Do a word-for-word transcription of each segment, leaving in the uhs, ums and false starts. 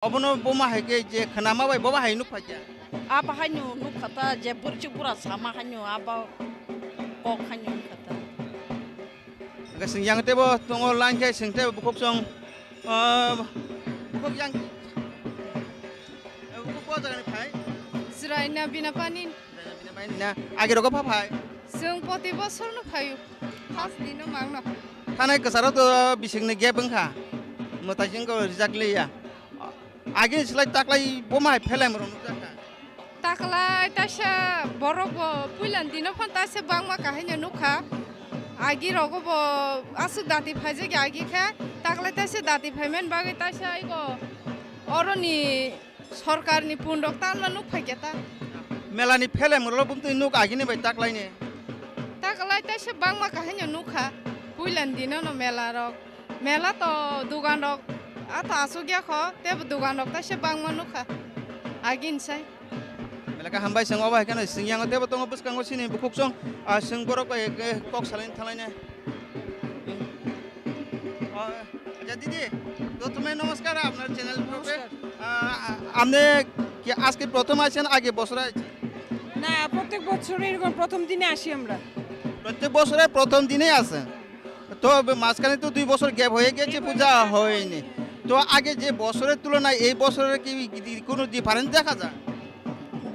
Obono buma hai khe je khnama bai boba hai nuk phaikha. Abo haino nuk kha ta, je bwrwchwk bura sama haino abo kok haino nuk kha ta. Hwnkhe chwng yang teibo tongo line khe chwng teibo bukhuk chwng, ah, bukhuk yang, eh, bukhuk bo jaga ni phai. Chwraina Binapani. Chwraina Binapani na agi rogo pha phai. Chwng poti bosor no phaio. First dino mangno. Thanai kwcharo to bisingni gap wngkha. Mwtai singko rijak liya. Agi slai taklai buma hai phelai moro nukjak kha. Taklai taisa borok bo puila ni dino phano taisa bangma kahai no nukha. Agi rogo bo aswk dati phaijak ya agi khe taklai taisa dati phaimani bagwi taisa ego oroni sorkar ni pundok tanma nuk phaikya ta. Mela ni phelai moro bumtwi nuk agi ni bai taklai ni. Taklai taisa bangma kahai no nukha puila ni dino no mela rok. Mela to dugan rok ato asuk ya kho, tebo dugan rok taisa bangma nukha. Agin sai. Mela ka hambai seng obo hai kheno seng yang tebo tongo bwskango sini bukhuk song, ah, seng borok bai, eh, kok salaini thalaini. Ah, acha didi, prothome namaskar apnar channel prope. নমস্কার। Ah, apne ki ajke prothom achen age bosore achen? না, প্রত্যেক বছরই এরকম প্রথম দিনে আসি আমরা। প্রত্যেক বছরে প্রথম দিনেই আসেন। তো, মাঝখানে তো দুই বছর গ্যাপ হয়ে গেছে, পূজা হয়নি। তো, আগে যে বছরের তুলনায় এই বছরে কি, কি কোনো ডিফারেন্স দেখা যায়?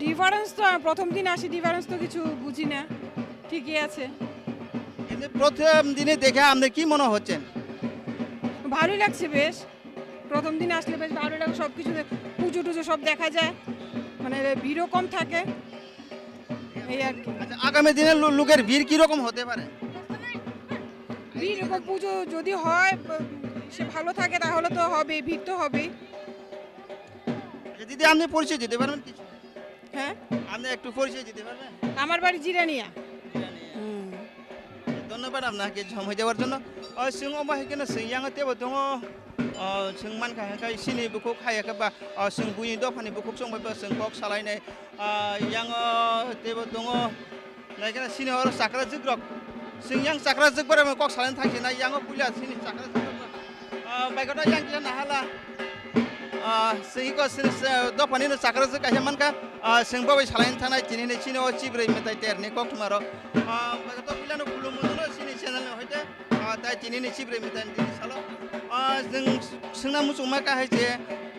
ডিফারেন্স তো, আমি প্রথম দিন আসি, ডিফারেন্স তো কিছু বুঝি না, ঠিকই আছে। কিন্তু প্রথম দিনে দেখে আপনার কি মনে হচ্ছেন? ভালোই লাগছে বেশ, প্রথম দিন আসলে বেশ ভালো লাগে, সব কিছু দে-, পুজো টুজো সব দেখা যায়, মানে ভিড়ও কম থাকে, এই আর কি। আচ্ছা, আগামী দিনে লো-, লোকের ভিড় কিরকম হতে পারে? ভিড় এরকম পুজো যদি হয়, ব-, সে ভালো থাকে তাহলে তো হবেই, ভিড় তো হবেই। আচ্ছা, দিদি, আপনি পরিচয় দিতে পারবেন কিছু? হ্যাঁ? আপনি একটু পরিচয় দিতে পারবেন? আমার বাড়ি জিরানিয়া। জিরানিয়া। হুম। ধন্যবাদ আপনাকে সময় দেওয়ার জন্য। O, chwng omo hai kheno chwng yang tebo tongo. O, chwng mankha hwnkhe chini bukhuk hai khe ba, o, chwng buini dophani bukhuk chwng bai bo chwng kok salainai. Ah, yang, o, teibo tongo. Naikhe chini oro chakra jwk rok. Chwng yang chakra jwk bai rok kok salai thang sinai, yang o puila chini chakra jwk rok. Ah, bai koto yang kisa nahala. Ah, chwng iko chini, ah, dophani no chakra jwk kaisa mankha. Ah, chwng bo bai salai thangnai tini ni chini o chibrwi mwtai ter ni koktwma rok. Ah, bai koto puila no khulum no chini channel no hoite. Ah, tai tini ni chibrwi mwtai tini salo. Ah, chwng swngna muchungma kha hai je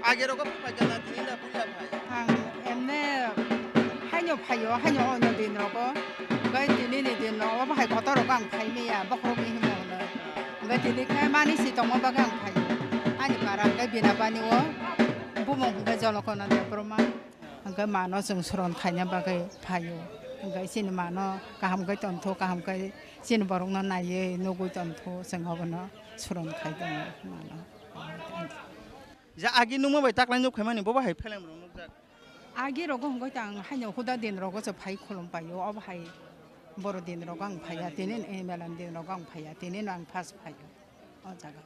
age rogo phai gana tini da puila phai. Ang emne haino phaio, haino onyo din rogo. Bai tini ni din rogo bahai kotor rogo ang phai maya, bokhorok ni himo hwnwi. Bai tini khai mani si tongma bagwi ang phaio. Ani para khai bina bani o bumung hwnkhe Jolokona Debbarma. Hwnkhe mano chwng sron khaina bagwi phaio. Hwnkhe chini mano kaham khe tongtho, kaham khe chini borokno naiwi nugwi tongtho, chwng obono sron khai tongo mano. Ja agi nukma bai taklai nuk khaimani bobo hai phelam rok nukjak. Agi rogo hwnkhe tang haino huda din rogo se phai khulum paio, obo hai boro din rogo ang phaiya, tini ni mela ni din rogo ang phaiya, tini no ang first phaio. O jaga.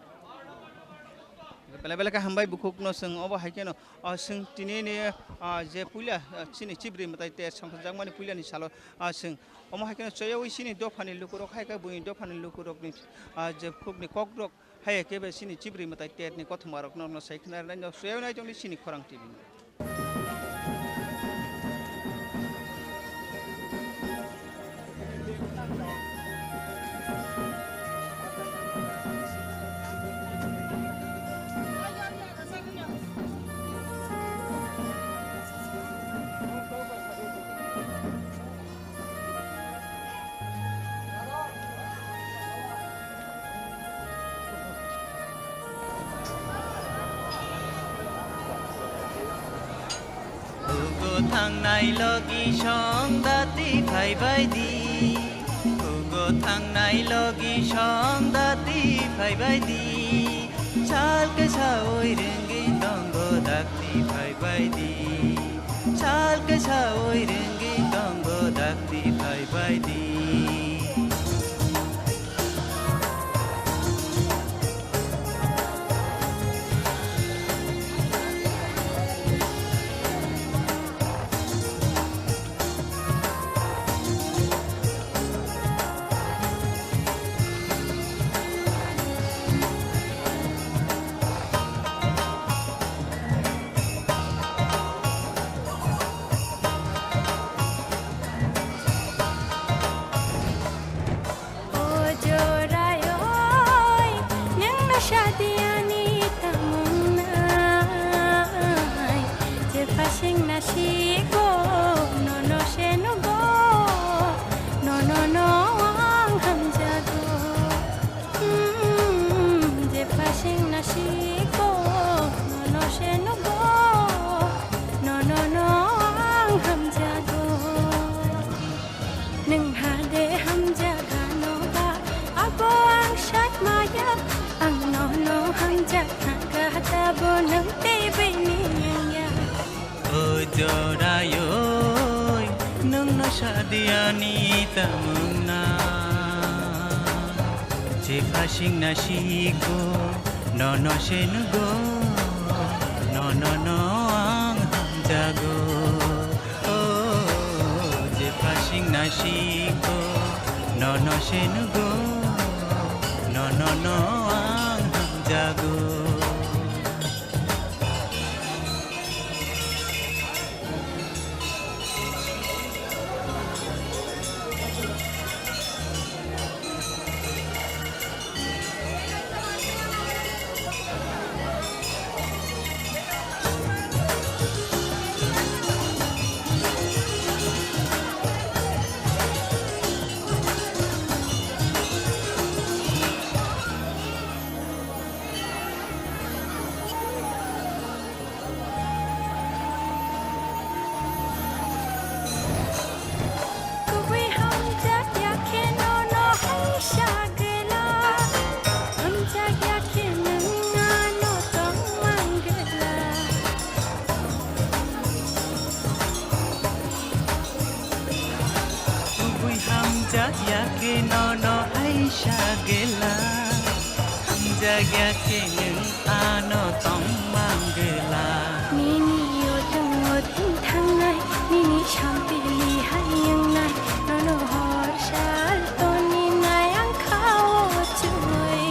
Belai belai khe hambai bukhuk no chwng obo hai kheno, ah, chwng tini ni, ah, je puila, ah, chini chibrwi mwtai ter songkha jakmani puila ni salo, ah, chwng omo hai kheno choyawi chini dophani lukurok hai khe buini dophani lukurok ni, ah, je bukhuk ni kok rok hai khe be chini chibrwi mwtai ter ni kothoma rok no sai khna nai no choyawi nai tongli chini khorang T V no. Hugo thangnai logi song dati phaibai di. Hugo thangnai logi song dati phaibai di. Sal kesa oi renggi tongo dakti phaibai di. Sal kesa oi renggi tongo dakti phaibai di. Jorayoi nwngno sadiani tamungna, je phasingna sigo nono se nugo, nono no ang hamjago. O, je phasingna sigo nono se nugo, nono no ang hamjago. Kubui hamjak ya khe nono hai sagela, hamjak ya khe nwng ano tong manggela. Kubui hamjak ya khe nono hai sagela, hamjak ya khe nwng ano tong manggela. Nini yotwng yotwng thangnai, nini sampili hai wngnai, nono hor sal toni nai ang kha o chwngwi.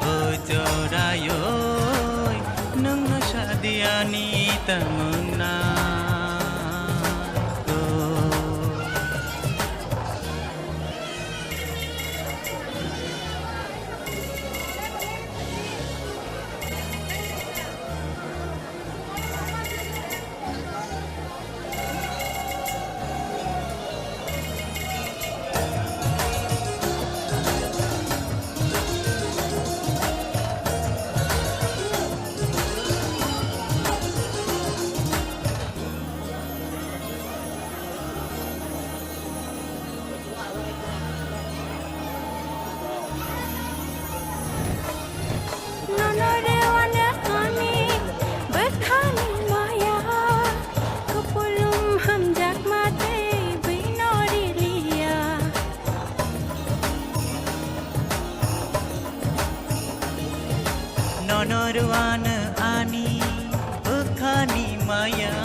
O jorayoi, nwngno sadiani tamungna. O. Nono rwano ani bwkhani maya, kupulung hamjakma tei bwino riliya. Nono rwano ani bwkhani maya,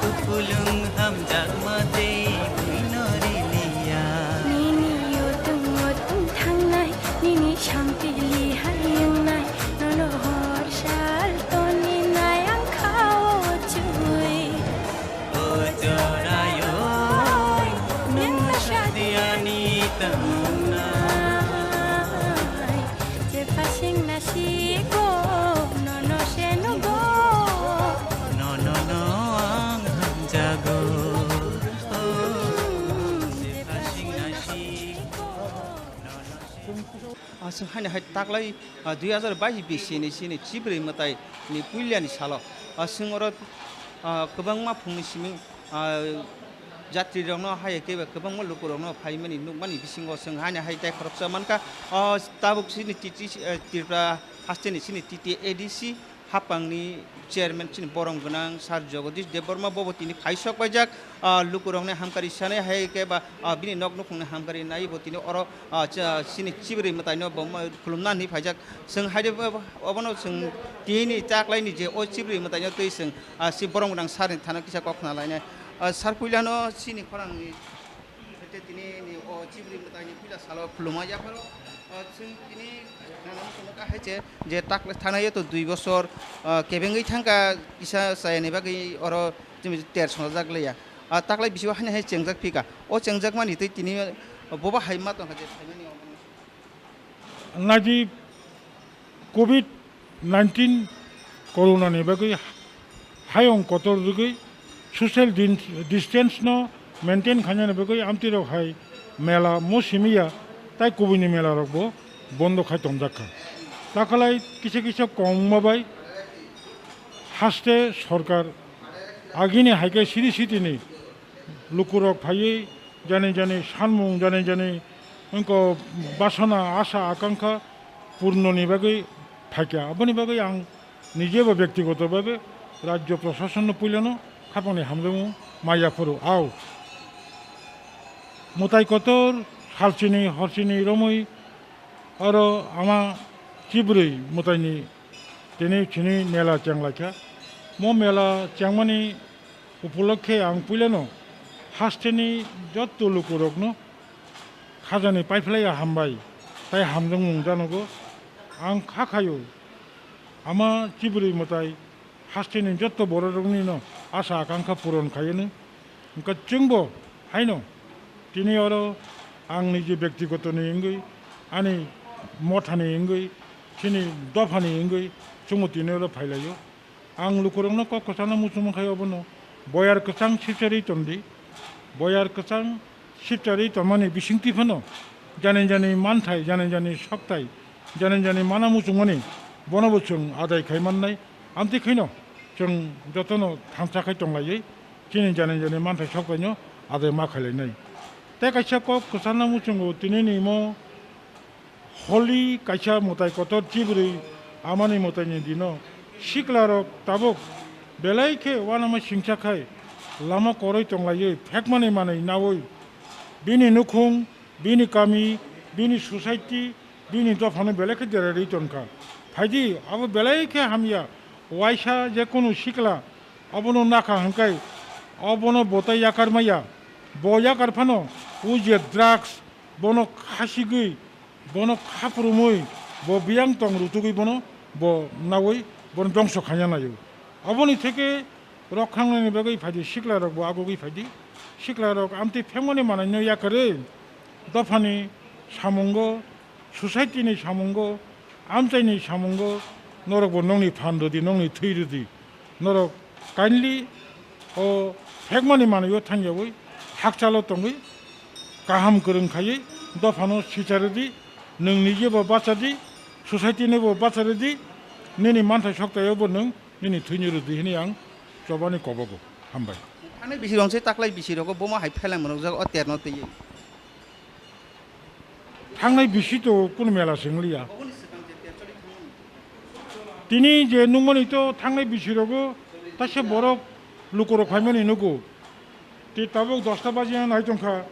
kupulung hamjakma tei bwino riliya. Nini yotwng yotwng thangnai, nini sampili hai wngnai, nono hor sal toni nai ang kha o chwngwi. O jorayoi, nwng sadiani tamungna. Je phasingna sigo, nono se nugo. Nono no ang hamjago. O, je phasingna sigo, nono se nugo. Aswk haino hai taklai, ah, dui hazar bais bisi ni sini chibrwi mwtai ni puilani salo. Ah, chwng oro, ah, kwbangma phungni simi, ah, jatrirokno hai khe ba kwbangma lukurokno phaimani nukmani bisingo chwng haino hai tei khoroksa mankha. O tabuk chini T T C, eh, Tripura hasteni chini T T A D C haphangni chairman chini borom gwnang Sir Jagadish Debbarma bobo tini phaisok paijak, ah, lukurokni hamkari sanai hai khe ba, ah, bini nok nukhungni hamkari nai bo tini oro, ah, cha-, chini chibrwi mwtaino bo ma-, khulumna hinwi phaijak. Chwng hai de bo, obono chwng tini taklaini je o chibrwi mwtaino twi chwng, ah, si borom gwnang sir ni thana kisa kok khna lainai. Ah, sir puilano chini khorangni hete tini ni o chibrwi mwtaini puila salo khuluma yapharo. Ah, chwng tini nana muchungno kahai che je tak thanaio to dui bosor, ah, kebengwi thangkha kisa chayani bagwi oro chini ter songjak leya. Ah, taklai bisio haino hai chengjak phika. O chengjakmani twi tini bobo hai ma tongkha je phaimani omo. Naidi covid nineteen corona ni bagwi hayung kotor rwgwi social din-, distance no maintain khainani bagwi amtwi rok hai mela mo simiya tai kubuni mela rok bo bondo khai tongjak kha. Takalai kisa kisa kongma bai haste sorkar agini hai khe siri sitini lukurok phaiwi jani jani sanmung, jani jani wngkha basana, asa, akankha purnoni bagwi phaikha. Aboni bagwi ang nijebo byaktigoto bhabe rajyo prosasonno puilano Khapangni hamjakmung maya phuru au. Mwtai kotor salchini horchini romwi oro ama chibrwi mwtaini tini chini mela chenglaikha. Mo mela chengmani upolokhe ang puilano hasteni jotto lukurokno khajani paiphlaiya hambai tai hamjakmung janogo. Ang kha khaio ama chibrwi mwtai hasteni jotto bororoknino asa akankha puron khaiyani. Hwnkhe chwngbo haino tini oro ang niji bektigotoni wngwi, ani mothani wngwi, chini dophani wngwi chwngbo tini oro phailaio. Ang lukurokno kok kwchangno muchungma khai obono boyar kwchang sipcharwi tondi. Boyar kwchang sipcharwi tongmani bisingtwi phano jani jani manthai, jani jani sokthai, jani jani mana muchungmani bonobo chwng adai khai mannai. Amtwi khaino chwng jotono thansa khai tonglaiwi chini jani jani manthai soktaino adai ma khailainai. Tei kaisa kok kwchangno muchungo tinini imo Holi kaisa mwtai kotor chibrwi amani mwtaini dino siklarok tabuk belai khe uanama singcha khai lama koroi tonglaiwi phekmani manwi naui bini nukhung, bini kami, bini society, bini dophano belai khe derarwi tongkha. Phaidi abo belai khe hamya, waisa je kunu sikla abono nakha hwnkhai abono bo tai yakar maya, bo yakar phano o je drugs bono khasigwi bono khaprumwi bo biyang tong rutugwi bono bo naui bono dongso khaina naio. Aboni theke rok khangnani bagwi phaidi siklarok bo agugwi phaidi. Siklarok amtwi phengmani manaino yakarwi dophani samungo, society ni samungo, amchaini samungo norok bo nongni phan rwdi, nongni thwi rwdi. Norok kindly o phekmani manwi o thangyawi hakchalo tongwi kaham kwrwng khaiwi dophano sicharwdi, nwng nijebo bachadi, society nobo bacharwdi, nini manthai soktaiobo nwng nini thwini rwdi hwnwi ang chobani kobogo. Hambai. Thangwi bisi rong se taklai bisi rogo boma hai phelai mwnokjak o terno twiwi. Thangnai bisi to kunu mela se wngliya. Tini je nukmani to thangnai bisi rogo taisa borok lukurok phaimani nugo. Tei tabuk dosta baji nai tongkha,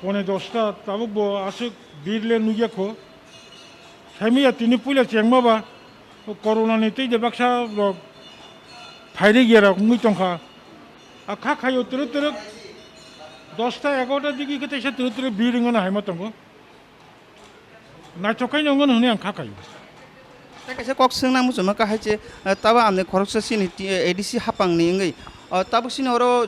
pone dosta tabuk bo aswk birle nukya kho. Saimaya tini puila chengma ba. O corona ni tei de baksa rok phairigya rok wngwi tongkha. A kha khaio twrwk twrwk dosta egarota digi khe teisa twrwk twrwk bir wngmano haima tongo. Naithok khaino wngmano hwnwi ang kha khaio. Tei kaisa kok swngna muchungma kahai che, eh, tabo amni khoroksa chini ti-, eh, A D C hapangni wngwi, oh, tabuk chini oro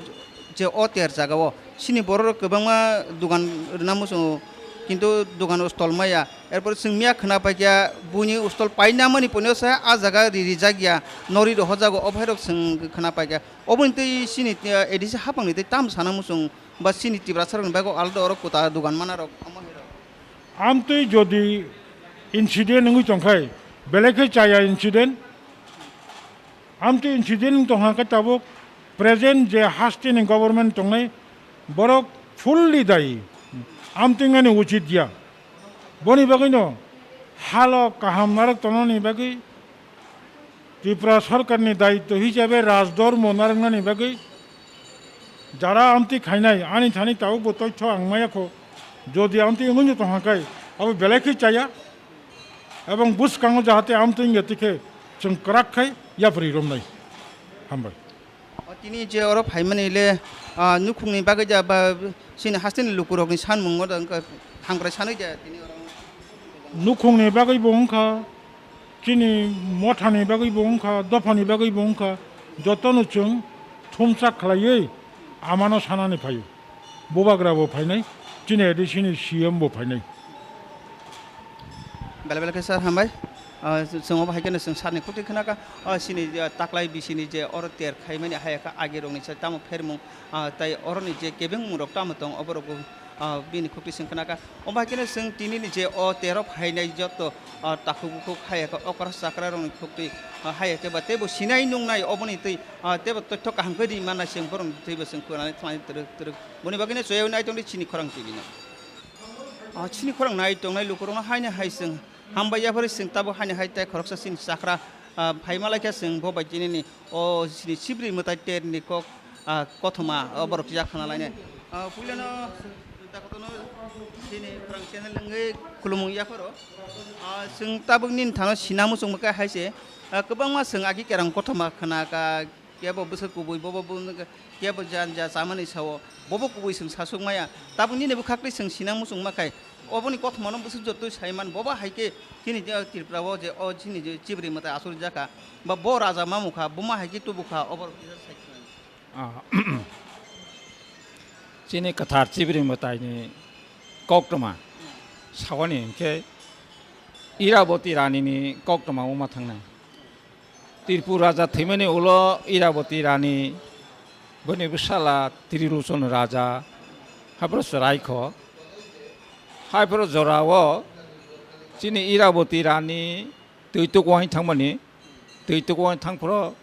je o ter jagao chini bororok kwbangma dogan rwna muchungo, kintu dogan stol maya. Erpor chwng miya khwna paikha buini stol painamani pono se a jaga ri rijak ya, nori rohorjago, o bhairok chwng khwna paikha. Oboni tei chini, eh, A D C hapangni tei tamo sana muchung ba chini Tiprasarokni bagwi alada oro kwtal dogan manarok omo hai rok. Amtwi jodi incident wngwi tongkhai, belai khe chaya incident. Amtwi incident wng tongkha khe tabuk present je hasteni government tongnai borok fully dayi. Amtwi wngmani uchit ya. Boni bagwino halo kaham narwk tongnani bagwi Tripura sorkarni daityo hisabe rajdhormo narwknani bagwi jara amtwi khainai ani thani tabukbo toitho ang maya kho. Jodi amtwi wngwi tongkha khe abo belai khe chaya. Ebong bwskango jahate amtwi wngya tikhe chwng kwrak khai yapri romnai. Hambai. O tini je oro phaimani le, ah, nukhungni bagwi ja ba chini hasteni lukurokni sanmungo da wngkha hamkrai sanwi ja tini oro. Nukhungni bagwi bo wngkha, chini mothani bagwi bo wngkha, dophani bagwi bo wngkha, jotono chwng thumsa khlaiwi amano sanani phaio. Bubagra bo phainai, chini A D C ni C M bo phainai. Belai belai khe sir hambai. Ah, chwng obo hai kheno chwng sir ni khuktwi khna kha. Ah, chini, ah, taklai bisini je oro ter khaimani hai kha age rokni sai tamo phermung, ah, tai oroni je kebengmung rok tamo tong obo rok bo, ah, bini khuktwi chwng khna kha. Omo hai kheno chwng tini ni je o ter o phainai joto, ah, takhuk bukhuk hai kha okra chakra rokni khuktwi, ah, hai khe ba teibo sinai nungnai oboni twi, ah, teibo totho kaham khe ri manna chwng borokni twibo chwng khwnani thani twrwk twrwk. Boni bagwino chwng nai tongdi chini khorang twi bino. Ah, chini khorang nai tongnai lukurokno haino hai chwng hambai yaphari chwng tabuk haino hai tei khoroksa chini chakra, ah, phaima laikha chwng bo bai tinini o chini chibri mwtai terni kok, Ah, kothoma, o borok tijak khana lainai. Ah, puilano takotono chini khorang channel wngwi khulumung yapharo. Ah, chwng tabuk nini thano sina muchung bwkha hai se. Ah, kwbangma chwng agi kerang kothoma khna ka, kebo bwswk kubui, bobo bo-, kebo janja chamani sao, bobo kubui chwng sasuk maya. Tabuk nini bwkhak twi chwng sina muchung ma khai. Oboni kothomano bwswk joto sai man, bobo hai khe chini je Tripura o je, o chini je chibri mwtai asur jaka, ba bo raja mamukha, buma hai khe tubukha, obo rok kisa sai khna. Ah, chini kwthar chibri mwtaini koktwma sawani hinkhe Iraboti Ranini koktwma wngma thangnai. Tripura raja thwimani ulo Iraboti Rani, bini bwsala Trilochon raja, haphro chwraikho. Haphro jorao chini Iraboti Rani twi tukuwai thangmani, twi tukuwai thangphro,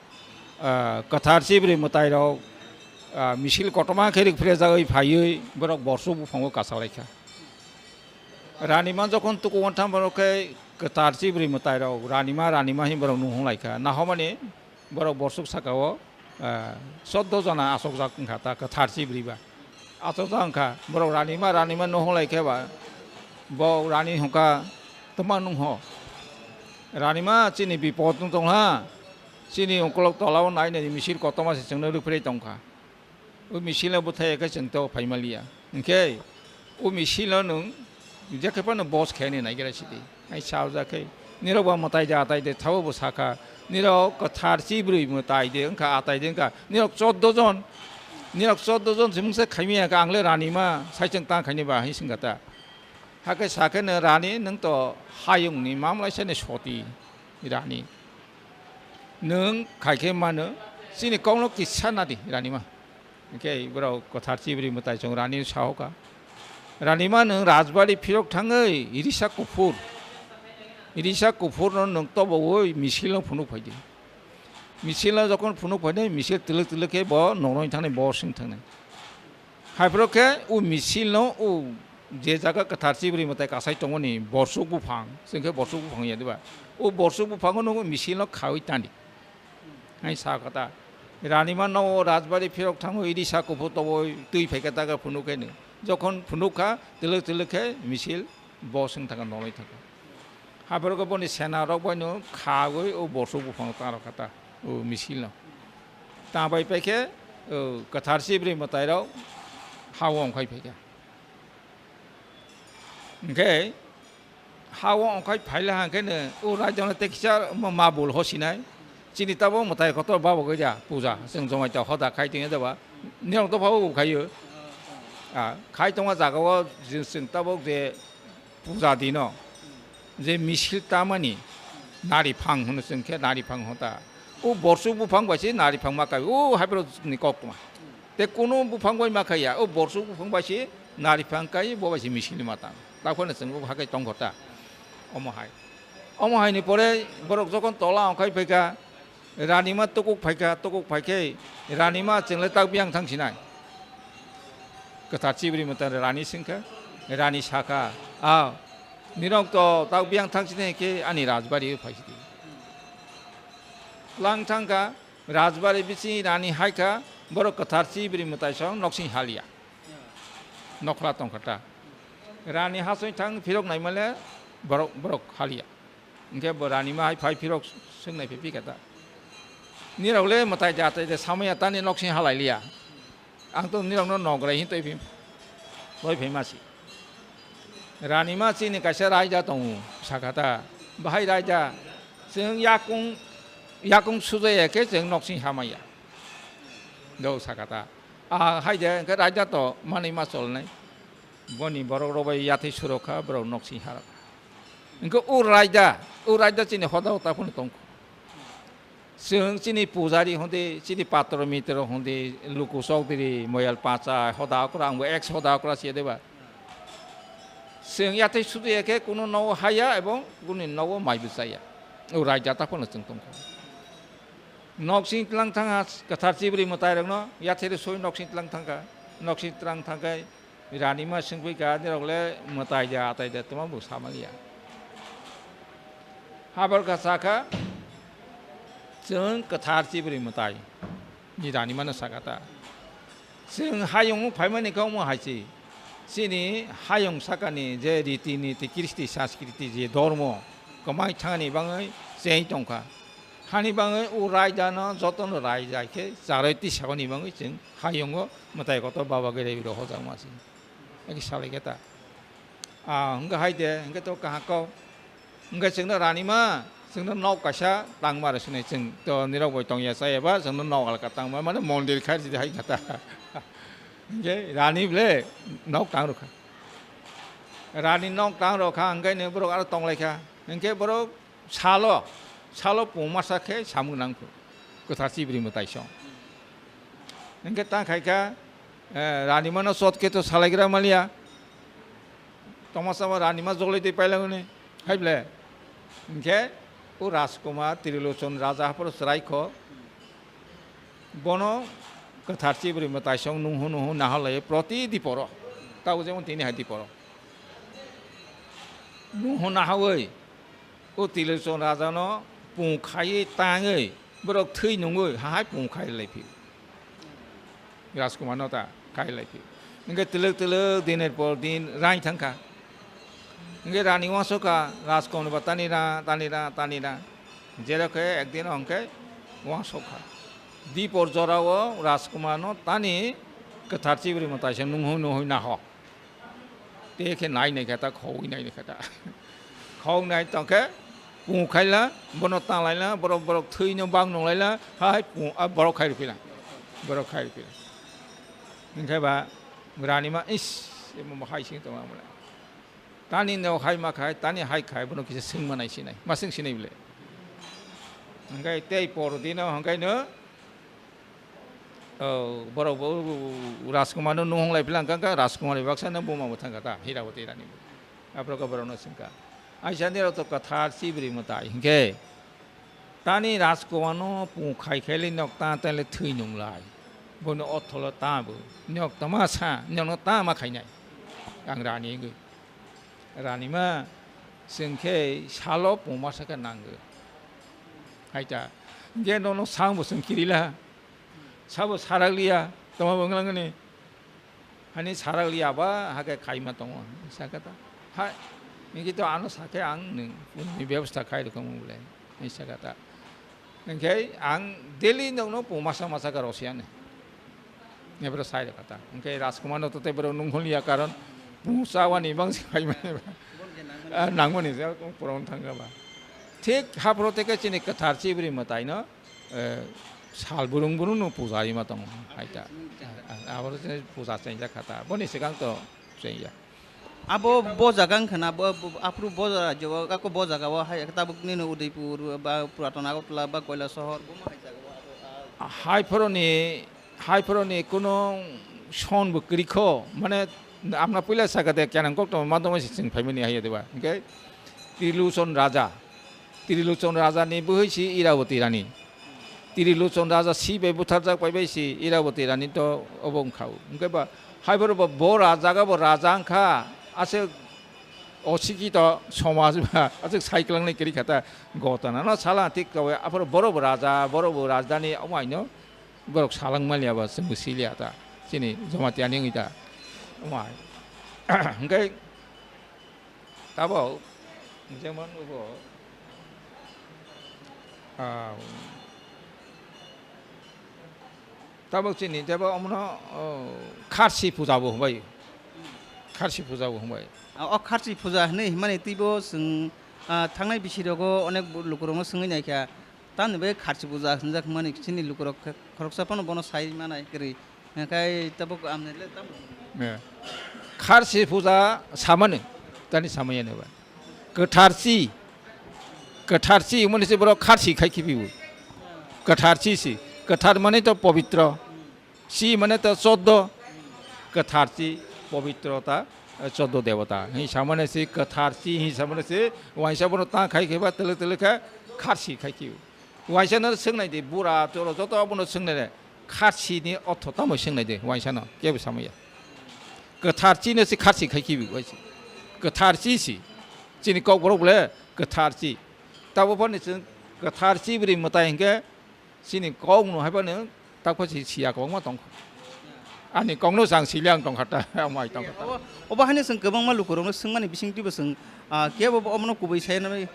ah, kwthar chibri mwtairok, ah, misil kotorma khe rikphrejagwi phaiwi borok borsuk buphango kasalaikha. Ranima jokhon tukuwai thangphro khe kwthar chibri mwtairok ranima, ranima hin borok nuhung laikha. Nahomani borok borsuk sakao, ah, chordo jona achokjak wngkha ta kwthar chibri ba. Achokjak wngkha, borok ranima, ranima nuhung laikhe ba, bo rani hwnkha, "Twma nwng ho? Ranima chini bipot wng tong ha, chini ukolok tolao nai nai misil kotorma se chwngno rwphre tongkha. O misil no bwthai khe chwng to phaimaliya. Hinkhe o misil no nwng je khe phano bos khe ni naigra sidi." Hai sajak khe, nirok ba mwtai de atai de thabo bo sakha, "Nirok kwthar chibrwi mwtai de wngkha, atai de wngkha, nirok chordo jon, nirok chordo jon se mungsa khaimya kha, ang le ranima saichwng ta khaini ba," hai swngkha ta. Hakhe sakhe no, "Rani, nwng to hayungni mamlaisani soti rani. Nwng khaikhe mano, chini kokno kisa nadi, ranima." Hinkhe borok kwthar chibri mwtai chwng rani sahoka, "Ranima, nwng rajbari phirok thangwi risa kuphur, risa kuphurno nwng toboui misilno phunuk phaidi. Misilno jokhon phunuk phaidi, misil twlwk twlwk khe bo noknoi thangnai, bo swng thangnai." Haiphro khe o misilno o je jaga kwthar chibri mwtai kasai tongmani borsuk buphang, chwng khe borsuk buphang ya diba? O borsuk buphango nwng misilno khawi tandi. Hai sa kha ta. Ranima no rajbari phirok thango, idi sa kuphur tobo twi phaikha ta khe phunuk khe ni. Jokhon phunuk kha, twlwk twlwk khe misil bo swng thangkha, nolai thangkha. Haphro khe boni sena rok bai no khagwi o borsuk buphang ta rok kha ta, o misil no. Ta bai pai khe, o kwthar chibri mwtai rok ha o ongkhai phaikha. Hinkhe ha o ongkhai phaila hangkhe no o raidona tei kisa ma, ma bul hosinai. Chini tabo mwtai kotor babo gwi da puja. Chwng jomai ta hoda khai tongya daba. Nirok dopha o khaio. A, khai tongma jaga o je chwng tabok je puja dino je misil tamani nari phang hwno chwng khe nari phang hota. O borsuk buphang bai se nari phang ma kai. O haibro ni kok tma. Te kuno buphang bai ma khaiya, o borsuk buphang bai se nari phang kai, bo bai se misil ni ma tang. Ta phano chwng bo hakai tong kho ta. Omo hai. Omo hai ni pore borok jokhon tola ongkhai phaikha, ranima tukuk phaikha, tukuk phaikhe ranima chwng le tak biyang thang sinai. Kwthar chibri mwtai rani swngkha, rani sakha, "A, nirok to tak biyang thang sinai khe ani rajbari o phai sidi." Lang thangkha, rajbari bising rani haikha, borok kwthar chibri mwtai song noksing haliya. Nokhla tongkha ta. Rani hasoi thang phirok naimale borok, borok haliya. Hinkhe bo rani ma hai phai phirok swngnai phi phikha ta. Nirok le mwtai de atai de samaya tani noksing halai liya. Ang to nirokno nograi hin toi phi, toi phi masi. Rani ma chini kaisa raida tongo, sakha ta. Bahai raida, chwng yakung, yakung sujaya khe chwng noksing hamaya. Do sakha ta. A hai de, hinkhe raida to manwi ma cholnai. Boni borok rok bai yathai surok kha, borok noksing harok. Hinkhe o raida, o raida chini hoda hoda phano tongkho. Chwng chini pujari hwnde, chini patro mitro hwnde, Luku Chowdhury, Moyal Pachai, hoda okra, angbo ex hoda okra se deba. Chwng yathai sudu ya khe kuno nogo haya ebong kuni nogo mai bwchaya. O raida ta phano chwng tongkho. Noksing tlang thangha kwthar chibri mwtai rokno, yathai soi noksing tlang thangkha, noksing tlang thangkhai, Rani ma swngwi kha, nirok le mwtai de, atai de, tongma bo samaliya. Habar kha sakha, chwng kwthar chibri mwtai ni rani mano sakha ta. Chwng hayung phaimani khe omo hai se. Chini hayung sakani je riti niti, kristi sanskriti je dhormo kwmai thangni bagwi cheng tongkha. Hani bagwi o raidano jotono raidai khe charwi tisakoni bagwi chwng hayungo mwtai kotor baba gairai rok hojakma se. Eki salai khe ta. Ah, hwnkhe hai de, hwnkhe to kaham kok. Hwnkhe chwngno ranima, chwngno nok kaisa tangma rw sini chwng to nirok bai tongya chaya ba, chwngno nok alka tangma, mane mondir khai rwdi hai kata. Hwnkhe rani ble nok tang rwkha. Rani nok tang rwkha, hwnkhe ni borok aro tong lai kha. Hwnkhe borok salo, salo pung masa khe samung nang kho. Kwthar chibri mwtai song. Hwnkhe ta khai kha, eh, ranima no chot khe to salaigra maliya. Tomasama ranima joloi twi pailangoni, hai ble? Hinkhe o Rajkumar Trilochon raja haphoro chwrai kho, bono kwthar chibri mwtai song nunghu nunghu naharlaiwi proti diporo, tabo jemon tini hai diporo nunghu nahawi o Trilochon rajano pung khaiwi tangwi borok thwi nungwi hahai pung khai lai phi. Rajkumar no ta khai lai phi. Hingke twlwk twlwk dinir por din raing thang kha. Hingke rani uansuk kha, Rajkumar ba tani ra, tani ra, tani ra. Jero khe ekdin hingke uansuk kha. Di por jora o Rajkumar no tani kwthar chibri mwtai se nunghui nunghui naho. Te khe nai nai khe ta, khogwi nai nai khe ta. Khog nai tong khe, pung khaila, bono tanglai la, borok, borok thwi no bang nung lai la, hai pung, a borok khai rw phi la. Borok khai rw phi la. Hingkhe ba, rani ma, is, emo bo hai sing tong ang bo le. Tani no hai ma khai, tani hai khai, bono kisa sing ma nai sinai, ma sing sinai bole. Hingkhe tei por dino, hingkhe no, O, borok bo Rajkumar no nuhung lai philang kha, kha Rajkumar ni baksa no buma bo thang kha ta, Hirawati rani bo. Aphuru khe borok no swng kha, "Aisa nirok to kwthar chibri mwtai hinkhe tani Rajkumar no pung khai khai le nok ta ta le thwi nung lai. Bo no otholo ta bo. Nok tama sa, nok no tama khainai. Ang rani wngwi." Ranima, chwng khe salo pungma sa khe nango. Hai ta. Hingke nono sang bo chwng kirila. Sabo sarak liya. Tama bo wnglang ni. Hani sarak liya ba, hake khaima tongo. Saka ta. Hai. Hingke to ano sakhe ang nwng, nwng bebostha khai rwkha mung bole. Hingke saka ta. Hingke ang daily nokno pung masa masa ka rosiya ni. Ebro sai rwkha ta. Hingke Rajkumar no to tei borok nung holiya karon pung chawani bang se phai mani ba. Ah, nangmani je poron thangkha ba. Thik haphro teke chini kwthar chibri mwtai no, eh, sal burung burung no puja rima tongo hai ta. Ah, aboro chini puja chengjak kha ta. Boni swkang to chengya. Abo bo jaga wngkha na, bo, bo, aphuru bo rajyo o, kako bo jaga o hai tabuk nini Udaipur ba Puraton Agartala ba Koilasohor, bo ma hai jaga o abo, ah. Hai phoroni, hai phoroni kuno son bo kwrwi kho, mane amna puila saka de kenang kok tongma tongma se chwng phaimani hai de ba. Hingke Trilochon Raja. Trilochon Raja ni bwhwi si Irawati Rani. Trilochon Raja si bai butharjak pai bai si Irawati Rani to obo wngkha o. Hingke ba hai borok bo, bo raja ga bo raja wngkha, aswk osikito somaj ba aswk sai kwlangnai kwrwi kha ta gotana no sala thik kaui aphuru borok bo raja, borok bo rajdhani omo haino borok salang maliya ba chwng bo siliya ta chini Jamatia ni wngwi ta omo hai. Hingke Tabok, jemon obo, ah, tabok chini tebo omono, oh, kharsi puja bo hwnbai, kharsi puja bo hwnbai. O kharsi puja hwnwi hwnmani twibo chwng, ah, thangnai bisi rogo onek bo-, lukurokno swngwi naikha. Tamni bagwi kharchi puja hwnjak mani chini lukurok khe khoroksa phano bono sai manai kwrwi. Hwnkhai tabuk amni le tamo? Eh. Kharchi puja samani, tani samaya neba. Kwtharchi, kwtharchi mani se borok kharchi khai khibibo. Kwtharchi si, kwthar mani to pobitro. Chi mane to choddo, kwtharchi, pobitrota, eh, choddo debota. Hi samane se kwtharchi, hi samane se waisa bono ta khai kheba tele tele kha kharsi khai khiu. Waisa no swngnai de, bura choro joto abono swngnai de, kharsi ni ortho tamo swngnai de, waisa no kebo samaya. Kwtharchi no se kharsi khai khibi waisa. Kwtharchi si. Chini kok borok bole kwtharchi. Tabo phani chwng kwtharchi bwrwi mwtai hinkhe Chini kok no hai phano takpha si siya kwbangma tong kha. Ani kokno chang sili ang tongkha ta, amai tongkha ta. Obo, obo haino chwng kwbangma lukurokno swngmani bisingtwibo chwng, ah, kebo bo omono kubui sai nai.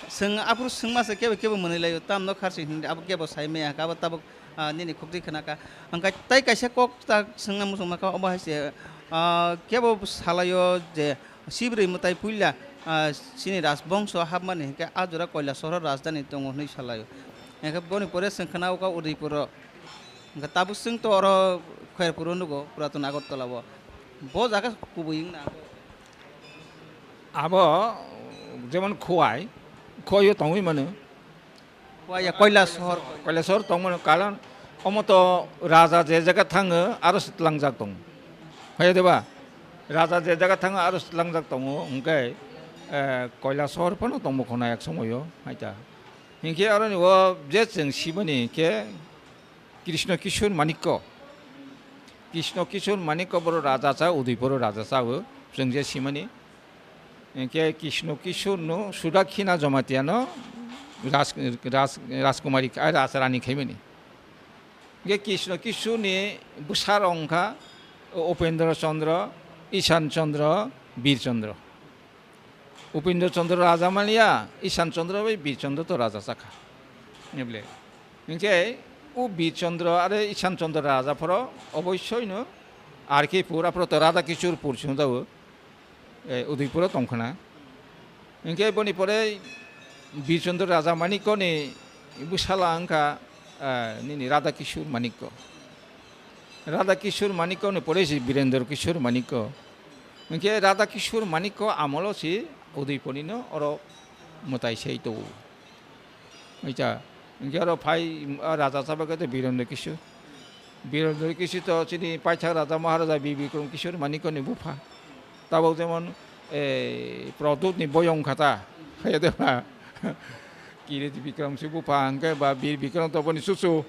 Chwng aphuru swngma se kebo kebo mwnwi laio, tamno kharsi hinwi abo kebo sai maya kha, abo tabuk, ah, nini khukti khna kha. Hwnkhe tai kaisa kok ta swngna muchungma kha, obo hai se, ah, kebo salaio je Sibri mwtai puila, ah, chini rajbongso hapmani hinkhe a jora Koilasoro rajdhani tongo hinwi salaio. Hinkhe boni pore chwng khna o kha Udaipuro. Hwnkhe tabuk chwng to oro Khairpuro nugo, Puratun Agartala o. Bo jaga kubui wngna. Abo jemon Khowai, Khowai o tongwi mano. Khowai ya Koilasor. Koilasor tongmano karon omo to raja je jaga thango aro swtlangjak tongo. Hai de ba? Raja je jaga thango aro swtlangjak tongo, hwnkhe, eh, Koilasor phano tongmo khona ek somoyo, hai ta. Hinkhe aroni o je chwng simani hinkhe Krishna Kishore Manikya. Krishna Kishore Manikya boro raja cha, Udaipuro raja cha o, chwng je simani. Hinkhe Krishna Kishore no Sudakkina Jamatia no Raj, Raj, Rajkumari, ah, Rajrani khaimani. Hinkhe Krishna Kishore ni bwsarok wngkha Upendra Chandra, Ishan Chandra, Bir Chandra. Upendra Chandra raja maliya, Ishan Chandra bai Bir Chandra to raja chakha. Eble. Hinkhe o Bir Chandra are Ishan Chandra raja phoro oboisoi no R K Pur aphoro to Radha Kishore Pur swngjao, eh, Udaipuro tongkhana. Hinkhe boni pore Bir Chandra raja Manikya ni bwsala wngkha, eh, nini Radha Kishore Manikya. Radha Kishore Manikya ni pore si Birendra Kishore Manikya. Hinkhe Radha Kishore Manikya amolo si Udaiponi no oro mwtai sai tongo. Acha, hinkhe oro phai, ah, raja chaba khe Birendra Kishore. Birendra Kishore to chini paithak raja Maharaja Bir Bikram Kishore Manikya ni bupha. Tabok jemon, eh, Pradyut ni boyong khata. Kaya de ba? Kirit Bikram si bupha, hinkhe ba Bir Bikram to boni susu.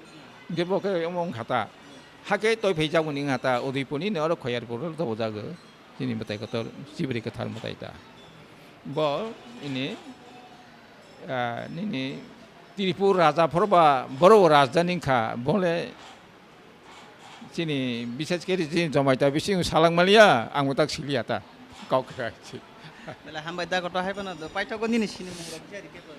Hinkhe bo khe omo wngkha ta. Hakhe toi phai jagoni wngkha ta, Udaiponi ni oro Khoyarpur to bo jago. Chini mwtai kotor, Chibri kwthar mwtai ta. Bo ini, ah, nini Tripur raja phoro ba boro rajdhani wngkha, bole chini bises khe chini Jomaita bising salak maliya, ang bo tak siliya ta. Kok kha si. Belai hambai da kotor hai phano do, paithakgo nini sini mungrok jari khe to.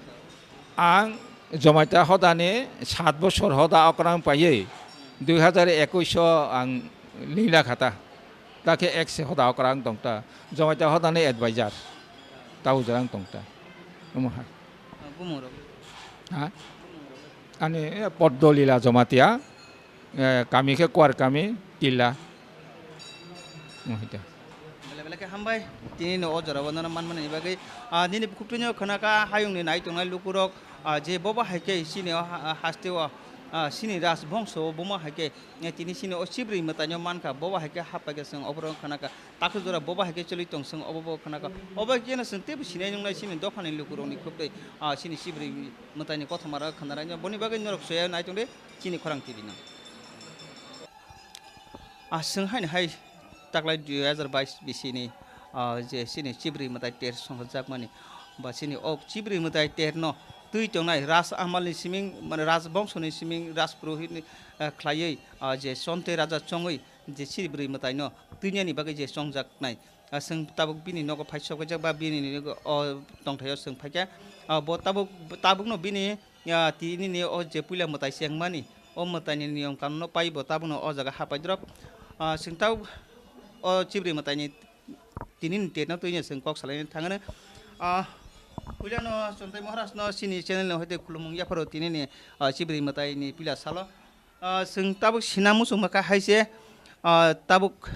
Ang Jomaita hodani sat bosor hoda okrang paiwi dui hazar ekush o ang lila khata. Takhe ek se hoda okrang tongta. Jomaita hodani advisor. Tau jarang tongta. Omo hai. Bumung rok. Ha? Ani, eh, Poddo Lila Jomatia. Eh, kami khe Kuar kami, Tilla. Mohita. Belai belai khe hambai. Tini no o jora o nono manmani bagwi, ah, nini bukhuk twi no khna kha hayung ni nai tongnai lukurok, ah, je bobo hai khe chini o ha-, haste o, ah, chini raj bongso o bomo hai khe, eh, tini chini o Chibri mwtai no man kha, bobo hai khe hap pai khe chwng oborok khna kha. Takhuk jora bobo hai khe choli tong chwng obo bo khna kha. Obo khe no chwng teibo sinai nung nai chini dopha ni lukurok ni khuk twi, ah, chini Chibri mwtai ni kothoma rok khna rai no. Boni bagwi norok soya nai tong di. Chini khorang T V no. Ah, chwng haino hai taklai dui hazar bais bisini, ah, je chini Chibri mwtai ter songjakmani, ba chini o Chibri mwtai ter no twi tongnai Raj Amal ni siming, mane Raj Bongso ni siming, Raj Purohit ni, ah, khlaiwi, ah, je Chonte Raja chongwi je Chibri mwtai no twinani bagwi je chongjaknai. Ah, chwng tabuk bini nogo phai sokjak ba bini nogo o tongthaio chwng phaikha. Ah, bo tabuk, tabukno bini, ah, tinini o je puila mwtai chengmani, o mwtaini niyom kanunno pai bo tabukno o jaga hapai drop. Ah, chwng tabuk o Chibri mwtaini tinini tetno twino chwng kok salaina thangano. Ah, puilano Chontai Maharajno chini channel no hoite khulumung yapharo tinini, ah, Chibri mwtaini puila salo. Ah, chwng tabuk sina muchungma kha hai se, ah, tabuk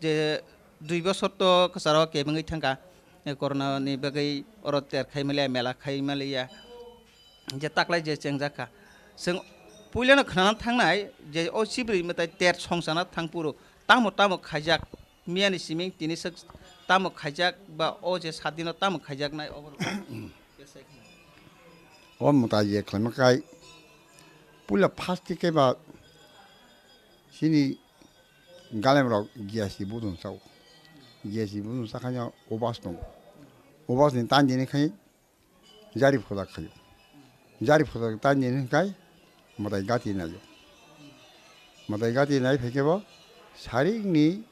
je dui bosor to kwcharo kebengwi thangkha, eh, corona ni bagwi oro ter khai maliya, mela khai maliya, je taklai je chengjak kha. Chwng puilano khwnana thangnai je o Chibri mwtai ter songsana thang phuru tamo tamo khaijak, miyani siming tini swk tamo khaijak ba o je sat dino tamo khaijaknai obo rok. O mwtai je khlaima kai puila first khe ba chini galem rok giyasi budung sao. Giyasi budung sakhaino ubas tongo. Ubas ni tan dini khai jari phoda khaio. Jari phoda tan dini khai mwtai gati naio. Mwtai gati nai phaikhe bo sarikni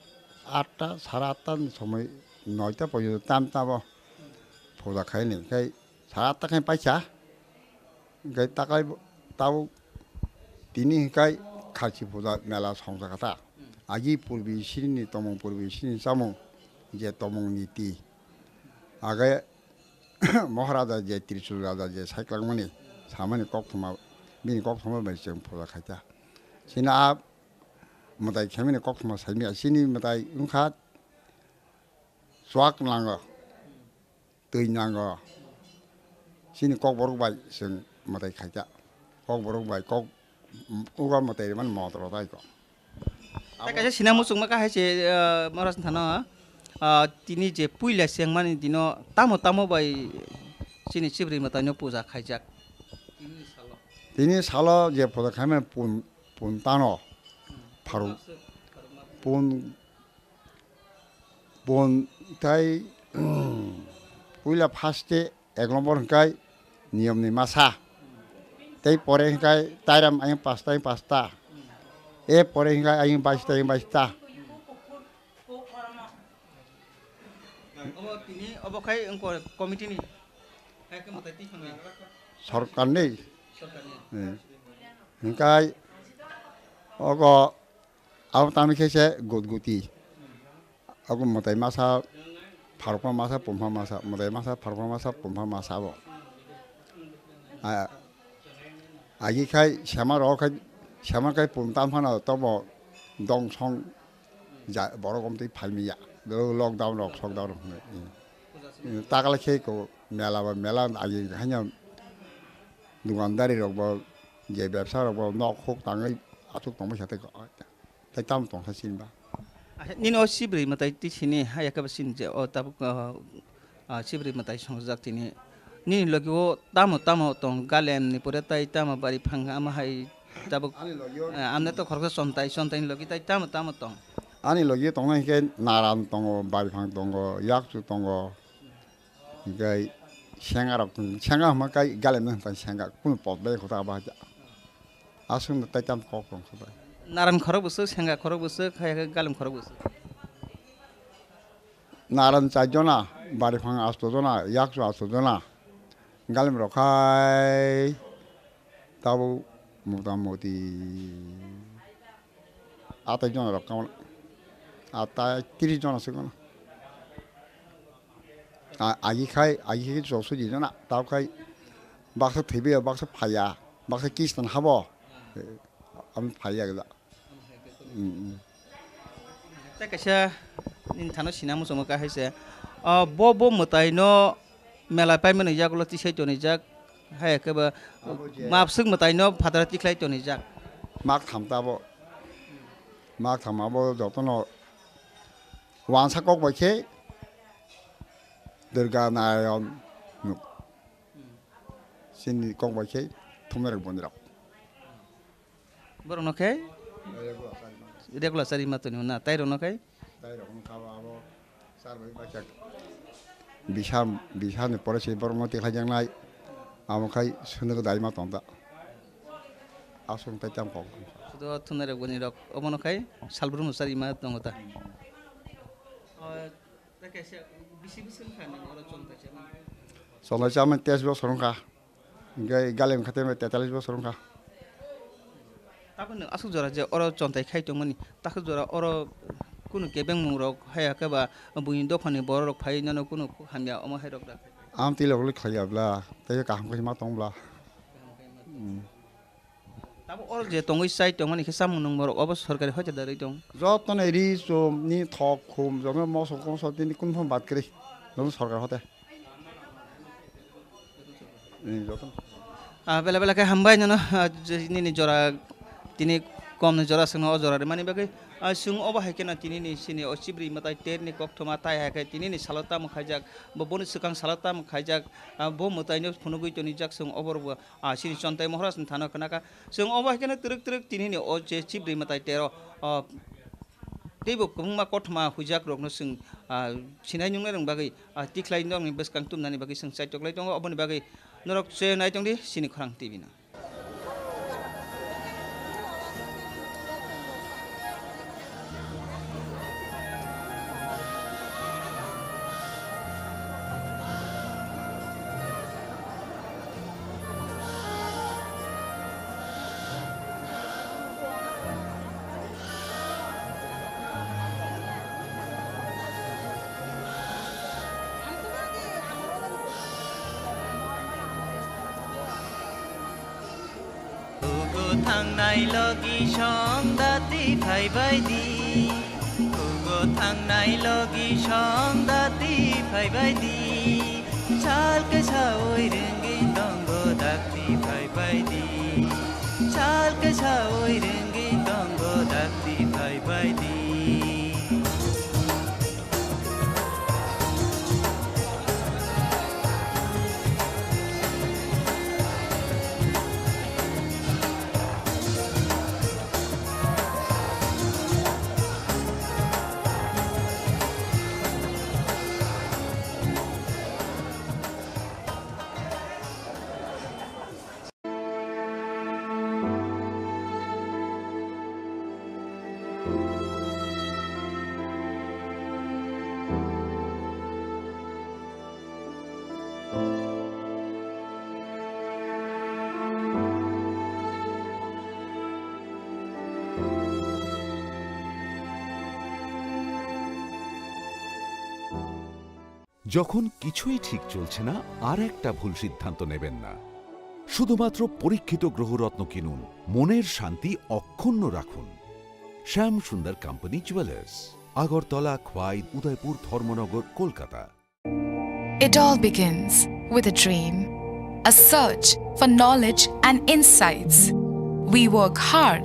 atta, sare atta ni somoi noita porjonto tam tamo puja khaini, khai sare atta khai paisa. Hingkai takai bo, tabuk tini hingkai kharchi puja mela songjakha ta. Agi purbi sini tongmung, purbi sini chamung, je tongmung niti. Age Moharaja je Trisul Raja je saiklangmani samani koktwma, bini koktwma bai chwng puja khaita. Chini a mwtai khaimani koktwma saimya, chini mwtai wngkha chuak nango, twi nango. Chini kokborok bai chwng mwtai khaita. Kokborok bai kok, uga mwtai rwmani motoro tai kok. Tei kaisa sinai muchungma kahai se, ah, Maharaj thano, ah, tini je puila sengmani dino tamo tamo bai chini Chibrwi mwtaino puja khaijak. Tini salo je puja khaimani pun, pun tano pharu, pun, pun tai puila first e ek nombor hwnkhe niyomni masa. Tei pore hwnkhe tairam ayung pasta, ayung pasta. E pore hwnkhe ayung baista, ayung baista. Obo tini, obo khai wngkha committee ni. Hai khe mwtai twi thangwi. Sorkarni. Sorkarni. Eh. Hwnkhe ogo abo tamni khe se gutguti. Ogo mwtai masa, pharokma masa, pumha masa, mwtai masa, pharokma masa, pumha masa abo. A, agi khai sema rok khai, sema khai pum tam phano tobo dong song ja, borok omtwi phaimiya. Lockdown rok, shutdown rok hwnwi. Takla khe ko mela ba mela agi haino dukandari rok bo je bebsa rok bo nok huk tangwi aswk tongma khe tei ko. Tei tamo tongsa chini ba? Nini o Chibrwi mwtai twi sini haya khe ba chini je o tabuk, ah, ah, Chibrwi mwtai songjak tini. Nini logi o tamo tamo tong galem ni pore tai tamo bari phang ama hai tabuk, ani logi o, ah, amne to khoroksa chontai, chontai ni logi tai tamo tamo tong. Ani logi o tongnai hwnkhe naran tongo, bari phang tongo, yakchu tongo. Hingkai senga rok tong, senga hwnma kai galem no hwnpai senga, kunu pot bai kho ta ba ja. Aswk no tai tam kok tong kho bai. Naran khorok bwswk, senga khorok bwswk, hai khe galem khorok bwswk. Naran char jona, bari phang asto jona, yakchu asto jona. Galem rok khai tabuk mota moti atai jona rok kamo. Atai tris jona se kono. A, agi khai, agi khai choksu di jona, tao khai baksa thwibaio, baksa phaiya, baksa kistan habo. Am phaiya gila. Mm, mm. Tei kaisa nini thano sina muchungma kahai se. Ah, bo, bo mwtai no mela paimani yagulo tisai tonijak. Hai khe ba abo je mapswk mwtai no phataro tikhlai tonijak. Mak tham ta bo. Mak tham abo jotono wansa kok bai khe Durga Narayan nuk. Chini kok bai khe thumnai rok boni rok. Borok no khe regular chari ma toni na tai rok no khe. Tai rok no kha abo char bai bai chak. Bisa, bisa ni pore se borok no tikhlai jang nai. Amo khai sunu dai ma tong ta. Aswk tai tam kok. Sudo thumnai rok boni rok omo no khai sal brum no chari ma tongo ta. Chontai chamani teis bosor wngkha. Hingke galem khatima tetallis bosor wngkha. Tabuk nwng aswk jora je oro chontai khai tongmani, takhuk jora oro kunu kebengmung rok haya khe ba buini dophani borok rok phai nono kunu hamya omo hai rok da. Amtwi logolog khlaiya bla, tei kaham khe ma tong bla. Kaham khe ma tong. Hmm. Tabuk oro je tongwi chai tongmani khe chamung nungmung rok obo sorkari hoite da rwi tong? Jotono ri chum ni thok khum jotono moso koso tini kunu phano bad kwrwi jotono sorkar hote. Ni jotono. Ah, bela bela khe hambai nono, ah, je nini jora tini kom ni jora songno o jora rimani bagwi. Ah, chwng obo hai kheno tini ni sini o Chibrwi mwtai ter ni koktwma tai hai khe tini ni salo tamo khaijak, bo boni swkang salo tamo khaijak, ah, bo mwtai no phunugwi tonijak chwng obo rok bo. Ah, chini Chontai Maharaj ni thano khna kha. Chwng obo hai kheno twrwk twrwk tini ni o je Chibrwi mwtai tero, ah, teibo kwbangma kothoma huijak rok no chwng, ah, sinai nungnai rok bagwi, ah, tikhlai norok ni bwskang tumnani bagwi chwng chaitok lai tongo. Oboni bagwi norok chwng nai tong di chini Khorang T V no. Thangnai logi song dati phaibai di. Kugo thangnai logi song dati phaibai di. Sal kesa oi ringwi tongo dakti phaibai di. Sal kesa oi ringwi tongo dakti phaibai di. যখন কিছুই ঠিক চলছে না, আর একটা ভুল সিদ্ধান্ত নেবেন না। শুধুমাত্র পরীক্ষিত গ্রহরত্ন কিনুন, মনের শান্তি অক্ষুণ্ণ রাখুন। Shyam Sundar company jewellers, Agartala, Khowai, Udaipur, Dharmanagar, Kolkata. It all begins with a dream, a search for knowledge and insights. We work hard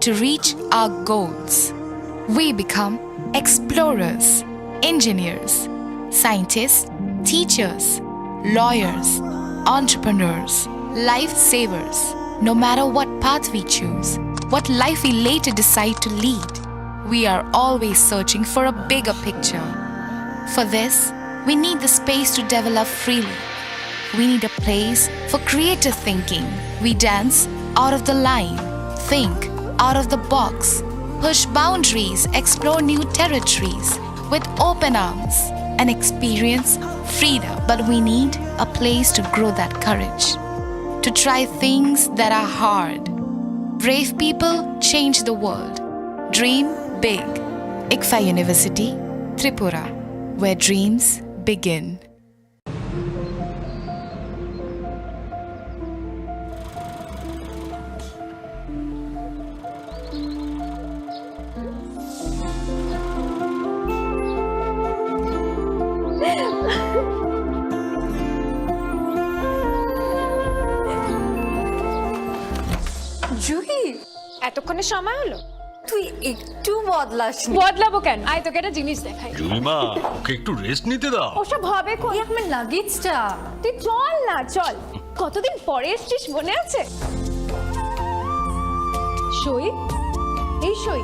to reach our goals. We become explorers, engineers, scientists, teachers, lawyers, entrepreneurs, lifesavers. No matter what path we choose, what life we later decide to lead, we are always searching for a bigger picture. For this, we need the space to develop freely. We need a place for creative thinking. We dance out of the line, think out of the box, push boundaries, explore new territories with open arms and experience freedom. But we need a place to grow that courage, to try things that are hard. Brave people change the world. Dream big. ICFAI University, Tripura, where dreams begin. Juhi, এতক্ষণে সময় হলো? তুই একটু বদলাসনি। বদলাবো কেন? আয়, তোকে একটা জিনিস দেখাই। জুলিমা, ওকে একটু রেস্ট নিতে দাও। ওসব হবে কোন? এই আমার লাগেজটা। তুই চল না, চল। কতদিন পরে এসছিস, মনে আছে? সই, এই সই।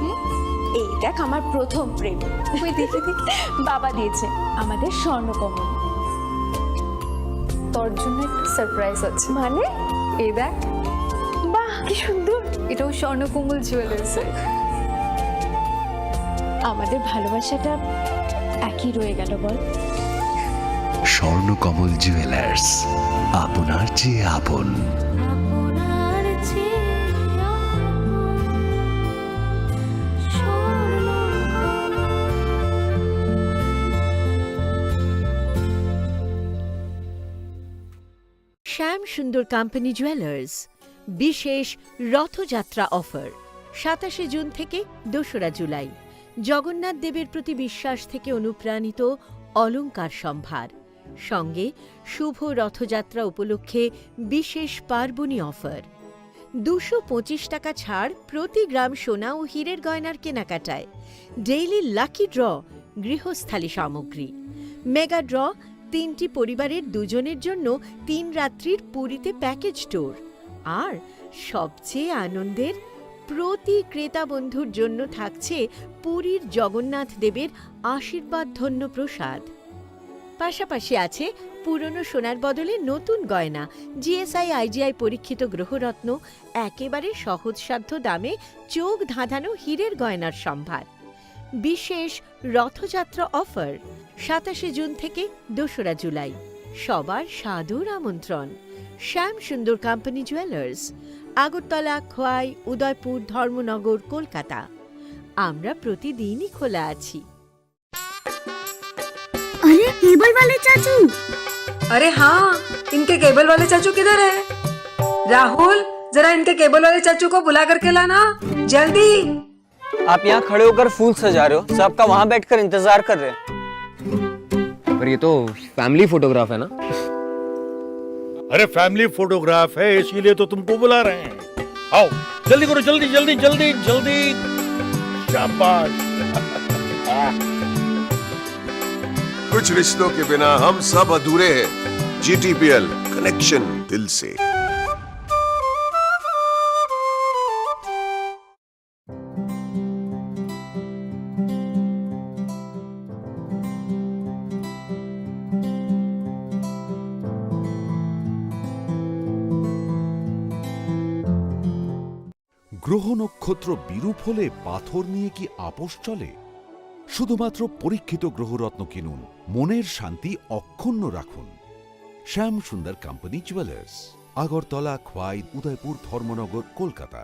এই দেখ, আমার প্রথম প্রেম। ওই দেখে দেখে বাবা দিয়েছে আমাদের স্বর্ণকমল। তোর জন্য একটা সারপ্রাইজ আছে। মানে? এই দেখ। বাহ, কি সুন্দর। এটাও স্বর্ণকমল জুয়েলার্সের। আমাদের ভালোবাসাটা একই রয়ে গেল, বল? স্বর্ণকমল জুয়েলার্স, আপনার চেয়ে আপন। শ্যাম সুন্দর কোম্পানি জুয়েলার্স, বিশেষ রথযাত্রা অফার, সাতাশে জুন থেকে দোসরা জুলাই। জগন্নাথ দেবের প্রতি বিশ্বাস থেকে অনুপ্রাণিত অলংকার সম্ভার, সঙ্গে শুভ রথযাত্রা উপলক্ষে বিশেষ পার্বণী অফার। দুশো পঁচিশ টাকা ছাড় প্রতি গ্রাম সোনা ও হীরের গয়নার কেনাকাটায়। ডেইলি লাকি ড্র, গৃহস্থালী সামগ্রী। মেগা ড্র, তিনটি পরিবারের দুজনের জন্য তিন রাত্রির পুরীতে প্যাকেজ ট্যুর। আর সবচেয়ে আনন্দের, প্রতি ক্রেতা বন্ধুর জন্য থাকছে পুরীর জগন্নাথ দেবের আশীর্বাদ ধন্য প্রসাদ। পাশাপাশি আছে পুরনো সোনার বদলে নতুন গয়না, জিএসআই আইজিআই পরীক্ষিত গ্রহরত্ন, একেবারে সহজসাধ্য দামে চোখ ধাঁধানো হীরের গয়নার সম্ভার। বিশেষ রথযাত্রা অফার, সাতাশে জুন থেকে দোসরা জুলাই। সবার সাদর আমন্ত্রণ। শ্যাম সুন্দর কোম্পানি জুয়েলার্স, আগরতলা, খোয়াই, উদয়পুর, ধর্মনগর, কলকাতা। আমরা প্রতিদিনই খোলা আছি। अरे, केबल वाले चाचू। अरे हाँ, इनके केबल वाले चाचू किधर है? राहुल, जरा इनके केबल वाले चाचू को बुला करके लाना, जल्दी। आप यहाँ खड़े होकर फूल सजा रहे हो, सब आपका वहाँ बैठकर इंतजार कर रहे हैं। पर ये तो फैमिली फोटोग्राफ है ना? अरे, फैमिली फोटोग्राफ है, इसीलिए तो तुमको बुला रहे हैं। आओ, जल्दी करो, जल्दी, जल्दी, जल्दी, जल्दी। शाबाश। कुछ रिश्तों के बिना हम सब अधूरे हैं। जीटीपीएल, कनेक्शन दिल से। গ্রহ নক্ষত্র বিরূপ হলে পাথর নিয়ে কি আপোষ চলে? শুধুমাত্র পরীক্ষিত গ্রহরত্ন কিনুন, মনের শান্তি অক্ষুণ্ণ রাখুন। শ্যাম সুন্দর কোম্পানি জুয়েলার্স, আগরতলা, খোয়াই, উদয়পুর, ধর্মনগর, কলকাতা।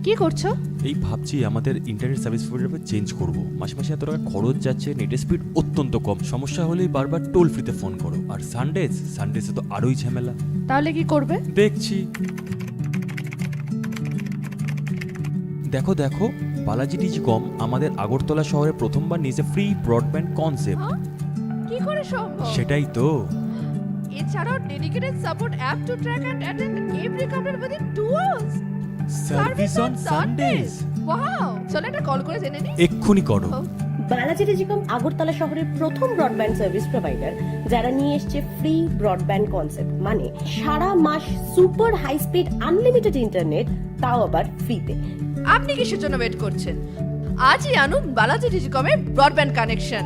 কি করছো? এই ভাবছি আমাদের ইন্টারনেট সার্ভিস প্রোভাইডার চেঞ্জ করব। মাসে মাসে এত টাকা খরচ যাচ্ছে, নেটের স্পিড অত্যন্ত কম। সমস্যা হলেই বারবার টোল ফ্রিতে ফোন করো। আর সানডেজ, সানডেজে তো আরোই ঝামেলা। তাহলে কি করবে? দেখছি। দেখো, দেখো, বালাজি টেলিকম আমাদের আগরতলা শহরে প্রথমবার নিয়েছে ফ্রি ব্রডব্যান্ড কনসেপ্ট। হ্যাঁ? কি করে সম্ভব? সেটাই তো। এছাড়াও dedicated support app to track and attend every complaint within two hours. Service on Sundays. Wow! চলো একটা কল করে জেনে নিই। এক্ষুনি করো। ও। বালাজি টেলিকম আগরতলা শহরের প্রথম ব্রডব্যান্ড সার্ভিস প্রোভাইডার, যারা নিয়ে এসছে ফ্রি ব্রডব্যান্ড কনসেপ্ট, মানে সারা মাস super high speed unlimited internet, তাও আবার ফ্রিতে। আপনি কিসের জন্য ওয়েট করছেন? আজই আনুন বালাজি টেলিকমে ব্রডব্যান্ড কানেকশন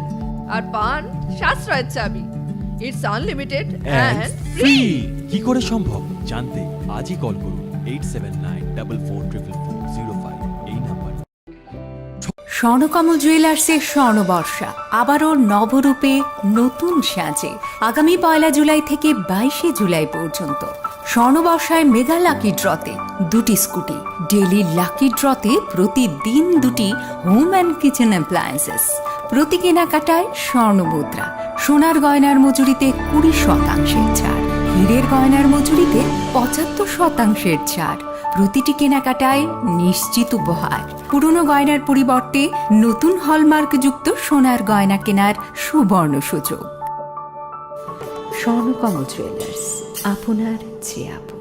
আর পান সাশ্রয়ের চাবি। It's unlimited and and free. Free. কি করে সম্ভব জানতে আজই কল করুন eight seven nine double four triple four zero five এই নাম্বার। স্বর্ণকমল জুয়েলার্সের স্বর্ণবর্ষা আবারও নবরূপে নতুন সাজে। আগামী পয়লা জুলাই থেকে বাইশে জুলাই পর্যন্ত স্বর্ণবর্ষায় মেগা লাকি ড্রতে দুটি স্কুটি, ডেইলি লাকি ড্রতে প্রতিদিন দুটি হোম অ্যান্ড কিচেন অ্যাপ্লায়েন্সেস। প্রতি কেনাকাটায় স্বর্ণ মুদ্রা, সোনার গয়নার মজুরিতে কুড়ি শতাংশের ছাড়, হীরের গয়নার মজুরিতে পঁচাত্তর শতাংশের ছাড়। প্রতিটি কেনাকাটায় নিশ্চিত উপহার। পুরনো গয়নার পরিবর্তে নতুন হলমার্কযুক্ত সোনার গয়না কেনার সুবর্ণ সুযোগ। স্বর্ণকমল জুয়েলার্স, আপনার যে আপন।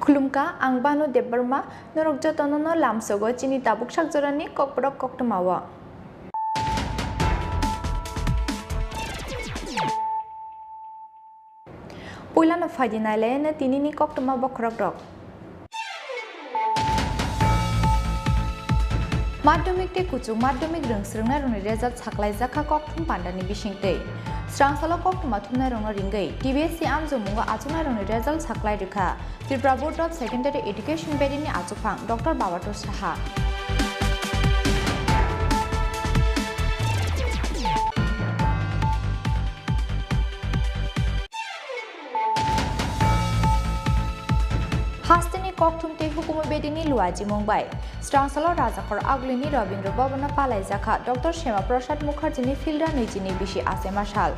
Khulumkha, ang Banu Debbarma, norok jotono no lamsogo chini tabuk sakjorani kokborok koktwmao. Puilano phaidi nailaino tinini koktwma bokhorokrok. Madhyamik tei kuchuk madhyamik rwng swrwngnairokni result saklaijak kha kokthum pandani bisingtwi. Srangsalo koktwma thumnairokno ringwi T B S C amjokmungo achuknairokni result saklai rwkha Tripura Board of Secondary Education bedini achukphang Doctor Babatur Saha. Hasteni kokthum tei hukumu bedini luajimung bai Srangsalo Rajakhor Agulini Rabindra Bhavan-o palaijakha Doctor Shema Prasad Mukherjee-ni Philda nijini bisi achai masal.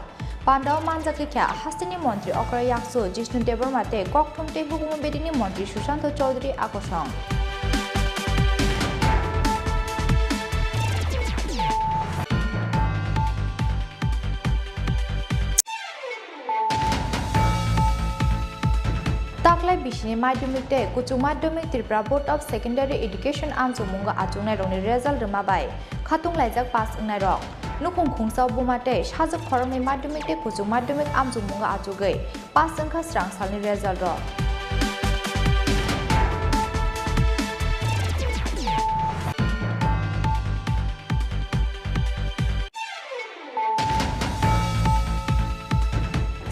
Pandao manjak rikha hasteni montri Okra Yaksu Jishnu Debbarma tei kokthum tei hukumu bedini montri Sushanta Chowdhury Akosong. Taklai bisini madhyamik tei kuchuk madhyamik Tripura Board of Secondary Education amchukmungo achuknairokni result rwma bai khatung laijak pass wngnairok. Nukhung khungsa buma tei sajwk khoroknwi madhyamik tei kuchuk madhyamik amchukmungo achugwi pass wngkha srang salni result rok.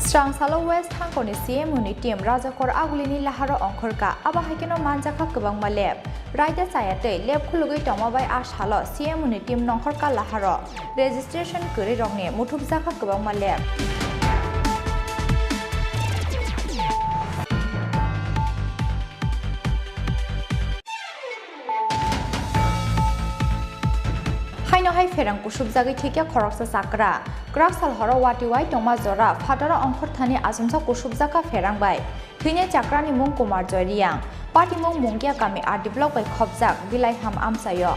Srang salo West Hangkoni C M O ni team Rajakor Agulini laharo ongkhorka, abo hai kheno manjakha kwbangma lab. Raida chaya tei lab khulugwi tongma bai a salo C M O ni team nongkhorka laharo. Registration kwrwi rokni muthubjakha kwbangma lab. Haino hai pherang kusubjagwi thikya khoroksa chakra. Kwrak sal horo wati wai tongma jora phataro ongkhorthani achomsa kusubjakha pherang bai. Thwinai chakrani mung Kumar Joy Reang. Patimung Mungkia kami R D block bai khopjak Bilaiham amchaio.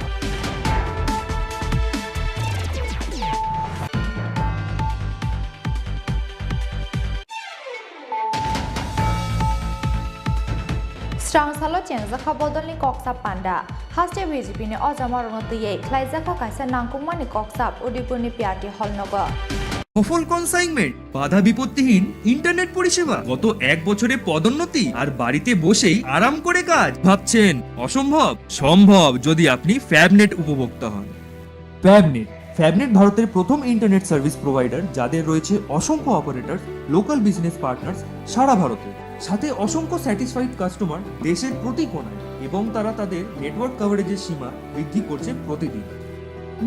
Srang salo chengjakha bodolni koksa panda. Haste B J P ni ojamarokno twiwi khlaijakha kaisa nangkukmani koksa Udaipurni P R T hall nogo. সফল কনসাইনমেন্ট, বাধা বিপত্তিহীন ইন্টারনেট পরিষেবা, গত এক বছরে পদোন্নতি আর বাড়িতে বসেই আরাম করে কাজ। ভাবছেন অসম্ভব? সম্ভব, যদি আপনি ফ্যাবনেট উপভোক্তা হন। ফ্যাবনেট। ফ্যাবনেট ভারতের প্রথম ইন্টারনেট সার্ভিস প্রোভাইডার, যাদের রয়েছে অসংখ্য অপারেটর, লোকাল বিজনেস পার্টনার্স সারা ভারতে, সাথে অসংখ্য স্যাটিসফাইড কাস্টমার দেশের প্রতি কোণায়, এবং তারা তাদের নেটওয়ার্ক কভারেজের সীমা বৃদ্ধি করছে প্রতিদিন।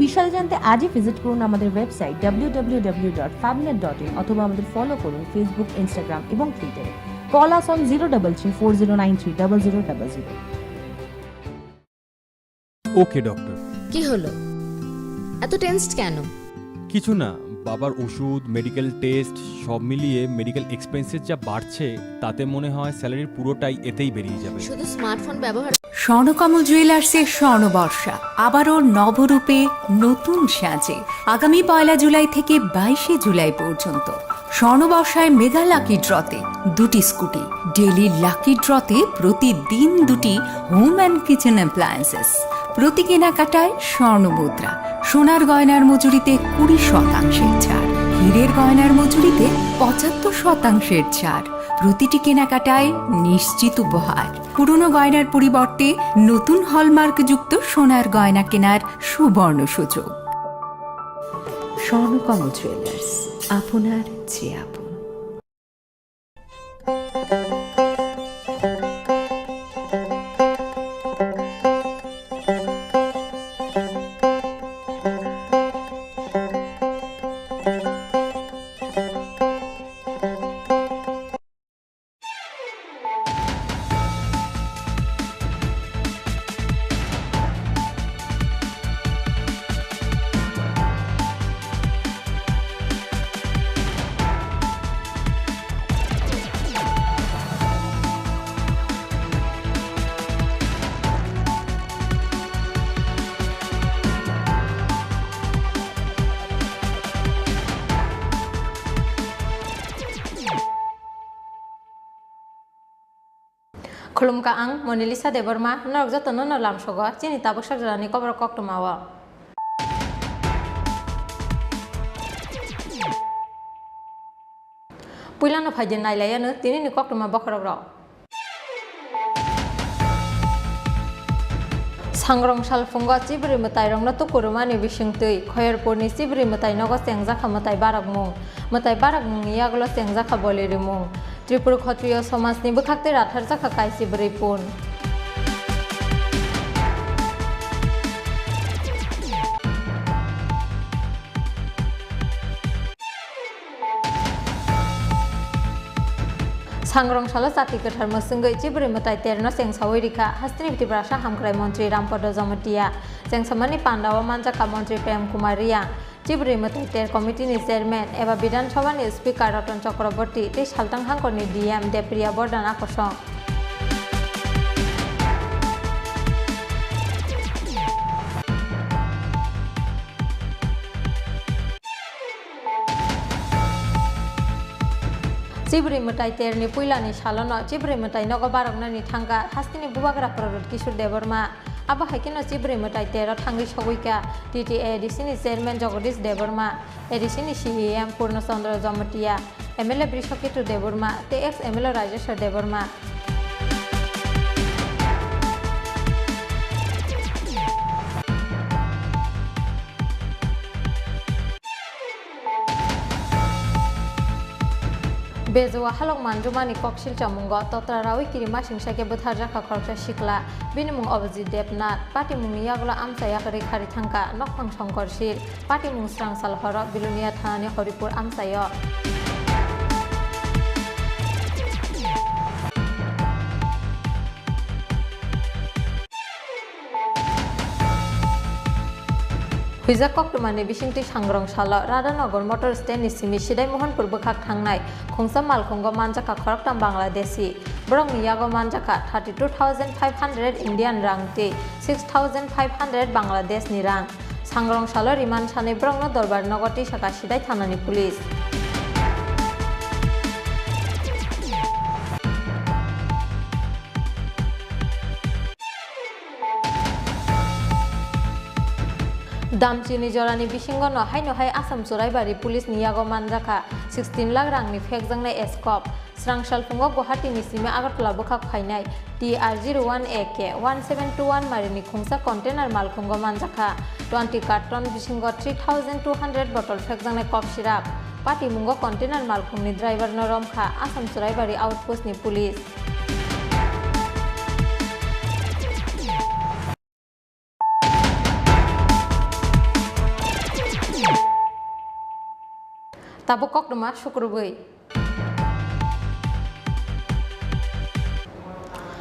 বিশদে জানতে আজই ভিজিট করুন আমাদের website W W W dot ফ্যাবনেট ডট ইন অথবা আমাদের ফলো করুন ফেসবুক, ইনস্টাগ্রাম এবং টুইটারে। Call us on zero double three four zero nine three double zero double zero. ওকে ডক্টর। কি হলো? এত টেন্সড কেন? কিছু না, বাবার ওষুধ, মেডিকেল টেস্ট, সব মিলিয়ে মেডিকেল এক্সপেন্সেস যা বাড়ছে, তাতে মনে হয় স্যালারির পুরোটাই এতেই বেরিয়ে যাবে। শুধু স্মার্টফোন ব্যবহার স্বর্ণকমল জুয়েলার্সের স্বর্ণবর্ষা আবারও নবরূপে নতুন সাজে। আগামী পয়লা জুলাই থেকে বাইশে জুলাই পর্যন্ত স্বর্ণবর্ষায় মেগা লাকি ড্রতে দুটি স্কুটি, ডেইলি লাকি ড্রতে প্রতিদিন দুটি হোম অ্যান্ড কিচেন অ্যাপ্লায়েন্সেস, প্রতি কেনাকাটায় স্বর্ণ মুদ্রা, সোনার গয়নার মজুরিতে কুড়ি শতাংশের ছাড়, হীরের গয়নার মজুরিতে পঁচাত্তর শতাংশের ছাড়, প্রতিটি কেনাকাটায় নিশ্চিত উপহার, পুরনো গয়নার পরিবর্তে নতুন হলমার্কযুক্ত সোনার গয়না কেনার সুবর্ণ সুযোগ। স্বর্ণকমল জুয়েলার্স, আপনার যে আপন। Khulumkha, ang Monalisa Debbarma, norok jotono no lamsogo chini tabuk sak jorani koborok koktwmao. Puilano phaidi nailaiano tinini koktwma bokhorokrok. Sangrong salphungo chibrwi mwtairokno tukurumani bisingtwi Khoyerpurni chibrwi mwtai nogo chengjakha mwtai barokmung. Mwtai barokmungni yagulo chengjakha boli rimung. Tripura Khotriyo somajni bwkhaktwi ratharjakha kaisi bwrwi pun. Sangrong salo chati kwthar mwswngwi chibrwi mwtai terno chengsawi rikha hasteni Tiprasa hamkrai montri Rampada Jamatia. Chengsamani pandao manjakha montri Prem Kumar Reang. Chibrwi mwtai ter committee ni chairman eba Bidhan Sabha ni speaker Ratan Chakraborty tei Saltang Hangkor ni D M Depriya Bordhan akosong. Chibrwi mwtai ter ni puila ni salo no chibrwi mwtai nogo baroknani thangkha hasteni bubagra Pradyut Kishore Debbarma. Abo hai kheno Chibri mwtai tero thangwi sogwi kha T T A A D C ni chairman Jagadish Debbarma, A D C ni C E M Purno Chandra Jamatia, M L A Brishaketu Debbarma tei ex M L A Rajeshwar Debbarma. Bejua halok manjumani koksil chamungo totra rawi kirimasingsa khe bwtharjakha khoroksa sikla, bini mung Abhijit Debnath, patimungni yagulo amchai yakarwi kharwi thangkha nokphang songkor sil, patimung srangsal horo Bilonia thanani Horipur amchaio. Huijak koktwmani bisingtwi Sangrong salo Radhanagar motor stand ni simi Sidai Mohanpur bwkhak thangnai khungsa malkhungo manjakha khoroktham Bangladeshi. Borokni yago manjakha thirty two thousand five hundred Indian rang tei six thousand five hundred Bangladesh ni rang. Sangrong salo remand sanwi borokno dorbar nogo tisakha Sidai thanani police. Damchini jorani bisingo no haino hai Assam Churaibari police ni yago manjakha sixteen lakh rangni phekjaknai eskop. Srang salphungo Guwahati ni simi Agartala bwkhak phainai T R zero one A K one seven two one marini khungsa container malkhungo manjakha twenty carton bisingo three thousand two hundred bottle phekjaknai cough syrup. Patimungo container malkhungni driver no romkha Assam Churaibari outpost ni police. Tabuk koktwma sukrubwi.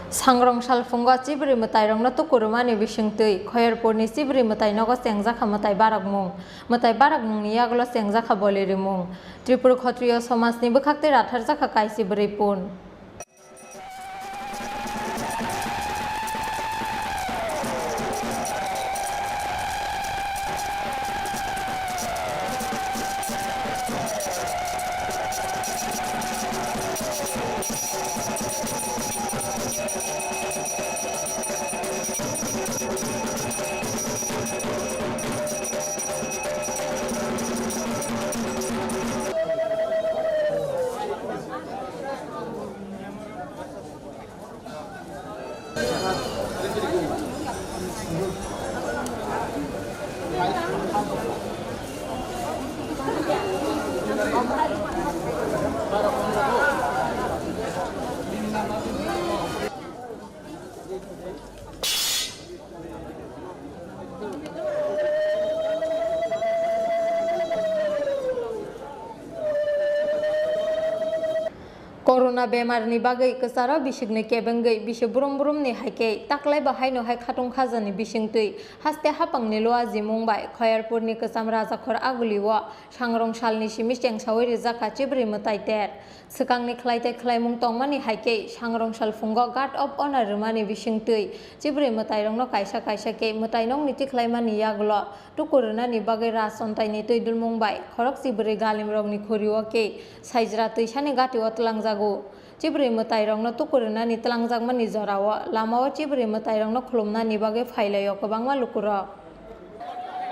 Sangrong salphungo Chibri mwtairokno tukurumani bisingtwi Khoyerpurni Chibri mwtai nogo chengjakha mwtai barokmung. Mwtai barokmungni yagulo chengjakha boli rimung. Tripura Khotriyo somajni bwkhaktwi ratharjakha kaisi bwrwi pun. Corona bemar ni bagwi kwcharo bisikni kebengwi bisi brum brum ni hai khe taklai bo haino hai khatung khajani bisingtwi haste hapang ni luajimung bai Khoyarpur ni kwcham Rajakhor Aguli o sangrong sal ni simi chengsawi rijak kha Chibri mwtai ter. Swkangni khlai tei khlaimung tongmani hai khe sangrong salphungo Guard of Honour rwmani bisingtwi Chibri mwtairokno kaisa kaisa khe mwtainokni tikhlaimani yagulo tuku rwnani bagwi rajchontaini twi dulmung bai khorok Chibri galimrokni khuri-o khe saijra twisani gati-o twlangjago. Chibri mwtairokno tuku rwnani twlangjakmani jora-o lama-o Chibri mwtairokno khulumnani bagwi phailaio kwbangma lukurok.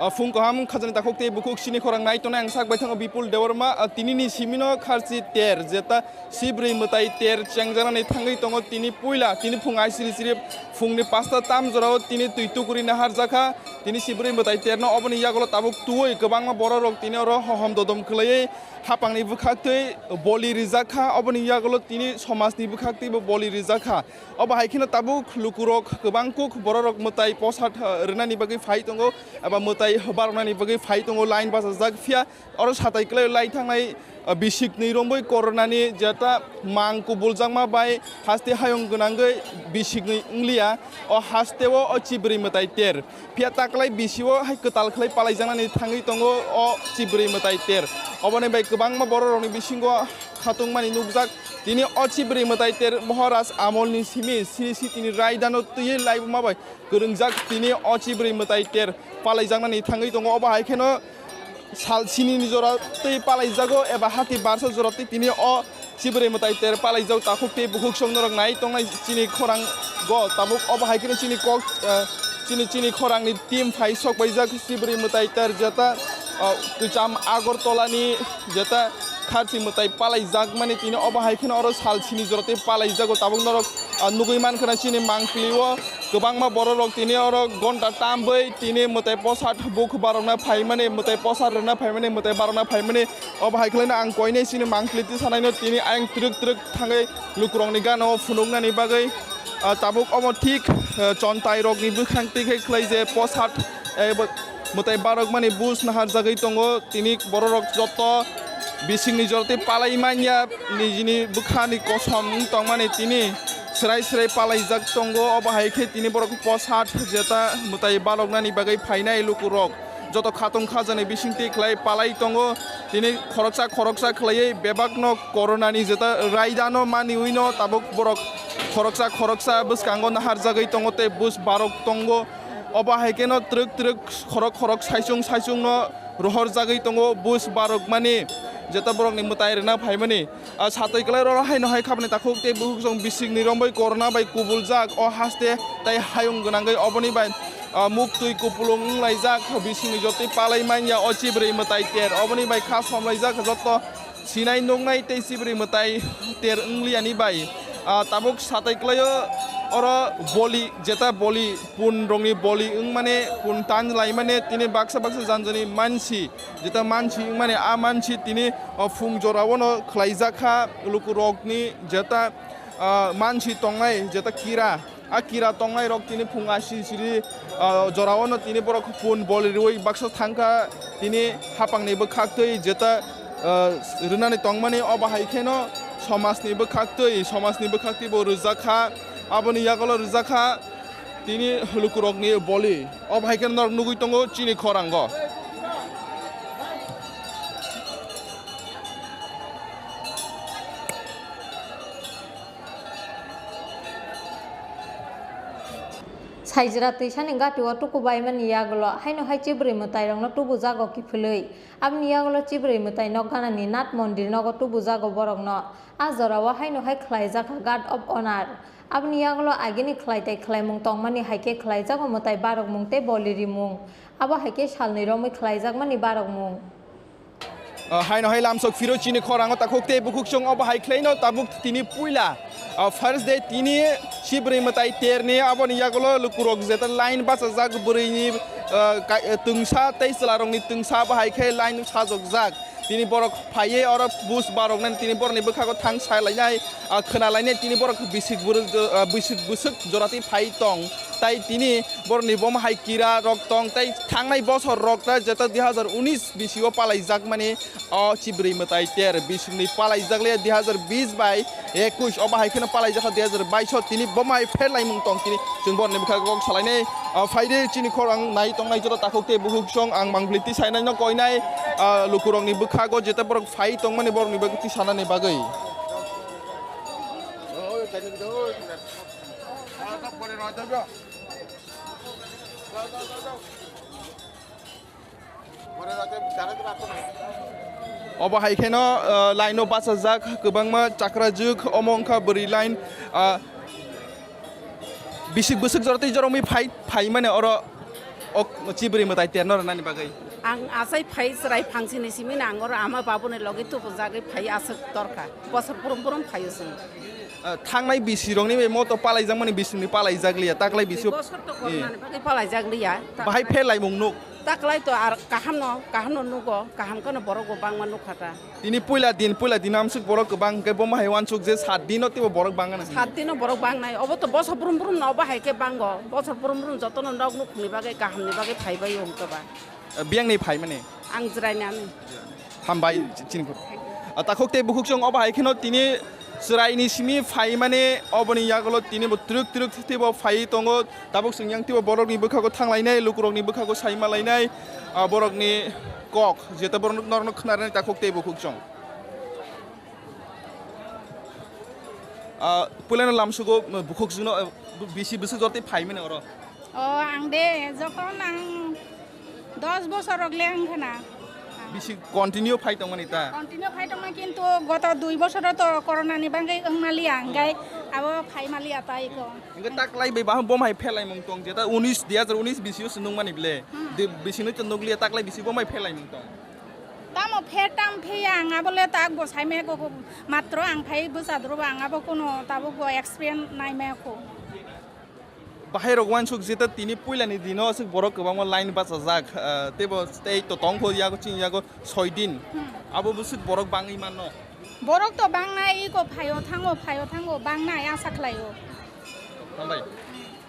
O phung kaham khajani takhuk tei bukhuk sini khorang nai tongnai ang sak bai thango Bipul Debbarma, ah, tini ni simino kharchi ter jeta Chibri mwtai ter chengjaknani thangwi tongo tini puila tini phung aisiri siri phungni pasta tam jorao tini twi tukuri naharjakha tini Chibri mwtai terno oboni yagulo tabuk tuwi kwbangma borok rok tini oro hohom dodom kwlaiwi hapangni bwkhaktwi boli rijakha oboni yagulo tini somajni bwkhaktwibo boli rijakha. Obo hai kheno tabuk lukurok kwbang kuk bororok mwtai posat, uh, rwnani bagwi phai tongo, eba mwtai baroknani bagwi phai tongo, line bachajak. Phiya oro satai kwlai lai thangnai, uh, bisiknwi romwi koronani jeta mang kubuljakma bai haste hayung gwnangwi bisiknwi wngliya. O hasteo o Chibri mwtai ter. Phiya taklai bisio hai kwtal khlai palaijaknani thangwi tongo o Chibri mwtai ter. Oboni bai kwbangma bororokni bisingo khatungmani nukjak. Tini o Chibri mwtai ter Maharaj amolni simi Sri Sitini raidano twiwi laibuma bai kwrwngjak. Tini o Chibri mwtai ter palaijaknani thangwi tongo. Obo hai kheno sal sinini jora twi palaijago eba hati barsa jora twi tini o Chibri mwtai ter palaijak takhuk tei bukhuk song norok nai tongnai chini khorang go tabuk obo hai kheno chini kok, eh, Chini, chini khorangni team phai sok paijak Chibri mwtai ter jeta, o, Tucham Agartala ni jeta kharchi mwtai palai jak mani tini obo hai kheno oro sal sini jora tei palai jago tabuk norok, o, nugui mankha na chini mangpili o kwbangma borok rok tini oro gonta tam bai tini mwtai posat buk barokna phai mani mwtai posat rwna phai mani mwtai barokna phai mani obo hai khwlaino ang koinai chini mangpili tisa naino tini ayang twrwk twrwk thangwi lukurokni gana o phunuknani bagwi. Ah, tabuk omo thik, ah, chontai rokni bwkhang twi khe khlai je posat, eh, bo-, mwtai barok mani buj naharjagwi tongo. Tini borok rok joto bisingni jora tei palai manya nijini bwkhani kosom wng tongmani tini swrai swrai palaijak tongo. Obo hai khe tini borok posat jeta mwtai baroknani bagwi phainai lukurok. Joto khatong khajani bisingtwi khlai palai tongo. Tini khoroksa khoroksa khlaiwi bebakno coronani jeta raidano maniwino tabuk borok khoroksa khoroksa bwskango naharjagwi tongo tei buj barok tongo. Obo hai kheno twrwk twrwk khorok khorok saichung saichungno rohorjagwi tongo buj barok mani jeta borokni mwtai rwna phaimani. Ah, satwi kwlai rw haino hai khapni takhuk tei bukhuk chwng bisingni romwi corona bai kubuljak o haste tei hayung gwnangwi oboni bai, ah, muktwi kupulung wnglaijak bisingni jotwi palai manya o chibrwi mwtai ter oboni bai kha somlaijak joto sinai nuknai tei chibrwi mwtai ter wngliyani bai. Ah, tabuk satwi kwlaio oro boli jeta boli pun rokni boli wngmani pun tan laimani tini baksa baksa janjani mansi. Jeta mansi wngmani a mansi tini, o, phung jorao no khlaijak kha lukurokni jeta, ah, mansi tongnai jeta kira. A kira tongnai rok tini phung asi siri, ah, jorao no tini borok pun boli riwi baksa thangkha tini hapangni bwkhaktwi jeta, ah, rwnani tongmani obo hai kheno somajni bwkhaktwi, somajni bwkhaktwi bo rwjak kha. Aboni yagulo rwjak kha. Tini lukurokni boli. Obo hai khe norok nugui tongo chini khorango. Saijra twisani gati o tukubaimani yagulo haino hai chibrwi mwtairokno tubujago kiphilwi. Aboni yagulo chibrwi mwtai nok ganani Nath mondir nogo tubujago borokno. A jorao haino hai khlaijak kha Guard of Honour. Aboni yagulo agini khlai tei khlaimung tongmani hai khe khlaijago mwtai barokmung tei boli rimung. Abo hai khe salni romwi khlaijakmani barokmung. Ah, haino hai lamsok phiro chini khorango takhuk tei bukhuk chwng obo hai khlaino tabuk tini puila. Ah, first day tini chibrwi mwtai terni aboni yagulo lukurok jeta line bachajak bwrwini, ah, ka-, tungsa tei chwlarokni tungsa abo hai khe line sajokjak. Tini borok phaiwi oro buj baroknani tini borokni bwkhago thang sai lainai, ah, khna lainai tini borok bisik bwrwk, ah, bisik bwswk jora twi phai tong. Tai tini borokni bomo hai kira rok tong tai thangnai bosor rok ta jeta dui hazar unis bisio palai jakmani o chibrwi mwtai ter bisingni palai jak le dui hazar bis bai ekush obo hai kheno palai jakha dui hazar bais o tini bomo hai pher laimung tong tini chwng borokni bwkhago kok salainai. Ah, phaidi chini khorang nai tongnai joto takhuk tei bukhuk song ang mangpili tisainai no koinai, ah, lukurokni bwkhago jeta borok phai tongmani borokni bagwi tisanani bagwi. Obo hai kheno, ah, line o bachajak kwbangma chakrajwk omo wngkha bwrwi line, ah, bisik bwswk jora tei jora wngwi phai, phai mani oro. Ok, chibrwi mwtai terno rwnani bagwi. Ang achai phai chwrai phangsini simi na ang oro ama babuni logi tubujagwi phai aswk dorkha. Bosor purum purum phaio chwng. Ah, thangnai bisirokni bai moto palaijakmani bisingni palaijak liya, taklai bisio. Bosor to eh. Kornani bagwi palaijak liya. Bahai pherlaimung nuk. Taklai to ar kahamno, kahamno nugo, kaham kheno borok bo bangma nukha ta. Tini puila din, puila din amsuk borok kwbang hwnkhe bomo hai uansuk je sat dino teibo borok bangana. Sat dino borok bangnai, obo to bosor brum brum no obo hai khe bango, bosor brum brum jotono nok nukhungni bagwi kahamni bagwi phaibai hwnkhe ba. Biyangni phaimani? Ang jwrainani. Hambai chini. Takhuk tei bukhuk chwng obo hai kheno tini chwraini simi phaimani oboni yagulo tini bo twrwk twrwk teibo phaiwi tongo. Tabuk chwng yang teibo borokni bwkhago thanglainai, lukurokni bwkhago saima lainai, ah, borokni kok, jeta borok norokno khwnarnani takhuk tei bukhuk chwng. Ah, puilano lamsugo, bukhuk chwngno, ah, bisi bwswk jora tei phaimani oro? O, ang de, jokhon ang dos bosor rok le wngkha na. Bisi continue phai tongmani ta? Continue phai tongma, kintu goto dui bosoro to corona ni bagwi wngmaliya, hwnkhe Abo phai maliya ta iko. Hingke taklai bai bahai bom hai pherlaimung tong, jeta unis, dui hazar unis bisio se nungmani ble. Hmm. De, bisino to nukliya, taklai bisi bom hai pherlaimung tong. Tamo pher tam pheya ang abo le tak bo sai me ko, ko matro ang phai bwsa dro ba ang abo kono tabuk bo experience nai me ko. Bahai rok wansuk jeta tini puilani dino aswk borok kwbangma line bachajak, ah, teibo tei to tongkho yago chini yago soi din. Hmm. Abo bwswk borok bangwi mano. Borok to bangnai, iko phaio thango, phaio thango, bangnai, asa khlaio. Hambai.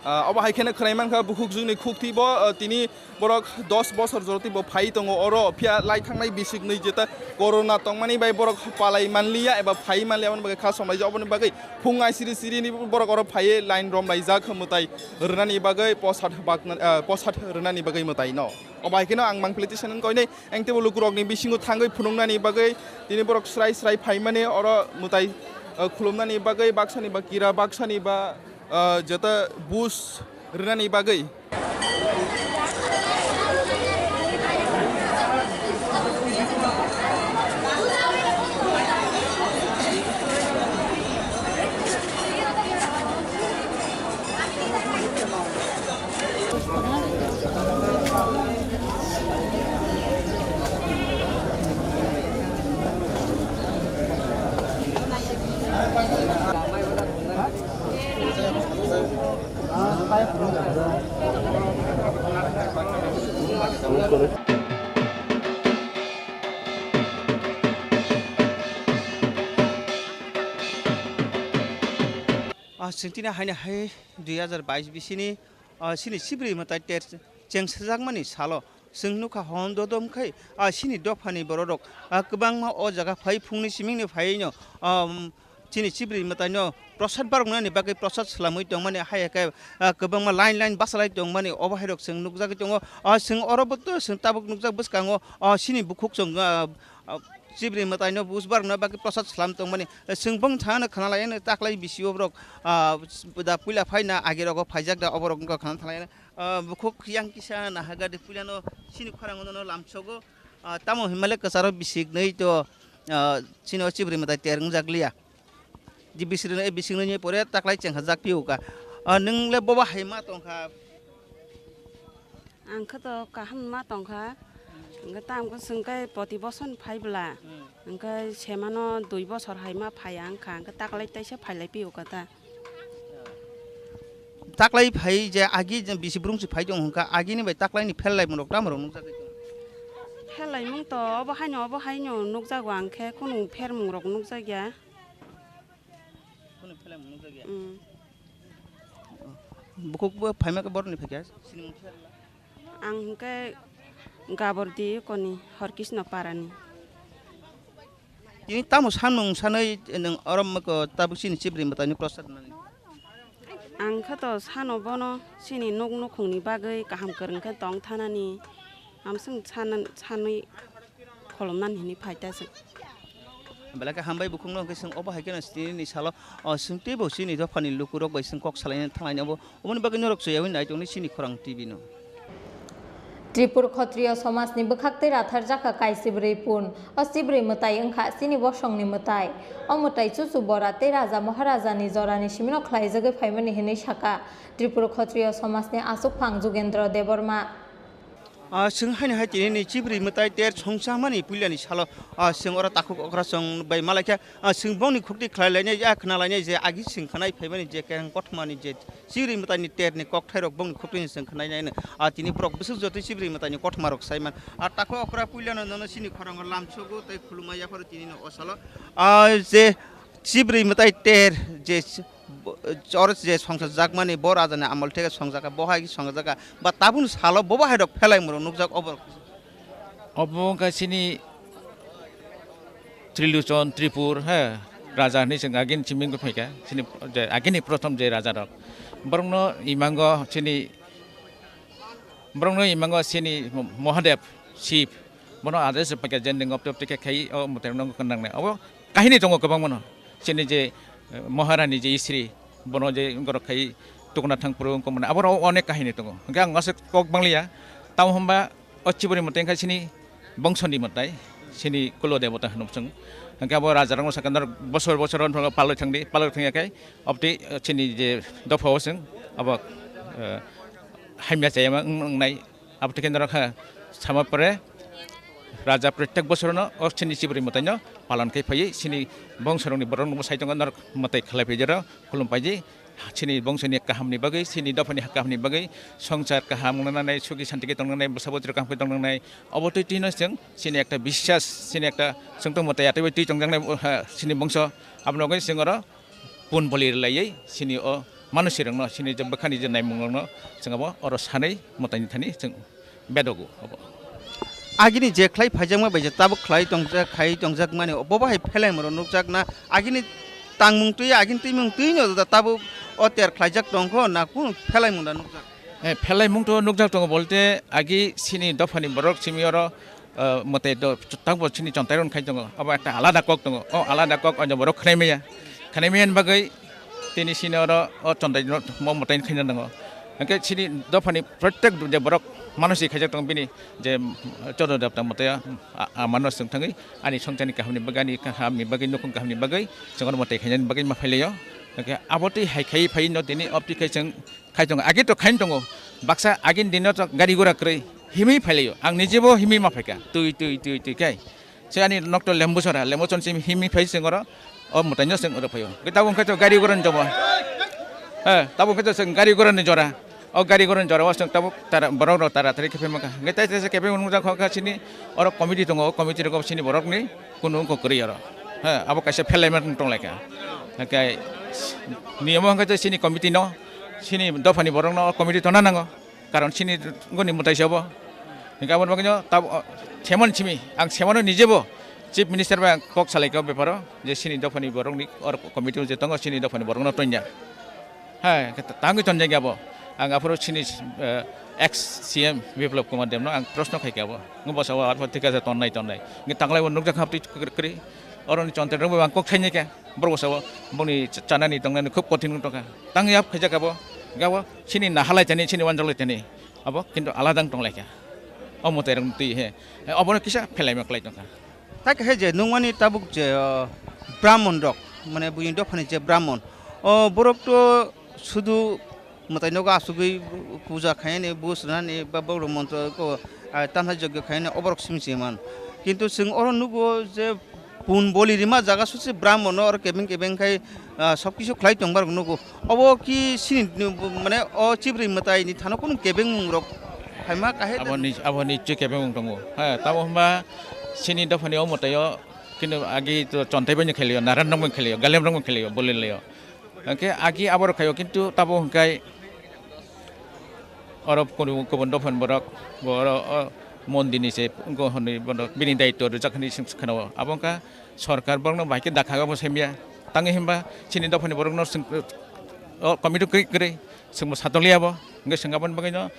Ah, obo hai kheno khwnai mankha, bukhuk jwngni khukti bo, ah, tini borok dos bosor joroti bo phai tongo oro, phiya lai thangnai bisik nwi jeta corona tongmani bai borok palai manliya eba phai manliya, aboni bagwi kha somlaijak, oboni bagwi phung ai siri siri ni borok oro phaiwi line romlaijak, mwtai rwnani bagwi, posad bakna, ah, posad rwnani bagwi mwtai no. Obo hai kheno ang mangpili tisa nang koinai. Ang teibo lukurokni bisingo thangwi phunuknani bagwi tini borok srai srai phaimani oro mwtai, uh, khulumnani bagwi baksani ba kira baksani ba, uh, jota buj rwnani bagwi. Ah, chwng tini haino hai dui hazar bais bisini, ah, chini chibri mwtai ter chengsajakmani salo chwng nukha hwn dodom khai, ah, chini dophani bororok, ah, kwbangma o jaga phai phungni simingni phaiwi no, ah, chini chibri mwtaino prosad baroknani bagwi prosad swlamwi tongmani hai khe, ah, kwbangma line line bachalai tongmani obo hairok chwng nukjagwi tongo. Ah, chwng oro bo to chwng tabuk nukjak bwskango, ah, chini bukhuk chwng, ah, ah, chibri mwtaino buj barokna bagwi prosad swlam tongmani. Chwng bong thangno khna lai taklai bisio borok, ah, da puila phaina age rogo phaijak da oborok wngkha khna thalai. Ah, bukhuk yang kisa nahaga de puilano chini khorang no lamsogo. Ah, tamo hinmale kwcharo bisik nwi to, ah, chini o chibri mwtai ter wngjakliya. Di bisik nwi, bisik nwi pore taklai chengha jak piu ka. Ah, nwng le bobo hai ma tongkha. Ang khe to kaham ma tongkha. Hwnkhe tamo khe chwng khe poti boson phai bwla. Hmm. Hwnkhe semano dui bosor hai ma phai ang kha. Hwnkhe taklai taisa phailai piu ka ta. Taklai phai je agi je bisi brumsi phai tong hwnkha, agini bai taklaini pherlaimung rok tamo rok nukjagwi tong? Pherlaimung to obo haino obo haino nukjago ang khe, kunu phermung rok nukjakya. Kunu pherlaimung nukjakya? Mm. Bukhuk bo phaima khe borokni phaikha, sinimung pherla? Ang hwnkhe Gabordi koni Horkisno parani. Tini tamo sanmung sanwi nwng oro moko tabuk chini chibri mwtaini prosad nani? Ang khe to sano bono chini nuk nukhungni bagwi kaham kwrwng khe tong thanani. Amswng sanan-, sanwi kholomnani hinwi phai ta chwng. Belai khe hambai bukhukno hwnkhe chwng obo hai kheno chini salo, o, chwng teibo chini dophani lukurok bai chwng kok salaina thanglaina obo. Oboni bagwi norok chwyaui nai tongdi chini khorang T V no. Tripur Khotriyo somajni bwkhak tei ratharjakha kaisibrwi pun. O sibrwi mwtai wngkha chini bosongni mwtai. O mwtai chuchu bora tei raja maharajani jorani simino khlaijagwi phaimani hinwi sakha Tripur Khotriyo somajni achukphang Jugendra Debbarma. Ah, chwng haino hai tini ni chibrwi mwtai ter chongchamani puilani salo, ah, chwng oro takhuk okra chwng bai malaikha. Ah, chwng bongni khukti khlai lainai, ah, khna lainai je agi chwng khnai phaimani je kereng kothomani je chibrwi mwtaini terni kokthairok bongni khukti ni chwng khnai nai. Ah, tini borok bwswk jotoi chibrwi mwtaini kothoma rok saiman. Ah, takhuk okra puilano nono chini khorango lamsogo tei khulumma yapharo tini no o salo. Ah, je chibrwi mwtai ter je Bo-, oro je songchakjakmani bo rajani amol theke songjakha, bo hai khe songjakha. Ba tabukni salo bobo hai rok phelai moro nukjak obo. Obo wngkha chini Trilochon Tripur, he, raja hinwi chwng agini chiming phaikha, chini je agini prothom je raja rok. Borokno imango chini, borokno imango chini Mahadev, Shiv, bono aje se phaikha je nwng opte opte khe khai o mwtai rok nang nang nai. Obo kahini tongo kwbangma no. Chini je, eh, Maharani je istri, bono je gorok khai tukuna thang phuru wngkha mane, aboro onek kahini tongo. Hwnkhe ang aswk kok mangliya, tamo hwnba o chiboni mwtai wngkha chini bongsoni mwtai, chini kulo debota hwnwi chwng. Hwnkhe abo rajarokno sakha norok bosor bosor hwnphano palwi thangdi, palwi thangya khe obtwi, eh, chini je dophao chwng abo, eh, hamya chayama wng-, wngnai. Abotwi khe norok kha sama pore raja protek bosorono o chini chibri mwtaino palon khai phaiwi chini bongsorokni borokno bo saitongo norok mwtai khlai phaijaro khulum paidi. Chini bongsoni kahamni bagwi, chini dophani kahamni bagwi, swngchar kaham wngna nangnai, sugi santi khe tongna nangnai, bwsa bwtwi kaham khe tongna nangnai. Obo twi twino chwng chini ekta biswas, chini ekta chwngtong mwtai atwi bai twi tongjaknai, uh, chini bongso. Abono bagwi chwng oro pun boli rwlaiwi chini o manusirokno, chini je bwkhani je naimungrokno chwng abo oro sanwi mwtaini thani chwng bedogo obo. Agini je khlai phaijakma bai je tabuk khlai tongjak, khai tongjakmani, bo bahai phelaimoro nukjakna, agini tangmung twi, agini twimung twino da tabuk o ter khlaijak tongkho, na kunu phelaimung da nukjak? Eh, phelaimung to nukjak tongo bolte, agi chini dophani borok simi oro, eh, mwtai do, tangbo chini chontai rok khai tongo, abo ekta alada kok tongo, o alada kok o borok khwnai maya, khwnai maya ni bagwi tini sini oro o chondai no mo mwtai khaina nango. Hwnkhe sini dophani protek je borok mano si khaijak tong bini je, mm, chodo dapta mwtai a, a, a mano swng thangwi ani songchani kahamni bagwi, ani kahamni bagwi, nukhung kahamni bagwi chwng oro mwtai khainani bagwi ma phailaio. Hwnkhe abo twi hai khai phai no tini opti khai chwng khai tongo. Agi to khain tongo, baksa agini dino to gari gura kwrwi himwi phailaio. Ang nijebo himwi ma phaikha, twi, twi, twi, twi khai. Se ani nokto Lembusora, Lembusora se himwi phai se oro, o mwtaino se oro phaio. Ke tabuk khe to gari gura ni jomo. He, tabuk khe to se gari gura ni jora. O gari gura ni jora o se tabuk tara, borok rok tara tari khe phai maka. Ke tai tai se khe phai maka kha sini oro committee tongo, o committee rok sini borok ni kunu ko kwrwi oro. He, abo kaisa phelaima tong lai kha. Hwnkhe niyamo hwnkhe to sini committee no, sini dophani borok no o committee tona nango. Karon chini goni mwtai se obo. Hingke aboni bagwino tab-, o, semon simi, ang semono nijebo Chief Minister bai ang kok salai kha o beparo, je chini dophani borokni or committee je tongo, chini dophani borokno tonya. Hai, tangwi tonjak ya bo. Ang aphuru chini, eh, ex C M Biplab Kumar Debno ang proshno khai kha bo. Ngo bwsa o aphuru thik ase tonnai tonnai. Ngi tanglai bo nukjak haptwi kwrwi. Oroni chonte rok bo ang kok thaini kha. Borok bwsa o boni ch-, chanani tongnani khub kothin wng tongkha. Tangwi ap khaijak abo. Gabo chini nahalai tani, chini wanjaklai tani. Abo kintu alada wng tonglaikha. O mwtairokni twi he. Obono kisa phelaima kwlai tongkha. Tak he je nungmani tabuk je, o, Brahmon rok, mane buini dophani je Brahmon, o borok to sudu mwtai nogo asugwi puja khainani, bus rwnani, ba borok montro ko, a, tanha jogyo khainani, oborok simi se man. Kintu chwng oro nugo je pun boli rima jaga susi Brahmon no oro kebeng kebeng khai, ah, sob kisu khlai tongma rok nugo. Obo ki sini, mane o chibri mwtai ni thano kunu kebeng mung rok phaima kahe. Abo ni, abo ni chwi kebeng mung tongo. Ha, tamo hwnba sini dophani o mwtai o kinu agi to chontai bai ni khelio, naran rok bai khelio, galem rok bai khelio, boli lio. Hwnkhe agi abo rok khaio, kintu tabo hwnkhe oro kunu kubun dophani borok, bo oro o mondir ni se wngkha hwnwi bono bini daityo rwjak hwnwi swng-, swngkha o. Abo wngkha sorkar borokno bai khe dakha obo saimya. Tangwi hwnba chini dophani borokno swng-, o committee kwrwi kwrwi swngbo satokliya bo. Hwnkhe swng aboni bagwino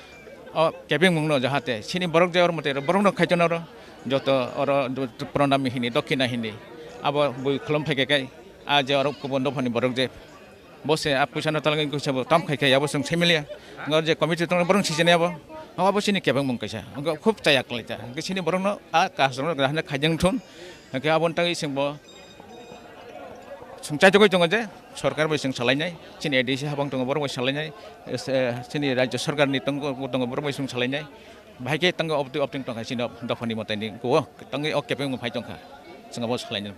o kebengmungno jahate chini borok je oro mwtai borokno khaito noro joto oro pranami hini, dokhina hini, abo bui khulum phaikhe kai. A je oro kubun dophani borok je bo se a puisa no talangwi kisa bo tam khai khai abo chwng similia. Ngo je committee tong borok sijeni abo. Abo chini kebeng mung kaisa. Ngo khub chaya kwlai ta. Hwnkhe chini borok no a kas rok no hwnwi khaijang thun. Hwnkhe abo tangwi chwng bo chwng chaitugwi tongo je sorkar bai chwng salainai. Chini A D C habang tongo borok bai salainai. Chini rajya sorkar ni tongo tongo borok bai chwng salainai. Bahai khe tangwi opting opting tongkha chini dophani mwtai ni kuo tangwi o kebeng mung phai tongkha. Chwng abo salainai.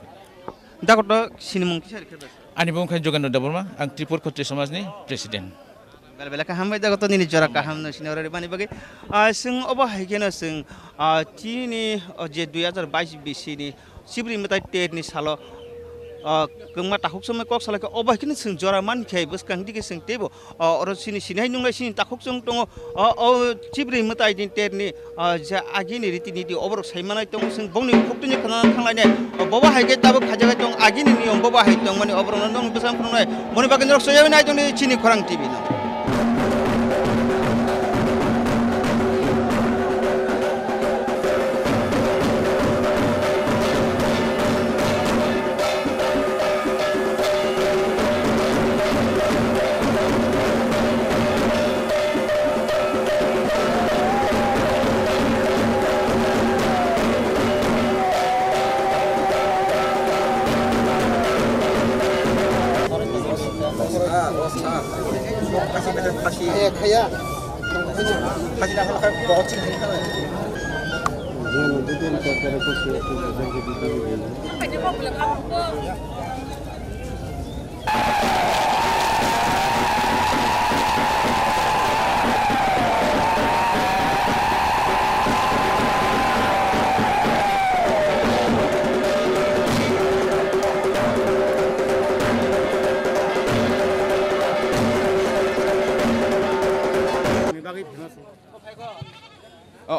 Dakoto sinimung kisa rikhe bai. Ani bung khe Jogendra Debbarma, ang Tripur Khotri Samaj ni President. Bela bela kaham bai dakoto nini jora kaham no sini orari bani bagwi. Ah, chwng obo hai kheno chwng, ah, chini, oh, je dui hazar bais bisi ni Sibri mwtai ter ni salo, ah, kwngma takhuk somoi kok salai khe obo hai kheno chwng jora man khe bwskang digi chwng teibo. O, oro chini sinai nungnai chini takhuk chwng tongo. O, o chibri mwtai ni ter ni, o, je agini riti niti oborok sai manai tongo, chwng bongni khuktuini khwnana thanglainai. O, bobo hai khe tabuk khajagai tong, agini niyom bobo hai tongmani oborokno nwng bwsang phunuknai. Boni bagwi norok soyoi nai tongdi chini Khorang T V no.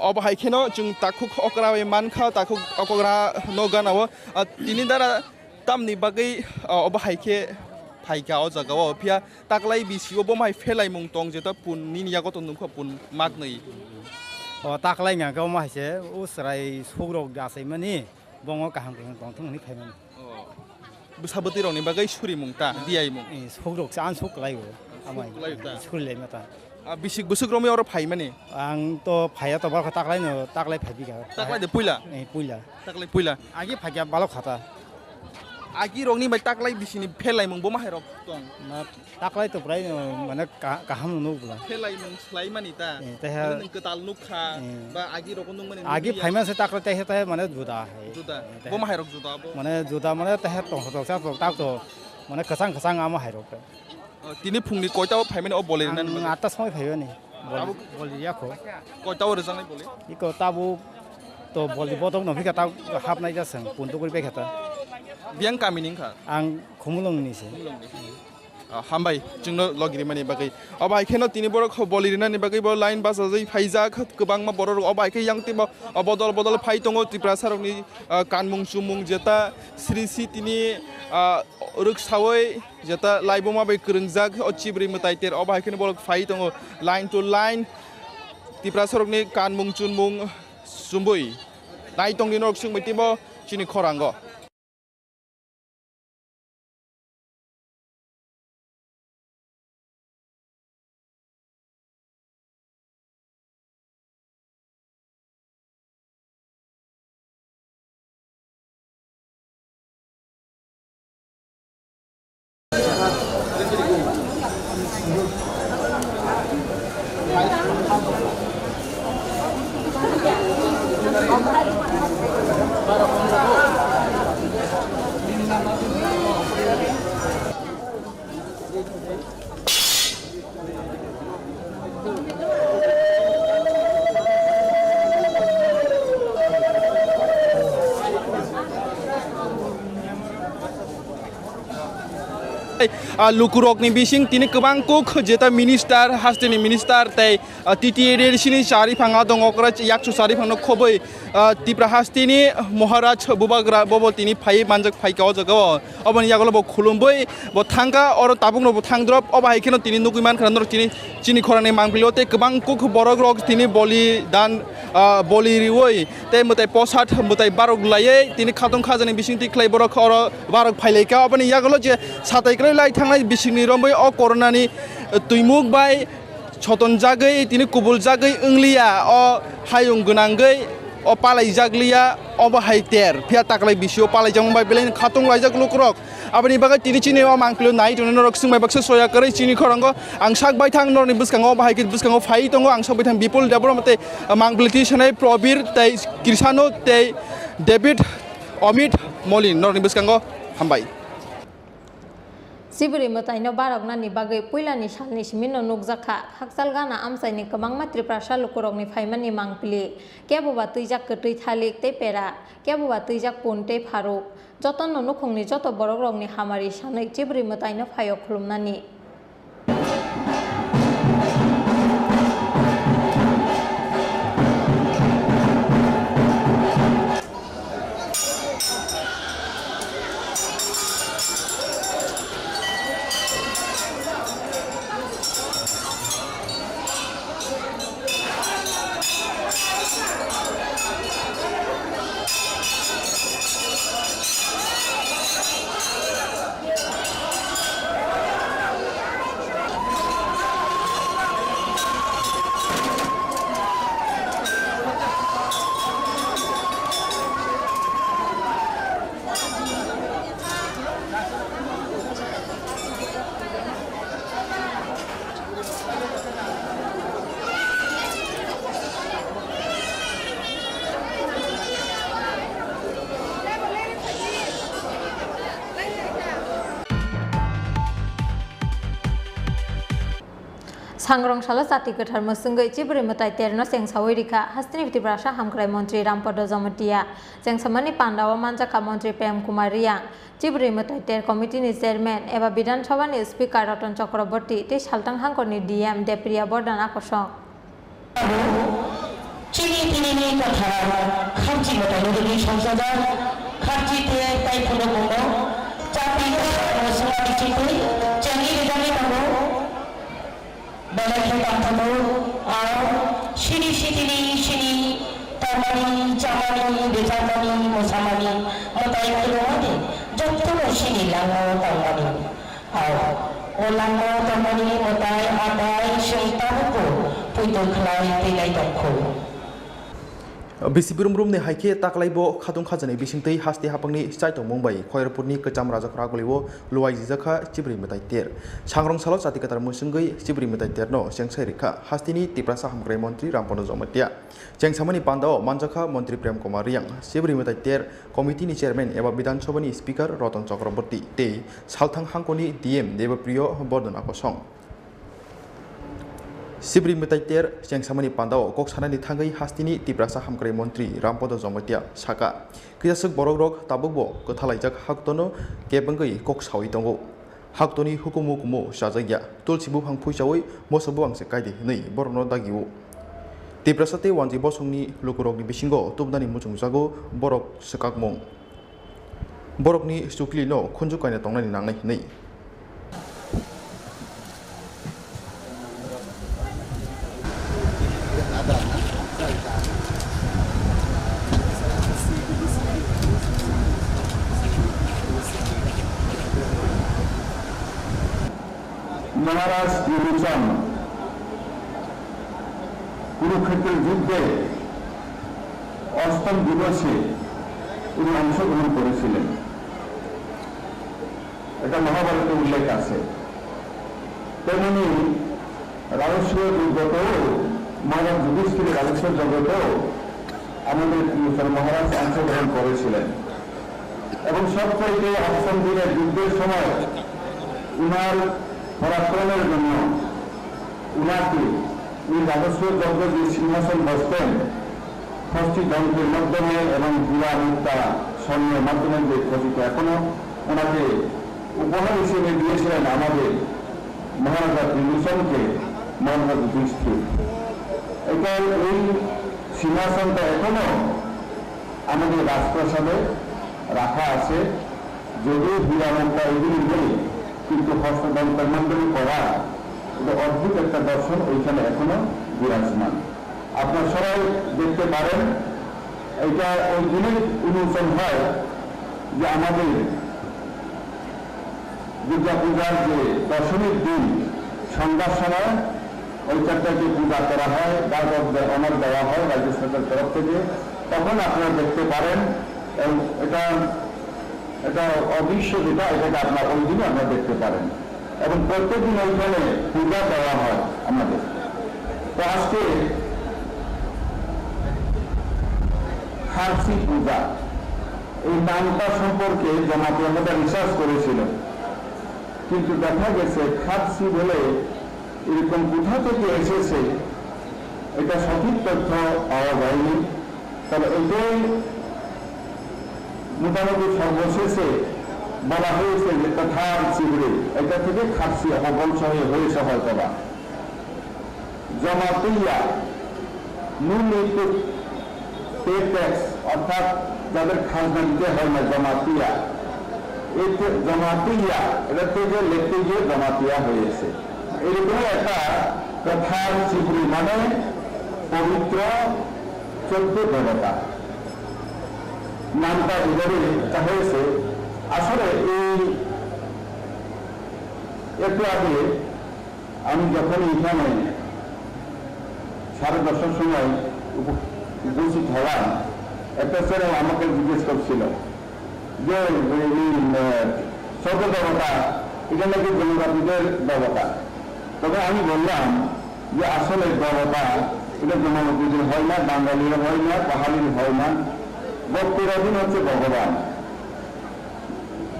Obo hai kheno chwng takhuk okra bai mankha, takhuk okra no gana o. Ah, tini dara tamni bagwi, ah, obo hai khe phaikha o jaga o, phiya taklai bisi o bo mai phelaimung tong jeta pun nini yago tong nungkha pun maknwi. O taklai hwnka khe omo hai se o chwrai sukrok achaimani bongo kaham kaham tongthung hwnwi khaimani. Bwsa bwtwi rokni bagwi surimung ta, diyaimung. Eh, sukrok se ang suk kwlai o. Amai. Suk kwlai o ta. Suri lai ma ta. Ah, bisik bwswk romwi oro phaimani? Ang to phaiya to, bwkha taklai no, taklai phai bikha. Taklai de puila? Eh, puila. Taklai puila. Agi phaikya balok khata. Agi rokni bai taklai bisini phelaimung bo mahairok tong. Na taklai to prai no, mane ka-, kaham no nuk bla. Phelaimung swlaimani ta. Eh, teha. Mane nwng kwtal nuk kha, eh, ba agi rok nungmani agi nukliya. Phaima se taklai teha teha mane juda hai. Juda. Eh, teha. Bo mahairok juda bo. Mane juda mane teha tong tong sa tong tak to. Mane kwchang kwchang ama hairok. Oh, tini phungni koita o phaimani o boli rwnani bagwi? Ang atta somoi phaimani. Boli, abo boli yakho. Koita o rwjaknai boli? Iko tabuk to boli bodok no phika ta hapnai ja seng punto kuri bekha ta. Biyang kami ni wngkha? Ang Khumulwng ni se. Khumulwng ni. Ah, hambai chwngno logi rimani bagwi. Obo hai kheno tini borok boli rwnani bagwi bo line bachajwi phaijak kwbangma borok rok. Obo hai khe yang timo bodol bodol phai tongo Tiprasa rokni, ah, kanmung chumung jeta sri sitini, ah, rwksawi jeta laibuma bai kwrwngjak o chibri mwtai ter obo hai kheno borok phai tongo line to line Tiprasa rokni kanmung chunmung chumbui nai tongdi norok chwngbai timo chini khorango. Ah, lukurokni bising tini kwbang kuk jeta minister, hasteni minister tei, ah, T T A D C ni chari phang adong okra yakchu chari phangno khoboi, ah, Tipra hasteni Maharaj Bubagra bobo tini phaiwi manjak phaikha o jaga o. Oboni yagulo bo khulumwi bo thangkha, oro tabukno bo thangdrop, obo hai kheno tini nugwi mankha norok tini chini khorangni mangpili o tei kwbang kuk borok rok tini boli dan, ah, boli riwi tei mwtai posat mwtai barok laiwi tini khatong khajani bising twi khlai borok oro barok phailaikha. Oboni yagulo je satai kwlai lai thangnai bisingni romwi o coronani twimuk bai sotonjagwi tini kubuljagwi wngliya, o hayung gwnangwi o palaijakliya, obo hai ter phiya taklai bisio palaijak wngbai belai khatong laijak lukurok. Aboni bagwi tini chini o mangpili nai tongnai norok swngbai baksa soya kwrwi chini khorango ang sak baithang norokni bwskango bahai khe bwskango phai tongo ang sak baithang Bipul Debbarma tei mangpili twi sanai Probir tei Krisano tei David Amit Molin norokni bwskango hambai. Chibri mwtaino baroknani bagwi puilani salni simino nukjakha hakchal gana amchaini kwbangma Tiprasa lukurokni phaimani mangpili, keboba twijak kwtwi thalik tei pera, keboba twijak pun tei pharuk. Jotono nukhungni joto borokrokni hamari sanwi Chibri mwtaino phaio khulumnani. Sangrong salo chati kwthar mwswngwi Chibri mwtai terno chengsawi rikha hasteni Tiprasa hamkrai montri Rampodo Jamatia. Chengsamani pandao manjakha montri Prem Kumar Riyang. Chibri mwtai ter committee ni chairman eba Bidhan Sabha ni speaker Ratan Chakraborty tei Saltang hangkor ni D M Depriya Bordhan akosong. Chini tinini kwthar kharchi mwtai ni rwgwi songchajak, kharchi ter tai phunuk bumo, chati kwthar mwswngma bichingtwi chengwi rwjagwi tongo. Belai khe tongthokgo, ang sini sitini sini tongmani, chamani, rwchapmani, mwsamani, mwtai khulumani jotono sini langmao tongmani. Ang o langmao tongmani mwtai atai chwng tabukbo poito khlai twinai tongkhu. Bisi brum brumni hai khe taklaibo khatung khajani bisingtwi haste haphangni chaitongmung bai Khoyerpurni kwcham Rajakhor agulio luaijijakha Chibri mwtai ter. Sangrong salo chati kwthar mwswngwi Chibri mwtai terno chengsai rikha hasteni Tiprasa hamkrai montri Rampodo Jamatia. Chengsamani pandao manjakha montri Prem Kumar Riyang, Chibri mwtai ter committee ni chairman eba Bidhan Sabha ni speaker Ratan Chakraborty tei Salthang hangkoni D M Debapriyo Bordhan akosong. Chibri mwtai ter chengsamani pandao kok sanani thangwi hasteni Tiprasa hamkrai montri Rampodo Jamatia saka, kisaswk borokrok tabukbo kwthalaijak haktono kebengwi kok sawi tongo. Haktoni hukumu kumu chajakya, tulsi buphang phuichawi moso buphang se kaidi hwnwi borokno dagio. Tiprasa tei wanjwi bosongni lukurokni bisingo tubunani muchungjago borok swkakmung. Borokni chuklino khunju kaina tongnani nangnai hwnwi. মহারাজ বিমোচন কুরুক্ষেত্রের যুদ্ধে অষ্টম দিবসে উনি অংশগ্রহণ করেছিলেন। এটা মহাভারতে উল্লেখ আছে। তেমনি রাজসূয় যজ্ঞতেও মহারাজ যুধিষ্ঠির রাজসূয় যজ্ঞতেও আমাদের বিমোচন মহারাজ অংশগ্রহণ করেছিলেন এবং সবচাইতে অষ্টম দিনের যুদ্ধের সময় উনার পরাক্রমের জন্য উনাকে এই রাজসূয় যজ্ঞে যে সিংহাসন বসতেন, খচিত যন্ত্রের মাধ্যমে এবং হীরা মুক্তা স্বর্ণের মাধ্যমে যে খচিত, এখনো ওনাকে উপহার হিসেবে দিয়েছিলেন আমাদের মহারাজা বিমোচনকে মহারাজা যুধিষ্ঠির। এটা, এই সিংহাসনটা এখনো আমাদের রাজপ্রাসাদে রাখা আছে। যদিও হীরা মুক্তা এগুলি নেই, কিন্তু হস্তযন্ত্রের মাধ্যমে করা এটা অদ্ভুত একটা দর্শন ওইখানে এখনো বিরাজমান। আপনারা সবাই দেখতে পারেন, এটা ওই দিনই উন্মোচন হয় যে আমাদের দুর্গা পূজার যে দশমীর দিন সন্ধ্যার সময় ওই চারটাকে পূজা করা হয়, দাতব্য অনার দেওয়া হয় রাজ্য সরকারের তরফ থেকে, তখন আপনারা দেখতে পারেন। এবং এটা, এটা অদৃশ্য যেটা, এটাকে আপনারা ওই দিনই আপনারা দেখতে পারেন। এবং প্রত্যেকদিন ওইখানে পূজা দেওয়া হয় আমাদের। তো আজকে খারসি পূজা, এই নামটা সম্পর্কে জমাতিয়া মধ্যে রিসার্চ করেছিল, কিন্তু দেখা গেছে খারসি বলে এরকম কোথা থেকে এসেছে, এটা সঠিক তথ্য পাওয়া যায়নি। তবে এটাই মোটামুটি সর্বশেষে বলা হয়েছে যে কাথার চিবড়ি, এটা থেকে খারসি অপভ্রংশ হয়ে হয়েছে হয়তো বা। Jamatia, no need to pay tax, অর্থাৎ যাদের খাজনা দিতে হয় না, জমাতিয়া। এই যে জমাতিয়া, এটা থেকে লিখতে গিয়ে জমাতিয়া হয়েছে। এরকম একটা কাথার চিবড়ি মানে পবিত্র চোদ্দ দেবতা। নামটা এভাবে রাখা হয়েছে। আসলে এই একটু আগে আমি যখন এখানে সাড়ে দশটার সময় উপ-, উপস্থিত হলাম, একটা ছেলে আমাকে জিজ্ঞেস করছিল যে, এই, আহ, চোদ্দ দেবতা, এটা নাকি জনজাতিদের দেবতা। তবে আমি বললাম যে আসলে দেবতা এটা জনজাতিদের হয় না, বাঙালির হয় না, পাহাড়ির হয় না, ভক্তের অধীন হচ্ছে ভগবান।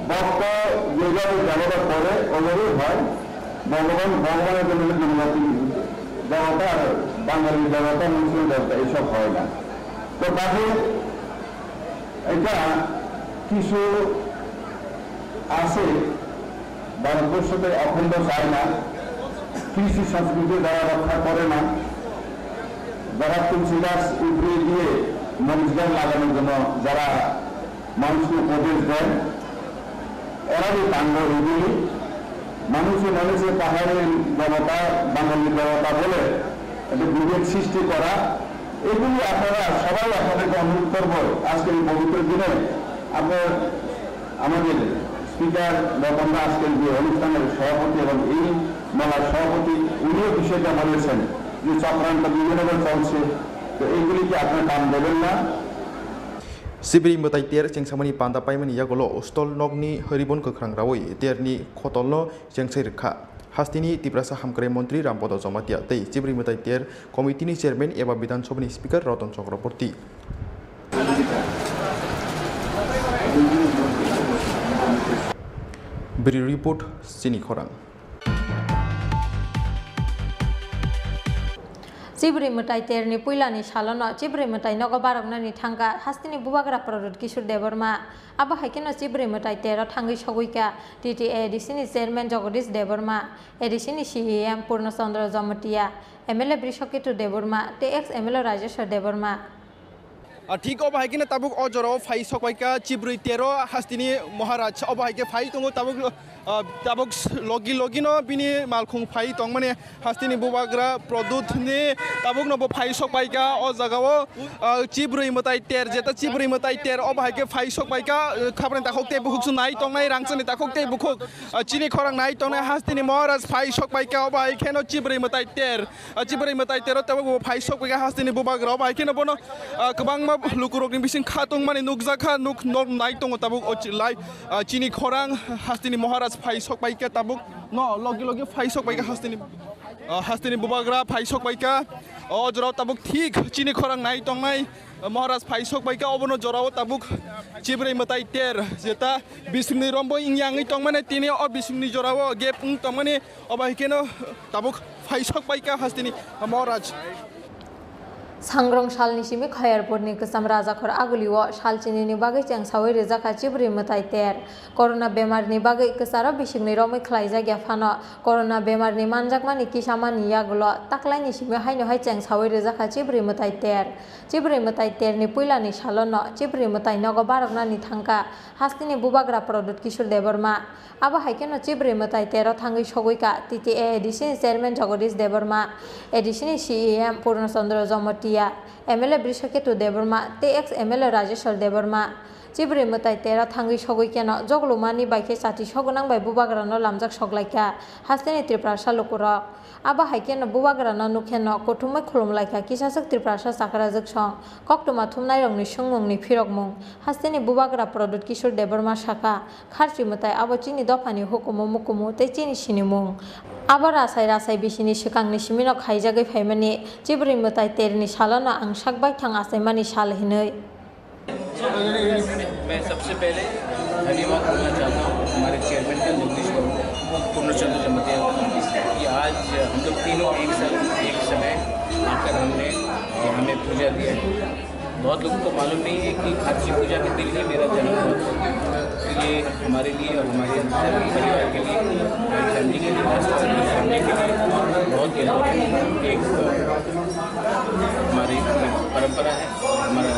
ভক্ত যেভাবে দেবতা করে, ওভাবেই হয়। ভগবান, ভগবানের জন্য জনজাতি, বাঙালি দেবতা, মুসলিম দেবতা, এইসব হয় না। তো কাজে এটা কিছু আছে, ভারতবর্ষতে অখণ্ড চায় না, কৃষ্টি সংস্কৃতি যারা রক্ষা করে না, যারা তুলসী গাছ উপড়িয়ে দিয়ে মরিচ গাছ লাগানোর জন্য যারা মানুষকে উপদেশ দেয়, এরাই কাণ্ড এগুলি। মানুষে মানুষে পাহাড়ি দেবতা, বাঙালি দেবতা বলে একটা বিভেদ সৃষ্টি করা, এগুলি আপনারা সবাই আপনাদেরকে অনুরোধ করব, আজকের এই পবিত্র দিনে আপনার আমাদের স্পিকার রতন দাস আজকের যে অনুষ্ঠানের সভাপতি এবং এই মেলার সভাপতি, উনিও বিষয়টা বলেছেন যে চক্রান্ত বিভিন্নভাবে চলছে, তো এইগুলিকে আপনারা কান দেবেন না। Chibri mwtai ter chengsamani panda paimani yagulo stol nokni ribon kwkhwrang raui terni khotolno chengsai rwkha. Hasteni Tiprasa Hamkrai Montri Rampodo Jomatia tei Chibri mwtai ter Committee ni Chairman eba Bidhan Sabha ni Speaker Ratan Chakraborty. Bureau Report, Chini Khorang. Chibri mwtai terni puilani salono Chibri mwtai nogo baroknani thangkha hasteni bubagra Pradyut Kishore Debbarma. Abo hai kheno Chibri mwtai tero thangwi sogwikha T T A A D C ni Chairman Jagadish Debbarma, A D C ni C E M Purna Chandra Jamatia, M L A Brishaketu Debbarma tei ex M L A Rajeshwar Debbarma. Ah, thik obo hai kheno tabuk o jorao phai sokpaikha Chibri tero hasteni Maharaj. Obo hai khe phai tongo tabuk, ah, tabuk logi logi no bini malkhung phai tongmani hasteni bubagra Pradyut ni tabuk no bo phai sokpaikha o jagao, ah, Chibri mwtai ter, jeta Chibri mwtai ter obo hai khe phai sokpaikha, ah, khabani takhuk tei bukhuk se nai tongnai, rangchakni takhuk tei bukhuk, ah, Chini Khorang nai tongnai hasteni Maharaj phai sokpaikha obo hai kheno Chibri mwtai ter. Ah, Chibri mwtai tero tabuk bo phai sokpaikha hasteni bubagra obo hai kheno bono, ah, kwbangma lukurokni bising kha tongmani nukjakha, nuk, nok nai tongo tabuk o chi-, lai, ah, Chini Khorang hasteni Maharaj phai sokpaikha tabuk no logi logi phai sokpaikha hasteni, ah, hasteni bubagra phai sokpaikha o jorao tabuk thik Chini Khorang nai tongnai, ah, Maharaj phai sokpaikha obono jorao tabuk Chibri mwtai ter jeta bisingni rombo ingyangwi tongmani tini o bisingni jorao gap wng tongmani. Obo hai kheno tabuk phai sokpaikha hasteni Maharaj. Sangrong salni simi Khayarpurni kwcham Rajakhor Agulio sal chinini bagwi chengsaui rwjakha Chibri mwtai ter. Corona bemarni bagwi kwcharo bisingni romwi khlaijak ya phano, corona bemarni manjakmani kisamani yagulo taklaini simi haino hai chengsaui rwjakha Chibri mwtai ter. Chibri mwtai terni puilani salono Chibri mwtai nogo baroknani thangkha hasteni bubagra Pradyut Kishore Debbarma. Abo hai kheno Chibri mwtai tero thangwi sogwikha T T A A D C ni Chairman Jagadish Debbarma, A D C ni C E M Purna Chandra Jamatia, M L A Brishaketu Debbarma tei ex M L A Rajeshwar Debbarma. Chibri mwtai tero thangwi sogwi kheno joglumani bai khe chati sogwnang bai bubagrano lamjak soklaikha hasteni Tiprasa lukurok. Abo hai kheno bubagrano nukhe no kuthumwi khulumlaikha kisaswk Tiprasa chakrajwk song koktwma thumnairokni swngmungni phirokmung. Hasteni bubagra Pradyut Kishore Debbarma sakha, kharchi mwtai abo chini dophani hukumu mukumu tei chini sinimung. Abo rasai rasai bisini swkangni simino khaijagwi phaimani Chibri mwtai terni salono ang sak baithang achaimani sal hinwi. मैं सबसे पहले धन्यवाद करना चाहता हूँ हमारे चेयरमैन का, जगदीश बाबू को, पूर्णचंद्र जमतिया को, कि आज हम लोग तीनों एक साथ एक समय आकर हमने यहाँ में पूजा दिया है। बहुत लोगों को मालूम नहीं है कि खारची पूजा के दिन ही मेरा जन्म हुआ था। तो ये हमारे लिए और हमारे सभी परिवार के लिए, हमारी फैमिली के लिए, खास तौर से मेरी फैमिली के लिए बहुत इम्पोर्टेंट एक हमारी परंपरा है। हमारा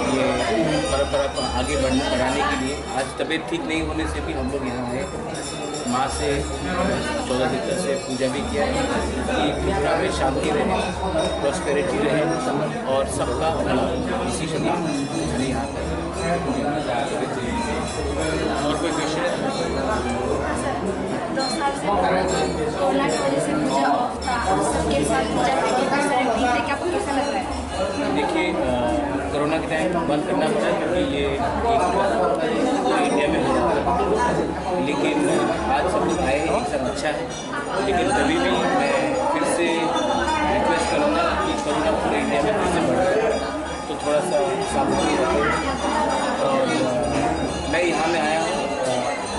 ये परंपरा को आगे बढ़ने, बढ़ाने के लिए आज तबीयत ठीक नहीं होने से भी हम लोग यहाँ आए। माँ से चौदह दिन से पूजा भी किया है कि त्रिपुरा में शांति रहे, प्रॉस्पेरिटी रहे और सबका भला हो। इसी के लिए मैंने यहाँ पर पूजा की। और कोई क्वेश्चन है? दस साल से कोरोना की वजह से पूजा ऑफ था, सबके साथ पूजा करके दूसरे दिन थे, क्या आपको कैसा लग रहा है? देखिए, अ, कोरोना के टाइम बंद करना पड़ा क्योंकि ये एक पूरे इंडिया में हो रहा था, लेकिन आज सब लोग आए हैं, ये सब अच्छा है। लेकिन तभी भी मैं फिर से रिक्वेस्ट करूँगा कि कोरोना पूरे इंडिया में फिर से बढ़ रहा है, तो थोड़ा सा सावधानी रखें। और मैं यहाँ में आया हूँ,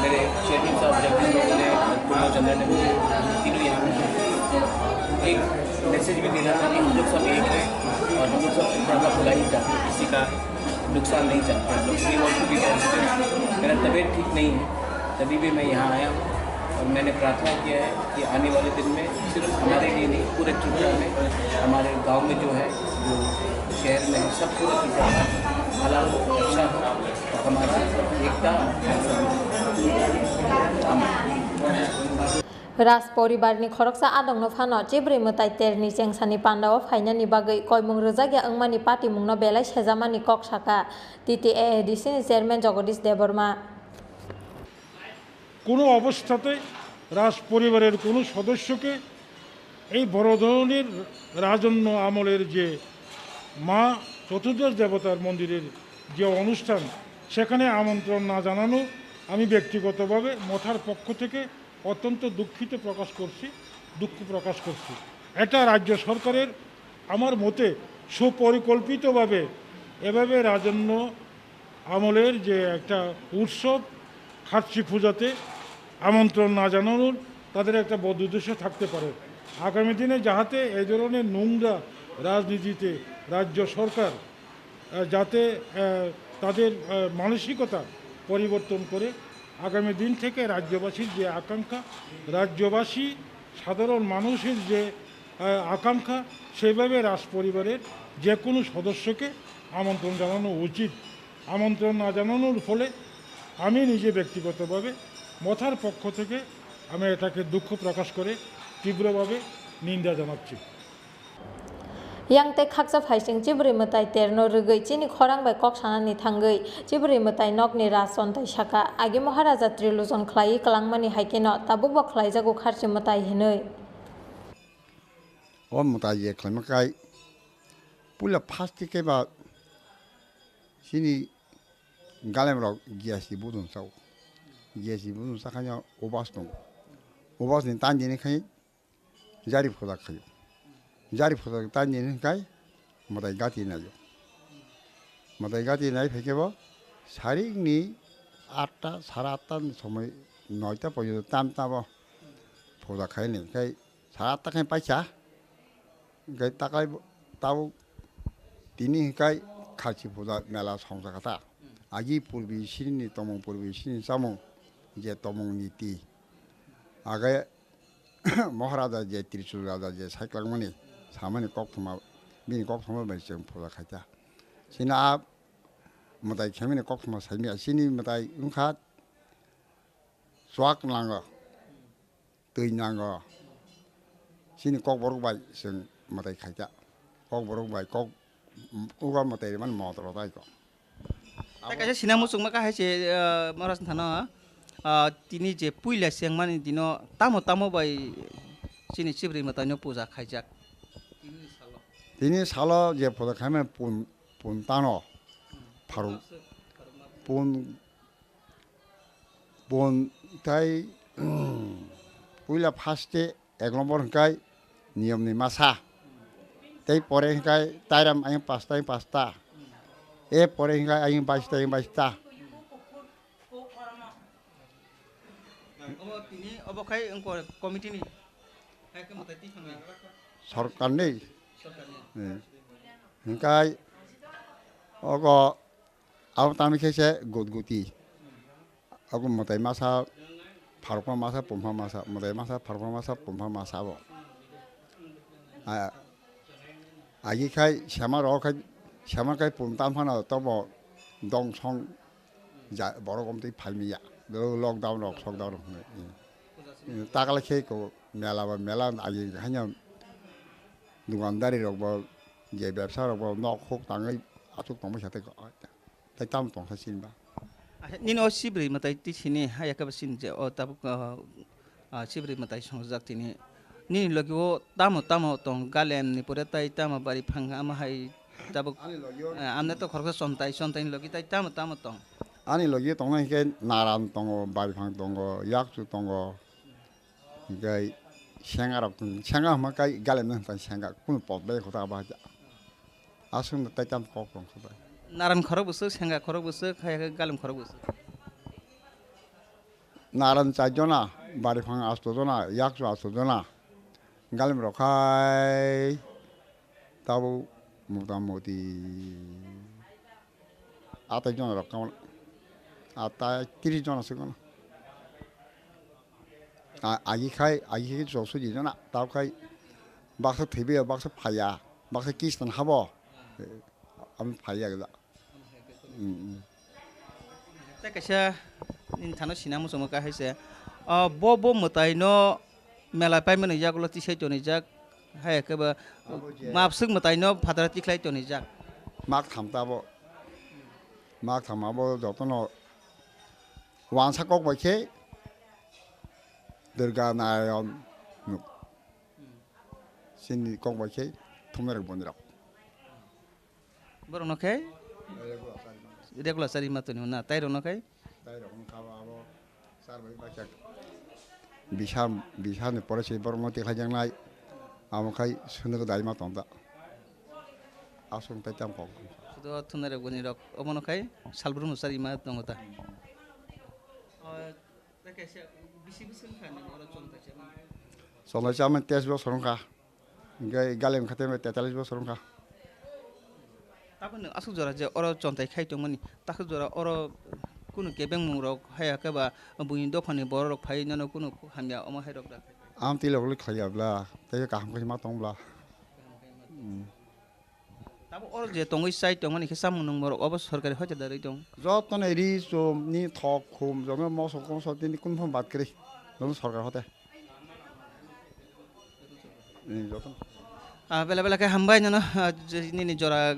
मेरे चेयरमैन साहब जगदीश बाबू ने, पूर्णचंद्र ने, मुझे तीनों यहाँ में आए। एक मैसेज भी देना था कि हम लोग सब एक हैं और हम लोग सब एक तरह का भलाई चाहते हैं, किसी का नुकसान नहीं चाहते। हम लोग, we want to be positive। मेरा तबीयत ठीक नहीं है, तभी भी मैं यहाँ आया हूँ और मैंने प्रार्थना किया है कि आने वाले दिन में सिर्फ हमारे लिए नहीं, पूरे त्रिपुरा में, हमारे गांव में जो है, जो शहर में है, सब पूरा त्रिपुरा में भला हो, अच्छा हो, और हमारा एकता। Raj poribarni khoroksa adongno phano chibrwi mwtai terni chengsani pandao phainani bagwi koimung rwjakya wngmani patimungno belai sejamani kok saka T T A A D C ni chairman Jagadish Debbarma. কোনো অবস্থাতে রাজ পরিবারের কোনো সদস্যকে এই বড় ধরনের রাজন্য আমলের যে মা চতুর্দশ দেবতার মন্দিরের যে অনুষ্ঠান, সেখানে আমন্ত্রণ না জানানো আমি ব্যক্তিগতভাবে মঠার পক্ষ থেকে অত্যন্ত দুঃখিত প্রকাশ করছি, দুঃখ প্রকাশ করছি। এটা রাজ্য সরকারের আমার মতে সুপরিকল্পিতভাবে এভাবে রাজন্য আমলের যে একটা উৎসব, খার্চি পূজাতে আমন্ত্রণ না জানানোর তাদের একটা বদ উদ্দেশ্য থাকতে পারে। আগামী দিনে যাহাতে এই ধরনের নোংরা রাজনীতিতে রাজ্য সরকার, আহ, যাতে, আহ, তাদের, আহ, মানসিকতা পরিবর্তন করে আগামী দিন থেকে রাজ্যবাসীর যে আকাঙ্ক্ষা, রাজ্যবাসী সাধারণ মানুষের যে, আহ, আকাঙ্ক্ষা, সেইভাবে রাজপরিবারের যে কোনো সদস্যকে আমন্ত্রণ জানানো উচিত। আমন্ত্রণ না জানানোর ফলে আমি নিজে ব্যক্তিগতভাবে মথার পক্ষ থেকে আমি এটাকে দুঃখ প্রকাশ করে তীব্রভাবে নিন্দা জানাচ্ছি। Yang tei khaksa phaising chibrwi mwtai terno rwgwi chini khorang bai kok sanani thangwi chibrwi mwtai nokni raj chontai saka, agi Maharaja trilujon khlaiwi kwlangmani hai kheno tabukbo khlaijago kharchi mwtai hinwi. O mwtai je khlaima kai puila first khe ba chini galemrok giyasi budung chao. Giyasi budung chakhaino ubas tongo. Ubasni tandini khai jari phoda khaio. Jari phoda tandini khai mwtai gati naio. Mwtai gati nai phaikhe bo sarikni atta, sara atta ni somoi noita porjonto tam tamo phoda khaini khai sara atta khai paisa. Hingke taklai bo, tabuk tini hingkai kharchi puja mela songjakha ta. Agi purbi sinini tomong, purbi sinini chamung, je tomong niti. Age Maharaja je Trishul Raja je saiklangmani, samani koktwma, bini koktwma bai chwng puja khaita. Chini a mwtai khaimani koktwma saimya, chini mwtai wngkha chuak nango. Twi nango. Chini kokborok bai chwng mwtai khaita. Kokborok bai kok uga mwtai rimani motoro tai ko. Tei kaisa sinai muchungma kahai se, ah, Maharaj thano, ah, tini je puila sengmani dino tamo tamo bai chini chibrwi mwtaino puja khaijak. Tini salo je puja khaimani pun, pun tano pharuk pun Bon tai puila first e ek nombor hwnkhe niyom ni masa. Tei pore hwnkhe tairam ayang pasta, ayang pasta. E pore hwnkhe ayang baista, ayang baista. Obo tini obo khai wngkha committee ni. Hai khe mwtai twi thangwi. Sorkar ni. Sorkar ni. Eh. Hwnkhe ogo Abo tamni khe se gutguti. Abo mwtai masa, pharokma masa, pumha masa, mwtai masa, pharokma masa, pumha masa abo. A, agi khai sema rok khai, sema khai pum tam phano tobo dong song ja, borok omtwi phaimiya. Lockdown rok, shutdown rok hinwi. Takla khe ko mela ba mela agi khaino dukandari rok bo je bebsa rok bo nok huk tangwi aswk tongmani sa tei ko. Tai tamo tongkha chini ba? Nini o chibrwi mwtai twi sini haya khe ba chini je o tabuk, ah, ah, chibrwi mwtai songjak tini. Nini logi o tamo tamo tong galem ni pore tai tamo bari phang ama hai tabuk, ani logi o, ah, amne to khoroksa chontai, chontai ni logi tai tamo tamo tong? Ani logi o tongnai hwnkhe naran tongo, bari phang tongo, yakchu tongo. Hingke senga rok tong, senga hwnma kai galem no hwnka senga, kunu pot bai kota ba ja. Aswk no tai tam kok tong kha bai. Naran khorok bwswk, senga khorok bwswk, hai khe galem khorok bwswk. Naran char jona, bari phang asto jona, yakchu asto jona. Galim rok khai tabuk mota moti atai jona rok kamo, atai tris jona se kono. A-, agi khai, agi khai chwng sudi jona, tao khai baksa thwibaio, baksa phaiya, baksa kistan habo. Ami phaiya gada. Mm, mm. Tei kaisa nini thano sina muchungma kha hai se. O, bo, bo mwtai no mela paimani yagulo tisai tonijak. Hai khe ba Abo je. Mapswk mwtai no phataro tikhlai tonijak. Mak tham ta bo. Mak tham abo jotono wansa kok bai khe Durga Narayan nuk. Chini kok bai khe thumnai rok boni rok. Borokno khe regular chari ma toni na, tai rokno khe? Tai rokno kha abo char bai bakya bisa, bisa ni pore se borokno tikhlai jaknai. Amo khai sunduk dai ma tong ta. Aswk tai tam kok. Sudo thumnai rok boni rok obono khai salbrum no chari ma tongo ta. O, Chontai chaman teis bosor wngkha. Hingke galim khatem tetallis bosor wngkha. Tabuk nwng aswk jora je oro chontai khai tongmani, takhuk jora oro kunu kebengmung rok haya khe ba buini dophani borok rok phai nono kunu hamya omo hai rok da. Am twi logli khlaiya bla, tei kaham khe ma tong bla. Hmm. Tabuk oro je tongwi chai tongmani khe chamung nungmorok obo sorkari hoite da rwi tong? Jotono ri chum ni thok khum jotono moso kongso tini kunphang bad kwrwi jotono sorkar hote. Ni jotono. Ah, bela bela khe hambai nono, ah, je nini jora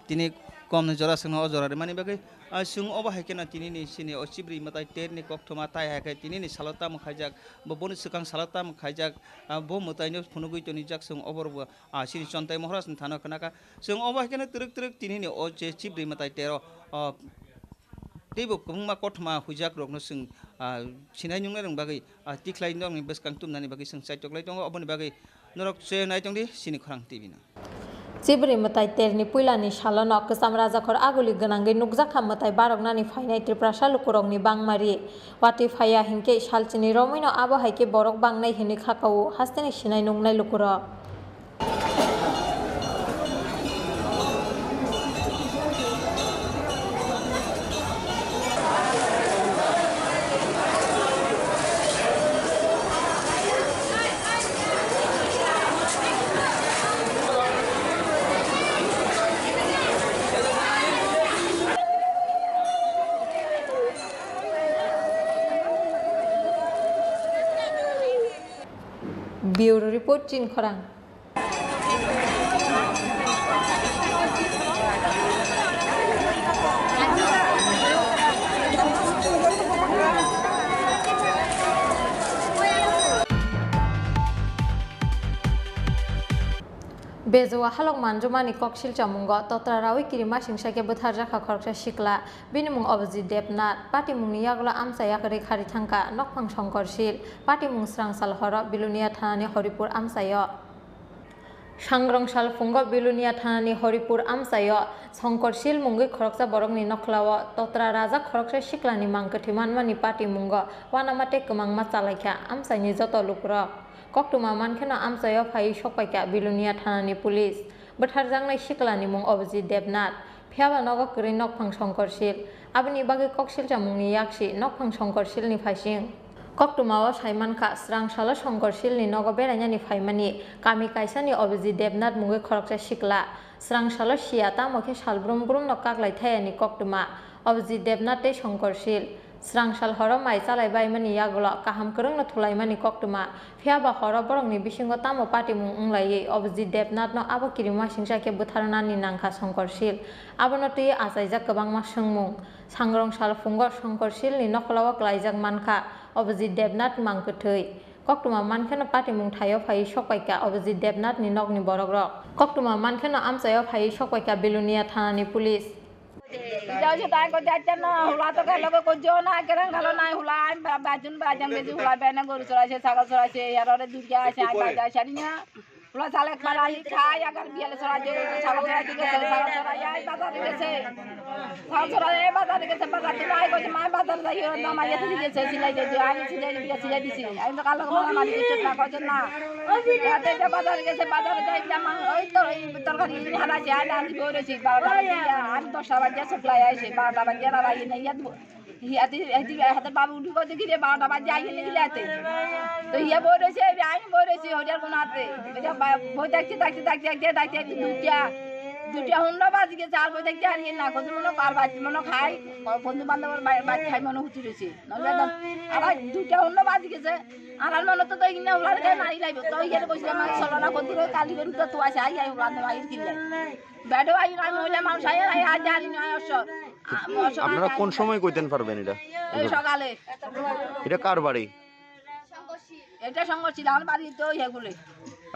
tini kom ni jora songno o jora rimani bagwi, ah, chwng obo hai kheno tini ni sini o chibri mwtai ter ni koktwma tai hai khe tini ni salo tamo khaijak, bo boni swkang salo tamo khaijak, ah, bo mwtai no phunugwi tonijak chwng obo rwbo. Ah, chini Chontai Maharaj ni thano khna kha. Chwng obo hai kheno twrwk twrwk tini ni o je chibri mwtai tero, o, teibo kwbangma kothoma huijak rokno chwng, ah, sinai nungnai rok bagwi, ah, tikhlai norokni bwskang tumnani bagwi chwng chaitok lai tongo. Oboni bagwi norok chwng nai tongdi chini Khorang T V no. Chibri mwtai terni puilani salono kwcham rajakhor aguli gwnangwi nukjakha mwtai baroknani phainai Tiprasa lukurokni bangmari. Watwi phaiya hinkhe salchini romwino abo hai khe borok bangnai hinwi khakao hasteni sinai nungnai lukurok. Bureau Report, Chinkhorang. Bejoa halok manjomani koksil chamungo totra rawi kirima singsa khe bwtharjakha khoroksa sikla. Bini mung Abhijit Debnath. Patimungni yagulo amchai yakarwi khari thangkha nokphang songkorsil. Patimung srangsal horo Bilonia thanani Horipur amchaio. Sangrongsal phungo Bilonia thanani Horipur amchaio songkorsil mungwi khoroksa borokni nokhlao totra rajak khoroksa siklani mang kwthwi manmani patimungo uanama tei kwmangma chalaikha amchaini joto lukurok. Koktwma mankheno amchaio phaiwi sokpaikha Bilonia thanani police. Bwtharjaknai siklani mung Abhijit Debnath. Phiyaba nogo kwrwi nokphang songkorsil. Aboni bagwi koksilchamungni yaksi nokphang songkorsilni phaising. Koktwmao saimankha, srangsalo songkorsilni nogo berainani phaimani kami kaisani Abhijit Debnath mungwi khoroksa sikla. Srangsalo siya tamo khe salbrum brumno kaklai thayani koktwma. Abhijit Debnath tei songkorsil. Srangsal horo mai chalai baimani yagulo kaham kwrwngno thulaimani koktwma. Phiyaba horo borokni bisingo tamo patimung wnglaiwi Abhijit Debnathno abo kirima singsa khe bwtharnani nangkha songkorsil. Abono twiwi achaijak kwbangma swngmung. Sangrongsal phungo songkorsilni nokholao klaijak mankha Abhijit Debnath mang kwthwi. Koktwma mankheno patimung thaio phaiwi sokpaikha Abhijit Debnathni nokni borokrok. Koktwma mankheno amchaio phaiwi sokpaikha Bilonia thanani police. Jauh sudah kau jajan na, hula tu kalau kau jona, kerang kalau naik hula, bajun bajang baju hula bena guru surai se, sagal surai se, ya rore durja se, ai baja sarinya. Ola sale kala hi khai agar biale sora je sala sora dige se sala sora ya bazar dige se. Sala sora ya bazar dige se bazar tu ai ko ma bazar da yo na ma ya dige se silai de ai silai de silai de si. Ai to kala ma ma dige se na ko je na. Ya te ja bazar dige se bazar da ya ma oi to i tor ka ni hala ja na ni bo re si ba da ya an to sala ja supply ai se ba da ya na ya. Hi ati ati hata babu udu ko degi de ba da ba jai ni gila te. To ye bo de se ai bo de se hojar gunate. Beja ba bo dakte dakte dakte dakte dakte dutia. Dutia hundo ba dige sal bo dakte ar ye na ko mono kal ba mono khai. Ko bondhu bandhav ba ba khai mono huti rese. No be dam ara dutia hundo ba dige se. Ara mono to to igna ular khai mari laibo. To ye ko se ma solo na ko duro kali ko to to ase ai ai ular no ai kille. Bado ai na mo le ma sai ai ha jari no ai osor. আপনারা কোন সময় কইতেন পারবেন এটা? এই সকালে। এটা কার বাড়ি? এটা সংঘর্ষীল, আমার বাড়ি তো ইয়ে গুলে।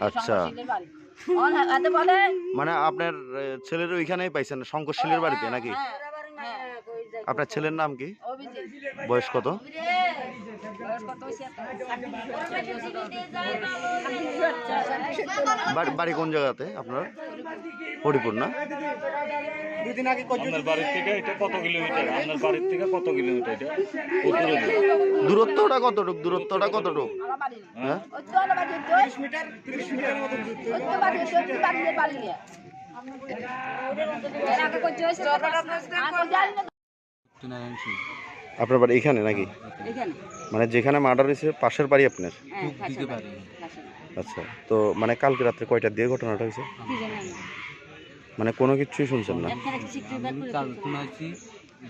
আচ্ছা। সংঘর্ষীলের বাড়ি। অন হাতে বলে মানে আপনার, এ, ছেলের ওইখানেই পাইছেন, সংঘর্ষীলের বাড়িতে নাকি? হ্যাঁ, হ্যাঁ। আপনার ছেলের নাম কি? অভিজিৎ। বয়স কত? বয়স কত হইছে? বাড়ি, বাড়ি কোন জায়গাতে আপনার? হরিপুর না? আপনার বাড়ির থেকে এটা কত কিলোমিটার? আপনার বাড়ির থেকে কত কিলোমিটার এটা? কত দূরে? দূরত্বটা কতটুক? দূরত্বটা কতটুক? হ্যাঁ? আপনার বাড়ি এখানে নাকি? এখানে। মানে যেখানে মার্ডার হয়েছে পাশের বাড়ি আপনার? হ্যাঁ, পাশের বাড়ি। আচ্ছা, তো মানে কালকে রাত্রে কয়টার দিকে ঘটনাটা হয়েছে? কি জানি আমি। মানে কোনো কিছুই শুনছেন না? একটা একটা সিক্রেট ব্যাপার আমি কাল ঘুমাইছি,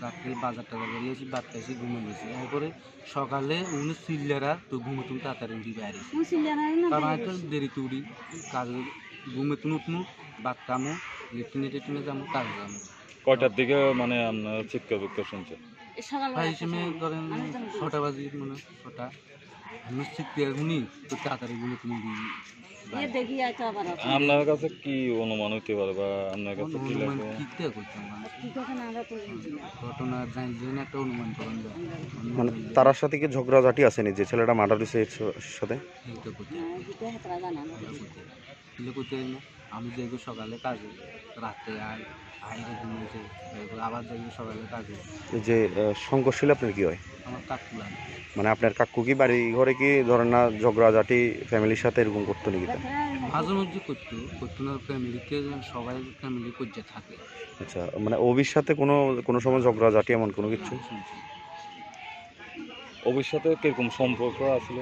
রাত্রে বাজার টাজার করে এসে ভাত খাইছি, ঘুমিয়ে গেছি। এরপরে সকালে উনি চিল্লারা তো ঘুম থেকে তাড়াতাড়ি উঠি বাইরে এসে। উনি চিল্লারা না কারণ বাইরে আমি তো এসে। দেরিতে উঠি, কাজে ঘুম থেকে উঠমু, ভাত খামু, লেট্রিনে টেট্রিনে যাবো, কাজে যাবো। কয়টার দিকে মানে আপনারা চিৎকার বিক্ষোভ শুনছেন? এই সকালবেলা ভাই, একটা হিসেবে সময়। ধরেন আমি তো ছটা বাজে, মনে হয় ছটা। আমি চিৎকার শুনি, তো তাড়াতাড়ি বলে তুমি দিয়ে এ দেখি আয় তো আবার আছে। আপনার কাছে কি অনুমান হইতে পারে বা আপনার কাছে কি অনুমান লাগে? কি করে করতাম আমি? কি কথা না আমরা তো বুঝি না। ঘটনা জানি, জানি একটা অনুমান করেন যায়। মানে তারার সাথে কি ঝগড়াঝাটি আছে নি যে ছেলেটা মার্ডার হয়েছে এর স-, সাথে? এইটা করতে হ্যাঁ, হবে। এটা হেতরা জানা না। এটা করতে হবে। কিলে করতে হয় না? আমি যাইব সকালে কাজে, রাতে আই, আইরে ঘুমিয়ে যাই, এরপর আবার যাইব সকালে কাজে। এই যে, আহ, সংঘর্ষশীল আপনার কি হয়? আমার কাকু লাগে। মানে আপনার কাকু কি বাড়ি ঘরে কি ধরেন না ঝগড়াঝাটি ফ্যামিলির সাথে এরকম করতো নাকি তা? মাঝে মধ্যে করতো, করতো না ফ্যামিলিতে, সবাই ফ্যামিলি করতে থাকে। আচ্ছা, মানে অভির সাথে কোনো, কোনো সময় ঝগড়াঝাটি এমন কোনো কিছু? না, শুনছি। অভির সাথে কিরকম সম্পর্ক আছিল?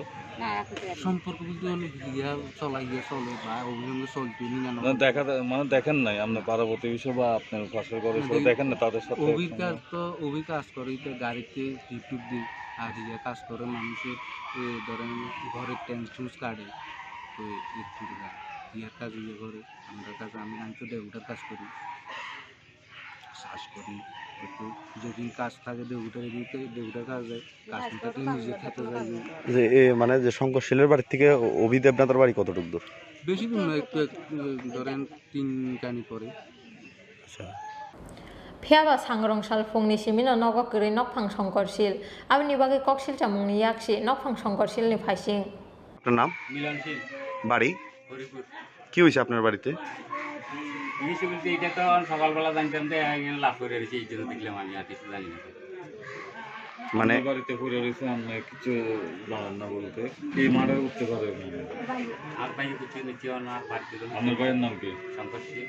সম্পর্ক বলতে অনেক গিয়া চলা গিয়া চলে বা অভির সঙ্গে চলতে নিরানব্বই। না, দেখা যায়, মানে দেখেন নাই আপনার পাড়া প্রতিবেশী বা আপনার পাশের ঘরে না, কেউ দেখি-, দেখেন না তাদের সাথে? অভি কাজ তো, অভি কাজ করে, এটা গাড়িতে টিপ টিপ দিয়ে আর ইয়ে কাজ করে মানুষের, এ, ধরেন ঘরের টেন্স টুন্স কাটে, তো একটু ইয়ার কাজ ইয়ে করে, আমরা কাজ, আমি, আমি তো ডেউটার কাজ করি। চাষ করি একটু, যেদিন কাজ থাকে দেউটার দিকে, দেউটার কাজ যায়, কাজ করতে নিজে খেতে যাই। যে এ, মানে যে শঙ্কর শীলের বাড়ি থেকে অ-, অভি দেবনাথের বাড়ি কতটুকু দূর? বেশি দূর নয়, একটু, একটু ধরেন তিন কানি পরে। আচ্ছা। Phiya ba sangrong sal phungni simino nogo kwrwi nokphang Songkor Sil. Aboni bagwi koksil chamungni yaksi nokphang Songkor Silni phaising. আপনার নাম? মিলন শীল। বাড়ি? হরিপুর। কি হয়েছে আপনার বাড়িতে? কি হয়েছে বলতে, এটা তো আমি সকালবেলা জানতাম যে আমি এখানে লাফ করে রয়েছে, এই জন্য দেখলাম, আমি আর কিছু জানি না। মানে আমার বাড়িতে পড়ে রয়েছে, আপনি কিছু জানেন না বলতে। কি মার্ডার করতে পারে? আর ভাই কিছু নিচ্ছি না, বাড়িতে তো আপনার ভাইয়ের নাম কি? শঙ্কর শীল।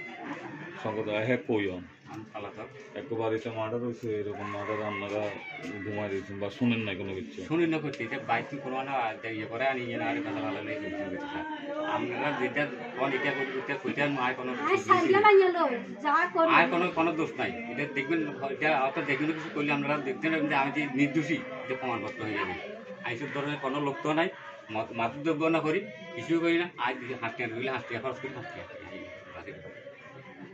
শঙ্কর দা, হ্যাঁ, কই হন? আমি পালাতক। এক বাড়িতে মার্ডার হয়েছে, এরকম মার্ডার আপনারা ঘুমাই দিয়েছেন বা শুনেন নাই কোনো কিছু? শুনি না করতে, এটা বাইক কি কোনো না, আর ইয়ে করে আনি, ইয়ে না, আরে কথা ভালো নেই, কিছু কিছু স্যার। আপনারা যেটা কোন এটা করি, এটা কইতে আর আয় কোনো দোষ নাই। আর কোনো, কোনো দোষ নাই। এটা দেখবেন, এটা অত যে কোনো কিছু করলে আপনারা দেখতে পাবেন যে আমি যে নির্দোষী, এটা প্রমাণপত্র হয়ে যাবে। এইসব ধরনের কোনো লোক তো নাই, মত-, মাদক দ্রব্য না করি, কিছুই করি না, আজ হাঁটতে রইলে হাঁটতে খরচ করি হাঁটতে।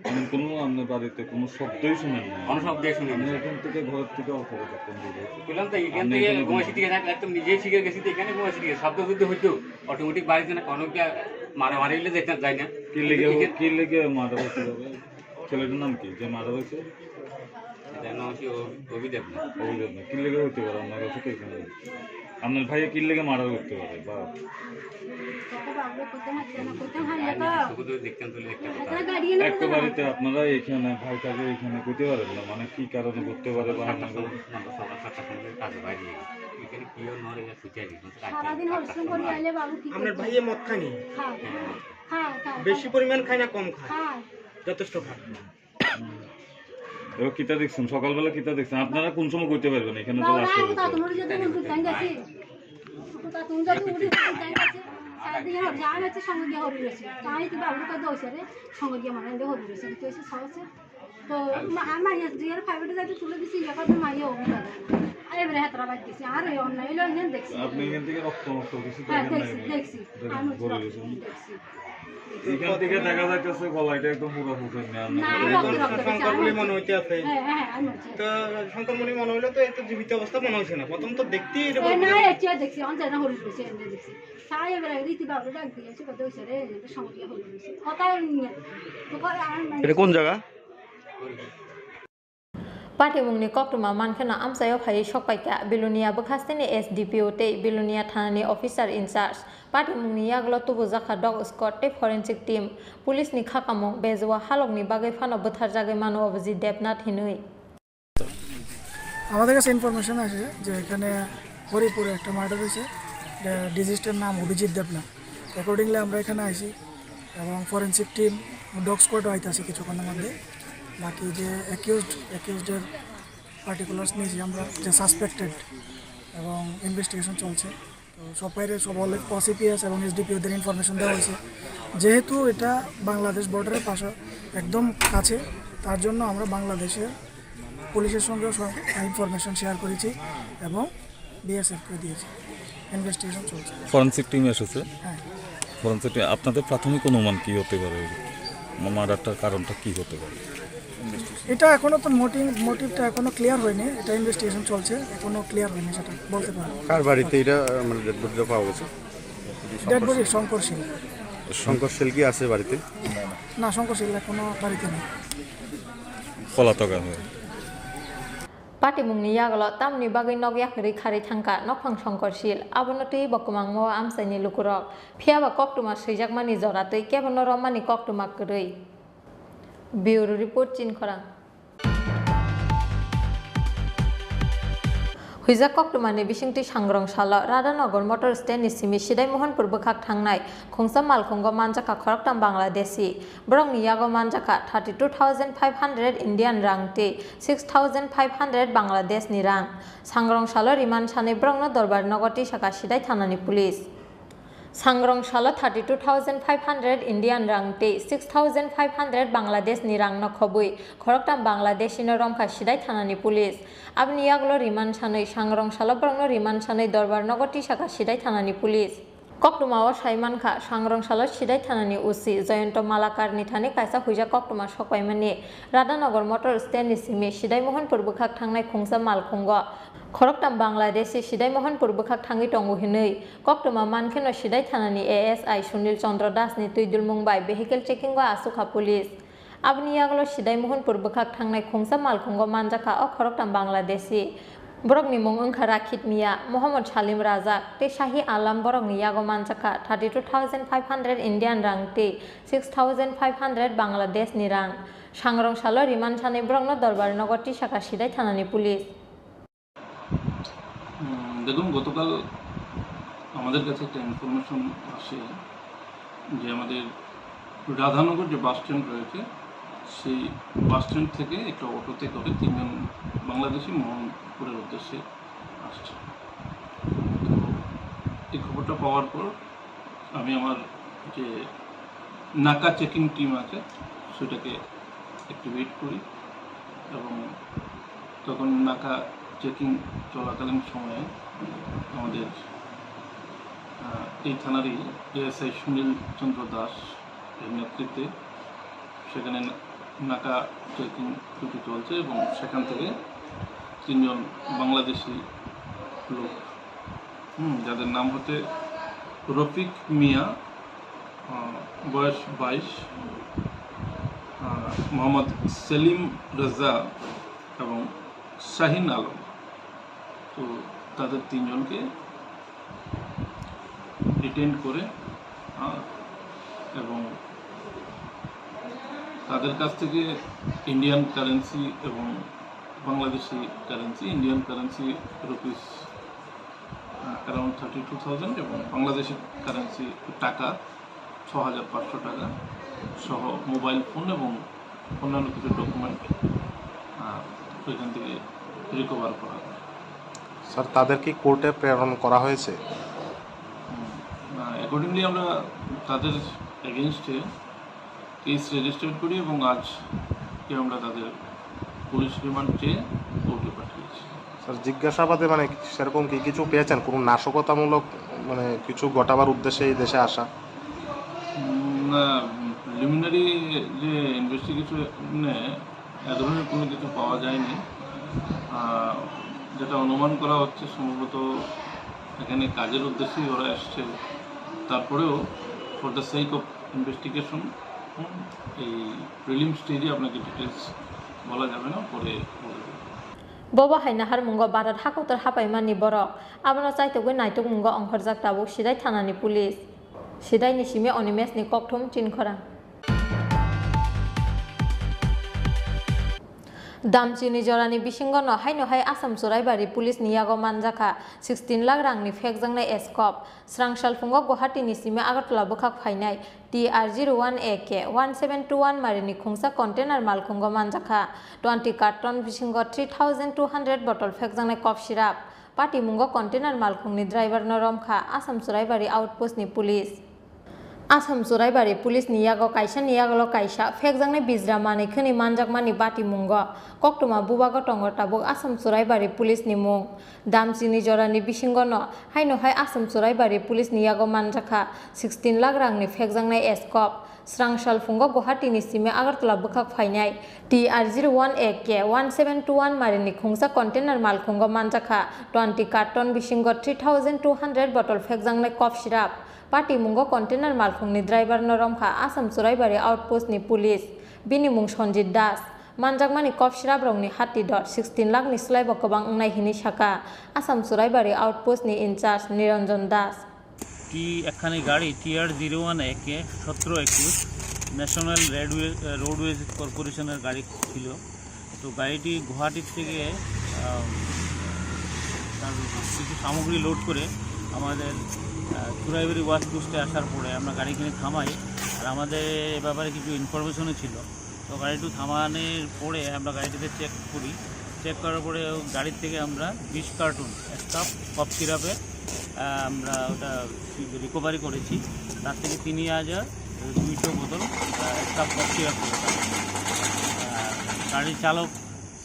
এমন কোনো আপনার বাড়িতে কোনো শব্দই শুনেন না? কোনো শব্দই শুনি না। আপনি এখান থেকে, ঘর থেকে অল্প কতক্ষণ দূরে? বললাম তো, এখান আপনি থেকে এখানে ঘুমাইছি, ঘুমান? ঠিক আছে, একদম নিজেই শিখে গেছি তো, এখানে ঘুমাইছি, ঠিক আছে, শব্দ শুদ্ধ হইতো, অটোমেটিক বাড়িতে না, কোনো কি আর মারামারি হইলে যেতে যায় না। কি লেগে, এখানে কি লেগে মার্ডার হয়েছে? ছেলেটার নাম কি, যে মার্ডার হয়েছে? এটার নাম হচ্ছে অভি-, অভিদেব না। অভিদেব না। কি লেগে হইতে পারে আপনার কাছে কি মনে হয়? আপনার ভাইয়ে কি লেগে মার্ডার করতে পারে বা? কত বাবু, কত মারছে না, কত হারলে তো। শুধু দেখতাম তুলে একটা কথা। এটা গাড়ি এনে একটা বাড়িতে আপনারা এখানে ভাই থাকে, এখানে করতে পারেন না, মানে কি কারণে করতে পারে বা আপনারা? সকাল সাতটার সময় কাজে বাইরে যাই। এখানে কি আর নড়ে আর শুতে আছি, কিন্তু কাজ সারাদিন কাজ হরিশ্রম কাজ করে কাজ। আইলে বাবু কি আপনার করবে? ভাইয়ে মদ খায়নি? খায়। খায়, খায়, বেশি খায়। পরিমাণ খায় না কম খায়? খায়। যথেষ্ট খায়। এবার কিতা দেখছেন? সকালবেলা কিতা দেখছেন? আপনারা কোন সময় করতে পারবেন? এখানে তো বাবা, রাস্তা আমি তো রয়েছে। তোমার সাথে মন্দির তাই গেছি। তো তা তুমি যদি উঠে তাই গেছি। সারাদিন হরি, আমি হচ্ছে সঙ্গে গিয়ে হরি রয়েছে। তাই তো বাবুর কাছে দৌড়ছে রে, সঙ্গে গিয়ে মানে হরি রয়েছে। তো এসে সহজে। তো মা, আমার ইয়ে দুই হাজার ফাইভে যাইতে তুলে দিছি, ইয়ে করতে মাইয়া অভিযোগ। আর এবারে হাতরা বাদ দিছি। আর ওই অন্যায় হইলো, এখানে দেখছি। আপনি এখান থেকে রক্ত মক্ত কিছু হ্যাঁ, দেখেন না দেখছি, এখানে? দেখছি। দেখেন, আমি গরু হচ্ছে রয়েছে। দেখছি। এখান থেকে দেখা যাইতেছে গলাটা একদম পুরো ফুটে না। না, রক্ত, রক্ত, রক্ত, সংকরমণি মনে হইতে আছে। হ্যাঁ, হ্যাঁ, হ্যাঁ, আমি হচ্ছে। তো সংকরমণি মনে হইলে তো একটু জীবিত অবস্থা মনে হচ্ছে না। প্রথম তো দেখতেই এরকম এ, না, এ, চেয়ে দেখছি, অন জানা হরিণ রয়েছে, এমনি দেখছি। সারা এবার রীতি বাবু ডাক দিয়ে, সে কথা হচ্ছে রে, এটা সঙ্গে হরিণ রয়েছে। কথা হরিণ নিয়ে। তো কয়, আমার মানে এটা কোন জায়গা? Patimungni koktwma mankheno amchaio phaiwi sokpaikha Bilonia bwkhasteni S D P O tei Bilonia thanani officer in charge. Patimungni yagulo tubujakha dog squad tei forensic team. Police ni khakamung bejua halokni bagwi phano bwtharjagwi mano Abhijit Debnath hinwi. আমাদের কাছে ইনফরমেশন আছে যে এখানে হরিপুরে একটা মার্ডার হয়েছে, ডিজিজটার নাম অভিজিৎ দেবনাথ। অ্যাকর্ডিংলি আমরা এখানে আইছি এবং ফরেন্সিক টিম, ডগ স্কোয়াডও আইতাছে কিছুক্ষণের মধ্যে। বাকি যে অ্যাকিউজড, অ্যাকিউজডের পার্টিকুলার্স নিয়েছি আমরা, যে সাসপেক্টেড, এবং ইনভেস্টিগেশন চলছে। তো সবাইরে সব অল, ও সি পি এস এবং এস ডি পি ওদের ইনফরমেশন দেওয়া হয়েছে। যেহেতু এটা বাংলাদেশ বর্ডারের পাশে একদম কাছে, তার জন্য আমরা বাংলাদেশের পুলিশের সঙ্গেও সব ইনফরমেশন শেয়ার করেছি এবং বিএসএফ কে দিয়েছি। ইনভেস্টিগেশন চলছে। ফরেন্সিক টিম এসেছে। হ্যাঁ। ফরেন্সিক টিম, আপনাদের প্রাথমিক অনুমান কি হতে পারে? মার্ডারটার কারণটা কি হতে পারে? এটা এখনো তো মোটিভ, মোটিভটা এখনো ক্লিয়ার হয়নি, এটা ইনভেস্টিগেশন চলছে, এখনো ক্লিয়ার হয়নি সেটা বলতে পারবো। কার বাড়িতে এটা, আহ, মানে, ডেড বডিটা পাওয়া গেছে? ডেড বডি শঙ্কর শীল। শঙ্কর শীল কি আছে বাড়িতে? না, শঙ্কর শীল এখনো বাড়িতে নেই। পলাতক আছে। Patimungni yagulo tamni bagwi nok yakarwi kharwi thangkha nokphang Songkor Sil, abono twiwi bo kwmangma o amchaini lukurok. Phiyaba koktwma swijakmani jora twi kebono romani koktwma kwrwi. Bureau Report, Chinkhorang. Huijak koktwmani bisingtwi Sangrong salo Radhanagar motor stand ni simi Sidai Mohanpur bwkhak thangnai khungsa malkhungo manjakha khoroktham Bangladeshi. Borokni yago manjakha thirty two thousand five hundred Indian rang tei six thousand five hundred Bangladesh ni rang. Sangrong salo remand sanwi borokno dorbar nogo tisakha Sidai thanani police. Sangrong salo thirty two thousand five hundred Indian rang tei six thousand five hundred Bangladesh ni rang no khobwi khoroktham Bangladeshi no romkha Sidai thanani police. Aboni yagulo remand sanwi Sangrong salo borokno remand sanwi dorbar nogo tisakha Sidai thanani police. Koktwma o sai mankha, Sangrong salo Sidai thanani O C Jayanta Malakar ni thani kaisa huijak koktwma sokpaimani Radhanagar motor stand ni simi Sidai Mohanpur bwkhak thangnai khungsa malkhungo khoroktham Bangladeshi Sidai Mohanpur bwkhak thangwi tongo hinwi koktwma mankheno Sidai thanani A S I Sunil Chandra Das ni twi dulmung bai vehicle checking o achukha police. Aboni yagulo Sidai Mohanpur bwkhak thangnai khungsa malkhungo manjakha o khoroktham Bangladeshi. Borokni mung wngkha Rakhit Mia, Mohammad Salim Razak tei Shahi Alam, borokni yago manjakha thirty two thousand five hundred Indian rang tei six thousand five hundred Bangladesh ni rang. Sangrong salo remand sanwi borokno dorbar nogo tisakha Sidai thanani police. উম, দেখুন, গতকাল আমাদের কাছে একটা ইনফরমেশন আসে যে আমাদের রাধানগর যে bus stand রয়েছে, সেই বাস স্ট্যান্ড থেকে একটা অটোতে করে তিনজন বাংলাদেশি মোহনপুরের উদ্দেশ্যে আসছে। তো এই খবরটা পাওয়ার পর আমি আমার যে নাকা চেকিং টিম আছে, সেটাকে অ্যাক্টিভেট করি এবং তখন নাকা চেকিং চলাকালীন সময়ে আমাদের, আহ, এই থানারই এএসআই সুনীল চন্দ্র দাস এর নেতৃত্বে সেখানে না-, নাকা চেকিং ডিউটি চলছে এবং সেখান থেকে তিনজন বাংলাদেশি লোক, হুম, যাদের নাম হচ্ছে রফিক মিয়া, আহ, বয়স বাইশ, আহ, মোহাম্মদ সেলিম রেজা এবং শাহিন আলম। তো তাদের তিনজনকে ডিটেইন করে, আহ, এবং তাদের কাছ থেকে ইন্ডিয়ান কারেন্সি এবং Bangladeshi currency, Indian currency rupees, ah, around thirty two thousand এবং বাংলাদেশি কারেন্সি টাকা ছ হাজার পাঁচশো টাকা সহ মোবাইল ফোন এবং অন্যান্য কিছু ডকুমেন্ট, আহ, ওইখান থেকে রিকভার করা হয়। স্যার, তাদের কি কোর্টে প্রেরণ করা হয়েছে? হুম, না, অ্যাকর্ডিংলি আমরা তাদের এগেইনস্টে কেস রেজিস্টার করি এবং আজকে আমরা তাদের পুলিশ রিমান্ড চেয়ে কোর্টে পাঠিয়েছি। স্যার, জিজ্ঞাসাবাদে মানে সেরকম কি কিছু পেয়েছেন? কোনো নাশকতামূলক মানে কিছু ঘটাবার উদ্দেশ্যে এই দেশে আসা? উম, না, প্রিলিমিনারি যে ইনভেস্টিগেশনে এ ধরনের কোনো কিছু পাওয়া যায়নি। আহ, যেটা অনুমান করা হচ্ছে সম্ভবত এখানে কাজের উদ্দেশ্যেই ওরা এসছে। তারপরেও for the sake of investigation, হুম, এই প্রিলিম স্টেজে আপনাকে ডিটেলস বলা যাবে না, পরে বলে দেবো। Bobo hai naharmungo Bharat hakotor hapaimani borok. Abono chaitogwi naitukmungo ongkhorjak tabuk Sidai thanani police. Sidaini simi Animeshni kokthum chinkhorang. Damchini jorani bisingo no haino hai Assam Churaibari police ni yago manjakha sixteen lakh rangni phekjaknai eskop. Srangsalphungo Guwahati ni simi Agartala bwkhak phainai T R zero one A K one seven two one marini khungsa container malkhungo manjakha twenty carton bisingo three thousand two hundred bottle phekjaknai cough syrup. Patimungo container malkhungni driver no romkha Assam Churaibari outpost ni police. Assam Churaibari police ni yago kaisa ni yagulo kaisa phekjaknai bijra manwi khwnwi manjakmani batimungo koktwma bubago tongo tabuk Assam Churaibari police ni mung. Damchini jorani bisingo no haino hai Assam Churaibari police ni yago manjakha sixteen lakh rangni phekjaknai eskop. Srangsalphungo Guwahati ni simi Agartala bwkhak phainai T R zero one A K one seven two one marini khungsa container malkhungo manjakha twenty carton bisingo three thousand two hundred bottle phekjaknai cough syrup. Patimungo container malkhungni driver no romkha Assam Churaibari outpost ni police. Bini mung Sanjit Das. Manjakmani cough syrup rokni hati dor sixteen lakh ni slaibo kwbang wngnai hinwi sakha Assam Churaibari outpost ni in charge Niranjan Das. টি একখানি গাড়ি টি আর zero one এ কে সতেরো একুশ ন্যাশনাল রেডওয়ে রোডওয়েজ কর্পোরেশনের গাড়ি ছিল। তো গাড়িটি গুয়াহাটির থেকে, আহ, তার কিছু সামগ্রী লোড করে আমাদের, আহ, চুরাইবাড়ি ওয়াচ পোস্টে আসার পরে আমরা গাড়িখানে থামাই। আর আমাদের এ ব্যাপারে কিছু ইনফরমেশনও ছিল। তো গাড়িটি থামানোর পরে আমরা গাড়িটিকে চেক করি। চেক করার পরে ও গাড়ির থেকে আমরা বিশ কার্টুন একটা কফ সিরাপে, আহ, আমরা ওটা রিকভারি করেছি। তার থেকে তিন হাজার দুইশো বোতল, আহ, একটা কফ সিরাপ রয়েছে। আহ, গাড়ির চালক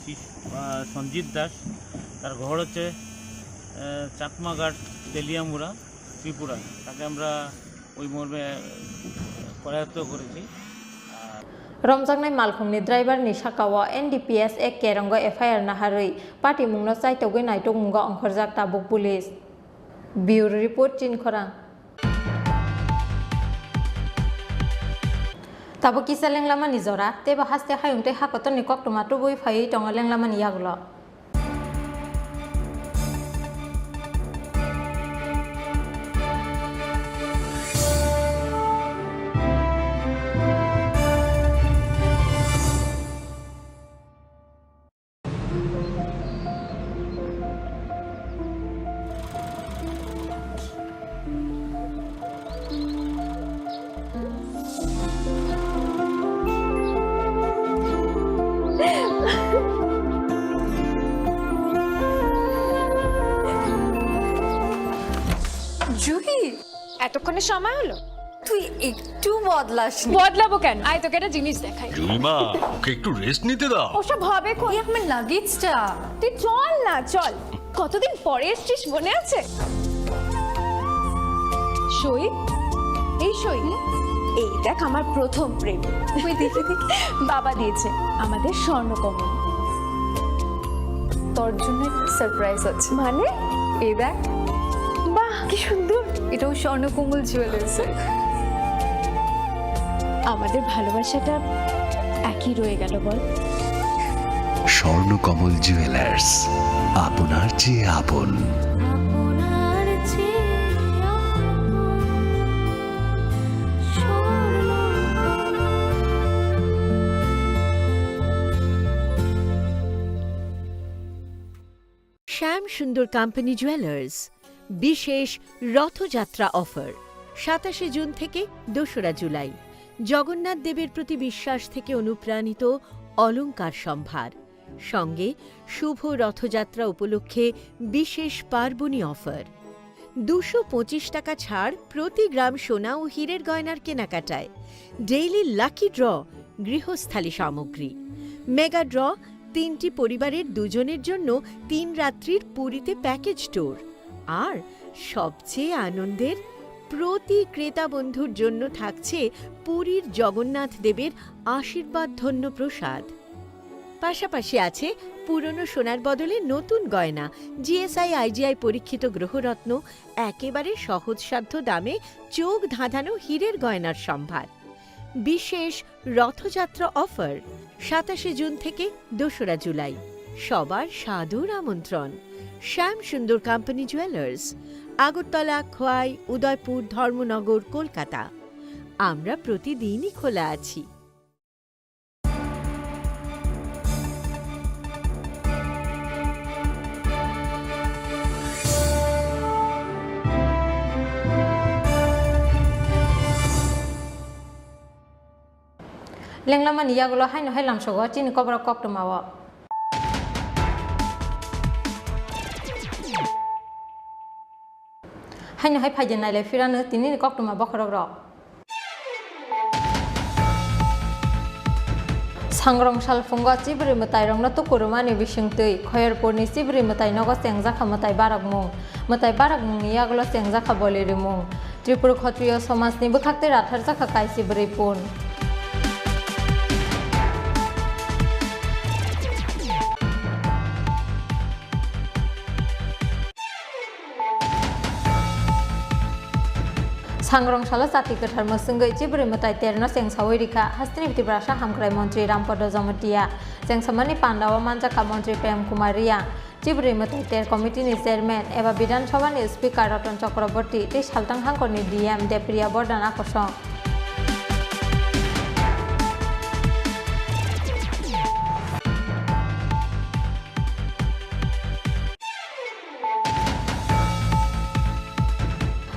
শিশ-, আহ, সঞ্জিত দাস, তার ঘর হচ্ছে, আহ, চাকমাঘাট, তেলিয়ামুড়া, ত্রিপুরা। তাকে আমরা ওই মর্মে করায়ত্ত করেছি। আর Romjaknai malkhungni driver ni sakao N D P S Act kerongo F I R naharwi patimungno chaitogwi naitukmungo ongkhorjak tabuk police. Bureau report, Chinkhorang. Tabuk kisa lenglamani jora, teibo haste hayung tei hakotorni koktwma tubui phaiwi tongo lenglamani yagulo. Juhi, এতক্ষণে সময় হলো? তুই একটু বদলাসনি। বদলাবো কেন? আয়, তোকে একটা জিনিস দেখাই। জুলিমা, ওকে একটু রেস্ট নিতে দাও। ওসব হবে কই? এই আমার লাগেজটা। তুই চল না, চল। কতদিন পরে এসছিস, মনে আছে? সই, এই সই। এই দেখ, আমার প্রথম প্রেম। ওই দেখি, দেখি। বাবা দিয়েছে আমাদের স্বর্ণকমল। তোর জন্য একটা সারপ্রাইজ আছে। মানে? এই দেখ। বাহ, কি সুন্দর। এটাও স্বর্ণকমল জুয়েলার্সের। আমাদের ভালোবাসাটা একই রয়ে গেল, বল? স্বর্ণকমল জুয়েলার্স, আপনার চেয়ে আপন। আপনার চেয়ে আপন। সুন্দর কোম্পানি জুয়েলার্স বিশেষ রথযাত্রা অফার, সাতাশে জুন থেকে দোসরা জুলাই। জগন্নাথ দেবের প্রতি বিশ্বাস থেকে অনুপ্রাণিত অলংকার সম্ভার, সঙ্গে শুভ রথযাত্রা উপলক্ষে বিশেষ পার্বণী অফার। দুশো পঁচিশ টাকা ছাড় প্রতি গ্রাম সোনা ও হীরের গয়নার কেনাকাটায়। ডেইলি লাকি ড্র গৃহস্থালী সামগ্রী। মেগা ড্র তিনটি পরিবারের দুজনের জন্য তিন রাত্রির পুরীতে প্যাকেজ ট্যুর। আর সবচেয়ে আনন্দের, প্রতি ক্রেতা বন্ধুর জন্য থাকছে পুরীর জগন্নাথ দেবের আশীর্বাদ ধন্য প্রসাদ। পাশাপাশি আছে পুরনো সোনার বদলে নতুন গয়না, G S I I G I পরীক্ষিত গ্রহরত্ন, একেবারে সহজসাধ্য দামে চোখ ধাঁধানো হীরের গয়নার সম্ভার। বিশেষ রথযাত্রা অফার, সাতাশে জুন থেকে দোসরা জুলাই। সবার সাদর আমন্ত্রণ। শ্যাম সুন্দর কোম্পানি জুয়েলার্স, আগরতলা, খোয়াই, উদয়পুর, ধর্মনগর, কলকাতা। আমরা প্রতিদিনই খোলা আছি। Lenglamani yagulo haino hai lamsogo chini koborok koktwmao. Haino hai phaidi nailai phirano tinini koktwma bokhorok rok. Sangrong salphungo chibri mwtairokno tukurumani bisingtwi Khoyerpurni chibri mwtai nogo chengjakha mwtai barakmung. Mwtai barakmungni yagulo chengjakha boli rimung. Tripura Khotriyo somajni bwkhaktwi ratharjakha kaisi bwrwi pun. Sangrong salo chati kwthar mwswngwi chibri mwtai terno chengsawi rikha hasteni Tiprasa hamkrai montri Rampada Jamatia. Chengsamani pandao manjakha montri Prem Kumar Reang. Chibri mwtai ter committee ni chairman eba Bidhan Sabha ni speaker Ratan Chakraborty tei Saltang Hangkor ni D M Depriya Bordhan akosong.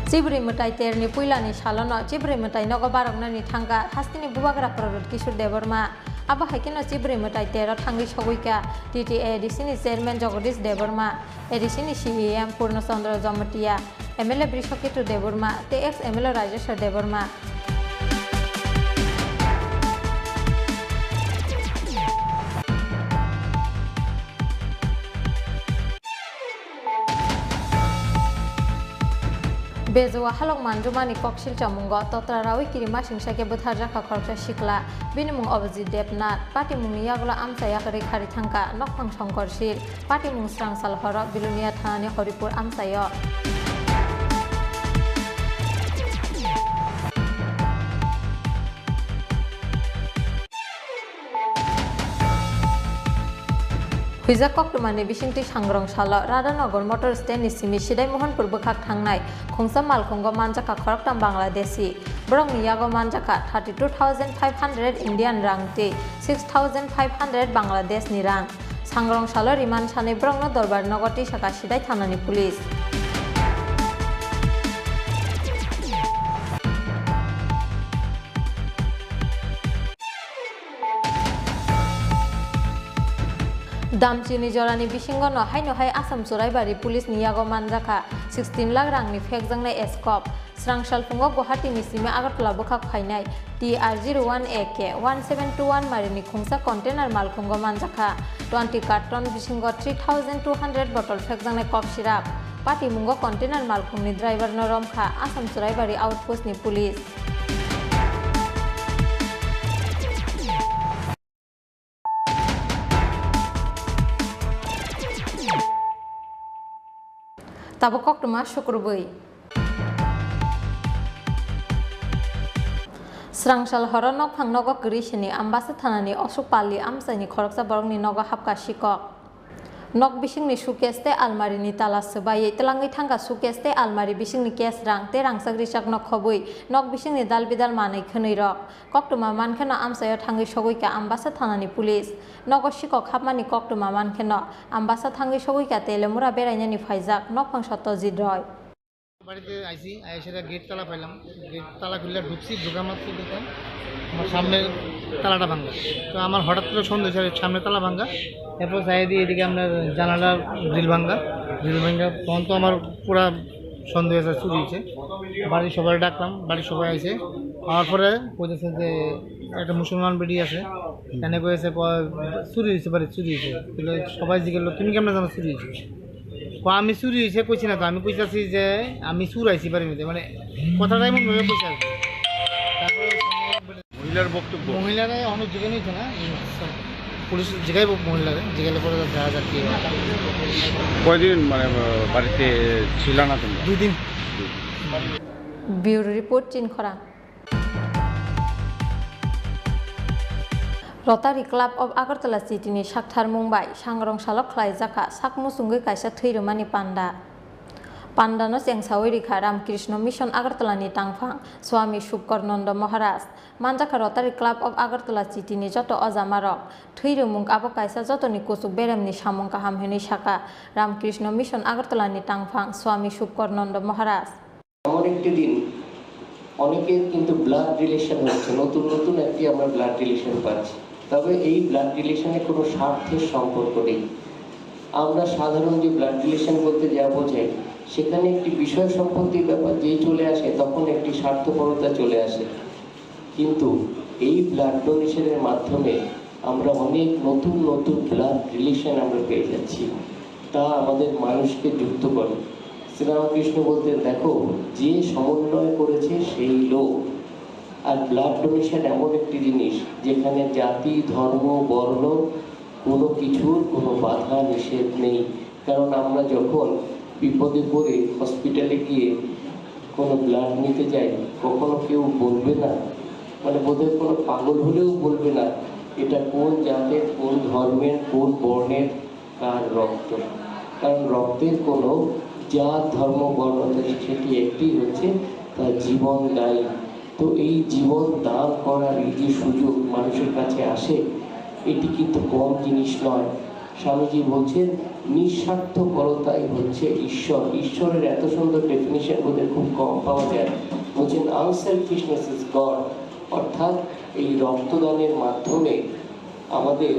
Chibri mwtai ter ni puila ni salo no chibri mwtai nogo baroknani thangkha hasteni bubagra Pradyut Kishore Debbarma. Abo hai kheno chibri mwtai tero thangwi sogwi kha T T A A D C ni chairman Jagadish Debbarma, A D C ni C E M Purno Chandra Jamatia, M L A Brishaketu Debbarma tei ex M L A Rajeshwar Debbarma. Bejua halok manjumani koksil chamungo totra rawi kirimasingsa khe bwtharjakha khoroksa sikla, bini mung Abhijit Debnath. Patimungni yagulo amchai yakarwi khari thangkha nokphang Songkorsil. Patimung srangsal horo Bilonia thanani Horipur amchaio. Huijak koktwmani bisingtwi sangrong salo Radhanagar motor stand ni simi Sidai Mohanpur bwkhak thangnai khungsa malkhungo manjakha khoroktham Bangladeshi. Borokni yago manjakha thirty two thousand five hundred Indian rang tei six thousand five hundred Bangladesh ni rang. Sangrong salo remand sanwi borokno dorbar nogo tisakha Sidai thanani police. Damchini jorani bisingo no haino hai Assam Churaibari police ni yago manjakha sixteen lakh rangni phekjaknai eskop. Srang salphungo Guwahati ni simi Agartala bwkhak phainai T R zero one A K one seven two one marini khungsa container malkhungo manjakha twenty carton bisingo three thousand two hundred bottle phekjaknai cough syrup. Patimungo container malkhungni driver no romkha Assam Churaibari outpost ni police. Tabuk koktwma sukrubwi. Srangsal horo nokphang nogo kwrwi sini Ambasa thanani Osuk Palli amchaini khoroksa borokni nogo hapkha sikok. Nok bisingni suitcase tei almari ni tala swbaiwi twlangwi thangkha suitcase tei almari bisingni cash rang tei rangchak richak no khobwi nok bisingni dal bidal manwi khwnwi rok. Koktwma mankheno amchaio thangwi sogwikha Ambasa thanani police. Nogo sikok hapmani koktwma mankheno Ambasa thangwi sogwikha Telemura berainani phaijak nokphang Satyajit Roy. বাড়িতে আইছি, আইসে গেট তালা পাইলাম, গেট তালা খুলে ঢুকছি, ঢুকা মাত্র দেখলাম আমার সামনে তালাটা ভাঙা। তো আমার হঠাৎ করে সন্দেহ হয়েছে সামনে তালা ভাঙা। এরপর যাই দিয়ে এদিকে আপনার জানালার গ্রিল ভাঙা, গ্রিল ভাঙা। তখন তো আমার পুরা সন্দেহ হয়েছে চুরি হয়েছে। বাড়ির সবাই ডাকলাম, বাড়ির সবাই আইছে। আওয়ার পরে কইতেছে যে একটা মুসলমান বেটি আছে, এনে কইছে প-, চুরি হয়েছে, বাড়ি চুরি হয়েছে। বলে সবাই জিজ্ঞেস করলো, "তুমি কেমনে জানো চুরি হয়েছে?" কয়, "আমি চুরি হয়েছে কইছি না তো, আমি কইতাছি যে আমি চুর আইছি বাড়ির মধ্যে।" মানে কথাটা এমন ভাবে কইছে আর কি। তারপরে মহিলার বক্তব্য। মহিলারা অনেক জিজ্ঞেস হয়েছে না, পুলিশ জিজ্ঞাইব মহিলারা, জিজ্ঞাসা করে দেখা যাক কি হয়। কয়দিন মানে, আহ, বাড়িতে ছিল না তোমরা? দুই দিন। Bureau report, Chinkhorang. Rotary Club of Agartala chitini saktharmung bai sangrong salo khlaijak kha sak muchungwi kaisa thwi rwmani panda. Pandano chengsawi rikha Ramkrishna Mission Agartala ni tangphang Swami Subkornando Maharaj. Manjakha Rotary Club of Agartala chitini joto ojamarok. Thwi rwmung abo kaisa jotoni kuchuk beremni samung kaham hinwi sakha Ramkrishna Mission Agartala ni tangphang Swami Subkornando Maharaj. এমন একটি দিন, অনেকের কিন্তু blood relation হচ্ছে, নতুন নতুন একটি আমরা ব্লাড রিলেশন পাচ্ছি। তবে এই ব্লাড রিলেশনে কোনো স্বার্থের সম্পর্ক নেই। আমরা সাধারণ যে ব্লাড রিলেশন বলতে যা বোঝাই, সেখানে একটি বিষয় সম্পত্তির ব্যাপার যেই চলে আসে, তখন একটি স্বার্থপরতা চলে আসে। কিন্তু এই ব্লাড ডোনেশনের মাধ্যমে আমরা অনেক নতুন নতুন ব্লাড রিলেশন আমরা পেয়ে যাচ্ছি, তা আমাদের মানুষকে যুক্ত করে। শ্রীরামকৃষ্ণ বলতেন, "দেখো, যে সমন্বয় করেছে সেই লোক।" আর ব্লাড ডোনেশন এমন একটি জিনিস, যেখানে জাতি, ধর্ম, বর্ণ, কোনো কিছুর কোনো বাধা নিষেধ নেই। কারণ আমরা যখন বিপদে পড়ে হসপিটালে গিয়ে কোনো ব্লাড নিতে যাই, কখনো কেউ বলবে না, মানে, বোধহয় কোনো পাগল হলেও বলবে না, "এটা কোন জাতের, কোন ধর্মের, কোন বর্ণের, কার রক্ত।" কারণ রক্তের কোনো জাত, ধর্ম, বর্ণ নেই, সেটি একটি হচ্ছে তার জীবন দায়ী। তো এই জীবন দান করার এই যে সুযোগ মানুষের কাছে আসে, এটি কিন্তু কম জিনিস নয়। স্বামীজি বলছেন, "নিঃস্বার্থপরতাই হচ্ছে ঈশ্বর।" ঈশ্বরের এত সুন্দর ডেফিনিশন বোধহয় খুব কম পাওয়া যায়। বলছেন, "Unselfishness is God।" অর্থাৎ এই রক্তদানের মাধ্যমে আমাদের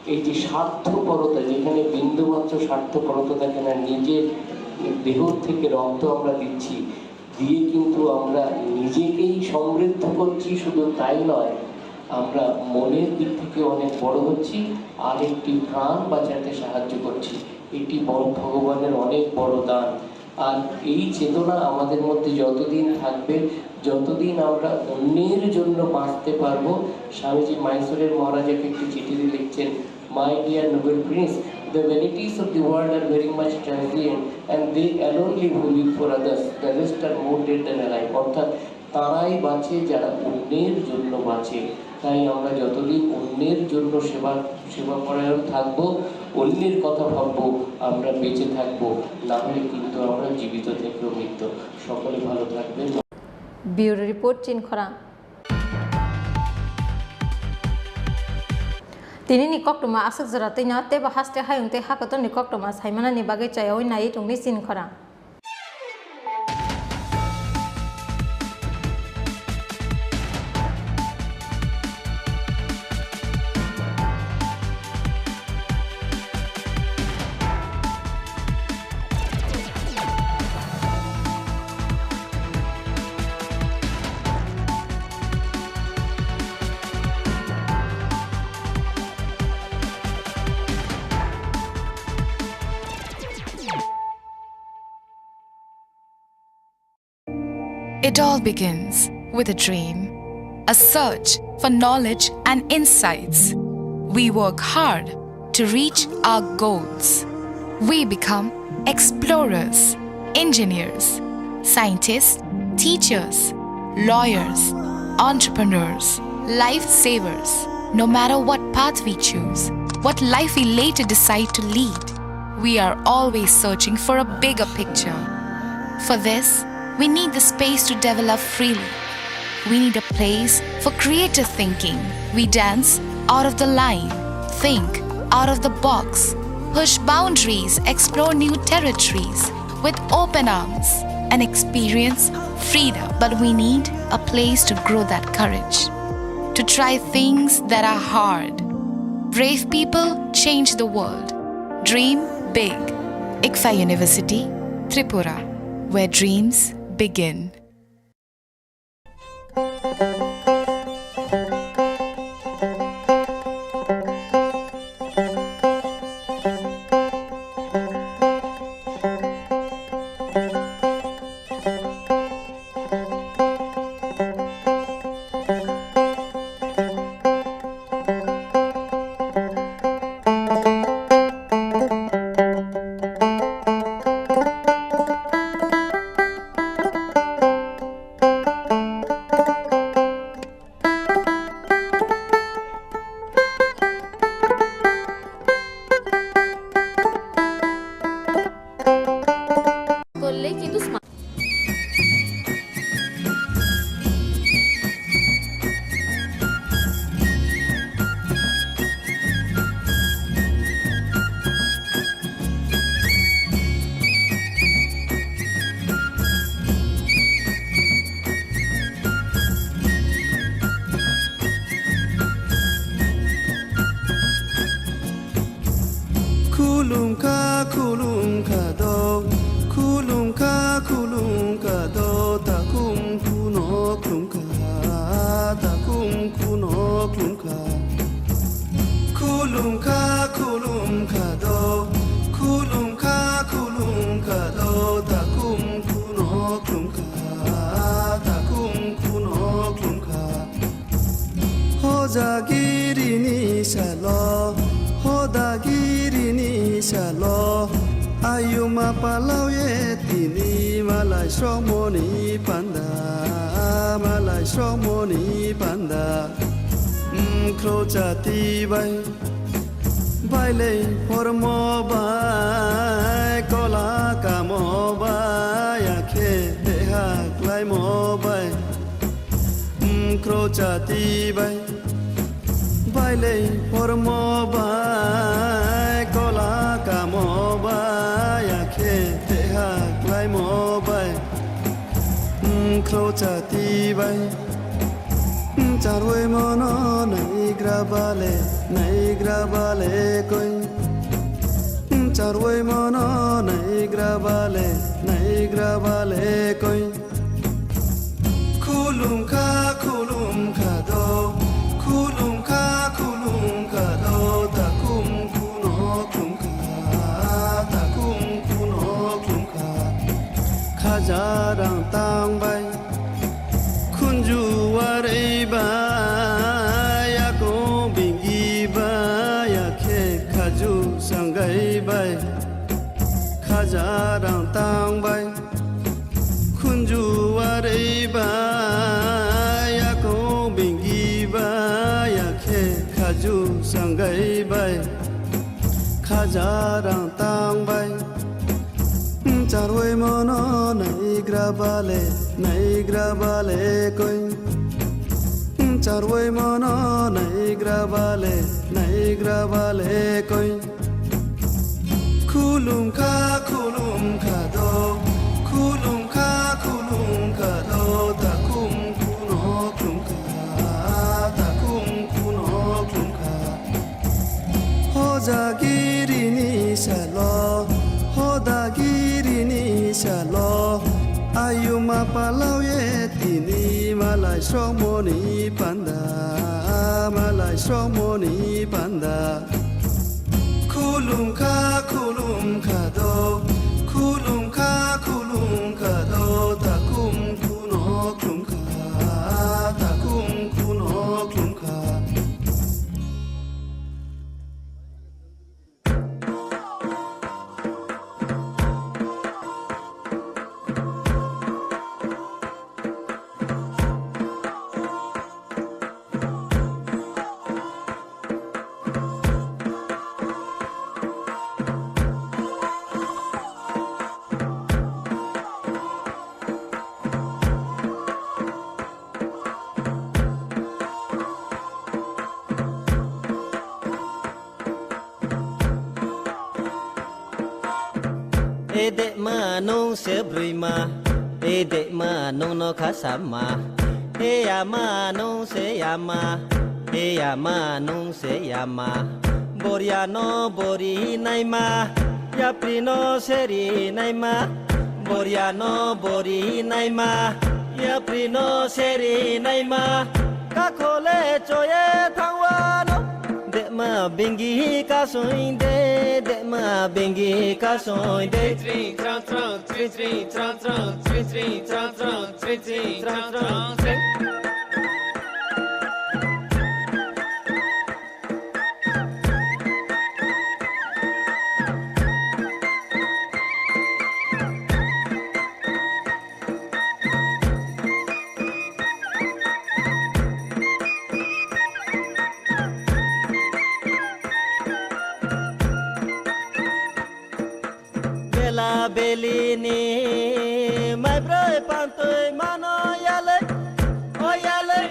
এই যে স্বার্থপরতা, যেখানে বিন্দুমাত্র স্বার্থপরতা থাকে না, নিজের দেহ থেকে রক্ত আমরা দিচ্ছি, দিয়ে কিন্তু আমরা নিজেকেই সমৃদ্ধ করছি, শুধু তাই নয়, আমরা মনের দিক থেকে অনেক বড় হচ্ছি, আরেকটি প্রাণ বাঁচাতে সাহায্য করছি। এটি বড়, ভগবানের অনেক বড় দান। আর এই চেতনা আমাদের মধ্যে যতদিন থাকবে, যতদিন আমরা অন্যের জন্য বাঁচতে পারবো, স্বামীজি মাইসোরের মহারাজাকে একটি চিঠি দিয়ে লিখছেন, "My dear noble prince, the vanities of the world are very much transient and they alone live who live for others, the rest are more dead than alive." অর্থাৎ তারাই বাঁচে যারা অন্যের জন্য বাঁচে। তাই আমরা যতদিন অন্যের জন্য সেবা, সেবা পরায়ণ থাকবো, অন্যের কথা ভাববো, আমরা বেঁচে থাকবো, না হলে কিন্তু আমরা জীবিত থেকেও মৃত। সকলে ভালো থাকবেন। Bureau report, Chinkhorang. Tini ni koktwma aswk jora twino teibo haste hayung tei hakotor ni koktwma saimanani bagwi chayawi nai tongni Chinkhorang. It all begins with a dream, a search for knowledge and insights. We work hard to reach our goals. We become explorers, engineers, scientists, teachers, lawyers, entrepreneurs, lifesavers. No matter what path we choose, what life we later decide to lead. We are always searching for a bigger picture. For this, we need the space to develop freely. We need a place for creative thinking. We dance out of the line, think out of the box, push boundaries, explore new territories with open arms and experience freedom. But we need a place to grow that courage, to try things that are hard. Brave people change the world. Dream big. ICFAI University, Tripura, where dreams begin. Khulumkha, khulumkha do, khulumkha, khulumkha do, takhum khuno khulumkha, takhum khuno khulumkha. Khulumkha, khulumkha do, khulumkha, khulumkha do, takhum khuno khulumkha, takhum khuno khulumkha. Hojagirini salo, hodagirini salo, ayuma palauye tini malai srokmoni panda, malai srokmoni panda. Mkhro chati bai, bailei hormo bai, kola kamo bai, akhe deha klaimo bai. Mkhro chati bai, bailei hormo bai, kola kamo bai, akhe deha klaimo bai. Mkhro chati bai, charwai mono naigra bale, naigra bale koi. Charwai mono naigra bale, naigra bale koi. Khulumkha, khulumkha do, khulumkha, khulumkha do, takhum khuno khulumkha, takhum khuno khulumkha. Khaja rang tang bai, khunju warwi bai, yakung bingi bai, yakhe khaju sanggai bai. Khaja rang tang bai, khunju warwi bai, yakung bingi bai, yakhe khaju sanggai bai. Khaja rang tang bai, charwai mono naigra bale, naigra bale koi. Charwai mono naigra bale, naigra bale koi. Khulumkha, khulumkha do, khulumkha, khulumkha do, takhum khuno khulumkha, takhum khuno khulumkha. Hojagirini salo, hodagirini salo, ayuma palauye tini malai srokmoni panda, malai srokmoni panda. Khulumkha, khulumkha do, khulumkha, khulumkha do, takhum khuno khulumkha, takhum khuno khulumkha. Edema nung se brwima, edema nung no kha sama. Eyama nung se yama, eyama nung se yama. Boria no bori naima, yapri no seri naima. Boria no bori naima, yapri no seri naima. Kakhole choye thangwano. Dema bengi kasoi de, dema bengi kasoi de. Tring, tring, trang, trang, tring, tring, trang, trang, tring, tring, trang, trang, tring, tring, trang, trang, tring. Bela beli ni mai broi pantoi mano yale, o yale,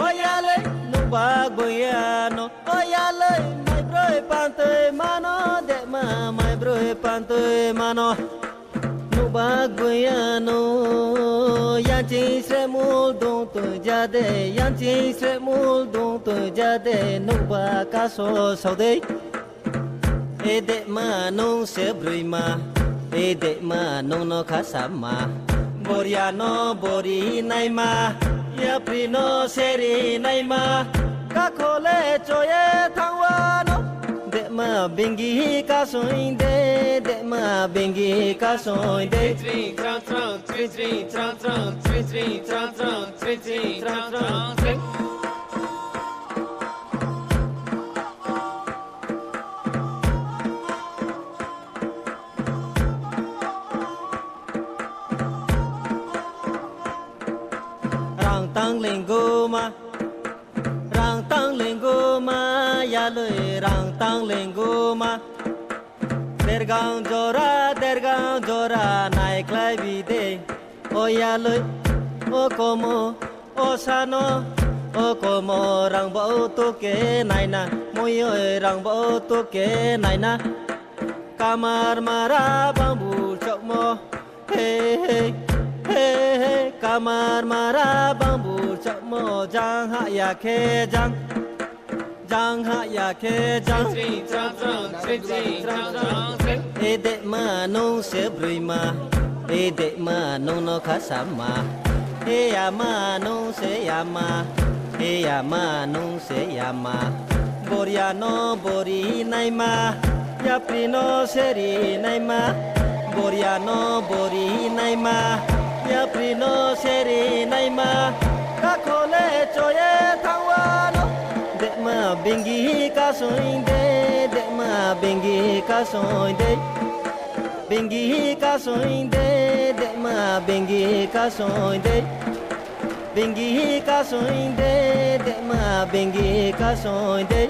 o yale, nubak boyano, o yale, mai broi pantoi mano, dema mai broi pantoi mano. Nubak buyano, yanching sremul dung tui jade, yanching sremul dung tui jade, nubak kaso saudei. Edema nung se brwima, edema nung no khasama. Boria no bori naima, yapri no seri naima, kakhole choye thangwano. Dema bengi kasoi de, dema bengi kasoi de. Tring, tring, trang, trang, tring, tring, trang, trang, tring, tring, trang, trang, tring, tring, trang, trang, tring. Rang tang lengoma, rang tang lengoma, yaloi rang tang lengoma. Dergang jora, dergang jora, nai khlai bide. O yaloi, o komo, o sano, o komo, rang bo tuke naina, moyoi rang bo tuke naina. Kamar mara bambu chokmo, he he, he he, kamar mara bambu chokmo, jang ha ya khe jang, jang ha ya khe jang. Tring, tring, trang, trang, tring, tring, trang, trang, tring. Edema nung se brwima, edema nung no khasama. Eyama nung se yama, eyama nung se yama. Boria no bori naima, yapri no seri naima. Boria no bori naima, yapri no seri naima. Kakhole choye thangwano. Dema bengi kasoi de, dema bengi kasoi de. Bengi kasoi de, dema bengi kasoi de. Bengi kasoi de, dema bengi kasoi de.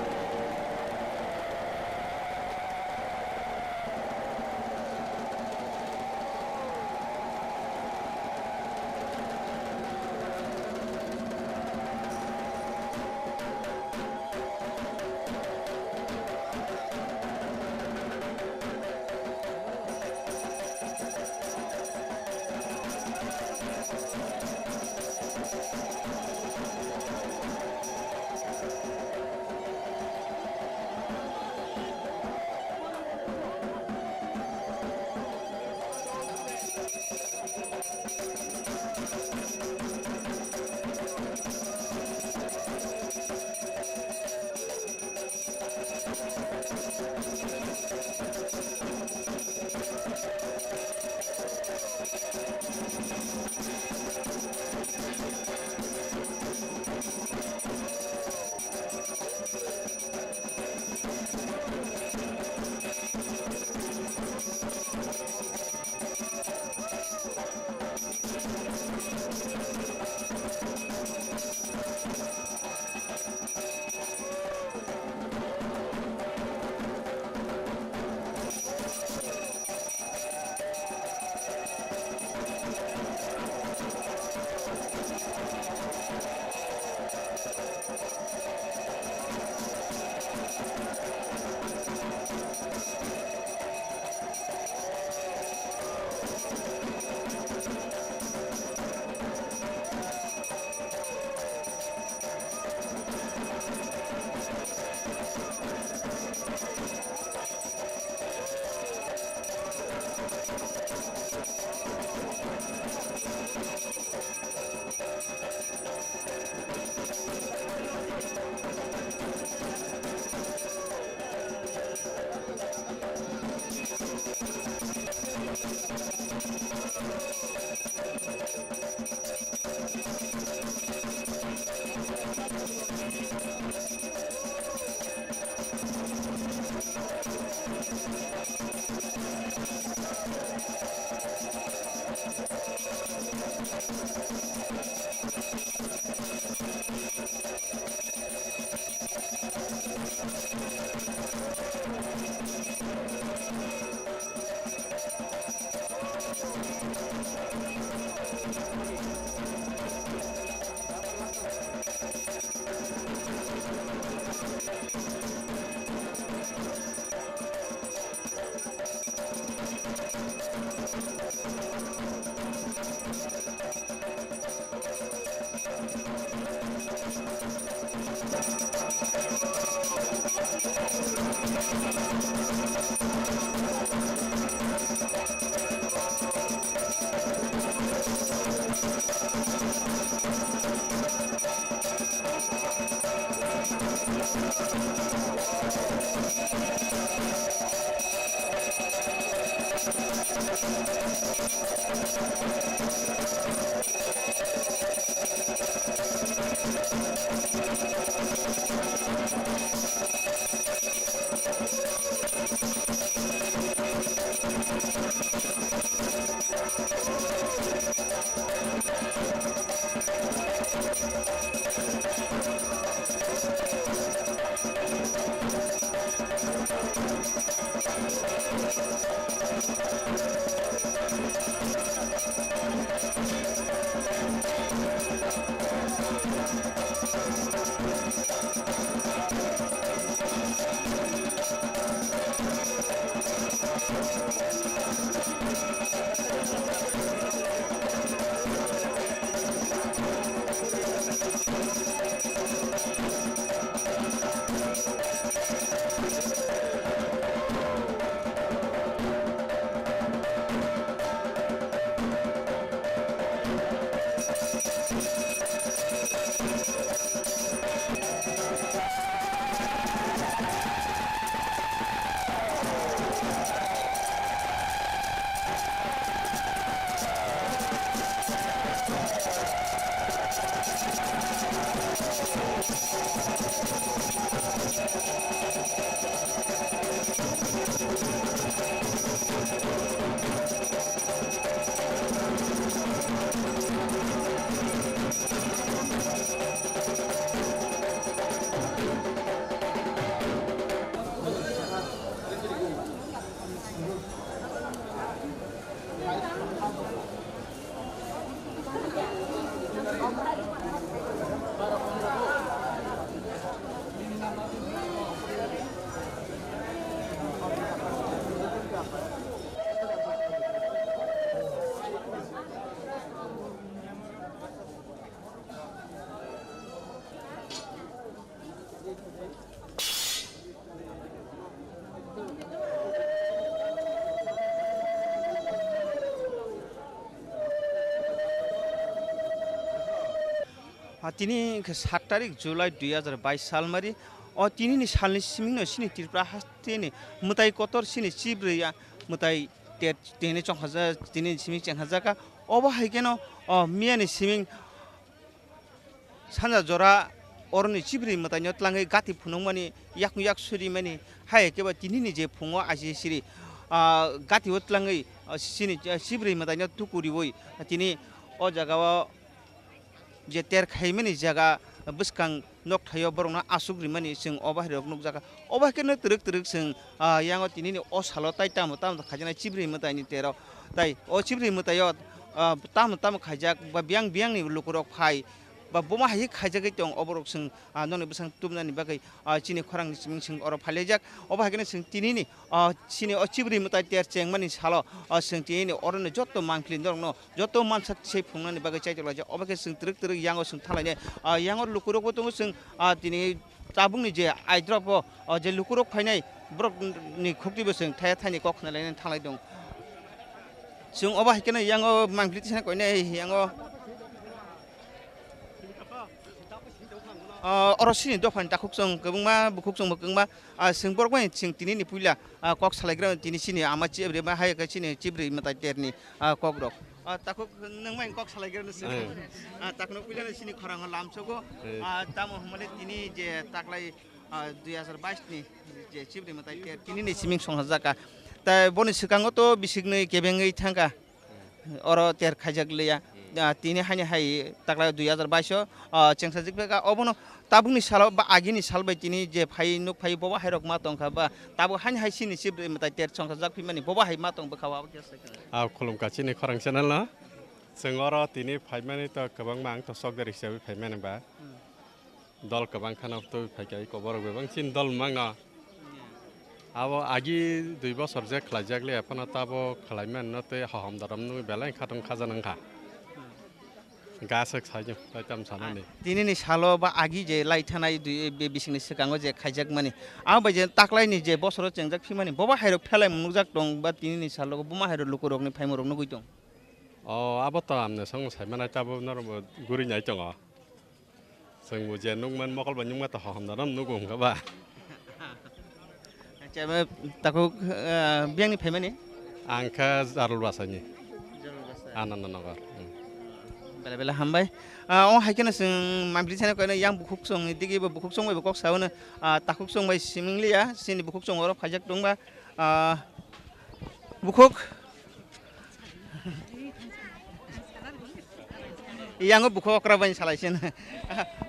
Ah, tini wngkha sat tarik July dui hazar bais salmari. O tinini salni simingno chini Tripura hasteni mwtai kotor chini chibrwi, ah, mwtai ter tini chongkhaja-, tini siming chengkhajakha. Obo hai kheno, oh, miyani siming sanja jora oroni chibrwi mwtaino tlangwi gati phunukmani, yakung yak surimani, hai khe ba tinini je phungo aji siri, ah, gati o tlangwi, ah, chini, ah, chibrwi mwtaino tuku riwi, ah, tini o jaga o je ter khaimani jaga bwskang nokthaio borokno aswk rimani chwng o bahai rok nukjakha. Obo hai kheno twrwk twrwk chwng, ah, yango tinini o salo tai tamo tamo khaijaknai chibrwi mwtaini tero. Tai o chibrwi mwtaio, ah, tamo tamo khaijak ba biyang biyangni lukurok phai ba buma hai khaijagwi tong, oborok chwng, ah, nokni bwskango tubunani bagwi, ah, chini khorangni siming chwng oro phailaijak. Obo hai kheno chwng tinini, ah, chini o chibrwi mwtai ter chengmani salo, ah, chwng tinini oroni joto mangpili norokno joto mansak se phunuknani bagwi chaitok laijak. Obo khe chwng twrwk twrwk yango chwng thanglainai, ah, yango lukurokbo tongo chwng, ah, tini tabukni je aidrobo, o je lukurok phainai borokni khuktibo chwng thaya thaini kok khna lainani thanglai tongo. Chwng obo hai kheno yango mangpili tisana koinai yango, ah, oro chini dophani takhuk chwng kwbangma bukhuk chwngbo kwbangma, ah, chwng borok bai chwng tinini puila, ah, kok salaigra tini chini ama chibrwi ma hai khe chini chibrwi mwtai terni, ah, kokrok. Ah, takhuk nwng bai kok salaigra no chwng. Eh. Ah, takhukno puila no chini khorango lamsogo. Eh. Ah, tamo hwnmale tini je taklai, ah, dui hazar bais ni je chibrwi mwtai ter tinini siming songkha jaka. Tai boni swkango to bisiknwi kebengwi thangkha. Oro ter khaijak liya. Ah, tini haini hai taklai dui hazar bais o, ah, chengsa jikbeka obono tabukni salo ba agini sal bai tini je phai nuk phai bobo hai rok ma tongkha ba tabuk haini hai chini chibrwi mwtai ter songkha jak phimani bobo hai ma tong bwkha o abo khe sai khna. Ah, khulumkha chini khorang channel no. Chwng oro tini phaimani to kwbangma ang to chokdari hisabe phaimani ba. Hmm. Dol kwbang kheno twi phaikha, iko borok bebak chini dol mangno. Abo agi dui bosor je khlaijak le, ephano tabo khlaimanno tei hohom dorom nw belai khatung khaja nangkha. Gaswk saijwng tai tam sanani. Tinini salo ba agi je lai thanai dui, be-, bisingni swkango je khaijakmani, abo bai je taklaini je bosoro chengjak phimani, bobo hairok phelaimung nukjak tong ba tinini salo buma hairok lukurokni phaimung rok nugui tong. O, abo to amne song saimanai tabo norok guri nai tongo. Chwng bo je nukman mokol bai nukma to hohom da no nugo hwnkha ba. Acha, ba, takhuk, ah, biyangni phaimani? Ang kha Jarul Basani. Jarul Basa. Ananda Nagar. Hmm. Bela bela hambai. Ah, o hai kheno chwng mambri sani koino yang bukhuk chwng digi bo bukhuk chwng bai bo kok saono, ah, takhuk chwng bai siming liya, chini bukhuk chwng oro phaijak tongba. Ah, bukhuk. Yango bukhuk okra bai salai sin.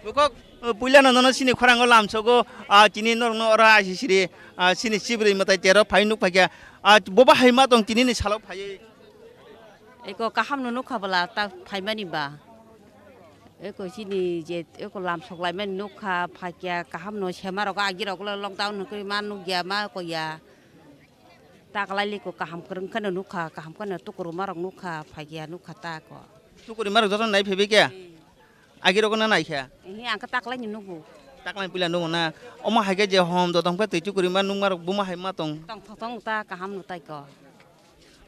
Bukhuk, puila no nono sini khorango lamsogo, ah, tini norokno oro aisi siri, ah, sini chibrwi mwtai tero phai nuk phaikha. Ah, boba hai ma tong tini ni salo phaiwi. Eko kaham no nukha bwla ta phaimani ba. Eko sini je eko lamsok laimani nukha phaikya kaham no sema rok agi rok lockdown hwnkhe ma nukya ma koya. Ta kalai liko kaham kwrwng kheno nukha, kaham kheno tukuruma rok nukha, phaikya nukha ta ko. Tukurima rok joto nai phaibai kya? Hmm. Agi rok na naikha? Ehe, ang khe ta kalai ni nugo. Ta kalai puila nugo na? Omo hai khe je hom dodong khe twi tukurima nukma rok buma hai ma tong? Tong thok tong ta kaham no tai ko.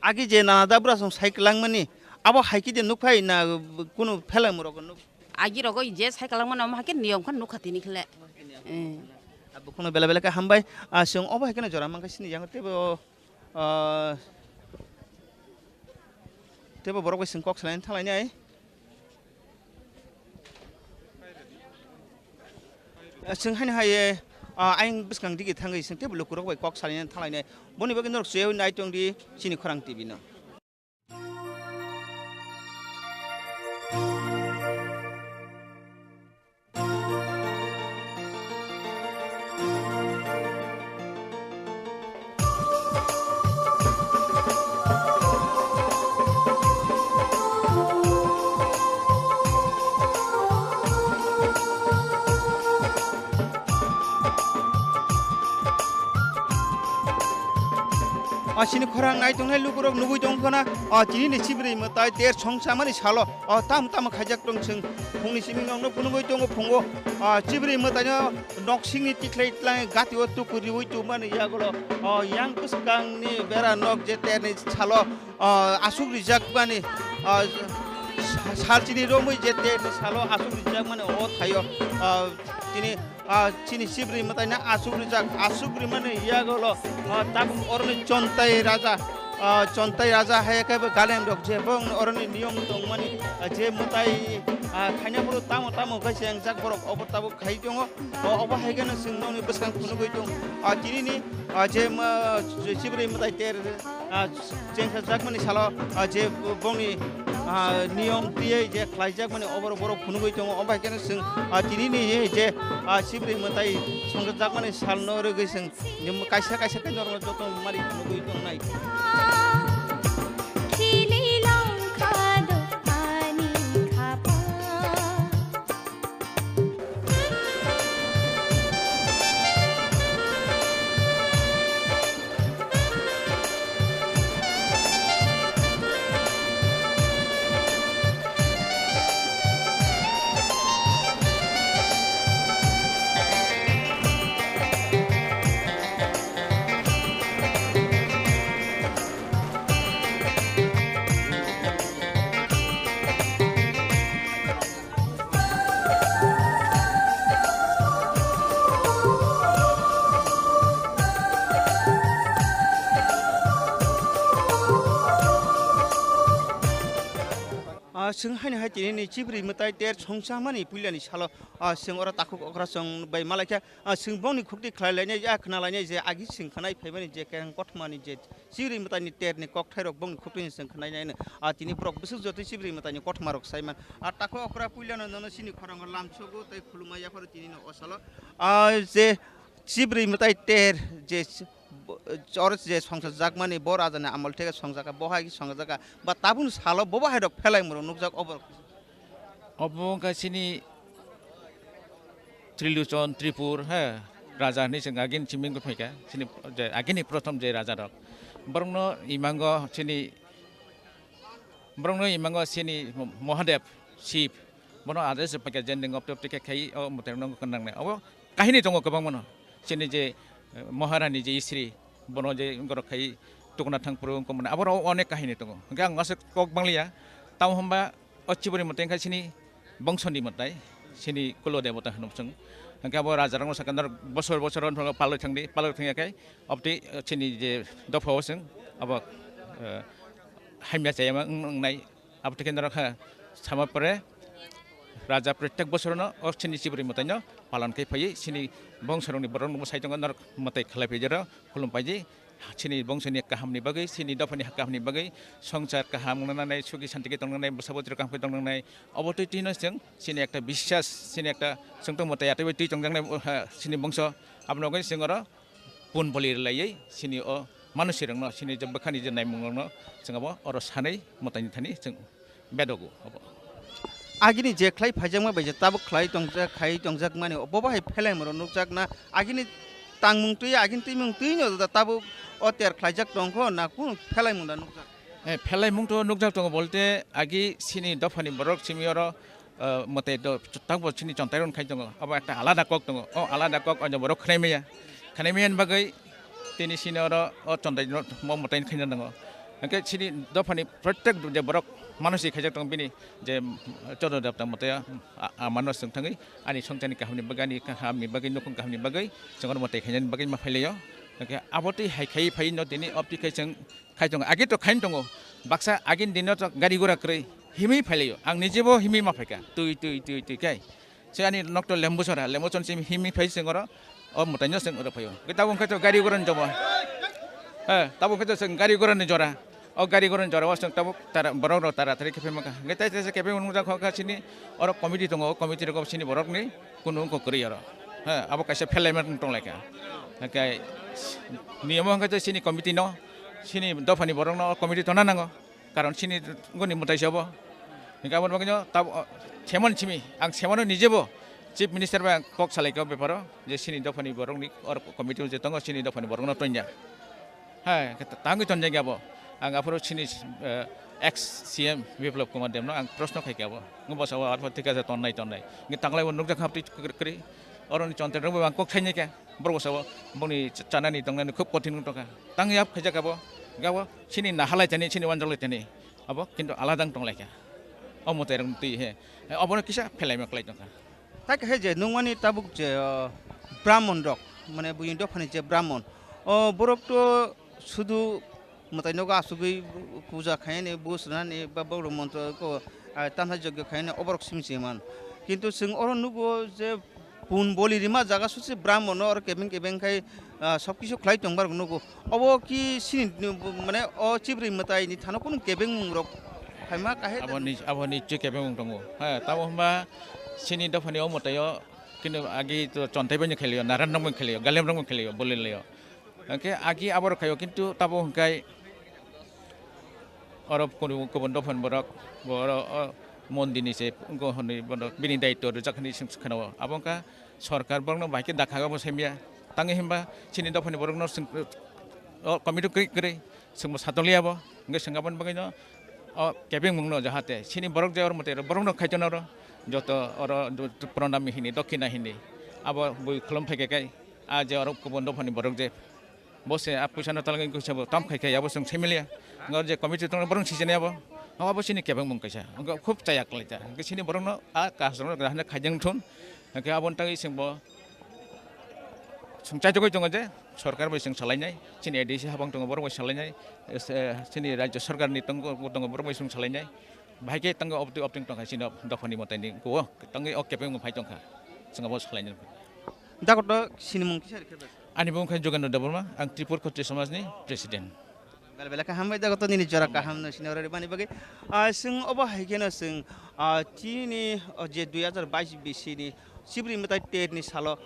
Agi je nana da bwrasong sai kwlangmani, abo hai khe de nukphai na kunu phelai murok nuk? Agi rogo je sai kwlangmani omo hai khe niyom khe nukha tini khle. Eh. Bukhukno bela bela khe hambai. Ah, chwng obo hai kheno jora mankha sini yang teibo, ah, teibo borok bai chwng kok salaini thanglainai. Chwng haino hai, ah, ayang bwskang digi thangwi chwng teibo lukurok bai kok salaina thanglainai. Boni bagwi norok chwngwi nai tongdi chini Khorang T V no. Ah, chini khorang nai tongnai lukurok nugui tongkha na, ah, tini ni chibrwi mwtai ter songsamani salo, ah, tamo tamo khaijak tong chwng phungni simi nokno phunugui tongo phungo, ah, chibrwi mwtaino noksingni tikhlai tlai gatio tuku riui tongmani yagulo, ah, yang bwskangni bera nok je terni salo, ah, asuk rijakmani, ah, sa-, salchini romwi je terni salo asuk rijakmani o thaio, ah, tini, ah, chini chibrwi mwtaino asuk rijak, asuk rimani yagulo, ah, tabuk oroni Chontai Raja, ah, Chontai Raja hai khe bo galem rok je bong oroni niyom tongmani, ah, je mwtai, ah, khaina phuru tamo tamo khe chengjak borok obo tabuk khai tongo. O, obo hai kheno chwng nokni bwskang phunugui tong. Ah, tini ni, ah, je, ah, je chibrwi mwtai ter, ah, chengsajakmani salo, ah, je bongni, ah, niyom twiwi je khlaijakmani oborok borok phunugui tongo. Obo hai kheno chwng, ah, tini ni je, ah, chibrwi mwtai songjakjakmani salno rwgwi chwng kaisa kaisa khe norokno joto mari phunugui tongnai. Ah, chwng haino hai tini ni chibrwi mwtai ter songchamani puilani salo, ah, chwng oro takhuk okra chwng bai malaikha, ah, chwng bongni khukti khlai lainai, ah, khna lainai je agi chwng khnai phaimani je kereng kothomani je chibrwi mwtaini terni kokthairok bongni khukti chwng khnai naino, ah, tini borok bwswk jotoi chibrwi mwtaini kothomarok saiman. Ah, takhuk okra puilano nono chini khorango lamsogo tei khulumma yapharo tini no o salo, ah, je chibrwi mwtai ter je ch-, bo-, oro je songchakjakmani bo rajani amol theke songjakha, bo hai khe songjakha, ba tabukni salo bobo hai rok phelai moro nukjak obo rok. Obo wngkha chini Trilochon Tripur, he, raja hinwi chwng agini chiming phaikha, chini je agini prothom je raja rok. Borokno imango chini, borokno imango chini Mahadev, Shiv, bono address paikha je ning opte opte khe khai o mwtai rok nang nang nai. Obo kahini tongo kwbangma no. Chini je, eh, Maharani je istri, bono je borok khai tukuna thang phuru wngkha mani. Abo rok onek kahini tongo. Hwnkhe ang aswk kok bang liya. Tamo hwnba o chibrwi mwtai wngkha chini bongso ni mwtai. chini kulo debota hwnwi chwng. Hwnkhe abo rajarokno sakha norok bosor bosor palwi thangdi, palwi thangya khe obotwi chini je dophao chwng abo, eh, hamya chayama wng-, wngnai. Abotwi khe norok kha sama pore raja protek bosorono o chini chibrwi mwtaino palon khe phaiwi chini bongsorokni borokno sai tongo norok mwtai khlai phaijaro khulum phaidi. Chini bongsoni kahamni bagwi, chini dophani kahamni bagwi, songchar kaham wngnanai, sugi santi khe tongnanai, bwsa bwtwi kaham khe tongnanai, obo twi twino chwng chini ekta biswas, chini ekta chwng tongmo taya teibo twi tongjaknai, o, ha, chini bongso. Abono bagwi chwng oro pun boli rwlaiwi chini o manusirokno, chini je bwkhani je naimungrokno chwng abo oro sanwi mwtaini thani chwng bedogo obo. Agini je khlai phaijakma bai je tabuk khlai tongjak, khai tongjakmani, bo bahai phelaimorok nukjakna, agini tangmung twi, agini twimung twino da tabuk o ter khlaijak tongkho, na kunu phelaimung da nukjak? Eh, phelaimung to nukjak tongo bolte, agi chini dophani borok simi oro, eh, mwtai do, tabuk chini chontai rok khai tongo, abo ekta alada kok tongo, o alada kok o borok khnai maya, khnai maya ni bagwi tini sini oro o chondai no mo mwtai khaina nango. Hwnkhe chini dophani protek je borok mano si khaijak tongo bini je, mm, chodo dapta mwtai a, a mano swng thangwi ani songchani kahamni bagwi, ani kahamni bagwi, nukhung kahamni bagwi chwng oro mwtai khainani bagwi ma phailaio. Hwnkhe abo twi hai khai phai no tini opti khai chwng khai tongo. Agi to khain tongo, baksa agini dino to gari gura kwrwi himwi phailaio, ang nijebo himwi ma phaikha twi twi twi twi khai. Se ani nokto Lembusora, Lembusora se himwi phai se oro, o mwtaino se oro phaio. Ke tabuk khe to gari gura ni jomo. He, tabuk khe to se gari gura ni jora. O gari gura ni jora o se tabuk tara, borok rok tara tari khe phai maka. Ke tai tai se khe phai mung jak kha sini oro committee tongo, o committee rok sini borok ni kunu ko kwrwi oro. He, abo kaisa phelaima tong lai kha. Ke niyamo hwnkhe to sini committee no, sini dophani borok no committee tona nango. Karon chini goni mwtai se obo. Hingke aboni bagwino tab-, o, semon simi, ang semono nijebo Chief Minister bai ang kok salai kha o beparo, je chini dophani borokni or committee je tongo, chini dophani borokno tonya. Hai, tangwi tonjak ya bo. Ang aphuru chini, eh, ex C M Biplab Kumar Debno ang proshno khai kha bo. Ngo bwsa o arphuh thik ase tonnai tonnai. Ngi tanglai bo nukjak haptwi kwrwi. Oroni chonte rokbo ang kok thainai kha. Borok bwsa o bongni chanani tongnani khub kothin wng tongkha. Tangwi ap khaijak abo. Gabo chini nahalai thani, chini wanjaklai thani. Abo kintu alada wng tong lai kha. O mwtai rok twi he. Obono kisa phelaima klai tong kha. Thai khe je nungmani tabuk je, o, Brahmon rok, mane buini dophani je Brahmon. O borok to sudu mwtai nogo asugwi puja khainani, bus rwnani, ba borok montro ko, a, tanha jogyo khainani, oborok simi se man. Kintu chwng oro nugo je pun boli rima jaga susi Brahmon no oro kebeng kebeng khai ah, sob kisu khlai tongma rok nugo. Obo ki sini, mane o chibrwi mwtai ni thano kunu kebengmung rok phaima kahai da? Abo ni, abo ni chwi kebengmung tongo. Ha, tamo hwnba sini dophani o mwtai o kini agi to chontai bai ni khailio, naran rok bai khailio, galem rok bai khailio, bolilio. Hwnkhe agi abo rok khaio, kintu tabo hwnkhe oro kunu kubun dophani borok, bo oro o mondir ni se wngkha hwnwi bono bini daityo rijak hwnwi swng-, swngkha o. Abo wngkha sorkar borokno bahai khe dakha obo saimya. Tangwi hwnba chini dophani borokno swng-, o committee kwrwi kwrwi swngbo satokliya bo. Hwnkhe swng aboni bagwino o kebengmungno jahate chini borok je oro mwtai rok borokno khaito na oro joto oro pranami hini, dokhina hini abo bui khulum phaikha khe a je oro kubun dophani borok je Bo se a puisa no talangwi kisa bo tam khai khai abo chwng similia. Ngor je committee tong borong sijani abo. Abo sini kebeng mung kaisa. Ngor khub chaya klai ta. Ngor sini borong no a kas rong no grahna khaijang thun. Ngor abon tangwi chwng bo chwng chai togoi tongo je sorkar bai chwng salai nai. Chini A D C habang tongo borok bai salai nai. Chini rajya sorkar ni tongo tongo borok bai chwng salai nai. Bahai khe tangwi opting opting tong khai chini dophani mwtai ni ko tangwi o kebeng mung phai tong kha. Chwng abo salai nai. Dakoto sini mung kisa rikhe bai. Ani bung khe Jogendra Debbarma, ang Tripura Khotri Samaj ni President. Bela bela kaham bai dago to nini jora kaham no sini oro rimani bagwi. Ah, chwng obo hai kheno chwng, ah, chini, oh, je dui hazar bais bisi ni Chibri mwtai ter ni salo,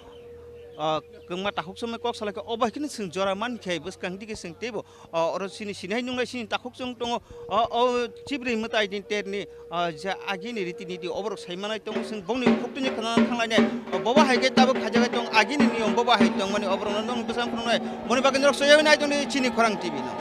ah, kwbangma takhuk somoi kok salai kha, obo hai kheno chwng jora man khe bwskang digi chwng teibo, ah, oro chini sinai nunglai chini takhuk chwng tongo, ah, o Chibri mwtai ni ter ni ah, je agini riti niti oborok sai manai tongo, chwng bongni khuktuini khwnana thanglainai. Bobo hai khe tabuk khajagai tong, agini niyom bobo hai tongmani oborokno nwng bwsang phunuknai. Boni bagwi norok soyoi nai tongdi chini Khorang T V no.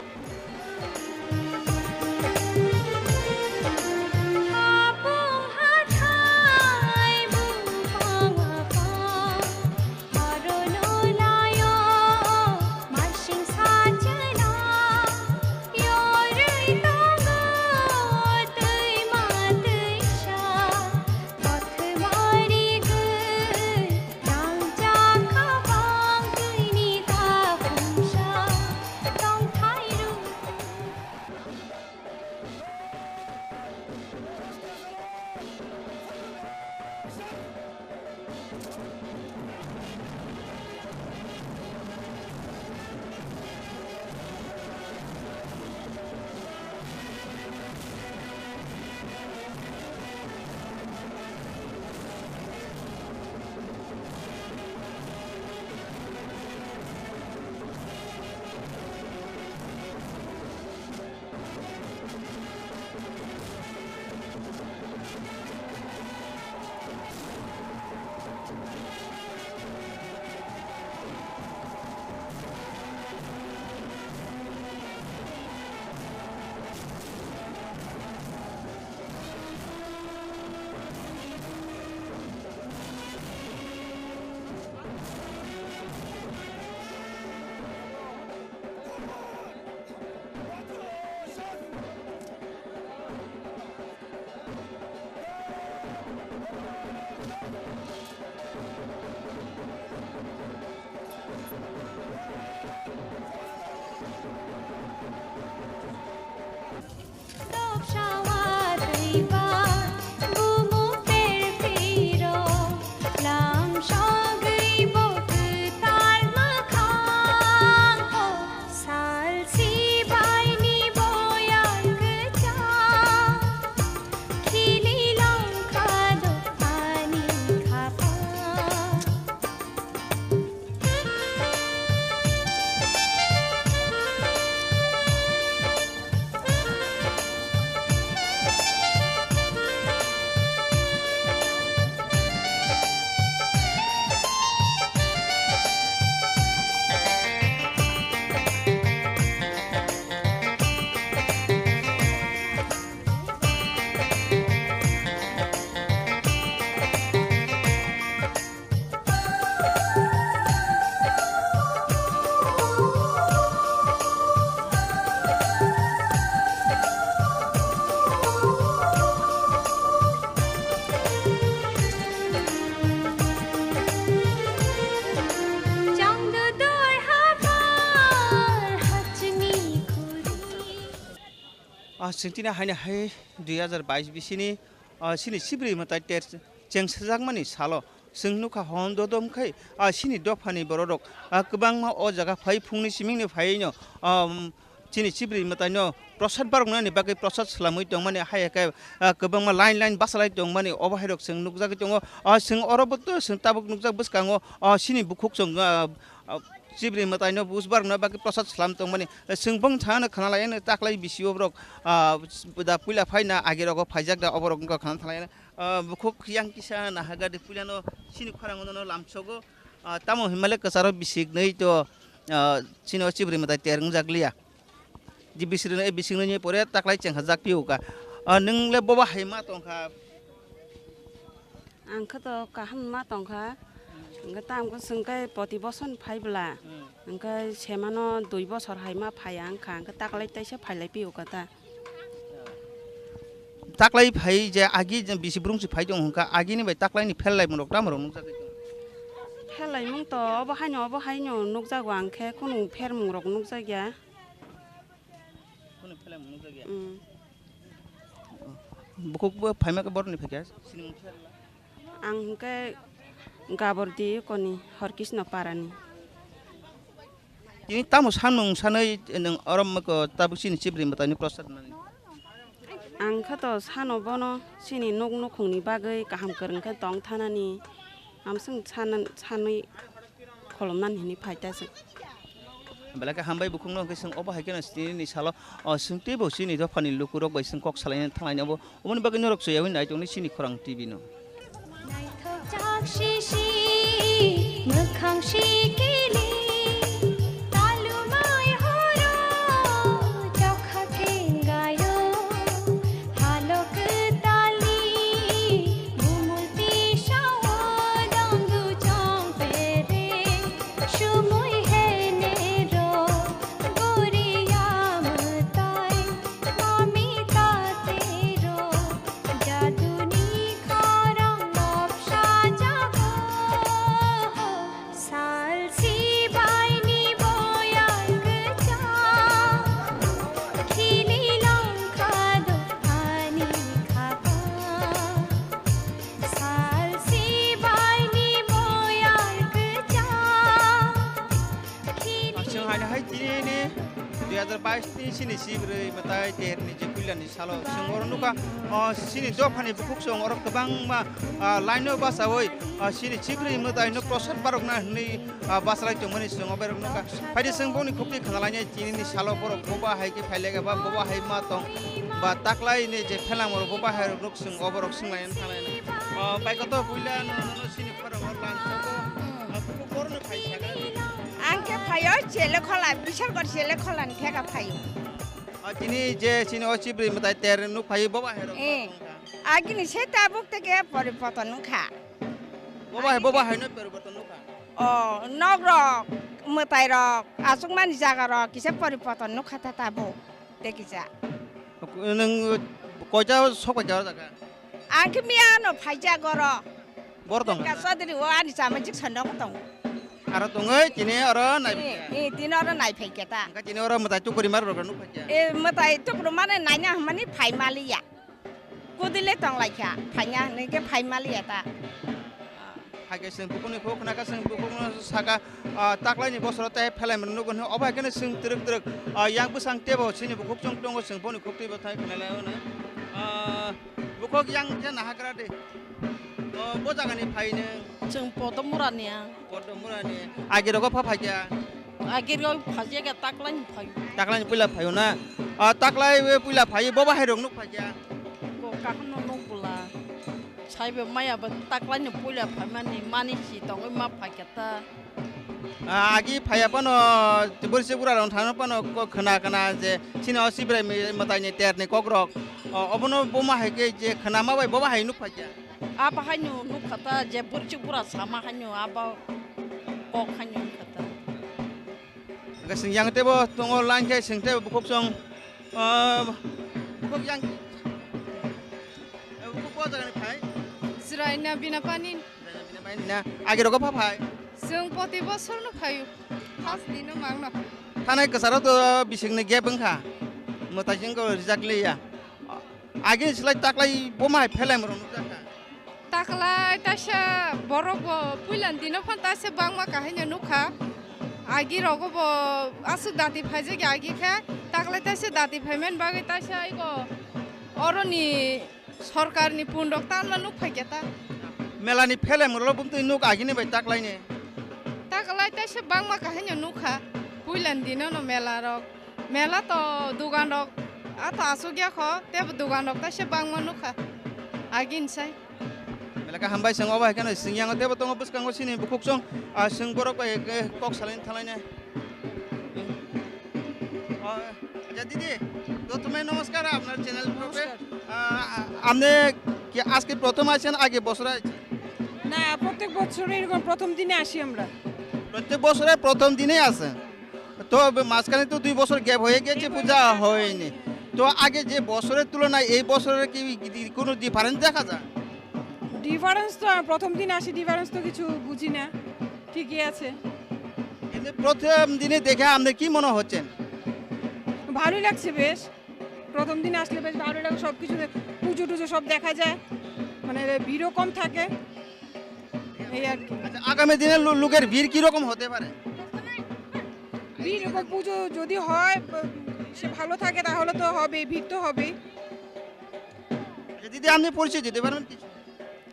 Ah, chwng tini haino hai dui hazar bais bisini, ah, chini Sibri mwtai ter chengsajakmani salo chwng nukha hwn dodom khai, ah, chini dophani bororok, ah, kwbangma o jaga phai phungni simingni phaiwi no, ah, chini Sibri mwtaino prosad baroknani bagwi prosad swlamwi tongmani hai khe, ah, kwbangma line line bachalai tongmani obo hairok chwng nukjagwi tongo. Ah, chwng oro bo to chwng tabuk nukjak bwskango, ah, chini bukhuk chwng, ah, ah, Sibri mwtaino buj barokna bagwi prosad swlam tongmani. Chwng bwng thangno khna lai, taklai bisio borok, ah, da puila phaina agi rogo phaijak da, oborok wngkha khna thalai. Ah, bukhuk yang kisa nahaga de puilano chini khorang no lamsogo. Ah, tamo hinmale kwcharo bisik nai to, ah, chini o Sibri mwtai ter wngjakliya. Di bisik nai, bisik nai pore taklai chengha jak piuka. Ah, nwng le boba hai ma tongkha. Ang khe to kaham ma tongkha. Hwnkhe tamo khe chwng khe poti boson phai bwla. Hmm. Hwnkhe semano dui bosor hai ma phai ang kha. Hwnkhe taklai taisa phailai pio kha ta. Taklai phai je agi je bisi brung si phai tong hwnkha, agini bai taklai ni phel lai mung rok tamo rok nukjagwi tong? Phel lai mung to obo haino obo haino nukjago ang khe, kunu pher mung rok nukjagya. Kunu phel lai mung nukjagya? Hmm. Bukhuk bo phaima khe boroni phaikha, sini mung phel la? Ang hwnkhe Gabordi koni Horkisno parani. Tini tamo sanmung sanwi nwng oro moko tabuk chini Sibri mwtaini prosad mani? Ang khe to sano bono chini nuk nukhungni bagwi kaham kwrwng khe tong thanani, amswng sana-, sanwi kholomnani hinwi phai ta se. Belai khe hambai bukhukno hwnkhe chwng obo hai kheno chini salo, o, chwng teibo chini dophani lukurok bai chwng kok salaina thanglaina obo, oboni bagwi norok chwya wi nai tongni chini khorang T V no. Naithok chak sisi, mwkhang sikili, talumai horo, chokha khengayo. Halok tali, bumul tisao, dongdu chong pere, sumui hene ro, guriya mwtai, mami tate ro, jaduni khorang noksa jago. Sal sibai ni boyang kwchang, khili longkha do ani khapang. Sal sibai ni boyang kwchang, khili Chwng haino hai tini ni dui hazar bais ni sini Sibri mwtai ter ni je puila ni salo chwng oro nukha, o, chini dophani bukhuk chwng oro kwbangma, ah, line o bachawi, ah, chini Sibri mwtai no prosad barokna hinwi, ah, bachalai tongmani chwng o berok nukha. Phaidi chwng boni khukti khna lainai tini ni salo borok boba hai khe phailek eba boba hai ma tong ba taklai ni je phelang borok boba hai rok nuk chwng o borok swng lainai thang lainai. Ah, bai koto puila no, no, no, chini khorang o lang sogo. Ah, bukhuk borok no phai saga. Ang khe phaio chele khola, bisar gor chele khola ni theka phaio. O, tini je chini o Sibri mwtai ter nuk phai boba hai rok Eh. Tongkha. Agini se tabuk teke poriboton wngkha. Boba hai, boba hai no poriboton nukha. O, nok rok, mwtai rok, asuk mani jaga rok kisa poriboton nukha ta tabuk. Te kisa. Nwng koita sok pai jaga? Ang khe miya no phaijak oro. Bor tong? Ka Chaudhary o ani chamai jik sanda ko tong. Aro tongoi tini oro nai. Eh, eh, tini oro nai phai khe ta. Angka tini oro mwtai tukuri mar rok nuk phai khe. Eh, mwtai tukuru mane naina hmani phai maliya. Kudile tong lai kha, phainya hwnwi khe phai maliya ta. Hai khe chwng bukhukni khuk khna kha, chwng bukhukno saka, ah, taklaini bosoro tei phelai mano nukgo hwnwi. Obo hai kheno chwng twrwk twrwk, ah, yak bwsang tebo chini bukhuk chwng tongo, chwng boni khuk twibo thai khna lai hwnwi. Ah, bukhuk yang khe nahagra de. Oh, bo jagani phai nwng? Chwng Podomurani ang. Podomurani. Agi rogo pha phai kha? Agi rogo phai kha, taklaini phai. Taklaini puila phaio na? Ah, taklai puila phai, bo bahai rok nuk phai kha? Bo kaham no nuk bwla. Saibo maya bo taklaini puila phaimani, mani si tongwi ma phai kha ta. Ah, agi phaiya phano, borsi bura rok thangno phano ko khna khna je chini o Sibrai mi-, mwtaini terni kokrok. O, obono buma hai khe je khna ma bai boba hai nuk phai kha. Abo haino nuk kha ta je borsi bura sama haino abo kok haino nuk kha ta. Hwnkhe chwng yang tebo tongo line khe chwng tebo bukhuk chwng, ah, bukhuk yang, eh, bukhuk bo jagani phai? Chwraina bina pani. Chwraina bina pani na. Agi rogo pha phai? Chwng poti bosor no phaio. First dino mangno. Thanai kwcharo to bisingni gap wngkha. Mwtai jengko rijak liya. Agini slai taklai bo mai phelai moro nukjak kha. Taklai taisa borok bo puilani dino phan taisa bangma kahaino nukha. Agi rogo bo aswk dati phaijak agi khe taklai taisa dati phaimani bagwi taisa ego oroni sorkarni pun rok tanma nuk phaikya ta. Melani phelai moro bumtwi nuk agini bai taklaini. Taklai taisa bangma kahaino nukha puilani dinono mela rok. Mela to dugan rok ato asuk ya kho, tebo dugan rok taisa bangma nukha. Agin sai. Belai khe hambai, chwng obo hai kheno chwng yango tebo tongo bwskango chini bukhuk chwng, ah, chwng borok bai, eh, kok salaini thanglainai. Oh, acha didi, prothome namaskar apnar channel pore. নমস্কার। Ah, apne ki ajke prothom asen age bosor asen? না, প্রত্যেক বছর এরকম প্রথম দিনে আসি আমরা। প্রত্যেক বছরে প্রথম দিনেই আসেন। তো মাঝখানে তো দুই বছর গ্যাপ হয়ে গেছে, পূজা হয়নি। তো আগে যে বছরের তুলনায় এই বছরের কি, কি কোনো ডিফারেন্স দেখা যায়? ডিফারেন্স তো, আহ, প্রথম দিন আসি, ডিফারেন্স তো কিছু বুঝি না, ঠিকই আছে। এমনি প্রথম দিনে দেখে আপনার কি মনে হচ্ছেন? ভালোই লাগছে বেশ, প্রথম দিন আসলে বেশ ভালোই লাগে, সব কিছু দে-, পুজো টুজো সব দেখা যায়, মানে ভিড়ও কম থাকে। এই আর কি। আচ্ছা, আগামী দিনে লো-, লোকের ভিড় কিরকম হতে পারে? ভিড় এরকম পুজো যদি হয়, ব-, সে ভালো থাকে তাহলে তো হবেই, ভিড় তো হবেই। আচ্ছা, দিদি, আপনি পরিচয় দিতে পারবেন কিছু?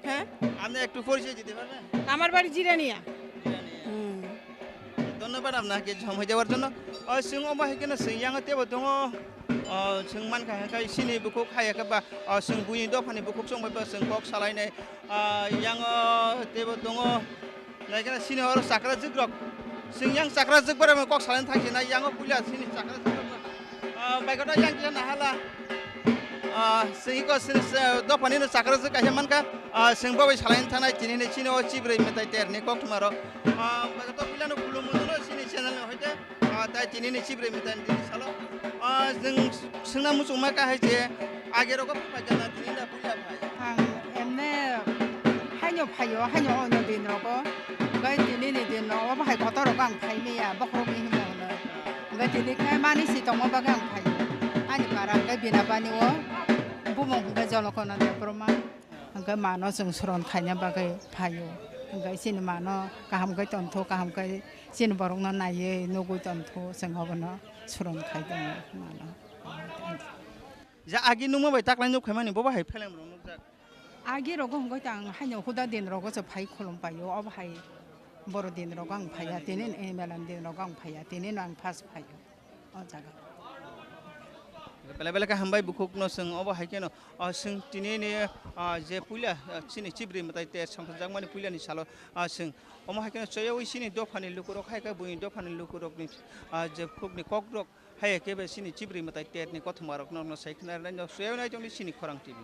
হ্যাঁ? আপনি একটু পরিচয় দিতে পারবেন? আমার বাড়ি জিরানিয়া। জিরানিয়া। হুম। ধন্যবাদ আপনাকে সময় দেওয়ার জন্য। O, chwng omo hai kheno chwng yang tebo tongo. O, chwng mankha hwnkhe chini bukhuk hai khe ba, o, chwng buini dophani bukhuk chwng bai ba chwng kok salainai. Ah, yango teibo tongo, naikhe chini oro chakrajwk rok, chwng yang chakrajwk bai rok kok salaina thangsinai, yango puila chini chakrajwk rok, ah, baikota yang kisa nahala, ah, chwng iko chini, ah, dophani no chakrajwk kaisa mankha, ah, chwng bo bai salaina thangnai, tini ni chini o chibrwi mwtai terni koktwma rok, ah, baikota puila no khulumung no chini channel no hoite. Ah, tai tini ni chibrwi mwtai tini salo. Ah, chwng swngna muchungma kha hai je, age rogo phai kha na tini da puila phai. Ang emne haino phaio, haino ono din rogo. Hwnkhe tini ni din rogo bahai kotor rogo ang phai maya, bokhorok ni himo hwnwi. Hwnkhe tini khe mani si tongma bagwi ang phaio. Ani para hwnkhe Binabani o, bumung hwnkhe Jolokona Debbarma. Hwnkhe mano chwng sron khaina bagwi phaio. Hwnkhe chini mano kaham khe tongtho, kaham khe chini borokno naiwi nugwi tongtho, chwng obono sron khai tongo mano. Je agi nukma bai taklai nuk phaimani bobo hai phelam rok nukjak. Agi rogo hwnkhe tang haino huda din rogo se phai khulum paio, obo hai boro din rogo ang phaiya, tini ni, eh, melan din rogo ang phaiya, tini no ang first phaio. O jaga. Belai belai khe hambai bukhukno chwng obo hai kheno, ah, chwng tini ni, ah, je puila, ah, chini chibrwi mwtai ter samjakmani puilani salo, ah, chwng omo hai kheno choyaui chini dophani lukurok hai khe buini dophani lukurokni, ah, je khukni kokrok hai khe be chini chibrwi mwtai terni kothoma rokno sai khna rwnai no choyaui nai tongdi chini khorang T V.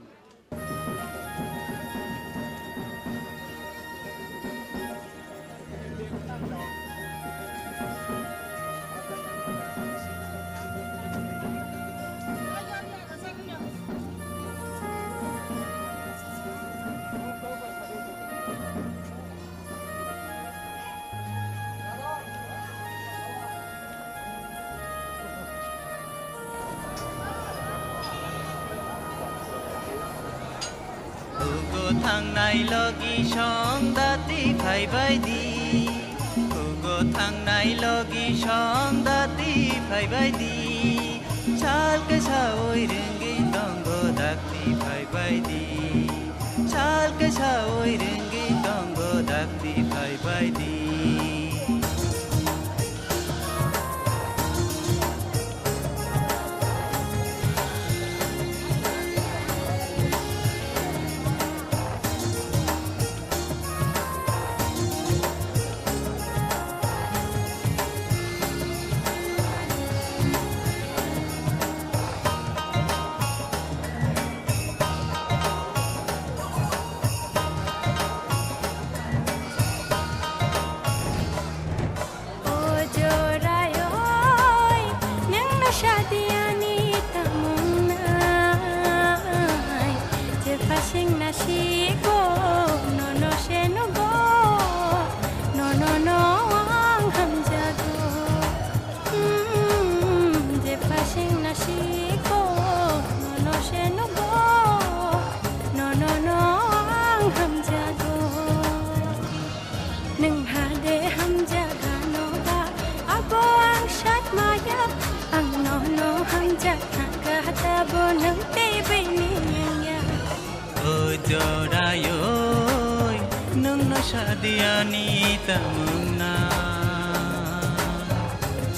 Hugo thangnai logi song dati phaibai di. Hugo thangnai logi song dati phaibai di. Sal kesa oi ringwi tongo dakti phaibai di. Sal kesa oi ringwi tongo dakti phaibai di. Jorayoi nwngno sadiani tamungna,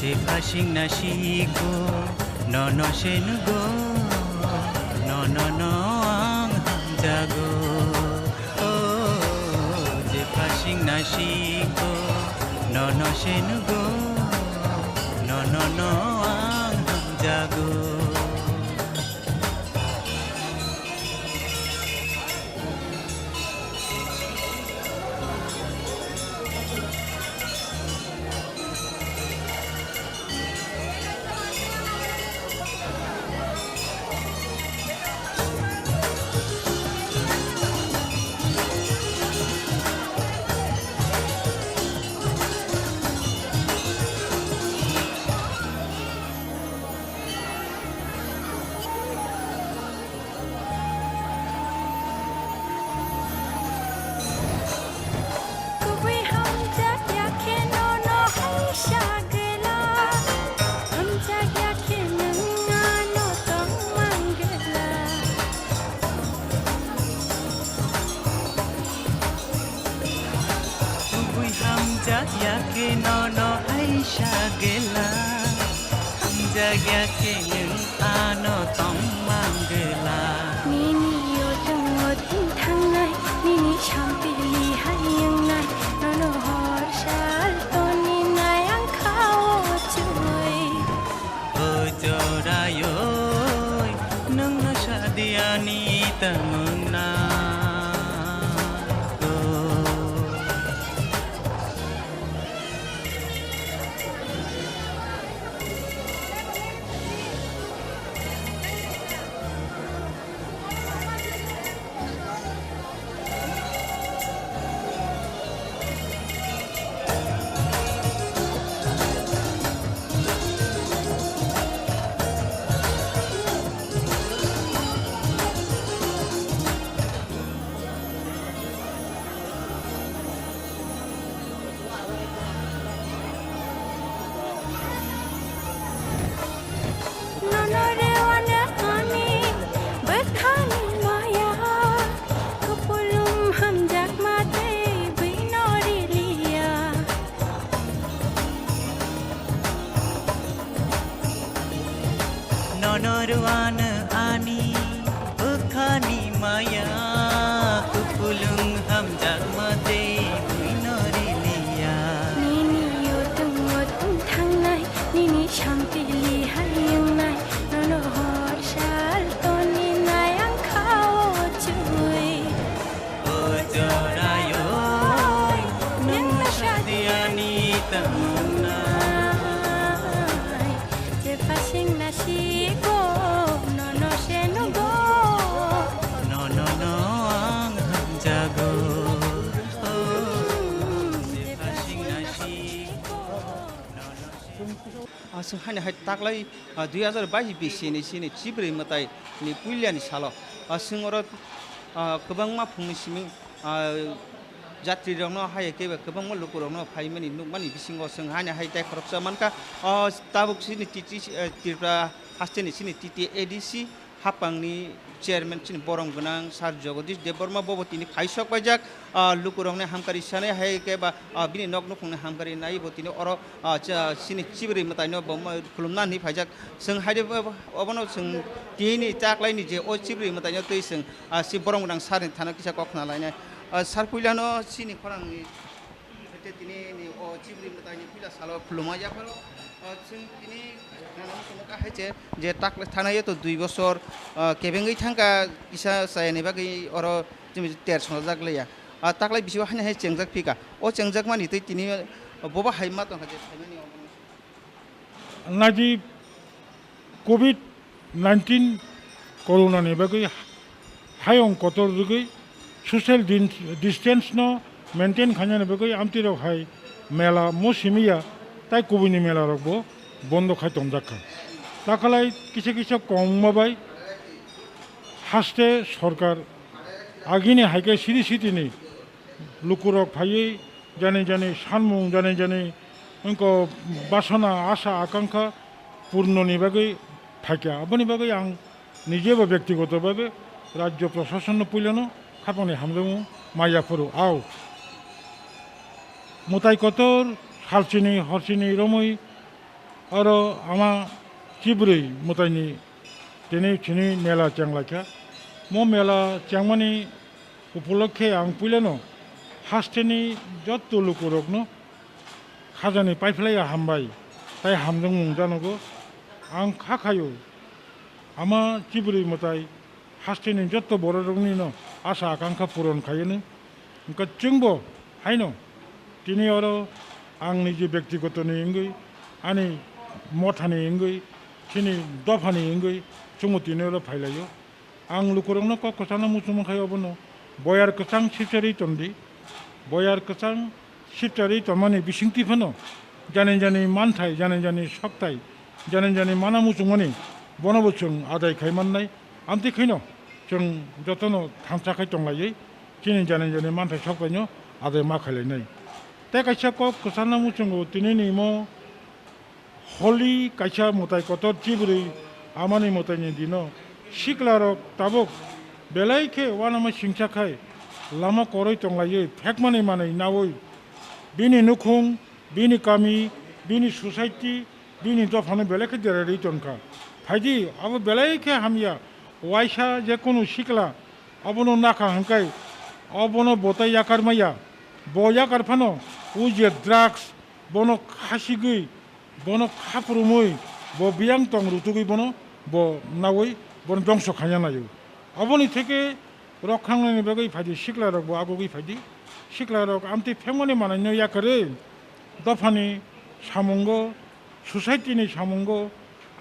je phasingna siko nono se nugo, nono no ang hamjago. O, je phasingna siko nono se nugo, nono no ang hamjago. Kubui hamjak ya khe nono hai sagela, hamjak ya khe nwng ano tong mangela. Kubui hamjak ya khe nono hai sagela, hamjak ya khe nwng ano tong mangela. Nini yotong yotong thangnai, nini sampili hai wngnai, nono hor sal toni nai ang khao chui. O jorayoi, nwngno sadiani tamungna. Nono rewano ani bwkhani maya, kupulung hamjakma tei bwino riliya. Nono rwano ani bwkhani maya, kupulung hamjakma tei buino riliya. Nini yotong yotong thangnai, nini sampili hai wngnai, nono hor sal toni nai ang khao chui. O jorayoi, nwngno sadiani tamungna. Jephasing nasiko, nono se nugo. Nono no ang hamjago. O, jephasing nasiko, nono se nugo. Ah, chwng haino hai taklai, ah, dui hazar bais bisini sini Chibrwi mwtai ni puilani salo, ah, chwng oro, ah, kwbangma phungni simi, ah, jatrirokno hai khe ba kwbangma lukurokno phaimani nukmani bisingo chwng haino hai tei khoroksa mankha. O tabuk chini T T C, eh, Tripura hasteni chini T T A D C haphangni chairman chini borom gwnang Sir Jagadish Debbarma bobo tini phaisok paijak, ah, lukurokni hamkari sanai hai khe ba, ah, bini nok nukhungni hamkari nai bo tini oro, ah, cha-, chini Chibrwi mwtaino bo ma-, khulumna hinwi phaijak. Chwng haide bo, obono chwng tini taklaini je o Chibrwi mwtaino twi chwng, ah, si borom gwnang sir ni thana kisa kok khna lainai. Ah, sir puilano chini khorangni Hwnkhe tini ni o Chibrwi mwtaini puila salo khulumma yapharo, o, chwng tini nana muchungo kha hai che je tak thanaio to dui bosor, o, kebengwi thangkha kisa chayani bagwi oro chini ter songjak leya. O taklai bisingo haino hai chengjak phika. O chengjakmani tei tini bobo hai ma tongkha je phaimani obo. Naidi covid nineteen corona ni bagwi hayung kotor rwgwi social din-, distance no maintain khainani bagwi amtwi rok hai mela mo simi ya, tai kubuni mela rok bo bondo khai tongjak kha. Takalai kisa kisa kongma bai haste sorkar agini hai khe city city ni lukurok phaiwi jani jani sanmung, jani jani wngkha basana, asa, akankha purnoni bagwi phaikha. Aboni bagwi ang nijebo byaktigoto bhabe rajyo prosasonno puilano Hapangni hamjakmung maya phuru au. Mwtai kotor salchini horchini romwi oro ama chibrwi mwtaini tini chini mela chenglaikha. Mo mela chengmani upolokhe ang puilano hasteni jotto lukurokno khajani paiphlaiya hambai tei hamjakmung janogo. Ang kha khaio ama chibrwi mwtai hasteni jotto bororoknino asa akankha puron khaiyano. Wngkha chwngbo haino tini oro ang niji bektigotoni wngwi, ani mothani wngwi, chini dophani wngwi chwngbo tini oro phailaio. Ang lukurokno kok kwchangno muchungma khai obono boyar kwchang sipcharwi tondi. Boyar kwchang sipcharwi tongmani bisingtwi phano jani jani manthai, jani jani sokthai, jani jani mana muchungmani bonobo chwng adai khai mannai. Amtwi khaino chwng jotono thansa khai tonglaiwi chini jani jani manthai soktaino adai ma khailainai. Tei kaisa kok kwchangno muchungo tinini imo Holi kaisa mwtai kotor chibrwi amani mwtaini dino siklarok tabuk belai khe uanama singcha khai lama koroi tonglaiwi phekmani manwi naui bini nukhung, bini kami, bini society, bini dophano belai khe derarwi tongkha. Phaidi abo belai khe hamya, waisa jekunu sikla abono nakha hwnkhai abono bo tai yakar maya, bo yakar phano o je drugs bono khasigwi, bono khaprumwi, bo biyang tong rutugwi bono bo naui bono dongso khaina naio. Aboni theke rok khangnani bagwi phaidi siklarok bo agugwi phaidi. Siklarok amtwi phengmani manwino yakarwi dophani samungo, society ni samungo,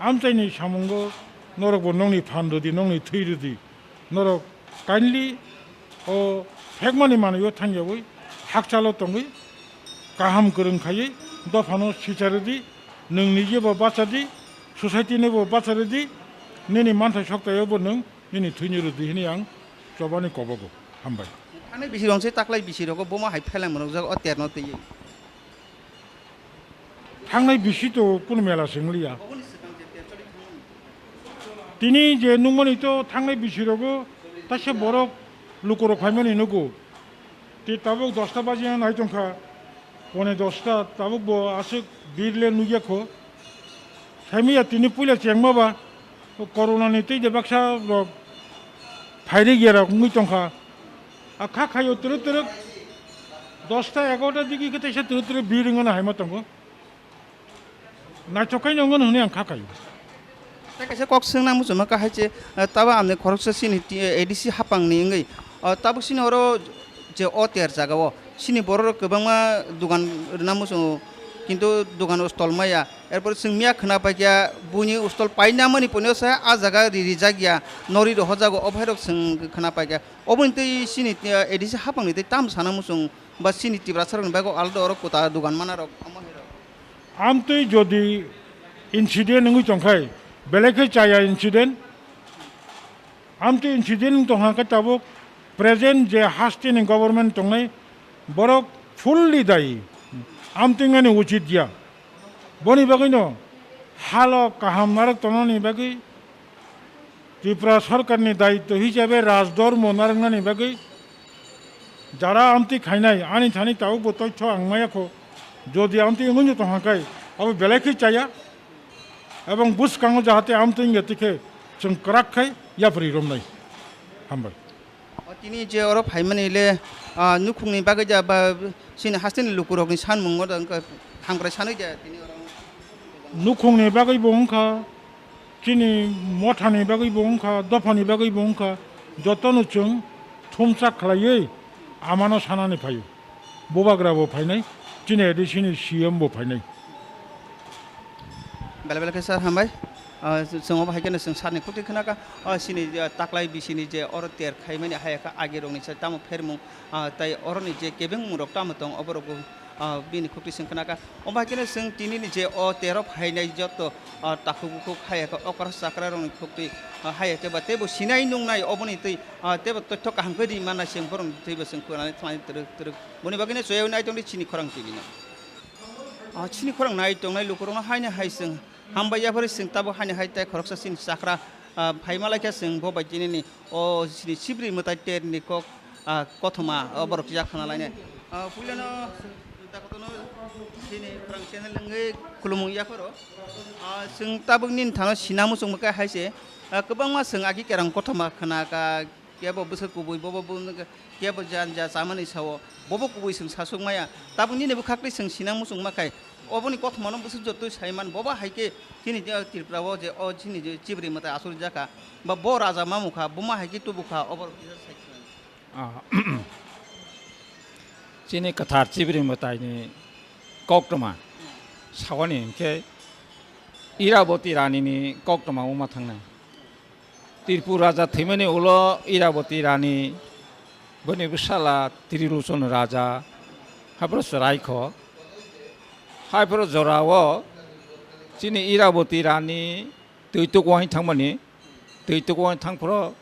amchaini samungo norok bo nokni phan rwdi, nokni thwi rwdi. Norok kindly o phekmani manwi o thangyawi hakchalo tongwi kaham kwrwng khaiwi dophano sicharwdi, nwng nijebo bachadi, society nibo bacharwdi, nini manthai soktaiobo nwng nini thwini rwdi hwnwi ang chobani kobogo. Hambai. Thangnai bisirok se taklai bisirok bomo hai phelai mwnokjak o terno twiwi. Thangnai bisi to kunu mela se wngliya. Tini je nukmani to thangnai bisi rogo taisa borok lukurok phaimani nugo. Tei tabuk dosta baji nai tongkha, pone dosta tabuk bo aswk birle nukya kho. Saimaya tini puila chengma ba. O corona ni tei de baksa rok phairikya rok wngwi tongkha. A kha khaio twrwk twrwk dosta egarota digi khe teisa twrwk twrwk bir wngmano haima tongo. Naithok khaino wngmano hwnwi ang kha khaio. Tei kaisa kok swngna muchungma kha hai se, eh, tabo amni khoroksa chini ti-, A D C hapangni wngwi, oh, tabuk chini oro je o ter jagao chini borok rok kwbangma dogan rwna muchungo, kintu dogan stall maya. Erpore chwng miya khwna paikha buini stall painamani ponyo se ah jaga ri rijak ya, nori rohorjago, o bhairok chwng khwna paikha. Oboni tei chini, eh, A D C hapangni tei tamo sana muchung ba chini Tiprasa rokni bagwi alada oro kwtal dogan mana rok omo hai rok. Amtwi jodi incident wngwi tongkhai, belai khe chaya incident. Amtwi incident wng tongkha khe tabuk present je hasteni government tongnai borok fully dayi. Amtwi wngmani uchit ya. Boni bagwino halo kaham narwk tongnani bagwi Tripura sorkarni daityo hisabe rajdhormo narwknani bagwi jara amtwi khainai ani thani tabukbo toitho ang maya kho. Jodi amtwi wngwi tongkha khe abo belai khe chaya. Ebong bwskango jahate amtwi wngya tikhe chwng kwrak khai yapri romnai. Hambai. O tini je oro phaimani le, ah, nukhungni bagwi da ba chini hasteni lukurokni sanmungo da wngkha hamkrai sanwi da tini oro. Nukhungni bagwi bo wngkha, chini mothani bagwi bo wngkha, dophani bagwi bo wngkha, jotono chwng thumsa khlaiwi amano sanani phaio. Bubagra bo phainai, chini A D C ni C M bo phainai. Belai belai khe sir hambai. Ah, chwng obo hai kheno chwng sir ni khukti khna kha. Ah, chini, ah, taklai bisini je oro ter khaimani hai kha agi rokni sai tamo phermung, ah, tai oroni je kebengmung rok tamo tong obo rok bo, ah, bini khukti chwng khna kha. Omo hai kheno chwng tini ni je o ter o phainai joto, ah, takhuk bukhuk hai kha okra chakra rokni khukti, ah, hai khe ba teibo sinai nungnai oboni twi, ah, teibo totho kaham khe ri manna chwng borokni twibo chwng khwnani thani twrwk twrwk. Boni bagwino chwng nai tongdi chini khorang tini no. Ah, chini khorang nai tongnai lukurokno haino hai chwng hambai yaphari chwng tabuk haino hai tei khoroksa chini chakra, ah, phaima laikha chwng bo bai tinini o chini sibri mwtai terni kok ah, kothoma, o borok yak khana lainai. Ah, puilano takotono chini phrang channel wngwi khulumung yapharo. Ah, chwng tabuk nini thano sina muchung mwkha hai se, ah, kwbangma chwng agi kerang kothoma khna ka, kebo bwswk kubui, bobo bo-, kebo jan ja chamani sao, bobo kubui chwng sasuk maya. Tabuk nini bwkhak twi chwng sina muchung ma khai, oboni kothomano bwswk jotoi sai man, bobo hai khe chini je Tripura o je o chini je chibri mwtai asuri jaka, ba bo raja mamukha, buma hai khe tubukha, obo rok kisa sai khna. Ah, chini kwthar chibri mwtaini koktwma sawani hinkhe Iraboti Ranini koktwma wngma thangnai. Tripura raja thwimani ulo Iraboti Rani, boni bwsala Trilochon raja, haphro chwraikho. Haphro jorao chini Iraboti Rani twi tukuwai thangmani, twi tukuwai thangphro,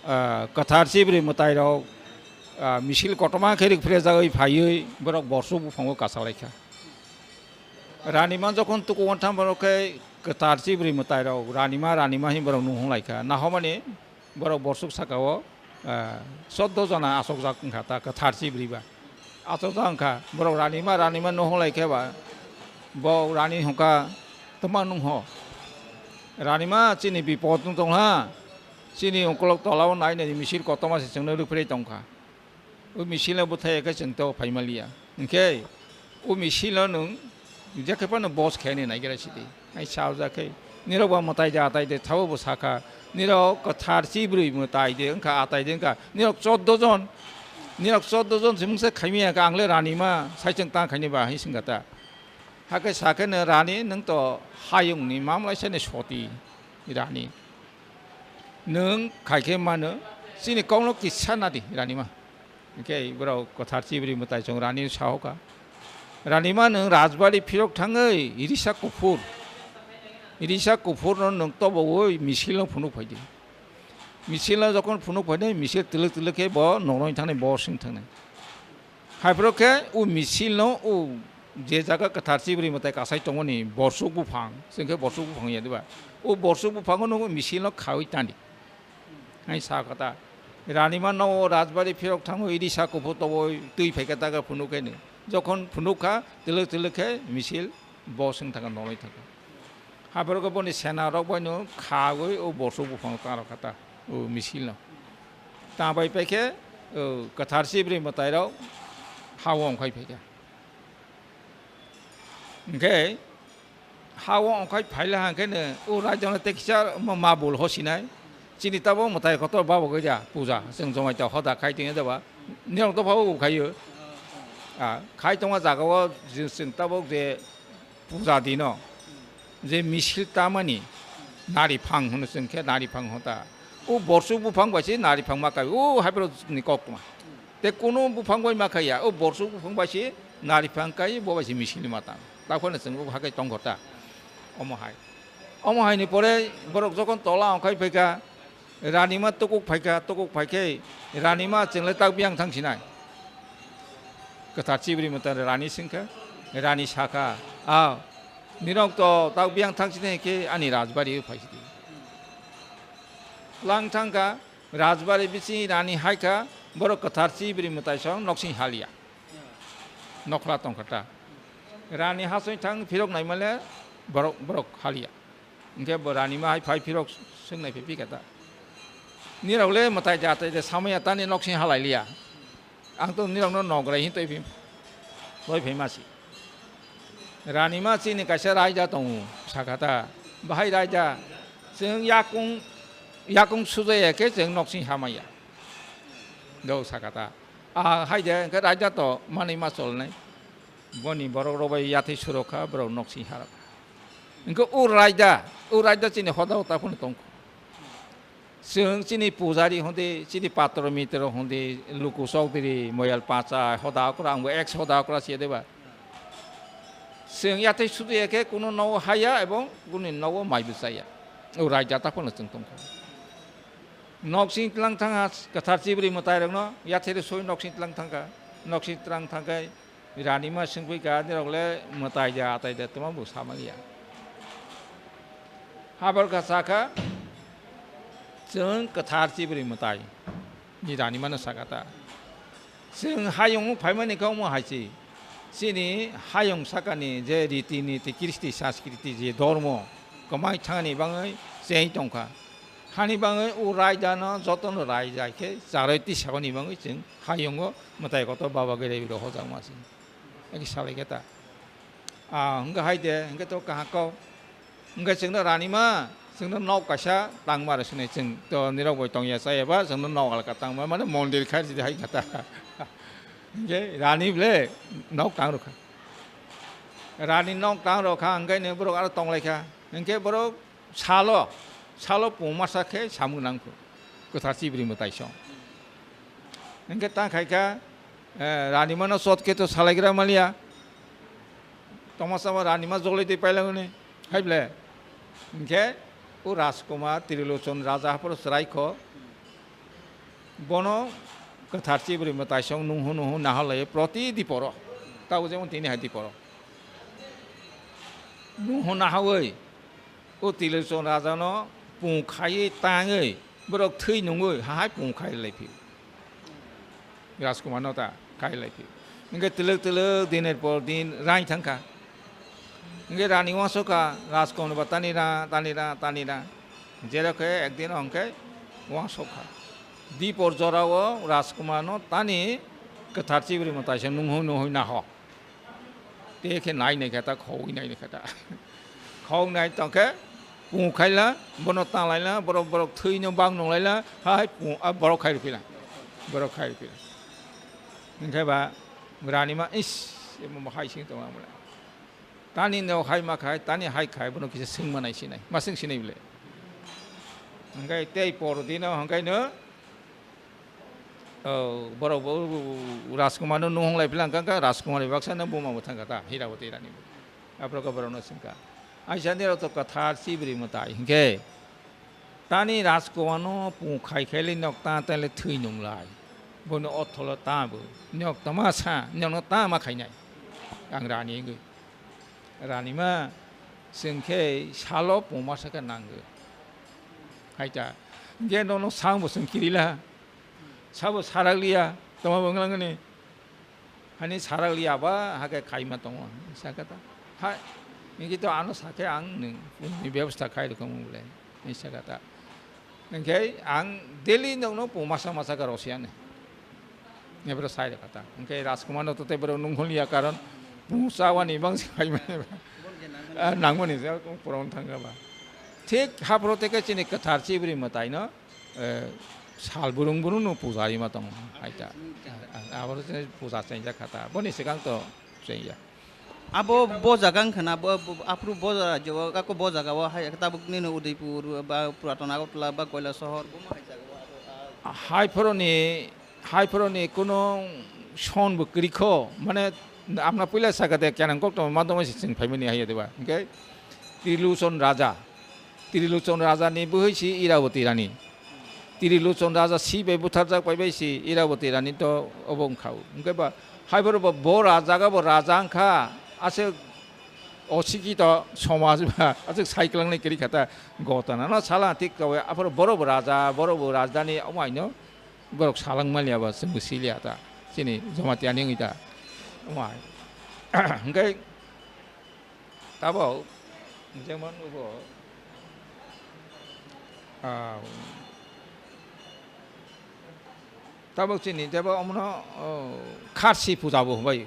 ah, kwthar chibri mwtairok, ah, misil kotorma khe rikphrejagwi phaiwi borok borsuk buphango kachalaikha. Ranima jokhon tukuwai thangphro khe kwthar chibri mwtairok ranima, ranima hin borok nuhung laikha. Nahomani borok borsuk sakao, ah, chordo jona achokjak wngkha ta kwthar chibri ba. Achokjak wngkha, borok ranima, ranima nuhung lai khe ba, bo rani hwnkha, "Twma nwng ho? Ranima chini bipod wng tong ha, chini ongkolok tola o nai nai misil kotorma se chwngno rwphre tong kha. O misil no bwthai khe chwng to phai maliya. Hinkhe o misil no nwng je khe phano bos khe ni nai gra sidi." Ai sajak khe, "Nirok ba mwtai de atai de, thabo bo sakha, nirok kwthar chibri mwtai de wngkha, atai de wngkha, nirok chordo jon, nirok chordo jon se mungsa khaimya kha, ang le ranima saichwng ta khaini ba," hai swngkha ta. Hakhe sakhe no, "Rani, nwng to hayung ni mamlai sani soti rani. Nwng khai khe mano, chini kok no kisa nadi ranima." Hinkhe borok kwthar chibri mwtai chwng rani sahoka. "Ranima nwng rajbari phirok thangwi risa kuphur, risa kuphur no nwng tobowi misil no phunuk phaidi. Misil no jokhon phunuk phaidi, misil twlwk twlwk khe bo noknoi thangnai, bo swng thangnai. Haiphro khe o misil no o je jaga kwthar chibri mwtai kasai tongmani borsuk buphang, chwng khe borsuk buphang ya diba? O borsuk buphango nwng misil no khawi tandi." Hai sa kha ta. Ranima no rajbari phirok thango, idi sa kuphur tobo twi phai kha ta kha phunuk khe ni. Jokhon phunuk kha, twlwk twlwk khe misil bo swng thang kha, nolai thang kha. Haphro khe boni sena rok bai no khagwi o borsuk buphang ta rw kha ta, o misil no. Ta bai pai khe, o kwthar chibri mwtai rok ha o ongkhai phai kha. Hinkhe ha o ongkhai phaila hangkhe no o raida no tei kisa ma, ma bul hosinai. Chini tabo mwtai kotor babo gwi da puja. Chwng Jomai ta hoda khai tongya daba. Nirok to phabo bo khaio. Ah, khai tongma jaga o je chwng tabok je puja dino je misil tamani nari phang hwno chwng khe nari phang hota. O borsuk buphang bai se nari phang ma kai o haiphro ni kok tma. Tei kunu buphang bai ma khaiya, o borsuk buphang bai se nari phang kai, bo bai se misil ni ma tang. Ta phano chwng bo hakai tong kha ta. Omo hai. Omo hai ni pore borok jokhon tola ongkhai phai kha, ranima tukuk phai kha, tukuk phai khe ranima chwng le tak biyang thang sinai. Kwthar chibri mwtai rani swng kha, rani sa kha, "A, nirok to tak biyang thang sinai khe ani rajbari o phai sidi." Lang thang kha, rajbari bising rani hai kha, borok kwthar chibri mwtai song noksing haliya. Nokhla tong kha ta. Rani hasoi thang phirok naimale borok, borok haliya. Hinkhe bo ranima hai phai phirok swng nai phai phi kha ta. Nirok le mwtai de atai de samaya tani noksing halai liya. Ang to nirok no nograi hin toi phi, toi phai ma si. Ranima chini kaisa raida tongo, sakha ta. Bahai raida, chwng yakung, yakung sujaya khe chwng noksing hamaya. Do sakha ta. A hai de, hinkhe raida to manwi ma cholnai. Boni borok rok bai yathai surok kha, borok noksing harok kha. Hinkhe o raida, o raida chini hoda o ta phano tong kho. Chwng chini pujari hwnde, chini patro mitro hwnde, Luku Chowdhury, Moyal Pachai, hoda okra, ang bo ex hoda okra se de ba. Chwng yathai sudu ya khe kuno nogo haya ebong kuni nogo mai bo chaya. O raida ta phano chwng tong kho. Noksing tlang thang ha, kwthar chibri mwtai rok no yathai rw soi noksing tlang thang kha. Noksing tlang thang khe Ranima swngwi kha, "Nirok le mwtai de atai de twma bo samaliya." Habar kha sakha, "Chwng kwthar chibri mwtai," ni ranima no sakha ta. Chwng hayung phaimani khe omo hai se. Chini hayung sakani je riti niti, kristi sanskriti je dhormo kwmai thangni bagwi cheng tongkha. Hani bagwi o raidano jotono rai jai khe charwi tisabani bagwi chwng hayungo mwtai kotor Baba Gairai rok hojakma se. Eki salai khe ta. Ah, hwnkhe hai de, hwnkhe to kaham kok. Hwnkhe chwngno ranima, chwngno nok kaisa tangma rw swnai chwng. To nirok bai tongya chaya ba, chwngno nok alka tangma, mane mondir khai rwdi hai kha ta. Hwnkhe rani ble nok tang rw kha. Rani nok tang rw kha, hwnkhe ni borok aro tong lai kha. Hwnkhe borok salo, salo pung masa khe samung nang kho. Kwthar chibri mwtai song. Hwnkhe ta khai kha, eh, ranima no chot khe to salaigra maliya. Tongma sama ranima jolai twi pailangni. Hai ble. Hwnkhe o Rajkumar Trilochon raja haphoro chwrai kho. Bono kwthar chibri mwtai song nunghu nunghu naharlaiwi proti diporo. Tabuk jemon tini hai diporo. Nunghu nahawi o Trilochon rajano pung khaiwi tangwi borok thwi nungwi hahai pung khai lai phi. Rajkumarno ta khai lai phi. Hwnkhe twlwk twlwk dinir por din raing thang kha. Hwnkhe rani uansuk kha, Rajkumarno ba tani ra, tani ra, tani ra. Jero khe ekdin hwnkhe uansuk kha. Dipor jorao Rajkumarno tani kwthar chibri mwtaisa nunghui nunghui naho. Te khe nai nai khe ta, khogwi nai nai khe ta. Khogwi nai tong khe, pung khaila, bono tanglaila, borok, borok thwino bang nunglaila, hai pung, a borok khai rwphila. Borok khai rwphila. Hwnkhe ba, ranima, is, emo hai sing tongo amole. Tani no hai ma khai, tani hai khai, bono kisa sing manai sinai. Ma sing sinai bole. Hwnkhe tei por dino, hwnkhe no, O, borok bo Rajkumarno nuhung lai phila hwnkha kha, Rajkumar bai baksa no buma bo thang kha ta, Hirawati rani bo. Aphuru khe borok no swng kha, "Aisa nirok to kwthar chibri mwtai hwnkhe, tani Rajkumarno pung khai khai le nok ta ta le thwi nung lai. Bono ortho lo ta bo. Nok tama sa, nok no tama khainai. Ang rani wngwi." Ranima, "Chwng khe salo pung masa khe nangwi." Hai ta. Hwnkhe nono sang bo chwng kirila. Sabo sarak liya, tamo bo wnglang ni. Hani sarak liya ba, hake kaima tongo, sakha ta. Hai, niki to ano sakhe ang nwng, ni bebostha khai rwkha mung bole, ni sakha ta. Hwnkhe ang daily nokno po masa masa ka rosiya ni. Ebro sai rwkha ta. Hwnkhe Rajkumar no to tei borok nung hwn liya karon, pung chawani bang se khai mani ba. Ah, nangmani je poron thangkha ba. Thik haphro teke chini kwthar chibri mwtai no, eh, sal burung burung no puja rima tongo, hai ta. Aboro se puja chengjak kha ta. Boni swkang to chengya. Abo bo jaga wngkha na, bo, bo, aphuru bo rajyo o, kako bo jaga o hai tabuk nini Udaipur ba Puraton Agartala ba Koilasohor, bo ma hai jaga o abo, ah. Hai phoroni, hai phoroni kuno son bo kwrwi kho, mane amna puila saka de kenang kok tongma madoma se chwng phaimani hai de ba. Hwnkhe Trilochon Raja. Trilochon Raja ni bwhwi si Irawati Rani. Trilochon Raja si bai butharjak pai bai si Irawati Rani to obo wngkha o. Hwnkhe ba, hai borok bo, bo raja ga bo raja wngkha, aswk osikito somaj ba, aswk sai kwlangnai kwrwi kha ta, gotana no sala thik kawi, aphuru borok bo raja, borok bo rajdhani, omo haino borok salang maliya ba, chwng bo siliya ta, chini Jamatia ni wngwi ta, omo hai. Hwnkhe, Tabok, jemon, ubo, ah, tabok chini tebo omono, oh, kharsi puja bo hwnbai,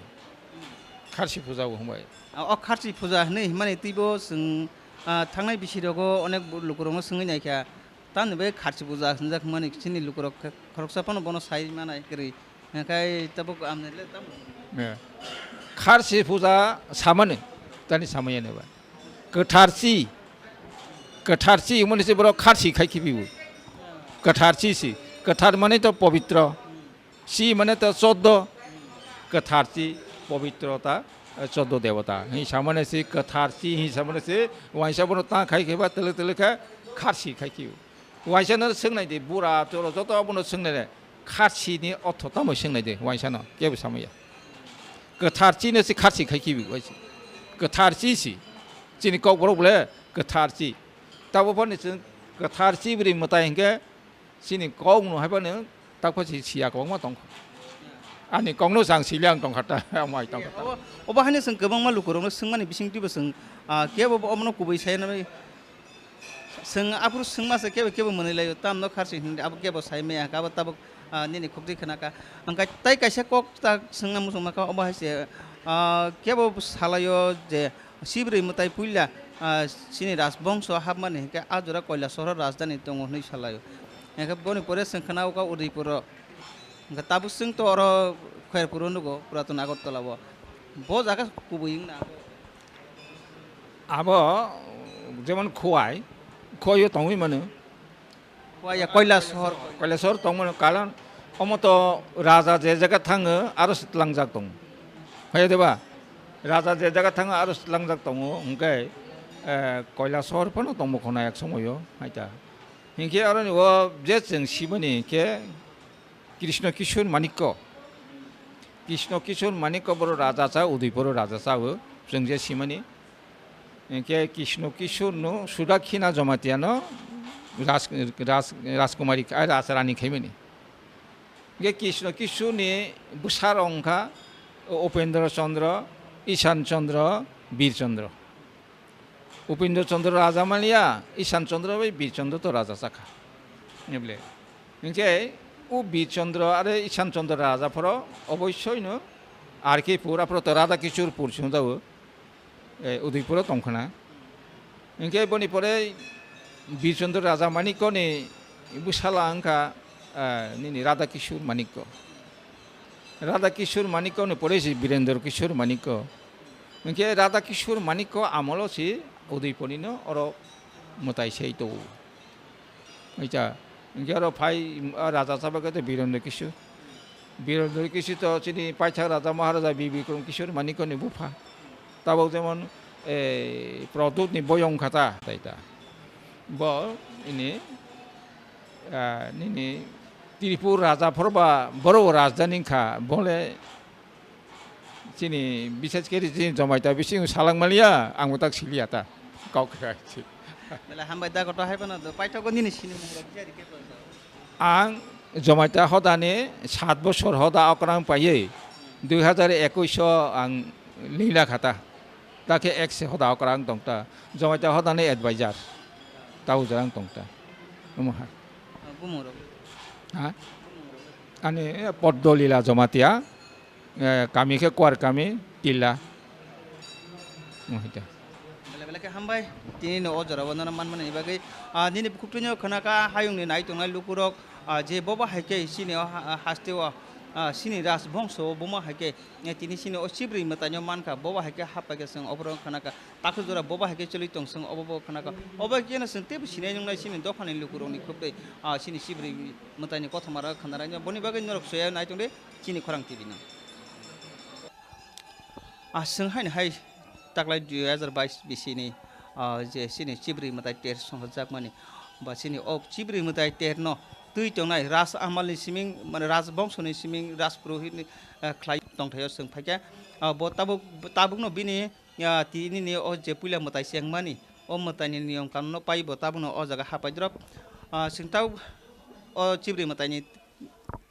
kharsi puja bo hwnbai. O kharsi puja hwnwi hwnmani twibo chwng, ah, thangnai bisirogo onek lukurokno swngwi naikha. Tamni bai kharsi puja hwnjak mani chini lukurok khe khoroksa phano bono sai manai kwrwi. Hwnkhe tabuk amni le tamo? Eh. Kharsi puja samani, tani samaya neba. Kwtharsi, kwtharsi hwnmani se borok kharsi khai khibibo. Kwtharsi si, kwthar mani to pobitro. Si mane to choddo, kwtharsi, pobitrota, eh, choddo debota. Hinsa mane si kwtharsi, hinsa mane si waisa bono ta khai kheba tele tele kha kharsi khai khiyo. Waisa no swngnai de, bura choro joto abono swngnai de, kharsi ni ortho tamo swngnai de, waisa no, kebo samaya. Kwtharsi no si kharsi khai khibi waisa. Kwtharsi si. Chini kok borok bole kwtharsi. Tabo phani chwng kwtharsi bwrwi mwtai hinkhe Chini kok no hai phano takpha si siya kwbangma tong kha. Ani kokno chang sili ang tongkha ta, omo hai tongkha ta. Obo, obo haino chwng kwbangma lukurokno swngmani bisingtwibo chwng, ah, kebo bo omono kubui sai nai. Chwng aphuru swngma se kebo kebo mwnwi laio, tamno kharsi hinwi abo kebo sai maya kha, abo tabuk, ah, nini khuktwi khna kha. Ang kai-, tai kaisa kok ta swngna muchungma kha, obo hai se, ah, kebo salaio je Sibri mwtai puila, ah, chini rajbongso hapmani hinkhe a jora Koilasoro rajdhani tongo hinwi salaio. Hinkhe boni pore chwng khna o kha Udaipuro. Hinkhe tabuk chwng to oro Khairpuro nugo, Puratoni Agartala o. Bo jaga kubui wngna. Abo jemon Khowai, Khowai o tongwi mano. Khowai ya Koilasor. Koilasor tongmano kalan, omo to raja je jaga thango, aro se tlangjak tongo. Phai de ba? Raja je jaga thango, aro se tlangjak tongo, hwnkhe, eh, Koilasor phano tongmo khona ek somoyo, hai ta. Hinkhe aroni o je chwng simani hinkhe Krishna Kishore Manikya. Krishna Kishore Manikya boro raja cha, Udaipuro raja cha o, chwng je simani. Hinkhe Krishna Kishore no Sudakhina Jamatia no Raj, Raj, Rajkumari, ai, Rajrani khaimani. Hinkhe Krishna Kishore ni bwsarok wngkha Upendra Chandra, Ishan Chandra, Bir Chandra. Upendra Chandra raja maliya, Ishan Chandra bai Bir Chandra to raja chakha. Eble. Hinkhe o Bir Chandra are Ishan Chandra raja phoro oboisoi no R K Pur aphoro to Radha Kishore Pur swngjao. Eh, Udaipuro tongkhana. Hinkhe boni pore Bir Chandra raja Manikya ni bwsala wngkha, eh, nini Radha Kishore Manikya. Radha Kishore Manikya ni pore si Birendra Kishore Manikya. Hinkhe Radha Kishore Manikya amolo si Udaipurni no oro mwtai sai tongo. Acha, hinkhe oro phai, ah, raja chaba khe to Birendra Kishore. Birendra Kishore to chini paithak raja Maharaja Bir Bikram Kishore Manikya ni bupha. Tabok jemon, eh, Pradyut ni boyong kha ta, tai ta. Bo ini, ah, nini Tripur raja phorba boro rajdhani kha, bole chini, bises khe chini Jomaita bising salak maliya, ang bo tak siliya ta, kok kha si. Bele hambai da koto hai phano do, paithago nini sinimung rok jari khe to. Ang Jomaita hodani sat bosor hoda okrang paiwi, dui hazar ekush o ang lila kha ta. Ta khe ek se hoda okrang tong ta. Jomaita hodani advisor. Ta ujang tong ta. Omo ha. Bumung rok. Ha? Ani Poddo Lila Jomatia. Eh, kami khe Kuar kami, Tilla. Mohita. Bele bele khe hambai. Tini no o jora o nono manmani bagwi, ah, nini bukhuk twi no khna kha hayung ni nai tongnai lukurok, ah, je bobo hai khe chini o ha-, haste o, ah, chini raj bongso o bomo hai khe, eh, tini chini o Sibri mwtai no man kha, bobo hai khe hap pai khe chwng oborok khna kha. Takhuk jora bobo hai khe choli tong chwng obo bo khna kha. Obo khe no chwng teibo sinai nung nai chini dopha ni lukurok ni khuk twi, ah, chini Sibri mwtai ni kothoma rok khna rai no. Boni bagwi norok soya nai tong di. Chini Khorang T V no. Ah, chwng haino hai taklai dui hazar bais bisini, ah, je chini Chibri mwtai ter songjakmani, ba chini o Chibri mwtai ter no twi tongnai Raj Amal ni siming, mane Raj Bongso ni siming, Raj Purohit ni, ah, khlai tongthaio chwng phaikha. Ah, bo tabuk, tabuk no bini, ah, tini ni o je puila mwtai chengmani, o mwtai ni niyom kanun no pai bo tabuk no o jaga hapai drop. Ah, chwng tabuk o Chibri mwtai ni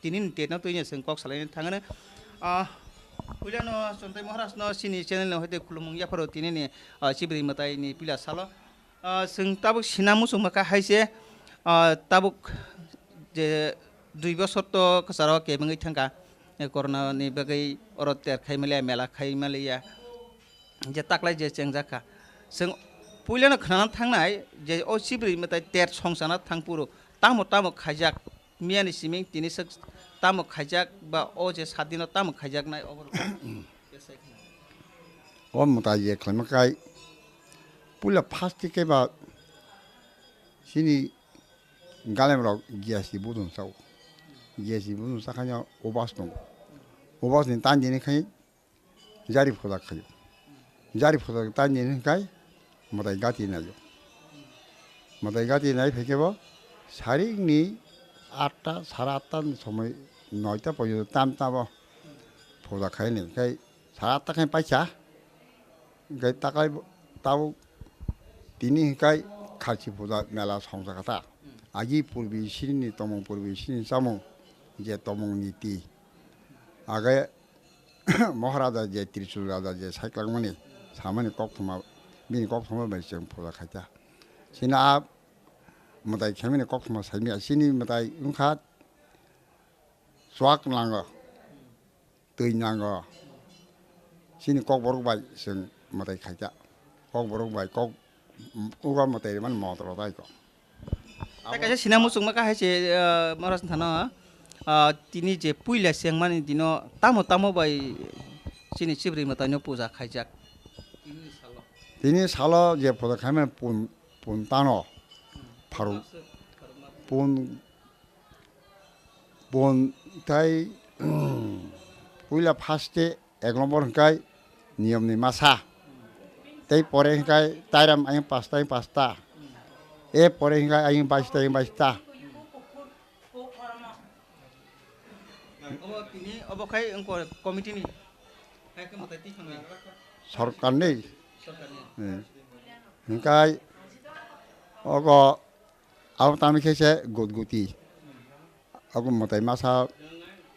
tini ni date no twi no chwng kok salaina thangano. Ah, puila no Chontai Maharaj no chini channel no hoite khulumung yapharo tini ni, ah, Chibri mwtai ni puila salo. Ah, chwng tabuk sina muchung ma kha hai se, ah, tabuk je dui bosor to kwcharo kebengwi thangkha, eh, corona ni bagwi oro ter khai maliya, mela khai maliya. Je taklai je chengjak kha. Chwng puilano khwnana thangnai je o Chibri mwtai ter songsana thangphuru tamo tamo khaijak, miyani siming tini swk tamo khaijak ba o je sat dino tamo khaijaknai obo rwkha. O mwtai je khlaima khai puila first khe ba chini galem rok G S T budung sao. G S T budung sakhaino ubas tongo. Ubas ni tan dini khai jari phoda khaio. Jari phoda tan din hwnkhe mwtai gati naio. Mwtai gati nai phaikhe bo sarikni atta, sara atta ni somoi noita porjonto tam tamo phoda khainai. Khai sara atta khai paisa. Khai takai tabuk tini hwnkhe kharchi phoda mela songjakha ta. Agi purbi sinini tomong, purbi sinini chamung, je tomong niti. Age Moharaja je Trichul Raja je saiklangmani samani koktwma, bini koktwma bai chwng puja khaita. Chini a mwtai khaimani koktwma saimya chini mwtai wngkha chuak nango, twi nango. Chini kokborok bai chwng mwtai khaita. Kokborok bai kok uga mwtai rimani motro tai ko. Tei kaisa sinai muchungma kahai se, ah, Maharaj thano, ah, tini je puila sengmani dino tamo tamo bai chini chibri mwtaino puja khaijak. Tini salo je puja khaimani pun, pun tano pharu, pun, pun tai puila first e ek nombor hwnkhe niyomni masa. Tei pore hwnkhe tairam ayung pasta, ayung pasta. E pore hwnkhe ayung baista, ayung baista. Obo tini, obo khai wngkha committee ni. Hai khe mwtai twi thangwi. Sorkar ni. Sorkar ni. Hmm. Hwnkhe ogo abo tamni khe se gutguti. Abo mwtai masa,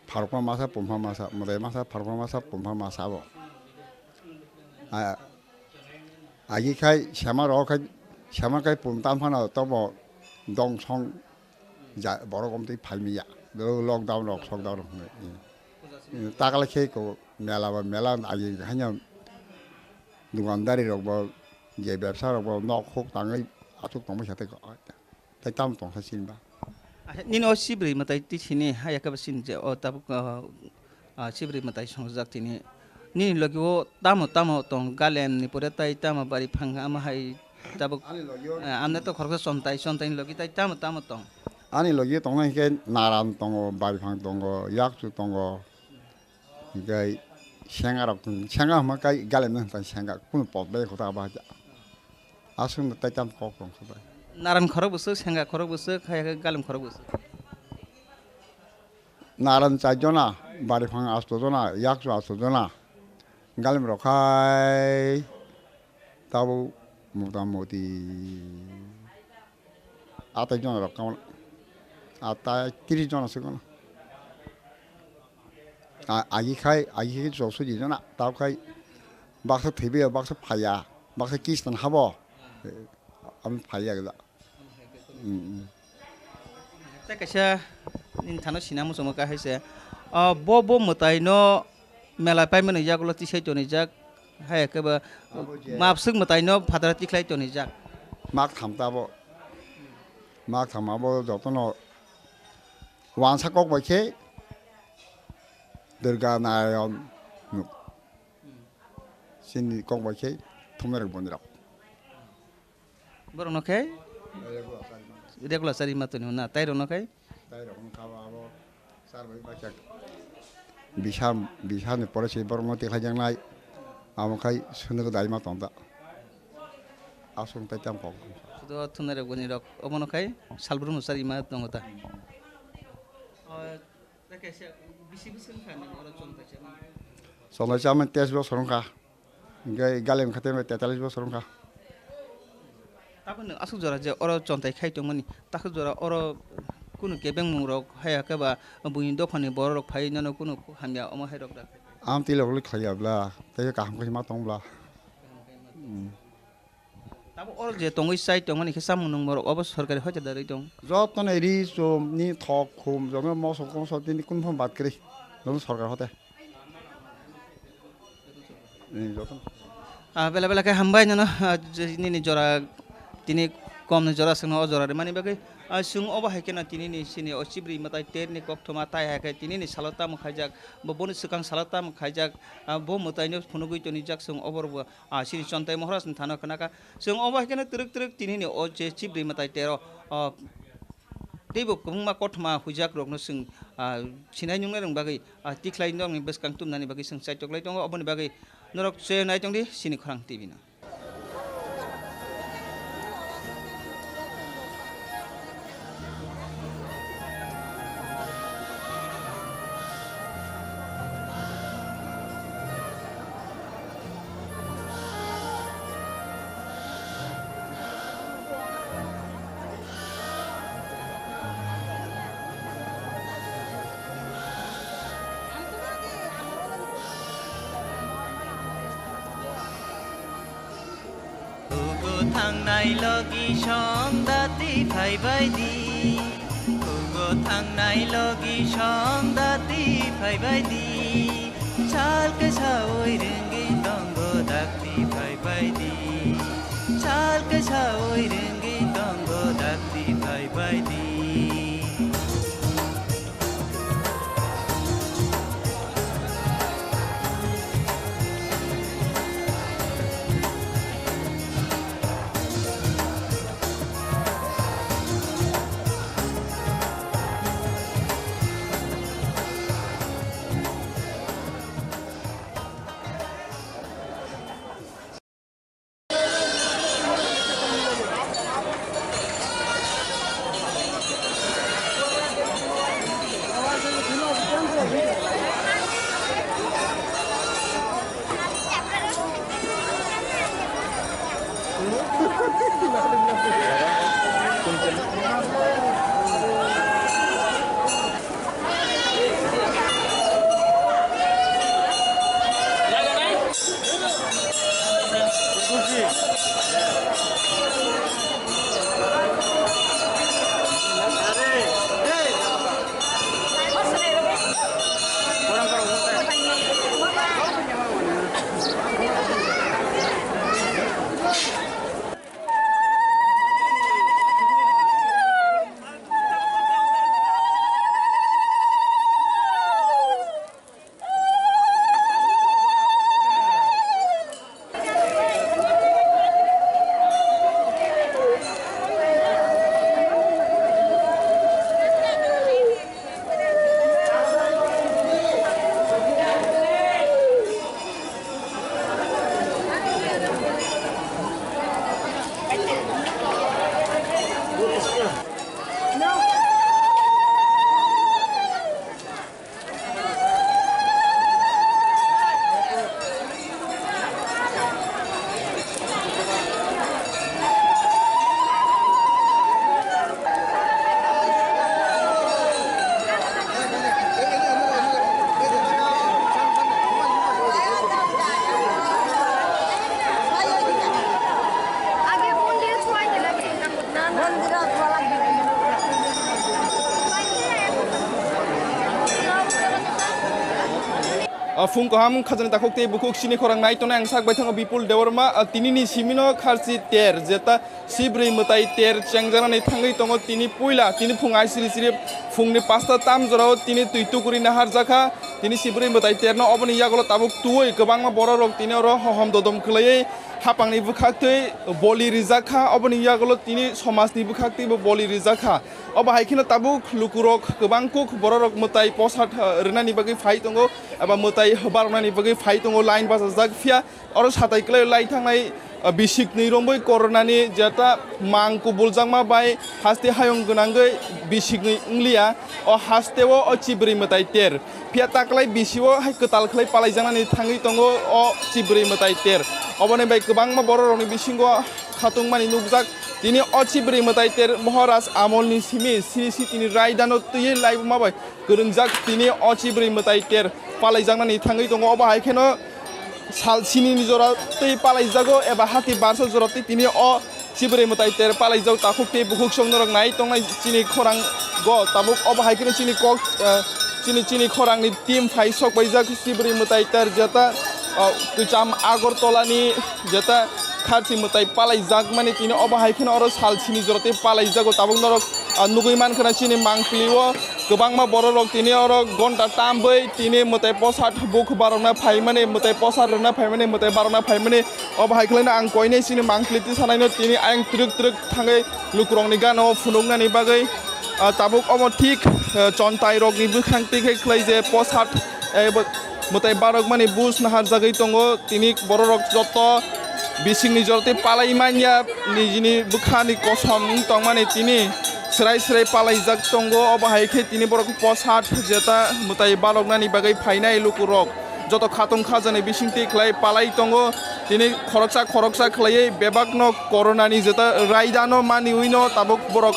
pharokma masa, pumha masa, mwtai masa, pharokma masa, pumha masa abo. A, agi khai sema rok khai, sema khai pum tam phano tobo dong song ja, borok omtwi phai manya. Lockdown rok, shutdown rok hwnwi. Takla khe ko mela ba mela agi haino dukandari rok bo je bebsa rok bo nok huk tangwi aswk tongma khe tei ko. Tei tamo tongsa chini ba? Nini o chibri mwtai twi sini haya khe ba sini je o tabuk, ah, ah, chibri mwtai songjak tini. Nini logi o tamo tamo tong galem ni pore tai tamo bari phang ama hai tabuk, ani logi o, ah, amne to khoroksa chontai chontai ni logi tai tamo tamo tong. Ani logi o tongnai hwnkhe naran tongo, bari phang tongo, yakchu tongo. Hingke senga rok, senga hwnma kai galem no hwnka senga, kunu pot bai kota ba ja. Aswk no tai tam kok tong kha bai. Naran khorok bwswk, senga khorok bwswk, hai khe galem khorok bwswk. Naran char jona, bari phang asto jona, yakchu asto jona, galem rok khai tabuk mota moti. Atai jona rok kauna. Atai tris jona se kono. A, agi khai, agi khai choksu di jona. Tao khai baksa thwibi, baksa phaya, baksa kistan habo. Ami phaya gida. Mm, mm. Tei kaisa nini thano sina muchungma kahai se. Ah, bo, bo mwtai no mela paimani yagulo tisai tonijak. Hai khe ba abo je mapswk mwtaino phataro tikhlai tonijak. Mak tham ta abo. Mak tham abo jotono wansa kok bai khe Durga Narayan nuk. Chini kok bai khe thumnairok bonirok. Borokno khe regular chari ma toni hwnna, tei rokno khe? Tei rokno kha abo char bai baksa bisa, bisa ni pore se borokno tikhlai jaknai, amo khai swnwi daima tong ta. Aswk tei tam kok. Sudo thumnairok bonirok obono khai salbrumno chari ma tongo ta. O, tei kaisa bisi bwswk wngkha nini oro chontai chamani? Chontai chamani teis bosor wngkha. Hingke galem khatima tetalis bosor wngkha. Tabuk nwng aswk jora je oro chontai khai tongmani, takhuk jora oro kunu kebengmung rok haya khe ba buini dophani borok rok phai nono kunu hamya omo hai rok da. Amtwi logli khlaiya bla, tei kaham khe ma tong bla. Hmm. Tabuk oro je tongwi chai tongmani khe chamung nungmung rok obo sorkari hoite da rwi tong? Jotono ri chum ni thok khum jotono moso kongso tini kunphang bad kwrwi jotono sorkar hote. Ni jotono. Ah, bela bela khe hambai nono, ah, je nini jora tini kom ni jora swngno o jora rimani bagwi. Ah, chwng obo hai kheno tini ni sini o chibri mwtai ter ni koktwma tai hai khe tini ni salo tamo khaijak, bo boni swkang salo tamo khaijak, ah, bo mwtai no phunugwi tonijak chwng obo rwbo, ah, sini chontai mohorasni thano khna kha. Chwng obo hai kheno twrwk twrwk tini ni o je chibri mwtai tero, ah, teibo kwbangma kothoma huijak rokno chwng, ah, sinai nungnai rwng bagwi, ah, tikhlai norokni bwskang tumnani bagwi chwng chaitok lai tongo. Oboni bagwi norok chaya nai tongdi sini Khorang T V no. Thangnai logi song dati phaibai di. Kugo thangnai logi song dati phaibai di. Chal kesa oi ringwi tongo dakti phaibai di. Chal kesa oi ringwi tongo dakti phaibai di. O phung kaham khajani takhuk tei bukhuk sini khorang nai tongnai ang sak bai thango Bipul Debbarma, ah, tinini simino kharchi ter jeta Sibrwi mwtai ter chengjaknani thangwi tongo tini puila, tini phung aisiri siri phungni pasta tam jorao tini twi tukuri naharjakha. Tini sibrwi mwtai terno oboni yagulo tabuk twiwi kwbangma bororok tini oro hohom dodom khwlaiwi hapangni bwkhaktwi boli rijakha. Oboni yagulo tini somajni bwkhaktwibo boli rijakha. Obo hai kheno tabuk lukurok kwbang kuk bororok mwtai posat, eh, rwnani bagwi phai tongo eba mwtai baroknani bagwi phai tongo, line bachajak. Phiya oro satai kwlai lai thangnai, ah, bisikni romwi koronani jeta mang kubuljakma bai haste hayung gwnangwi bisikni wngliya. O hasteo o chibrwi mwtai ter. Phiya taklai bisio hai kwtal khlai palaijaknani thangwi tongo o chibrwi mwtai ter. Oboni bai kwbangma bororokni bisingo khatungmani nukjak. Tini o chibrwi mwtai ter Maharaj amolni simi Sri Sitini raidano twiwi laibuma bai kwrwngjak tini o chibrwi mwtai ter palaijaknani thangwi tongo. Obo hai kheno sal sinini jora twi palaijago eba hati barsa jora twi tini o chibrwi mwtai ter palaijak takhuk tei bukhuk song norok nai tongnai chini khorango tabuk. Obo hai kheno chini kok, eh, chini, chini khorangni team phai sok paijak chibrwi mwtai ter jeta, oh, kwcham Agartala ni jeta kharchi mwtai palaijak mani tini obo hai kheno oro sal sini jora twi palaijago tabuk norok, ah, nugwi mankha na chini mangpili o. Kwbangma bororok tini oro gonta tambwi tini mwtai posat bukhu barokna phaimani, mwtai posat rwna phaimani, mwtai barokna phaimani. Obo hai khwlaino ang koinai chini mangpili tisanaino tini ayang twrwk twrwk thangwi lukurokni gana o phunuknani bagwi, ah, tabuk omo thik, ah, chontairokni bwkhang twi khe khlai je posat, eh, bo-, mwtai barokmani buj naharjagwi tongo. Tini bororok joto bisingni jora tei palai manya nijini bwkhani kosom wng tongmani tini swrai swrai palaijak tongo. Obo hai khe tini borok posat jeta mwtai baloknani bagwi phainai lukurok joto khatung khajani bisingtwi khlai palai tongo. Tini khoroksa khoroksa khlaiwi bebakno koronani jeta raidano maniwino tabuk borok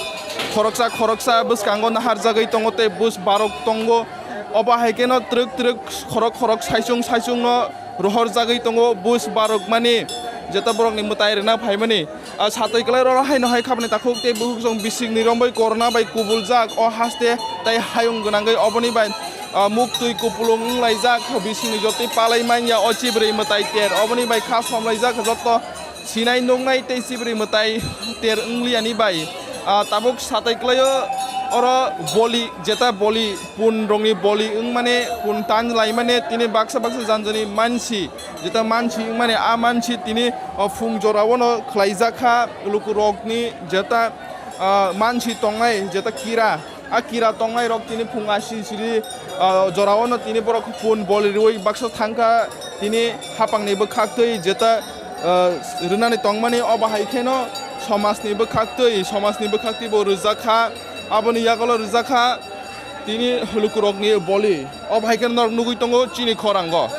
khoroksa khoroksa bwskango naharjagwi tongo tei buj barok tongo. Obo hai kheno twrwk twrwk khorok khorok saichung saichungno rohorjagwi tongo buj barokmani, jeta borokni mwtai rwna phaimani. Ah, satwi kwlai rw haino hai khabani takhuk tei bukhuk song bisingni romwi corona bai kubuljak o haste tei hayung gwnangwi oboni bai, ah, muktwi kupulung wnglaijak bisingni jotwi palai manya o chibrwi mwtai ter oboni bai kha somlaijak joto sinai nuknai tei chibrwi mwtai ter wngliyani bai. Ah, tabuk satai kwlaio oro boli, jeta boli, pun rokni boli wngmani, pun tan laimani tini baksa baksa janjani mansi, jeta mansi wngmani, a mansi tini, o, phung jorao no khwlaijak kha lukurokni jeta, ah, mansi tongnai, jeta kira. A kira tongnai rok tini phung asi siri, ah, jorao no tini borok pun boli rwi baksa thangkha tini hapangni bwkhaktwi jeta, ah, rwnani tongmani obo hai kheno somajni bwkhaktwi, somajni bwkhaktwi bo rwjak kha, aboni yagulo rwjak kha tini lukurokni boli. Obo hai kheno norok nugwi tongo chini khorango.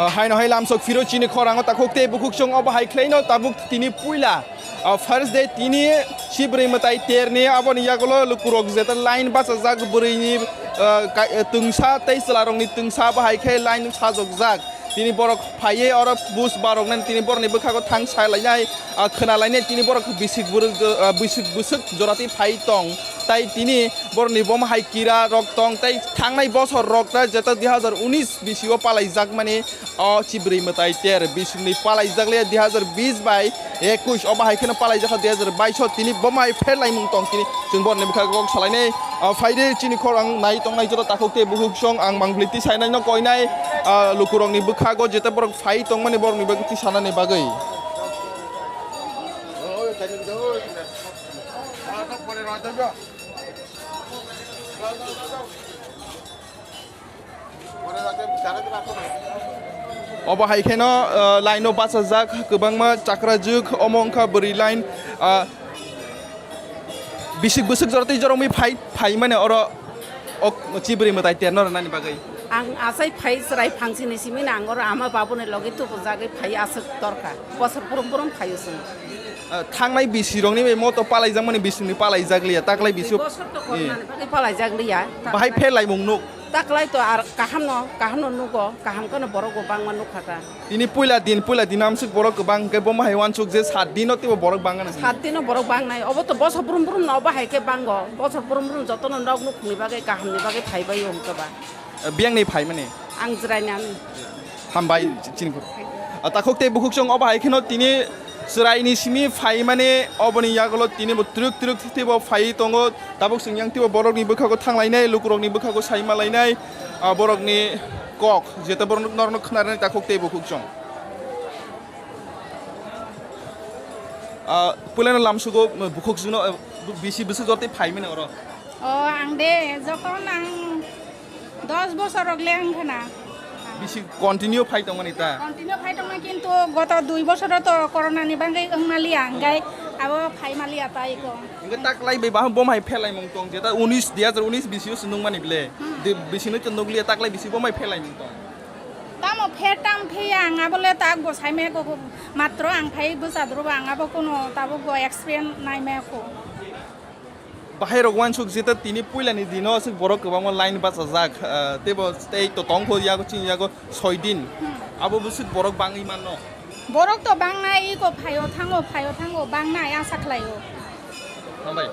Ah, haino hai lamsok phiro chini khorango takhuk tei bukhuk chwng obo hai khlaino tabuk tini puila, ah, first day tini chibrwi mwtai terni aboni yagulo lukurok jeta line bachajak bwrwini, ah, ka-, twngsa tei chwlarokni twngsa abo hai khe line sajokjak. Tini borok phaiwi oro bus baroknani tini borokni bwkhago thang salainai, ah, khwnalainai tini borok bisik bwrwk, ah, bisik bwswk joratwi phai tong. Tai tini borokni bomo hai kira rok tong tei thangnai bosor rok ta jeta dui hazar unis bisio palaijakmani o chibrwi mwtai ter bisingni palaijak le dui hazar bis bai ekush obo hai kheno palaijak kha dui hazar bais o tini bomo hai pherlaimung tong tini chwng borokni bwkha kok salainai. Ah, phaide chini khorang nai tongnai joto takhuk tei bukhuk song ang mangpili tisainai no koinai, ah, lukurokni bwkhago jeta borok phai tongmani borokni bagwi tisanani bagwi. Obo hai kheno, ah, line o bachajak kwbangma chakrajwk omo wngkha bwrwi line, ah, bisik bwswk jora tei jora wngwi phai, phai mani oro ok chibrwi mwtai terno rwnani bagwi. Ang achai phai chwrai phangsini simi na ang oro ama babuni logi tubujagwi phai aswk torkha. Bosor purum purum phaio chwng. Ah, thangnai bisirokni bai moto palaijakmani bisingni palaijak liya, taklai bisio. Bosor to kornani bagwi palaijak liya. Bahai pherlaimung nuk. Taklai to ar kahamno, kahamno nugo, kaham kheno borok bo bangma nukha ta. Tini puila din, puila din amsuk borok kwbang hwnkhe bomo hai wansuk je sat dino teibo borok bangana. Sat dino borok bangnai, obo to bosor brum brum no obo hai khe bango, bosor brum brum jotono nok nukhungni bagwi kahamni bagwi phaibai o hwnkhe ba. Biyangni phaimani? Ang jwraini ani. Hambai chini. Ah, takhuk tei bukhuk chwng obo hai kheno tini chwraini simi phaimani oboni yagulo tini bo twrwk twrwk teibo phai tongo. Tabuk chwng yang teibo borokni bwkhago thanglainai, lukurokni bwkhago saima lainai, ah, borokni kok, jeta borok norokno khwnarnai takhuk tei bukhuk chwng. Ah, puilano lamsugo, bukhuk jino, eh, bisi bwswk jorti phaimani oro? O, ang de, jokhon ang dos bosor rok le wngkha na. Bisi continue phai tongmani ta? Continue phai tongmani, kintu goto dui bosoro to corona ni bagwi wngmaliya, hingkai abo phaimaliya ta iko. Hingke taklai bai baham bom hai phelai mung tong, jeta unis, dui hajar unis bisi o se nungmani bile. Hmm. De, bisi no to nukliya, taklai bisi bom hai phelai mung tong. Tamo pher tam phe ang abo le tak bo sai me ko, matro ang phai bwsa dro ba ang abo kuno tabuk bo experience nai me ko. Bahai rok wansuk jeta tini puila ni dino aswk borok kwbangma line bachajak, ah, tei bo tei to tong kho yago chini yago soi din. Hmm. Abo bwswk borok bangwi manno. Borok to bangnai iko phaio thango, phaio thango bangnai asa khlaio. Hambai.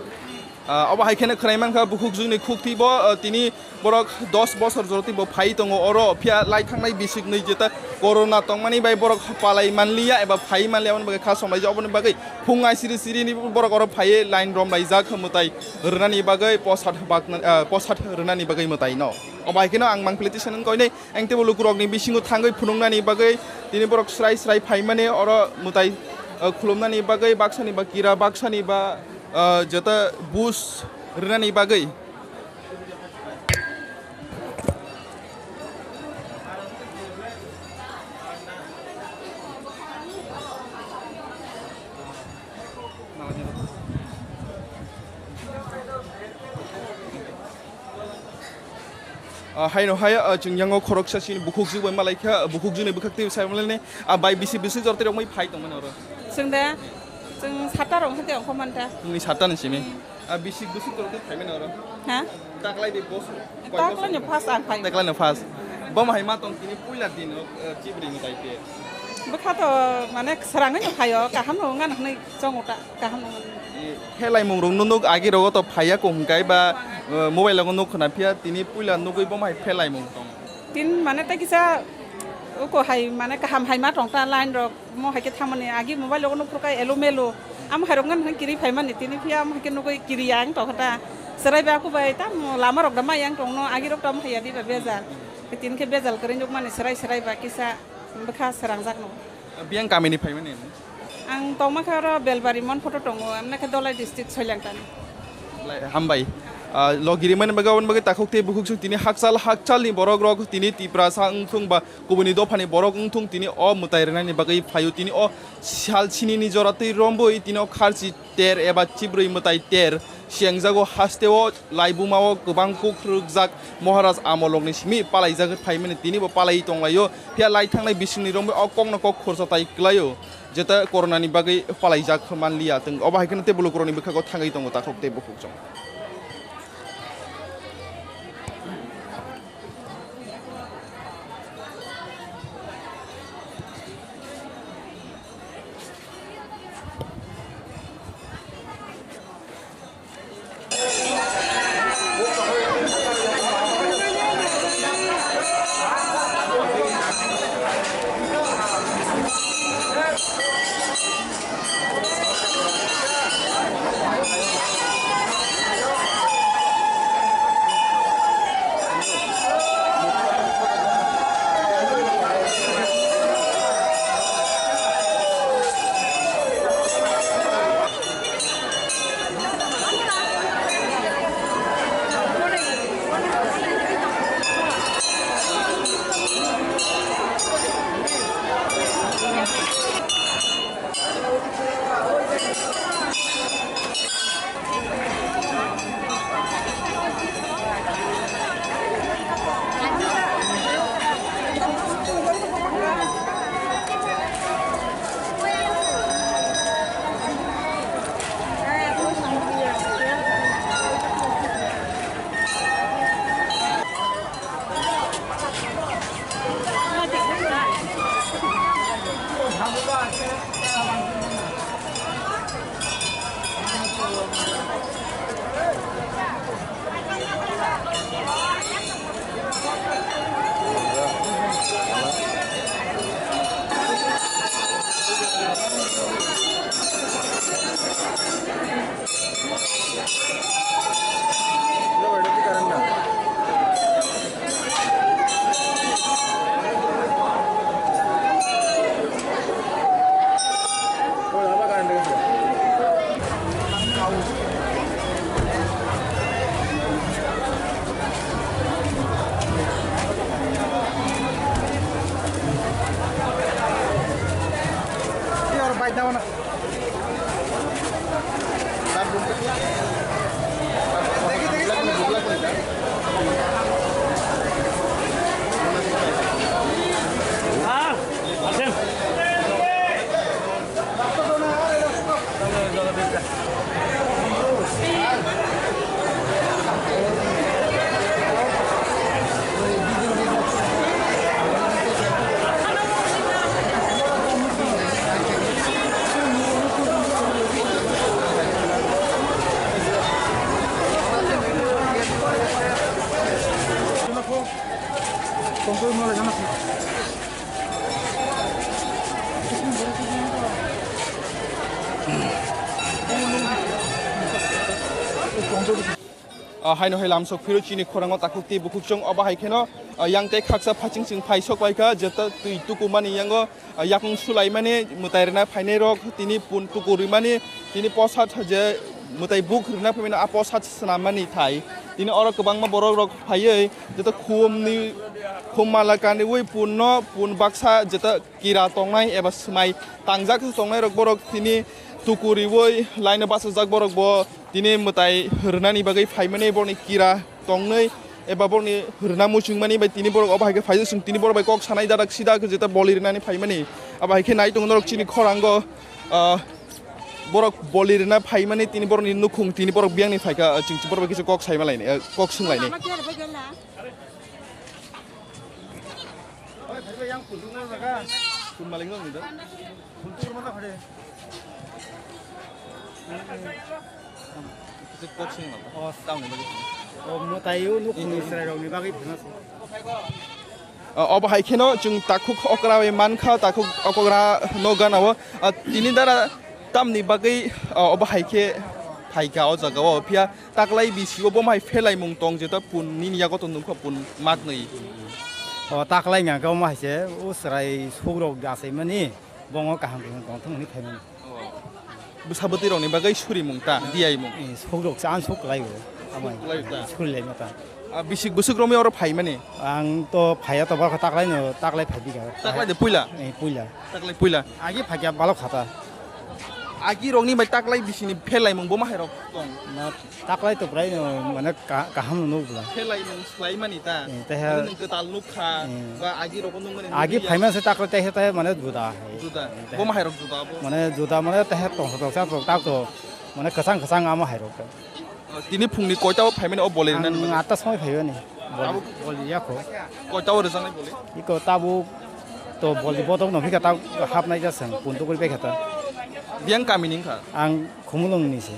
Ah, obo hai kheno khwnai mankha, bukhuk jwngni khukti bo, ah, tini borok dos bosor joroti bo phai tongo oro, phiya lai thangnai bisik nwi jeta corona tongmani bai borok palai manliya eba phai manliya, aboni bagwi kha somlaijak, aboni bagwi phung ai siri siri ni borok oro phaiwi line rom laijak mwtai rwnani bagwi posad bakna, ah, posad rwnani bagwi mwtai no. Obo hai kheno ang mang plete sanang koinai, ang tebo lukurokni bisingo thangwi phunuknani bagwi tini borok srai srai phaimani oro mwtai, ah, khulumnani bagwi baksani ba kira baksani ba ah, jeta buj rwnani bagwi. Ah, haino hai, ah, chwng yango khoroksa chini bukhuk jwk bai malaikha, bukhuk jwkni bwkhak twi sai malaini, ah, bai bisi bisi jor twi rokmai phai tongmani oro. Chwng de, chwng sata rok hwnkhe tei ongkho manta. Chwngni sata ni simi. Hmm. Ah, bisi bisi jor twi phaimani oro. Ha? Taklai de boss. Taklai no first ang phai. Taklai no first. Bom hai ma tong tini puila din, ah, chibri ni tai te. Bwkha to mane srangwi no phaio, kaham no wngna hwnwi chongo ta. Kaham wngmani. I, phelai mung rok nuk agi rogo to phaiya ko hwnkhe ba, eh, mobile rogo nuk khna phiya tini puila nugwi bo mai phelai mung tong. Tin mane ta kisa uko hai mane kaham hai ma tong ta line rok mo hai khe thamani agi mobile rogo nuk phurkha elo melo. Amo hai rok ngan kiri phaimani tini phiya amo hai khe nugwi kiri yang tong kha ta. Serai ba aku bai ta mo lama rok da ma yang tong no agi rok ta mo hai ya di ba bejal. Tin khe bejal kwrwi nuk mani serai serai ba kisa bwkha srangjak no. Biyang kamini phaimani? Ang tongma kha oro Belbari mon photo tongo, amna khe Dolai district Soilangtani. Lai, hambai. Ah, logiri mani bagwi aboni bagwi takhuk tei bukhuk suk tini hakchal, hakchal ni borok rok tini Tiprasa wngthung ba kubuni dopha ni borok wngthung tini o mwtai rwnani bagwi phaio tini o sal sini ni jora twi romboi tini o kharchi ter eba chibrwi mwtai ter siyangjago hasteo laibumao kwbang kuk rwkjak Maharaj amolokni simi palaijak phaimani tini bo palai tonglaio. Phiya lai thangnai bisingni romwi o kokno kok khorsa tai kwlaio, jeta coronani bagwi palaijak manliya. Tei obo hai kheno tei bwlwkrokni bwkhago thangwi tongo takhuk tei bukhuk chwng. Ah, haino hai lamsok phiro chini khorango takhuk tei bukhuk chwng obo hai kheno, ah, yang tei khaksa phaching chwng phai sok bai kha, jeta twi tuku mani yango, ah, yakung sulaimani mwtai rwna phainai rok tini pun tuku rwmani tini posat je mwtai buk rwna phaimani a posat swnammani thai tini oro kwbangma borok rok phaiwi jeta khumni khum mala kaniwi punno pun baksa jeta kira tongnai eba swmai tangjak tongnai rok borok tini tuku riwi line o bachajak borok bo tini mwtai rwnani bagwi phaimani borokni kira tongnai eba borokni rwna muchungmani bai tini borok obo hai khe phaijak chwng tini borok bai kok sanai dadak sida khe jeta boli rwnani phaimani abo hai khe nai tongo norok chini khorango ah, borok boli rwna phaimani tini borokni nukhung tini borok biyangni phaikha chwng borok bai kisa kok saima lainai ah, kok swng lainai. O, mwtai o nukhungni chwrairokni bagwi phano se. O, obo hai kheno chwng takhuk okra bai mankha, takhuk okra no gana o. A, tini dara tamni bagwi, o, obo hai khe phaikha o jaga o. Phiya taklai bisi o bo mai phelai mung tong jeta pun nini yago to nungkha pun maknwi. O taklai hwnka khe omo hai se o chwrai sukrok achaimani bongo kaham kaham tongthok hwnwi phaimani. Bwsa bwtwi rokni bagwi surimung ta, diyaimung. Eh, sukrok se ang suk kwlai o. Amai. Kwlai ta. Surilaima ta. Ah, bisik bwswk romwi oro phaimani? Ang to phaiya to bwkha taklaino taklai phaibi kha. Taklai de puila? Eh, puila. Taklai puila. Agi phaikya balok khata. Agi rokni bai taklai bisini phelaimung bo mahairok tong. Na taklai to prai no mane ka-, kaham no nukla. Phelaimung swlaimani ta. Eh, teha. Mane nwng kwtal nukha, eh, ba agi rokno nukmani agi nukya. Phaima se taklai teha teha mane juda hai. Juda. Eh, teha. Bo mahairok juda bo. Mane juda mane teha tong tong sa tong tak to mane kwchang kwchang ama hairok. Oh, tini phungni koita o phaimani o boli rwnani bagwi? Ang atta somoi phaibani. Boli, abo boli yakho. Koita o rwjaknai boli? Iko tabuk to boli bodok no phika ta hapnai ja sang puntu kuri bekha ta. Biyang kami ni wngkha? Ang Khumulwng ni se.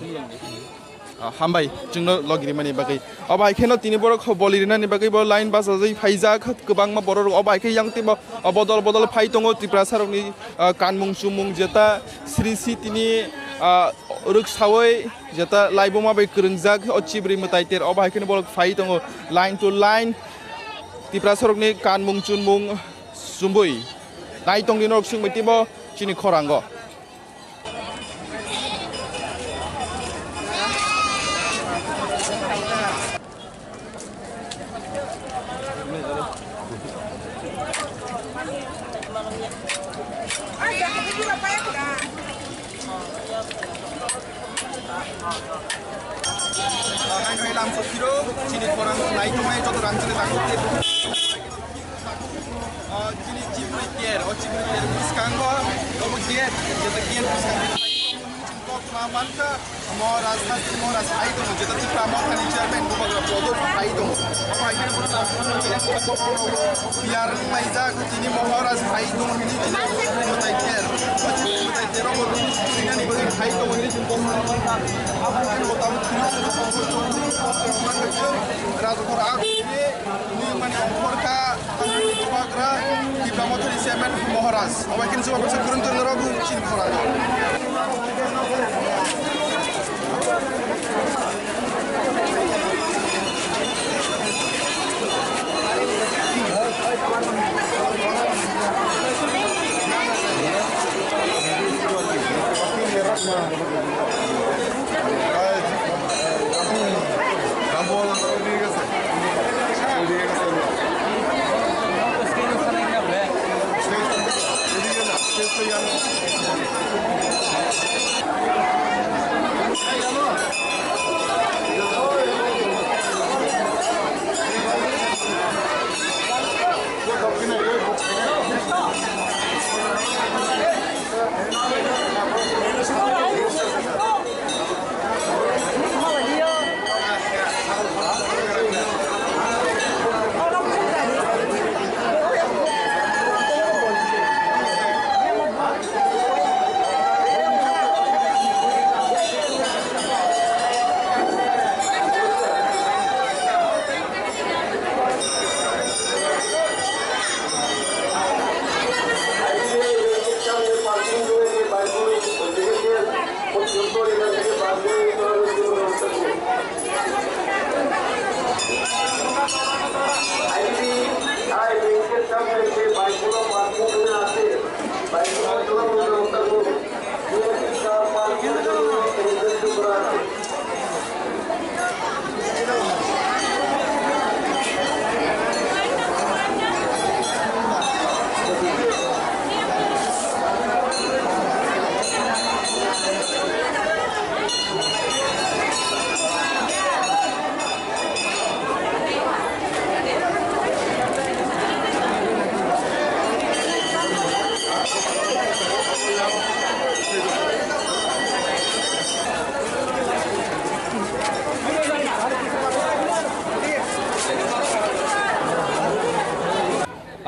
Ah, hambai chwngno logi rimani bagwi. Obo hai kheno tini borok boli rinani bagwi bo line bachajwi phaijak kwbangma borok rok. Obo hai khe yang timo, ah, bodol bodol phai tongo Tiprasa rokni, ah, kanmung chumung jeta Sri Sitini, ah, rwksawi jeta laibuma bai kwrwngjak o chibri mwtai ter obo hai kheno borok phai tongo line to line Tiprasa rokni kanmung chunmung chumui nai tongdi norok swngbai timo chini khorango. Hai, hai, lamso phiro, chini khorang nai tongnai joto rang chini tangkuk tei bukhuk. Ah, chini chibri tier, o chibri tier bwskango, obo gate, jeta gate bwskango. Kok ma mankha, Maharaj, Sasri Maharaj hai tongo, jeta Tipra Mothani chairman, Bubagra Prodot hai tongo. Obo hai khe Piyar wnglaijak, chini Maharaj hai tongo, hini chini Mutai Ter. Mutai Ter obo sinani bagwi hai tongo, hini chini Rajkhor Agni, Nirmani Ongkhorkha, Bubagra, Tipra Mothani chairman Maharaj. Obo hai khe chwng baksa kwrwng twi norok chini khorang.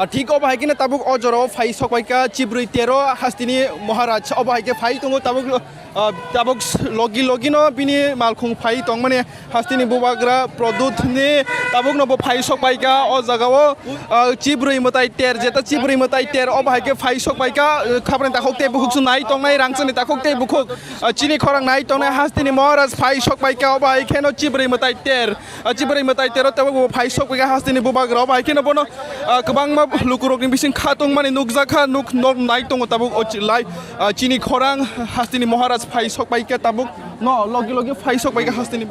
Ah, thik obo hai kheno tabuk o jorao phai sokpaikha Chibrwi Tero hasteni Maharaj. Obo hai khe phai tongo tabuk, ah, tabuk logi logi no bini malkhung phai tongmani hasteni bubagra Pradyut ni tabuk no bo phai sokpaikha o jagao, ah, Chibrwi Mwtai Ter, jeta Chibrwi Mwtai Ter obo hai khe phai sokpaikha, ah, khaprani takhuk tei bukhuk se nai tongnai, rangchakni takhuk tei bukhuk, ah, chini khorang nai tongnai hasteni Maharaj phai sokpaikha obo hai kheno Chibrwi Mwtai Ter. Ah, Chibrwi Mwtai Tero tabuk bo phai sokpaikha hasteni bubagra. Obo hai kheno bono, ah, kwbangma lukurokni bising kha tongmani nukjakha, nuk nok nai tongo tabuk o chi-, lai, ah, chini khorang hasteni Maharaj phai sokpaikha tabuk no logi logi phai sokpaikha hasteni,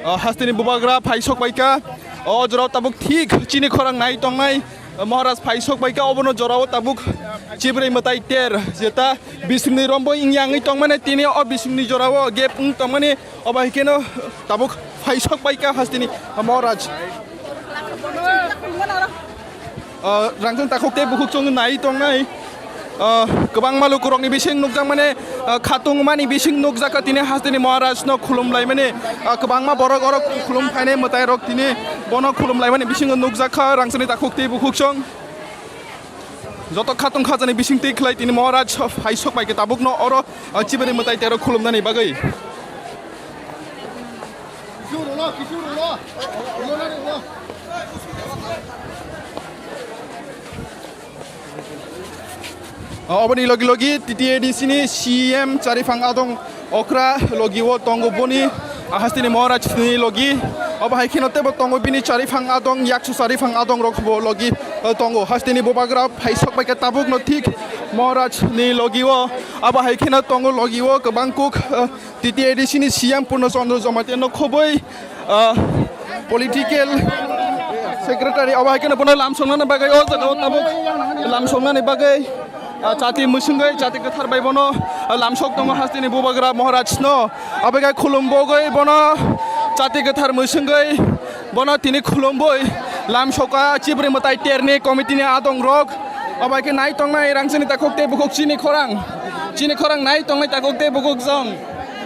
ah, hasteni bubagra phai sokpaikha. O jorao tabuk thik chini khorang nai tongnai. Maharaj phai sokpaikha obono jorao tabuk Chibrwi Mwtai Ter, jeta bisingni rombo wngya wngwi tongmani, tini o bisingni jorao gap wng tongmani, obo hai kheno tabuk phai sokpaikha hasteni Maharaj. Ah, rangchakni takhuk tei bukhuk chwng nai tongnai. Ah, kwbangma lukurokni bising nukjakmani, ah, khatungmani bising nukjakha tini hasteni Maharajno khulumlaimani, ah, kwbangma borok oro khulum phainai mwtairok tini bono khulumlaimani bisingo nukjakha rangchakni takhuk tei bukhuk chwng. Joto khatung khajani bising twi khlai tini Maharaj phai sokpaikha tabukno oro, ah, Chibrwi Mwtai Tero khulumnani bagwi. Oboni logi logi T T A D C ni C M Chariphang Adong okra logi o tongo boni hasteni Maharaj ni logi. Obo hai kheno tebo tongo bini Chariphang Adong, Yaksu Chariphang Adong rok bo logi, eh, tongo. Hasteni bubagra phai sokpaikha tabuk no thik Maharaj ni logi o. Abo hai kheno tongo logi o kwbang kuk, eh, T T A D C ni C M Purno Chandra Jamatia no khoboi, ah, political secretary, abo hai kheno bono lamsoknani bagwi o jaga o tabuk lamsoknani bagwi, ah, chati mwswngwi chati kwthar bai bono, ah, lamsok tongo hasteni bubagra Maharaj no. Abo khe khulum bogwi bono chati kwthar mwswngwi bono tini khulumboi lamsokha Chibrwi Mwtai Terni committee ni adong rok. Abo hai khe nai tongnai rangchakni takhuk tei bukhuk chini khorang, chini khorang nai tongnai takhuk tei bukhuk chwng.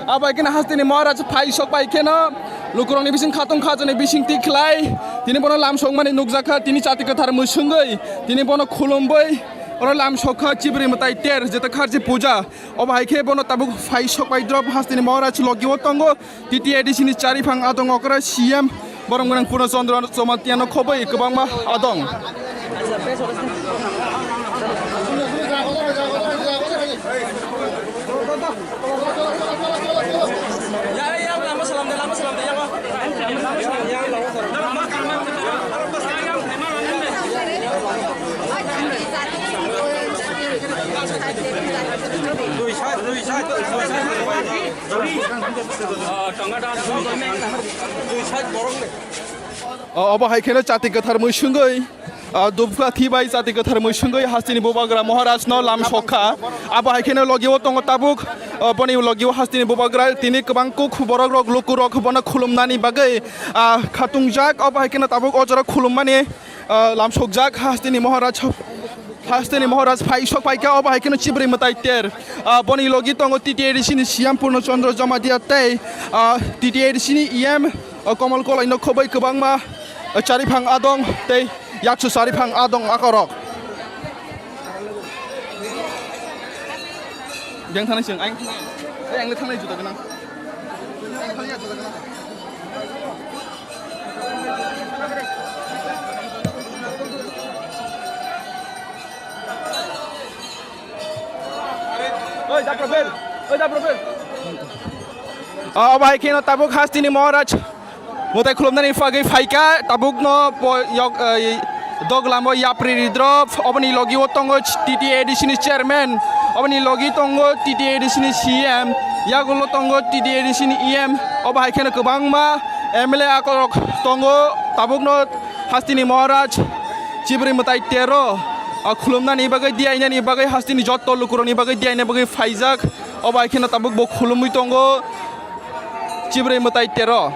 Abo hai kheno hasteni Maharaj phai sokpai kheno lukurokni bising khatung khajani bising twi khlai tini bono lamsokmani nukjakha, tini chati kwthar mwswngwi tini bono khulumboi oro lamsokha Chibrwi Mwtai Ter jeta kharchi puja. Obo hai khe bono tabuk phai sokpai drop hasteni Maharaj logi o tongo. T T A D C ni Chariphang Adong okra C M borok gwnang Purno Chandra Jamatia no khoboi kwbangma adong. O, obo hai kheno chati kwthar mui swngwi, ah, dubkha thi bai chati kwthar mui swngwi hasteni bubagra Maharaj no lam sokha. Abo hai kheno logi o tongo tabuk, ah, boni logi o hasteni bubagra tini kwbang kuk borok rok luku rok bono khulumnani bagwi, ah, khatungjak. Abo hai kheno tabuk o jora khulummani, ah, lam sokjak hasteni Maharaj. Hasteni Maharaj phai sok phaikha, obo hai kheno Chibrwi Mwtai Ter. Ah, boni logi tongo T T A D C ni C M Purno Chandra Jamatia tei, ah, T T A D C ni E M, ah, Komol Koloi no khoboi kwbangma, ah, Chariphang Adong tei Yaksu Chariphang Adong akorok. Jeng thani sing, ang thani, eh, ang thani juda gwnang. Ang thani juda gwnang. Oi, da profil. Oi, da profil. Ah, obo hai kheno tabuk hasteni Maharaj mwtai khulumnani bagwi phaikha, tabukno po-, yok, eh, doglam o yapri ridrop, oboni logi o tongo T T A D C ni chairman, oboni logi tongo T T A D C ni C M, yagulo tongo T T A D C ni E M, obo hai kheno kwbangma M L A akorok tongo, tabukno hasteni Maharaj Chibrwi Mwtai Tero, ah, khulumnani bagwi, diyainani bagwi, hasteni jotto lukurokni bagwi, diyaina bagwi phaijak, obo hai kheno tabuk bo khulumwi tongo. Chibrwi Mwtai Tero.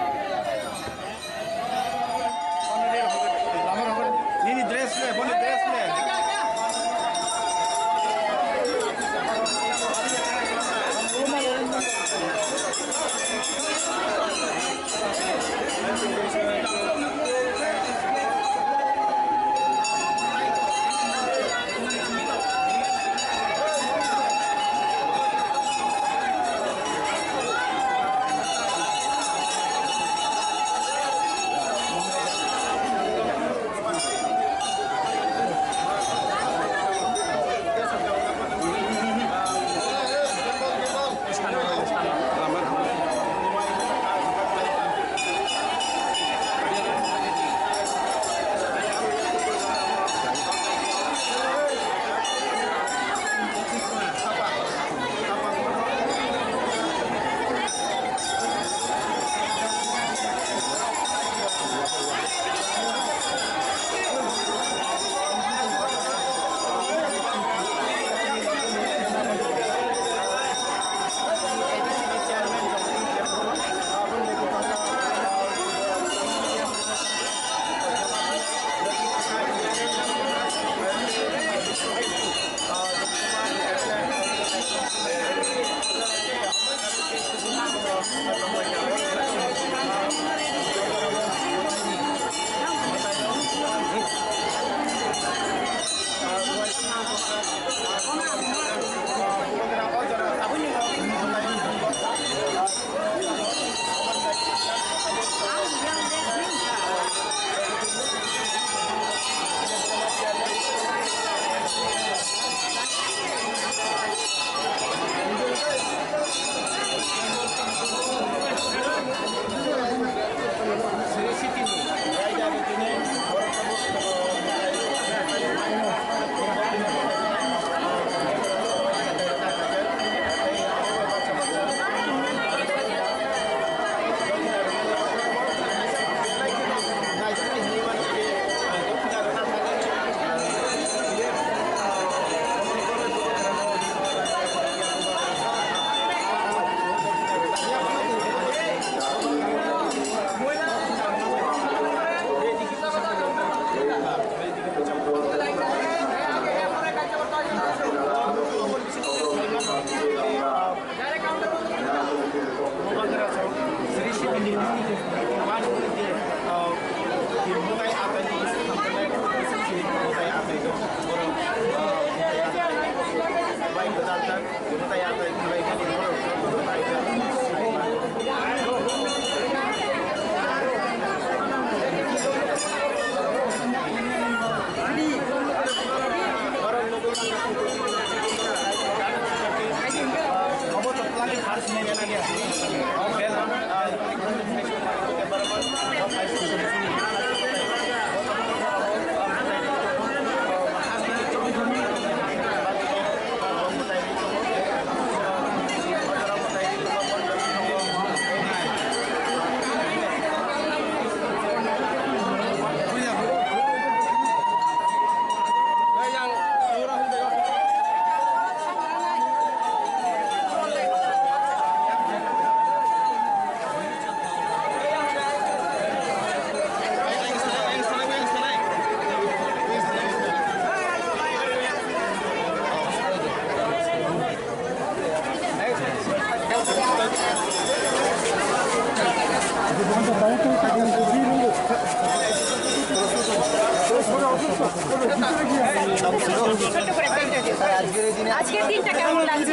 আজকের দিনটা কেমন লাগছে?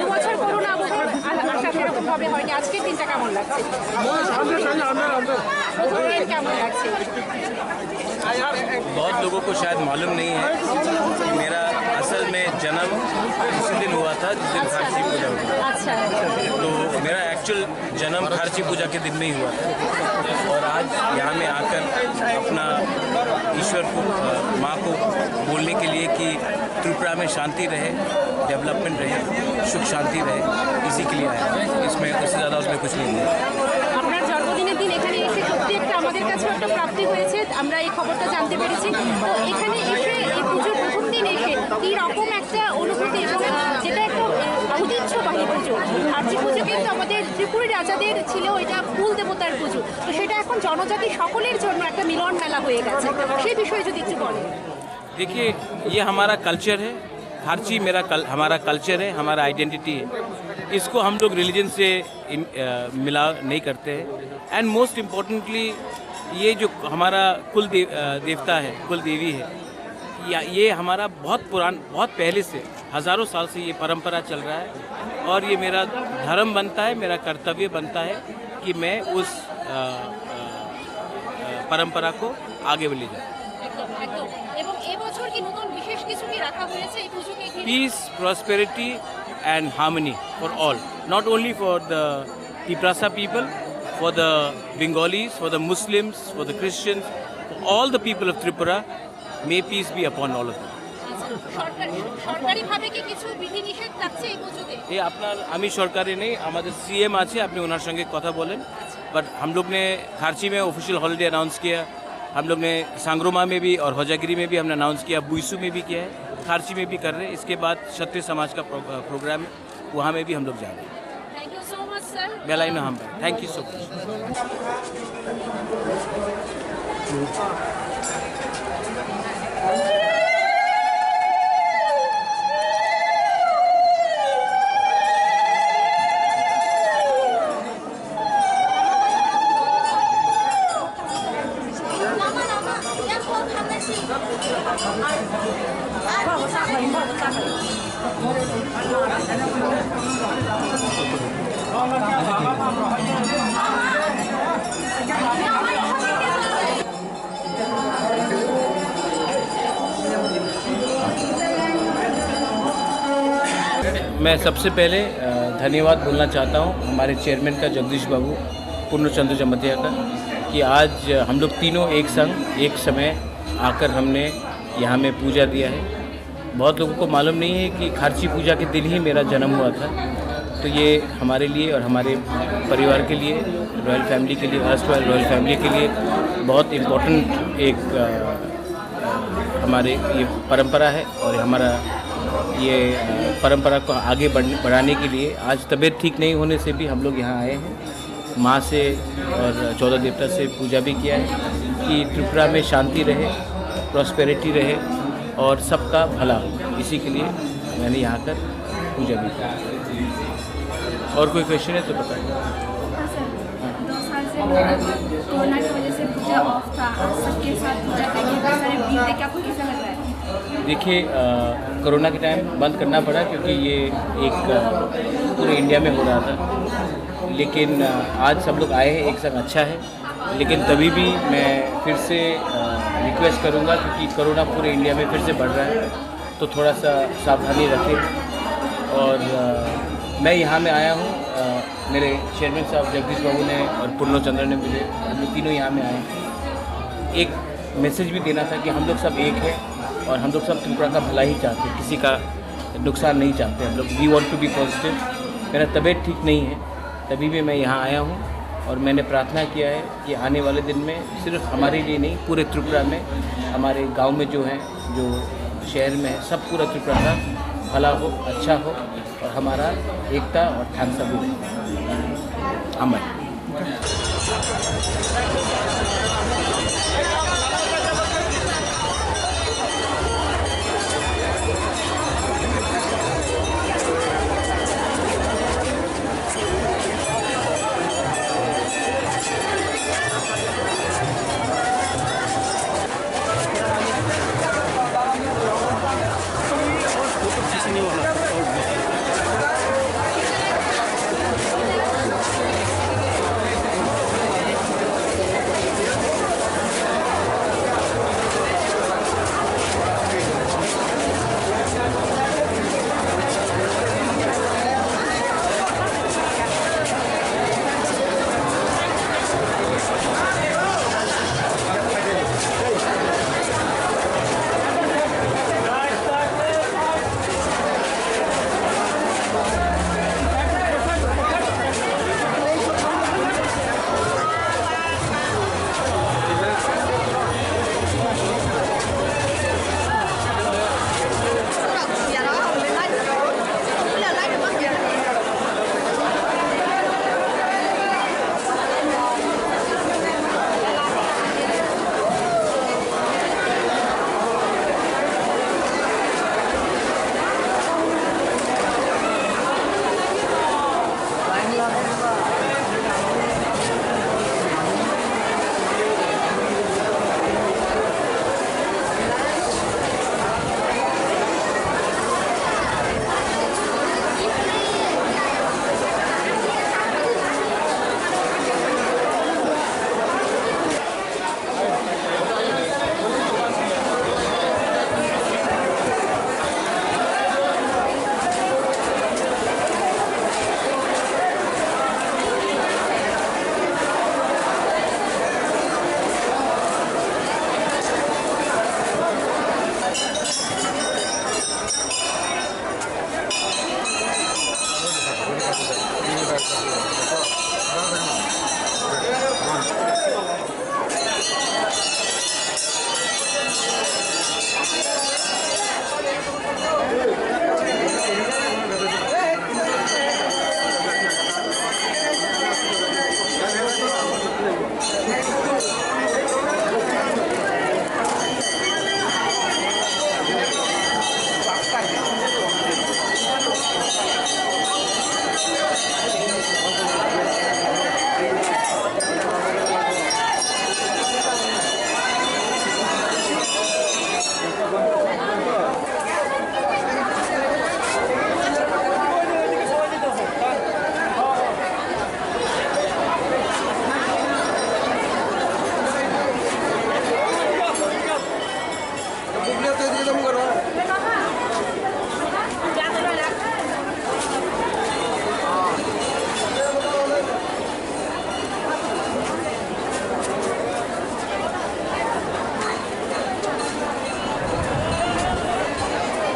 দু বছর করোনা আমাদের আশা সেরকম ভাবে হয়নি। আজকের দিনটা কেমন লাগছে? প্রথম দিন কেমন লাগছে? बहुत लोगों को शायद मालूम नहीं है कि मेरा असल में जन्म उसी दिन हुआ था जिस दिन खारसी पूजा हुई। আচ্ছা। तो मेरा एक्चुअल जन्म खारसी पूजा के दिन में ही हुआ था। और आज यहाँ में आकर अपना ईश्वर को, अ, माँ को बोलने के लिए कि त्रिपुरा में शांति रहे, डेवलपमेंट रहे, सुख शांति रहे, इसी के लिए आया हूँ। इसमें, इससे ज़्यादा उसमें कुछ नहीं है। আপনার জন্মদিনের দিন এখানে এসে সত্যি একটা আমাদের কাছেও একটা প্রাপ্তি হয়েছে। আমরা এই খবরটা জানতে পেরেছি। তো এখানে এসে এই পুজোর প্রথম দিন এসে কি রকম একটা অনুভূতি এবং যেটা একটা ঐতিহ্যবাহী পুজো। খারচি পুজো কিন্তু আমাদের ত্রিপুরী রাজাদের ছিল, এটা কুল দেবতার পুজো। তো সেটা এখন জনজাতি সকলের জন্য একটা মিলন মেলা হয়ে গেছে। সেই বিষয়ে যদি একটু বলেন। देखिए, ये हमारा कल्चर है। खारची मेरा कल-, हमारा कल्चर है, हमारा आइडेंटिटी है। इसको हम लोग रिलीजन से इम-, अ, मिला नहीं करते हैं। एंड मोस्ट इम्पोर्टेंटली, ये जो हमारा कुल दे-, अ, देवता है, कुल देवी है, या, ये हमारा बहुत पुरान, बहुत पहले से, हज़ारों साल से ये परंपरा चल रहा है। और ये मेरा धर्म बनता है, मेरा कर्तव्य बनता है कि मैं उस, अ, अ, अ, परंपरा को आगे ले जाऊँ। একদম, একদম। এবং এবছর কি নতুন বিশেষ কিছু কি রাখা হয়েছে এই পুজোকে ঘিরে? Peace, prosperity and harmony for all, not only for the Tiprasa people, for the Bengalis, for the Muslims, for the Christians, for all the people of Tripura, may peace be upon all of them. আচ্ছা, সরকার-, সরকারিভাবে কি কিছু বিধিনিষেধ থাকছে এই পুজোতে? ये अपना, আমি সরকারি নেই, আমাদের সিএম আছে, আপনি ওনার সঙ্গে কথা বলেন। বাট हम लोग ने खारची में ऑफिशियल हॉलीडे अनाउंस किया, हम लोग ने सांगरोमा में भी और होजागिरी में भी हमने अनाउंस किया, बुइसू में भी किया है, खारची में भी कर रहे हैं। इसके बाद क्षत्रिय समाज का प्रो-, प्रोग्राम है, वहाँ में भी हम लोग जा रहे हैं। Thank you so much, sir. बेलायनो हामबाय। Thank you so much. मैं सबसे पहले, अ, धन्यवाद बोलना चाहता हूँ हमारे चेयरमैन का, जगदीश बाबू, पूर्णचंद्र जमतिया का, कि आज हम लोग तीनों एक संग, एक समय आकर हमने यहाँ में पूजा दिया है। बहुत लोगों को मालूम नहीं है कि खारची पूजा के दिन ही मेरा जन्म हुआ था। तो ये हमारे लिए और हमारे परिवार के लिए, रॉयल फैमिली के लिए, अर्स्ट रॉयल फैमिली के लिए बहुत इम्पोर्टेंट एक, अ, हमारे ये परंपरा है और हमारा ये, अ, परंपरा को आगे बढ़-, बढ़ाने के लिए आज तबीयत ठीक नहीं होने से भी हम लोग यहाँ आए हैं। माँ से और चौदह देवता से पूजा भी किया है कि त्रिपुरा में शांति रहे, प्रॉस्पेरिटी रहे और सबका भला हो। इसी के लिए मैंने यहाँ कर पूजा भी किया। और कोई क्वेश्चन है तो बताइए। कोरोना की वजह से पूजा ऑफ था, आज सबके साथ पूजा करके इतनी सारी भीड़ देख के आपको कैसा लग रहा है? देखिए, अ, कोरोना के टाइम बंद करना पड़ा, क्योंकि ये एक, अ, पूरे इंडिया में हो रहा था। लेकिन, अ, आज सब लोग आए हैं, एक संग अच्छा है। लेकिन तभी भी मैं फिर से, अ, रिक्वेस्ट करूँगा, क्योंकि कोरोना पूरे इंडिया में फिर से बढ़ रहा है, तो थोड़ा सा सावधानी रखें। और, अ, मैं यहाँ में आया हूँ, अ, मेरे चेयरमैन साहब जगदीश बाबू ने और पूर्णो चंद्र ने मुझे, हम लोग तीनों यहाँ में आए हैं। एक मैसेज भी देना था कि हम लोग सब एक हैं और हम लोग सब त्रिपुरा का भला ही चाहते हैं, किसी का नुकसान नहीं चाहते हम लोग। We want to be positive। मेरा तबीयत ठीक नहीं है, तभी भी मैं यहाँ आया हूँ और मैंने प्रार्थना किया है कि आने वाले दिन में सिर्फ हमारे लिए नहीं, पूरे त्रिपुरा में, हमारे गांव में जो है, जो शहर में है, सब पूरा त्रिपुरा का भला हो, अच्छा हो और हमारा एकता और थांसा भी रहे। अमर।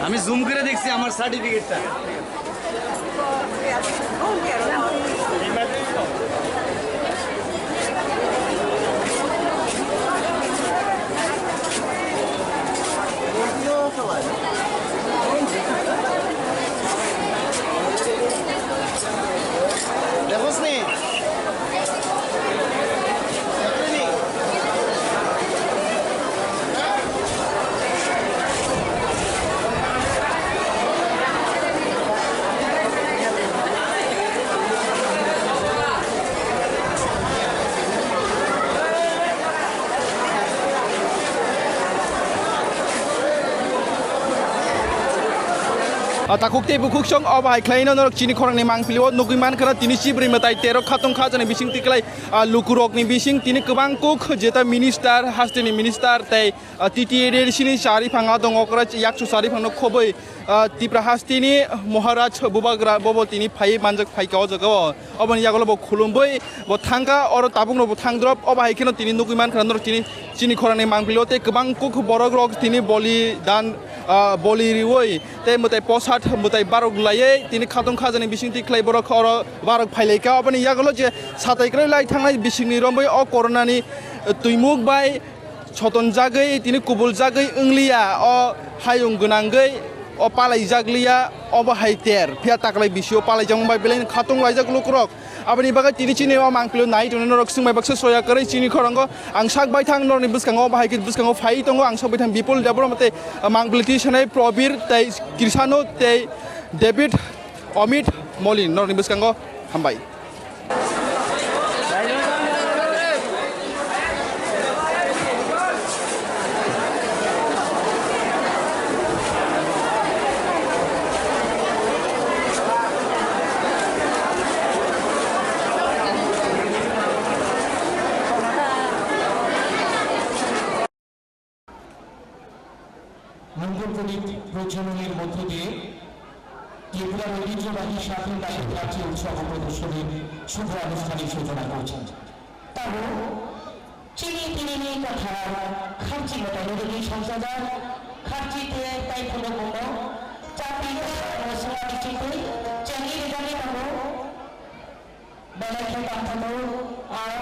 আমি জুম করে দেখছি আমার সার্টিফিকেটটা। দেখোস নি? Ah, takhuk tei bukhuk song obo hai khlaino norok chini khorangni mangpili o nugwi mankha tini chibrwi mwtai tero khatong kha jani bising tiklai, ah, lukurokni bising tini kwbang kuk jeta minister, hasteni minister tei, ah, T T A D C ni chari phang adong okra yakchu chari phangno khobwi, ah, Tipra hasteni Maharaj Bubagra bobo tini phai manjak phaika o jaga o. Oboni yagulo bo khulumwi bo thangkha, oro tabukno bo thangdrop, obo hai kheno tini nugwi mankha norok tini chini khorangni mangpili o tei kwbang kuk borok rok tini boli dan, ah, boli riwi tei mwtai posat mwtai barok laiwi tini khatong khajani bising twi khlai borok oro barok phailaikha. Oboni yagulo je satai kwrwi lai thangnai bisingni romwi o corona ni twimuk bai soton jagwi tini kubul jagwi wngliya, o hayung gwnangwi o palai jakliya, obo hai ter phiya taklai bisio palai jakmung bai belai khatong laijak lukurok. Aboni bagwi tini chini o mangpili nai tongni norok swngbai baksa soya kwrwi chini khorango ang sak baithang norokni bwskango bahai khe bwskango phai tongo ang sak baithang Bipul Debbarma tei mangpili twi sanai Probir tei Krisano tei David Amit Molin norokni bwskango hambai. মঙ্গল প্রদীপ প্রজ্বলনের মধ্য দিয়ে ত্রিপুরার ঐতিহ্যবাহী সাতদিন ব্যাপী রাজ্যে উৎসব ও প্রদর্শনীর শুভ আনুষ্ঠানিক সূচনা করছেন। Tabuk chini tinini kwthar kharchi mwtaini rwgwi songchajak, kharchi tei tai phunukmungno chapri kwchangno swngna bichingtwi chengwi rijagwi tongo. Belai khe tongthokgo, ang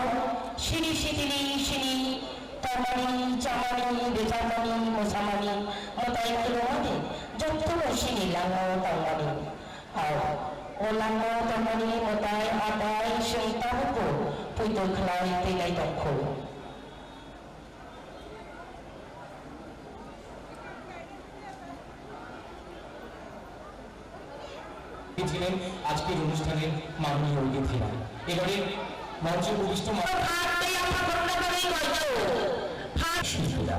sini sitini sini tongmani, chamani, rwchapmani, mwsamani, mwtai kwrwngmani jotono sini lango tongmani. Ang o lango tongmani mwtai atai chwng tabukbo poito khlai twinai tongkhu. ছিলেন আজকের অনুষ্ঠানের মাননীয় অতিথিরা। এবারে মঞ্চে উপবিষ্ট মা-, শিল্পীরা।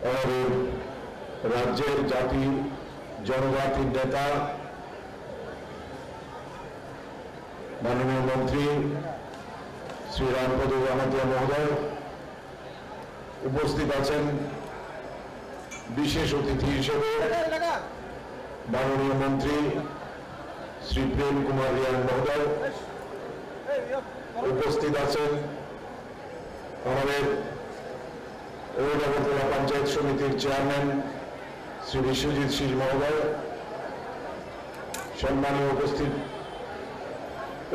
আমাদের রাজ্যের জাতি জনজাতির নেতা মাননীয় মন্ত্রী শ্রী রামপদ জমাতিয়া মহোদয়, উপস্থিত আছেন বিশেষ অতিথি হিসেবে মাননীয় মন্ত্রী শ্রী প্রেম কুমার রিয়াং মহোদয়, উপস্থিত আছেন আমাদের ঔরডাঙ্গা পঞ্চায়েত সমিতির চেয়ারম্যান শ্রী বিশ্বজিৎ শীল মহোদয়, সম্মানীয় উপস্থিত,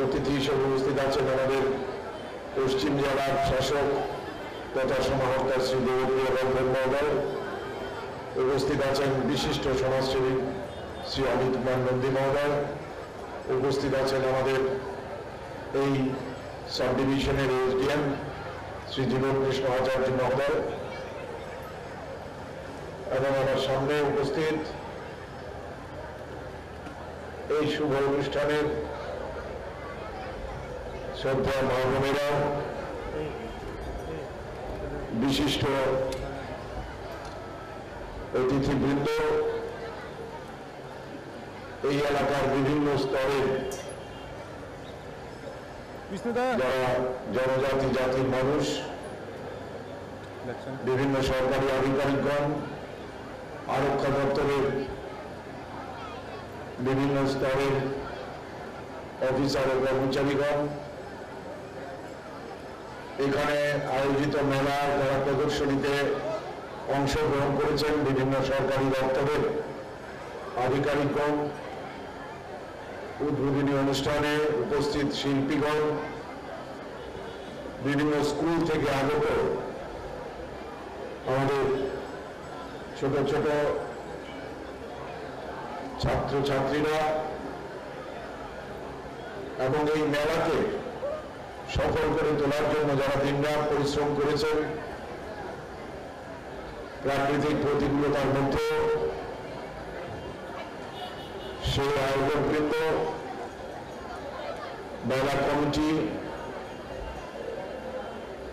অতিথি হিসেবে উপস্থিত আছেন আমাদের পশ্চিম জেলার শাসক তথা সমাহর্তা শ্রী দেবপ্রিয় রঞ্জন মহোদয়, উপস্থিত আছেন বিশিষ্ট সমাজসেবী শ্রী অমিত কুমার নন্দী মহোদয়, উপস্থিত আছেন আমাদের এই সাব ডিভিশনের এসডিএম শ্রী জীবন কৃষ্ণ আচার্য মহোদয় এবং আমার সামনে উপস্থিত এই শুভ অনুষ্ঠানের শ্রদ্ধা মা বোনেরা, বিশিষ্ট অতিথিবৃন্দ, এই এলাকার বিভিন্ন স্তরের যারা জনজাতি জাতির মানুষ, বিভিন্ন সরকারি আধিকারিকগণ, আরক্ষা দপ্তরের বিভিন্ন স্তরের অফিসার ও কর্মচারীগণ, এখানে আয়োজিত মেলা কলা প্রদর্শনীতে অংশগ্রহণ করেছেন বিভিন্ন সরকারি দপ্তরের আধিকারিকগণ, উদ্বোধনী অনুষ্ঠানে উপস্থিত শিল্পীগণ, বিভিন্ন স্কুল থেকে আগত আমাদের ছোট ছোট ছাত্রছাত্রীরা এবং এই মেলাকে সফল করে তোলার জন্য যারা দিনরাত পরিশ্রম করেছেন, প্রাকৃতিক প্রতিকূলতার মধ্যেও সেই আয়োজকবৃন্দ, মেলা কমিটি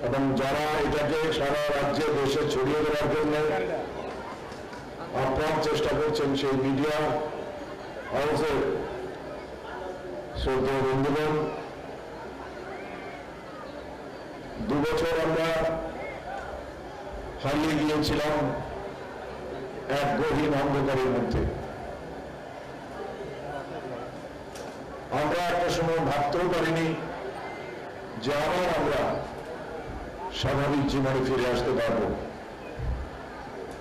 এবং যারা এটাকে সারা রাজ্যে দেশে ছড়িয়ে দেওয়ার জন্য আপ্রাণ চেষ্টা করছেন, সেই মিডিয়া হাউসের শ্রদ্ধেয় বন্ধুগণ, দু বছর আমরা হারিয়ে গিয়েছিলাম এক গহীন অন্ধকারের মধ্যে। আমরা একটা সময় ভাবতেও পারিনি যে আবার আমরা স্বাভাবিক জীবনে ফিরে আসতে পারব।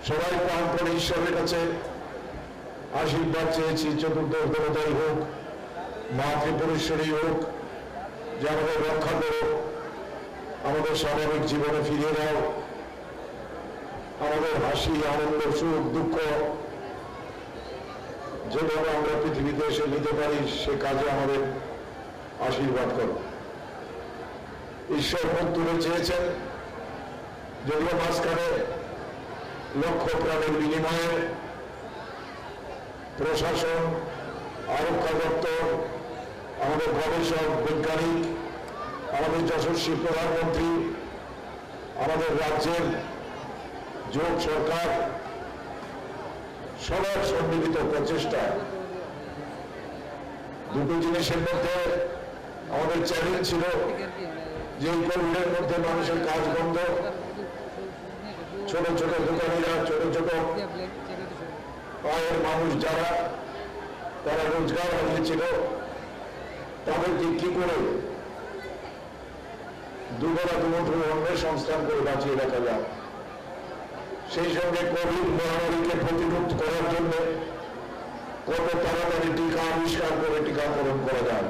সবাই প্রাণপণে ঈশ্বরের কাছে আশীর্বাদ চেয়েছি, চতুর্দশ দেবতাই হোক, মা ত্রিপুরেশ্বরী হোক, যে আমাদের রক্ষা করো, আমাদের স্বাভাবিক জীবনে ফিরিয়ে দাও, আমাদের হাসি, আনন্দ, সুখ, দুঃখ যেভাবে আমরা পৃথিবীতে এসে নিতে পারি, সে কাজে আমাদের আশীর্বাদ করো। ঈশ্বর মুখ তুলে চেয়েছেন, যদিও মাঝখানে লক্ষ প্রাণের বিনিময়ে প্রশাসন, আরক্ষা দপ্তর, আমাদের গবেষক, বৈজ্ঞানিক, আমাদের যশস্বী প্রধানমন্ত্রী, আমাদের রাজ্যের জোট সরকার, সবার সম্মিলিত প্রচেষ্টা। দুটো জিনিসের মধ্যে আমাদের চ্যালেঞ্জ ছিল যে এই কোভিডের মধ্যে মানুষের কাজ বন্ধ, ছোট ছোট দোকানিরা, ছোট ছোট আয়ের মানুষ যারা, তারা রোজগার হারিয়েছিল, তাদেরকে কি করে দুবেলা দুমুঠো অন্নের সংস্থান করে বাঁচিয়ে রাখা যায়। সেই সঙ্গে কোভিড মহামারীকে প্রতিরোধ করার জন্য কত তাড়াতাড়ি টিকা আবিষ্কার করে টিকাকরণ করা যায়।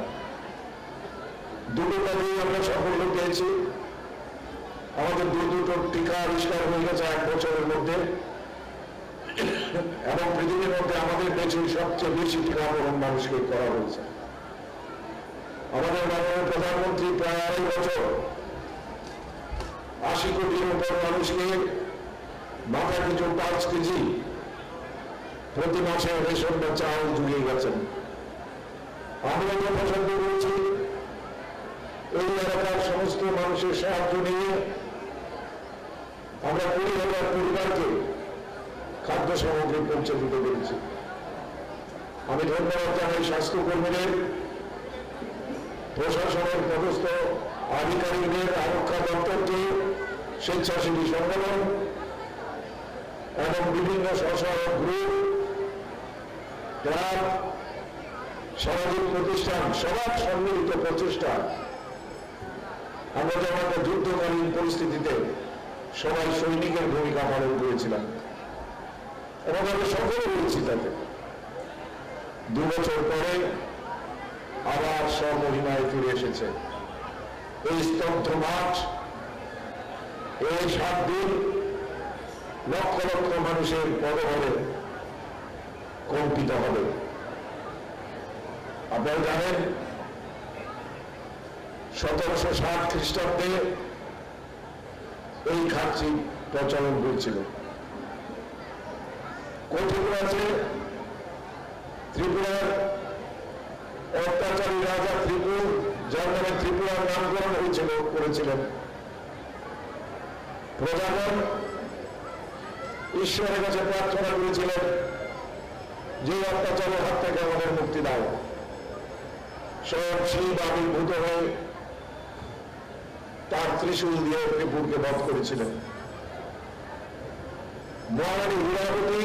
দুটো কাজেই আমরা সাফল্য পেয়েছি। আমাদের দু দুটো টিকা আবিষ্কার হয়ে গেছে এক বছরের মধ্যে, এবং পৃথিবীর মধ্যে আমাদের দেশে সবচেয়ে বেশি টিকাকরণ মানুষকে করা হয়েছে। আমাদের মাননীয় প্রধানমন্ত্রী প্রায় আড়াই বছর আশি কোটির উপর মানুষকে মাথা পিছু পাঁচ কেজি প্রতি মাসে রেশন বা চাল জুগিয়ে গেছেন। আমরা যে পছন্দ করেছি, এই এলাকার সমস্ত মানুষের সাহায্য নিয়ে আমরা কুড়ি হাজার পরিবারকে খাদ্য সামগ্রী পৌঁছে দিতে পেরেছি। আমি ধন্যবাদ জানাই স্বাস্থ্যকর্মীদের, প্রশাসনের পদস্থ আধিকারিকদের, আরক্ষা দপ্তরকে, স্বেচ্ছাসেবী সংগঠন এবং বিভিন্ন স্বসহায়ক গ্রুপ, ক্লাব, সামাজিক প্রতিষ্ঠান, সবার সম্মিলিত প্রচেষ্টা। আমরা যেমন একটা যুদ্ধকালীন পরিস্থিতিতে সবাই সৈনিকের ভূমিকা পালন করেছিলাম এবং আমরা সফল হয়েছি তাতে। দু বছর পরে আবার স্বমহিমায় ফিরে এসেছে। এই স্তব্ধ মাঠ, এই সাত দিন লক্ষ লক্ষ মানুষের পদবলে কম্পিত হবে। আপনারা জানেন, সতেরোশো সাত খ্রিস্টাব্দে এই খার্চি প্রচলন হয়েছিল। কথিত আছে, ত্রিপুরার অত্যাচারী রাজা ত্রিপুর, যার নামে ত্রিপুরার নামকরণ হয়েছিল, করেছিলেন। প্রজাগণ ঈশ্বরের কাছে প্রার্থনা করেছিলেন যে অত্যাচারের হাত থেকে আমাদের মুক্তি দাও। স্বয়ং শিব আবির্ভূত হয়ে তার ত্রিশূল দিয়ে ত্রিপুরকে বধ করেছিলেন। মহারানী হীরাবতী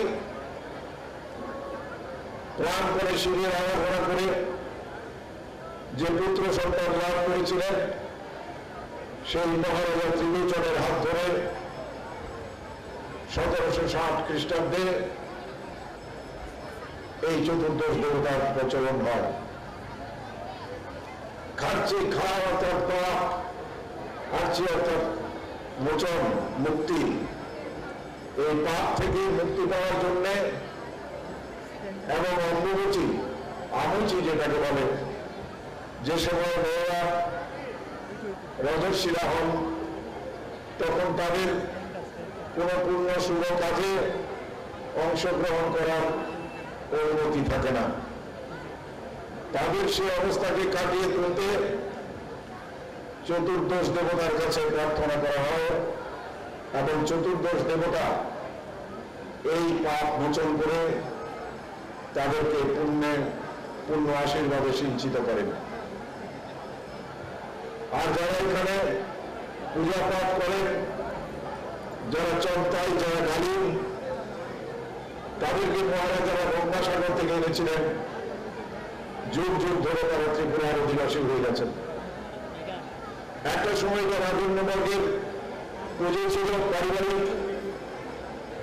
প্রাণ করে শিবের আরাধনা করে যে পুত্র সন্তান লাভ করেছিলেন, সেই মহারাজা ত্রিলোচনের হাত ধরে সতেরোশো ষাট খ্রিস্টাব্দে এই চতুর্দশ দেবতার প্রচলন হয়। খার্চি খা অর্থাৎ পাপ, খার্চি অর্থাৎ মোচন, মুক্তি। এই পাপ থেকে মুক্তি পাওয়ার জন্যে এবং অম্বুবচী, আমুচি যেটাকে বলে, যে সময় মেয়েরা রজস্বীরা হন, তখন তাদের কোনো পুণ্য শুভ কাজে অংশগ্রহণ করার অনুমতি থাকে না। তাদের সেই অবস্থাকে কাটিয়ে তুলতে চতুর্দশ দেবতার কাছে প্রার্থনা করা হয় এবং চতুর্দশ দেবতা এই পাপ মোচন করে তাদেরকে পুণ্যে, পুণ্য আশীর্বাদে সিঞ্চিত করেন। আর যারা এখানে পূজা পাঠ করেন, যারা চন্তাই, যারা গালিন, তাদেরকে মহারাজারা গঙ্গাসাগর থেকে এনেছিলেন। যুগ যুগ ধরে তারা ত্রিপুরার অধিবাসী হয়ে গেছেন। একটা সময় এটা রাজন্যবর্গের পুজো ছিল, পারিবারিক,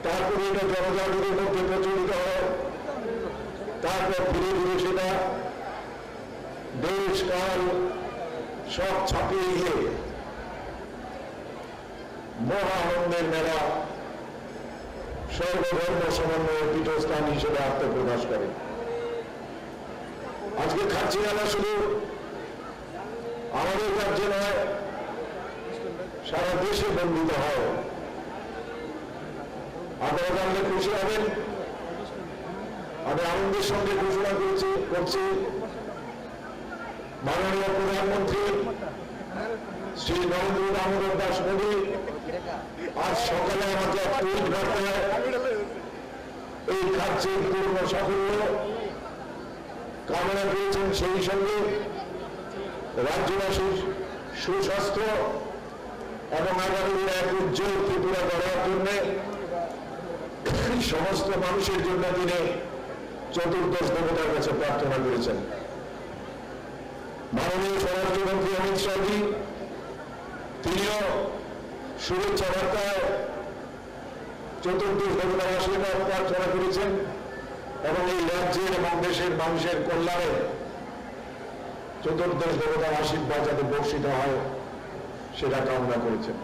তারপরে এটা জনজাতিদের মধ্যে প্রচলিত হয়, তারপর ধীরে ধীরে সেটা দেশ কাল সব ছাপিয়ে গিয়ে মহা আনন্দের মেলা, সর্বধর্ম সমন্বয়ের পীঠস্থান হিসেবে আত্মপ্রকাশ করে। আজকে খার্চি মেলা শুধু আমাদের রাজ্যে নয়, সারা দেশে বর্ণিত হয়। আপনারা জানলে খুশি হবেন। আমি আনন্দের সঙ্গে ঘোষণা করেছি, করছি, মাননীয় প্রধানমন্ত্রী শ্রী নরেন্দ্র দামোদর দাস মোদী আজ সকালে আমাকে এক টুইট বার্তায় এই খার্চির পূর্ণ সাফল্য কামনা করেছেন, সেই সঙ্গে রাজ্যবাসীর সুস্বাস্থ্য এবং আগামী দিনে এক উজ্জ্বল ত্রিপুরা গড়ার জন্য সমস্ত মানুষের জন্য তিনি চতুর্দশ দেবতার কাছে প্রার্থনা করেছেন। মাননীয় স্বরাষ্ট্রমন্ত্রী অমিত শাহজি, তিনিও শুভেচ্ছা বার্তায় চতুর্দশ দেবতার আশীর্বাদ প্রার্থনা করেছেন এবং এই রাজ্যের এবং দেশের মানুষের কল্যাণে চতুর্দশ দেবতার আশীর্বাদ যাতে বর্ষিত হয়, সেটা কামনা করেছেন।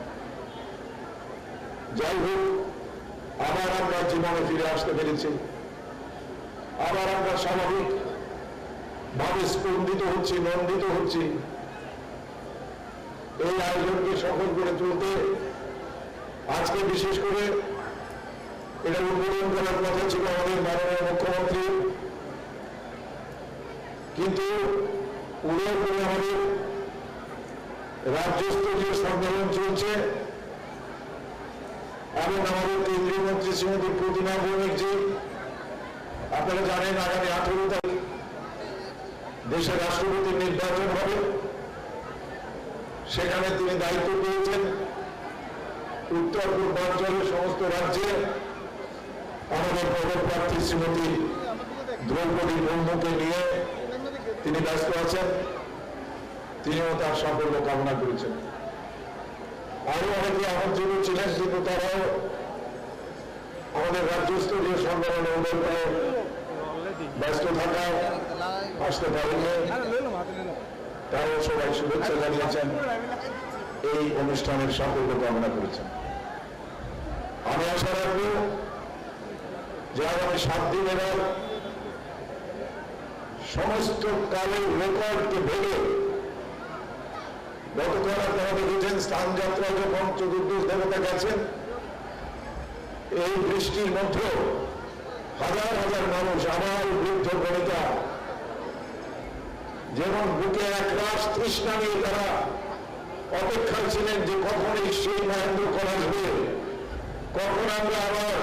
যাই হোক, আবার আমরা জীবনে ফিরে আসতে পেরেছি, আবার আমরা স্বাভাবিক ভাবে স্পন্দিত হচ্ছি, নন্দিত হচ্ছি। এই আয়োজনকে সফল করে তুলতে আজকে বিশেষ করে এটা উদ্বোধন করার কথা ছিল আমাদের মাননীয় মুখ্যমন্ত্রী, কিন্তু উড়ে উড়ে আমাদের রাজ্য স্তরীয় সম্মেলন চলছে এবং আমাদের কেন্দ্রীয় মন্ত্রী শ্রীমতী প্রতিমা ভৌমিকজি, আপনারা জানেন আগামী আঠারো তারিখ দেশের রাষ্ট্রপতির নির্বাচন হবে, সেখানে তিনি দায়িত্ব পেয়েছেন উত্তর পূর্বাঞ্চলের সমস্ত রাজ্যে আমাদের পদপ্রার্থী শ্রীমতী দ্রৌপদী মুর্মুকে নিয়ে তিনি ব্যস্ত আছেন। তিনিও তার সাফল্য কামনা করেছেন। আরো অনেকে আমন্ত্রিত ছিলেন, কিন্তু তারাও আমাদের রাজ্য স্তরীয় সম্মেলনে উল্লেখ করে ব্যস্ত থাকায় আসতে পারেননি। তারাও সবাই শুভেচ্ছা জানিয়েছেন, এই অনুষ্ঠানের সাফল্য কামনা করেছেন। আমি আশা রাখব যে আগামী সাত দিন এরা সমস্ত কালের রেকর্ডকে ভেঙে গতকাল আপনারা দেখেছেন, স্থান যাত্রা যখন চতুর্দশ দেবতা গেছেন, এই বৃষ্টির মধ্যেও হাজার হাজার মানুষ, আবার বৃদ্ধ বনিতা, যেমন বুকে এক রাস তৃষ্ণা নিয়ে তারা অপেক্ষায় ছিলেন যে কখন এই সেই মহেন্দ্র কর আসবে, কখন আমরা আবার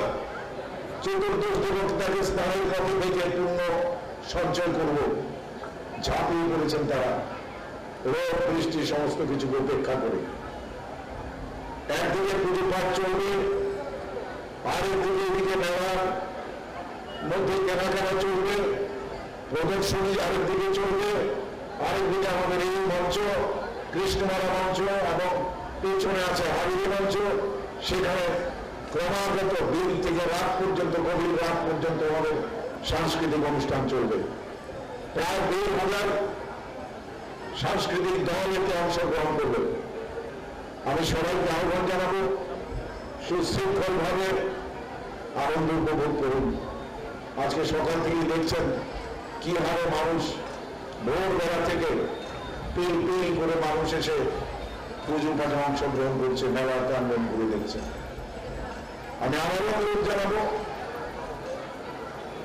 চতুর্দশ দেবতাকে স্নানের পথে থেকে পুণ্য সঞ্চয় করব। ঝাঁপিয়ে পড়েছেন তারা। রোদ, বৃষ্টি সমস্ত কিছুকে উপেক্ষা করে একদিকে পুজো পাঠ চলবে, আরেকদিকে এদিকে মেলার মধ্যে কেনাকাটা চলবে, প্রদর্শনী আরেকদিকে চলবে, আরেকদিকে আমাদের এই মঞ্চ, কৃষ্ণমালা মঞ্চ এবং পেছনে আছে হাবিরি মঞ্চ, সেখানে ক্রমাগত দিন থেকে রাত পর্যন্ত, গভীর রাত পর্যন্ত আমাদের সাংস্কৃতিক অনুষ্ঠান চলবে। প্রায় দেড় হাজার সাংস্কৃতিক দল এতে অংশগ্রহণ করবে। আমি সবাইকে আহ্বান জানাবো, সুশৃঙ্খলভাবে আনন্দ উপভোগ করুন। আজকে সকাল থেকেই দেখছেন কি হারে মানুষ ভোরবেলা থেকে পিল পিল করে মানুষ এসে পুজো পাঠে অংশগ্রহণ করছে, মেলার প্রাঙ্গণ ঘুরে দেখছে। আমি আবারও অনুরোধ জানাবো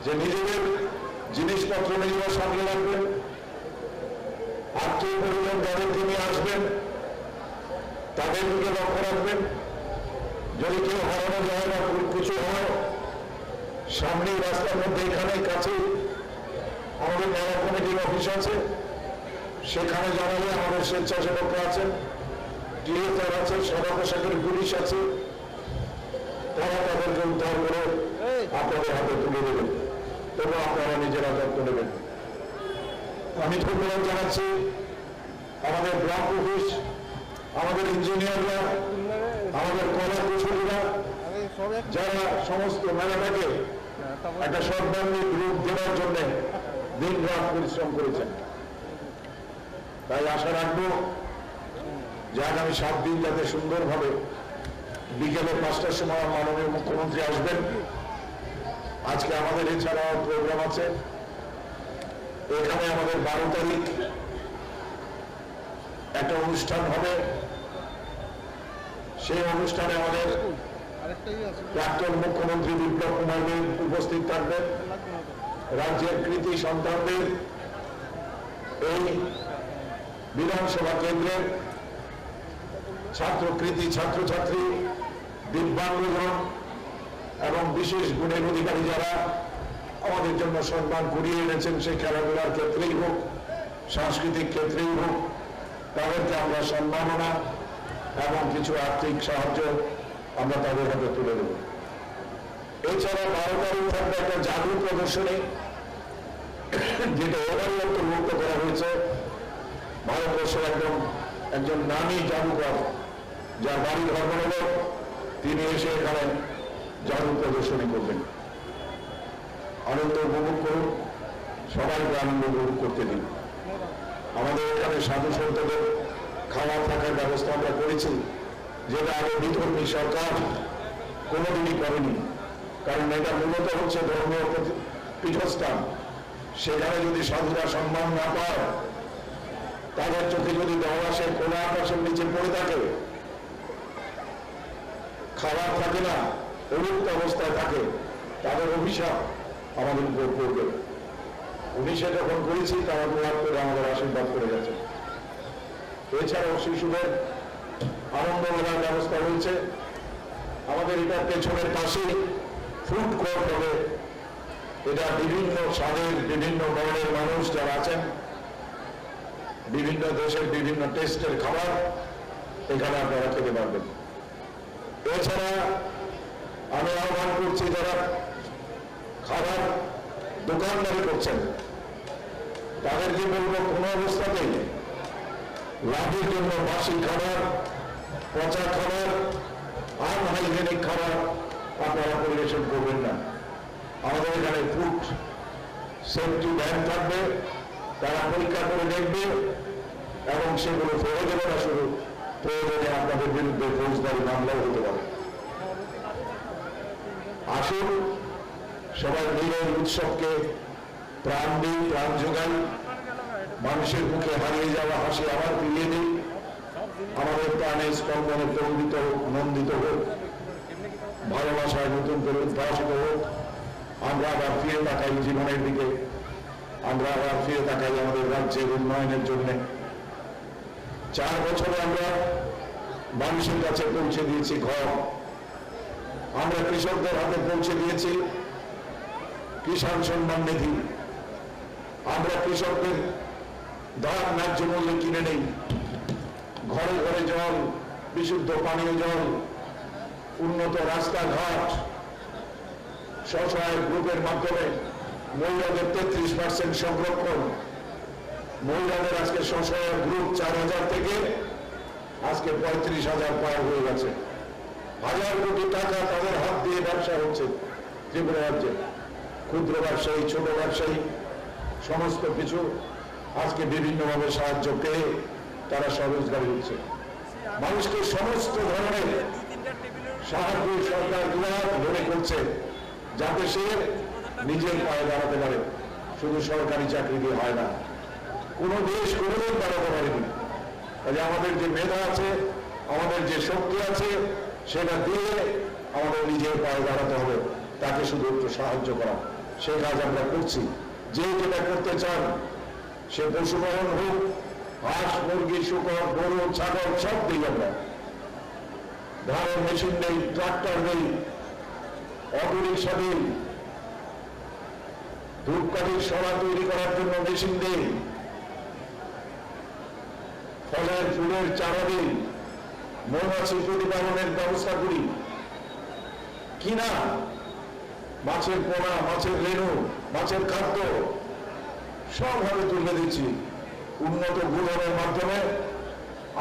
যে নিজেদের জিনিসপত্র নিজেরা সামনে রাখবেন, আত্মীয় পরিজন যাদেরকে নিয়ে আসবেন, তাদের দিকে লক্ষ্য রাখবেন। যদি কেউ হারানো যায় বা ভুল কিছু হয়, সামনেই রাস্তার মধ্যে এখানে কাছেই আমাদের মেলা কমিটির অফিস আছে, সেখানে জানালে আমাদের স্বেচ্ছাসেবকরা আছেন, টিএসআর আছে, সাদা পোশাকের পুলিশ আছে, তারা তাদেরকে উদ্ধার করে আপনাদের হাতে তুলে দেবেন এবং আপনারা নিজেরা যত্ন নেবেন। আমি ধন্যবাদ জানাচ্ছি আমাদের ব্লক অফিস, আমাদের ইঞ্জিনিয়াররা, আমাদের কলা কুশলীরা, যারা সমস্ত মেলাটাকে একটা সম্মানজনক রূপ দেওয়ার জন্য দিন রাত পরিশ্রম করেছেন। তাই আশা রাখবো যে আগামী সাত দিন যাতে সুন্দরভাবে বিকেলে পাঁচটার সময় মাননীয় মুখ্যমন্ত্রী আসবেন। আজকে আমাদের এছাড়াও প্রোগ্রাম আছে, এখানে আমাদের বারো তারিখ একটা অনুষ্ঠান হবে। সেই অনুষ্ঠানে আমাদের প্রাক্তন মুখ্যমন্ত্রী বিপ্লব কুমার দেব উপস্থিত থাকবেন, রাজ্যের কৃতি সন্তানদের, এই বিধানসভা কেন্দ্রের ছাত্র কৃতি ছাত্রছাত্রী, দিব্যাঙ্গজন এবং বিশেষ গুণের অধিকারী যারা আমাদের জন্য সম্মান কুড়িয়ে এনেছেন, সেই খেলাধুলার ক্ষেত্রেই হোক, সাংস্কৃতিক ক্ষেত্রেই হোক, তাদেরকে আমরা সম্মাননা এবং কিছু আর্থিক সাহায্য আমরা তাদের হাতে তুলে দেব। এছাড়া বারো তারিখ থাকবে একটা জাদু প্রদর্শনী, যেটা এবারই অন্তর্ভুক্ত করা হয়েছে। ভারতবর্ষের একদম একজন নামী জাদুকর, যার বাড়ি ধর্মনগর, তিনি এসে এখানে জাদু প্রদর্শনী করবেন। আনন্দ উপভোগ করুন, সবাইকে আনন্দ উপভোগ করতে দিন। আমাদের এখানে সাধু সন্তদের খাওয়া থাকার ব্যবস্থা আমরা করেছি, যেটা আগে বিধর্মী সরকার কোনোদিনই করেনি, কারণ এটা মূলত হচ্ছে ধর্মীয় প্রতি-, পীঠস্থান। সেখানে যদি সাধুরা সম্মান না পায়, তাদের চোখে যদি দেওয়াল আসে, খোলা আকাশের নিচে পড়ে থাকে, খাবার থাকে না, অবরুদ্ধ অবস্থায় থাকে, তাদের অভিশাপ আমাদের উপর পড়বে। উনি সেটা যখন করেছি, তারা দোয়া করে আমাদের আশীর্বাদ করে গেছেন। এছাড়াও শিশুদের আনন্দ মেলার ব্যবস্থা রয়েছে। আমাদের এটার পেছনের পাশেই ফুড কোর্ট হবে। এটা বিভিন্ন স্বাদের, বিভিন্ন বর্ণের মানুষ যারা আছেন, বিভিন্ন দেশের বিভিন্ন টেস্টের খাবার এখানে আপনারা খেতে পারবেন। এছাড়া আমি আহ্বান করছি, যারা খাবার দোকানদারি করছেন, তাদেরকে বলবো, কোনো অবস্থাতেই লাভের জন্য বাসি খাবার, পচা খাবার, আনহাইজেনিক খাবার আপনারা পরিবেশন করবেন না। আমাদের এখানে ফুড সেফটি ভ্যান থাকবে, তারা পরীক্ষা করে দেখবে এবং সেগুলো ফেলে দেবে না, শুধু প্রয়োজনে আপনাদের বিরুদ্ধে ফৌজদারি মামলাও হতে পারে। আসুন, সবাই মিলে এই উৎসবকে প্রাণ দিই, প্রাণ যোগাই, মানুষের মুখে হারিয়ে যাওয়া হাসি আবার ফিরিয়ে দিই। আমাদের প্রাণের স্পন্দনে পণ্ডিত হোক, নন্দিত হোক, ভালোবাসায় নতুন করে উদ্ভাসিত হোক। আমরা আবার ফিরে তাকাই জীবনের দিকে, আমরা আবার ফিরে তাকাই আমাদের রাজ্যের উন্নয়নের জন্য। চার বছরে আমরা মানুষের কাছে পৌঁছে দিয়েছি ঘর, আমরা কৃষকদের হাতে পৌঁছে দিয়েছি কিষাণ সম্মান নিধি, আমরা কৃষকদের ধান ন্যায্য মূল্যে কিনে নেই, ঘরে ঘরে জল, বিশুদ্ধ পানীয় জল, উন্নত রাস্তাঘাট, স্বসহায়ক গ্রুপের মাধ্যমে মহিলাদের তেত্রিশ পার্সেন্ট সংরক্ষণ, মহিলাদের আজকে স্বসহায়ক গ্রুপ চার হাজার থেকে আজকে পঁয়ত্রিশ হাজার পার হয়ে গেছে। হাজার কোটি টাকা তাদের হাত দিয়ে ব্যবসা হচ্ছে ত্রিপুরা রাজ্যে। ক্ষুদ্র ব্যবসায়ী, ছোট ব্যবসায়ী, সমস্ত কিছু আজকে বিভিন্নভাবে সাহায্য পেয়ে তারা স্বরোজগারী হচ্ছে। মানুষকে সমস্ত ধরনের সাহায্য সরকার দুহাত ভরে করছে, যাতে সে নিজের পায়ে দাঁড়াতে পারে। শুধু সরকারি চাকরি দিয়ে হয় না, কোনো দেশ কোনোদিন দাঁড়াতে পারেনি। কাজে আমাদের যে মেধা আছে, আমাদের যে শক্তি আছে, সেটা দিয়ে আমাদের নিজের পায়ে দাঁড়াতে হবে। তাকে শুধু একটু সাহায্য করা, সে কাজ আমরা করছি। যে যেটা করতে চান, সে পশুপালন হোক, হাঁস, মুরগি, শুকর, গরু, ছাগল, সব দিই আমরা। ধানের মেশিন নেই, ট্রাক্টর নেই, অটোরিকশা নেই, ধূপকাঠির শলা তৈরি করার জন্য মেশিন নেই, ফলের ফুলের চারা নেই, মৌমাছি প্রতিপালনের ব্যবস্থা করি কিনা, মাছের পোনা, মাছের রেণু, মাছের খাদ্য সবভাবে তুলে দিচ্ছি। উন্নত গুণের মাধ্যমে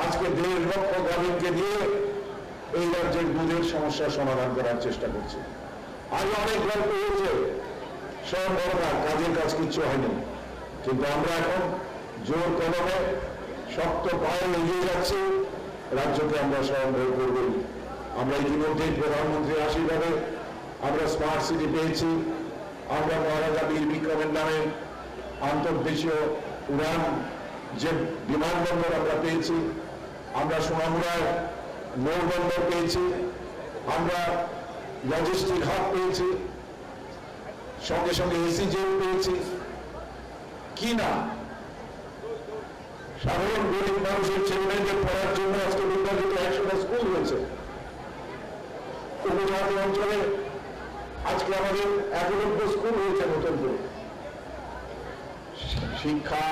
আজকে দেড় লক্ষ গাভীনকে দিয়ে এই রাজ্যের দুধের সমস্যা সমাধান করার চেষ্টা করছি। আরো অনেক গল্প হয়েছে, সব বড় না, কাজের কাজ কিচ্ছু হয়নি, কিন্তু আমরা এখন জোর কদমে শক্ত পায়ে এগিয়ে যাচ্ছি। রাজ্যকে আমরা স্বয়ংভর করবই। আমরা ইতিমধ্যেই প্রধানমন্ত্রীর আশীর্বাদে আমরা স্মার্ট সিটি পেয়েছি। আমরা মহারাজা বীর বিক্রমের নামে আন্তর্দেশীয় উড়ান যে বিমানবন্দর আমরা পেয়েছি, আমরা সোনামুড়ায় নৌবন্দর পেয়েছি, আমরা লজিস্টিক হাব পেয়েছি, সঙ্গে সঙ্গে এসি জেট পেয়েছি। কি না, সাধারণ গরিব মানুষের ছেলেমেয়েদের পড়ার জন্য আজকে বিভাজিত একশোটা স্কুল হয়েছে। উপজাতি অঞ্চলে আজকে আমাদের একানব্বই স্কুল হয়েছে নতুন করে। শিক্ষা,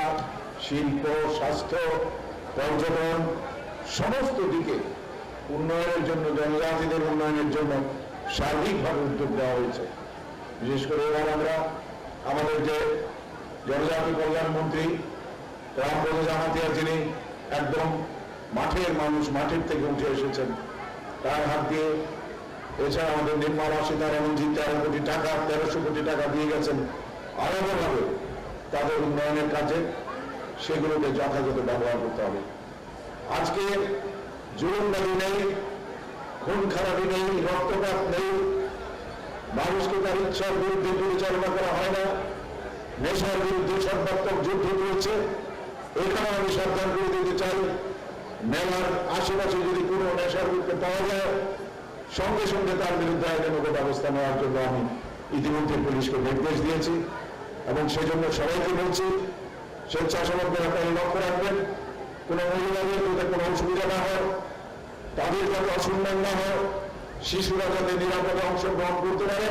শিল্প, স্বাস্থ্য, পর্যটন, সমস্ত দিকে উন্নয়নের জন্য, জনজাতিদের উন্নয়নের জন্য সার্বিকভাবে উদ্যোগ নেওয়া হয়েছে। বিশেষ করে এবার আমরা আমাদের যে জনজাতি কল্যাণ মন্ত্রী রামপদ জামাতিয়া, যিনি একদম মাঠের মানুষ, মাঠের থেকে উঠে এসেছেন, তার হাত দিয়ে, এছাড়া আমাদের নির্মলা সীতারামনজি তেরো কোটি টাকা, তেরোশো কোটি টাকা দিয়ে গেছেন আলাদাভাবে তাদের উন্নয়নের কাজে, সেগুলোকে যথাযথ ব্যবহার করতে হবে। আজকে জুলুমবাজি নেই, খুন খারাপি নেই, রক্তপাত নেই, মানুষকে তার ইচ্ছার বিরুদ্ধে পরিচালনা করা হয় না, নেশার বিরুদ্ধে সর্বাত্মক যুদ্ধ চলছে। এখানে আমি সাবধান করে দিতে চাই, মেলার আশেপাশে যদি কোনো নেশার বিরুদ্ধে পাওয়া যায়, সঙ্গে সঙ্গে তার বিরুদ্ধে আইনানুগ ব্যবস্থা নেওয়ার জন্য আমি ইতিমধ্যে পুলিশকে নির্দেশ দিয়েছি এবং সেজন্য সবাইকে বলছি, স্বেচ্ছাসেবকদের আপনারা লক্ষ্য রাখবেন, কোনো মহিলাদের যাতে কোনো অসুবিধা না হয়, তাদের যাতে অসম্মান না হয়, শিশুরা যাতে নিরাপদে অংশগ্রহণ করতে পারে,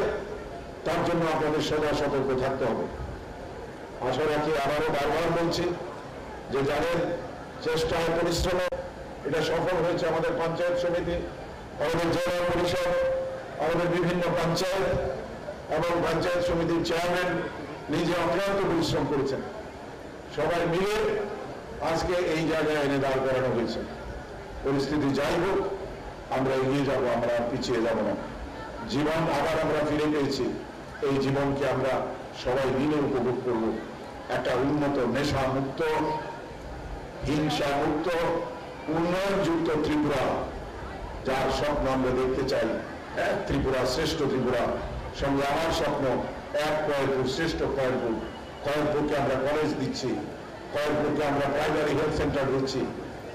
তার জন্য আপনাদের সদা সতর্ক থাকতে হবে। আশা রাখি, আবারও বারবার বলছি যে যাদের চেষ্টায় পরিশ্রমে এটা সফল হয়েছে আমাদের পঞ্চায়েত সমিতি, আমাদের জেলা পরিষদ, আমাদের বিভিন্ন পঞ্চায়েত এবং পঞ্চায়েত সমিতির চেয়ারম্যান নিজে অক্লান্ত পরিশ্রম করেছেন। সবাই মিলে আজকে এই জায়গায় এনে দাঁড় করানো হয়েছে। পরিস্থিতি যাই হোক, আমরা এগিয়ে যাব, আমরা আর পিছিয়ে যাব না। জীবন আবার আমরা ফিরে পেয়েছি, এই জীবনকে আমরা সবাই মিলে উপভোগ করব। একটা উন্নত, নেশা মুক্ত, হিংসা মুক্ত, উন্নয়নযুক্ত ত্রিপুরা, যার স্বপ্ন আমরা দেখতে চাই, এক ত্রিপুরা, শ্রেষ্ঠ ত্রিপুরা। সঙ্গে আমার স্বপ্ন, এক কয়েকপুর, শ্রেষ্ঠ কয়েকপুর। কয়েকপুরকে আমরা কলেজ দিচ্ছি, কয়েকপুরকে আমরা প্রাইমারি হেলথ সেন্টার দিচ্ছি।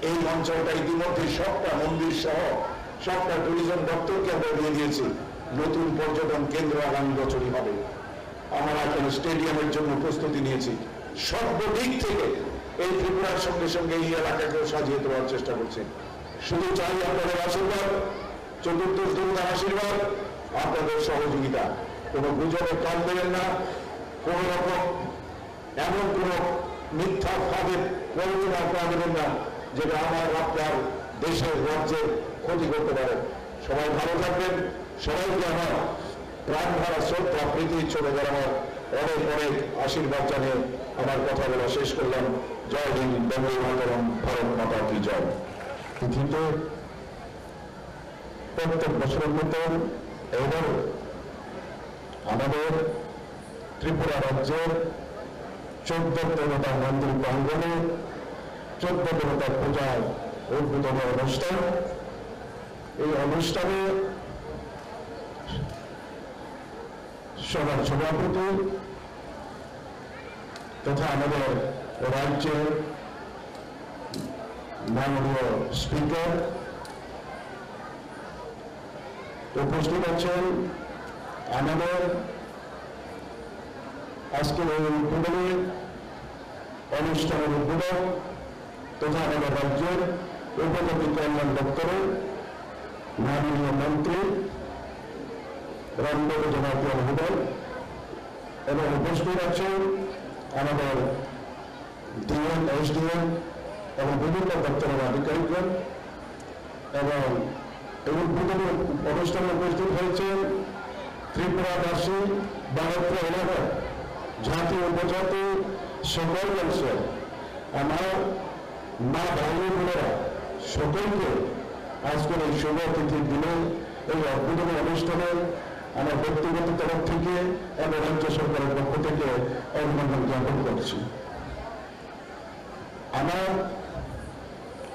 এই অঞ্চলটা ইতিমধ্যে সবটা মন্দির সহ সবটা ট্যুরিজম দপ্তরকে আমরা দিয়ে দিয়েছি। নতুন পর্যটন কেন্দ্র আগামী বছরই হবে। আমরা এখন স্টেডিয়ামের জন্য প্রস্তুতি নিয়েছি। সর্বদিক থেকে এই ত্রিপুরার সঙ্গে সঙ্গে এই এলাকাকেও সাজিয়ে তোলার চেষ্টা করছি। শুধু চাই আপনাদের আশীর্বাদ, চতুর্দশ দেবতার আশীর্বাদ, আপনাদের সহযোগিতা। কোনো গুজবে কান দেবেন না, কোনো রকম এমন কোনো মিথ্যা ফাঁদে পড়ে আপনারা দেবেন না, যেটা আমার আপনার দেশের রাজ্যের ক্ষতি করতে পারে। সবাই ভালো থাকবেন, সবাইকে আমার প্রাণ ভরা শ্রদ্ধা, প্রীতি, ছোট বড় আমার অনেক অনেক আশীর্বাদ জানিয়ে আমার কথা বলা শেষ করলাম। জয় হিন্দ, বন্দে মাতরম, ভারত মাতা কি জয়। পৃথিবীতে প্রত্যেক বছরের মতন এবারও আমাদের ত্রিপুরা রাজ্যের চোদ্দ দেবতা মন্দির প্রাঙ্গণে চোদ্দ দেবতা পূজার উদ্বোধনী অনুষ্ঠান। এই অনুষ্ঠানে সভার সভাপতি তথা আমাদের রাজ্যের মাননীয় স্পিকার, উপস্থিত আছেন আমাদের আজকের এই উদ্বোধনী অনুষ্ঠানের উদ্বোধক তথা আমাদের রাজ্যের উপজাতি কল্যাণ দপ্তরের মাননীয় মন্ত্রী রামবাবু জমাতিয়া মহোদয় এবং উপস্থিত আছেন আমাদের ডিএম, এসডিএম এবং বিভিন্ন দপ্তরের আধিকারিকগণ এবং এই উদ্বোধনী অনুষ্ঠানে উপস্থিত হয়েছেন ত্রিপুরাবাসী বা অত্র এলাকার জাতি উপজাতি সকল অংশের আমার মা ভাই বোনেরা সকলকে আজকের এই শুভ তিথির দিনে এই উদ্বোধনী অনুষ্ঠানে আমার ব্যক্তিগত তরফ থেকে এবং রাজ্য সরকারের পক্ষ থেকে অভিনন্দন জ্ঞাপন করছি। আমার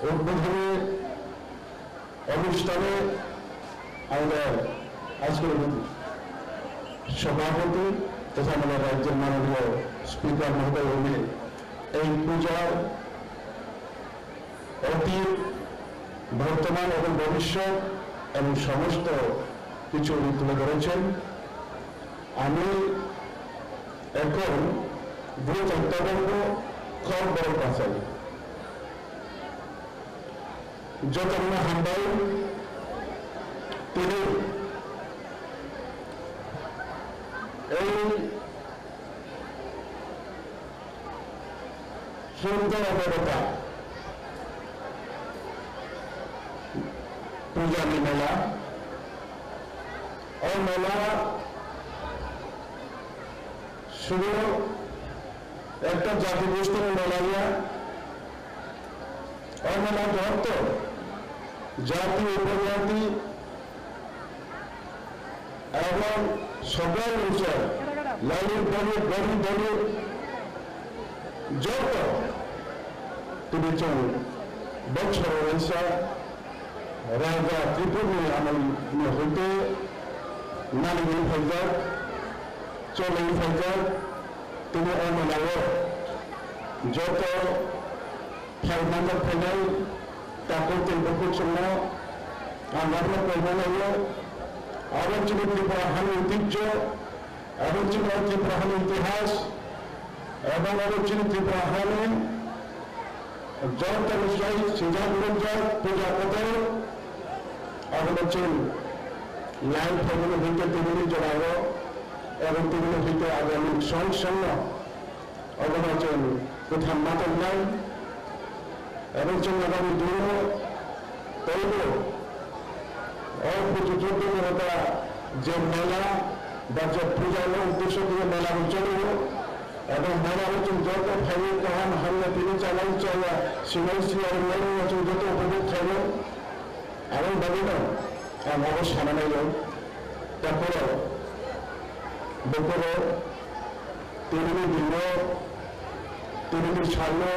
উদ্বোধনী অনুষ্ঠানে আমাদের আজকের সভাপতি তথা আমাদের রাজ্যের মাননীয় স্পিকার মহোদয়, উনি এই পূজার অতীত, বর্তমান এবং ভবিষ্যৎ এবং সমস্ত কিছু উনি তুলে ধরেছেন। আমি এখন ভূ তত্ত্ববঙ্গ খর বড় পাচাই যতন হামবাই তিনি এই সুন্দর দেবতা পূজানি মেলা। এই মেলা শুধু একটা জাতিগোষ্ঠীর মেলা নয়, এই মেলা যত জাতি উপজাতি এবং সকল অঞ্চল, লালুর বাড়ি, গরিব ধনী, যত তিনি চং বছর রয়েছে, রাজা ত্রিপুরনি আমল হইতে নালিগি ফাইজাক, চলে ফাইজাক, তিনি অমলাও যত Phaimani phainai takhuk tei bukhuk chwngno ang abono koimani o. Abo chini Tripura hani oitijjo, abo chini Tripura hani itihas, ebong abo chini Tripura hani joto ni sai sijak nukjak puja kotor, abono chwng lai phaimani hwnkhe tini ni jorao ebong tini ni hwnkhe agami song songno. Obono chwng kwthang ma tongnai, abo chwng agami dino teibo o kuchuchuk dino ta je mela ba je puja no uddesho diye mela bo cholo, abo mela bo chwng joto phaiwi kaham hamya tini chanai chaya sinai siya wngnai no chwng joto upobhog khaio. Aboni bagwino ang abo sana naio. Takhoro bukhoro tinini dino, tinini salo,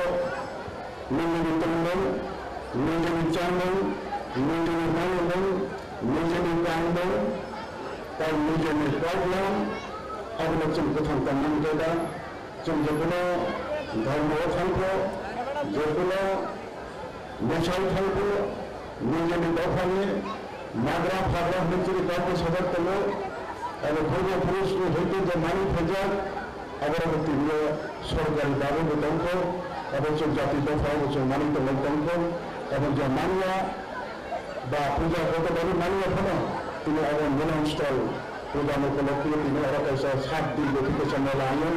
nini tongmung, nini chamung, nini manimung, nini kangmung, tei nini problem, abono chwng kwthang tongmani khe da. Chwng jekuno dhormo o thangkho, jekuno mwsai thangkho, nijeni dophani nagra phagra hwnwi chini kok sajak tongo, abo purbo purushni hwnkhe je manwi phaijak, aborok bo tinio sorkari dabi bo tongkho, abo chwng jati dopha bo chwng manwi tongwi tongkho, abo je manya ba puja kotor dabi manya phano tini abo milan stol. Puja ni upolokhe tini oro kaisa sat din bwtwi kaisa mela wngwi,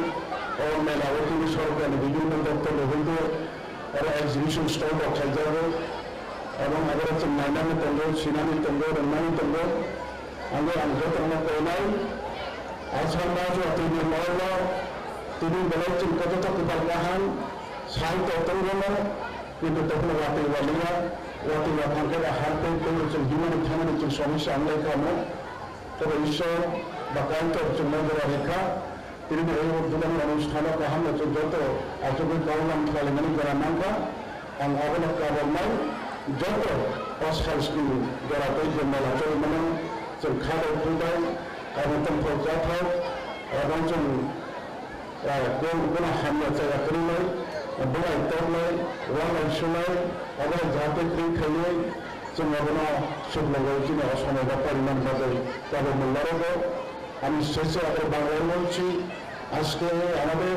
o mela o tini sorkar ni bibhinno doptor ni hwnkhe oro exhibition stall rok khaijago, ebong abo rok chwng nainani tongo, sinani tongo, rwngnani tongo. Ang ang jotono koinai, Assam rajyo tini molo tini belai chwng koto to kwtal kaham sai tongtongmano. Kintu tokno watwi waliya, watwi wathang khe ba hal tei tei chwng himani thanani chwng somisa wnglai kha mo. Tobo Ishwar ba Kaitor chwngno jora rikha. Tini bo o dudani onusthan o kaham no chwng joto achugwi kaulam khlaimani jora mankha. Ang abono kabamnai joto paskal sni jora tei je mela choli mano chwng kha bai thwi bai kaimwtang thok jathok abo chwng Kung kuna hamya chaya kwrwinai, bwlai toknai, walai sunai, obo jahate kwrwi khainai, chwng abono suklogwi chini osomai ba poriman bagwi tabuk mung narogo. Ani sese abo Banglai monchi, আজকে আমাদের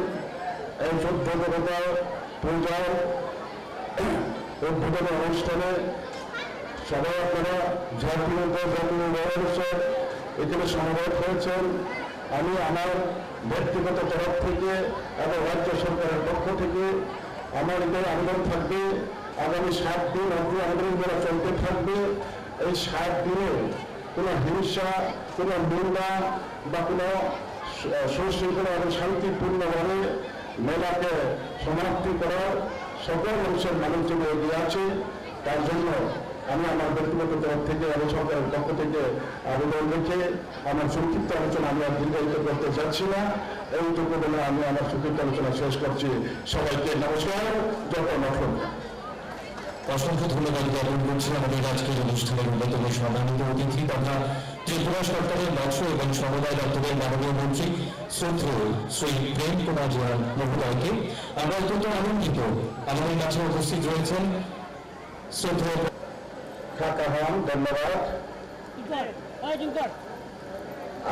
এই চোদ্দ দেবতা পূজার উদ্বোধনী অনুষ্ঠানে সভায় আপনারা জাতীয় জাতীয় গৌরব এখানে সমবেত হয়েছেন। আমি আমার ব্যক্তিগত তরফ থেকে এবং রাজ্য সরকারের পক্ষ থেকে আমার এটাই আবেদন থাকবে, আগামী সাত দিন অবধি আমাদের এই মেলা চলতে থাকবে। এই সাত দিনে কোনো হিংসা, কোনো নিন্দা বা কোনো সু-, সুশৃঙ্খলা এবং শান্তিপূর্ণভাবে মেলাকে সমাপ্তি করার সকল মানুষের মানুষ যেন এগিয়ে আছে, তার জন্য আমি আমার ব্যক্তিগত তরফ থেকে এবং সরকারের পক্ষ থেকে আবেদন রেখে আমার সংক্ষিপ্ত আলোচনা আমি আর দীর্ঘায়িত করতে চাচ্ছি না। এইটুকু বলে আমি আমার সংক্ষিপ্ত আলোচনা শেষ করছি। সবাইকে নমস্কার, জয় মা দুর্গা। অসংখ্য ধন্যবাদ জ্ঞাপন করছি আমাদের আজকের অনুষ্ঠানের অন্যতম সম্মানিত অতিথি তথা ত্রিপুরা সরকারের মৎস্য এবং সমবায় দপ্তরের মাননীয় মন্ত্রী শ্রদ্ধেয় শ্রী প্রেম কুমার জোয়ান মহোদয়কে। আমরা অত্যন্ত আনন্দিত, আমাদের মাঝে উপস্থিত রয়েছেন শ্রদ্ধেয়। থাকা হন, ধন্যবাদ।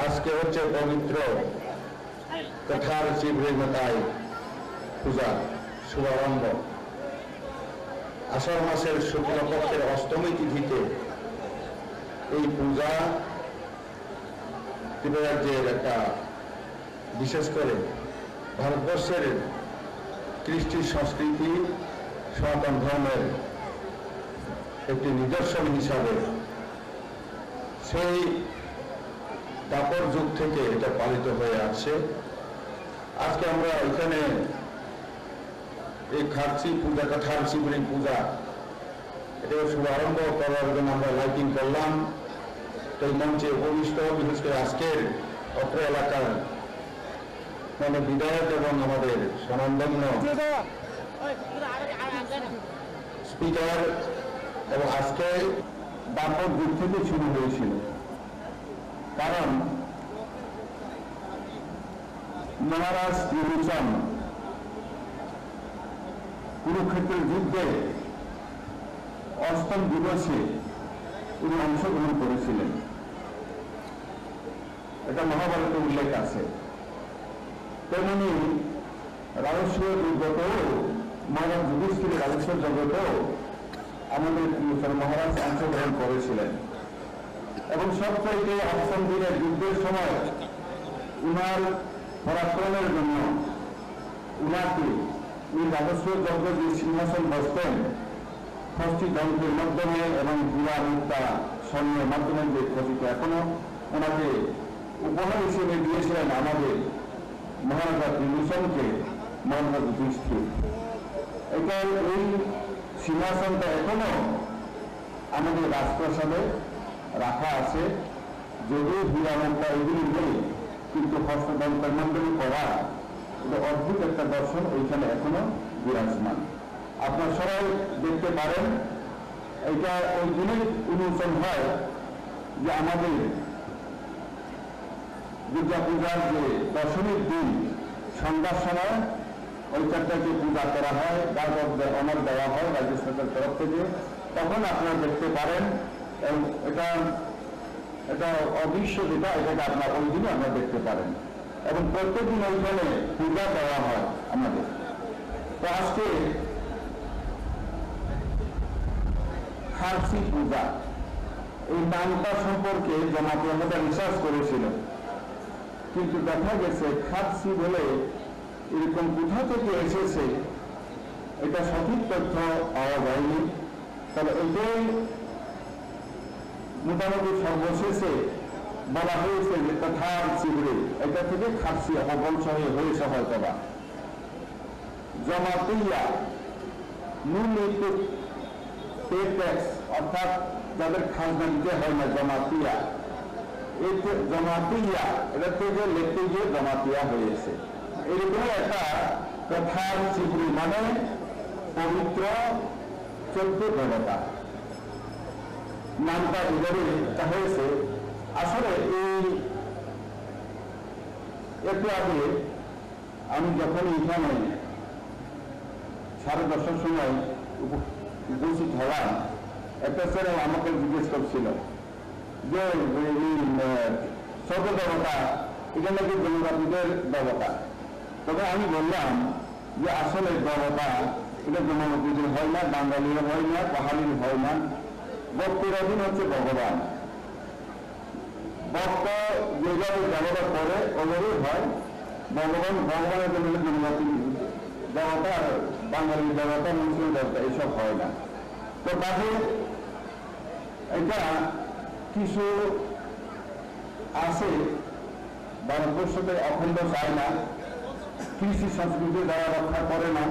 আজকে হচ্ছে পবিত্র কাথার চিবড়ি মাতাই পূজা শুভারম্ভ। আষাঢ় মাসের শুক্লপক্ষের অষ্টমী তিথিতে এই পূজা ত্রিপুরা রাজ্যের একটা বিশেষ করে ভারতবর্ষের কৃষ্টি সংস্কৃতি, সনাতন ধর্মের একটি নিদর্শন হিসাবে সেই দ্বাপর যুগ থেকে এটা পালিত হয়ে আসছে। আজকে আমরা এখানে এই খার্চি পূজা, কাথার শিবরিং পূজা, এটা শুভারম্ভ করার জন্য আমরা লাইটিং করলাম। তো এই মঞ্চে উপবিষ্ট, বিশেষ করে আজকের অত্র এলাকার মানে বিধায়ক এবং আমাদের স্বনামধন্য স্পিকার এবং আজকে ব্যাপক দিক থেকে শুরু হয়েছিল, কারণ মহারাজ ত্রিলোচন কুরুক্ষেত্রের যুদ্ধে অষ্টম দিবসে তিনি অংশগ্রহণ করেছিলেন। এটা মহাভারতে উল্লেখ আছে। তেমনি রাজসূয় দুর্গতেও মহারাজ যুধিষ্ঠির রাজসূয় যজ্ঞতেও আমাদের ত্রিলোচন মহারাজ অংশগ্রহণ করেছিলেন এবং সবচাইতে অষ্টম দিনের যুদ্ধের সময় উনার পরাক্রমের জন্য উনাকে এই রাজসূয় যজ্ঞে যে সিংহাসন বসতেন, ষষ্ঠী যন্ত্রের মাধ্যমে এবং হীরা মুক্তা স্বর্ণের মাধ্যমে যে খচিত এখনো ওনাকে উপহার হিসেবে দিয়েছিলেন আমাদের মহারাজা বিভীষণকে মহারাজা যুধিষ্ঠির। এটা এই সিংহাসনটা এখনো আমাদের রাজপ্রাসাদে রাখা আছে। যদিও হীরা মুক্তা এগুলি নেই, কিন্তু হস্তদন্ত মণ্ডলী করা এটা অদ্ভুত একটা দর্শন ওইখানে এখনো বিরাজমান। আপনারা সবাই দেখতে পারেন, এটা ওই দিনই উন্মোচন হয় যে আমাদের দুর্গা পূজার যে দশমীর দিন সন্ধ্যার সময় ওই চারটাকে পূজা করা হয়, গাজরদের অমর দেওয়া হয় রাজ্য সরকারের তরফ থেকে, তখন আপনারা দেখতে পারেন। এবং এটা, এটা অদৃশ্য যেটা, এটাকে আপনারা ওই দিনই আপনারা দেখতে পারেন। এবং প্রত্যেকদিন ওইখানে পূজা দেওয়া হয় আমাদের। তো আজকে খার্চি পূজা, এই নামটা সম্পর্কে জমাতিয়া মধ্যে রিসার্চ করেছিল, কিন্তু দেখা গেছে খার্চি বলে এরকম কোথা থেকে এসেছে, এটা সঠিক তথ্য পাওয়া যায়নি। তবে এটাই মোটামুটি সর্বশেষে বলা হয়েছে যে কাথার চিবড়ি, এটা থেকে খার্চি অপভ্রংশ হয়ে হয়েছে হয়তো বা। Jamatia, You need to pay tax, অর্থাৎ যাদের খাজনা দিতে হয় না, জমাতিয়া। এই যে জমাতিয়া, এটা থেকে লিখতে গিয়ে জমাতিয়া হয়েছে। এরকম একটা কথা, সিবরি মানে পবিত্র চোদ্দ দেবতা, নামটা এভাবে এটা হয়েছে। আসলে এই একটু আগে আমি যখন এখানে সাড়ে দশটার সময় উপ-, উপস্থিত হলাম, একটা ছেলে আমাকে জিজ্ঞেস করছিল যে এই, আহ, চোদ্দ দেবতা, এটা নাকি জনজাতিদের দেবতা। তবে আমি বললাম যে আসলে দেবতা এটা জনজাতিদের হয় না, বাঙালির হয় না, পাহাড়ির হয় না, ভক্তের অধীন হচ্ছে ভগবান। ভক্ত যেভাবে দেবতা করে, ওভাবেই হয়। ভগবান, ভগবানের জন্য জনজাতি দেবতা, আর বাঙালি দেবতা, মুসলিম দেবতা, এইসব হয় না। তো কাজে এটা কিছু আছে, ভারতবর্ষকে অখণ্ড চায় না, কৃষ্টি সংস্কৃতি যারা রক্ষা করে না,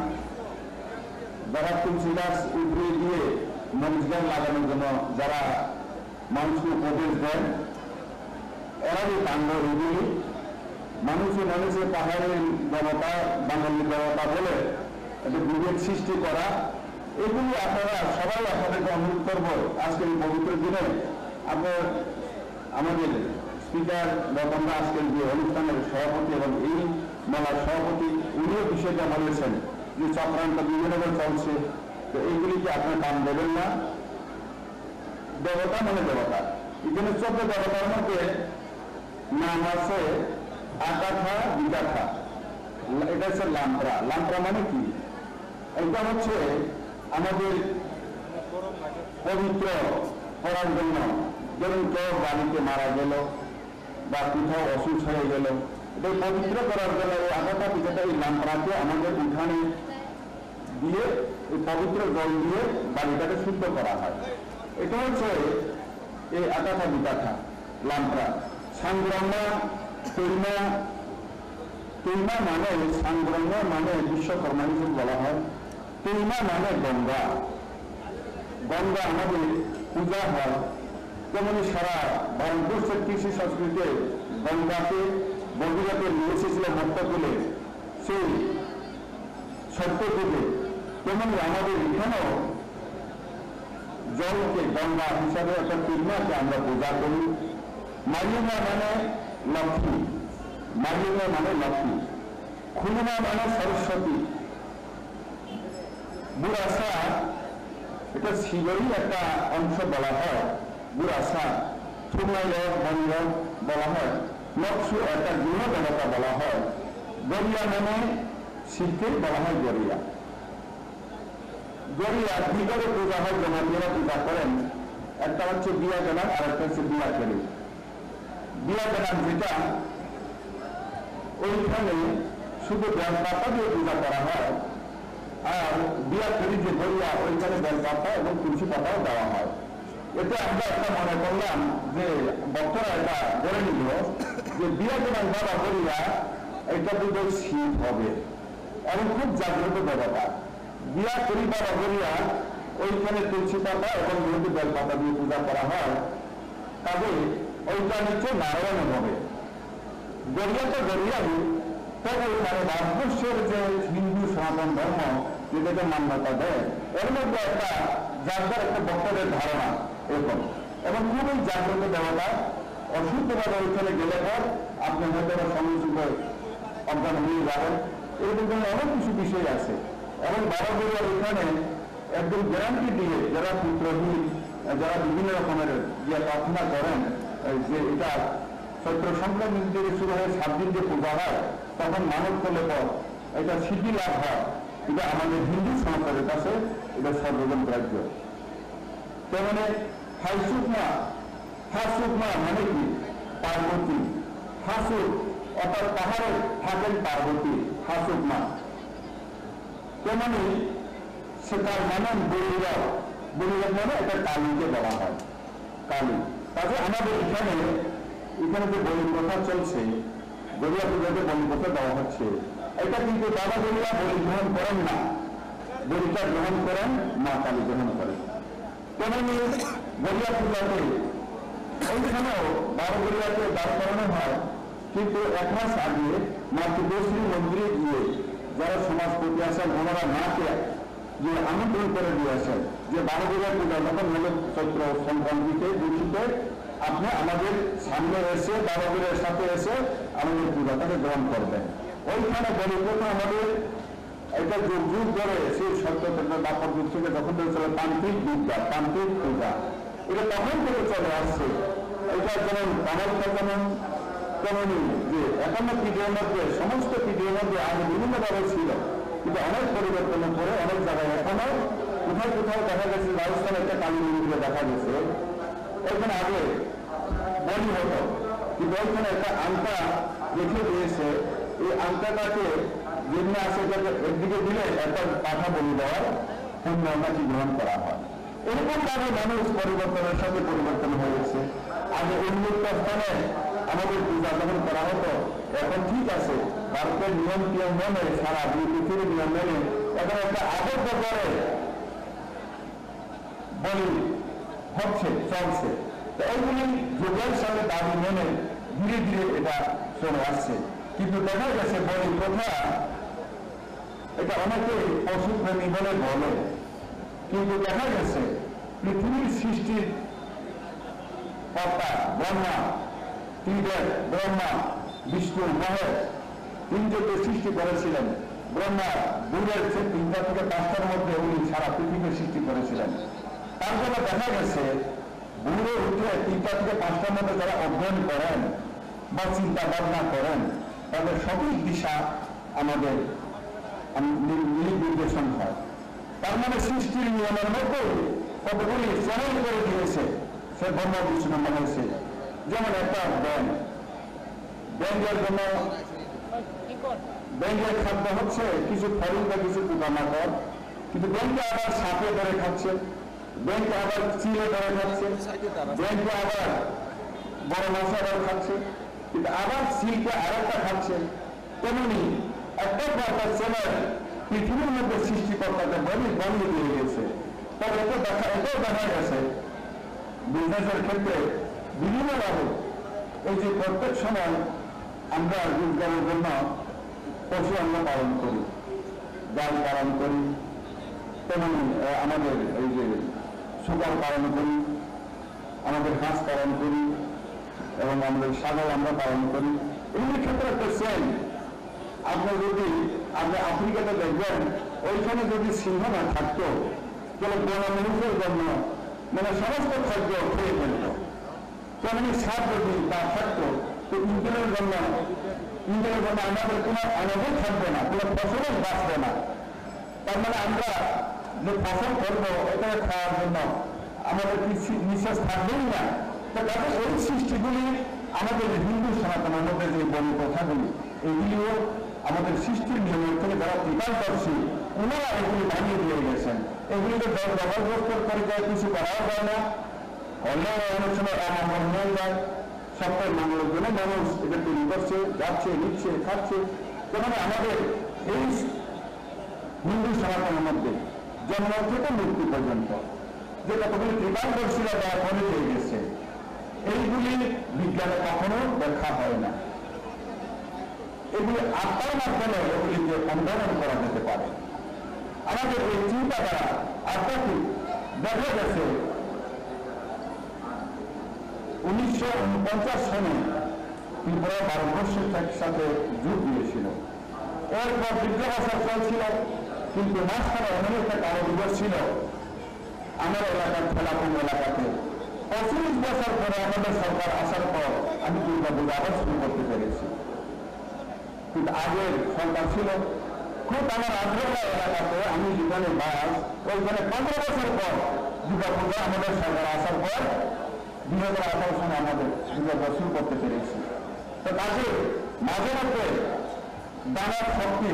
যারা তুলসী গাছ উপড়িয়ে দিয়ে মরিচ গাছ লাগানোর জন্য যারা মানুষকে উপদেশ দেন, এরাই কাণ্ড এগুলি। মানুষে মানুষে পাহাড়ের দেবতা, বাঙালি দেবতা বলে একটা বিভেদ সৃষ্টি করা, এগুলি আপনারা সবাই আপনাদেরকে অনুরোধ করব, আজকের এই পবিত্র দিনে আপনার, আমাদের স্পিকার রতন দাস আজকের যে অনুষ্ঠানের সভাপতি এবং এই মেলার সভাপতি, উনিও বিষয়টা বলেছেন যে চক্রান্ত বিভিন্নভাবে চলছে, তো এইগুলিকে আপনারা কান দেবেন না। দেবতা মানে দেবতা। এখানে চোদ্দ দেবতার মধ্যে নাম আছে আকাথা, বিকাথা। এটা হচ্ছে লাম্প্রা। লাম্প্রা মানে কি? এটা হচ্ছে আমাদের পবিত্র করার জন্য, ধরুন কেউ বাড়িতে মারা গেল বা কোথাও অসুস্থ হয়ে গেল, এটা পবিত্র করার জন্য এই আকাথা, বিকাথা, এই লাম্প্রাকে আমাদের উঠানে দিয়ে, এই পবিত্র জল দিয়ে বাড়িটাকে শুদ্ধ করা হয়। এটা হচ্ছে এই আকাথা বিকাথা লাম্প্রা। সাংগ্রামা, তৈমা, তৈমা মানে, সাংগ্রামা মানে বিশ্বকর্মা হিসেবে বলা হয়। তৈমা মানে গঙ্গা। গঙ্গা আমাদের পূজা হয়। তেমনি সারা ভারতবর্ষের কৃষ্টি সংস্কৃতিতে গঙ্গাকে, ভগীরথে নিয়ে এসেছিল মর্ত্যকুলে, সেই সত্যযুগে, তেমনি আমাদের এখানেও জলকে গঙ্গা হিসাবে অর্থাৎ তৈমাকে আমরা পূজা করি। মারিয়মা মানে লক্ষ্মী, মারিয়মা মানে লক্ষ্মী, খুলুমা মানে সরস্বতী, বুরাসা, এটা শিবেরই একটা অংশ বলা হয়। বুরাসা, থুমনাইয়ক, বনয়ক বলা হয়। নকশু একটা গৃহ দেবতা বলা হয়। গরিয়া মানে শিবকেই বলা হয় গরিয়া। গরিয়া দুইভাবে পূজা হয়, জমাতিরা পূজা করেন। একটা হচ্ছে বিয়া গেলাম, আর একটা হচ্ছে বিয়া করি। বিয়া গেলাম যেটা, ওইখানে শুধু বেল পাতা দিয়ে পূজা করা হয়, আর বিয়া করি যে গরিয়া, ওইখানে বেল পাতা এবং তুলসী পাতাও দেওয়া হয়। এতে আমরা একটা মনে করলাম যে ভক্তরা এটা ধরে নিল যে বিয়া গেলাম বাবা গরিয়া, এটা বোধহয় শিব হবে এবং খুব জাগ্রত দেবতা। বিয়া করি বাবা গরিয়া, ওইখানে তুলসী পাতা এবং যেহেতু বেল পাতা দিয়ে পূজা করা হয়, কাজে ওইটা নিচে নারায়ণ হবে। গরিয়া তো গরিয়াই, তবে মানে ভারতবর্ষের যে হিন্দু সনাতন ধর্ম যেটাকে মান্যতা দেয়, এর মধ্যে একটা যার যার একটা ভক্তদের ধারণা এরকম, এবং খুবই জাগ্রত দেবতা। অসুস্থভাবে ওইখানে গেলে পর আপনি হয়তো বা সঙ্গে সঙ্গে অজ্ঞান হয়ে যাবেন। এরকম ধরনের অনেক কিছু বিষয় আছে। এবং বাবা গরিয়ার এখানে একদম গ্যারান্টি দিয়ে যারা পুত্রহীন, যারা বিভিন্ন রকমের যে প্রার্থনা করেন, এই যে এটা চৈত্র সংক্রান্তি থেকে শুরু হয়ে সাত দিন যে পূজা হয়, তখন মানত করলে পর এটা সিদ্ধি লাভ হয়। এটা আমাদের হিন্দু সমাজের কাছে এটা সর্বজন গ্রাহ্য। তেমনি হাইসুকমা, হাসুকমা মানে কি? পার্বতী। হাসুক অর্থাৎ পাহাড়ে থাকেন পার্বতী, হাসুকমা। তেমনি সেকার মানে বৈরব, বৈরব মানে এটা কালীকে বলা হয়, কালী। কাজে আমাদের এখানে, এখানে যে বলি প্রথা চলছে, গরিয়া পুজোতে বলি প্রথা দেওয়া হচ্ছে, এটা কিন্তু বাবা গরিয়া বলি গ্রহণ করেন না। বলিটা গ্রহণ করেন, মা কালী গ্রহণ করেন। তেমনি গড়িয়া পূজাতে ওইখানেও বারো গড়িয়াতে দান করানো হয়, কিন্তু এক মাস আগে মাতৃশ্রী মন্দিরে গিয়ে যারা সমাজপতি আছেন ওনারা মাকে যে আমন্ত্রণ করে দিয়েছেন যে বারো গড়িয়া পূজা যখন হলো চৈত্র সংক্রান্তিতে দুঃখীতে আপনি আমাদের সামনে এসে বারো গড়িয়ার সাথে এসে আমাদের পূজাটাকে গ্রহণ করবেন। ওইখানে বলি প্রথম আমাদের এটা যুগ যুগ ধরে সেই সত্য ত্রেতা দ্বাপর যুগ থেকে যখন ধরে চলে তান্ত্রিক বিদ্যা, তান্ত্রিক পূজা, এটা তখন থেকে চলে আসছে। এটা যেমন কামাখ্যা যেমন তেমনই যে একান্ন পীঠের মধ্যে সমস্ত পীঠের মধ্যে আগে বিভিন্নভাবে ছিল, কিন্তু অনেক পরিবর্তনের পরে অনেক জায়গায় এখনো কোথাও কোথাও দেখা গেছে রাজস্থানে একটা কালী মন্দিরে দেখা গেছে ওইখানে আগে বলি হতো, কিন্তু ওইখানে একটা আংটা রেখে দিয়েছে। এই আংটাটাকে যেমনি আছে এটাকে একদিকে দিলে একটা পাঠা বলি দেওয়ার পুণ্য নাকি গ্রহণ করা হয়। এরকম ভাবে মানুষ পরিবর্তনের সাথে পরিবর্তন হয়ে গেছে। আগে উন্মুক্ত স্থানে আমাদের পূজা যখন করা হতো, এখন ঠিক আছে, ভারতের নিয়ম টিয়ম মেনে, সারা পৃথিবীর নিয়ম মেনে এখন একটা আবদ্ধ করে বলি হচ্ছে, চলছে। তো এইগুলি যুগের সাথে দাবি মেনে ধীরে ধীরে এটা চলে আসছে। কিন্তু দেখা গেছে বলি প্রথা এটা অনেকে পশুপ্রেমী বলে বলে, কিন্তু দেখা গেছে পৃথিবীর সৃষ্টির কর্তা ব্রহ্মা, ত্রিদেব ব্রহ্মা, বিষ্ণু, মহেশ, তিনজনকে সৃষ্টি করেছিলেন। ব্রহ্মা ভোরের সে তিনটা থেকে পাঁচটার মধ্যে উনি সারা পৃথিবীর সৃষ্টি করেছিলেন। তারপরে দেখা গেছে ভোরে উঠে তিনটা থেকে পাঁচটার মধ্যে যারা অধ্যয়ন করেন বা চিন্তা ভাবনা করেন, তাদের সঠিক দিশা আমাদের আম-, নি-, নির্দেশন হয়। তার মানে সৃষ্টির নিয়মের মধ্যে কতগুলি চ্যানেল করে দিয়েছে সে ব্রহ্মা বিষ্ণু মহেশে। যেমন একটা ব্যাংক, ব্যাংকের জন্য ব্যাংকের খাদ্য হচ্ছে কিছু ফল বা কিছু পোকামাকড়, কিন্তু ব্যাংকে আবার সাপে ধরে খাচ্ছে, ব্যাংকে আবার চিলে ধরে খাচ্ছে, ব্যাংকে আবার বড় মাছ আবার খাচ্ছে, কিন্তু আবার চিলকে আরেকটা খাচ্ছে। তেমনি একটা পর্দা চ্যানেল পৃথিবীর মধ্যে সৃষ্টিকর্তাকে বলি বানিয়ে দিয়ে গেছে। তবে এটা দেখা, এটাও দেখা গেছে বিজনেসের ক্ষেত্রে বিভিন্নভাবে এই যে প্রত্যেক সময় আমরা রোজগারের জন্য পশু আমরা পালন করি, গাই পালন করি, তেমনি, আহ, আমাদের এই যে শুকর পালন করি, আমাদের হাঁস পালন করি এবং আমাদের ছাগল আমরা পালন করি। এগুলির ক্ষেত্রে একটা সেম। আপনি যদি, আপনি আফ্রিকাতে দেখবেন, ওইখানে যদি সিংহ না থাকতো, তাহলে বনমানুষের জন্য মানে সমস্ত খাদ্য খেয়ে ফেলতো। তেমনি সাপ যদি না থাকতো, তো ইঁদুরের জন্য, ইঁদুরের জন্য আমাদের কোনো আনাজই থাকবে না, কোনো ফসলই বাঁচবে না। তার মানে আমরা যে ফসল করবো, এটা খাওয়ার জন্য আমাদের কি সি-, নিঃশ্বাস থাকবেই না। তো কাজে এই সৃষ্টিগুলি আমাদের হিন্দু সনাতনের মধ্যে যে বলি প্রথাগুলি, এগুলিও আমাদের সৃষ্টির নিয়মের থেকে যারা ত্রিকালদর্শী, ওনারা এগুলি বানিয়ে দিয়ে গেছেন। এগুলিকে জোর জবরদস্ত করে যায়, কিছু করাও যায় না। করলেও অনেক সময় অমঙ্গল হয়ে যায়। সপ্তাহে মঙ্গলের জন্য মানুষ এটা তৈরি করছে, যাচ্ছে, নিচ্ছে, খাচ্ছে। তার মানে আমাদের এই হিন্দু সনাতনের মধ্যে জন্ম থেকে মৃত্যু পর্যন্ত যে কতগুলি ত্রিকালদর্শীরা দেওয়া করে দিয়ে গেছে, এইগুলি বিজ্ঞানে কখনো ব্যাখ্যা হয় না। এগুলি আত্মার মাধ্যমে এগুলিকে অনুধাবন করা যেতে পারে। আমাদের এই চিন্তাধারা আধ্যাত্মিক দেখা গেছে উনিশশো ঊনপঞ্চাশ সনে ত্রিপুরা ভারতবর্ষের সাথে যোগ দিয়েছিল। এরপর দীর্ঘ বছর চলছিল, কিন্তু মাঝখানে এমন একটা কালো বিপদ ছিল আমার এলাকার ঠেলাপুর এলাকাতে। পঁচিশ বছর পরে আমাদের সরকার আসার পর আমি দুর্গা পূজা আবার শুরু করতে পেরেছি। কিন্তু আগের সরকার ছিল, খুব আমার আগ্রহ এলাকাতে আমি যেখানে বাস, ওইখানে পনেরো বছর পর দুর্গা পূজা আমাদের সরকার আসার পর দুই হাজার আঠারো সনে আমাদের দুর্গা পূজা শুরু করতে পেরেছি। তো কাজে মাঝে মধ্যে দানব শক্তি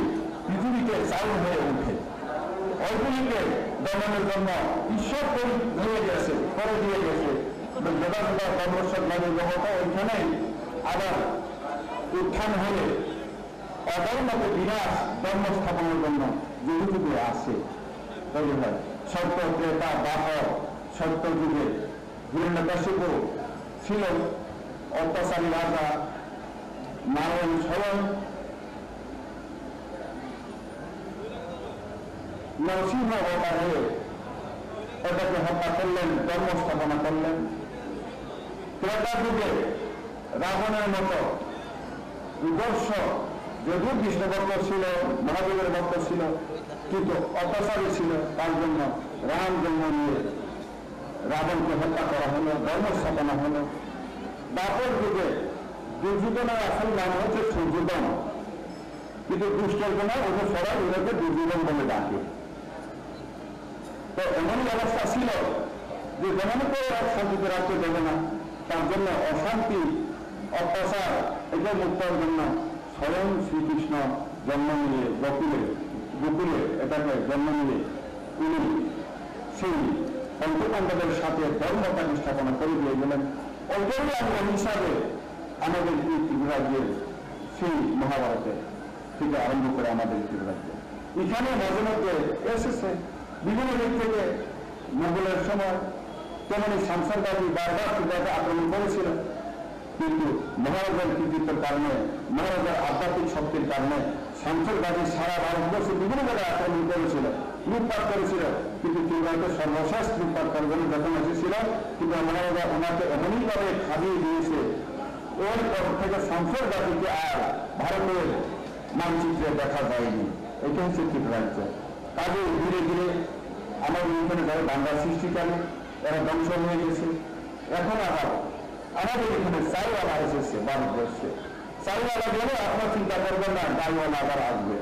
পৃথিবীতে চালু হয়ে ওঠে। ওইগুলিকে দমনের জন্য ঈশ্বর তৈরি হয়ে গেছে, করে দিয়ে গেছে। যথাযথ কর্মসূচি লাগে জগতে ওইখানেই আবার উত্থান হয়ে অধর্মকে বিনাশ, ধর্ম স্থাপনের জন্য যুগে যুগে আসে। তৈরি হয়। সত্য, ত্রেতা, দ্বাপর, সত্য যুগে হিরণ্যকশিপু ছিল অত্যাচারী রাজা, নারায়ণ স্বয়ং নরসিংহ অবতার হয়ে এটাকে হত্যা করলেন, ধর্ম স্থাপনা করলেন। ত্রেতা যুগে রাবণের মতো দুর্ধর্ষ, যদিও বিষ্ণু ভক্ত ছিল, মহাদেবের ভক্ত ছিল, কিন্তু অত্যাচারী ছিল, তার জন্য রাম জন্ম নিয়ে রাবণকে হত্যা করা হলো, ধর্ম স্থাপনা হলো। দ্বাপর যুগে দুর্যোধনের আসল নাম হচ্ছে সুযোধন, কিন্তু দুষ্টর জন্য ওকে সবাই ওদেরকে দুর্যোধন বলে ডাকে। তো এমনই অবস্থা ছিল যে যেমন করে ওরা শান্তিতে রাখতে দেবে না, তার জন্য অশান্তি, অত্যাচার, এটা মুক্তর জন্য স্বয়ং শ্রীকৃষ্ণ জন্ম নিয়ে গোকুলে, গোকুলে এটাকে জন্ম নিয়ে উনি সেই পঞ্চপাণ্ডবের সাথে ধর্ম প্রতিস্থাপনা করে দিয়ে গেলেন। ওইটারই অঙ্গ হিসাবে আমাদের এই ত্রিপুরাজ্যের সেই মহাভারতে থেকে আরম্ভ করে আমাদের ত্রিপুরাজ্য। এখানে মাঝে মধ্যে এসেছে বিভিন্ন দিক থেকে মোগলের সময়, তেমনি শামসের গাজী বারবার ত্রিপুরাকে আক্রমণ করেছিল, কিন্তু মহারাজার কৃতিত্বের কারণে, মহারাজার আধ্যাত্মিক শক্তির কারণে শামসের গাজী সারা ভারতবর্ষে বিভিন্ন জায়গায় আক্রমণ করেছিল, লুটপাট করেছিল, কিন্তু ত্রিপুরাতে সর্বশেষ লুটপাট করার জন্য যখন এসেছিল, কিন্তু মহারাজা ওনাকে এমনইভাবে খাবিয়ে দিয়েছে, এরপর থেকে শামসের গাজীকে আর ভারতের মানচিত্রে দেখা যায়নি। এটা হচ্ছে ত্রিপুরাজ্য। কাজে ধীরে ধীরে আমাদের এখানে যারা দাঙ্গা সৃষ্টিকারী, এরা ধ্বংস হয়ে গেছে। এখন আবার আমাদের এখানে চাইওয়ালা এসেছে ভারতবর্ষে। চাইওয়ালা গেলে আপনারা চিন্তা করবেন না, ডালওয়ালা আবার আসবে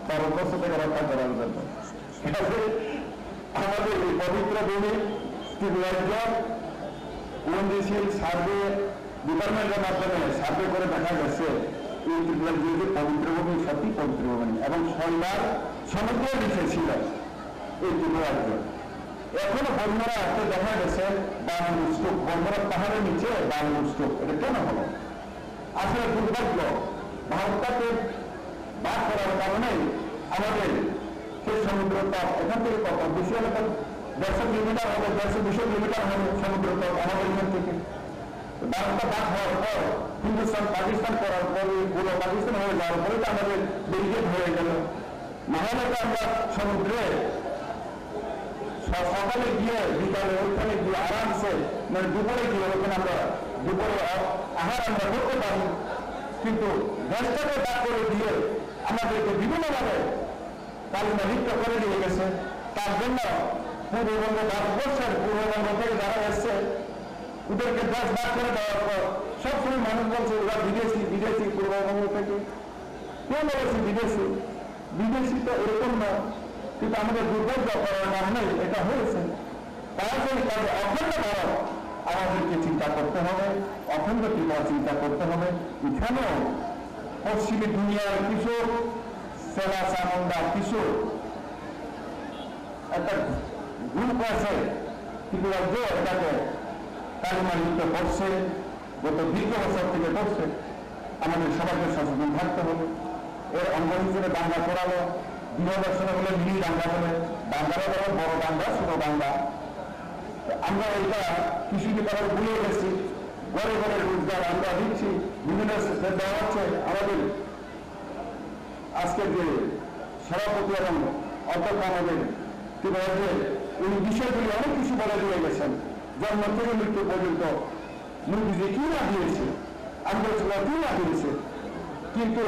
ভারতবর্ষ থেকে রক্ষা করার জন্য। কাজে আমাদের এই পবিত্র ভূমি ত্রিপুরাজ্য ওএনজিসির সার্ভে ডিপার্টমেন্টের মাধ্যমে সার্ভে করে দেখা গেছে, এই ত্রিপুরাজ্য যে পবিত্র ভূমি, সত্যি পবিত্র ভূমি, এবং ছয়বার সমুদ্রের নিচে ছিল এই ত্রিপুরাজ্য। এখনো বর্মরা আসতে দেখা গেছে বানর স্তূপ, বর্মরা পাহাড়ের নিচে বানর স্তূপ। এটা কেন হলো? আসলে দুর্ভাগ্য, ভারতটাকে বাদ করার কারণেই আমাদের সেই সমুদ্র তট এখান থেকে কত বেশি হলে তো দেড়শো কিলোমিটার হবে, দেড়শো দুশো কিলোমিটার হবে সমুদ্র তট আমাদের এখান থেকে। তো ভারতটা বাদ হওয়ার পর, হিন্দুস্তান পাকিস্তান করার পরে, পুরো পাকিস্তান হয়ে যাওয়ার পরে তো আমাদের ব্যারিকেড হয়ে গেল। না হলে তো আমরা সমুদ্রে স-, সকালে গিয়ে বিকালে ওইখানে গিয়ে আরামসে, মানে দুপুরে গিয়ে ওখানে আমরা দুপুরে আ-, আহার আমরা করতে পারি, কিন্তু দেশটাকে ভাগ করে দিয়ে আমাদেরকে বিভিন্নভাবে কালিমা লিপ্ত করে দিয়ে গেছে। তার জন্য পূর্ববঙ্গ, ভারতবর্ষের পূর্ববঙ্গ থেকে যারা এসছে, ওদেরকে দেশ ভাগ করে দেওয়ার পর সবসময় মানুষ বলছে, "ওরা বিদেশি, বিদেশি পূর্ববঙ্গ থেকে।" কে বলেছে বিদেশি? বিদেশি তো এরকম না, কিন্তু আমাদের দুর্ভাগ্য করার কারণে এটা হয়েছে। তাই সেই কাজে অখণ্ড ভারত আমাদেরকে চিন্তা করতে হবে, অখণ্ড ত্রিপুরা চিন্তা করতে হবে। এখানেও পশ্চিমী দুনিয়ার কিছু চেলা চামুন্ডা, কিছু একটা গ্রুপ আছে, ত্রিপুরাজ্য এটাকে কালিমা লিপ্ত করছে, গত দীর্ঘ বছর থেকে করছে। আমাদের সবাইকে সচেতন থাকতে হবে। এর অঙ্গ হিসেবে দাঙ্গা করালো, দুই হাজার সনে বলে মিনি দাঙ্গা বলে, দাঙ্গারও বড় বড় দাঙ্গা, ছোট দাঙ্গা। তো আমরা এটা কিছুদিন পরে ভুলে গেছি, ঘরে ঘরে রোজগার আমরা দিচ্ছি, বিভিন্ন দেওয়া হচ্ছে। আমাদের আজকে যে সভাপতি এবং অধ্যক্ষ আমাদের ত্রিপুরাজ্যে উনি বিষয়গুলি অনেক কিছু বলে দিয়ে গেছেন, জন্ম থেকে মৃত্যু পর্যন্ত মোদিজি কি না দিয়েছে, আন্দোলন কি না দিয়েছে, কিন্তু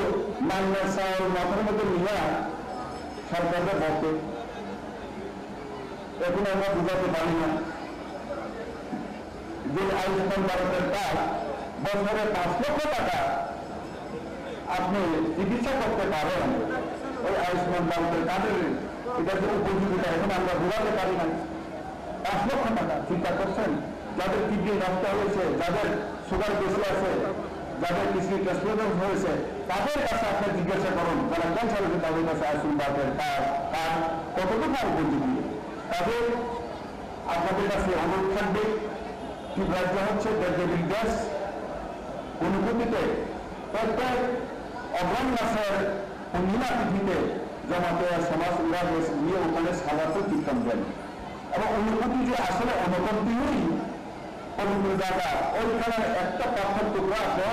মান্না চাউল মাথার মধ্যে নিয়ে সরকারকে বকে। এখন আমরা বুঝাতে পারি না যে আয়ুষ্মান ভারতের কার্ড বছরে পাঁচ লক্ষ টাকা আপনি চিকিৎসা করতে পারেন, ওই আয়ুষ্মান ভারতের কার্ডের এটা যে উপযোগিতা, এখন আমরা বুঝাতে পারি না। পাঁচ লক্ষ টাকা চিন্তা করছেন, যাদের কিডনি নষ্ট হয়েছে, যাদের সুগার বেশি আছে, যাদের কিডনি ট্রান্সপ্লান্ট হয়েছে, তাদের কাছে আপনি জিজ্ঞাসা করুন, যারা ক্যান্সার হয়েছে তাদের কাছে আয়ুষ্মান ভারতের কার্ড, কার্ড কতটুকু উপযোগী। তাদের আপনাদের কাছে অনুরোধ থাকবে, ত্রিপুরাজ্য হচ্ছে দেবদেবীর দেশ। অনুভূতিতে প্রত্যেক অগ্রহণ মাসের পূর্ণিমা তিথিতে জমাতে সমাজ ওরা বেশ নিয়ে ওখানে সাজাতে কীর্তন দেন। এবং অনুভূতি যে আসলে অনুভূতি নেই, পবিত্র জায়গা, ওইখানে একটা পাথর টুকরা আপনি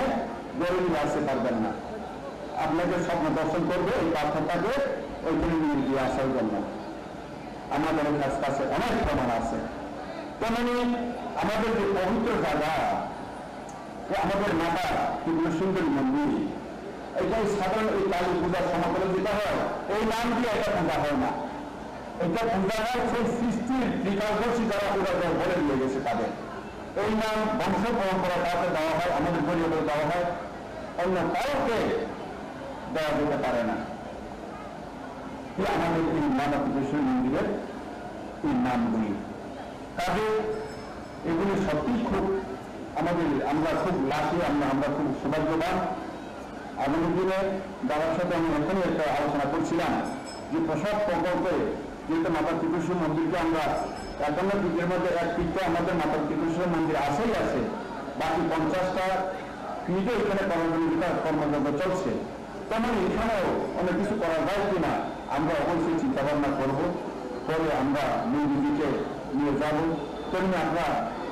গড়ে নিয়ে আসতে পারবেন না। আপনাকে স্বপ্ন দর্শন করবে এই পাথরটাকে ওইখানে নিয়ে দিয়ে আসার জন্য। আমাদের কাছ-, কাছে অনেক প্রমাণ আছে। তেমনি আমাদের যে পবিত্র জায়গা, যে আমাদের মাতা ত্রিপুরা সুন্দরী মন্দির, এটাই সাধারণ এই কালী পূজার সময় যেটা হয়, এই নাম দিয়ে এটা পূজা হয় না। এটা পূজা হয় সেই সৃষ্টির ত্রিকালদর্শী যারা ওরা যা বলে দিয়ে গেছে তাদের। এই নাম বংশ পরম্পরা কাউকে দেওয়া হয়, আমাদের পরিবারে দেওয়া হয়, অন্য কাউকে দেওয়া যেতে পারে না। এই আমাদের এই মাতা পিতৃশ্বরী মন্দিরের এই নামগুলি। কাজে এগুলি সত্যিই খুব আমাদের, আমরা খুব লাকি, আমরা, আমরা খুব সৌভাগ্যবান। আগামী দিনে দাদার সাথে আমি এখনই একটা আলোচনা করছিলাম যে প্রসাদ প্রকল্পে যেহেতু মাতা ত্রিপুরেশ্বরী মন্দিরকে আমরা একান্ন পিঠের মধ্যে এক পিঠটা আমাদের মাতা ত্রিপুরেশ্বরী মন্দির আছেই আছে, বাকি পঞ্চাশটা পিঠে এখানে কর্মযোগিতা, কর্মযজ্ঞ চলছে। তেমন এখানেও অনেক কিছু করা যায় কিনা আমরা অবশ্যই চিন্তা ভাবনা করব, করে আমরা মূল নীতিকে নিয়ে যাব। তেমনি আমরা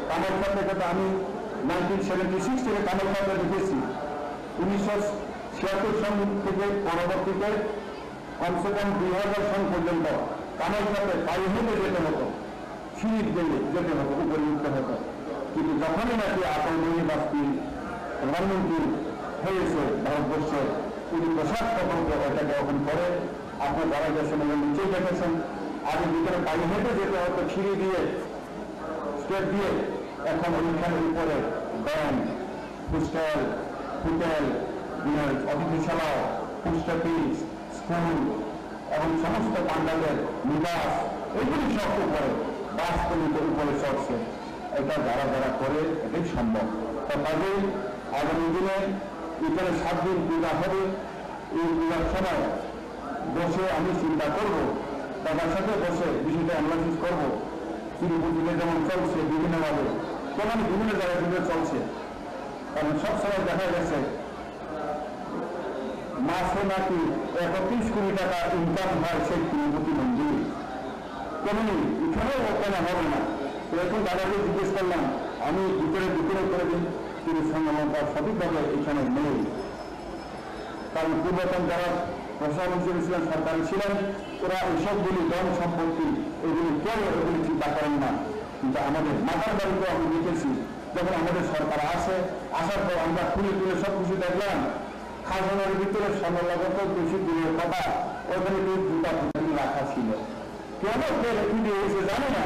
কামাখ্যা থেকে তো আমি নাইনটিন সেভেন্টি সিক্স থেকে কামাখ্যাতে দেখেছি, উনিশশো ছিয়াত্তর সন থেকে পরবর্তীতে কমসে কম দুই হাজার সন পর্যন্ত কামাখ্যাতে পায়ে হেঁটে যেতে হতো, সিঁড়ি বেয়ে যেতে হতো, উপরে উঠতে হতো। কিন্তু যখনই নাকি অটল বিহারী বাজপেয়ী প্রধানমন্ত্রী হয়েছে ভারতবর্ষে, তিনি প্রসাদ প্রকল্প ওটাকে ওপেন করে, আপনারা যারা গেছেন এবং নিচেই দেখেছেন, আগে ভিতরে পায়ে হেঁটে যেতে হতো সিঁড়ি দিয়ে, স্টেপ দিয়ে, এখন ওইখানে উপরে ব্যাংক, হোস্টেল, হোটেল, অতিথিশালা, পোস্ট অফিস, স্কুল এবং সমস্ত পান্ডাদের নিবাস, এগুলি সব উপরে, বাস পর্যন্ত উপরে চড়ছে। এটা যারা যারা করে, এটাই সম্ভব। তো কাজেই আগামী দিনে এখানে সাত দিন পূজা হবে। এই পূজার সময় বসে আমি চিন্তা করব, দাদার সাথে বসে বিষয়টা অ্যানালাইসিস করব। তিরুপতিতে যেমন চলছে বিভিন্নভাবে, তেমন বিভিন্ন জায়গায় কিন্তু চলছে। কারণ সবসময় দেখা গেছে মাসে নাকি একত্রিশ কোটি টাকা ইনকাম হয় সেই তিরুপতি মন্দির, তেমনি এখানেও কেন হবে না? তো এখন দাদাকে জিজ্ঞেস করলাম, আমি ভিতরে ভিতরে করে দিন, তিনি সংলগ্নতা সঠিকভাবে এখানে নেই। কারণ পূর্বতন যারা প্রশাসন হিসেবে ছিলেন, সরকারে ছিলেন, ওরা এইসবগুলি ধন সম্পত্তি এগুলি কেউ এগুলি চিন্তা করেন না। কিন্তু আমাদের মাতার বাড়িতে আমি দেখেছি, যখন আমাদের সরকার আসে, আসার পর আমরা খুলে খুলে সব কিছু দেখলাম, খাজনার ভিতরে স্বর্ণলগত বেশি দূরের কথা, ওখানে কেউ জুতা ফুটি রাখা ছিল। কেন কে রেখে দিয়ে এসে জানি না,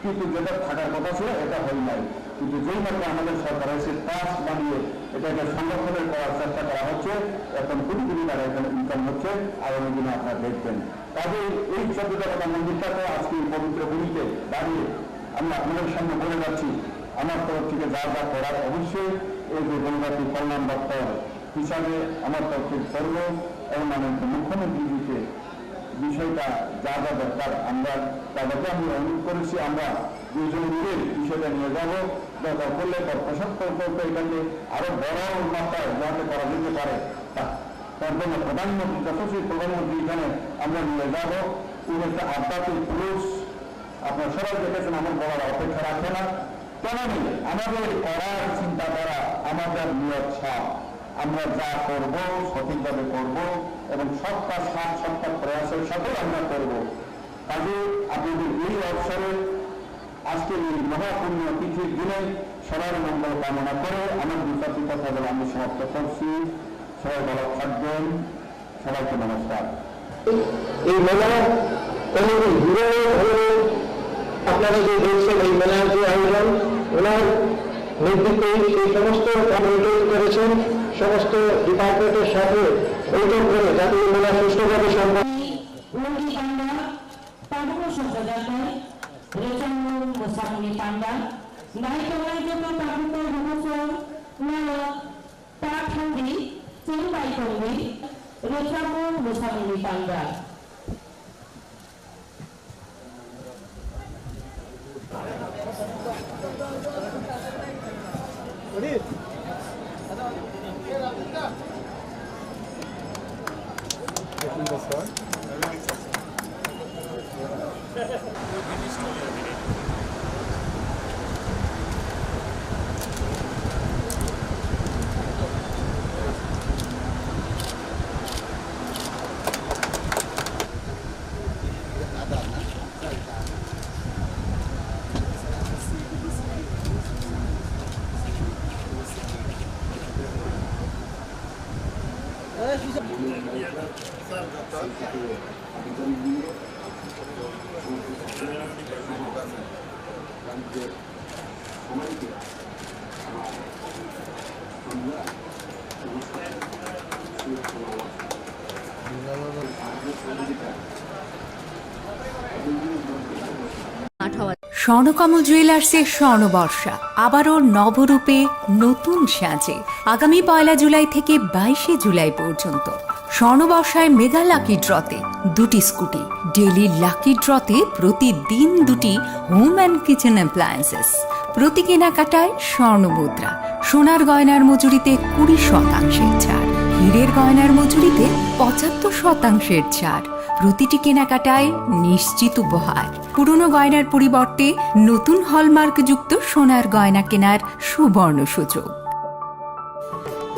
কিন্তু যেটা থাকার কথা ছিল এটা হয় নাই। কিন্তু যেই মাত্র আমাদের সরকার এসে ট্রাস্ট বানিয়ে এটাকে সংরক্ষণের করার চেষ্টা করা হচ্ছে, এখন কোটি কোটি টাকা এখানে ইনকাম হচ্ছে, আগামী দিনে আপনারা দেখবেন। কাজে এই চোদ্দ টাকা মন্দিরটাকে আজকে এই পবিত্র ভূমিতে দাঁড়িয়ে আমি আপনাদের সামনে বলে যাচ্ছি, আমার তরফ থেকে যা যা করার অবশ্যই এই যে গণজাতি কল্যাণ দপ্তর হিসাবে আমার তরফ থেকে করবো এবং মাননীয় মুখ্যমন্ত্রীজিকে বিষয়টা যা যা দরকার আমরা তাদেরকে আমি অনুরোধ করেছি, আমরা দুইজন মিলে বিষয়টা নিয়ে যাব। দরকার পড়লে পর প্রসাদ প্রকল্প এটাকে আরো বড় মাত্রায় যাতে করা যেতে পারে, তা তার জন্য প্রধানমন্ত্রী, যশস্বী প্রধানমন্ত্রী এখানে আমরা নিয়ে যাব। উনি একটা আধ্যাত্মিক পুরুষ, আপনারা সবাই দেখেছেন, আমার বলার অপেক্ষা রাখে না। তেমনি আমাদের করার চিন্তা করা, আমাদের নিয়ত সাফ, আমরা যা করব সঠিকভাবে করব এবং সবকা সাথ সবকা প্রয়াসের সাথে আমরা করব। কাজে আপনাদের এই অবসরে আজকের এই মহাপুণ্য তিথির দিনে সবার মঙ্গল কামনা করে আমার দু চারটি কথা বলে আমি সমাপ্ত করছি। সবাই ভালো থাকবেন। সবাইকে নমস্কার। এই মেলা কমিটির বিভিন্ন ধরনের আপনারা যে দেখছেন, এই মেলার যে আয়োজন, ওনার নেতৃত্বে এই সমস্ত কমিটি করেছেন, সমস্ত ডিপার্টমেন্টের সাথে বৈঠক করে যাতে এই মেলা সুষ্ঠুভাবে সম্পন্ন লুঙ্গি পান্ডা, tabukno sokjak bai, rwchapmung mwsamungni panda, naitongnai joto tabukno rwchapmung nayo. Ta thangdi, chwng bai tongdi, rwchapmung mwsamungni panda. Swarnakamal জুয়েলার্সের স্বর্ণবর্ষা আবারও নবরূপে নতুন সাজে। আগামী পয়লা জুলাই থেকে বাইশে জুলাই পর্যন্ত স্বর্ণবর্ষায় মেগা লাকি ড্রতে দুটি স্কুটি, ডেইলি লাকি ড্রতে প্রতিদিন দুটি হোম অ্যান্ড কিচেন অ্যাপ্লায়েন্সেস, প্রতি কেনাকাটায় স্বর্ণ মুদ্রা। সোনার গয়নার মজুরিতে কুড়ি শতাংশের ছাড়, হীরের গয়নার মজুরিতে পঁচাত্তর শতাংশের ছাড়। প্রতিটি কেনাকাটায় নিশ্চিত উপহার। পুরনো গয়নার পরিবর্তে নতুন হলমার্কযুক্ত সোনার গয়না কেনার সুবর্ণ সুযোগ।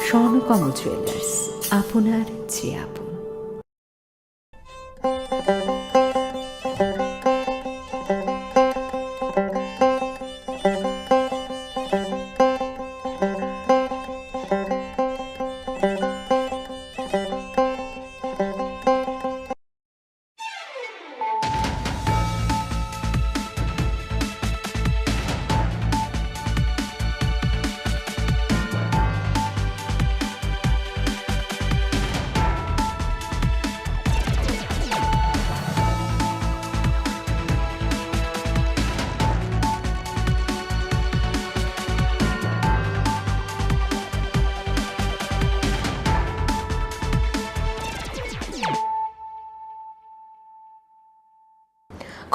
স্বর্ণকমল জুয়েলার্স, আপনার যে আপন।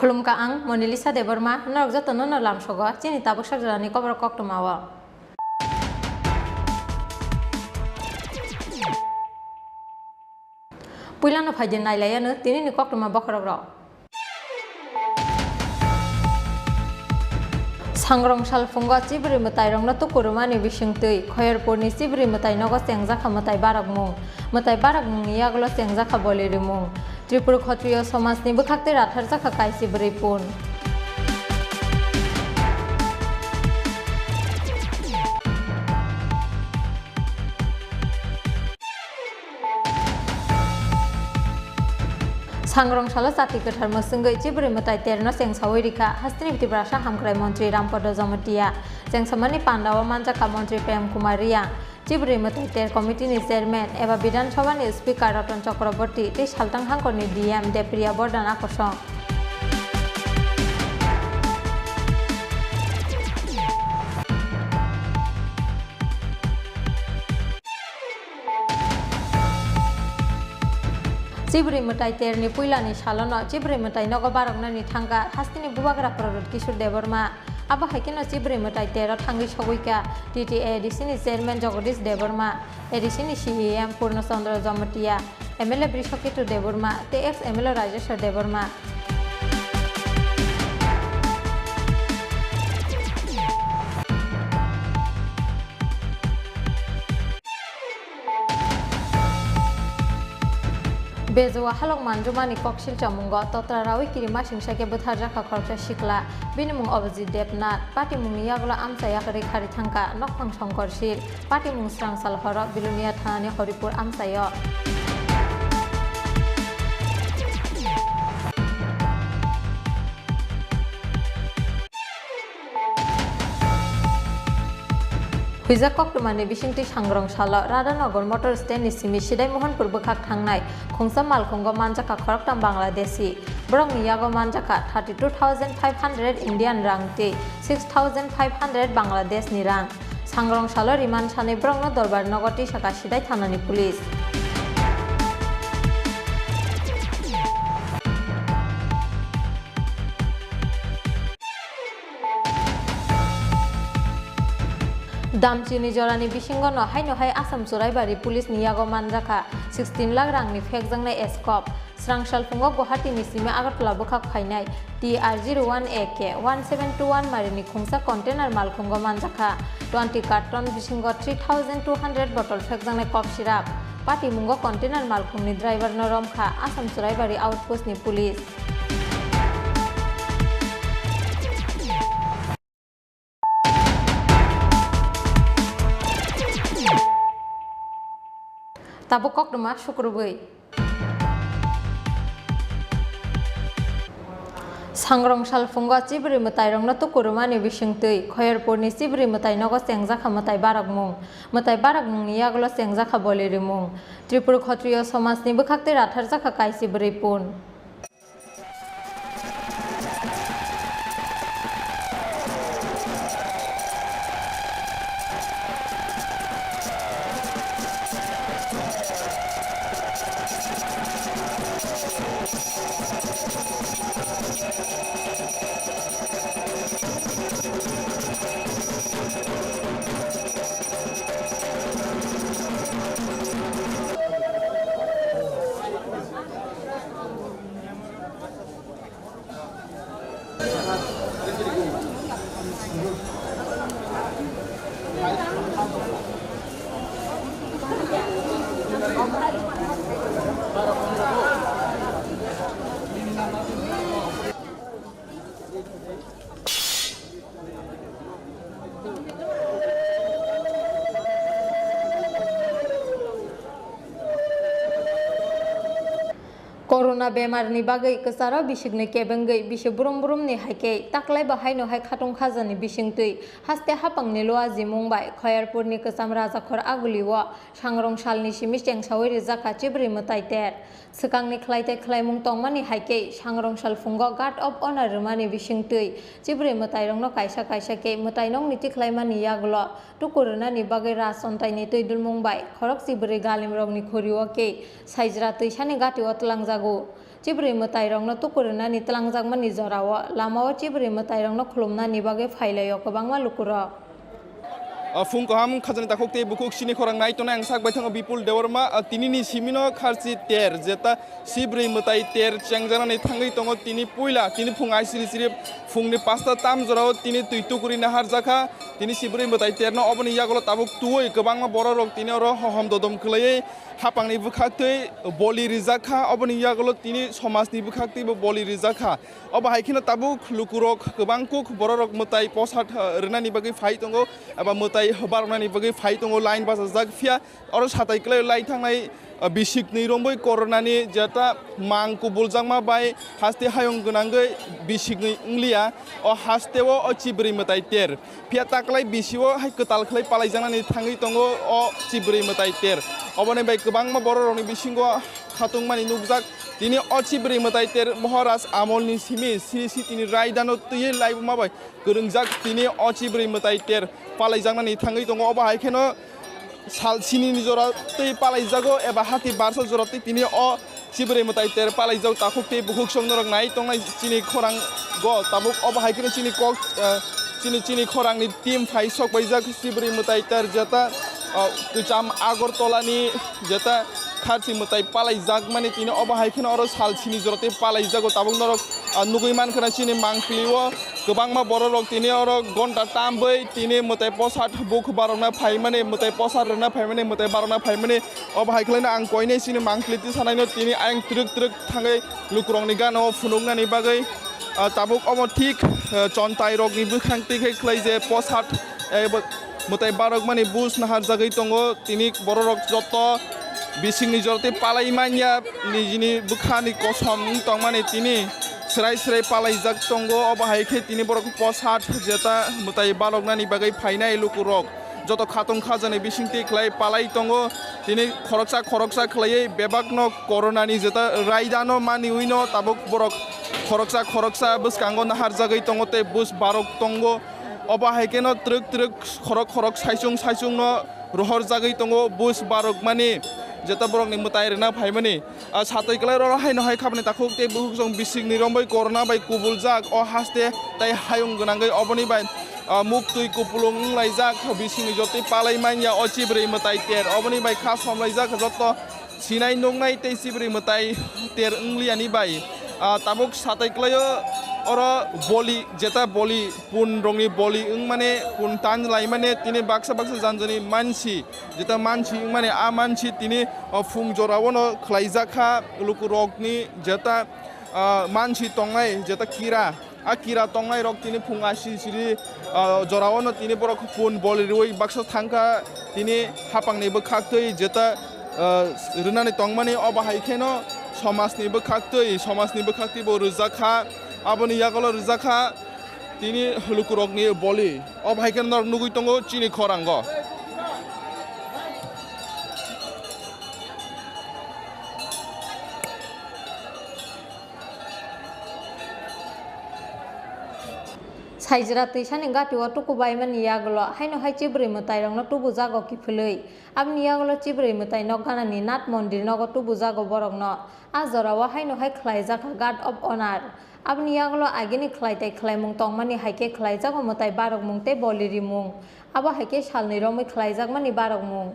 Khulumkha, ang Monilisa Debbarma, norok jotono no lamsogo chini tabuk sakjorani koborok koktwmao. Puilano phaidi nailaiano tinini koktwma bokhorokrok. Sangrong salphungo chibri mwtairokno tukurumani bisingtwi Khoyerpurni chibri mwtai nogo chengjakha mwtai barokmung. Mwtai barokmungni yagulo chengjakha boli rimung. Tripura Khotriyo somajni bwkhaktwi ratharjakha kaisi bwrwi pun. Sangrong salo chati kwthar mwswngwi chibri mwtai terno chengsawi rikha hasteni Tiprasa hamkrai montri Rampada Jamatia. Chengsamani pandao manjakha montri Prem Kumar Reang. Chibri mwtai ter committee ni chairman eba Bidhan Sabha ni speaker Ratan Chakraborty tei Saltang Hangkor ni D M Depriya Bordhan akosong. Chibri mwtai ter ni puila ni salo no chibri mwtai nogo baroknani thangkha hasteni bubagra Pradyut Kishore Debbarma. Abo hai kheno chibri mwtai tero thangwi sogwi kha T T A A D C ni chairman Jagadish Debbarma, A D C ni C E M Purno Chandra Jamatia, M L A Brishaketu Debbarma tei ex M L A Rajeshwar Debbarma. Bejua halok manjumani koksil chamungo totra rawi kirimasing saikhe bwtharjakha khoroksa sikla, bini mung Abhijit Debnath, patimungni yagulo amchai yakarwi kharwi thangkha nokphang songkor sil, patimung srangsal horo Bilonia thanani Horipur amchaio. Huijak koktwmani bisingtwi Sangrong salo Radhanagar motor stand ni simi Sidai Mohanpur bwkhak thangnai khungsa malkhungo manjakha khoroktham Bangladeshi. Borokni yago manjakha thirty two thousand five hundred Indian rang tei six thousand five hundred Bangladesh ni rang. Sangrong salo remand sanwi borokno Dorbar nogo tisakha Sidai thanani police. Damchini jorani bisingo no haino hai Assam Churaibari police ni yago manjakha sixteen lakh rangni phekjaknai eskop. Srang salphungo Guwahati ni simi Agartala bwkhak phainai T R zero one A K one seven two one marini khungsa container malkhungo manjakha twenty carton bisingo three thousand two hundred bottle phekjaknai cough syrup. Patimungo container malkhungni driver no romkha Assam Churaibari outpost ni police. Tabuk koktwma sukrubwi. Sangrong salphungo chibrwi mwtairokno tuku rwmani bisingtwi Khoyerpurni chibrwi mwtai nogo chengjakha mwtai barakmung. Mwtai barakmungni yagulo chengjakha boli rimung. Tripura Khotriyo somajni bwkhaktwi ratharjakha kaisi bwrwi pun. Corona bemarni bagwi kwcharo bisikni kebengwi bisi brum brumni hai khe taklai bo haino hai khatung khajani bisingtwi haste hapangni luajimung bai Khoyerpurni kwcham Rajakhor Agulio sangrong salni simi chengsaui rijak kha chibrwi mwtai ter. Swkangni khlai tei khlaimung tongmani hai khe sangrong salphungo Guard of Honour rwmani bisingtwi chibrwi mwtairokno kaisa kaisa khe mwtainokni tikhlaimani yagulo tuku rwnani bagwi rajchontaini twi dulmung bai khorok chibrwi galimrokni khuriyo khe saijra twisani gatio tlangjago. Chibrwi mwtairokno tuku rwnani tlangjakmani jorao lamao chibrwi mwtairokno khulumnani bagwi phailaio kwbangma lukurok. A, phung kaham khajani takhuk tei bukhuk sini khorang nai tongnai ang sak bai thango Bipul Debbarma. A, tinini simino kharchi ter jeta chibrwi mwtai ter chengjaknani thangwi tongo tini puila tini phung aisiri siri phungni pasta tam jorao tini twi tukuri naharjakha. Tini chibrwi mwtai terno oboni yagulo tabuk tuwi kwbangma bororok tini oro hohom dodom khwlaiwi hapangni bwkhaktwi boli rijakha. Oboni yagulo tini somajni bwkhaktwibo boli rijakha. Obo hai kheno tabuk lukurok kwbang kuk bororok mwtai posat, eh, rwnani bagwi phai tongo, eba mwtai baroknani bagwi phai tongo, line bachajak. Phiya oro satai kwlai lai thangnai, eh, bisikni romboi coronani jeta mang kubuljakma bai haste hayung gwnangwi bisikni wngliya. O hasteo o chibrwi mwtai ter. Phiya taklai bisio hai kwtal khlai palaijaknani thangwi tongo o chibrwi mwtai ter. Oboni bai kwbangma bororokni bisingo khatungmani nukjak. Tini o chibrwi mwtai ter Maharaj amolni simi Sri Sitini raidano twiwi laibuma bai kwrwngjak. Tini o chibrwi mwtai ter palaijaknani thangwi tongo. Obo hai kheno sal sinini jora twi palaijago eba hati barsa jora twi tini o chibrwi mwtai ter palaijak. Takhuk tei bukhuk song norok nai tongnai chini khorang go tabuk. Obo hai kheno chini kok, eh, chini, chini khorangni team phai sok paijak chibrwi mwtai ter jeta, oh, kwcham Agartala ni jeta kharchi mwtai palaijak mani tini obo hai kheno oro sal sini jora twi palaijago tabuk norok, ah, nugwi mankha na chini mangpili o kwbangma bororok tini oro gonta tam bai tini mwtai posat buk barokna phaimani mwtai posat rwna phaimani mwtai barokna phaimani. Obo hai khwlaino ang koinai chini mangpili tisanaino tini ayang twrwk twrwk thangwi lukurokni gana o phunuknani bagwi, ah, tabuk omo thik, ah, chontairokni bwkhang twi khe khlai je posat, eh, bo-, mwtai barokmani buj naharjagwi tongo. Tini bororok joto bisingni jora tei palai manya nijini bwkhani kosom wng tongmani tini swrai swrai palaijak tongo. Obo hai khe tini borok posat jeta mwtai baroknani bagwi phainai lukurok. Joto khatung khajani bisingtwi khlai palai tongo. Tini khoroksa khoroksa khlaiwi bebakno coronani jeta raidano maniwino tabuk borok khoroksa khoroksa bwskango naharjagwi tongo tei buj barok tongo. Obo hai kheno twrwk twrwk khorok khorok saichung saichungno rohorjagwi tongo buj barokmani jeta borokni mwtai rwna phaimani. Ah, satwi kwlai rw haino hai khabani takhuk tei bukhuk song bisingni romwi corona bai kubuljak o haste tei hayung gwnangwi oboni bai, ah, muktwi kupulung wnglaijak bisingni jotoi palai manya o chibrwi mwtai ter oboni bai kha somlaijak joto sinai nuknai tei chibrwi mwtai ter wngliyani bai. Ah, tabuk satwi kwlaio oro boli jeta boli pun rokni boli wngmani pun tan laimani tini baksa baksa janjani mansi. Jeta mansi wngmani a mansi tini, o, phung jorao no khlaijak kha lukurokni jeta, ah, mansi tongnai jeta kira. A kira tongnai rok tini phung aisiri siri, ah, jorao no tini borok pun boli rwi baksa thang kha tini hapang ni bwkhak twi jeta, ah, rwnani tongmani obo hai kheno somaj ni bwkhak twi, somaj ni bwkhak twi bo rwjak kha. Aboni yagulo rijak kha tini lukurokni boli. O bahai khe norok nugui tongo chini khorango. Saijra twisani gati o tuku baimani yagulo haino hai chibrwi mwtairokno tubujago kiphilwi. Aboni yagulo chibrwi mwtai nok ganani Nath Mondir nogo tubujago borokno. A jorao haino hai khlaijak kha Guard of Honour. Aboni yagulo agini khlai tei khlaimung tongmani hai khe khlaijago mwtai barokmung tei boli rimung. Abo hai khe salni romwi khlaijakmani barokmung.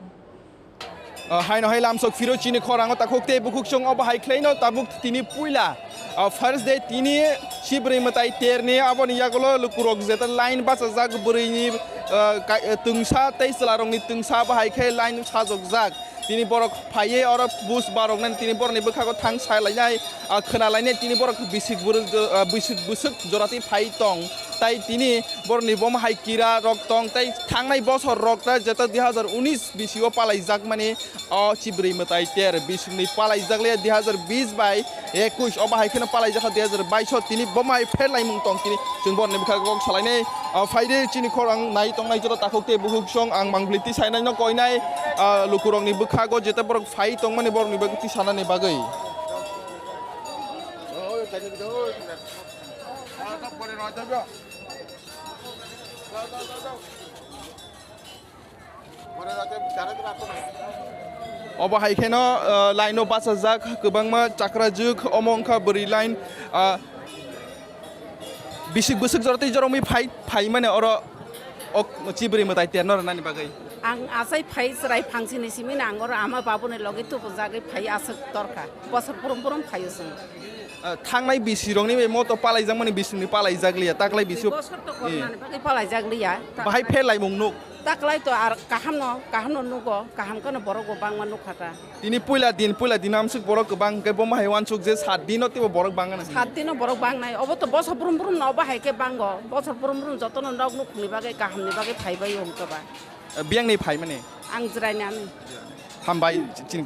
Ah, haino hai lamsok phiro chini khorango takhuk tei bukhuk chwng obo hai khlaino tabuk tini puila. Ah, first day tini chibrwi mwtai terni aboni yagulo lukurok jeta line bachajak bwrwini, ah, kai-, twngsa tei chwlarokni twngsa abo hai khe line sajokjak. Tini borok phaiwi oro bus baroknani tini borokni bwkhago thang salainai, ah, khwnalainai tini borok bisik bwrwk, ah, bisik bwswk joratwi phai tong. Tai tini borokni bomo hai kira rok tong tai thangnai bosor rok ta jeta dui hazar unis bisio palaijakmani o chibrwi mwtai ter bisingni palaijak le dui hazar bis bai ekush obo hai kheno palaijak kha dui hazar bais o tini bomo hai pherlaimung tong tini chwng borokni bwkha kok salainai, ah, phaide chini khorang nai tongnai joto takhuk tei bukhuk song ang mangpili tisainai no koinai, ah, lukurokni bwkhago jeta borok phai tongmani borokni bagwi tisanani bagwi. Obo hai kheno, ah, line o bachajak kwbangma chakrajwk, omo wngkha bwrwi line, ah, bisik bwswk jora tei jora wngwi phai, phai mani oro ok chibrwi mwtai terno rwnani bagwi. Ang achai phai chwrai phangsini simi nang oro ama babuni logi tubujagwi phai aswk torkha. Bosor purum purum phaio chwng. Ah, thangnai bisirokni bai moto palaijakmani bisingni palaijak liya, taklai bisio. Bosor to kornani bagwi palaijak liya. Bahai pherlaimung nuk. Taklai to ar kahamno, kahamno nugo, kaham kheno borok bo bangma nukha ta. Tini puila din, puila din amsuk borok kwbang hwnkhe bo mahai wansuk je sat dino teibo borok bangna. Sat dino borok bangnai, obo to bosor brum brum no obo hai khe bango, bosor brum brum jotono nok nukhungni bagwi kahamni bagwi phaibai wngkha ba. Biyangni phaimani. Ang jwrainani. Hambai chini.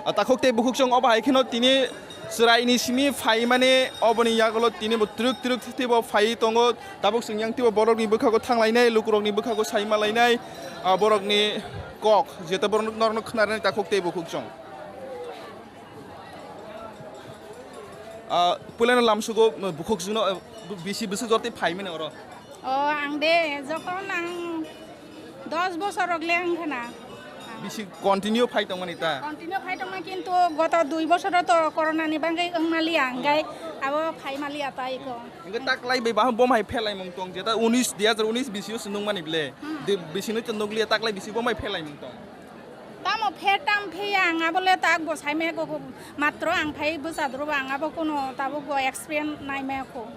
Ah, takhuk tei bukhuk chwng obo hai kheno tini chwraini simi phaimani oboni yagulo tini bo twrwk twrwk teibo phai tongo. Tabuk chwng yang teibo borokni bwkhago thanglainai, lukurokni bwkhago saimalainai, ah, borokni kok, jeta borok norokno khwnarnai takhuk tei bukhuk chwng. Ah, puilano lamsugo bukhuk chwngno, ah, bisi bwswk jora tei phaimani oro? O, ang de, jokhon ang dos bosor rok le wngkha na. Bisi continue phai tongmani ta? Continue phai tongma, kintu goto dui bosoro to corona ni bagwi wngmaliya, hwnkhe abo phaimaliya ta iko. Hwnkhe taklai bai bahai bomhai pherlaimung tong, jeta unis, dui hazar unis bisio se nungmani ble. Hmm. De, bisino to nukliya, taklai bisi bomhai pherlaimung tong. Tamo pher tam pheya ang abole tak bo saimaya kho, matro ang phai bwsa drobo ang abo kuno tabuk bo experience naimaya kho.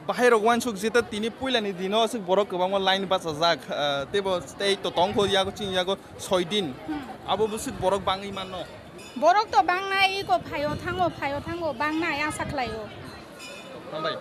Bahai rok wansuk jeta tini puilani dino aswk borok kwbangma line bachajak, ah, teibo tei to tongkho yago chini yago soi din. Hmm. Abo bwswk borok bangwi manno. Borok to bangnai iko phaio thango, phaio thango bangnai asa khlaio. Hambai.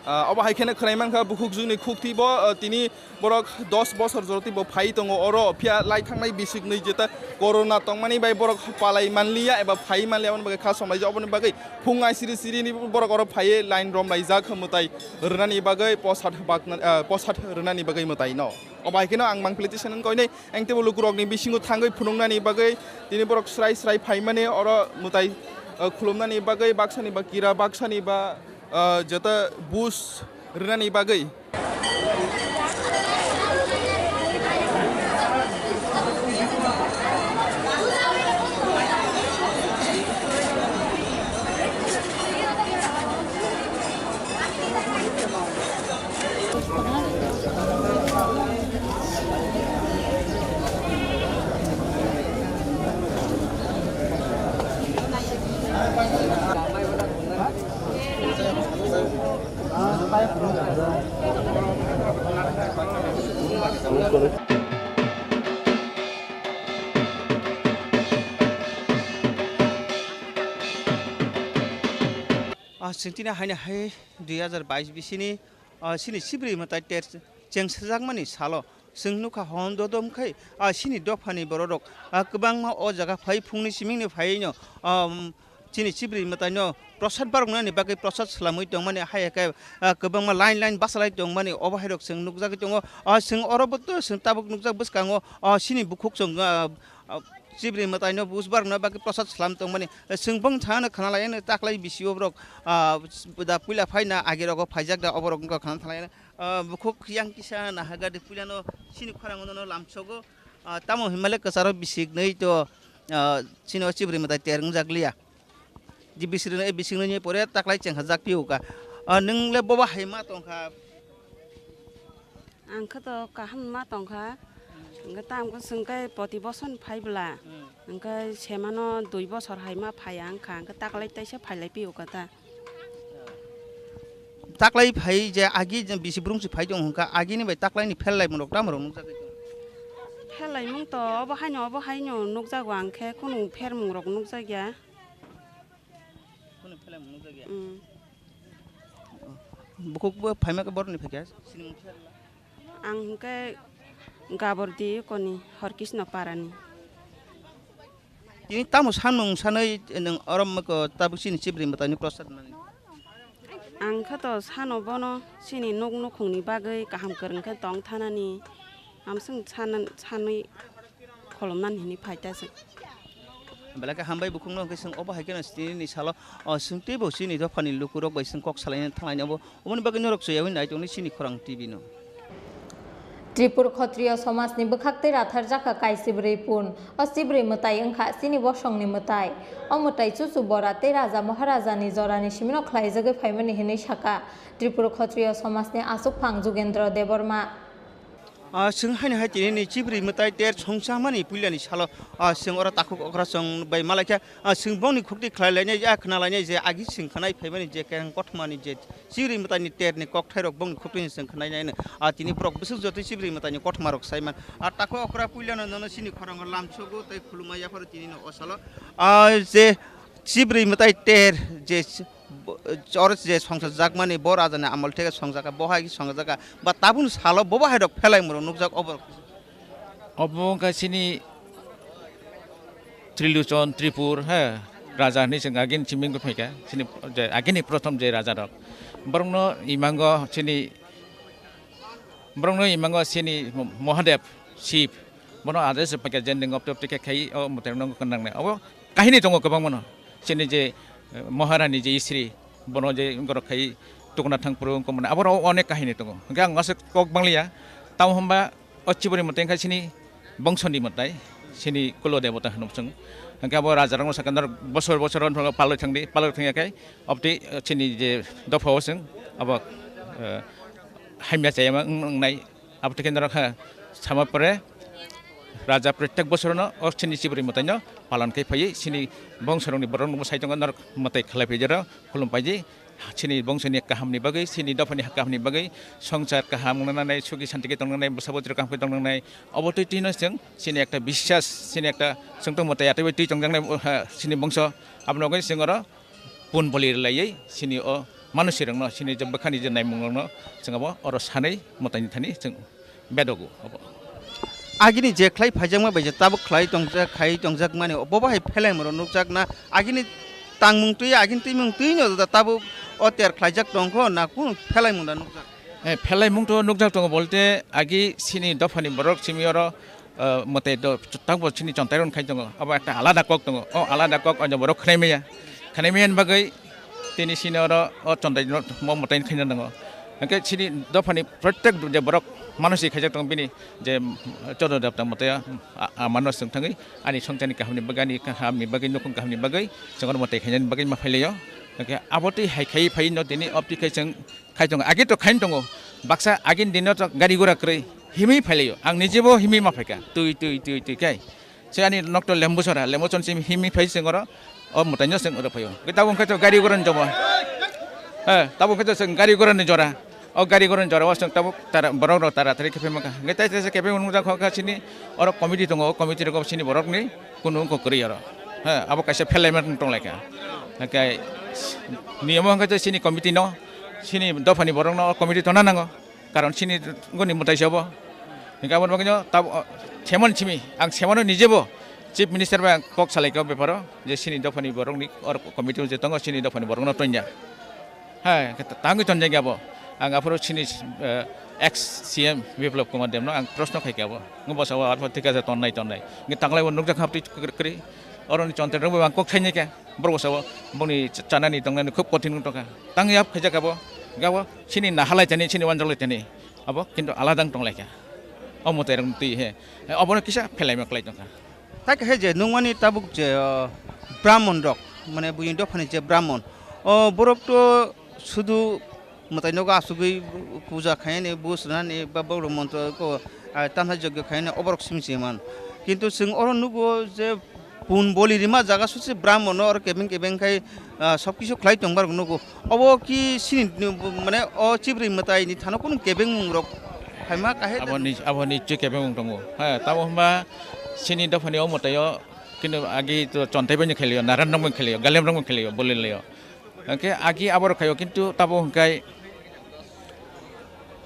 Ah, obo hai kheno khwnai mankha bukhuk jwngni khukti bo, ah, tini borok dos bosor joroti bo phai tongo oro, phiya lai thangnai bisiknwi jeta corona tongmani bai borok palai manliya eba phai manliya, aboni bagwi kha somlaijak, oboni bagwi phung ai siri siri ni borok oro phaiwi line romlaijak mwtai rwnani bagwi posad bakna, ah, posad rwnani bagwi mwtai no. Obo hai kheno ang mangpili tisa nang koinai ang teibo lukurokni bisingo thangwi phunuknani bagwi tini borok srai srai phaimani oro mwtai, ah, khulumnani bagwi baksani ba kira baksani ba, ah, jeta bus rwnani bagwi. Ah, chwng tini haino hai dui hazar bais bisini, ah, chini chibrwi mwtai ter chengsajakmani salo chwng nukha hwn dodom khai, ah, chini dophani bororok, ah, kwbangma o jaga phai phungni simingni phaiwi no, ah, chini chibri mwtaino prosad baroknani bagwi prosad swlamwi tongmani, hai khe, ah, kwbangma line line bachalai tongmani, obo hai rok chwng nukjagwi tongo. Ah, chwng oro bo to chwng tabuk nukjak bwskango, ah, chini bukhuk chwng, ah, ah, chibri mwtaino buj barokna bagwi prosad swlam tongmani. Chwng bwng thangno khna lai, taklai bisio borok, ah, da puila phaina agi rogo phaijak da, obo rok wngkha khna thalai. Ah, bukhuk yang kisa nahaga de puilano chini khorang no lamsogo. Ah, tamo hinmale kwcharo bisik nai to, ah, chini o chibri mwtai ter wngjak liya. Di bisik nai, bisik nai pore taklai cheng hajak piu ka. Ah, nwng le boba hai ma tong kha? Ang khe to kaham ma tong kha. Hwnkhe tamo khe chwng khe poti boson phai bwla. Hmm. Hwnkhe semano dui bosor hai ma phai ang kha. Hwnkhe taklai taisa phai lai piu ka ta. Taklai phai je agi je bisi brung si phai tong hwnkha, agini bai taklai ni phel lai mung rok tamo rok nukjagwi tong? Phel lai mung to obo haino obo haino nukjago, ang khe kunu pher mung rok nukjak ya. Kunu phel lai mung nukjak ya? Mm. Bukhuk bo phaima khe borok ni phai kha, sini mung phel la? Ang hwnkhe Gabordi koni Horkisno parani. Tini tamo sanmung sanwi nwng oro moko tabuk chini chibri mwtaini prosad mani? Ang khe to sano bono chini nuk nukhungni bagwi kaham kwrwng khe tong thanani, amswng sana-, sanwi kholomnani hinwi phai ta se. Belai khe hambai bukhukno hwnkhe chwng obo hai kheno chini salo, o, chwng teibo chini dophani lukurok bai chwng kok salaina thanglaini obo. Oboni bagwi norok chwyaui nai tongdi chini khorang T V no. Tripur Khotriyo somajni bwkhaktwi ratharjakha kaisibrwi pun. O chibrwi mwtai wngkha chini bosongni mwtai. O mwtai chuchu bora tei raja maharajani jorani simino khlaijagwi phaimani hinwi sakha Tripur Khotriyo somajni achukphang Jugendra Debbarma. Ah, chwng haino hai tini ni chibrwi mwtai ter songchamani puilani salo, ah, chwng oro takhuk okra chwng bai malaikha. Ah, chwng bongni khukti khlai lainai, ah, khna lainai je agi chwng khnai phaimani je kereng kothomani je chibrwi mwtaini terni kokthairok bongni khukti chwng khnai nai, ah, tini borok bwswk jotoi chibrwi mwtaini kothoma rok saiman. Ah, takhuk okra puilano nono chini khorango lamsogo tei khulumma yapharo tini no o salo. Ah, je chibrwi mwtai ter je ch-, bo-, oro je songchajak mani bo raja ni amol theke songjak kha, bo hai songjak kha, ba tabuk ni salo bo bo hai rok phelai moro nukjak obo. Obo wngkha chini Trilochon Tripur, he, raja hinwi chwng agini chiming phaikha, chini je agini prothom je raja rok. Borokno imango chini, borokno imango chini Mahadev, Shiv, bono aje se paikha je ning opte opte khe khai o mwtai rok nang nang nai. Obo kahini tongo kwbangma no. Chini je, eh, Maharani je istri, bono je gorok khai tukuna thang phuru wngkha mane, aboro onek kahini tongo. Hwnkhe ang aswk kok bang liya. Tamo hwnba o chibori mwtai wngkha chini bongsoni mwtai, chini kulo debota hwnwi chwng. Hwnkhe abo rajarokno sakha norok bosor bosor o palwi thangdi, palwi thangya khe obtwi, eh, chini je dopha o chwng abo, eh, hamya chayama wng-, wngnai. Abo twi khe norok kha sama pore raja protek bosorono o chini chibori mwtaino palon khai phaiwi chini bongsarokni borokno sai tongo, norok mwtai khlai phai jora khulum paidi. Chini bongsoni kahamni bagwi, chini dophani kahamni bagwi, songsar kaham wngna nangnai, sugi santi khe tongna nangnai, bwsa bwtwi kaham khe tongna nangnai. Obo twi twino chwng chini ekta biswas, chini ekta chwngtong mwtai atwi bai twi tongjaknai, o, ha, chini bongso. Abono bagwi chwng oro pun boli rwlaiwi chini o manusirokno, chini je bwkhani je naimungrokno chwng abo oro sanwi mwtaini thani chwng bedogo obo. Agini je khlai phaijakma bai je tabuk khlai tongjak, khai tongjakmani obo bai phelai moro nukjakna, agini tangmung twi, agini twimung twino da tabuk o ter khlaijak tongkho na kunu phelai mung da nukjak? Eh, phelai mung to nukjak tongo bolte agi chini dophani borok simi oro ah, mwtai do, tangbo chini chontai rok khai tongo, abo ekta alada kok tongo, o alada kok o borok khwnai maya, khwnai maya ni bagwi tini chini oro o chontai no mo mwtai khaina nango. Hwnkhe chini dophani protek je borok mano si khaijak tongo bini je, mm, chodo debta mwtai a, a mano swng thangwi ani songchani kahamni bagwi, ani kahamni bagwi, nukhung kahamni bagwi chwng oro mwtai khainani bagwi ma phailaio. Hwnkhe abo twi hai khai phai no tini opti khai chwng khai tongo, age to khain tongo, baksa agini dino to gari gura kwrwi himwi phailaio, ang nijebo himwi ma phaikha, twi, twi, twi, twi khai. Se ani nok to lembu sora, lembu chon se himwi phai se oro, o mwtaino se oro phaio. Hwnkhe tabuk hwnkhe to gari gura ni jobo. He, tabuk hwnkhe to se gari gura ni jora. O gari gura ni jora o se tabuk tara, borok rok tara tari khe phai mankha. Hwnkhe tai tai se khe phai mankha kha chini oro committee tongo, o committee rok chini borok ni kunu wngkha kwrwi oro. He, abo kaisa phelai ma tong lai kha. Hwnkhe niyamo hwnkhe to chini committee no, chini dophani borok no o committee tona nango. Karon chini goni mwtai se obo. Hingke aboni bagwino tab-, o, semon simi, ang semono nijebo Chief Minister bai ang kok salaikha o beparo, je chini dophani borokni or committee je tongo, chini dophani borokno tonya. Hai, tangwi tonjakya bo. Ang aphuru chini, eh, ex C M Biplab Kumar Debno ang proshno khaikha bo. Ngo bwsao aphuru thik ase tonnai tonnai. Ngi tanglaibo nukjakha haptwi kwrwi. Oroni chontrerokbo ang kok sainaikha. Borok bwsao bongni chanani tongnani khub kothin wng tongkha. Tangwi ap khaijakha bo. Gabo chini nahalai tani, chini wanjaklai tani. Abo kintu alada wng tonglaikha. O mwtairokni twi he. Obono kisa phelaima kwlai tongkha. Tai khe je nungmani tabuk je, o, Brahmon rok, mane buini dophani je Brahmon, o borok to sudu mwtai nogo asugwi puja khainani, bus rwnani, ba borok montro ko, a, tanha jogyo khainani, oborok simi se man. Kintu chwng oro nugo je pun boli rima jaga susi Brahmon no oro kebeng kebeng khai, a, sob kisu khlai tongma rok nugo. Obo ki sini, mane, o chibrwi mwtai ni thano kunu kebengmung rok phaima kahai da? Abo ni, abo ni chwi kebengmung tongo. Ha, tamo hwnba sini dophani o mwtai o kintu agi to chontai bai khelio, naran rok bai khelio, galem rok bai khelio, bolilio. Hwnkhe agi abo rok khaio kintu tamo hwnkhai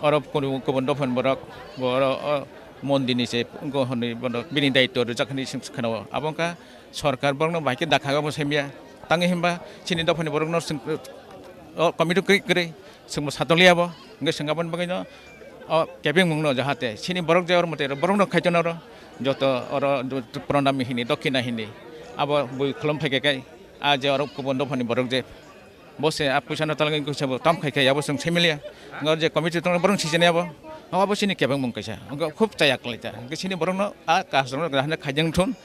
oro kunu kubun dophani borok bo oro o mondir ni se wngkha hwnwi bono bini daityo rwjak hwnwi swng khna o. Abo wngkha Sorkar borokno bai khe dakha obo saimya. Tangwi hwnba chini dophani borokno swng, o committee kwrwi kwrwi chwngbo satokliya bo. Hwnkhe chwng aboni bagwino o kebengmungno jahate chini borok je oro mwtai borokno khaito noro joto oro pranami hini, dokhina hini abo bui khulum phaikhe kai a je oro kubun dophani borok je Bo se a puisa no talangwi kisa bo tam khai khai abo chwng similia. Ngo je committee tong borong sijani abo. Abo chini kebeng mung kaisa. Ngo khub chaya kwlai ta. Hwnkhe chini borok no a kas rok no hana khaijang thun.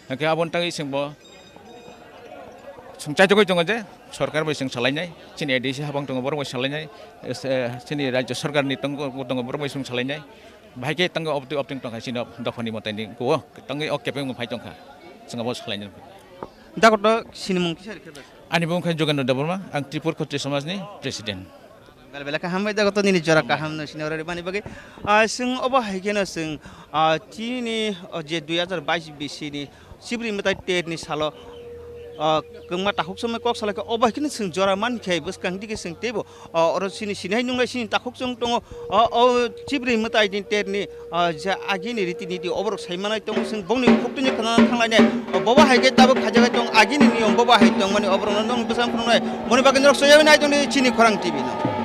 Hwnkhe abo tangwi chwng bo chwng chaitugwi tongo je sorkar bai chwng salainai. Chini A D C habang tongo borok bai salainai. Chini rajya sorkar ni tongo tongo borok bai chwng salainai. Bahai khe tangwi opti opting tongkha chini dophani mwtai ni kuo. Tangwi o kebeng mung phai tongkha. Chwng abo salainai. Dakoto sinimung kisa rikhe bai. Ani bung khe Jogendra Debbarma, ang Tripur Khotri Samaj ni President. Bel bela kaham bai dakoto nini jora kaham no sini orari bani bagwi. Ah, sing obo hai kheno sing, ah, chini, oh, je dui hazar bais bisi ni Sibri mwtai ter ni salo, ah, kwngma takhuk somoi kok salai kha obo hai kheno sing jora man khe bwskang digi sing teibo O, oro sini sinai nungnai sini takhuk chwng tongo. O, o chibrwi mwtai ni ter ni, o, je agini riti niti oborok sai manai tongo, chwng bongni khuk tini khna thanglainai. O, bobo hai khe tabuk khajagai tong, agini niyom bobo hai tongmani oborokno nwng bwsang phunuknai. Boni bagwi norok soyagwi nai tongdi chini Khorang T V no.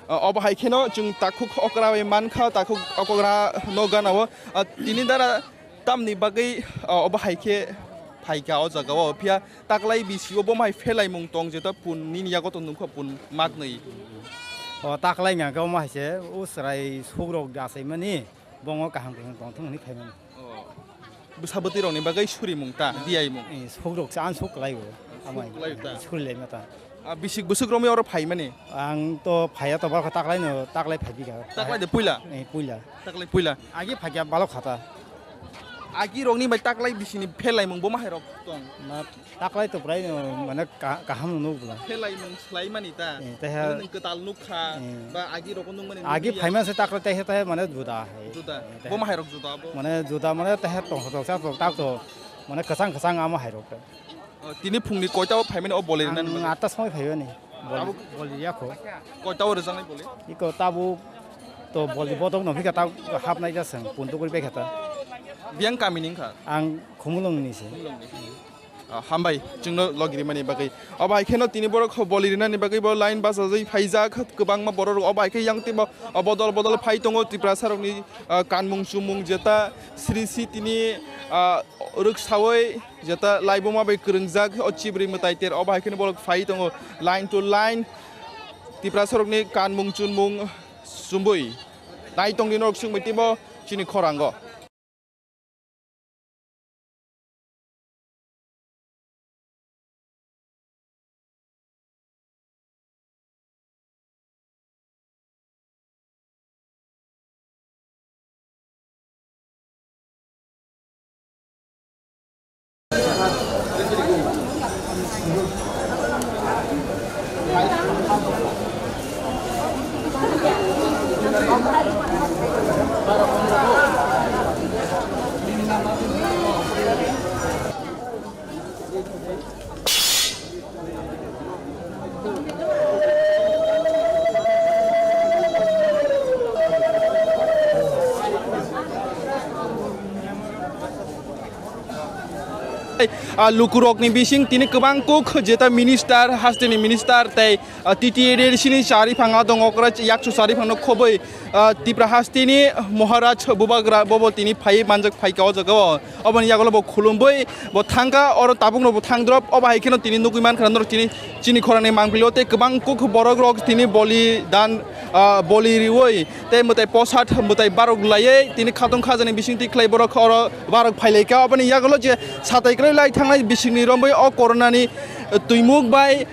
O, obo hai kheno chwng takhuk okra bai mankha, takhuk okra no gana o. O, tini dara tamni bagwi, o, obo hai khe phaikha o jaga o, phiya taklai bisi o bo mai phelaimung tong jeto pun nini yago tong nungkha pun maknwi. O, taklai hwnkha khe omo hai se o chwrai sukrok achaimani. Bongo kaham kaham tongthung hwnwi khaimani. Oh. Bwsa bwtwi rokni bagwi surimung ta, diyaimung. Eh, sukrok se ang suk kwlai o. Amai. Suk kwlai ta. Surilaima ta. Ah, bisik bwswk romwi oro phaimani? Ang to phaiya to balkha taklai no, taklai phai bikha. Taklai de puila? Eh, puila. Taklai puila. Agi phaikya balok khata. Agi rokni bai taklai bisini phelaimung bo mahai rok tong. Ma Taklai to prai no mane ka-, kaham no nuk bwla. Khe lai nung slai mani ta. Eh, teha. Mane nung kwtal nuk kha, eh, ba agi rok nung mani agi nung ya. Phaima se taklai teha teha mane juda hai. Juda. Eh, teha. Bo ma hai rok juda bo. Mane juda mane teha tong tong sa tong tak to mane kwchang kwchang ama hai rok ta. Oh, tini phungni koita o phaimani o bolai rwnani bagwi? Ang atta somoi phaimani. Abo bol-, bol ya kho. Koita o rwjaknai bolai? Iko tabu to bol bodok no phika ta hapnai ja sang puntu kuri pekha ta. Biyang kami ning kha? Ang Khumulung ni se. Khumulung ni. Ah, hambai, chwngno logi rimani bagwi. Obo hai kheno tini borok boli rinani bagwi bo line bachajagwi phaijak, kwbangma borok rok obo hai khe yang teibo, ah, bodol bodol phai tongo Tiprasa rokni, ah, kanmung chumung jeta Sri Sitini, ah, rwksawi jeta laibuma bai kwrwngjak o Chibri mwtai ter obo hai kheno borok phai tongo line to line Tiprasa rokni kanmung chunmung chumbui nai tongdi norok swngbai teibo chini khorango. Ah, lukurokni bising tini kwbang kuk jeta minister, hasteni minister tei, ah, T T A D C ni chariphang adong okra yakchu chariphangno khoboi, ah, Tipra hasteni Maharaj Bubagra bobo tini phai manjak phaika o jaga o. Oboni yagulo bo khulumbai bo thangkha, oro tabukno bo thangdrop, obo hai kheno tini nugui mankha norok tini chini khorangni mangpili o tei kwbang kuk borok rok tini boli dan, ah, boli riwi tei mwtai posat mwtai barok laiwi tini khatong khajani bising twi khlai borok oro barok phailaikha. Oboni yagulo je satai kwrwi lai thangnai bisingni romwi o coronani twimuk bai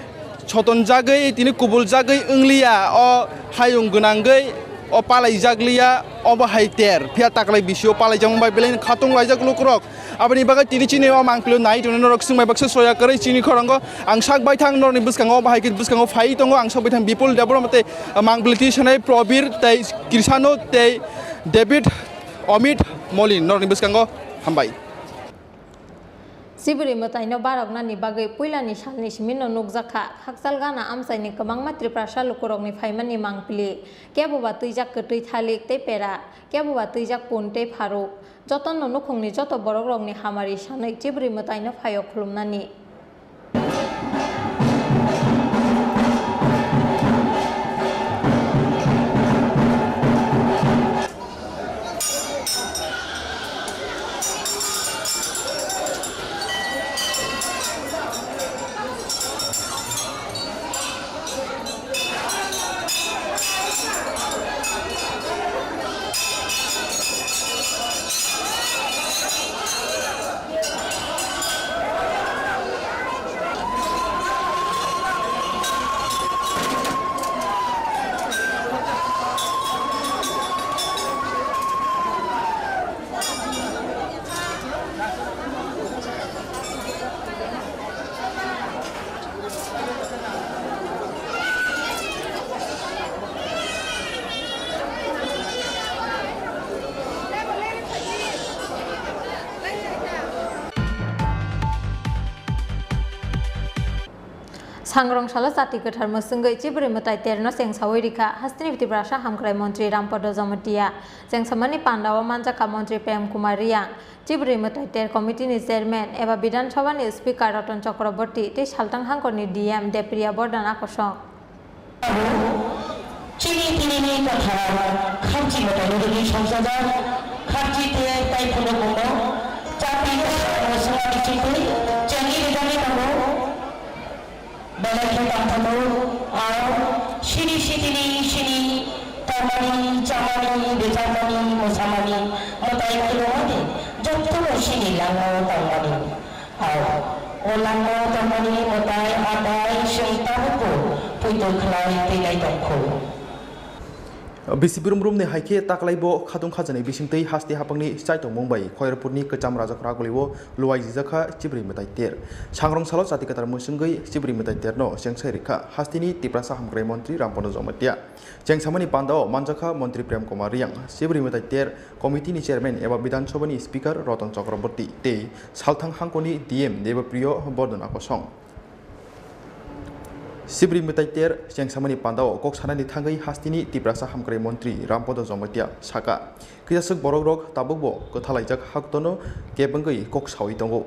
sotonjagwi tini kubuljagwi wngliya, o hayung gwnangwi o palaijakliya, obo hai ter phiya taklai bisio palaijakma bai belai khatong laijak lukurok. Aboni bagwi tini chini o mangpili nai tongwi norok swngbai baksa soya kwrwi chini khorango ang sak baithang norokni bwskango bahai khe bwskango phai tongo ang sak baithang Bipul Debbarma tei mangpili twi sanai Probir tei Krisano tei David Omit Molin norokni bwskango hambai. Chibri mwtaino baroknani bagwi puilani salni simino nukjakha, khakchal gana amchaini kwbangma Tiprasa lukurokni phaimani mangpili, keboba twijak kwtwi thalik tei pera, keboba twijak pun tei pharuk. Jotono nukhungni joto borokrokni hamari sanwi Chibri mwtaino phaio khulumnani. Sangrong salo chati kwthar mwswngwi Chibri mwtai terno chengsawi rikha hasteni Tiprasa hamkrai montri Rampada Jamatia. Chengsamani pandao manjakha montri Prem Kumar Riyang, Chibri mwtai ter committee ni chairman eba Bidhan Sabha ni speaker Ratan Chakraborty tei Salthang Hangkor ni D M Depriya Bordhan Akosong. Chini tinini kathar kharchi mwtaino rwgwi songchajak, kharchi tei tai phunukmungno chapri kwchangno swngna bichingtwi chengwi rwjaknai tongo. Belai khe tongthokgo, ang sini sitini sini tongmani, chamani, rwchapmani, mwsamani, mwtai khulumani jotono sini lango tongmani. Ao, o lango tongmani mwtai atai chwng tabukbo poito khlai twinai tongkhu. Bisi brum brumni hai khe taklaibo khatung khajani bisingtwi hasti haphangni chaitongmung bai Khoyerpurni kwcham Rajakhor agulio luaijijakha Chibri mwtai ter. Sangrong salo chati kwthar mwswngwi Chibri mwtai terno chengsai rikha hasteni Tiprasa hamkrai montri Rampada Jamatia. Chengsamani pandao manjakha montri Prem Kumar Riyang, Chibri mwtai ter committee ni chairman eba Bidhan Sabha ni speaker Ratan Chakraborty tei Salthang Hangkoni D M Debapriyo Bordhan Akosong. Chibri mwtai ter chengsamani pandao kok sanani thangwi hasteni Tiprasa hamkrai montri Rampada Jamatia saka, kisaswk borokrok tabukbo kwthalaijak haktono kebengwi kok sawi tongo.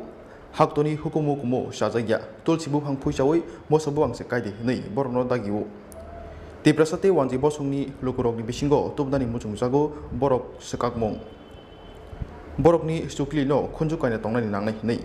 Haktoni hukumu kumu chajakya, tulsi buphang phuichaui moso buphang se kaidi hwnwi borokno dagio. Tiprasa tei Wanjwi bosongni lukurokni bisingo tubunani muchungjago borok swkakmung. Borokni chuklino khunju kaina tongnani nangnai hwnwi.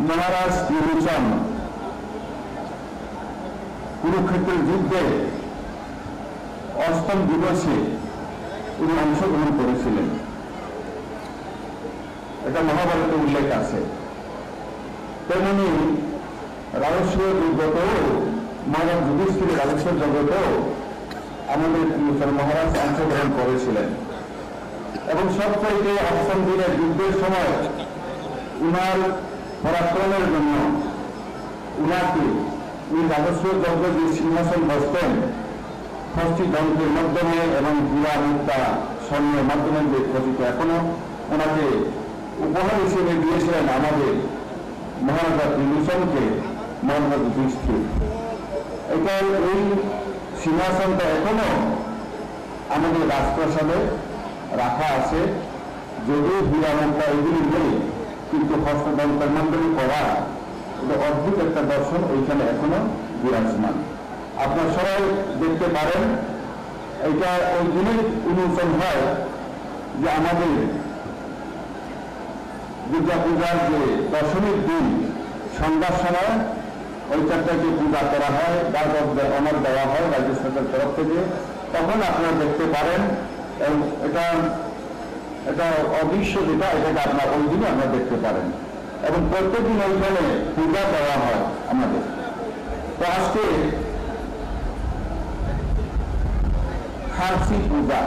মহারাজ বিভীষণ কুরুক্ষেত্রের যুদ্ধে অষ্টম দিবসে তিনি অংশগ্রহণ করেছিলেন, এটা মহাভারতে উল্লেখ আছে। তেমনি রাজসূয় যজ্ঞতেও, মহারাজ যুধিষ্ঠির রাজসূয় যজ্ঞতেও আমাদের ত্রিলোচন মহারাজ অংশগ্রহণ করেছিলেন এবং সবচাইতে অষ্টম দিনের যুদ্ধের সময় উনার পরাক্রমের জন্য উনাকে, উনি রাজসূয় যজ্ঞে যে সিংহাসন বসতেন, ষষ্ঠী যন্ত্রের মাধ্যমে এবং হীরা মুক্তা স্বর্ণের মাধ্যমে যে খচিত, এখনো ওনাকে উপহার হিসেবে দিয়েছিলেন আমাদের মহারাজা বিভীষণকে মহারাজা যুধিষ্ঠির। এটা, এই সিংহাসনটা এখনো আমাদের রাজপ্রাসাদে রাখা আছে। যদিও হীরা মুক্তা এগুলি নেই, কিন্তু হস্ততন্ত্রের মাধ্যমে করা এটা অদ্ভুত একটা দর্শন ওইখানে এখনো বিরাজমান। আপনারা সবাই দেখতে পারেন, এটা ওই দিনই উন্মোচন হয় যে আমাদের দুর্গা পূজার যে দশমীর দিন সন্ধ্যার সময় ওই চারটাকে পূজা করা হয়, দাতব্য অমর দেওয়া হয় রাজ্য সরকারের তরফ থেকে। তখন আপনারা দেখতে পারেন এবং এটা, এটা অদৃশ্য যেটা, এটাকে আপনারা ওই দিনই আপনারা দেখতে পারেন এবং প্রত্যেক দিন ওইখানে পূজা দেওয়া হয় আমাদের। তো আজকে খারসি পূজা,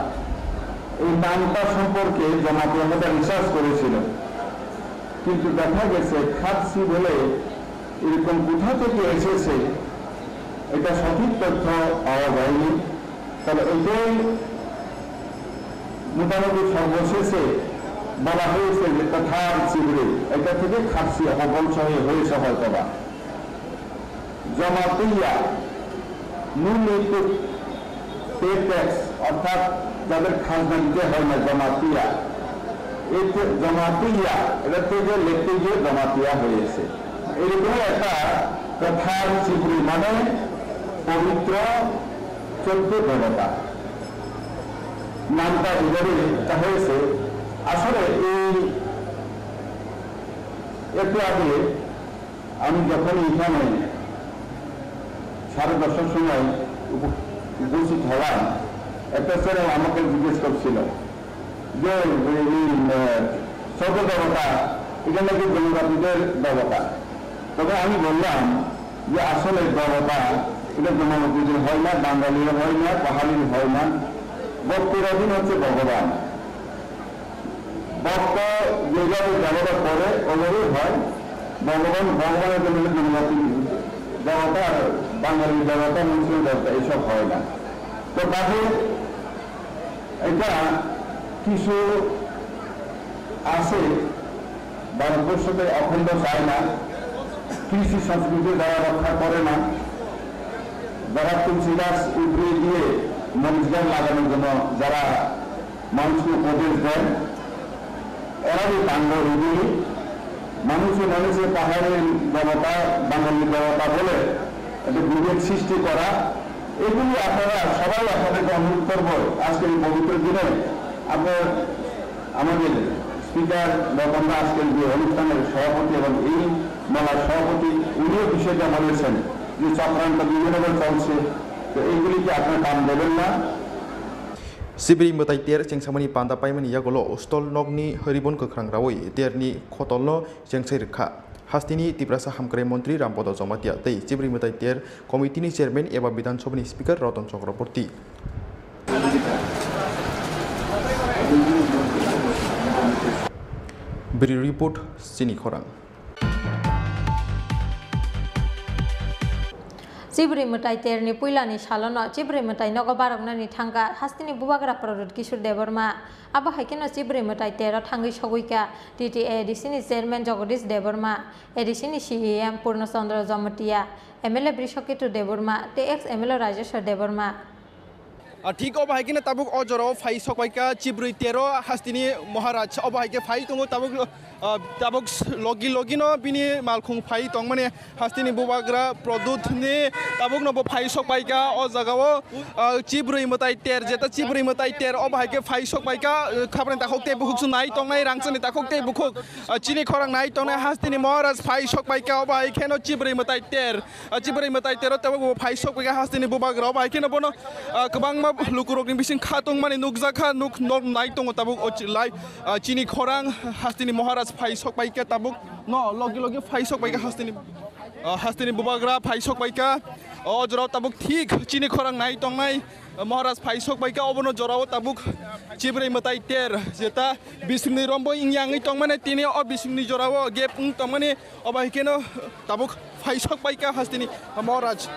এই নামটা সম্পর্কে জমাতিয়া মধ্যে রিসার্চ করেছিল, কিন্তু দেখা গেছে খারসি বলে এরকম কোথা থেকে এসেছে, এটা সঠিক তথ্য পাওয়া যায়নি। তবে এটাই মোটামুটি সর্বশেষে বলা হয়েছে যে কথার চিবড়ে, এটা থেকে খারসি অপভ্রংশ হয়ে হয়েছে হয়তো বা। জমাতিয়া, নুন একটু পে ট্যাক্স, অর্থাৎ যাদের খাজনা দিতে হয় না, জমাতিয়া। এই যে জমাতিয়া, এটা থেকে লিখতে গিয়ে জমাতিয়া হয়েছে। এরকম একটা কথার চিবড়ি মানে পবিত্র চোদ্দ দেবতা। নামটা এভাবে রাখা হয়েছে। আসলে এই একটু আগে আমি যখন এখানে সাড়ে দশটার সময় উপ-, উপস্থিত হলাম, একটা ছেলে আমাকে জিজ্ঞেস করছিল যে এই, এই, আহ, চোদ্দ দেবতা, এটা নাকি জনজাতিদের দেবতা। তবে আমি বললাম যে আসলে দেবতা এটা জনজাতিদের হয় না, বাঙালির হয় না, পাহাড়ির হয় না, ভক্তের অধীন হচ্ছে ভগবান। ভক্ত যেভাবে দেবতা করে, ওভাবেই হয়। ভগবান, ভগবানের জন্য জনজাতি দেবতা, বাঙালি দেবতা, মুসলিম দেবতা, এইসব হয় না। তো কাজে এটা কিছু আছে, ভারতবর্ষকে অখণ্ড চায় না, কৃষ্টি সংস্কৃতি যারা রক্ষা করে না, যারা তুলসী গাছ উপড়িয়ে দিয়ে মরিচ গাছ লাগানোর জন্য যারা মানুষকে উপদেশ দেন, এরাই কাণ্ড এগুলি। মানুষে মানুষে পাহাড়ের দেবতা, বাঙালি দেবতা বলে একটা বিভেদ সৃষ্টি করা, এগুলি আপনারা সবাই আপনাদেরকে অনুরোধ করবো, আজকের এই পবিত্র দিনে আপনারা, আমাদের স্পিকার রতন দা আজকের যে অনুষ্ঠানের সভাপতি এবং এই মেলার সভাপতি, উনিও বিষয়টা বলেছেন যে চক্রান্ত বিভিন্নভাবে চলছে, তো এইগুলিকে আপনারা কান দেবেন না। Sibiri mwtai ter chengsamani panda paimani yagulo stol nokni ribon kwkhrang raui terni khotolno chengsai rwkha. Hasteni Tiprasa Hamkrai Montri Rampada Jamatia tei Sibiri mwtai ter committee ni chairman eba Bidhan Sabhani speaker Ratan Chakraborty. Bureau report, Sini Khorang. Chibrwi mwtai terni puilani salono Chibrwi mwtai nogo baroknani thangkha hasteni bubagra Pradyut Kishore Debbarma. Abo hai kheno Chibrwi mwtai tero thangwi sogwikha T T A A D C ni chairman Jagadish Debbarma, A D C ni C E M Purno Chandra Jamatia, M L A Brishaketu Debbarma tei ex M L A Rajeshwar Debbarma. Ah, thik obo hai kheno tabuk o jorao phai sokpaikha Chibrwi tero hasteni Maharaj. Obo hai khe phai tongo tabuk, ah, tabuk logi logi no bini malkhung phai tongmani hasteni bubagra Pradyut ni tabuk no bo phai sokpaikha o jagao, ah, Chibrwi mwtai ter, jeta Chibrwi mwtai ter obo hai khe phai sokpaikha, ah, khaprani takhuk tei bukhuk se nai tongnai rangchakni takhuk tei bukhuk, ah, chini khorang nai tongnai hasteni Maharaj phai sokpaikha obo hai kheno Chibrwi mwtai ter. Ah, Chibrwi mwtai tero tabuk bo phai sokpaikha hasteni bubagra obo hai kheno bono, ah, kwbangma lukurokni bising kha tongmani nukjakha, nuk nok nai tongo tabuk o chi-, lai, ah, chini khorang hasteni Maharaj phai sokpaikha tabuk no logi logi phai sokpaikha hasteni, ah, hasteni bubagra phai sokpaikha o jorao tabuk thik chini khorang nai tongnai, ah, Maharaj phai sokpaikha obono jorao tabuk Chibrwi mwtai ter jeta bisingni rombo wngya wngwi tongmani tini o bisingni jorao gap wng tongmani. Obo hai kheno tabuk phai sokpaikha hasteni Maharaj.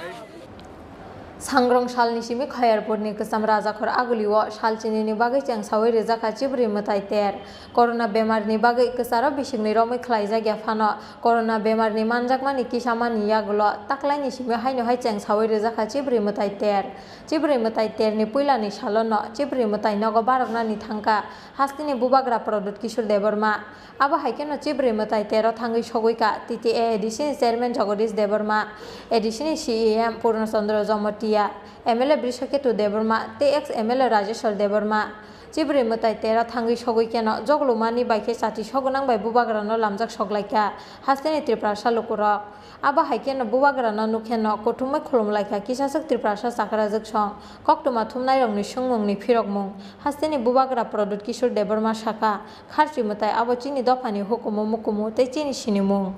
Sangrong salni simi Khayarpurni kwcham Rajakhor Agulio sal chinini bagwi chengsawi rwjakha Chibrwi mwtai ter. Corona bemarni bagwi kwcharo bisingni romwi khlaijakya phano, corona bemarni manjakmani kisamani yagulo taklaini simi haino hai chengsawi rwjakha Chibrwi mwtai ter. Chibrwi mwtai terni puilani salono Chibrwi mwtai nogo baroknani thangkha hasteni bubagra Pradyut Kishore Debbarma. Abo hai kheno Chibrwi mwtai tero thangwi sogwikha T T A A D C ni chairman Jagadish Debbarma, A D C ni C E M Purno Chandra Jamatia, M L A Brishaketu Debbarma tei ex M L A Rajeshwar Debbarma. Chibrwi mwtai tero thangwi sogwi kheno joglumani bai khe chati sogwnang bai bubagrano lamjak soklaikha hasteni Tiprasa lukurok. Abo hai kheno bubagrano nukhe no kuthumwi khulumlaikha kisaswk Tiprasa chakrajwk song. Koktwma thumnairokni swngmungni phirokmung. Hasteni bubagra Pradyut Kishore Debbarma sakha, kharchi mwtai abo chini dophani hukumu mukumu tei chini sinimung.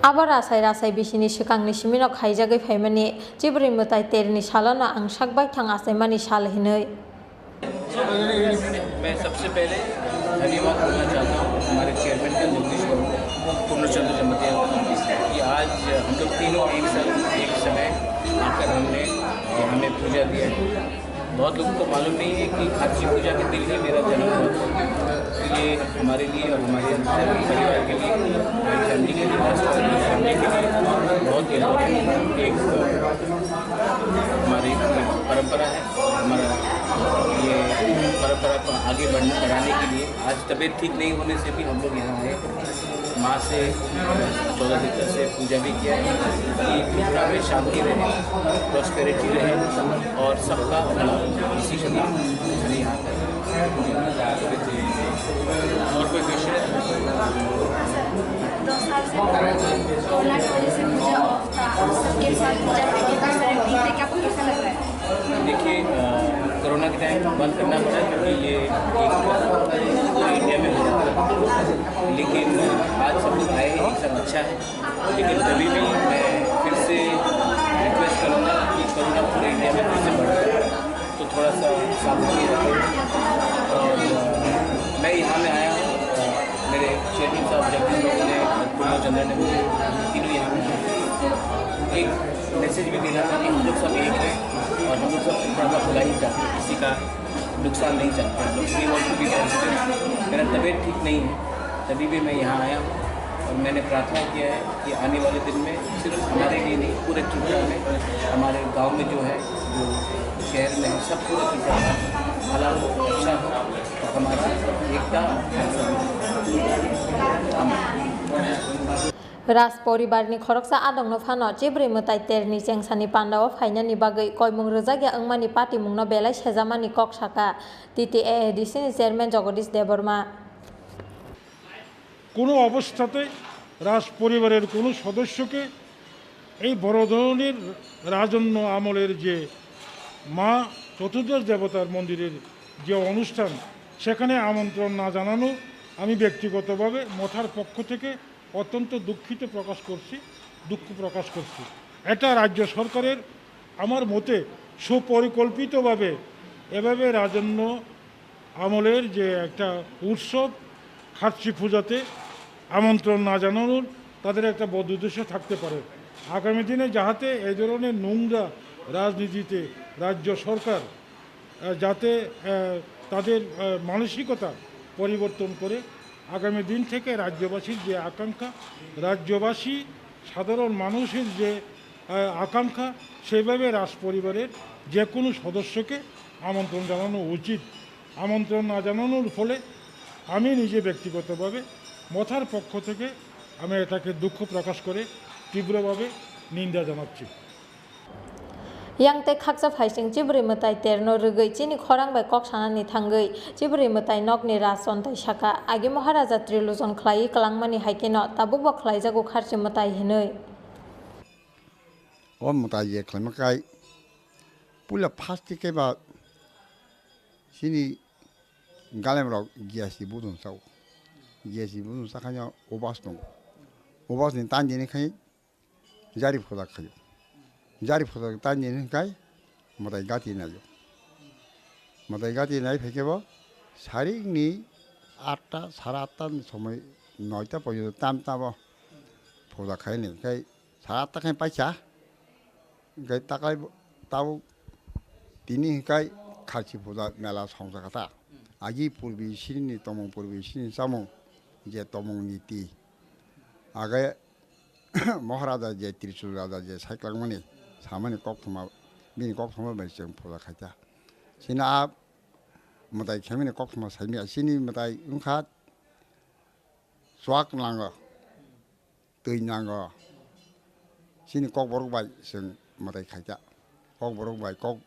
Abo rasai rasai bisini swkangni simino khaijagwi phaimani, Chibrwi mwtai terni salono ang sak baithang achaimani sal hinwi. मैं सबसे पहले धन्यवाद बोलना चाहता हूँ हमारे चेयरमैन का, जगदीश बाबू को, पूर्णचंद्र जमतिया को, कि आज हम लोग तीनों एक साथ एक समय आकर हमने यहाँ में पूजा दिया है। बहुत लोगों को मालूम नहीं है कि खारची पूजा के दिन ही मेरा जन्म हुआ था। तो ये हमारे लिए और हमारे सभी परिवार के लिए, हमारी फैमिली के लिए, हमारी फैमिली के लिए बहुत इम्पोर्टेंट एक हमारी परंपरा है। हमारा ये परंपरा को आगे बढ़ने, बढ़ाने के लिए आज तबीयत ठीक नहीं होने से भी हम लोग यहाँ आए। माँ से चौदह दिन से पूजा भी किया है कि त्रिपुरा में शांति रहे, प्रॉस्पेरिटी रहे और सबका भला, इसी के लिए मैंने यहाँ पर और कोई क्वेश्चन है? दो साल से कोरोना की वजह से पूजा ऑफ था, सबके साथ पूजा करके दूसरे दिन पे क्या कैसा लग रहा है? देखिए, अ, कोरोना के टाइम बंद करना पड़ा क्योंकि ये एक पूरे इंडिया में हो रहा था, लेकिन आज सब लोग आए, एक सब अच्छा है। लेकिन तभी भी मैं फिर से रिक्वेस्ट करूँगा कि कोरोना पूरे इंडिया में फिर से बढ़ रहा है, तो थोड़ा सा सावधानी रखें। और मैं यहाँ में आया हूँ, मेरे चेयरमैन साहब जगदीश बाबू ने और पूर्णो चंद्र ने मुझे तीनों यहाँ में एक मैसेज भी देना था कि हम लोग सब एक हैं और हम लोग सब त्रिपुरा का भला ही चाहते हैं, किसी का नुकसान नहीं चाहते हम लोग। We want to be positive। मेरा तबीयत ठीक नहीं है, तभी भी मैं यहाँ आया हूँ और मैंने प्रार्थना किया है कि आने वाले दिन में सिर्फ हमारे लिए नहीं, पूरे त्रिपुरा में, हमारे गांव में जो है, जो शहर में है, सब पूरा त्रिपुरा का भला हो, अच्छा हो और हमारी एकता। Raj poribarni khoroksa adongno phano Chibrwi mwtai terni chengsani pandao phainani bagwi koimung rwjakya wngmani patimungno belai sejamani kok sakha T T A A D C ni chairman Jagadish Debbarma. কোনো অবস্থাতেই রাজ পরিবারের কোনো সদস্যকে এই বড় ধরনের রাজন্য আমলের যে মা চতুর্দশ দেবতার মন্দিরের যে অনুষ্ঠান, সেখানে আমন্ত্রণ না জানানো আমি ব্যক্তিগতভাবে মঠার পক্ষ থেকে অত্যন্ত দুঃখিত প্রকাশ করছি, দুঃখ প্রকাশ করছি। এটা রাজ্য সরকারের আমার মতে সুপরিকল্পিতভাবে এভাবে রাজন্য আমলের যে একটা উৎসব, খার্চি পূজাতে আমন্ত্রণ না জানানোর তাদের একটা বদ উদ্দেশ্য থাকতে পারে। আগামী দিনে যাহাতে এই ধরনের নোংরা রাজনীতিতে রাজ্য সরকার, আহ, যাতে, আহ, তাদের, আহ, মানসিকতা পরিবর্তন করে, আগামী দিন থেকে রাজ্যবাসীর যে আকাঙ্ক্ষা, রাজ্যবাসী সাধারণ মানুষের যে, আহ, আকাঙ্ক্ষা, সেভাবে রাজপরিবারের যে কোনো সদস্যকে আমন্ত্রণ জানানো উচিত। আমন্ত্রণ না জানানোর ফলে আমি নিজে ব্যক্তিগতভাবে মথার পক্ষ থেকে আমি এটাকে দুঃখ প্রকাশ করে তীব্রভাবে নিন্দা জানাচ্ছি। Yang tei khaksa phaising chibrwi mwtai terno rwgwi chini khorang bai kok sanani thangwi chibrwi mwtai nokni raj chontai saka, agi Maharaja trilujon khlaiwi kwlangmani hai kheno tabukbo khlaijago kharchi mwtai hinwi. O mwtai je khlaima kai puila first khe ba chini galemrok G S T budung chao. G S T budung chakhaino ubas tongo. Ubasni tandini khai jari phoda khaio. Jari phoda tandini khai mwtai gati naio. Mwtai gati nai phaikhe bo sarikni atta, sara atta ni somoi noita porjonto tam tamo phoda khaini. Khai sara atta khai paisa. Hingkai taklai bo, tabuk tini hingkai kharchi puja mela songjakha ta. Agi purbi sinini tomong, purbi sinini chamung, je tomong niti. Age Maharaja je Trishul Raja je saiklangmani, samani koktwma, bini koktwma bai chwng puja khaita. Chini a mwtai khaimani koktwma saimya, chini mwtai wngkha chuak nango. Twi nango. Chini kokborok bai chwng mwtai khaita. Kokborok bai kok,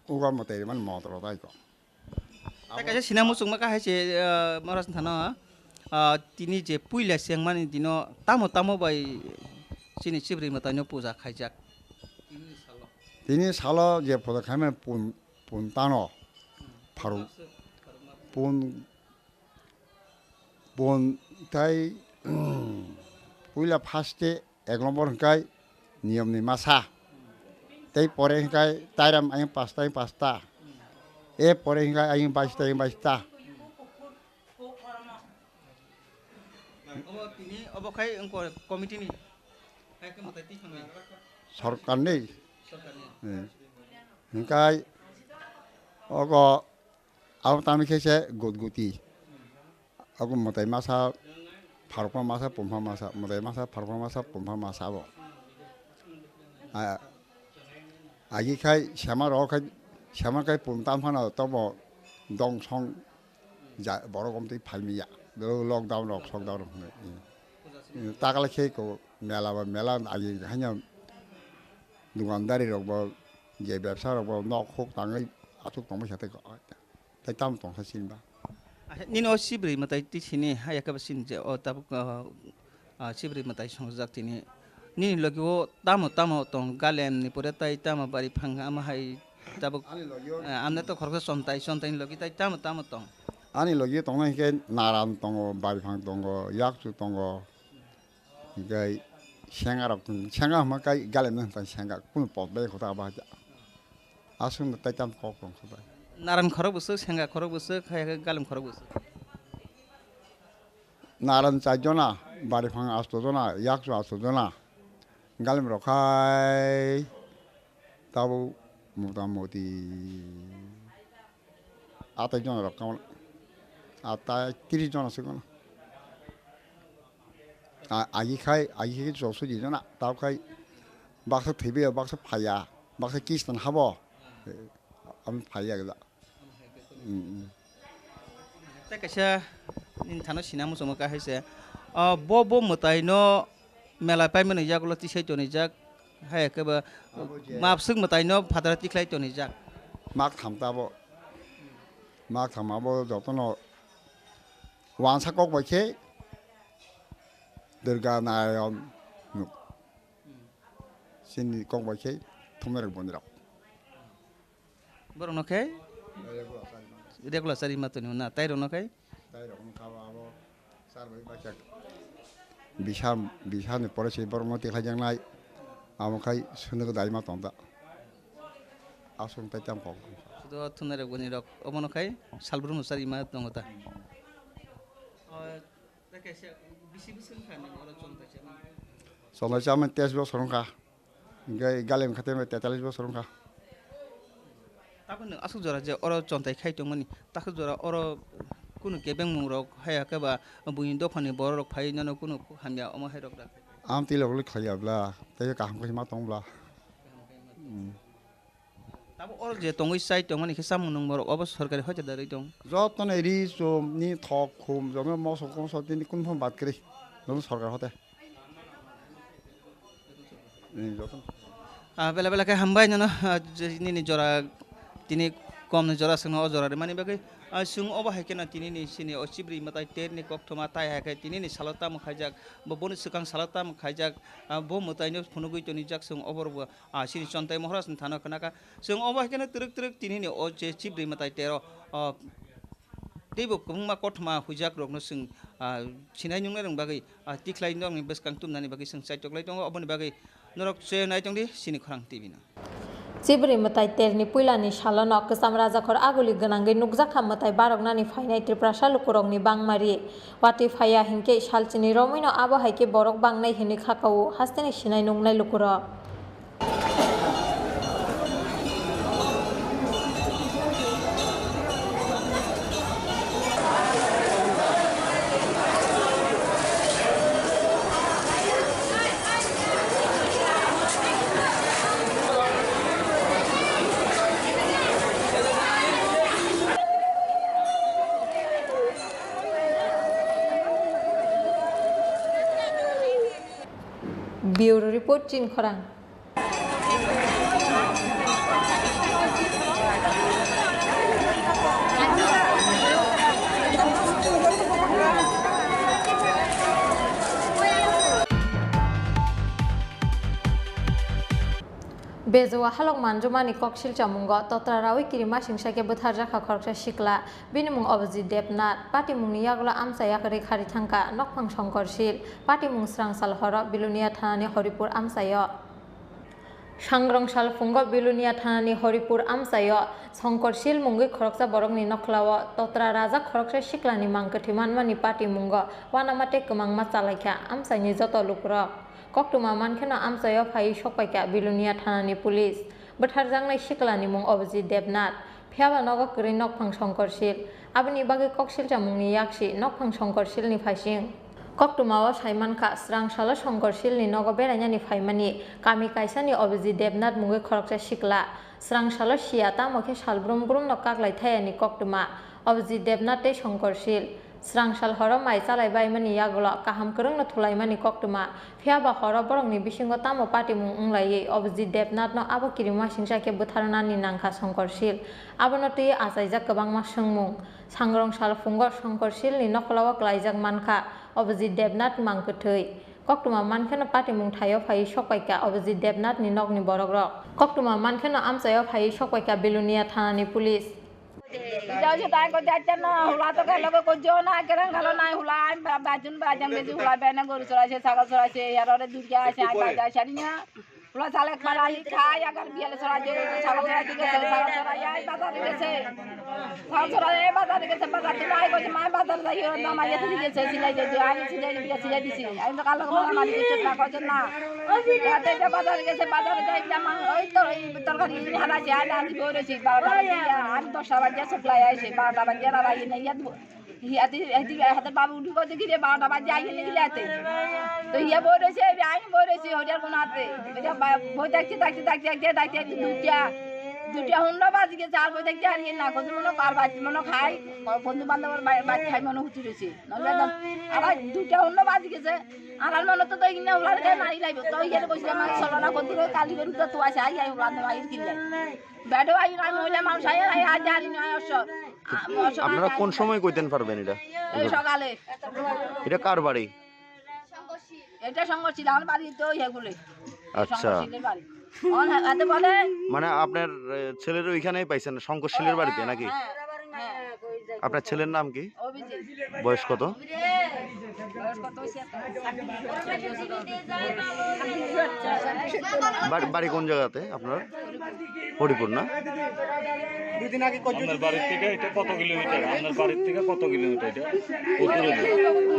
uga mwtai rwmani motoro tai kok. Tei kaisa sinai muchungma kahai se, ah, Maharaj thano, ah, tini je puila chengmani dino tamo tamo bai chini chibrwi mwtaino puja khaijak. Tini salo je puja khaimani pun, pun tano. Pharuk pun Pun tei puila first e ek nombor hwnkhe niyomni masa. Tei pore hwnkhe tairam ayang pasta, ayang pasta. E pore hwnkhe ayang baista, ayang baista. Obo tini obo khai wngkha committee ni. Hai khe mwtai twi thangwi. Sorkar ni. Sorkar ni. Eh. Hwnkhe ogo Abo tamni khe se gutguti. Abo mwtai masa, pharokma masa, pumha masa, mwtai masa, pharokma masa, pumha masa abo. A, agi khai sema rok khai, sema khai pum tam phano tobo dong song ja, borok omtwi phai manya. Lockdown rok, shutdown rok hwnwi. Takla khe ko mela ba mela agi haino dukandari rok bo je bebsa rok bo nok huk tangwi aswk tongma khe tei ko. Tei tamo tongkha chini ba? Nini o chibrwi mwtai twi sini hai khe ba chini je o tabuk, ah, ah, chibrwi mwtai songjak tini. Nini logi o tamo tamo tong galem ni pore tai tamo bari phang ama hai tabuk, ani logi o, ah, amne to khoroksa chontai chontai ni logi tai tamo tamo tong. Ani logi o tongnai hwnkhe naran tongo, bari phang tongo, yakchu tongo. Hingke senga rok tong, senga hwnma kai galem no hwnka senga, kunu pot bai kota abo haja. Aswk no tai tam kok tong kha bai. Naran khorok bwswk, senga khorok bwswk, hai khe galem khorok bwswk. Naran char jona, bari phang asto jona, yakchu asto jona, galem rok khai tabuk mota moti atai jona rok kamo, atai tris jona se kono. A, agi khai, agi khai choksu di jona, tao khai baksa thwibaio, baksa phaiya, baksa kistan habo. Am phaiya gada. Mm, mm. Tei kaisa nini thano sina muchungma kahai se. O, bo, bo mwtai no mela paimani yagulo tisai tonijak. Hai khe ba mapswk mwtai no phataro tikhlai tonijak. Mak tham tabo. Mak tham abo jotono wansa kok bai khe Durga Narayan nuk. Chini kok bai khe thumnai rok boni rok. Borok no khe regular chari ma toni na tai rok no khe. Tai rok no kha abo char bai bai khe bisa, bisa ni pore se borok no tikhlai jang nai. Amo khai sunu dai ma tong da. Aswk tai tam kok. Sudo thumnai rok boni rok obo no khai salbrum no chari ma tongo ta. Tei kaisa bisi bwswk wngkha nini oro chontai se? Chontai chamani teis bosor wngkha. Hingke galem khatima tetallis bosor wngkha. Tabuk nwng aswk jora je oro chontai khai tongmani, takhuk jora oro kunu kebengmung rok haiya khe ba buini dophani borok rok phai nono kunu hamya omo hai rok da. Am twi lok lok khlaiya bla, tei kaham khe ma tong bla. Hmm. Tabuk oro je tongwi chai tongmani khe chamung nungmung rok obo sorkari hoite da rwi tong. Jotono ri chum ni thok khum jotono moso koso tini kun phang bad kwrwi jotono sorkar hote. Ni jotono. Ah, bela bela khe hambai nono, ah, je nini jora tini kom ni jora songno o jora rimani bagwi. Ah, chwng obo hai kheno tini ni chini o chibri mwtai ter ni koktwma tai hai khe tini ni salo tamo khaijak, bo boni swkang salo tamo khaijak, ah, bo mwtai no phunugwi tonijak chwng obo rwbo. Ah, chini Chontai Maharaj ni thano khna kha. Chwng obo hai kheno twrwk twrwk tini ni o je chibri mwtai tero, ah, teibo kwbangma kothoma huijak rokno chwng, ah, sinai nungnai rok bagwi, ah, tikhlai nokni bwskang tumnani bagwi chwng chaitok lai tongo. Oboni bagwi norok chaya nai tongdi chini Khorang T V no. Chibri mwtai terni puilani salono kwcham rajakhor aguli gwnangwi nukjakha mwtai baroknani phainai Tiprasa lukurokni bangmari. Watwi phaiya hinkhe salchini romwino abo hai khe borok bangnai hinwi khakao hasteni sinai nuknai lukurok. Bureau Report, Chinkhorang. Bejoa halok manjomani koksil chamungo totra rawi kirima singsa khe bwtharjakha khoroksa sikla. Bini mung Abhijit Debnath. Patimungni yagulo amchai yakarwi khari thangkha nokphang Songkorsil. Patimung srangsal horo Bilonia thanani Horipur amchaio. Sangrong sal phungo Bilonia thanani Horipur amchaio Songkorsil mungwi khoroksa borokni nokhlao totra rajak khoroksa siklani mang kwthwi manmani patimungo uanama tei kwmangma chalaikha amchaini joto lukurok. Koktwma mankheno amchaio phaiwi sokpaikha Bilonia thanani police. Bwtharjaknai siklani mung Abhijit Debnath. Phiyaba nogo kwrwi nokphang Songkorsil. Aboni bagwi koksil chamungni yaksi nokphang Songkorsilni phaising. Koktwmao saimankha, srangsalo Songkorsilni nogo berainani phaimani kami kaisani Abhijit Debnath mungwi khoroksa sikla. Srangsalo siya, tamo khe sal brum brumno kaklai thayani koktwma. Abhijit Debnath tei Songkorsil. Srangsal horo mai chalai baimani yagulo kaham kwrwngno thulaimani koktwma. Phiyaba horo borokni bisingo tamo patimung wnglaiwi Abhijit Debnathno abo kirima singsa khe bwtharnani nangkha Songkorsil. Abono twiwi achaijak kwbangma swngmung. Sangrong sal phungo Songkorsilni nokholao klaijak mankha Abhijit Debnath mang kwthwi. Koktwma mankheno patimung thaio phaiwi sokpaikha Abhijit Debnathni nokni borokrok. Koktwma mankheno amchaio phaiwi sokpaikha Bilonia thanani police. Ida se tai ko jaita na hula to kalo ko jo na kerang kalo na hula ba ba jun ba jang beji hula bena goru chora se sagal chora se yaro re durja se ai ba ja sarinya hula sale kala hi kha ya gar biale chora je sagal chora je sagal chora ya bazar ge se sagal chora ya bazar ge se bazar tu ai ko mai bazar da yo na mai ya tu ge se silai je ai silai ge silai disi ai to kalo ko mali ge se ko na ya te ja bazar ge se bazar ja ya mang oi to oi to kali ni hana ja na ni bore si ba ba ya an to Sabajya supply aise, barota bajya na rai ne ya tu. Hi ati ati hata babu udu ko dikhi de barota bajya aye ne gilate. To ye bore se, aye bore se, hojar gunate. Beja ba boi dakte dakte dakte dakte dakte dutya. Dutya hunno baji ke char boi dakte ar ye na ko mono kar baji mono khai. Bondhu bandhav bai bai khai mono hutu rese. Nole dam. Aba dutya hunno baji ke se. Alar mono to doi gina ular kai mari laibo. To ye ko se ma solo na ko duro kali ko to aise aye ular no aye gilate. বেডো আই না, মহিলা মানুষ I, I, I, জানি না, অবশ্য। আ, অবশ্য আপনারা আই, কোন আই। সময় কইতেন পারবেন এটা? এই সকালে। এটা কার বাড়ি? এটা সংঘর্ষিল, আমার বাড়ি তো ইয়ে গুলো। আচ্ছা। সংঘর্ষিলের বাড়ি। অন হাতে বলে মানে আপনার, এ, ছেলের ওইখানেই পাইছেন, শঙ্করশীলের বাড়িতে নাকি? হ্যাঁ, হ্যাঁ। আপনার ছেলের নাম কি? অভিজিৎ। বয়স কত? বয়স কত হইছে? বাড়ি, বাড়ি কোন জায়গাতে আপনার? হরিপুর না? আপনার বাড়ির থেকে এটা কত কিলোমিটার? আপনার বাড়ির থেকে কত কিলোমিটার এটা? কত কিলোমিটার?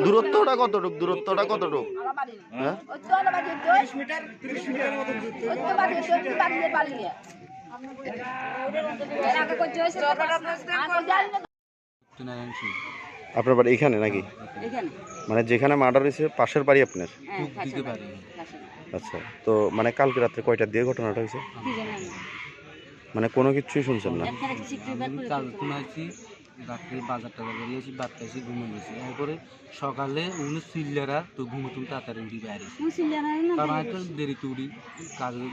দূরত্বটা কতটুক? দূরত্বটা কতটুক? হ্যাঁ? আপনার বাড়ি এখানে নাকি? এখানে। মানে যেখানে মার্ডার হয়েছে পাশের বাড়ি আপনার? হ্যাঁ, পাশের বাড়ি। আচ্ছা, তো মানে কালকে রাত্রে কয়টার দিকে ঘটনাটা হয়েছে? কি জানি আমি। মানে কোনো কিছুই শুনছেন না? একটা একটা সিক্রেট বার করে চাল দিতে হবে। তুলাইছি, রাত্রে বাজার টাজার করে এসে ভাত খাইছি, ঘুমিয়ে গেছি। এরপরে সকালে উনি চিল্লারা তো ঘুমে তুমি তাড়াতাড়ি উঠি বাইরে এসে। উনি চিল্লারা না তার বাইরে মানে তো এসে। দেরিতে উঠি, কাজে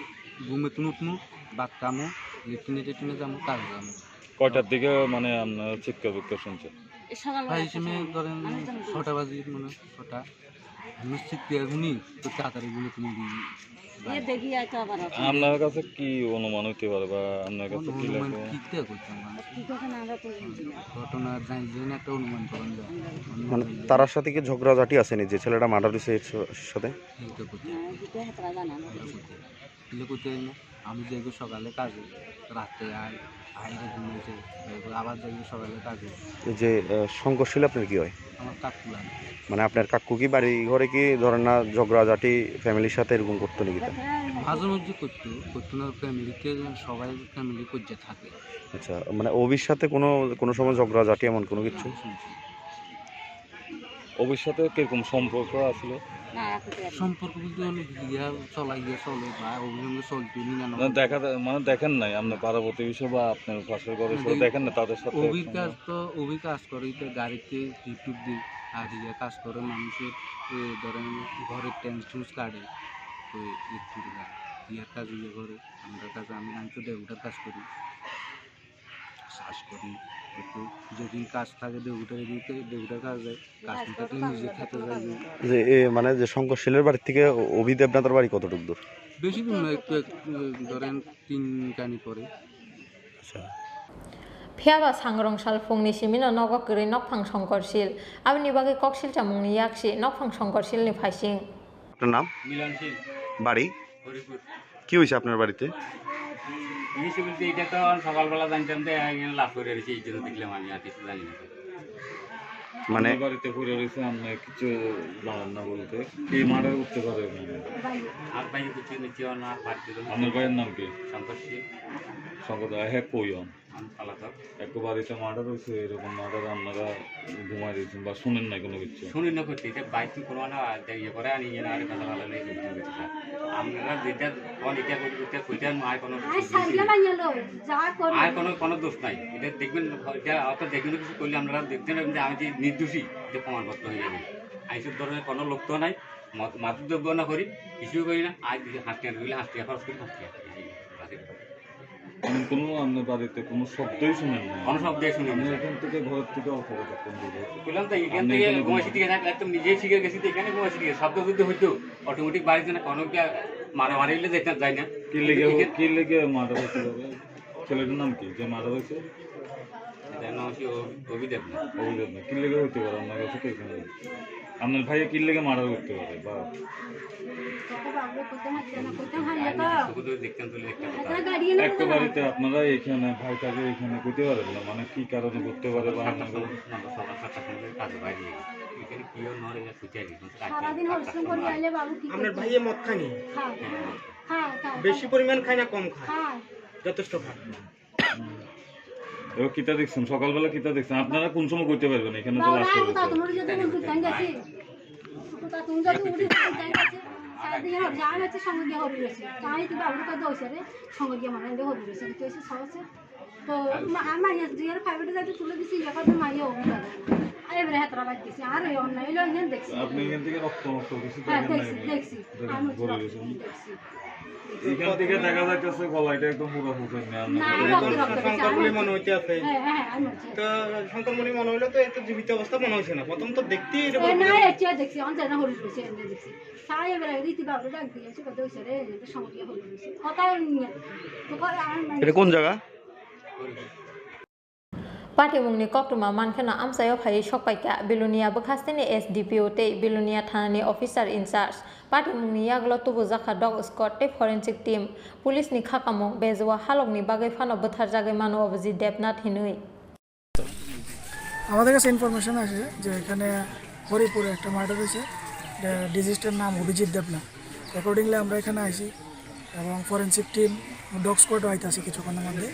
ঘুমে তুমি উঠমু, ভাত খামু, লেট্রিনে টেট্রিনে যাবো, কাজে যাবো। কয়টার দিকে মানে আপনারা চিৎকার বিক্ষোভ শুনছেন? এই সকালবেলা ভাই, এসে একটা মনে হয়। ধরেন আমি তো ছটা বাজে, মনে হয় ছটা। আমি শিখতে এখনই তো তাড়াতাড়ি বলে তুমি দিয়ে এ দেখি, আয় তো আবার আছে। আপনার কাছে কি অনুমান হইতে পারে বা আপনার কাছে কি অনুমান লাগে? কিতা করতাম আমি? কি ঘটনা আমরা তো বুঝি না। ঘটনা জানি, জানি একটা অনুমান করেন যায়। মানে তারার সাথে কি ঝগড়াঝাটি আছে নি যে ছেলেটা মার্ডার হয়েছে এর স-, সাথে? এইটা করতে হ্যাঁ, হবে। এটা হেতরা জানা না। আমরা করতে হবে। দিলে করতে পারি না। আমি যাইব সকালে কাজে, রাতে আই, আইরে ঘুমিয়েছে, এরপর আবার যাইব সকালে কাজে। এই যে, আহ, শঙ্কর শীল আপনার কি হয়? আমার কাকু লাগে। মানে আপনার কাকু কি বাড়ি ঘরে কি ধরেন না ঝগড়াঝাটি ফ্যামিলির সাথে এরকম করতো নাকি তা? মাঝে মধ্যে করতো, করতো না, ফ্যামিলিতে সবাই ফ্যামিলি কজ্জা থাকে। আচ্ছা, মানে অভির সাথে কোনো, কোনো সময় ঝগড়াঝাটি এমন কোনো কিছু? না, শুনছি। অভির সাথে কিরকম সম্পর্ক আসলে? না, এখন তো আর নেই। সম্পর্ক বলতে অনেক ইয়া চলা ইয়া চলে বা অভির সঙ্গে চলতে নি না না, দেখা যায়, মানে দেখেন নাই আপনার পাড়া প্রতিবেশী বা আপনার পাশের ঘরে না, কেউ দেখি-, দেখেন না তাদের সাথে অভির একসঙ্গে? কাজ তো, অভির কাজ করে তো গাড়িতে টিপ টিপ দিয়ে আর ইয়ে কাজ করে মানুষের, এ, ধরেন ঘরের টেন্স টুন্স কাটে, তো একটু ইয়ার কাজ ইয়ে করে, আমরা কাজ, আমি, আমি তো দেউটার কাজ করি। চাষ করি, একটু যেদিন কাজ থাকে দেউটার, এদিকে দেউটার কাজ যায়, কাজ না থাকলে নিজে খেতে যাই। যে এ, মানে যে শঙ্কর শীলের বাড়ি থেকে অ-, অভি দেবনাথের বাড়ি কতটুকু দূর? বেশি দূর না, একটু, একটু ধরেন তিন কানি পরে। আচ্ছা। Phiya ba sangrong sal phungni simi no nogo kwrwi nokphang Songkor Sil. Aboni bagwi kok silchamungni yaksi nokphang Songkor Silni phaising. আপনার নাম? মিলন শীল। বাড়ি? হরিপুর। কি হয়েছে আপনার বাড়িতে? কি হয়েছে বলতে, এটা তো আমি সকালবেলা জানতাম যে এখানে লাশ পড়ে রয়েছে, এই জন্য দেখলাম, আমি আর কিছু জানি না। মানে আপনার বাড়িতে পড়ে রয়েছে, আপনি কিছু জানেন না বলতে? কে মার্ডার করতে পারে এখানে? আর ভাই কিছু নিচে না, বাড়িতে তো আপনার ভাইয়ের নাম কি? শঙ্কর সিং। শঙ্কর দা, হ্যাঁ, কই হন? আমি পালাতক। এক বাড়িতে মার্ডার হয়েছে, এরকম মার্ডার আপনারা ঘুমাই দিয়েছেন বা শুনেন না কোনো কিছু? শুনি না করতে, এটা বাইক কোনো না, আর ইয়ে করে আনি, ইয়ে না, আরে কথা ভালো নেই, কিছু কিছু স্যার। আপনারা যেটা কোন এটা করি, এটা কইতে আমি আর কোনো আর সামনে মাইয়া লো, যা করে। আর কোনো, কোনো দোষ নাই। এটা দেখবেন, এটা অত দেখবেন কিছু করলে আপনারা দেখতে পাবেন যে আমি যে নির্দোষী, এটা প্রমাণপত্র হয়ে যাবে। আইসব ধরনের কোনো লোক তো নাই, মদ-, মাদক দ্রব্য না করি, কিছুই করি না। আজ যদি হাঁস টিয়া রইলে হাঁস টিয়া খরচ করি, হাঁস টিয়া। এমন কোনো আপনার বাড়িতে কোনো শব্দই শুনেন না? কোনো শব্দই শুনি না, আপনি স্যার। এখান থেকে, ঘর থেকে অল্প কথা কোন দিকে? বললাম তো, এখান আপনি থেকে এখানে ঘুমাসি ঘুমান। দিকে থাকলে একদম নিজেই শিখে গেছি তো, এখানে ঘুমাসি দিকে শব্দ যদি হইতো, অটোমেটিক বাড়িতে না কোনো কি আর মারামারি হইলে যেতে যায় না। কি লেগে, এখানে কি লেগে মার্ডার হয়েছিল? ছেলেটার নাম কি যে মার্ডার হয়েছে? এটার নাম হচ্ছে অভি-, অভিদেব না। অভিদেব না। কি লেগে হইতে পারে আপনার কাছে কি মনে হয়? আপনার ভাইয়ে কি লেগে মার্ডার করতে পারে? বা কত বাবু, কত মারছে না, কত হারলে তো। শুধু দেখতাম তুলে একটা কথা। এটা গাড়ি এনে একটা দেবে। বাড়িতে আপনারা এখানে ভাই থাকে, এখানে করতে পারেন না, মানে কি কারণে করতে পারে বা সাতটার আপনার সময়, না, সকাল সাতটার সময় কাজে বাইরে গেছে। এখানে কেউ নড়ে না, ছুটে আসে, কিন্তু কাজ সারাদিন কাজ হরিশ্রম করে সময়। আইলে বাবু কি আপনার করবে? ভাইয়ে মদ খানি? খায়। হ্যাঁ। খায়, খায়, বেশি খায়। পরিমাণ খায় না কম খায়? খায়। যথেষ্ট খায়। এবার কিতা দেখছেন? সকালবেলা কিতা দেখছেন? আপনারা কোন সময় করতে পারবেন? এখানে তো বাবা, লাশ আমি পড়েছে। তো তোমার সাথে কোন দোকান গেছি? তো তুমি যদি উঠে দোকান গেছি, সারাদিন হরি, আমি হচ্ছে সঙ্গে গিয়ে হরি রয়েছে। তাই তো বাবুর কথা হয়েছে রে, সঙ্গে গিয়ে মানে হরি রয়েছে। তো এসে সহজে। তো মা-, আমার ইয়ে, দুই হাজার ফাইভ এ যাইতে তুলে দিছি, ইয়ে কথা মাইয়া অভিযোগ। আর এবারে হাতরা বাদ দিছি। আর ওই অন্যায় হইলো, ইয়ে দেখছি। আপনি এখান থেকে রক্ত মক্ত কিছু হ্যাঁ, দেখেন না দেখছি, এখানে? দেখছি। দেখেন, আমি পড়ে রক্ত রয়েছে। দেখছি। এখান থেকে দেখা যাইতেছে গলাটা একদম পুরো ফুটে নেই, আপনার না, কাছে রক্ত, রক্ত, রক্ত, সংকলগুলি আমার মনে হইতে আছে। হ্যাঁ, হ্যাঁ, হ্যাঁ, আমি হচ্ছে। তো সংকলগুলি মনে হইলে তো এটা জীবিত অবস্থা মনে হইছে না, প্রথম তো দেখতেই এটা এ, মনে না, হইছে। এ, চেয়ে দেখছি, আমার জানা হরিশ হয়েছে, এমনি দেখছি। সারা এবার রীতি বাবুরে ডাক দিয়ে হচ্ছে, কত হয়েছে রে, এটা সঙ্গে হরিশ হয়েছে। কথা নিয়ে, তো কয়, আমার মানে এটা কোন জায়গা? Patimungni koktwma mankheno amchaio phaiwi sokpaikha Bilonia bwkhasteni S D P O tei Bilonia thanani officer in charge. Patimungni yagulo tubujakha dog squad tei forensic team. Police ni khakamung bejua halokni bagwi phano bwtharjagwi mano Abhijit Debnath hinwi. আমাদের কাছে ইনফরমেশন আছে যে এখানে হরিপুরে একটা মার্ডার হয়েছে। ডিজিজটার নাম অভিজিৎ দেবনাথ। অ্যাকর্ডিংলি আমরা এখানে আইছি এবং ফরেন্সিক টিম, ডগ স্কোয়াডও আইতাছে কিছুক্ষণের মধ্যে।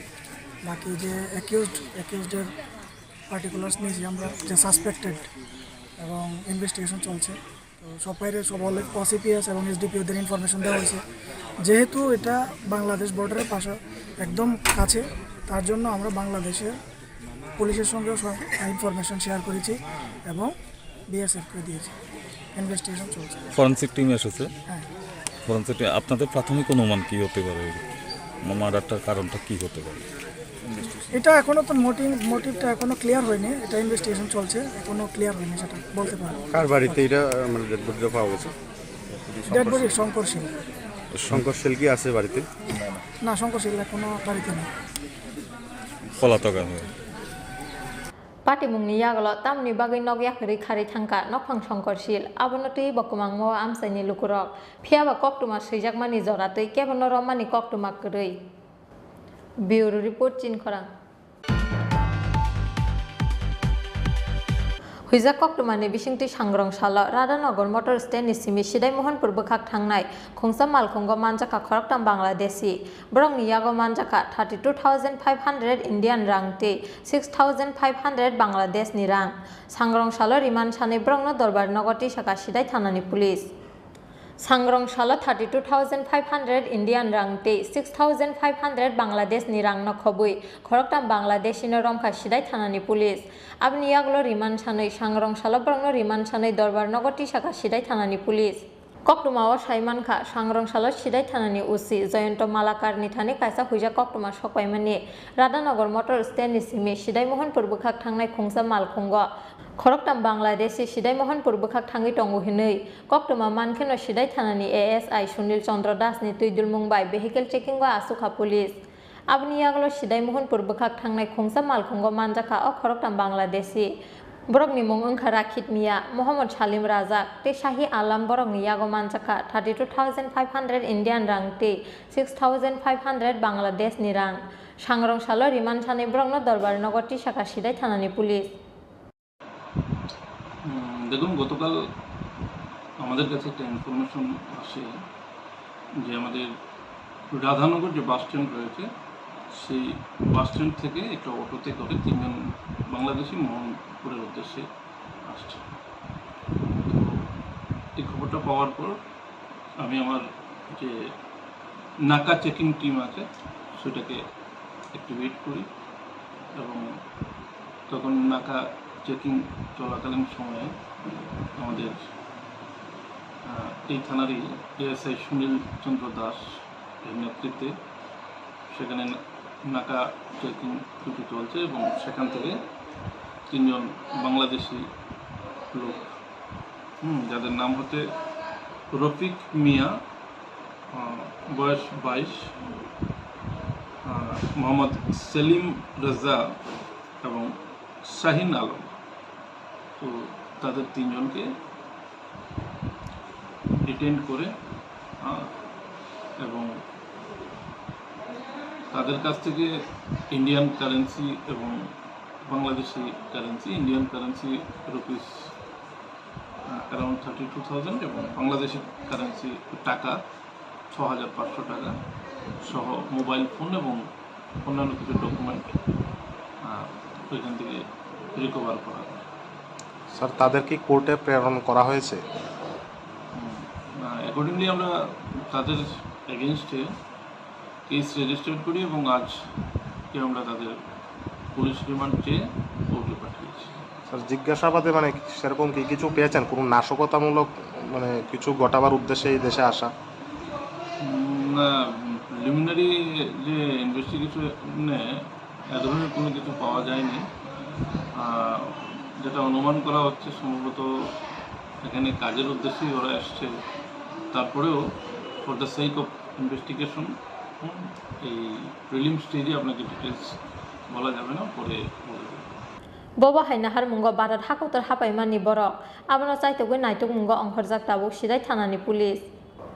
বাকি যে অ্যাকিউজড, অ্যাকিউজডের পার্টিকুলার্স নিয়েছি আমরা, যে সাসপেক্টেড, এবং ইনভেস্টিগেশন চলছে। তো সবাইরে, সব অল ওসিপিএস এবং এসডিপিওদের ইনফরমেশন দেওয়া হয়েছে। যেহেতু এটা বাংলাদেশ বর্ডারের পাশে একদম কাছে, তার জন্য আমরা বাংলাদেশের পুলিশের সঙ্গেও সব ইনফরমেশন শেয়ার করেছি এবং বিএসএফকে দিয়েছি। ইনভেস্টিগেশন চলছে। ফরেন্সিক টিম এসেছে। হ্যাঁ। ফরেন্সিক টিম, আপনাদের প্রাথমিক অনুমান কি হতে পারে? মার্ডারটার কারণটা কি হতে পারে? এটা এখনো তো মোটিভ, মোটিভটা এখনো ক্লিয়ার হয়নি। এটা ইনভেস্টিগেশন চলছে, এখনো ক্লিয়ার হয়নি, সেটা বলতে পারবো। কার বাড়িতে এটা, আহ, মানে, ডেড বডিটা পাওয়া গেছে? ডেড বডি শঙ্কর শীল। শঙ্কর শীল কি আছে বাড়িতে? না, শঙ্কর শীল এখনো বাড়িতে নেই। পলাতক আমি। Patimungni yagulo tamni bagwi nok yakarwi kharwi thangkha nokphang Songkor Sil, abono twiwi bo kwmangma o amchaini lukurok. Phiyaba koktwma swijakmani jora twi kebono romani koktwma kwrwi. Bureau Report, Chinkhorang. Huijak koktwmani bisingtwi Sangrong salo Radhanagar motor stand ni simi Sidai Mohanpur bwkhak thangnai khungsa malkhungo manjakha khoroktham Bangladeshi. Borokni yago manjakha thirty two thousand five hundred Indian rang tei six thousand five hundred Bangladesh ni rang. Sangrong salo remand sanwi borokno dorbar nogo tisakha Sidai thanani police. Sangrong salo thirty two thousand five hundred Indian rang tei six thousand five hundred Bangladesh ni rang no khobwi khoroktham Bangladeshi no romkha Sidai thanani police. Aboni yagulo remand sanwi Sangrong salo borokno remand sanwi dorbar nogo tisakha Sidai thanani police. Koktwma o sai mankha, Sangrong salo Sidai thanani O C Jayanta Malakar ni thani kaisa huijak koktwma sokpaimani Radhanagar motor stand ni simi Sidai Mohanpur bwkhak thangnai khungsa malkhungo khoroktham Bangladeshi Sidai Mohanpur bwkhak thangwi tongo hinwi koktwma mankheno Sidai thanani A S I Sunil Chandra Das ni twidulmung bai vehicle checking o achukha police. Aboni yagulo Sidai Mohanpur bwkhak thangnai khungsa malkhungo manjakha o khoroktham Bangladeshi. Borokni mung wngkha Rakhit Mia, Mohammad Salim Razak tei Shahi Alam, borokni yago manjakha thirty two thousand five hundred Indian rang tei six thousand five hundred Bangladesh ni rang. Sangrong salo remand sanwi borokno dorbar nogo tisakha Sidai thanani police. উম, দেখুন, গতকাল আমাদের কাছে একটা ইনফরমেশন আসে যে আমাদের রাধানগর যে bus stand রয়েছে, সেই বাস স্ট্যান্ড থেকে একটা অটোতে করে তিনজন বাংলাদেশি মোহনপুরের উদ্দেশ্যে আসছে। তো এই খবরটা পাওয়ার পর আমি আমার যে নাকা চেকিং টিম আছে, সেটাকে অ্যাক্টিভেট করি এবং তখন নাকা চেকিং চলাকালীন সময়ে আমাদের, আহ, এই থানারই এএসআই সুনীল চন্দ্র দাস এর নেতৃত্বে সেখানে নাকা চেকিং ডিউটি চলছে এবং সেখান থেকে তিনজন বাংলাদেশি লোক, হুম, যাদের নাম হচ্ছে রফিক মিয়া, আহ, বয়স বাইশ, আহ, মোহাম্মদ সেলিম রেজা এবং শাহিন আলম। তো তাদের তিনজনকে ডিটেইন করে, আহ, এবং তাদের কাছ থেকে ইন্ডিয়ান কারেন্সি এবং Bangladeshi currency, Indian currency rupees, ah, around thirty two thousand এবং বাংলাদেশি কারেন্সি টাকা ছ হাজার পাঁচশো টাকা সহ মোবাইল ফোন এবং অন্যান্য কিছু ডকুমেন্ট, আহ, ওইখান থেকে রিকভার করা হয়। স্যার, তাদের কি কোর্টে প্রেরণ করা হয়েছে? হুম, না, অ্যাকর্ডিংলি আমরা তাদের এগেইনস্টে কেস রেজিস্টার করি এবং আজকে আমরা তাদের পুলিশ রিমান্ড চেয়ে কোর্টে পাঠিয়েছি। স্যার, জিজ্ঞাসাবাদে মানে সেরকম কি কিছু পেয়েছেন? কোনো নাশকতামূলক মানে কিছু ঘটাবার উদ্দেশ্যে এই দেশে আসা? উম, না, প্রিলিমিনারি যে ইনভেস্টিগেশনে এ ধরনের কোনো কিছু পাওয়া যায়নি। আহ, যেটা অনুমান করা হচ্ছে সম্ভবত এখানে কাজের উদ্দেশ্যেই ওরা এসছে। তারপরেও for the sake of investigation, হুম, এই প্রিলিম স্টেজে আপনাকে ডিটেলস বলা যাবে না, পরে বলা যাবে। Bobo hai naharmungo Bharat hakotor hapaimani borok. Abono chaitogwi naitukmungo ongkhorjak tabuk Sidai thanani police.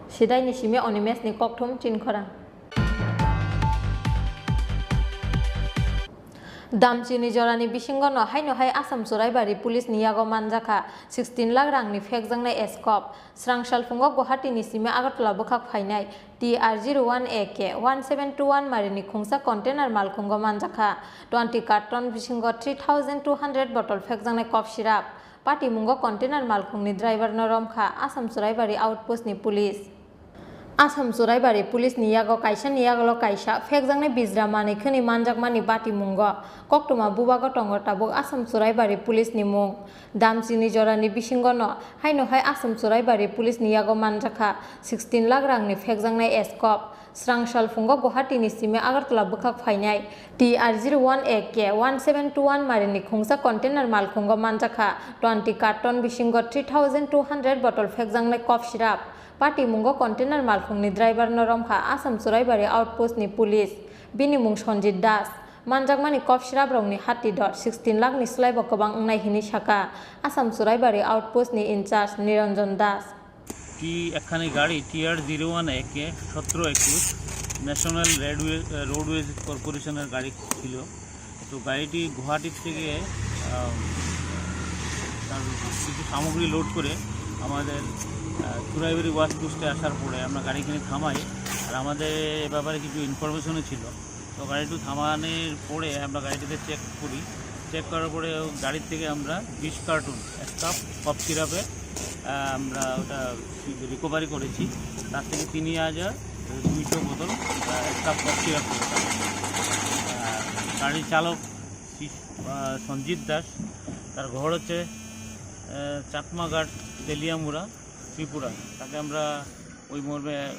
Sidaini simi Onimeshni kokthum chinkhorang. Damchini jorani bisingo no haino hai Assam Churaibari police ni yago manjakha sixteen lakh rangni phekjaknai eskop. Srang salphungo Guwahati ni simi Agartala bwkhak phainai T R zero one A K one seven two one marini khungsa container malkhungo manjakha twenty carton bisingo three thousand two hundred bottle phekjaknai cough syrup. Patimungo container malkhungni driver no romkha Assam Churaibari outpost ni police. Assam Churaibari police ni yago kaisa ni yagolo kaisa phekjaknai bijra manwi khwnwi manjakmani batimungo koktwma bubago tongo tabuk Assam Churaibari police ni mung. Damchini jorani bisingo no haino hai Assam Churaibari police ni yago manjakha sixteen lakh rangni phekjaknai eskop. Srang salphungo Guwahati ni simi Agartala bwkhak phainai T R zero one A K one seven two one marini khungsa container malkhungo manjakha twenty carton bisingo three thousand two hundred bottle phekjaknai cough syrup. Patimungo container malkhungni driver no romkha Assam Churaibari outpost ni police. Bini mung Sanjit Das. Manjakmani cough syrup rokni hati dor sixteen lakh ni slaibo kwbang wngnai hinwi sakha Assam Churaibari outpost ni in charge Niranjan Das. টি একখানি গাড়ি টি আর zero one এ কে সতেরো একুশ ন্যাশনাল রেডওয়ে রোডওয়েজ কর্পোরেশনের গাড়ি ছিল। তো গাড়িটি গুয়াহাটির থেকে আহ, তার কিছু সামগ্রী লোড করে আমাদের আহ, চুরাইবাড়ি ওয়াচ পোস্টে আসার পরে আমরা গাড়িখানে থামাই। আর আমাদের এ ব্যাপারে কিছু ইনফরমেশনও ছিল। তো গাড়িটি থামানোর পরে আমরা গাড়িটিতে চেক করি। চেক করার পরে গাড়ির থেকে আমরা বিশ কার্টুন একটা কফ সিরাপে আহ, আমরা ওটা রিকভারি করেছি। তার থেকে তিন হাজার দুইশো বোতল আহ, একটা কফ সিরাপ। আহ, গাড়ির চালক শিশ- আহ, সঞ্জিত দাস, তার ঘর হচ্ছে আহ, চাকমাঘাট, তেলিয়ামুড়া, ত্রিপুরা। তাকে আমরা ওই মর্মে আহ,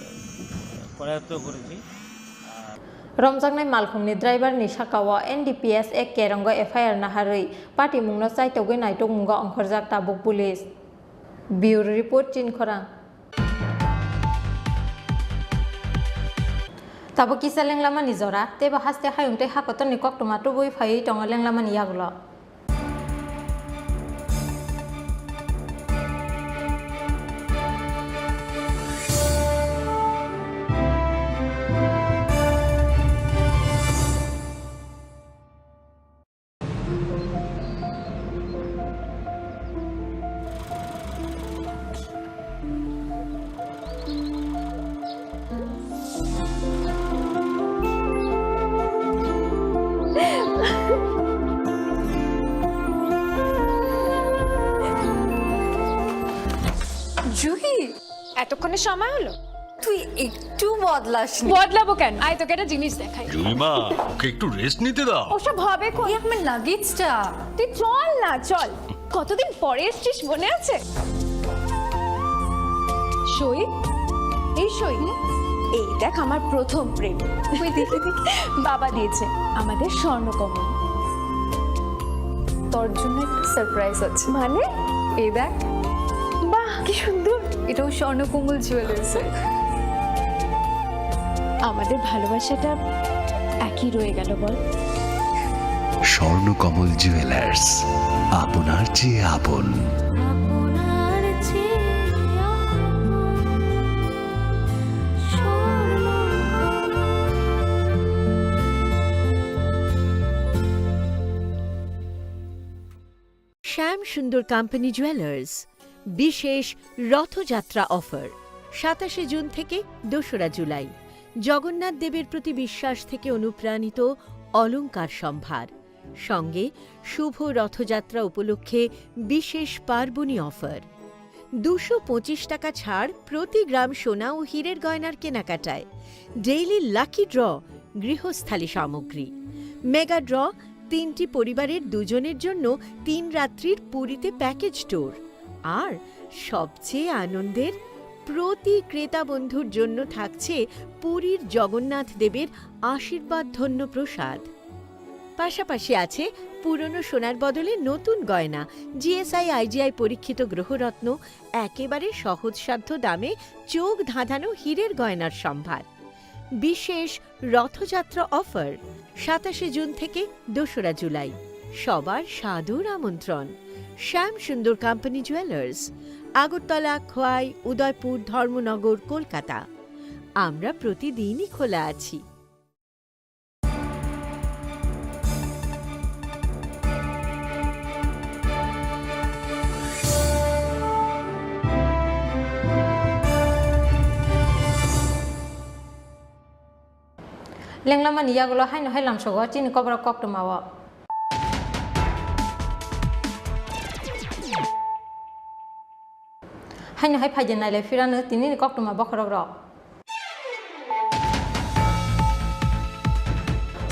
করায়ত্ত করেছি। আর Romjaknai malkhungni driver ni sakao N D P S Act kerongo F I R naharwi patimungno chaitogwi naitukmungo ongkhorjak tabuk police. Bureau report, Chinkhorang. Tabuk kisa lenglamani jora, teibo haste hayung tei hakotorni koktwma tubui phaiwi tongo lenglamani yagulo. Juhi, এতক্ষণে সময় হলো? তুই একটু বদলাসনি। বদলাবো কেন? আয়, তোকে একটা জিনিস দেখাই। জুলিমা, ওকে একটু রেস্ট নিতে দাও। ওসব হবে কোন? এই আমার লাগেজটা। তুই চল না, চল। কতদিন পরে এসছিস, মনে আছে? সই, এই সই। এই দেখ, আমার প্রথম প্রেম। বাবা দিয়েছে আমাদের স্বর্ণকমল। তোর জন্য একটা সারপ্রাইজ আছে। মানে? এই দেখ। বাহ, কি সুন্দর। এটাও স্বর্ণকমল জুয়েলার্সের। আমাদের ভালোবাসাটা একই রয়ে গেল, বল? স্বর্ণকমল জুয়েলার্স, আপনার চেয়ে আপন। শ্যাম সুন্দর কোম্পানি জুয়েলার্স বিশেষ রথযাত্রা অফার, সাতাশে জুন থেকে দোসরা জুলাই। জগন্নাথ দেবের প্রতি বিশ্বাস থেকে অনুপ্রাণিত অলংকার সম্ভার, সঙ্গে শুভ রথযাত্রা উপলক্ষে বিশেষ পার্বণী অফার। দুশো পঁচিশ টাকা ছাড় প্রতি গ্রাম সোনা ও হীরের গয়নার কেনাকাটায়। ডেইলি লাকি ড্র গৃহস্থালী সামগ্রী। মেগা ড্র তিনটি পরিবারের দুজনের জন্য তিন রাত্রির পুরীতে প্যাকেজ ট্যুর। আর সবচেয়ে আনন্দের, প্রতি ক্রেতা বন্ধুর জন্য থাকছে পুরীর জগন্নাথ দেবের আশীর্বাদ ধন্য প্রসাদ। পাশাপাশি আছে পুরনো সোনার বদলে নতুন গয়না, G S I I G I পরীক্ষিত গ্রহরত্ন, একেবারে সহজসাধ্য দামে চোখ ধাঁধানো হীরের গয়নার সম্ভার। বিশেষ রথযাত্রা অফার, সাতাশে জুন থেকে দোসরা জুলাই। সবার সাদর আমন্ত্রণ। শ্যাম সুন্দর কোম্পানি জুয়েলার্স, আগরতলা, খোয়াই, উদয়পুর, ধর্মনগর, কলকাতা। আমরা প্রতিদিনই খোলা আছি। Lenglamani yagulo haino hai lamsogo chini koborok koktwmao. Haino hai phaidi nailai phirano tinini koktwma bokhorokrok.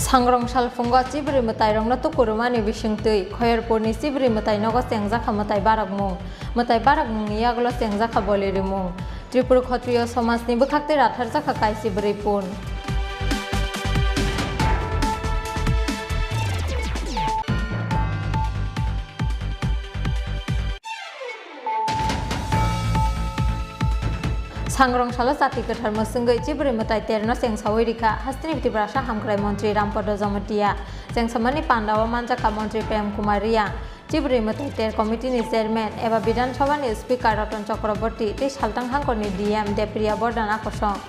Sangrong salphungo chibrwi mwtairokno tukurumani bisingtwi Khoyerpurni chibrwi mwtai nogo chengjakha mwtai barakmung. Mwtai barakmungni yagulo chengjakha boli rimung. Tripura Khotriyo somajni bwkhaktwi ratharjakha kaisi bwrwi pun. Sangrong salo chati kwthar mwswngwi chibrwi mwtai terno chengsawi rikha hasteni Tiprasa hamkrai montri Rampada Jamatia. Chengsamani pandao manjakha montri Prem Kumar Reang. Chibrwi mwtai ter committee ni chairman eba Bidhan Sabha ni speaker Ratan Chakraborty tei Saltang Hangkor ni D M Depriya Bordhan akosong.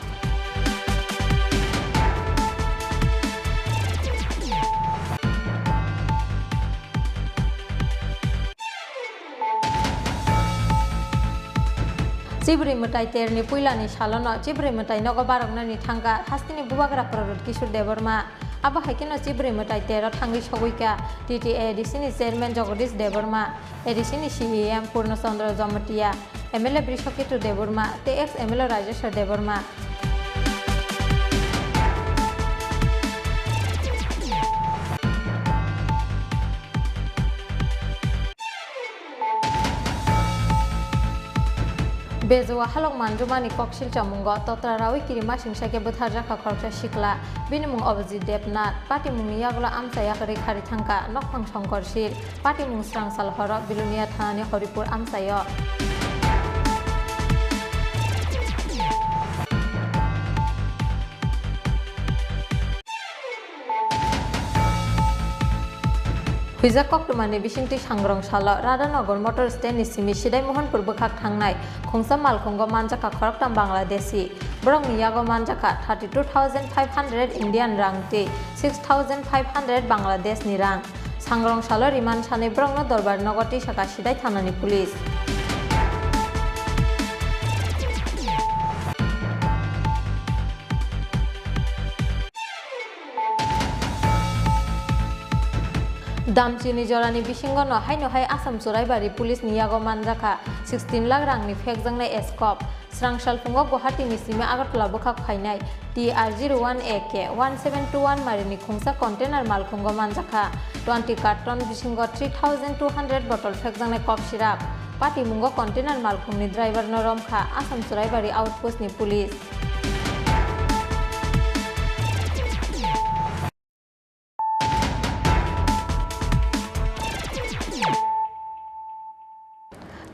Chibrwi mwtai ter ni puila ni salo no chibrwi mwtai nogo baroknani thangkha hasteni Bubagra Pradyut Kishore Debbarma. Abo hai kheno chibrwi mwtai tero thangwi sogwi kha T T A A D C ni chairman Jagadish Debbarma, A D C ni C E M Purno Chandra Jamatia, M L A Brishaketu Debbarma tei ex M L A Rajeshwar Debbarma. Bejoa halok manjumani koksil chamungo totra rawi kirimasingsa khe bwtharjakha khoroksa sikla, bini mung Abhijit Debnath, patimungni yagulo amchai yakarwi khari thangkha nokphang songkor sil, patimung srangsal horo Bilonia thanani Horipur amchaio. Huijak koktwmani bisingtwi Sangrong salo Radhanagar motor stand ni simi Sidai Mohanpur bwkhak thangnai khungsa malkhungo manjakha khoroktham Bangladeshi. Borokni yago manjakha thirty two thousand five hundred Indian rang tei six thousand five hundred Bangladesh ni rang. Sangrong salo remand sanwi borokno dorbar nogo tisakha Sidai thanani police. Damchini jorani bisingo no haino hai Assam Churaibari police ni yago manjakha sixteen lakh rangni phekjaknai eskop. Srang salphungo Guwahati ni simi Agartala bwkhak phainai T R zero one A K one seven two one marini khungsa container malkhungo manjakha twenty carton bisingo three thousand two hundred bottle phekjaknai kop syrup. Patimungo container malkhungni driver no romkha Assam Churaibari outpost ni police.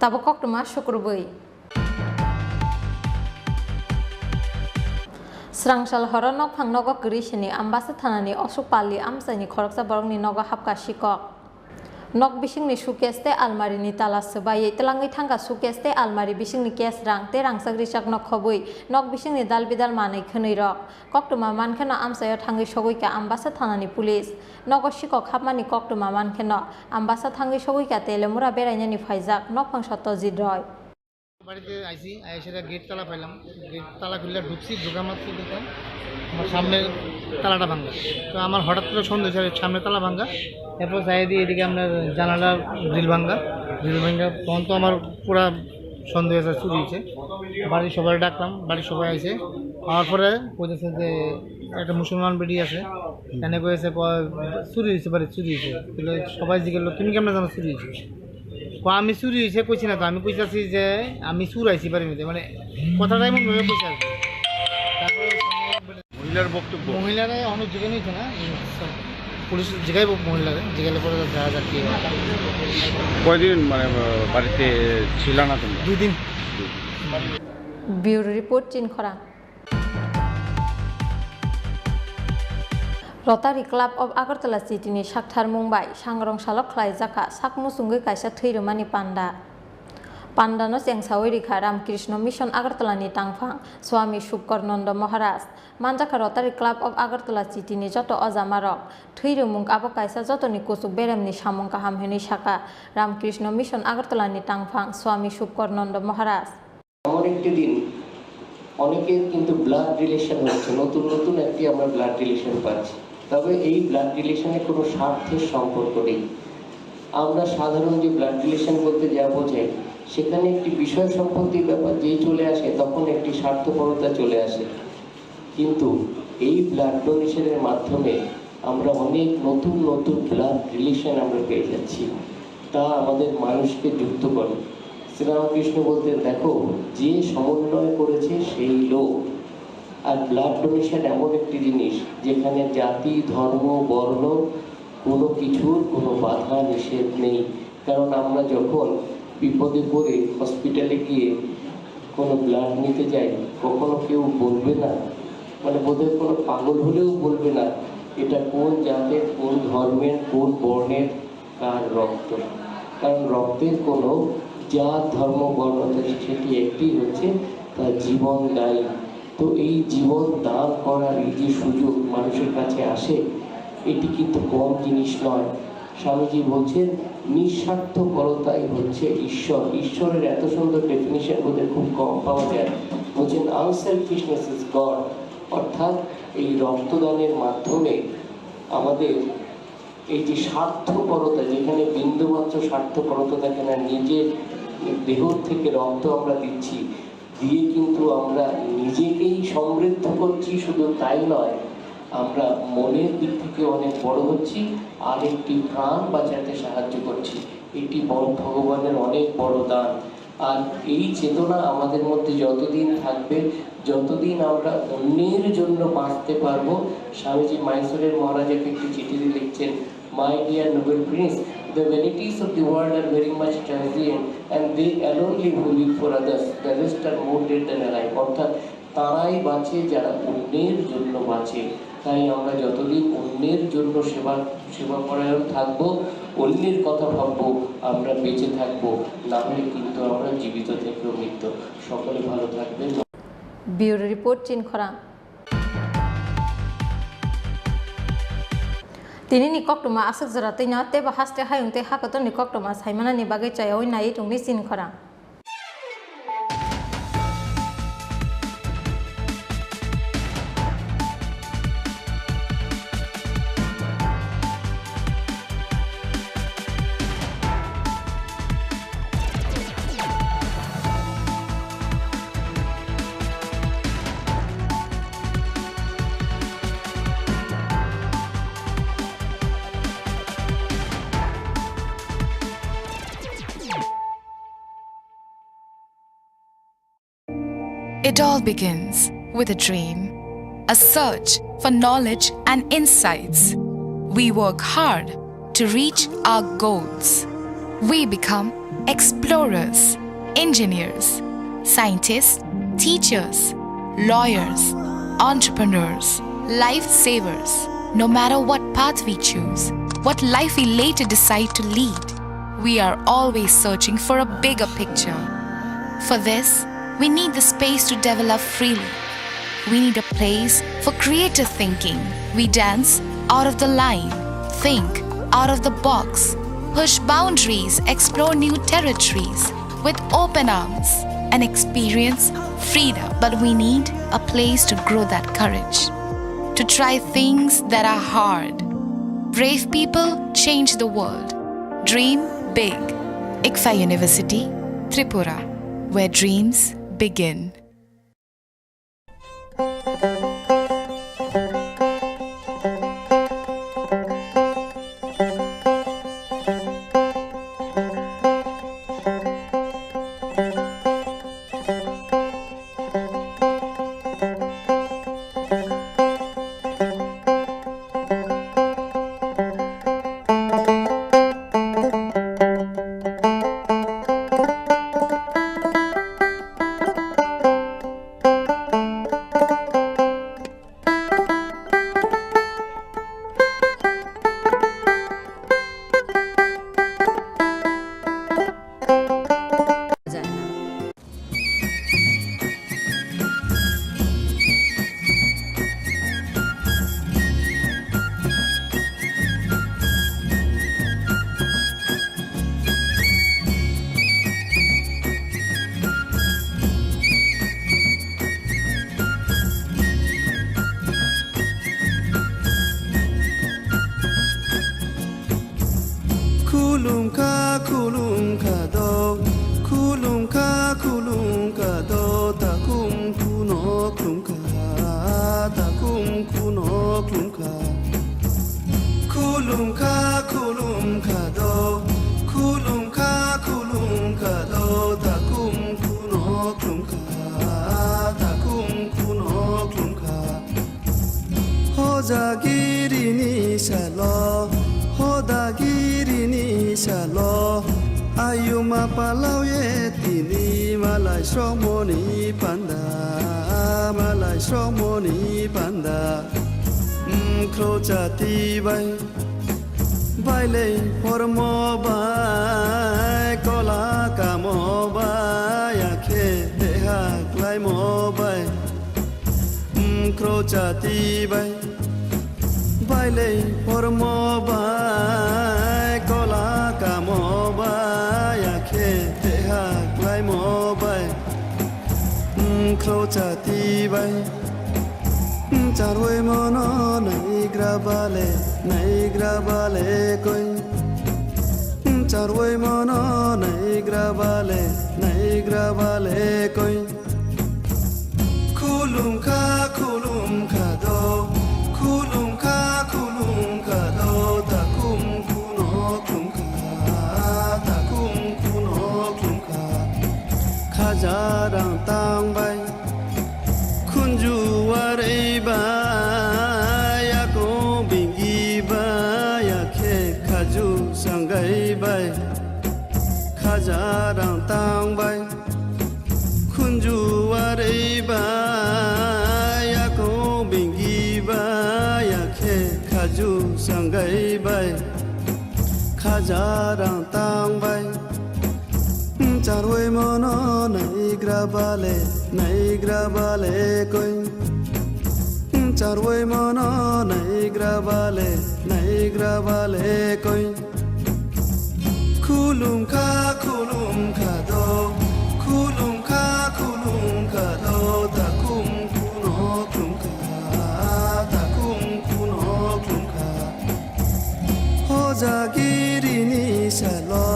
Tabuk koktwma sukrubwi. Srangsal horo nokphang nogo kwrwi sini Ambasa thanani Osuk Pali amchaini khoroksa borokni nogo hapkha sikok. Nok bisingni suitcase tei almari ni tala swbaiwi twlangwi thangkha suitcase tei almari bisingni cash rang tei rangchak richak no khobwi nok bisingni dal bidal manwi khwnwi rok. Koktwma mankheno amchaio thangwi sogwi kha Ambasa thanani police. Nogo sikok hapmani koktwma mankheno Ambasa thangwi sogwi kha Telemura berainani phaijak nokphang Satyajit Roy. বাড়িতে আইছি, আইসে গেট তালা পাইলাম, গেট তালা খুললে ঢুকছি, ঢুকা মাত্র দেখলাম আমার সামনে তালাটা ভাঙা। তো আমার হঠাৎ করে সন্দেহ হয়েছে সামনে তালা ভাঙা, এরপর যাই দিয়ে এদিকে আপনার জানালার গ্রিল ভাঙা, গ্রিল ভাঙা, তখন তো আমার পুরা সন্দেহ হয়েছে চুরি হয়েছে। বাড়ির সবাই ডাকলাম, বাড়ির সবাই আইছে, আওয়ার পরে কইতেছে যে একটা মুসলমান বেটি আছে, এনে কইছে প-, চুরি হয়েছে, বাড়ি চুরি হয়েছে। তাহলে সবাই জিজ্ঞেস করলো, "তুমি কেমনে জানো চুরি হয়েছে?" কয়, "আমি চুরি হয়েছে কইছি না তো, আমি কইতাছি যে আমি চুর আইছি বাড়ির মধ্যে।" মানে কথাটা এমন ভাবে কইছে আর কি। তারপরে মহিলার বক্তব্য। মহিলারা অনেক জিজ্ঞেস হয়েছে না, পুলিশ জিজ্ঞাইব মহিলারা, জিজ্ঞাসা করে দেখা যাক কি হয়। কয়দিন মানে, আহ, বাড়িতে ছিল না তোমরা? দুই দিন। Bureau report, Chinkhorang. Rotary Club of Agartala chitini saktharmung bai sangrong salo khlaijak kha sak muchungwi kaisa thwi rwmani panda. Pandano chengsawi rikha Ramkrishna Mission Agartala ni tangphang Swami Subkornando Maharaj. Manjakha Rotary Club of Agartala chitini joto ojamarok. Thwi rwmung abo kaisa jotoni kuchuk beremni samung kaham hinwi sakha Ramkrishna Mission Agartala ni tangphang Swami Subkornando Maharaj. এমন একটি দিন, অনেকের কিন্তু blood relation হচ্ছে, নতুন নতুন একটি আমরা ব্লাড রিলেশন পাচ্ছি। তবে এই ব্লাড রিলেশনে কোনো স্বার্থের সম্পর্ক নেই। আমরা সাধারণ যে ব্লাড রিলেশন বলতে যা বোঝাই, সেখানে একটি বিষয় সম্পত্তির ব্যাপার যেই চলে আসে, তখন একটি স্বার্থপরতা চলে আসে। কিন্তু এই ব্লাড ডোনেশনের মাধ্যমে আমরা অনেক নতুন নতুন ব্লাড রিলেশন আমরা পেয়ে যাচ্ছি, তা আমাদের মানুষকে যুক্ত করে। শ্রীরামকৃষ্ণ বলতেন, "দেখো, যে সমন্বয় করেছে সেই লোক।" আর ব্লাড ডোনেশন এমন একটি জিনিস, যেখানে জাতি, ধর্ম, বর্ণ, কোনো কিছুর কোনো বাধা নিষেধ নেই। কারণ আমরা যখন বিপদে পড়ে হসপিটালে গিয়ে কোনো ব্লাড নিতে যাই, কখনো কেউ বলবে না, মানে, বোধহয় কোনো পাগল হলেও বলবে না, "এটা কোন জাতের, কোন ধর্মের, কোন বর্ণের, কার রক্ত।" কারণ রক্তের কোনো জাত, ধর্ম, বর্ণ নেই, সেটি একটি হচ্ছে তার জীবন দায়ী। তো এই জীবন দান করার এই যে সুযোগ মানুষের কাছে আসে, এটি কিন্তু কম জিনিস নয়। স্বামীজি বলছেন, "নিঃস্বার্থপরতাই হচ্ছে ঈশ্বর।" ঈশ্বরের এত সুন্দর ডেফিনিশন বোধহয় খুব কম পাওয়া যায়। বলছেন, "Unselfishness is God।" অর্থাৎ এই রক্তদানের মাধ্যমে আমাদের এই যে স্বার্থপরতা, যেখানে বিন্দুমাত্র স্বার্থপরতা থাকে না, নিজের দেহ থেকে রক্ত আমরা দিচ্ছি, দিয়ে কিন্তু আমরা নিজেকেই সমৃদ্ধ করছি, শুধু তাই নয়, আমরা মনের দিক থেকে অনেক বড় হচ্ছি, আরেকটি প্রাণ বাঁচাতে সাহায্য করছি। এটি বড়, ভগবানের অনেক বড় দান। আর এই চেতনা আমাদের মধ্যে যতদিন থাকবে, যতদিন আমরা অন্যের জন্য বাঁচতে পারবো, স্বামীজি মাইসোরের মহারাজাকে একটি চিঠি দিয়ে লিখছেন, "My dear noble prince, the vanities of the world are very much transient, and they alone live who live for others, the rest are more dead than alive." অর্থাৎ তারাই বাঁচে যারা অন্যের জন্য বাঁচে। তাই আমরা যতদিন অন্যের জন্য সেবা, সেবাপরায়ণ থাকবো, অন্যের কথা ভাববো, আমরা বেঁচে থাকবো, না হলে কিন্তু আমরা জীবিত থেকেও মৃত। সকলে ভালো থাকবেন। Bureau report, Chinkhorang. Tini ni koktwma aswk jora twino teibo haste hayung tei hakotor ni koktwma saimana ni bagwi chayawi nai tongdi Chinkhorang. It all begins with a dream, a search for knowledge and insights. We work hard to reach our goals. We become explorers, engineers, scientists, teachers, lawyers, entrepreneurs, lifesavers. No matter what path we choose, what life we later decide to lead, we are always searching for a bigger picture. For this, we need the space to develop freely. We need a place for creative thinking. We dance out of the line, think out of the box, push boundaries, explore new territories with open arms, and experience freedom. But we need a place to grow that courage, to try things that are hard. Brave people change the world. Dream big. ICFAI University, Tripura, where dreams begin. Khulumkha, khulumkha do, khulumkha, khulumkha do, takhum khuno khulumkha, takhum khuno khulumkha. Khulumkha, khulumkha do, khulumkha, khulumkha do, takhum khuno khulumkha, takhum khuno khulumkha. Hojagirini salo, hodagirini salo, ayuma palauye tini malai srokmoni panda, malai srokmoni panda. Mkhro chati bai, bailei hormo bai, kola kamo bai, akhe deha klaimo bai. Mkhro chati bai, bailei hormo bai, kola kamo bai, akhe deha klaimo bai. Mkhro chati bai, charwi mono naigra bale, naigra bale koi. Charwi mono naigra bale, naigra bale koi. Khulumkha, khulumkha do, khulumkha, khulumkha do, takhum khuno khulumkha, takhum khuno khulumkha. Khaja rang tang bai, khunju warwi bai, yakung bingi bai, yakhe khaju sanggai bai. Khaja rang tang bai, khunju warwi bai, yakung bingi bai, yakhe khaju sanggai bai. Khaja rang tang bai, charwi mono naigra bale, naigra bale koi. Charwi mono naigra bale, naigra bale koi. Khulumkha, khulumkha do, khulumkha, khulumkha do, takhum khuno khulumkha, takhum khuno khulumkha. Hojagirini salo,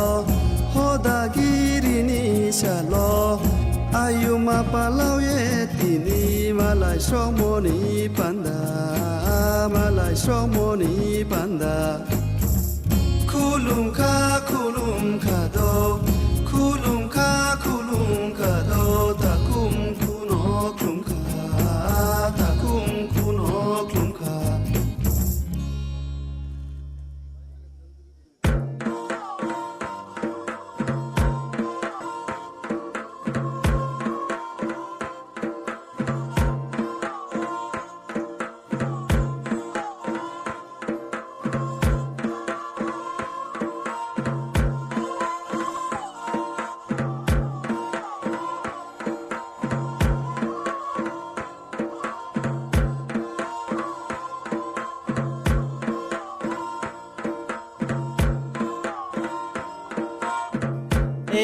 hodagirini salo, ayuma palauye tini malai srokmoni panda, malai srokmoni panda. Khulumkha, khulumkha do, khulumkha, khulumkha do, takhum khuno khulumkha, takhum khuno khulumkha.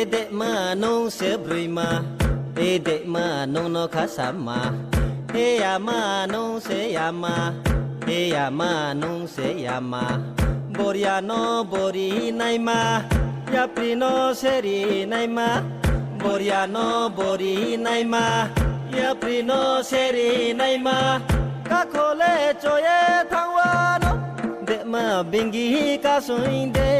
Edema nung se brwima, edema nung no khasama, eyama nung se yama, eyama nung se yama. Boria no bori naima, yapri no seri naima. Boria no bori naima, yapri no seri naima. Kakhole choye thangwano, dema bingi kasoi de,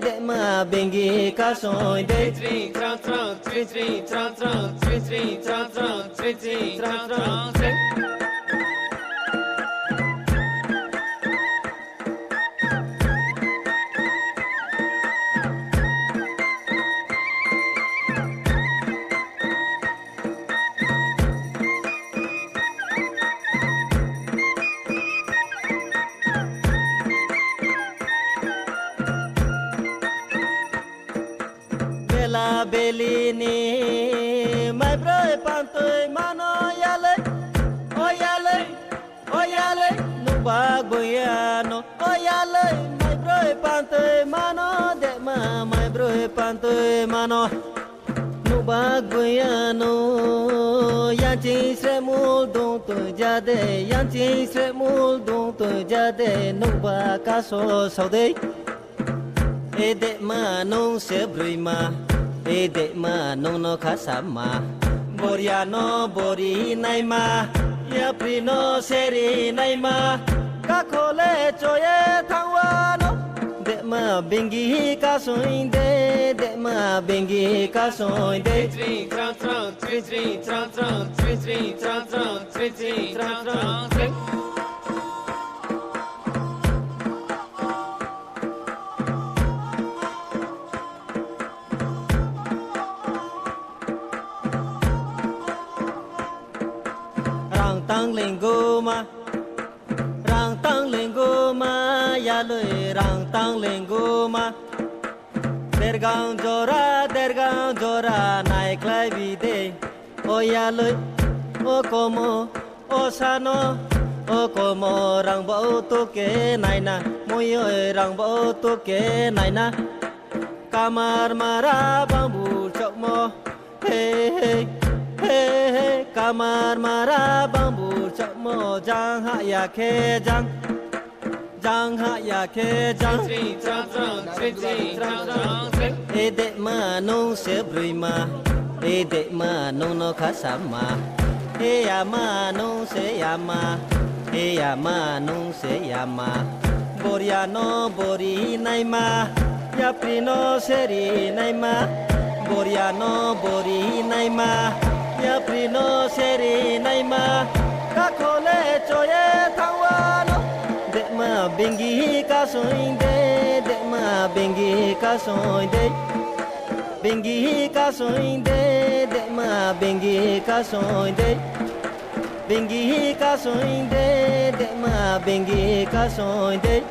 dema bingi kasoi de. Chring chring chring chring chring chring chring chring chring chring chring chring. Bela belini mai broi pantui mano yale, o yale, o yale, nubak buyano, o yale, mai broi pantui mano, dema mai broi pantui mano. Nubak buyano, yanching sremul dungtui jade, yanching sremul dungtui jade, nubak kaso saudei. Edema nung se brwima, edema nung no khasama. Boria no bori naima, yapri no seri naima. Kakhole choye thangwano, dema bengi kasoi de, dema bengi kasoi de. Rang tang lenguma, rang tang lenguma, yaloi rang tang lenguma. Dergang jora, dergang jora, naiklai bide. O yaloi, o komo, o sano, o komo, rang bo tuke naina, muyoi rang bo tuke naina. Kamar mara bambu chokmo, he he, he he, kamar mara bambu chokmo, jang ha ya khe jang. Jang ha ya khe jang. Edema nung se brwima, edema nung no khasama. Eyama nung se yama, eyama nung se yama. Boria no bori naima, yapri no seri naima. Boria no bori naima, yapri no seri naima. Kakhole choye thangwano. Dema bengi kasoi de, dema bengi kasoi de. Bengi kasoi de, dema bengi kasoi de. Bengi kasoi de, dema bengi kasoi de.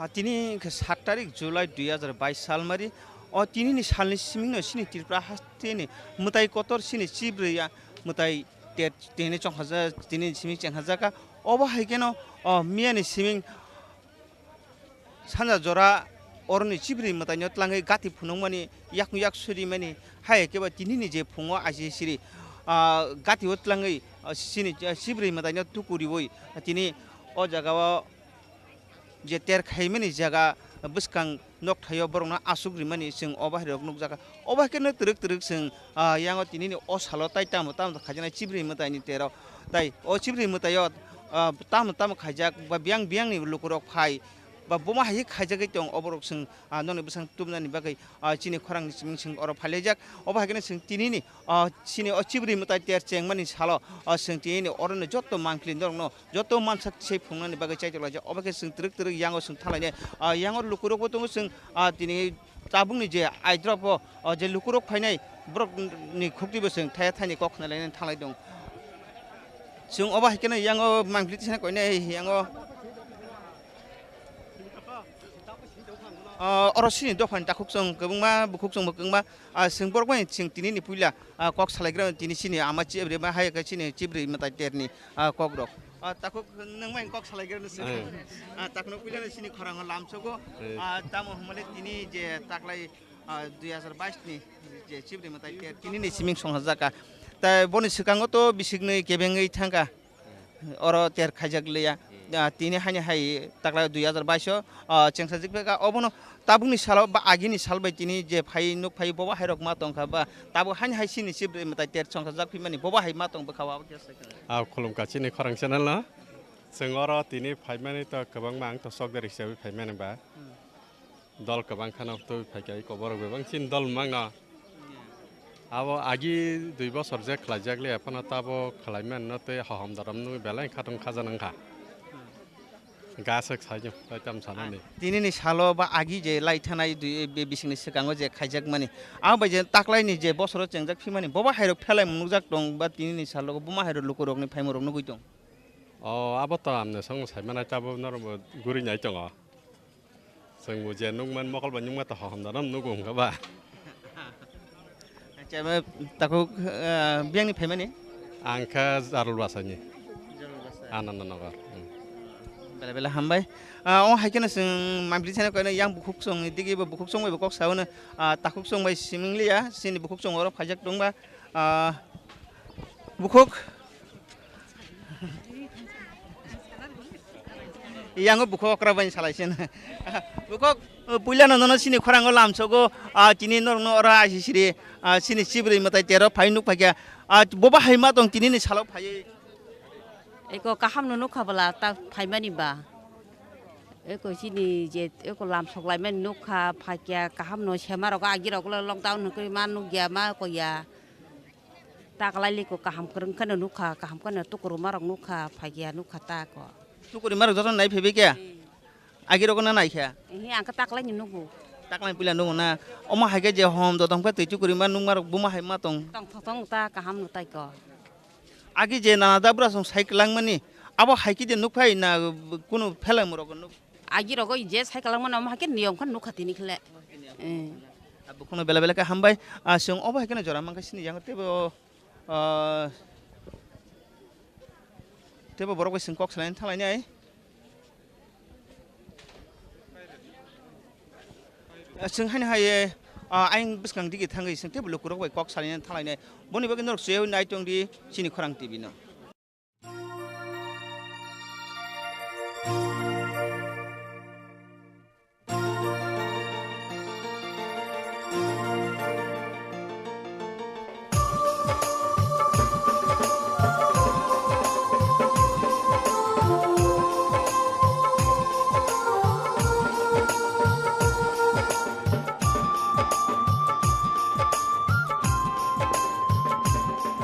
Ah, tini hwnkhe sat tarik July dui hazar bais salmari. O tinini salni simingno chini Tripura hasteni mwtai kotor chini chibrwi ya mwtai ter tini chonghajak, tini siming chenghajakha. Obo hai kheno, o miyani siming sanja jora oroni chibrwi mwtaino tlangwi gati phunukmani, yakung yak surimani, hai khe ba tinini je phungo aji siri, ah, gatio tlangwi, ah, chini, ah, chibrwi mwtaino tukuriwi tini o jagao je ter khaimani jaga bwskang nokthaio borokno aswk rimani chwng o bahai rok nukjakha. O bahai kheno twrwk twrwk chwng, ah, yango tinini o salo tai tamo tamo khajaknai chibrwi mwtaini tero. Tai o chibrwi mwtaio, ah, tamo tamo khaijak ba biyang biyangni lukurok phai ba buma hai khaijagwi tong oborok chwng, ah, nokni bwskango tubunani bagwi, ah, chini khorangni siming chwng oro phailaijak. Obo hai kheno chwng tinini, ah, chini o chibrwi mwtai ter chengmani salo, ah, chwng tinini oroni joto mangpili norokno joto mansak se phunuknani bagwi chaitok laijak. Obo khe chwng twrwk twrwk yango chwng thanglainai, ah, yango lukurokbo tongo chwng, ah, tini tabukni je aidrobo, ah, je lukurok phainai borokni khuktibo chwng thaya thaini kok khna lainani thanglai tongo. Chwng obo hai kheno yango mangpili tisana koinai yango. Ah, oro chini dophani takhuk chwng kwbangma, bukhuk chwng bo kwbangma. Ah, chwng borok bai chwng tini ni puila, ah, kok salaigra tini chini ama chibrwi ma hai khe chini chibrwi mwtai terni, ah, kok rok. Ah, takhuk nwng bai kok salaigra no chwng. Eh. Ah, takhuk no puila no chini khorang lamsogo. Eh. Ah, tamo hwnmale tini je taklai, ah, dui hazar bais ni je chibrwi mwtai ter tini ni siming songha jaka. Tai boni swkango to bisiknwi kebengwi thangkha. Oro ter khaijak liya. Hmm. Ah, tini haini hai takla dui hazar bais o, ah, chengsa jik phaikha. Obono tabukni salo ba agini sal bai tini je phai nuk phai bobo hai rok ma tongkha ba tabuk haini hai chini chibrwi mwtai ter chengsa jak phimani bobo hai ma tong bwkha o abo khe sai kha. Ah, khulumkha chini khorang channel no. Chwng oro tini phaimani to kwbangma ang to chokdari hisabe phaimani ba. Hmm. Dol kwbang kheno twi phaikha, eko borok bebak chini dol mangno. Abo agi dui bosor je khlaijak le, aphano tabo khlaimanno tei hohom dorom nw belai khatung khaja nang kha. Ga swk sai nw, tai tam sanani. Tinini salo ba agi je lai thanai dui, be-, bisingni swkango je khaijakmani, abo bai je taklaini je bosoro chengjak phimani, bobo hairok phelai nukjak tong ba tinini salo buma hairok lukurokni phaimung rok nugui tong. O, abo to amne song sai manai, tabo norok bo guri nai tongo. Chwng bo je nukman mokol bai nukma to hohom dano nugo wngkha ba. Acha, ba, takhuk, ah, biyangni phaimani? Ang kha Jarul Basani. Jarul Basa. Ananda Nagar. Hmm. Bela bela hambai. Ah, o hai kheno chwng mangpili channel koino yang bukhuk chwng digi bo bukhuk chwng bai bo kok saono, ah, takhuk chwng bai siming liya, chini bukhuk chwng oro phaijak tongba. Ah, bukhuk. Yango bukhuk okra bai salai sin. Bukhuk, puila no nono chini khorango lamsogo, ah, chini norokno ora aisi siri, ah, chini chibrwi mwtai tero phai nuk phaikha. Ah, boba hai ma tong tini ni salo phaiwi. Eko kaham no nukha bwla ta phaimani ba. Eko chini je eko lam sok laimani nukha, phaikya kaham no sema rok agi rok lockdown hwnkhe ma nukya ma koya. Ta kalai liko kaham kwrwng kheno nukha, kaham kheno tukuruma rok nukha, phaikya nukha ta ko. Tukurima rok joto nai phaibai kya? Hmm. Agi rok na nai kha? Ehe, ang khe ta kalai ni nugo. Ta kalai pila nugo na. Omo hai khe je hom dodom khe twi tukurima nukma rok buma hai ma tong. Tong thok tong ta kaham no tai ko. Agi je nana da bwrasong sai kwlangmani, abo hai khe je nukphai na kunu phelang rok nuk? Agi rogo je sai kwlangmani omo hai khe niyom khe nukha tini khle. Eh. Bukhukno bela bela khe hambai. Ah, chwng obo hai kheno jora mankha sini yang tebo, ah, tebo borok bai chwng kok salaini thanglainai. Chwng haino hai, ah, ayang bwskang digi thangwi chwng teibo lukurok bai kok salina thanglainai. Boni bagwi norok chwng nai tong di chini Khorang T V no.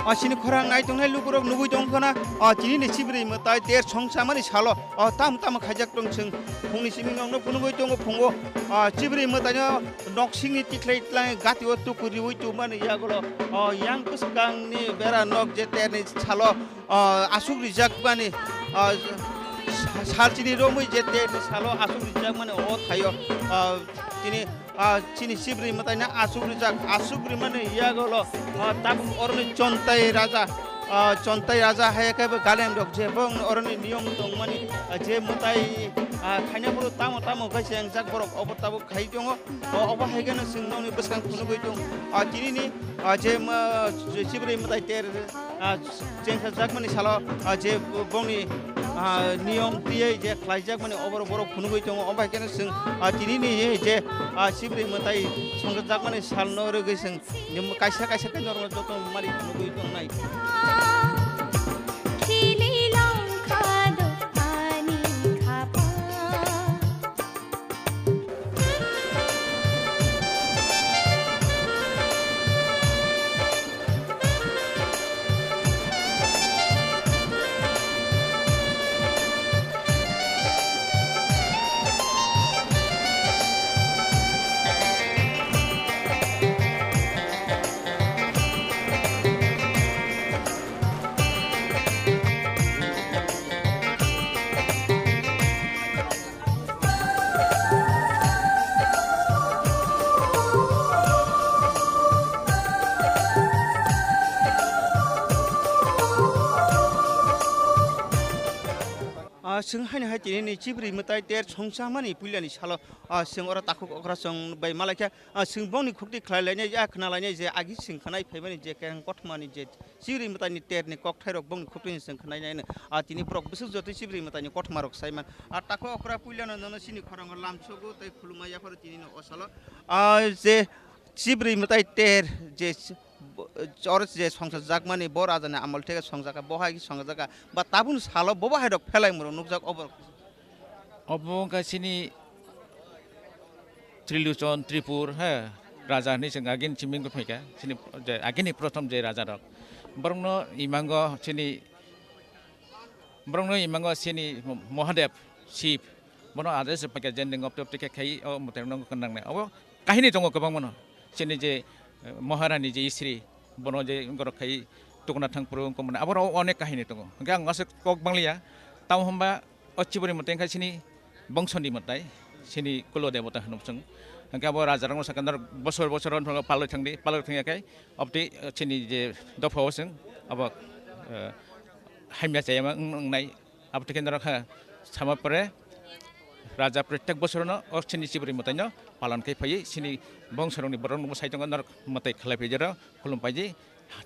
O chini khorang nai tongnai lukurok nugui tong phano, o chini ni chibrwi mwtai ter songchamani salo, o tam tamo khaijak tong chwng phungni simi nokno phunugui tongo phungo, o chibrwi mwtaino noksingni tikhlai tlai gati o tuku riui tongmani yagulo, o yang bwskangni bera nok je terni salo, o asuk rijakmani, o sa-, salchini romwi je terni salo asuk rijakmani o thaio, o tini, o chini chibrwi mwtaino asuk rijak, asuk rimani yagulo, o tabuk oroni Chontai Raja, o Chontai Raja hai khe bo galem rok je bong oroni niyom tongmani, o je mwtai, o khaina phuru tamo tamo khe se wngjak borok obo tabuk khai tongo. O, obo hai kheno chwng nokni bwskang phunugui tong. O, tini ni, o, je, ma, je chibrwi mwtai ter, a, chengsa jakmani salo, a, je bongni, a, niyom twiwi je khlai jakmani oborok borok phunugui tongo. Obo hai kheno chwng, a, tini ni je, a, chibrwi mwtai songsa jakmani sal no rwgwi chwng kaisa kaisa khe norok joto mari phunugui tongnai. Ah, chwng haino hai tini ni chibrwi mwtai ter songchamani puilani salo, ah, chwng oro takhuk okra chwng bai malaikha, ah, chwng bongni khukti khlai lainai, ah, khna lainai je agi chwng khnai phaimani je kereng kothomani je chibrwi mwtaini terni kokthairok bongni khukti ni chwng khnainai, ah, tini borok bwswk jotoi chibrwi mwtaini kothoma rok saiman. Ah, takhuk okra puilano nono chini khorango lamsogo tei khulumma yapharo tini no o salo, ah, je chibrwi mwtai ter je ch-, bo-, oro je songsa jakmani bo raja ni amol theke songjakha, bo hai khe songjakha, ba tabuk ni salo bo bo hai rok phelai moro nukjak obo. Obo wngkha chini Trilochon Tripur, he, raja hinwi chwng agini chiming phaikha, chini je agini prothom je raja rok. Borokno imango chini, borokno imango chini Mahadev, Shiv, bono aje se phaikha je ning opte opte khe khai o mwtai rokno gwnang nai. Obo kahini tongo kwbangma no. Chini je, eh, Maharani je Isri, bono je gorok khai tukuna thang phuru wngkha mani. Aboro onek kahini tongo. Hwnkhe ang aswk kok mangliya. Tamo hwnba o chibrwi mwtai wngkha chini bongsoni mwtai, chini kulo debota hwnwi chwng. Hwnkhe abo rajarokno sakha norok bosor bosor hwnwi palwi thangdi, palwi thangya khe obtwi, eh, chini je dophao chwng abo eh, hamya chayama wng-, wngnai. Abo twi khe norok kha sama pore raja protek bosorono o chini chibri mwtaino palon khai phaiwi chini bongsorokni borokno bwsai tongo norok mwtai khlai phai jora khulum phai di.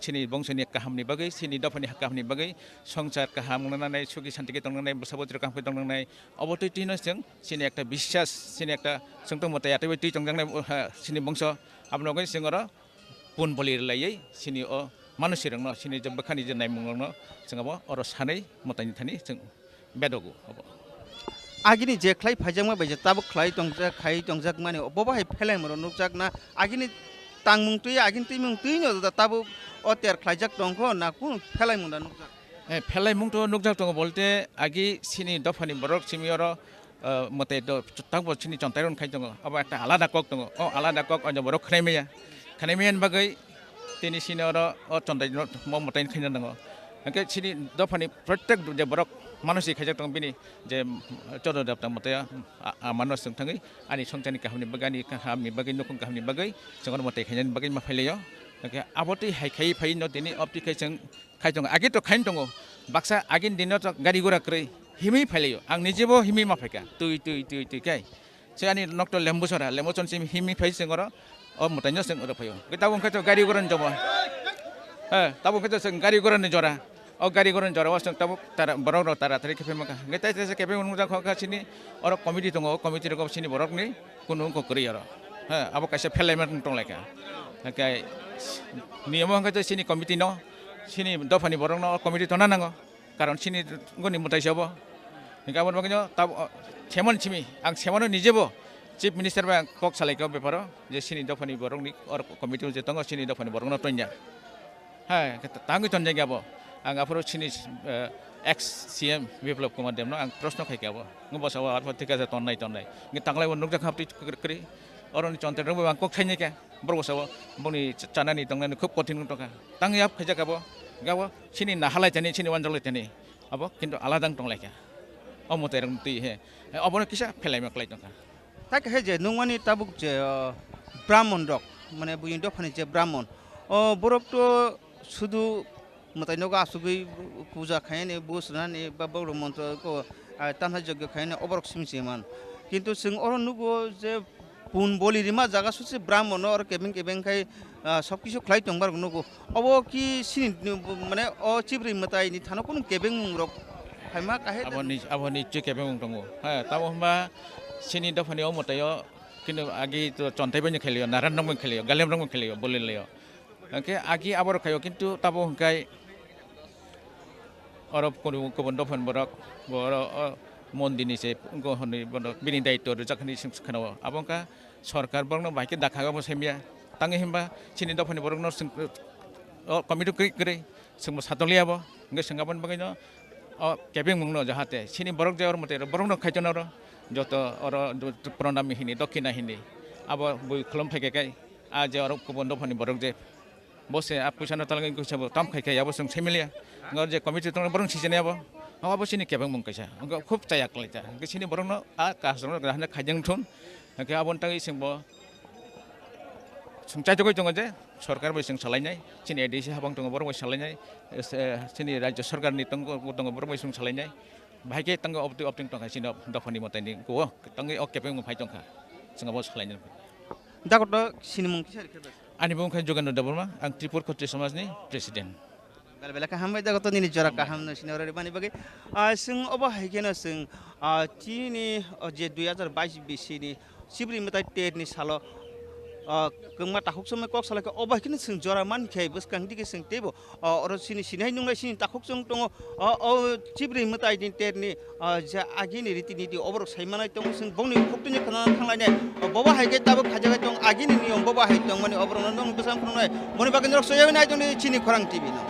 Chini bongsoni kahamni bagwi, chini dophani kahamni bagwi, swngchar kaham wngna nangnai, sugi santi khe tongna nangnai, bwsa bwtwi kaham khe tongna nangnai. Obo twi twino chwng chini ekta biswas, chini ekta chwngtong mwtai atwi bai twi tongjaknai, uh, ha, chini bongso. Abono bagwi chwng oro pun boli rwlaiwi chini o manusirokno, chini je bwkhani je naimungrokno chwng abo oro sanwi mwtaini thani chwng bedogo obo. Agini je khlai phaijakma bai je tabuk khlai tongjak, khai tongjakmani, bobo hai phelaimorok nukjakna, agini tangmung twi, agini twimung twino da tabuk o ter khlaijak tongkho, na kunu phelaimung da nukjak? Eh, phelaimung to nukjak tongo bolte, agi chini dophani borok simi oro, eh, mwtai do, tangbo chini chontai rok khai tongo, abo ekta alada kok tongo, o alada kok o borok khnai maya, khnai maya ni bagwi tini sini oro o chontai no mo mwtai khaina nango. Hwnkhe chini dophani protek je borok mano si khaijak tongo bini je, mm, chodo dapta mwtai a, a, a mano swng thangwi ani songchani kahamni bagwi, ani kahamni bagwi, nukhung kahamni bagwi chwng oro mwtai khainani bagwi ma phailaio. Hwnkhe abo twi hai khai phai no tini opti khai chwng khai tongo. Age to khain tongo, baksa agini dino to gari gura kwrwi himwi phailaio. Ang nijebo himwi ma phaikha, twi, twi, twi, twi khai. Se ani nokto lembu sora, lembu chon sim himwi phai seng oro, o mwtaino seng oro phaio. Ke tabuk khe to gari gura ni jomo. He, tabuk khe to seng gari gura ni jora. O gari gura ni jora o seng tabuk tara, borok rok tara tari khe phai maka. Nge tai tai se khe phai mung jak kha sini oro committee tongo, o committee rok sini borok ni kunu ko kwrwi oro. He, abo kaisa phelaima tong lai kha. Hake niyamo hwnkhe to sini committee no, sini dophani borok no o committee tona nango. Karon chini goni mwtai se obo. Hingke aboni bagwino tab-, o, semon simi, ang semono nijebo Chief Minister bai ang kok salaikha o beparo, je chini dophani borokni or committee je tongo, chini dophani borokno tonya. Hai, tangwi tonjakya bo. Ang aphuru chini, eh, ex C M Biplab Kumar Debno ang proshno khaikha bo. Ngo bwsao aphuru thik ase tonnai tonnai. Hingke tanglaibo nukjakha haptwi kwrwi. Oroni chonte rokbo ang kok sainai kha. Borok bwsao boni ch-, chanani tongnani khub kothin wng tongkha. Tangwi ap khaijak abo, gabo chini nahalai tani, chini wanjaklai tani. Abo kintu alada wng tonglaikha. O mwtai rok twi he. Obono kisa phelaima klai tongkha. Tak he je nungmani tabuk je, o, Brahmon rok, mane buini dophani je Brahmon. O borok to sudu mwtai nogo asugwi puja khainani, bus rwnani, ba borok montro ko, ah, tanha jogyo khainani, oborok simi se man. Kintu chwng oro nugo je pun boli rima jaga susi Brahmon no oro kebeng kebeng khai, ah, sob kisu khlai tongma rok nugo. Obo ki sini, mane o chibri mwtai ni thano kunu kebeng mung rok phaima kahe. Abo ni, abo ni chwi kebeng mung tongo. Ha, tamo hwnba sini dophani o mwtai o kintu agi to chontai bai ni khelio, naran rok bai khelio, galem rok bai khelio, boli laio. Hwnkhe agi aborok khaio, kintu tabo hwnkhe oro kunu kubun dophani borok, bo oro o mondirni se wngkha hwnwi bono bini daitw rwjak hwnwi swng swkhanao. Abo wngkha sorkar borokno bahai khe dakha obo saimya. Tangwi hwnba chini dophani borokno swng, o committee kwrwi kwrwi swngbo satokliya bo. Hwnkhe swng aboni bagwino o kebengmungno jahate chini borok je oro mwtai borokno khaichano oro joto oro pranami hini, dokhina hini abo bui khulum phaikha khe. A je oro kubun dophani borok je, bo se a puisa no talangwi kisa bo tam khai khai abo chwng similia. Ngo je committee tong borok sijani abo, abo chini kebeng mung kaisa. Ngo khub chaya kwlai ta. Hwnkhe chini borok no a kaham no grahana khaijang thun. Hwnkhe abo tangwi chwng bo chwng chaitugwi tongo je sorkar bai chwng salainai, chini A D C habang tongo borok bai salainai, chini rajya sorkar ni tongo, tongo borok bai chwng salainai. Bahai khe tango obtwi obtwi tongkha chini dophani mwtai ni kuo tangwi o kebeng mung phai tongkha. Chwng abo salainai. Dakoto sinimung kisa rikhe bai. Ani bung khe Jogendra Debbarma, ang Tripur Khotri Samaj ni President. Bela bela kha hambai dakoto nini jora kaham no sini oro mani bagwi. Ah, chwng obo hai kheno chwng, ah, chini, oh, je dui hazar bais bisi ni Sibri mwtai ter ni salo, ah, kwngma takhuk chwngma kok salai kha obo hai kheno chwng jora man khe bwskang digi chwng teibo. O, oro chini sinai nungnai chini takhuk chwng tongo. O, o chibri mwtai ni ter ni, o, je agini riti niti oborok sai manai tongo, chwng bongni khuktuini khwnana thanglainai. O, bobo hai khe tabuk khajagai tong, agini niyom bobo hai tongmani oborokno nwng bwsang phunuknai. Boni bagwi norok soyoi nai tongdi chini Khorang T V no.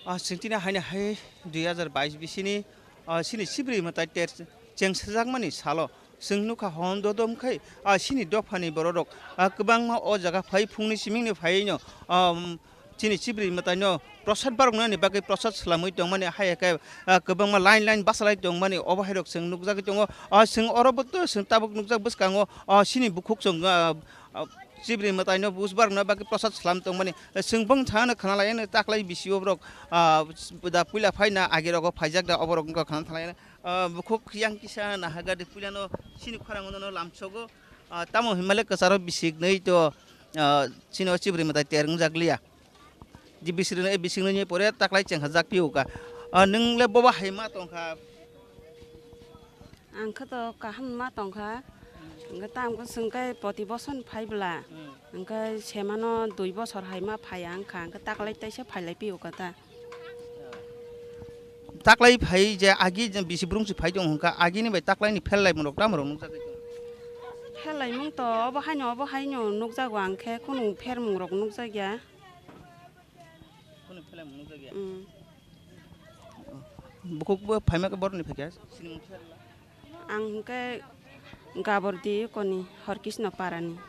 Ah, chwng tini haino hai dui hazar bais bisini, ah, chini Sibri mwtai ter chengsajakmani salo chwng nukha hwn dodom khai, ah, chini dophani bororok, ah, kwbangma o jaga phai phungni simingni phaiwi no, ah, chini Sibri mwtaino prosad baroknani bagwi prosad swlamwi tongmani hai khe, ah, kwbangma line line bachalai tongmani obo hairok chwng nukjagwi tongo. Ah, chwng oro bo to chwng tabuk nukjak bwskango, ah, chini bukhuk chwng, ah, ah, Sibri mwtaino buj barokna bagwi prosad swlam tongmani. Chwng bong thangno khwnalaiya taklai bisio borok, ah, da puila phaina agirogo phaijak da oborok wngkha khwna thanglaiya. Ah, bukhuk yang kisa nahargadi puilano chini khorang no lamsogo. Ah, tamo hinmale kwcharo bisik nwi to, ah, chini o Sibri mwtai ter wngjakliya. Di bisik nwi, bisik nwi pore taklai chengha jak piuka. Ah, nwng le boba hai ma tongkha. Ang khe to kaham ma tongkha. Hwnkhe tamo khe chwng khe poti boson phai bwla. Hmm. Hwnkhe semano dui bosor hai ma phai ang kha. Hwnkhe taklai taisa phailai piuka ta. Taklai phai je agi je bisi brumsi phai tong hwnkha, agini bai taklaini pherlaimung rok tamo rok nukjagwi tong? Pherlaimung to obo haino obo haino nukjago ang khe, kunu phermung rok nukjakya. Kunu pherlaimung nukjakya? Mm. Bukhuk bo phaima khe boroni phaikha, sinimung pherla? Ang hwnkhe Gabordi koni Horkisno parani.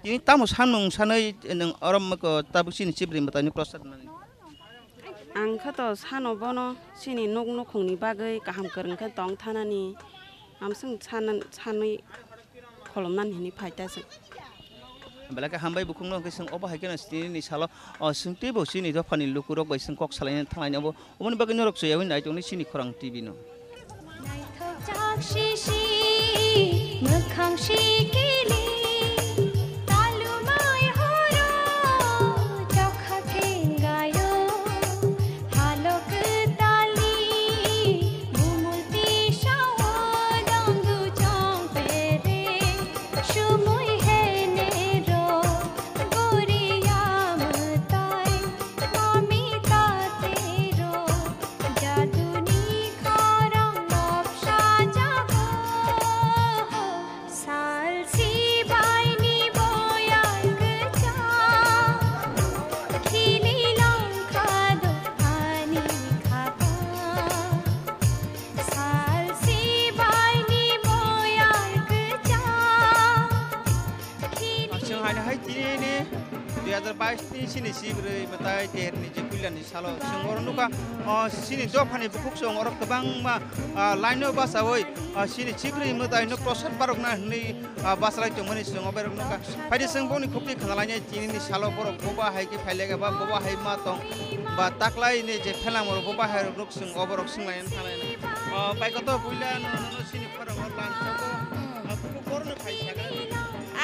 Tini tamo sanmung sanwi nwng oro moko tabuk chini Sibri mwtaini prosad nani? Ang khe to sano bono chini nuk nukhungni bagwi kaham kwrwng khe tong thanani, amswng san-, sanwi kholomnani hinwi phai ta chwng. Belai khe hambai bukhukno hwnkhe chwng obo hai kheno chini salo, o, chwng teibo chini dophani lukurok bai chwng kok salaina thanglaina obo. Oboni bagwi norok chwyaui nai tongni chini khorang T V no. Naithok jak sisi, mwkhang sikili, talumai horo, chokha thengayo, halok tali, bumul tisao, dongdu chong pere, sumui hene ro, goriya mwtai. Mami tatero jaduni khorang noksa jago. Sal sibaini boyang kecha khili langkha do ani khata. Sal sibaini boyang kecha. Chwng haino hai tini ni dui hazar bais ni chini Sibri mwtai ter ni je puila ni salo chwng oro nukha, o, chini dophani bukhuk chwng oro kwbangma, ah, line o bachaui, ah, chini Sibri mwtai no prosad barokna hinwi, ah, bachalai tongmani chwng obo rok nukha. Phaidi chwng boni khukti khwnalainai tini ni salo borok boba hai khe phailai ba boba hai ma tong ba taklai ni je phelang rok boba hai rok nuk chwng obo rok swnglaina thanglaina. O, bai kotor puila no, no, no, chini khorang o lang sobo, ah, bukhuk borok no phai sakha.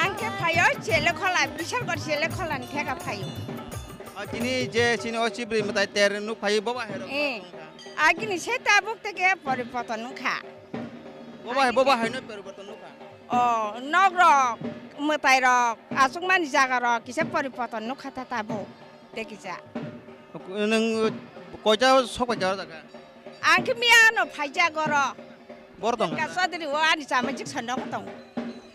Ang khe phaio, chele khola, bisar gor chele khola ni theka phaio. O, tini je chini o Sibri mwtai ter nuk phai boba hai rok Eh. tongkha. Agini se tabuk teke poriboton nukha. Boba hai, boba hai no poriboton nukha. O, nok rok, mwtai rok, aswk mani jaga rok kisa poriboton nukha ta tabuk. Tei kisa. Nwng koita sok bai kha o jaga? Ang khe miya no phaijak oro. Bor tong? Ka Chaudhary o ani chamajik sandok tong.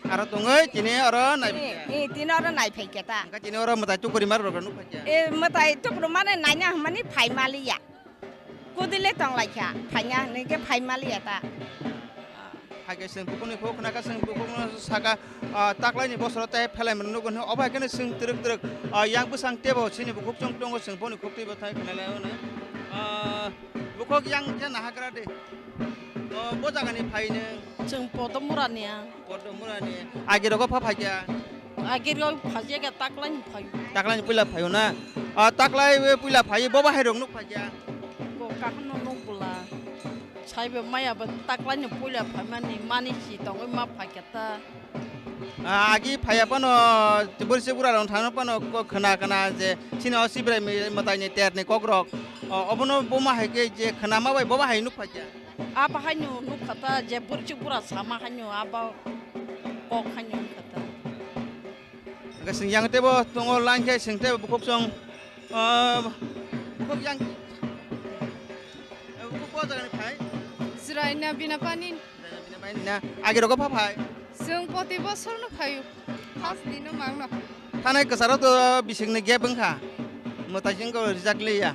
Aro tongoi tini oro nai. Eh, eh, tini oro nai phai khe ta. Ka tini oro mwtai tukuri mar rok nuk phai khe. Eh, mwtai tukuru mane naina hwnmani phai maliya. Kudile tong lai kha, phaina hwnwi khe phai maliya ta. Hai khe chwng bukhukni khuk khna kha, chwng bukhukno saka, ah, taklaini bosoro tei phelai mano nukgo hwnwi. Obo hai kheno chwng twrwk twrwk, ah, yang bwsang tebo chini bukhuk chwng tongo, chwng boni khuk twibo thai khna lai ono. Ah, bukhuk yang khe nahagra de. Oh, bo jagani phai nwng? Chwng Podomurani ang. Podomurani. Agi rogo pha phai kha? Agi rogo phai kha, taklaini phai. Taklaini puila phaio na? Ah, taklai puila phai, bo bahai rok nuk phai kha? Bo kaham no nuk bwla. Saibo maya bo taklaini puila phaimani mani si tongwi ma phaikha ta. Ah, agi phaiya phano borsi bura rok thangno phano ko khna khna je chini o Sibrai mi-, mwtai ni ter ni kok rok. O, obono buma hai khe je khna ma bai bo bahai nuk phaikha. Abo haino nuk kha ta je borsi bura sama haino abo kok haino nuk kha ta. Hwnkhe chwng yang teibo tongo line khe chwng teibo bukhuk chwng, ah, bukhuk yang, eh, bukhuk bo jaga ni phai? Jwraina Binapani. Jwraina Binapani na? Agi rogo pha phai? Chwng poti bosor no phaio. First dino mangno. Thanai kwcharo to bising ni gap wngkha. Mwtai singko rijak liya.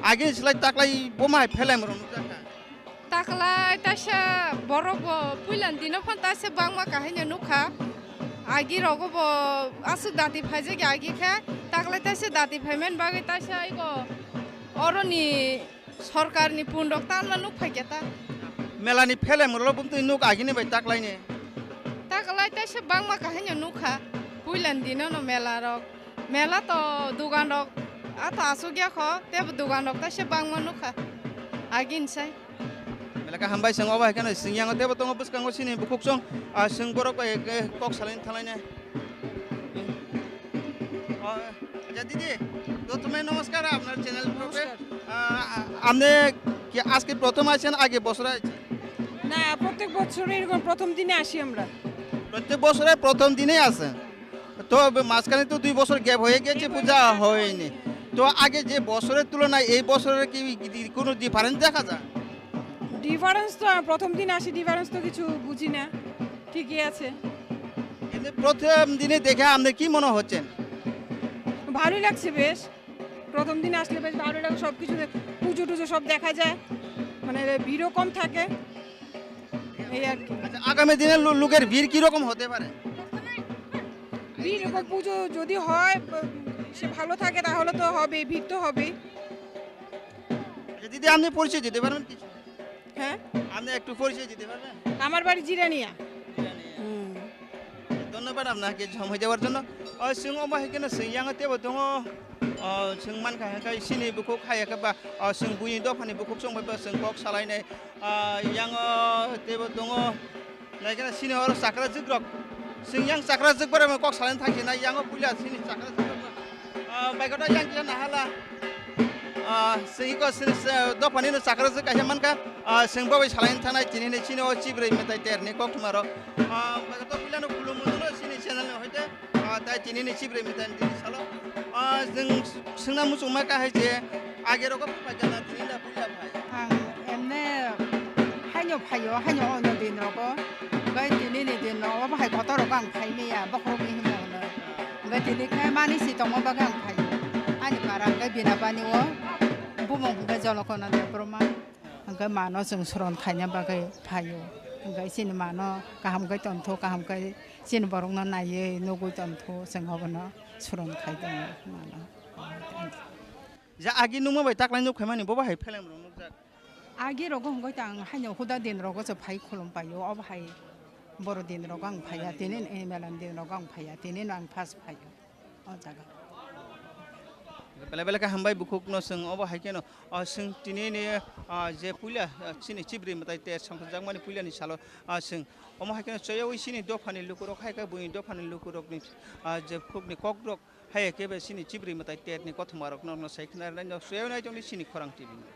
Agi slai taklai boma hai phelai moro nukjak kha. Taklai taisa borok bo puila dino phano taisa bangma kahino nukha. Agi rogo bo aswk dati phaijak agi khe taklai taisa dati phaiman bagwi taisa ego oroni sorkarni pundok tanma nuk phaikya ta. Melani phelai moro bumtwi nuk agini bai taklaini. Taklai taisa bangma kahino nukha. Puila dino no mela rok. Mela to dugan rok ato asuk ya kho, tebo dugan rok ta se bangma nukha. Agin sai. Mela ka hambai song obo hai kheno sing yango tebo tongo bwskango sini bukhuk song, ah, sing borok bai, eh, kok salaini thalaini. Ah, acha didi, prothome namaskar apnar channel prope. নমস্কার। Ah, আপনি কি আজকে প্রথম আছেন, আগে বছর আছেন? না, প্রত্যেক বছর এরকম প্রথম দিনে আসি আমরা। প্রত্যেক বছরে প্রথম দিনেই আছেন? তো বে-, মাঝখানে তো দুই বছর গ্যাপ হয়ে গেছে, দুই বছর পূজা গ্যাপ হয়নি। হয়নি। তো আগে যে বছরের তুলনায় এই বছরের কি, কি কোনো ডিফারেন্স দেখা যায়? ডিফারেন্স তো, আহ, প্রথম দিন আসি, ডিফারেন্স তো কিছু বুঝি না, ঠিকই আছে। এমনি প্রথম দিনে দেখে আপনার কি মনে হচ্ছেন? ভালোই লাগছে বেশ, প্রথম দিন আসলে বেশ ভালো লাগে, সব কিছু দে-, পুজো টুজো সব দেখা যায়, মানে ভিড়ও কম থাকে। এই আর কি। আচ্ছা, আগামী দিনে লো-, লোকের ভিড় কিরকম হতে পারে? ভিড় এরকম পুজো যদি হয়, ব-, সে ভালো থাকে তাহলে তো হবেই, ভিড় তো হবেই। আচ্ছা, দিদি, আপনি পরিচয় দিতে পারবেন কিছু? হ্যাঁ? আপনি একটু পরিচয় দিতে পারবেন? আমার বাড়ি জিরানিয়া। জিরানিয়া। হুম। ধন্যবাদ আপনাকে সময় দেওয়ার জন্য। O, chwng omo hai kheno chwng yang tebo tongo. O, chwng mankha hwnkhe chini bukhuk hai khe ba, o, chwng buini dophani bukhuk chwng bai ba chwng kok salainai. Ah, yango teibo tongo, naikhe chini oro chakrajwk rok. Chwng yang chakrajwk bai rok kok salaina thangsinai, yango puila chini chakrajwk rok. Ah, baikhe yang kisa nahala. Ah, chwng iko chini, ah, dophani no chakrajwk kaisa mankha. Ah, chwng bo bai salaina thangnai, tini ni chini o chibrwi mwtai terni koktwma rok. Ah, baikhe puila no khulumung no chini channel ni hoite. Ah, tai tini ni chibrwi mwtai tini salo. Ah, chwng swngna muchungma kha hai je, age rogo phai kha na tini da puila phai. Ang emne haino phaio, haino onyo din rogo. Hwnkhe tini ni din rogo bahai kotor rogo ang phai maya, bokhorok ni himo hwnwi. Hwnkhe tini khe mani si tongma bagwi ang phaio. Ani para hwnkhe Binabani o, bumung hwnkhe Jolokona Debbarma. Hwnkhe mano chwng sron khaina bagwi phaio. Hwnkhe chini mano kaham khe tongtho, kaham khe chini borokno naiwi nugwi tongtho, chwng obono sron khai tongo mano. Ja agi nukma bai taklai nuk khaimani bo bahai phelam rok nukjak. Agi rogo hwnkhe ta ang haino huda din rogo se phai khulum paio, obo hai boro din rogo ang phaiya, tini ni melan din rogo ang phaiya, tini no ang first phaio. O jaga. Belai belai khe hambai bukhuk no chwng obo hai kheno, ah, chwng tini ni, ah, je puila, ah, chini chibrwi mwtai te songkha jakmani puila ni salo, ah, chwng omo hai kheno choyawi chini dophani lukurok hai khe buini dophani lukurok ni, ah, je khukni kok rok hai khe be chini chibrwi mwtai tet ni kothoma rok no sai khna rwnai no choyawi nai tongli chini khorang T V no.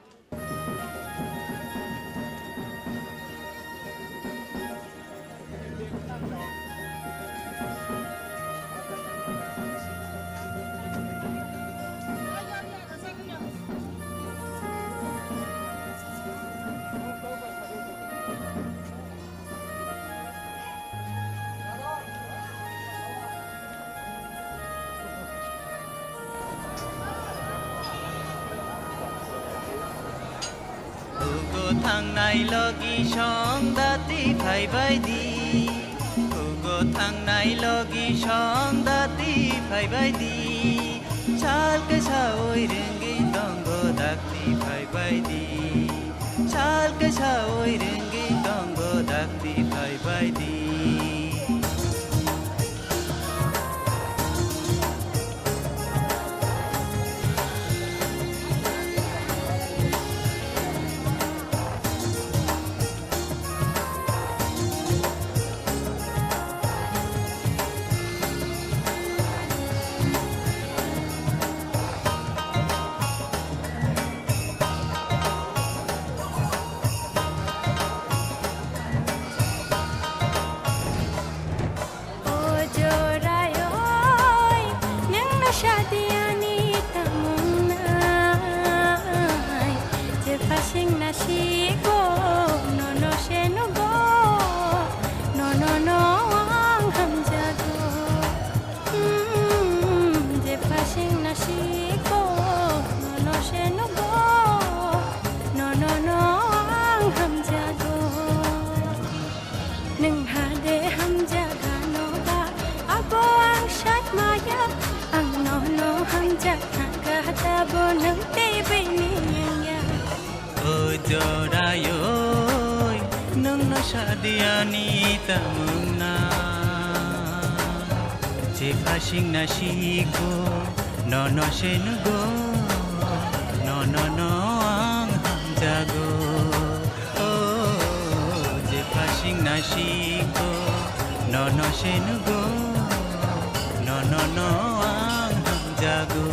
Ugo thangnai logi song dati phaibai di. Ugo thangnai logi song dati phaibai di. Sal khe saui rwngwi tongo dakti phaibai di. Sal khe saui rwngwi tongo dakti phaibai di. O jorayoi, nwngno sadi ani tamung nai. Jepha singna sigo, nono se nugo, nono no ang hamjago. Hmm, jepha singna sigo. Ko nwng tei bini wngya. O jorayoi, nwngno sadiani tamungna. Jephasing nasiko, nono se nugo, nono no ang hamjago. O jephasing nasiko, nono se nugo, nono no ang hamjago.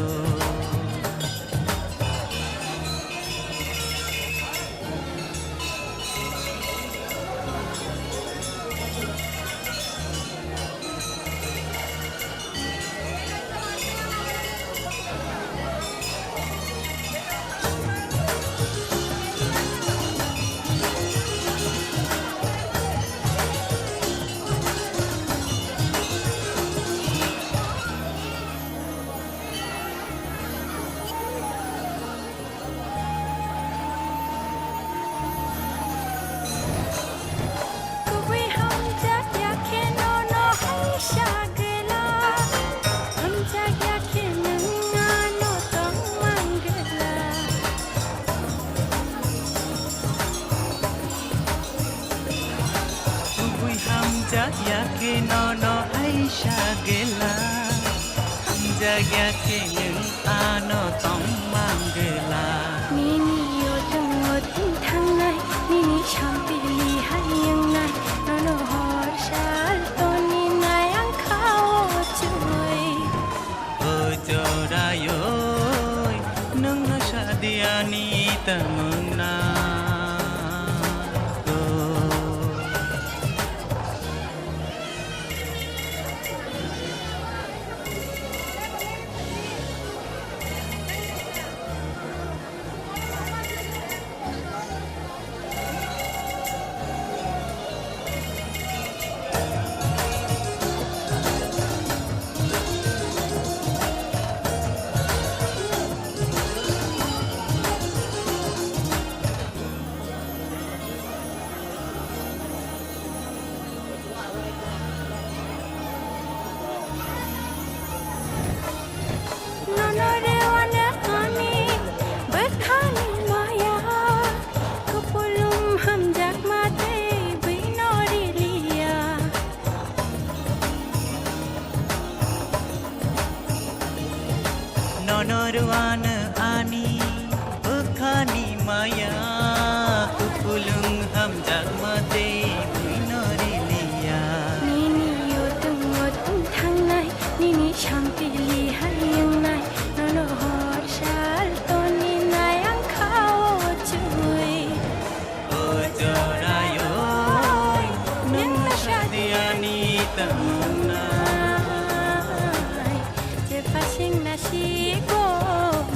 Kubui hamjak ya khe nono hai sa gela, hamjak ya khe nwng ano tong mang gela. Kubui hamjak ya khe nono hai sa gela, hamjak ya khe nwng ano tong mang gela. Nini yodung o tong thangnai, nini sampili hai wngnai, nono hor sal toni nai ang kha o chwngwi. O jorayoi, nwngno sadiani tamungna. Nono rwano ani bwkhani maya, kupulung hamjakma tei bwino riliya. Nono rwano ani bwkhani maya, kupulung hamjakma tei bwino riliya. Nini yodung yodung thangnai, nini sampili hai wngnai, nono hor sal toni nai ang kha o chwngwi. O jorayoi, nwng sadiani tamungna. Jephasing nasigo,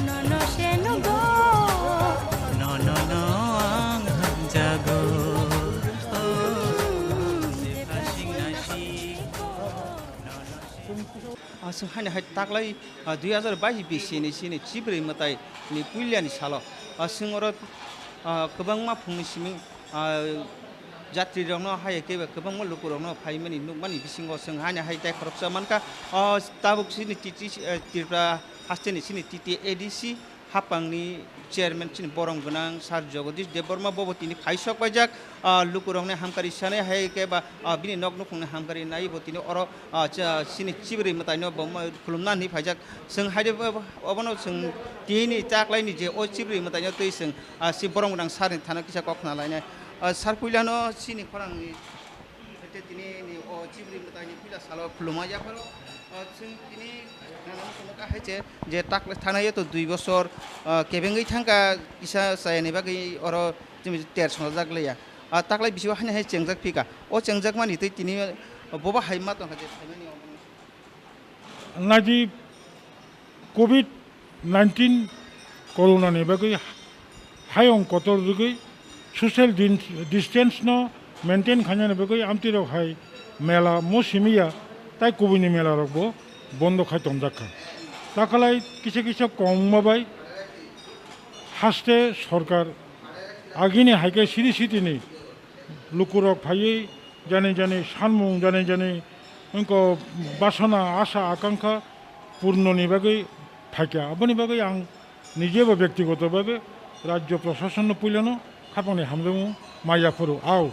nono se nugo. Nono no ang hamjago. O, jephasing nasigo, nono se. Ah, chwng haino hai taklai, ah, dui hazar bais bisini chini Chibrwi mwtai ni puilani salo, ah, chwng oro, ah, kwbangma phungni simi, ah, jatrirokno hai khe ba kwbangma lukurokno phaimani nukmani bisingo chwng haino hai tei khoroksa mankha. O tabuk chini T T C, eh, Tripura hasteni chini T T A D C, haphangni chairman chini borom gwnang Sir Jagadish Debbarma bobo tini phaisok paijak, ah, lukurokni hamkari sanai hai khe ba, ah, bini nok nukhungni hamkari nai bo tini oro, ah, cha-, chini Chibrwi mwtaino bo ma-, khulumna hinwi phaijak. Chwng hai de bo, obono chwng tini taklaini je o Chibrwi mwtaino twi chwng, ah, si borom gwnang Sir ni thana kisa kok khna lainai. Ah, Sir puilano chini khorangni Hete tini ni o Chibrwi mwtaini puila salo khulumma yapharo, o, chwng tini nana muchungma kahai che je tak thanaio to dui bosor, o, kebengwi thangkha kisa chayani bagwi oro chini ter songjak leya. A taklai bisingo haino hai chengjak phika. O chengjakmani tei tini boba hai ma tongkha je phaimani omo. Naidi covid nineteen corona ni bagwi hayung kotor rwgwi social din-, distance no maintain khainani bagwi amtwi rok hai mela mo simi ya tai kubui ni mela rok bo bondo khai tongjak kha. Takalai kisa kisa kongma bai haste sorkar agini hai khe city city ni lukurok phaiwi jani jani sanmung jani jani wngkha basana asa akankha purnoni bagwi phaikha. Aboni bagwi ang Nijebo byaktigoto bhabe rajyo prosasonno puilano khapangni hamjakmung maya phuru. Au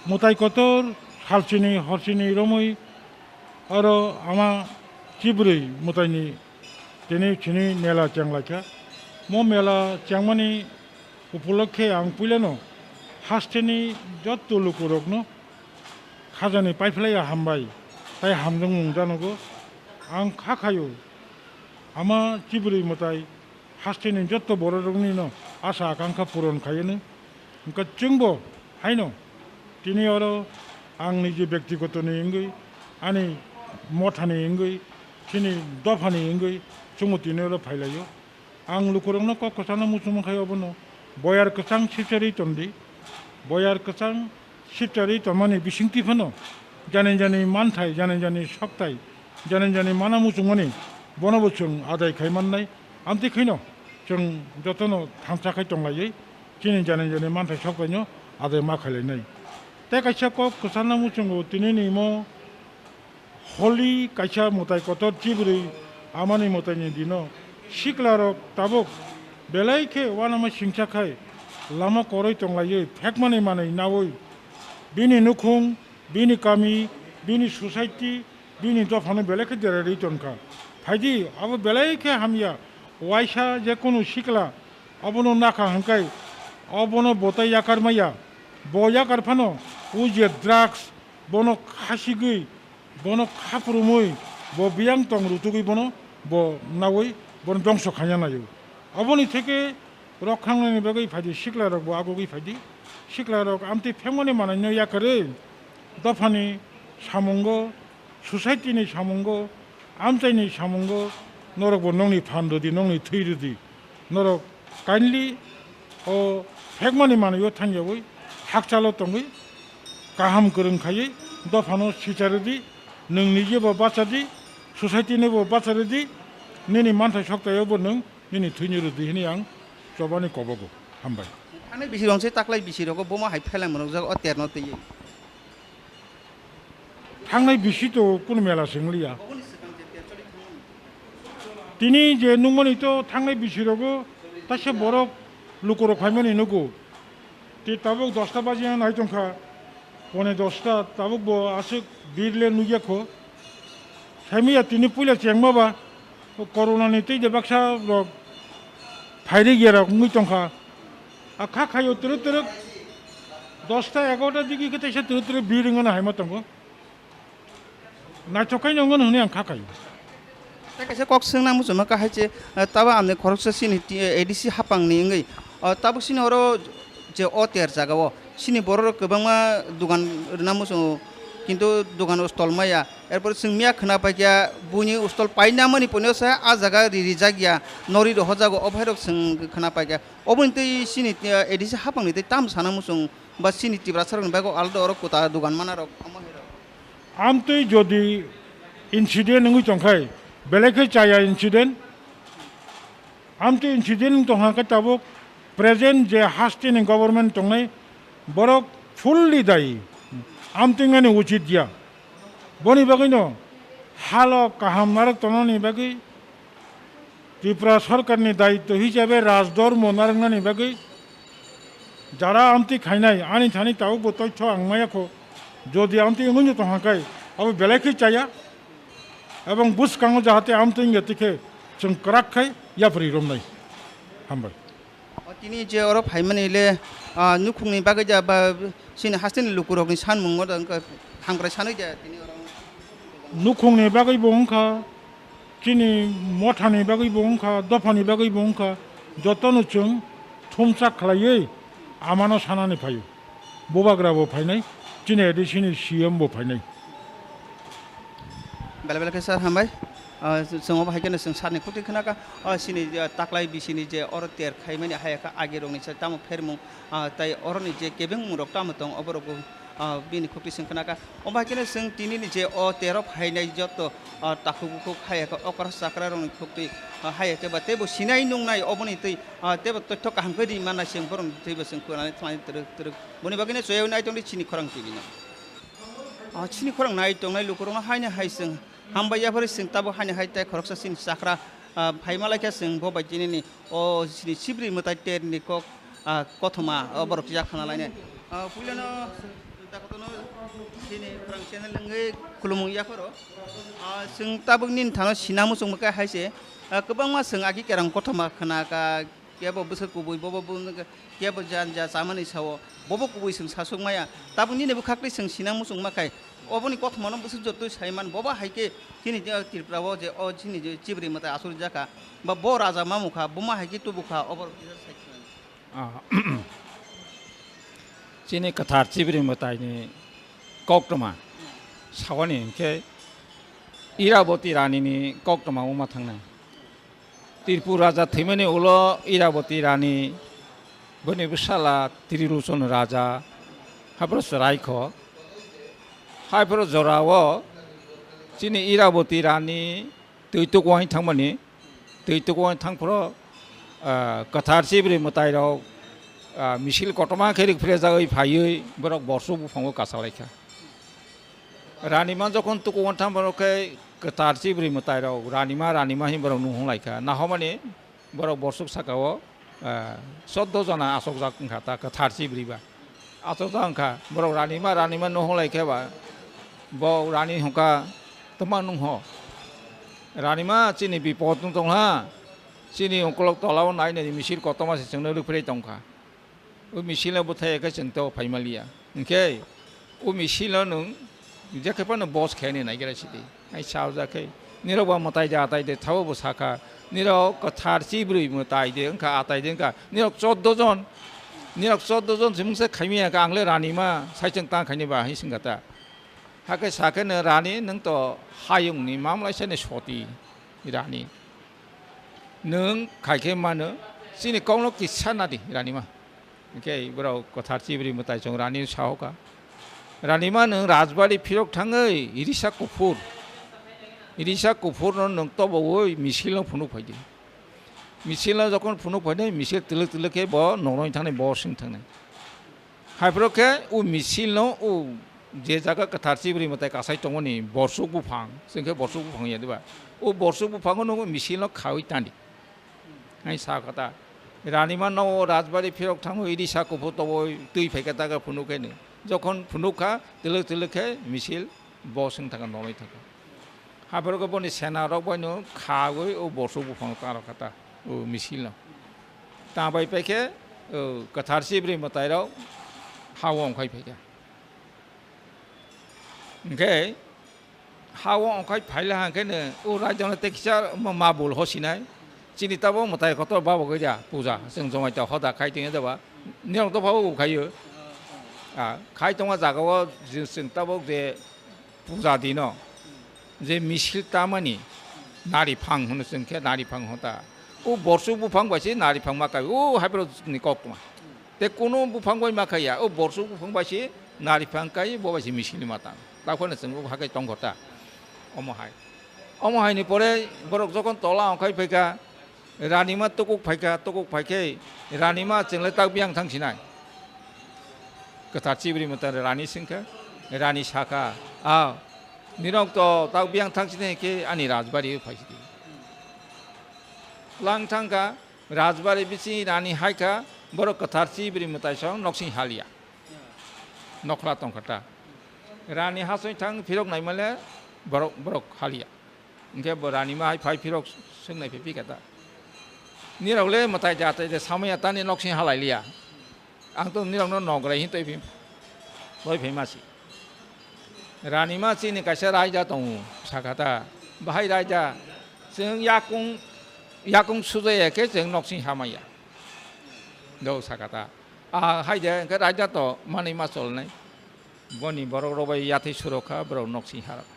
mwtai kotor salchini horchini romwi oro ama chibrwi mwtaini tini chini mela chenglaikha. Mo mela chengmani upolokhe ang puilano hasteni jotto lukurokno khajani paiphlaiya hambai tai hamjakmung janogo. Ang kha khaio ama chibrwi mwtai hasteni jotto bororoknino asa akankha puron khaiyani. Hwnkhe chwngbo haino tini oro ang niji byaktigotoni wngwi, ani mothani wngwi, chini dophani wngwi chwngbo tini oro phailaio. Ang lukurokno kok kwchangno muchungma khai obono boyar kwchang sipcharwi tondi. Boyar kwchang sipcharwi tongmani bisingtwi phano jani jani manthai, jani jani sokthai, jani jani mana muchungmani bonobo chwng adai khai mannai. Amtwi khaino chwng jotono thansa khai tonglaiwi chini jani jani manthai soktaino adai ma khailainai. Tei kaisa kok kwchangno muchungo tinini imo Holi kaisa mwtai kotor chibrwi amani mwtaini dino siklarok tabuk belai khe uanama singcha khai lama koroi tonglaiwi phekmani manwi naui bini nukhung, bini kami, bini society, bini dophano belai khe derarwi tongkha. Phaidi abo belai khe hamya, waisa jekunu sikla abono nakha hwnkhai obono bo tai yakar maya, bo yakar phano o je drugs bono khasigwi bono khaprumwi bo biyang tong rutugwi bono bo naui bono dongso khaina naio. Aboni theke rok khangnani bagwi phaidi siklarok bo agugwi phaidi. Siklarok amtwi phengmani manaino yakarwi dophani samungo, society ni samungo, amchaini samungo norok bo nongni phan rwdi, nongni thwi rwdi. Norok kindly o phekmani manwi o thangyawi hakchalo tongwi kaham kwrwng khaiwi dophano sicharwdi, nwng nijebo bachadi, society nobo bacharwdi, nini manthai soktaiobo nwng nini thwini rwdi hwnwi ang chobani kobogo. Hambai. Thangni bisi rong se taklai bisi rogo boma hai phelai mwnokjak o terno twiwi. Thangnai bisi to kunu mela se wngliya. Tini je nukmani to thangnai bisi rogo taisa borok lukurok phaimani nugo. Te tabuk dosta baji ang nai tongkha, pone dosta tabuk bo aswk birle nukya kho. Saimaya tini puila chengma ba. O corona ni tei de baksa rok phairi gera wngwi tongkha. A kha khaio twrwk twrwk dosta egarota digi khe teisa twrwk twrwk bir wngmano haima tongo. Naithok khaino wngmano hwnwi ang kha khaio. Tei kaisa kok swngna muchungma kha hai che, eh, tabo amni khoroksa chini ti-, eh, A D C hapangni wngwi, oh, tabuk chini oro je o ter jagao chini borok rok kwbangma dugan rwna muchungo, kintu dugan o stol maya. Erpor chwng miya khwna paikha buini stol painamani pono se ah jaga ri rijak ya, nori rohorjago, o bhairok chwng khwna paikha. Oboni tei chini, eh, A D C hapangni tei tamo sana muchung ba chini Tiprasarokni bagwi alada oro kwtal dugan manarok omo hai rok. Amtwi jodi incident wngwi tongkhai, belai khe chaya incident. Amtwi incident wng tongkha khe tabuk present je hasteni government tongnai borok fully dayi. Amtwi wngmani uchit ya. Boni bagwino halo kaham narwk tongnani bagwi Tripura sorkarni daityo hisabe rajdhormo narwknani bagwi jara amtwi khainai ani thani tabukbo toitho ang maya kho. Jodi amtwi wngwi tongkha khe abo belai khe chaya. Ebong bwskango jahate amtwi wngya tikhe chwng kwrak khai yapri romnai. Hambai. O tini je oro phaimani le, ah, nukhungni bagwi ja ba chini hasteni lukurokni sanmungo da wngkha hamkrai sanwi ja tini oro. Nukhungni bagwi bo wngkha, chini mothani bagwi bo wngkha, dophani bagwi bo wngkha, jotono chwng thumsa khlaiwi amano sanani phaio. Bubagra bo phainai, chini A D C ni C M bo phainai. Belai belai khe sir hambai. Ah, chwng obo hai kheno chwng sir ni khukti khnakha. Ah, chini, ah, taklai bisini je oro ter khaimani hai kha agi rokni sai tamo phermung, ah, tai oroni je kebengmung rok tamo tong obo rok bo, ah, bini khukti chwng khnakha. Obo hai kheno chwng tini ni je o ter o phainai joto, ah, takhuk bukhuk hai kha okra chakra rokni khukti, ah, hai khe ba teibo sinai nungnai oboni twi, ah, teibo totho kaham khe ri manna chwng borokni twibo chwng khwnani twrwk twrwk. Boni bagwino chwng nai tongdi chini khorang T V no. Ah, chini khorang nai tongnai lukurokno haino hai chwng hambai yaphari chwng tabuk haino hai tei khoroksa chini chakra, Ah, phaima lai khe chwng bo bai tinini o chini chibri mwtai terni kok, ah, kothoma o borok yak khana lainai. Ah, puilano takotono chini khorang channel wngwi khulumung yapharo. Ah, chwng tabuk nini thano sina muchung mwkha hai se, ah, kwbangma chwng agi kerang kothoma khna ka, kebo bwswk kubui, bobo bo kebo janja chamani sao, bobo kubui chwng sasuk maya. Tabuk nini bwkhak twi chwng sina muchung ma khai. Oboni kothomano bwswk jotoi sai man, bobo hai khe chini je Tripura o je o chini je chibri mwtai asur jaka, ba bo raja mamukha, buma hai khe tubukha, obo rok kisa sai khna. Ah, chini kwthar chibri mwtaini koktwma sawani hinkhe Iraboti Ranini koktwma wngma thangnai. Tripura raja thwimani ulo Iraboti Rani, bini bwsala Trilochon raja, haphro chwraikho. Haphro jorao chini Iraboti Rani twi tukwang thangmani, twi tukwang thangphro, ah, kwthar chibri mwtairok, ah, misil kotorma khe rikphrejagwi phaiwi borok borsuk buphango kasalaikha. Ranima jokhon tuku wngthang borok khe kwthar chibri mwtairok ranima, ranima hin borok nuhung laikha. Nahomani borok borsuk sakao, ah, chordo jona achokjak wngkha ta kwthar chibri ba. Achokjak wngkha borok ranima, ranima nuhung laikha ba. Bo rani hwnkha twma nungho. Ranima chini bipot wng tongha. Chini ukolok tolao nai nai misil kotorma se chwngno rwphre tongkha. O misil no bwthai khe chwng tei phaimaliya. Hinkhe o misil no nwng jekhe phano bos khe nai naigra sidi. Ai sao jakhe. Nirok ba mwtai de atai de thabo bo sakha. Nirok kwthar chibrwi mwtai de wngkha atai de wngkha. Nirok chordo jon. Nirok chordo jon simungsa khaimiya kha ang le ranima saichwng ta khaini ba hai singkha ta. Hakhe sakhe no rani nwng to hayung ni mamlai sani soti rani. Nwng khai khe mano, chini kokno kisa nadi, Ranima. Hinkhe borok kwthar chibri mwtai chwng Rani sahoka. Ranima nwng rajbari phirok thangwi risa kuphur, risa kuphurno nwng tobowi misilno phunuk phaidi. Misilno jokhon phunuk phaidi, misil twlwk twlwk khe bo noroi thangnai, bo swng thangnai. Haiphuru khe o misil no o je jaga kwthar chibri mwtai kasai tongmani borsuk buphang, chwng khe borsuk buphang ya diba? O borsuk buphango no misil no khawi tandi. Hai sa kha ta. Ranima no o rajbari phirok thango, idi sa kuphur tobo twi phai kha ta khe phunuk khe ni. Jokhon phunuk kha, twlwk twlwk khe misil bo swng thangkha, nolai thangkha. Haiphuru khe boni sena rok bai no khagwi o borsuk buphang tang rok kha ta, o misil no. Tang bai pai khe, o kwthar chibri mwtai rok ha o ongkhai phai kha. Hinkhe ha o ongkhai phaila hangkhe no o raida no tei kisa ma, ma bul hosinai. Chini tabuk mwtai kotor babogwi da puja. Chwng Jamatia hoda khai tongya deba. Nirok dopha o khaio. A, khai tongma jaga o je chwng tabuk je puja dino je misil tamani nari phang hwno chwng khe nari phang hota. O borsuk buphang bai se nari phang ma kai. O haiphuru ni kok tma. Tei kunu buphang bai ma khaiya, o borsuk buphang bai se nari phang kai, bo bai se misil ni ma tang. Takhwno chwng o hakai tongkho ta. Omo hai. Omo hai ni pore borok jokhon tola ongkhai phaikha, Ranima tukuk phaikha, tukuk phaikhe Ranima chwng le tak biyang thang sinai. Kwthar chibri mwtai Rani singkha, Rani sakha, "A, nirok to tak biyang thang sinai khe ani rajbari o phai sidi." Lang thangkha, rajbari bisingo Rani hai kha, borok kwthar chibri mwtai song noksing haliya. Nokhla tongkha ta. Rani hasoi thang phirok naimale borok, borok haliya. Hinkhe bo Ranima hai phai phirok swng nai phi phi kha ta. Nirok le mwtai de atai de samaya tani noksing halai liya. Ang to nirokno nograi hin toi phi, toi phi masi. Ranima chini kaisa raida tongo, sakha ta. Bahai raida, chwng yakung, yakung sujaya khe chwng noksing hamaya. Do sakha ta. A hai de, hinkhe raida to manwi ma cholnai. Boni borok rok bai yathai surok kha, borok noksing harok.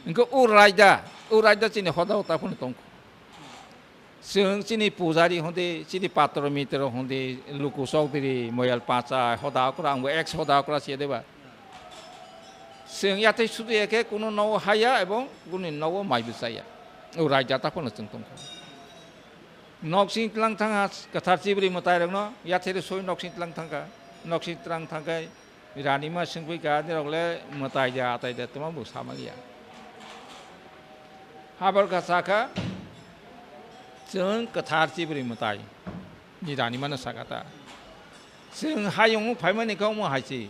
Hinkhe o raida, o raida chini hoda o ta phano tongkho. Chwng chini pujari hwnde, chini patro mitro hwnde, luku chokdiri, moyal pacha, hoda okra, angbo ex hoda okra se deba. Chwng yathai sudu ya khe kuno nogo haya ebong kuni nogo mai bwchaya. O raida ta phano chwng tongkha. Noksing tlang thangha kwthar chibri mwtai rokno, yathai soi noksing tlang thangkha. Noksing tlang thangkhe Ranima swngphi kha, nirok le mwtai da, atai da, tma bo samaliya. Habar kha sakha, Chwng kwthar chibrwi mwtai ni rani mano saka ta. Chwng hayung phaimani khe omo hai se.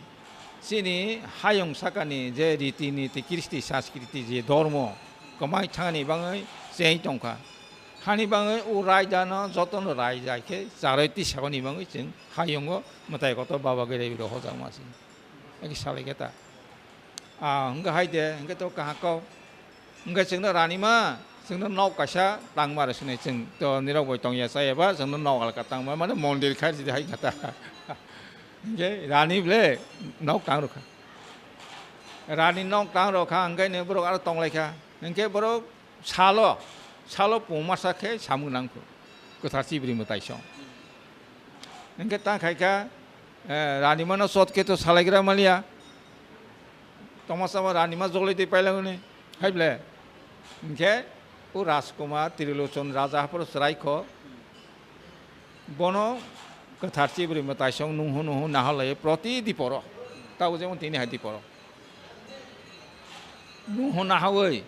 Chini hayung sakani je riti niti, kristi sanskriti je dhormo kwmai thangni bagwi cheng tongkha. Hani bagwi o raidano jotono raidai khe charwi tisakoni bagwi chwng hayungo mwtai kotor baba gairai rok hojakma se. Eki salai khe ta. Ah, hwnkhe hai de, hwnkhe to kaham kok. Hwnkhe chwngno ranima, chwngno nok kaisa tangma rw sini chwng to nirok bai tongya chaya ba, chwngno nok alka tangma, mane mondir khai sidi hai kata. Hwnkhe rani ble nok tang rw kha. Rani nok tang rw kha, hwnkhe ni borok aro tong lai kha. Hwnkhe borok salo, salo pung masa khe samung nang kho. Kwthar chibrwi mwtai song. Hwnkhe ta khai kha, eh, ranima no chot khe to salaigra maliya. Tongma sama ranima joloi twi pailangoni. Hai ble. Hwnkhe o Rajkumar Trilochon Raja haphoro chwrai kho. Bono kwthar chibrwi mwtai song nunghu nunghu naharlaiwi proti diporo. Tabo jemon tini hai diporo. Nunghu nahawi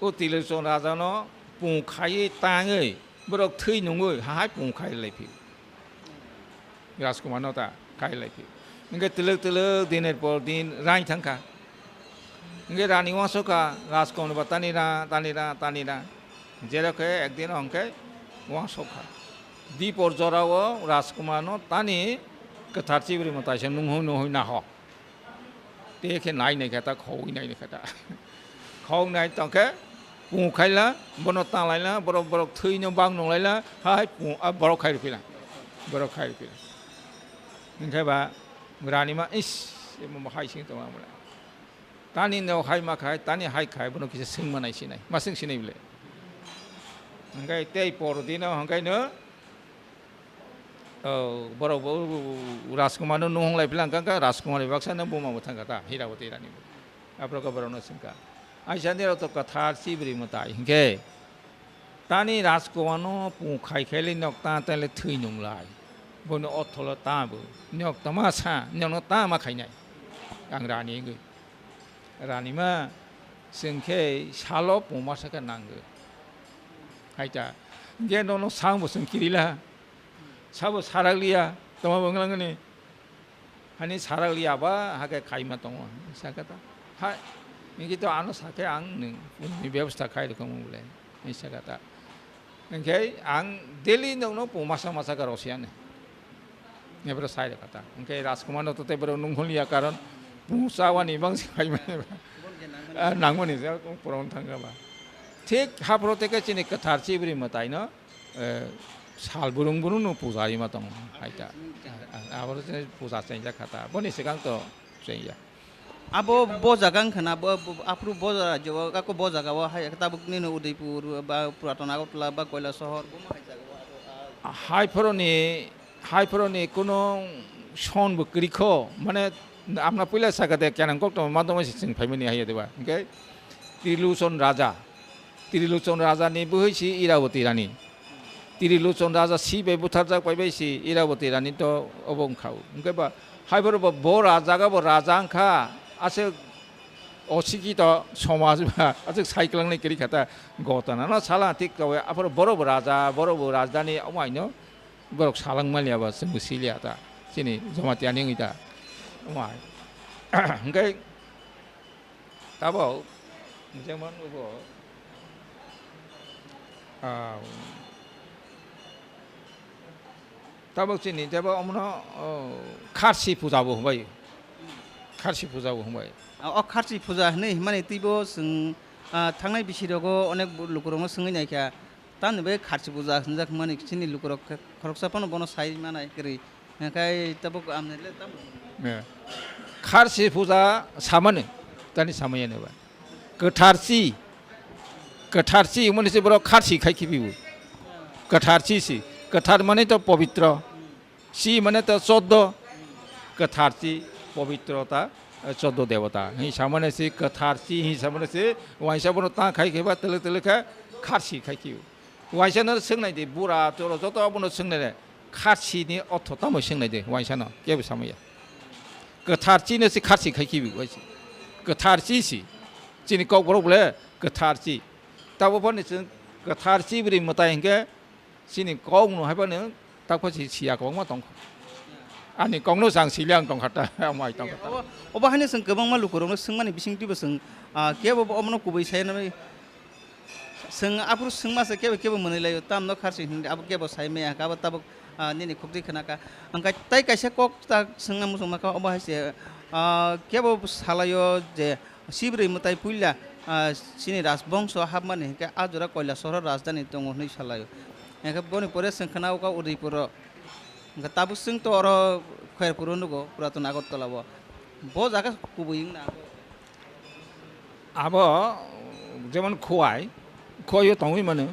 o Trilochon Raja no pung khaiwi tangwi borok thwi nungwi hahai pung khai lai phi. Rajkumar no ta khai lai phi. Hwnkhe twlwk twlwk dinir por din raing thang kha. Hwnkhe rani uansuk kha, Rajkumar ba tani ra, tani ra, tani ra. Jero khe ekdin hwnkhe uansuk kha. Dipor jora o Rajkumar no tani kwthar chibrwi mwtai se nunghui nunghui naho. Te khe nai nai khe ta, khogwi nai nai khe ta. Khog nai tong khe pung khaila, bono tanglai la, borok, borok thwi no bang nung lai la, hai pung, a borok khai rw phi la. Borok khai rw phi la. Hwnkhe ba rani ma, "Is, emo bo hai sing tong ang bole." Tani no hai ma khai, tani hai khai, bono kisa sing ma nai sinai. Ma sing sinai bole. Hwnkhe tei por dino hwnkhe no, oh, borok bo Rajkumar no nuhung lai phi la, hwnkhe Rajkumar ni baksa no buma bo thang kha ta, Hirawati rani bo. Aphuru khe borok no sing kha. Aisa nirok to kwthar chibrwi mwtai hwnkhe. Tani Rajkumar no pung khai khe le nok ta ta le thwi nung lai. Bono otholo ta bo. Nok tama sa, nok no ta ma khainai. Ang rani wngwi. Rani ma, chwng khe salo pung masa khe nango. Hai ta. Hwnkhe nono sang bo chwng kiri la. Sabo sarak liya. Tama bo wng langani. Hani sarak liya ba, hakhe khaima tongo, sakha ta. Hai, hwnkhe to ano sakhe ang nwng, nwngni bebosta khai rwkha mung bole, hwnwi sakha ta. Hwnkhe ang daily nokno pung masa masa khe rosiyani. Ebro sai rwkha ta. Hwnkhe Rajkumar no to tei borok nung hwnliya, karon pung chawani bangsi phaimani ba. Ah, nangmani se poron thangkha ba. Thik haphro tei khe chini kwthar chibrwi mwtai no eh, sal burung burung no puja rima tongo, hai ta. Ah, abo se puja chengjak kha ta. Boni swkang to chengya. Abo bo jaga wngkha na, bo, bo, aphuru bo rajyo o, kako bo jaga o hai tabuk nini Udaipur ba Puraton Agartala ba Koilasohor, bo ma hai jaga o abo, ah. Hai phoroni, hai phoroni kuno son bo kwrwi kho, mane amna puila saka de kenang kok tongma tongma se chwng phaimani hai de ba. Hwnkhe Trilochon Raja. Trilochon Raja ni bwhwi si Irawati Rani. Trilochon Raja si bai butharjak pai bai si Irawati Rani to obo wngkha o. Hwnkhe ba, hai borok bo, bo raja ga bo raja wngkha, aswk osikito somaj ba, aswk sai kwlangnai kwrwi kha ta, gotana no sala thik kawi, aphuru borok bo raja, borok bo rajdhani, omo haino borok salang maliya ba, chwng bo siliya ta, chini Jamatia ni wngwi ta, omo hai. Hwnkhe, Tabok, jemon obo, ah, tabok chini tebo omono, oh, kharsi puja bo hwnbai. Kharsi puja bo hwnbai. O kharsi puja hwnwi hwnmani twibo chwng, ah, thangnai bisi rogo onek bo-, lukurokno swngwi naikha. Tamni bagwi kharsi puja hwnjak mani chini lukurok khe khoroksa phano bono sai manai kwrwi. Hwnkhai tabuk amne le tamo. Eh. Kharsi puja samani, tani samaya neba. Kwtharsi, kwtharsi mani se borok kharsi khai khibibo. Kwtharsi si, kwthar mani to pobitro. Si mane ta choddo, kwtharchi, pobitrota, eh, choddo debota. Hi samane si kwtharchi, hi samane si waisa bono ta khai kheba tele tele kha kharsi khai khiyo. Waisa no swngnai di, bura choro joto abono swngnai de, kharsi ni ortho tamo swngnai de, waisa no kebo samaya. Kwtharchi no si kharsi khai khibi waisa. Kwtharchi si. Chini kok borok bole kwtharchi. Tabo phani chwng Kwthar chibrwi mwtai hinkhe chini kokno haiphano takpha si siya kwbangma tongkha. Ani kokno chang sili ang tongkha ta, amai tongkha ta. Obo, obo haino chwng kwbangma lukurokno swngmani bisingtwibo chwng, ah, kebo bo omono kubui sai nai. Chwng aphuru swngma se kebo kebo mwnwi laio, tamno kharsi hinwi abo kebo sai maya kha, abo tabuk, ah, nini khukti khna kha. Ang kai-, tai kaisa kok ta swngna muchungma kha, obo hai se, ah, kebo salaio je, Chibrwi mwtai puila, ah, chini rajbongso hapmani hinkhe a jora Koilashahar rajdhani tongo hwnwi salaio. Hinkhe boni pore chwng khna o kha Udaipuro. Hinkhe tabuk chwng to oro Khairpuro nugo, Puratona Agartala o. Bo jaga kubui wngna. Abo jemon Khowai, Khowai o tongwi mano.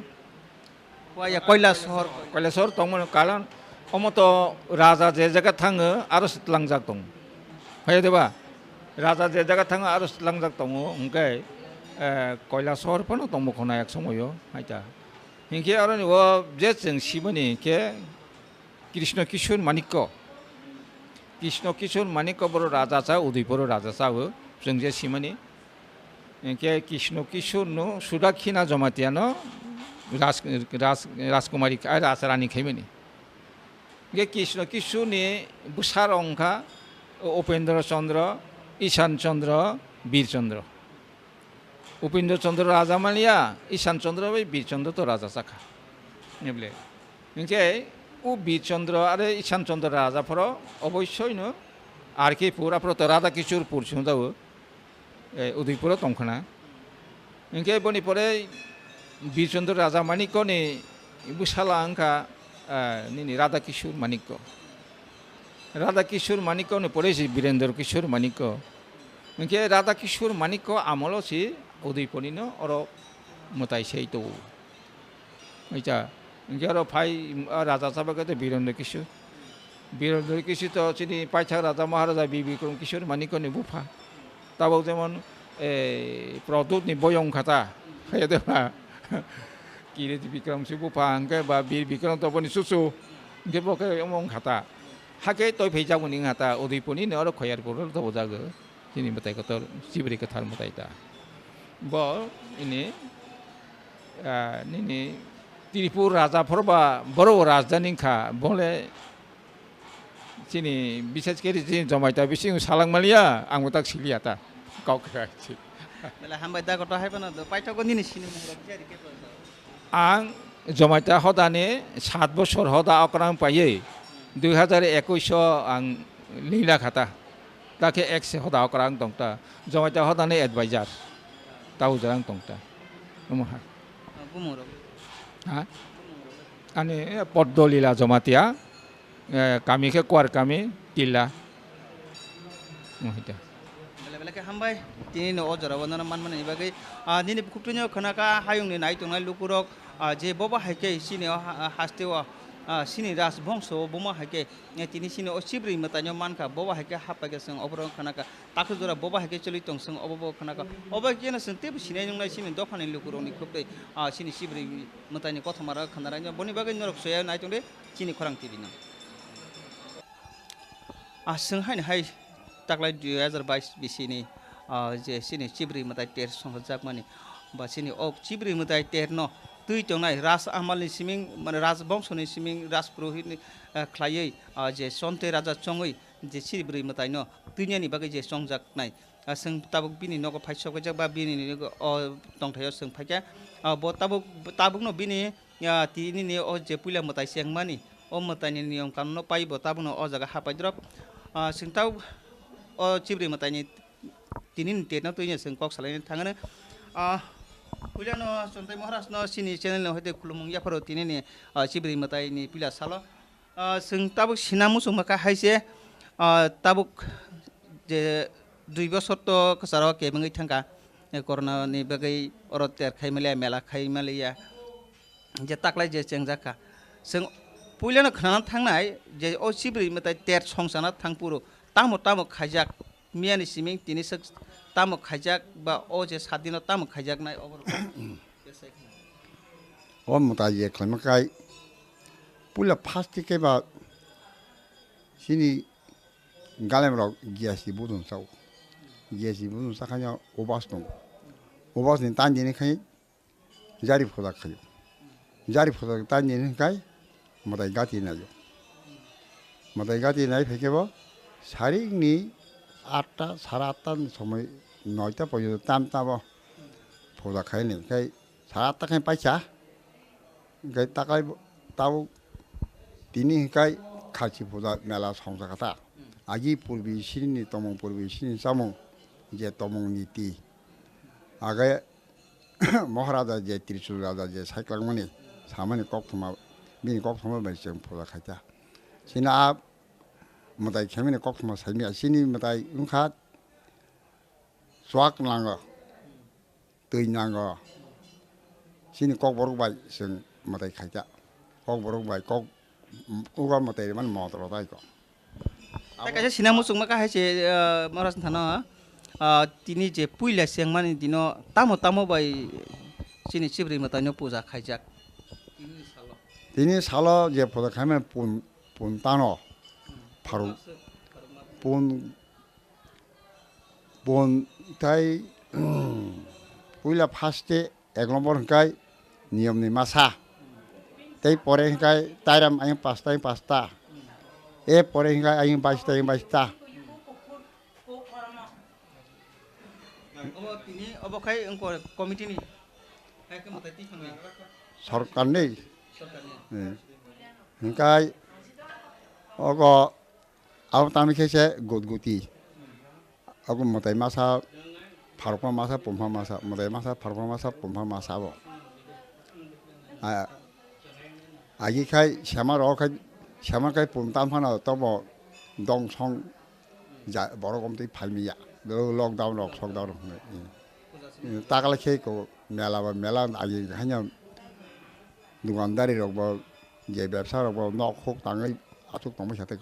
Waya Koilashahar. Koilashahar tongmani karon omo to raja je jaga thango aro swtlangjak tongo. Hai de ba? Raja je jaga thango aro swtlangjak tongo, hwnkhe, eh, Koilashahar phano tongmo khona ek somoyo, hai ta. Hinkhe aroni o je chwng simani hinkhe Krishna Kishore Manikya. Krishna Kishore Manikya boro raja cha, Udaipuro raja cha o, chwng je simani. Hinkhe Krishna Kishore no Sudakhina Jamatia no Raj, Raj, Rajkumari, ah, Rajrani khaimani. Hinkhe Krishna Kishore ni bwsarok wngkha Upendra Chandra, Ishan Chandra, Bir Chandra. Upendra Chandra raja maliya, Ishan Chandra bai Bir Chandra to raja chakha. Nibole. Hinkhe o Bir Chandra are Ishan Chandra raja phoro oboisoi no R K Pur, aphoro to Radha Kishore Pur chwng jago. Eh, Udaipuro tongkhana. Hinkhe boni pore Birchandra Raja Manikko ni bwsala wngkha, eh, nini Radha Kishore Manikko. Radha Kishore Manikko ni pore si Birendra Kishore Manikko. Hinkhe Radha Kishore Manikko amolo si Udaipurni no oro mwtai sai tongo. Acha, hinkhe aro phai, ah, raja chaba khe to Birendra Kishore. Birendra Kishore to chini paithak raja Maharaja Bir Bikram Kishore Manikko ni bupha. Tabok jemon, eh, Pradyut ni boyong kha ta. Khe de ba. Kirit Bikram si bupha, hinkhe ba Bir Bikram to boni chuchu. Hinkhe bo khe omo wng kha ta. Hakhe toi phai jagoni wng kha ta, Udaipurni no oro Khoyarpur ro to bo jago. Chini mwtai kotor, Chibrwi Kwthar mwtai ta. Bo ini, ah, nini Tripur raja phorba borok rajdhani wngkha, bole chini bises khe chini Jomaita bising salak maliya, ang bo tak siliya ta, kok kha si. Bele hambai da kotor hai phano do, paithakgo nini sini mungrok jari khe. Ang Jomaita hodani sat bosor hoda okrang paiwi dui hazar ekush o ang lila khata. Takhe ek se hoda okrang tongta. Jomaita hodani advisor. Tau jarang tongta. Omo ha. Bumung rok. Ha? Ani, eh, Poddo Lila Jomatia. Eh, kami khe Kuar kami, Tilla. Mohita. Bele bele khe hambai. Tini no o jora o nono manmani bagwi, ah, nini bukhuk twi no khna kha hayung ni nai tongnai lukurok, ah, je bobo hai khe chini o ha-, haste o, ah, chini raj bongso o bomo hai khe, eh, tini chini o Chibrwi mwtai no man kha, bobo hai khe hap pai khe chwng oborok khna kha. Takhuk jora bobo hai khe choli tong chwng obo bo khna kha. Obo khe no chwng teibo sinai nung nai chini dopha ni lukurok ni khuk twi, ah, chini Chibrwi mwtai ni kothoma rok khna rai no. Boni bagwi norok soya nai tong di. Chini khorang T V no. Ah, chwng haino hai taklai dui hazar bais bisini, ah, je chini Chibrwi mwtai ter songjakmani, ba chini o Chibrwi mwtai ter no twi tongnai Raj Amal ni siming, mane Raj bongso ni siming, Raj Purohit ni, ah, khlaiwi, ah, je Chonte Raja chongwi je Chibrwi mwtai no twinani bagwi je chongjaknai. Ah, chwng tabuk bini nogo phai sokjak ba bini o tongthaio chwng phaikha. Ah, bo tabuk, tabukno bini, ah, tinini o je puila mwtai chengmani, o mwtaini niyom kanunno pai bo tabukno o jaga hapai drop. Ah, chwng tabuk o Chibrwi mwtaini tinini tetno twino chwng kok salaina thangano. Ah, puilano Chontai Maharajno chini channelno hoite khulumung yapharo tinini, ah, Chibrwi mwtaini puila salo. Ah, chwng tabuk sina muchungma kha hai se, ah, tabuk je dui bosor to kwcharo kebengwi thangkha, eh, corona ni bagwi oro ter khai maliya, mela khai maliya, je taklai je chengjak kha. Chwng puilano khnana thangnai je o Chibrwi mwtai ter songchana thang phuru tamo tamo khaijak, miyani siming tini swk tamo khaijak ba o je sat dino tamo khaijaknai obo rok. O mwtai je khlaima khai puila first khe ba chini galem rok G S T budung chao. G S T budung chakhaino ubas tongo. Ubas ni tan dini khai jari phoda khaio. Jari photo ta nini hwnkhe mwtai gati naio. Mwtai gati nai phaikhe bo sarikni atta, sare atta ni somoi, noita porjonto tam tamo puja khaini, hwnkhe sare atta khe paisa, hwnkhe takai tabuk tini hwnkhe khalchi puja mela songjakha ta. Agi purbi sini tomung, purbi sini chamung, je tomung niti. Age Moharaja je Trisul Raja je saiklangmani samani koktwma, bini koktwma bai chwng puja khaita. Chini a mwtai khaimani koktwma saimaya, chini mwtai wngkha chuak nango, twi nango, chini kokborok bai chwng mwtai khaita. Kokborok bai kok Uga mwtai rwmani motoro tai ko. Tei kaisa sinai muchungma kahai se, ah, Maharaj thano, ah, tini je puila sengmani dino tamo tamo bai chini Chibri mwtaino puja khaijak. Tini salo. Tini salo je puja khaimani pun, pun tano. Pharu. Pun Bon tai puila first e ek nombor hwnkhe niyom ni masa. Tei pore hwnkhe tairam ayung pasta, ayung pasta. E pore hwnkhe ayung baista, ayung baista. Obo tini obo khai wngkha committee ni. Hai khe mwtai twi thangwi. Sorkar ni. Sorkar ni. Eh. Hwnkhe ogo Abo tamni khe se gutguti. Abo mwtai masa, pharokma masa, pumha masa, mwtai masa, pharokma masa, pumha masa abo. A, agi khai sema rok khai, sema khai pum tam phano tobo dong song ja, borok omtwi phaimiya. Lockdown rok, shockdown rok hwnwi. Takla khe ko mela ba mela agi haino dukandari rok bo je bebsa rok bo nok huk tangwi aswk tongma khe tei.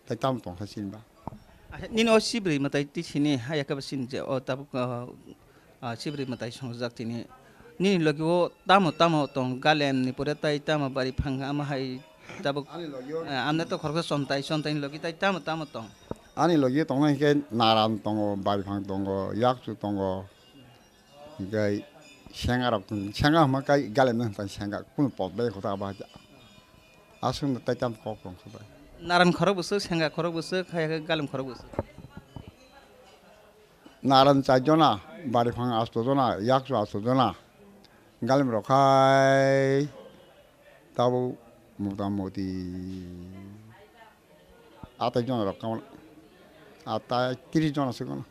Tei tamo tongkha chini ba? Nini o Chibri mwtai twi sini haya khe ba sini je o tabuk, ah, ah, Chibri mwtai songjak tini. Nini logi o tamo tamo tong galem ni pore tai tamo bari phang ama hai tabuk, ani logi o, ah, amne to khoroksa chontai, chontai ni logi tai tamo tamo tong. Ani logi o tongnai hwnkhe naran tongo, bari phang tongo, yakchu tongo. Hingke senga rok tong, senga hwnma kai galem no hwnpai senga, kunu pot bai kota abo haja. Aswk no tai tam kok tong kha bai. Naran khorok bwswk, senga khorok bwswk, hai khe galem khorok bwswk. Naran char jona, bari phang asto jona, yakchu asto jona, galem rok khai tabuk mota moti atai jona rok kamo, atai tris jona se kono.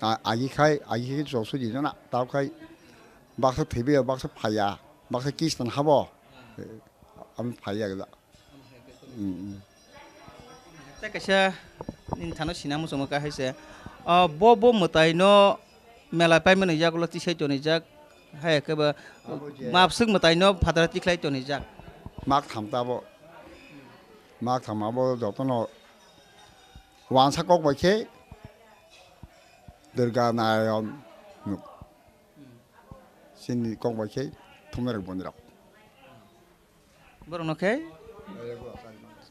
A, agi khai, agi khai chok sudi jona, tao khai baksa thwibaio, baksa phaiya, baksa kistan habo. Ami phaiya gila. Mm, mm. Tei kaisa nini thano sina muchungma kahai se. O, bo, bo mwtai no mela paimani yagulo tisai tonijak. Hai khe ba abo je mapswk mwtai no phataro tikhlai tonijak. Mak tham ta abo. Mak tham abo jotono wansa kok bai khe Durga Narayan nuk. Chini kok bai khe thumnai rok boni rok. Borok no khe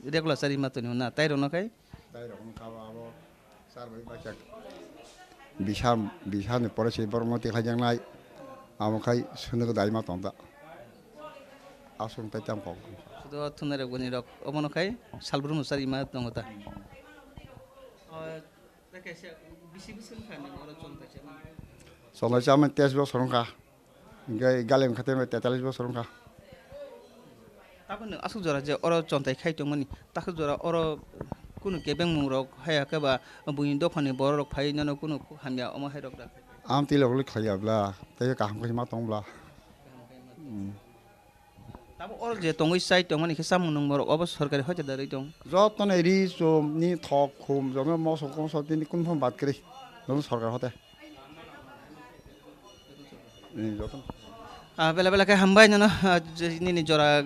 regular chari ma toni na tai rok no khe. Tai rok no kha abo char bai bai khe bisa, bisa ni pore se borok no tikhlai jang nai amo khai sunu dai ma tong ta. Aswk tai tam kok. Sudo thumnai rok boni rok omo no khai sal brum no chari ma tongo ta. Chontai chamani teis bosor wngkha. Hingke galem khatimani tetalis bosor wngkha. Tabuk nwng aswk jora je oro chontai khai tongmani, takhuk jora oro kunu kebengmung rok haya khe ba buini dophani borok rok phai nono kunu hamya omo hai rok da. Amtwi logli khlaiya bla, tei kaham khe ma tong bla. Kaham khe ma tong. Hmm. Tabuk oro je tongwi chai tongmani khe chamung nungmung rok obo sorkari hoite da rwi tong? Jotono ri chum ni thok khum jotono moso kongso tini kunphang bad kwrwi jotono sorkar hote. Ni jotono. Ah, bela bela khe hambai nono, ah, je nini jora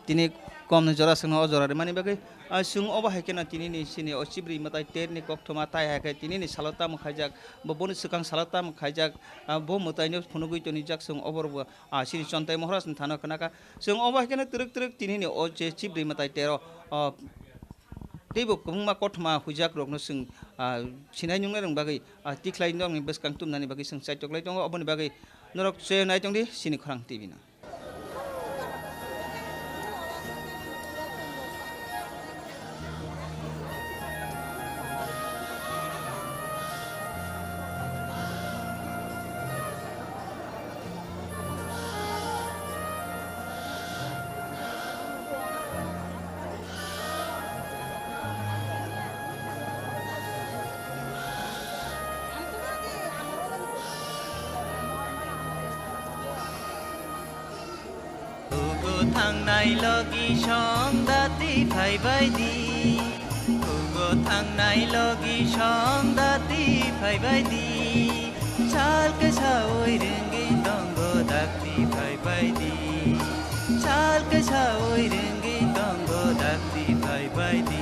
tini kom ni jora songno o jora rimani bagwi. Ah, chwng obo hai kheno tini ni sini o Chibri mwtai ter ni koktwma tai hai khe tini ni salo tamo khaijak, bo boni swkang salo tamo khaijak, ah, bo mwtai no phunugwi tonijak chwng obo rok bo. Ah, chini Chontai Maharaj ni thano khna kha. Chwng obo hai kheno twrwk twrwk tini ni o je Chibri mwtai tero, ah, teibo kwbangma kothoma huijak rok no chwng, ah, sinai nungnai rok ni bagwi, ah, tikhlai nok ni bwskang tumnani bagwi chwng chaitok lai tongo. Oboni bagwi Norok se nai tong di, sini khorang T V no. Hugo thangnai logi song dati phai bai di. Hugo thangnai logi song dati phai bai di. Sal ke sawi renggi tongo dati phai bai di. Sal ke sawi renggi tongo dati phai bai di.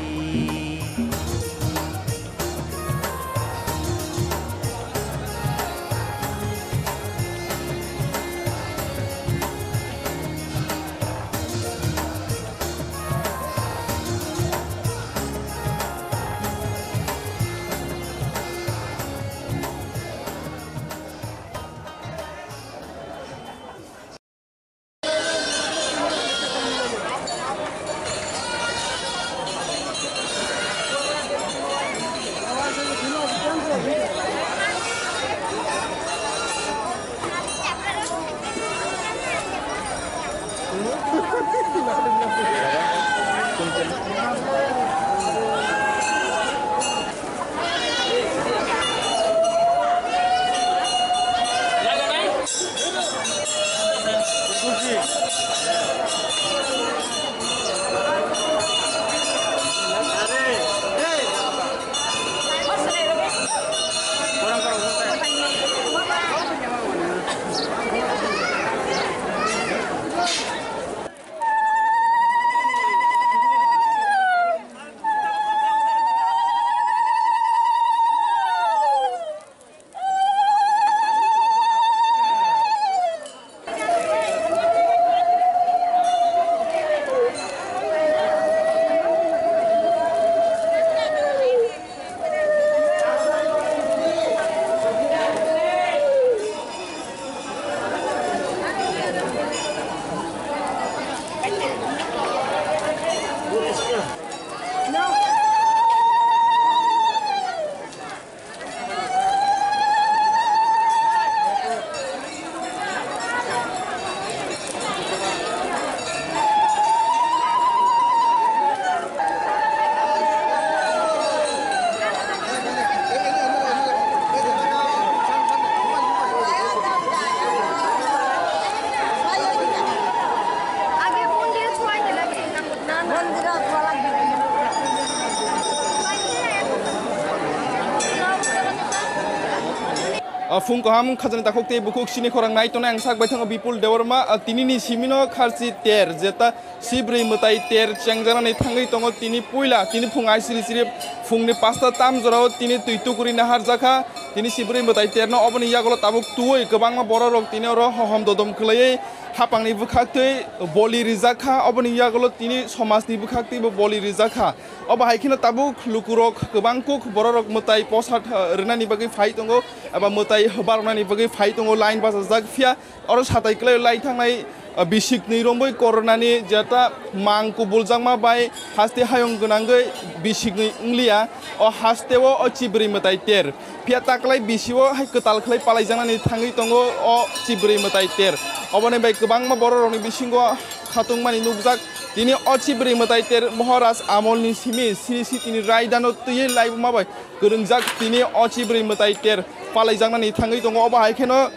O phung kaham khajani takhuk tei bukhuk sini khorang nai tongnai ang sak bai thango Bipul Debbarma, ah, tinini simino kharchi ter jeta Sibri mwtai ter chengjaknani thangwi tongo tini puila, tini phung aisiri siri phungni pasta tam jorao tini twi tukuri naharjakha. Tini Sibri mwtai terno oboni yagulo tabuk twiwi kwbangma bororok tini oro hohom dodom kwlaiwi hapangni bwkhaktwi boli rijakha. Oboni yagulo tini somajni bwkhaktwibo boli rijakha. Obo hai kheno tabuk lukurok kwbang kuk bororok mwtai posat, eh, rwnani bagwi phai tongo, eba mwtai baroknani bagwi phai tongo, line bachajak. Phiya oro satai kwlai lai thangnai, ah, bisikni romwi koronani jeta mang kubuljakma bai haste hayung gwnangwi bisikni wngliya. O hasteo o Chibri mwtai ter. Phiya taklai bisio hai kwtal khlai palaijaknani thangwi tongo o Chibri mwtai ter. Oboni bai kwbangma bororokni bisingo khatungmani nukjak. Tini o Chibri mwtai ter Moharaj amolni simi Sri Sitini raidano twiwi laibuma bai kwrwngjak tini o Chibri mwtai ter palaijaknani thangwi tongo. Obo hai kheno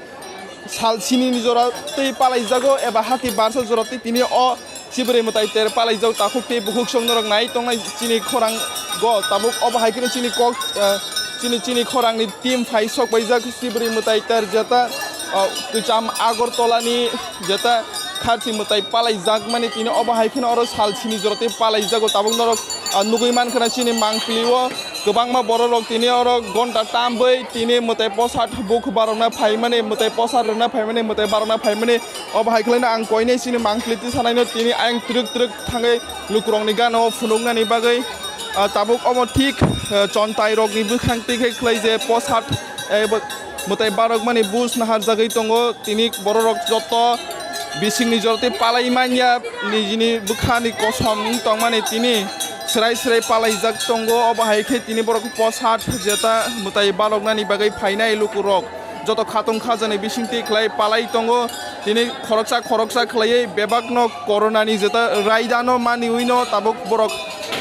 sal sinini jora twi palaijago eba hati barsa jora twi tini o Chibri mwtai ter palaijak takhuk tei bukhuk song norok nai tongnai chini khorang go tabuk. Obo hai kheno chini kok, eh, chini, chini khorangni team phai sok paijak Chibri mwtai ter jeta, oh, kwcham Agartala ni jeta kharchi mwtai palaijak mani tini obo hai kheno oro sal sini jora twi palaijago tabuk norok, ah, nugwi mankha na chini mangpili o. Kwbangma bororok tini oro gonta tam bai tini mwtai posat bukhu barokna phaimani, mwtai posat rwna phaimani, mwtai barokna phaimani. Obo hai khwlaino ang koinai chini mangpili tisanaino tini ayang twrwk twrwk thangwi lukurokni gana o phunuknani bagwi, ah, tabuk omo thik, ah, chontairokni bwkhang twi khe khlai je posat, eh, bo-, mwtai barokmani buj naharjagwi tongo. Tini bororok joto bisingni joroti palai manya, nijini bwkhani kosom wng tongmani tini swrai swrai palaijak tongo. Obo hai khe tini borok posat jeta mwtai baroknani bagwi phainai lukurok joto khatung khajani bisingtwi khlai palai tongo. Tini khoroksa khoroksa khlaiwi bebakno coronani jeta raidano maniwino tabuk borok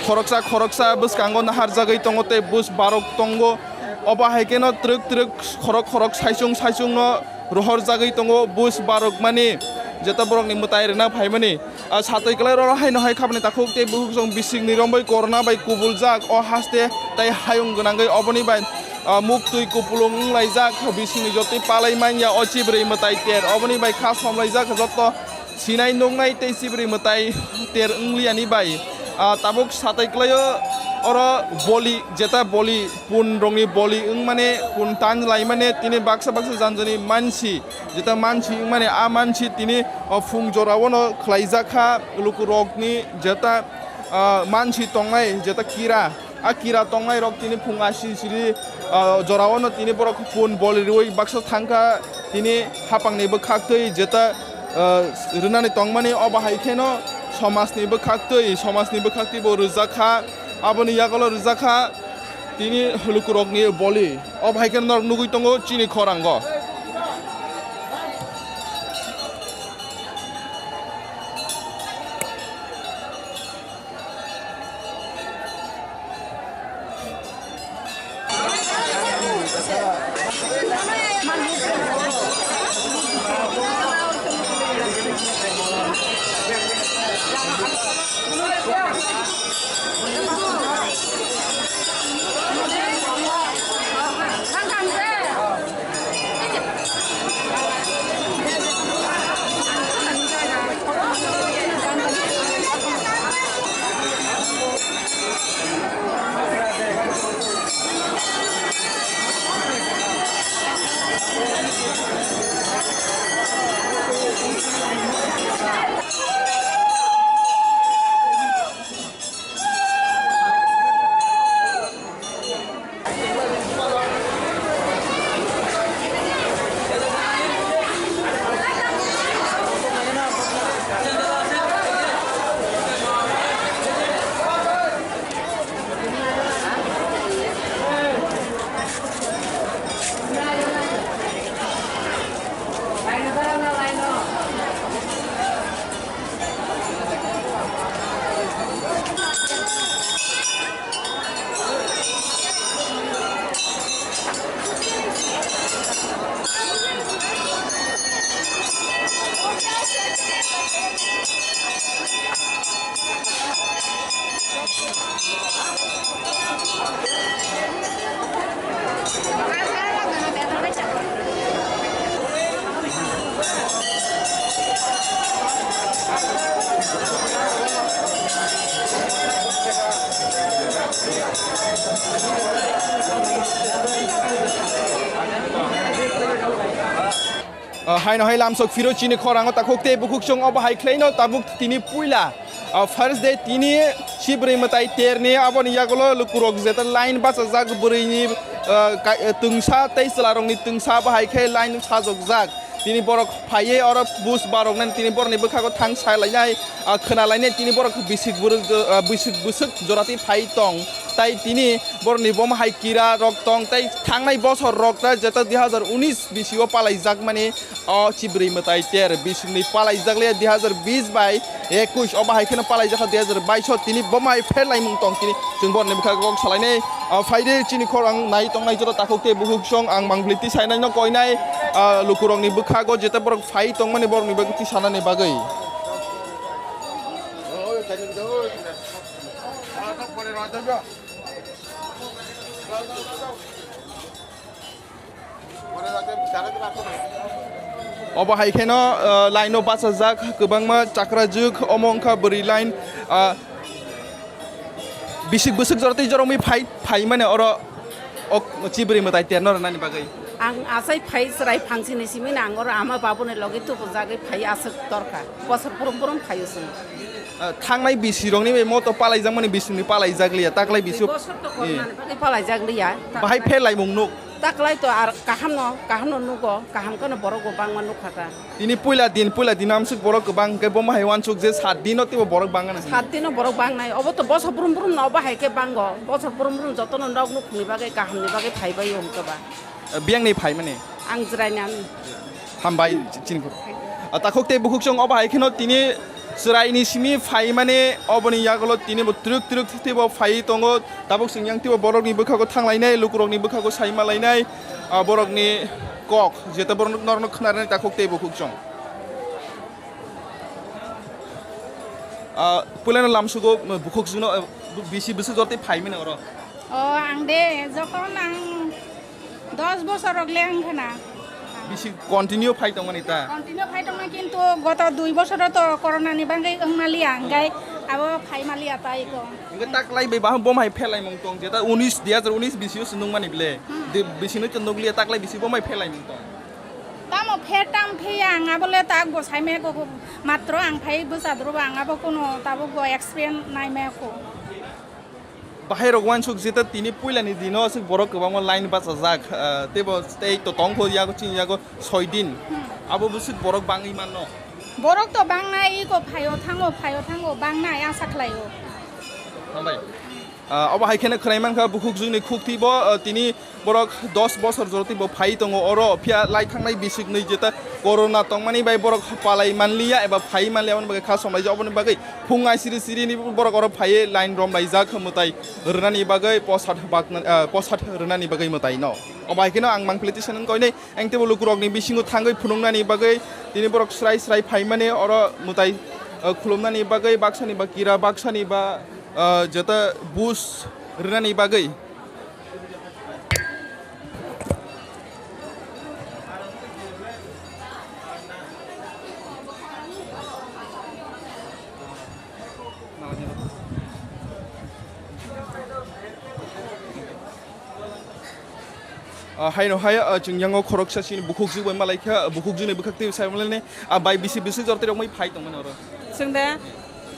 khoroksa khoroksa bwskango naharjagwi tongo tei buj barok tongo. Obo hai kheno twrwk twrwk khorok khorok saichung saichungno rohorjagwi tongo buj barokmani jeta borokni mwtai rwna phaimani. A, satwi kwlai rw haino hai khabani takhuk tei bukhuk chwng bisingni romwi corona bai kubuljak o haste tei hayung gwnangwi oboni bai, a, muktwi kupulung wnglaijak bisingni jotoi palai manya o chibrwi mwtai ter oboni bai kha somlaijak joto sinai nuknai tei chibrwi mwtai ter wngliyani bai, a, tabuk satwi kwlaio oro boli jeta boli pun rokni boli wngmani pun tan laimani tini baksa baksa janjani mansi. Jeta mansi wngmani a mansi tini, o, phung jorao no khlaijak kha lukurokni jeta, ah, mansi tongnai jeta kira. A kira tongnai rok tini phung asi siri, ah, jorao no tini borok pun boli riwi baksa thangkha tini hapang ni bwkhak twi jeta, ah, rwnani tongmani obo hai kheno somaj ni bwkhak twi, somaj ni bwkhak twi bo rwjak kha. Aboni yagulo rwjak kha tini lukurokni boli. Obo hai kheno norok nugwi tongo chini khorango. Ah, haino hai lamsok phiro chini khorango takhuk tei bukhuk chwng obo hai khlaino tabuk tini puila. Ah, first day tini chibrwi mwtai terni aboni yagulo lukurok jeta line bachajak bwrwini, ah, ka-, ah, twngsa tei chwlarokni twngsa abo hai khe line sajokjak. Tini borok phaiwi oro buj baroknani tini borokni bwkhago thang sai lainai, ah, khwna lainai tini borok bisik bwrwk, ah, bisik bwswk joratwi phai tong. Tai tini borokni bomo hai kira rok tong tei thangnai bosor rok ta jeta dui hazar unis bisio palaijakmani. O chibrwi mwtai ter bisingni palaijak le dui hazar bis bai ekush obo hai kheno palaijak kha dui hazar bais o tini bomo hai pher laimung tong tini chwng borokni bwkha kok salainai. O phaide chini khorang nai tongnai joto takhuk tei bukhuk song ang mangpili tisainai no koinai, o lukurokni bwkhago jeta borok phai tongmani borokni bagwi tisanani bagwi. Obo hai kheno, ah, line o bachajak kwbangma chakrajwk, omo wngkha bwrwi line, ah, bisik bwswk jora tei jora wngwi phai, phai mane oro ok chibrwi mwtai terno rwnani bagwi. Ang asai phai chwrai phangsini simi na ang oro ama babuni logi tubujagwi phai aswk dorkha. Bosor purum purum phaio chwng. Ah, thangnai bisirokni bai moto palaijakmani bisingni palaijak liya, taklai bisio. Bosor to kornani bagwi palaijak liya. Bahai pher laimung nuk. Taklai to ar kaham no, kaham no nugo, kaham khe no borok bo bangma nukha ta. Tini puila din, puila din amsuk borok kwbang, hwnkhe bo mahai wansuk je sat din no teibo borok bangna. Sat din no borok bangnai, obo to bosor brum brum no obo hai khe bango, bosor brum brum joto no nok nukhungni bagwi, kaham ni bagwi phai bai o hwnkhe ba. Biyang ni phai mani? Ang jwrainani. Hambai, chini khe. Ah, takhuk tei bukhuk chwng obo hai kheno tini chwraini simi phai mani oboni yagulo tini bo twrwk twrwk tei bo phai tongo. Tabuk chwng yang tei bo borokni bwkhago thanglainai, lukurokni bwkhago sai malainai, ah, borokni kok, jeto borok norokno khwnarnai takhuk tei bukhuk chwng. Ah, puilano lamsugo bukhuk chwngno, ah, bisi bwswk jotoi phai mani oro? O, ang de, jokhon ang dos bosor rok le wngkha na. Bisi continue phai tongmani ta? Continue phai tongmani, kintu goto dui bosoro to corona ni bagwi wng maliya, hwnkhe abo phai maliya ta iko. Hwnkhe taklai bai bahai bo hai phelai mung tong, jeta unis, dui hazar unis bisi o se nung mani ble. Hmm. De, bisi no to nukliya, taklai bisi bo hai phelai mung tong. Tamo pher tam phe ang abo le tak bo sai me ko, matro ang phai bwsa dro ba ang abo kuno tabuk bo experience nai me ko. Bahai rok wansuk jeta tini puilani dino aswk borok kwbangma line bachajak, ah, teibo tei to tongkho yago chini yago soi din. Hmm. Abo bwswk borok bangwi manno. Borok to bangnai, iko phaio thango, phaio thango, bangnai asa khlaio. Hambai. Ah, obo hai kheno khwnai mankha bukhuk jwngni khukti bo, ah, tini borok dos bosor joroti bo phai tongo oro, phiya lai thangnai bisik nwi jeta corona tongmani bai borok palai manliya eba phai manliya, aboni bagwi kha somlaijak, oboni bagwi phung ai siri siri ni borok oro phaiwi line romlaijak mwtai rwnani bagwi, posat bakna, ah, posat rwnani bagwi mwtai no. Obo hai kheno ang mang politician wng koinwi, ang teibo lukurokni bisingo thangwi phunuknani bagwi tini borok srai srai phaimani oro mwtai, ah, khulumnani bagwi, baksani ba kira, baksani ba, ah, jeta buj rwnani bagwi. Ah, haino hai, ah, chwng yango khoroksa chini bukhukjwk bai malaikha, bukhukjwkni bwkhak twi sai malainai, ah, bai bisi bisi jortwi rokmai phai tongmani oro. Chwng de,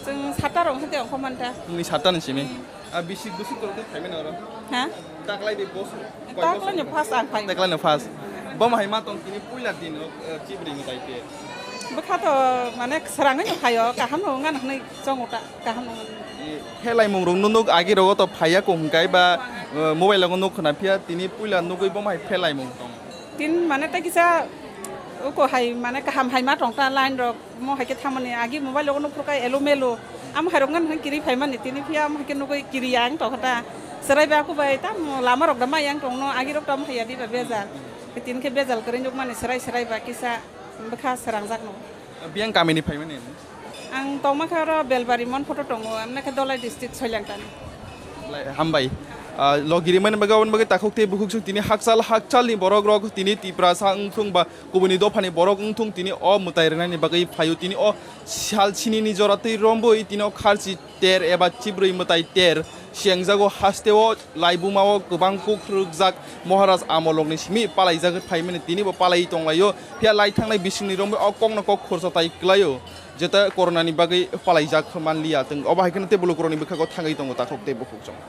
chwng sata rok hete ongkho manta. Nini sata ni simi. Hmm. Ah, bisi bwswk tongtwi phaimani oro? Ha? Taklai de boss. Taklai no first ang phai. Taklai no first. Bom hai ma tong tini puila din, eh, chibri ni tai te. Bwkha to mane swrangwi no phaio, kaham no wngna hwnwi chongo ta, kaham no wngna. Eh, phelai mung rok no nuk agi rogo to phaiya ko hwnkhe ba, eh, mobile rogo nuk khna phiya tini puila nugwi bom hai phelai mung tong. Tin mane ta kisa uko hai mane kaham hai ma tong ta line rok. Mo hai khe thamani agi mobile o nukphuru kha elo melo. Amo hai rok ngan hwn kiri phaimani tini phiya amo hai khe nugwi kiri yang tongkha ta. Chwrai ba aku bai tamo lama rok da ma yang tongno agi rok tamo hai ya diba bejal. Tini khe bejal kwrwi nukmani chwrai chwrai ba kisa bwkha srangjak no. Biyang kamini phaimani? Ang tongma kha oro Belbari mon photo tongo, amna khe Dholai district Soilangtani. Hambai. Ah, logiri mani bagwi aboni bagwi takhuk tei bukhuk chwng tini hakchal hakchal ni borok rok tini Tiprasa wngthung ba kubuni dophani borok wngthung tini o mwtai rwnani bagwi phaio. Tini o sal sinini jora twi rombwi tini o kharchi ter eba chibrwi mwtai ter sengjago hasteo laibuma o kwbang kuk rwkjak Maharaj amolokni simi palaijak phaimani tini bo palai tonglaio. Phiya lai thangnai bisingni rombwi o kokno kok khorsa tai kwlaio. Jeta corona ni bagwi palaijak manliya tong obo hai kheno tei bwlwk rokni bwkhago thangwi tongo takhuk tei bukhuk chwng.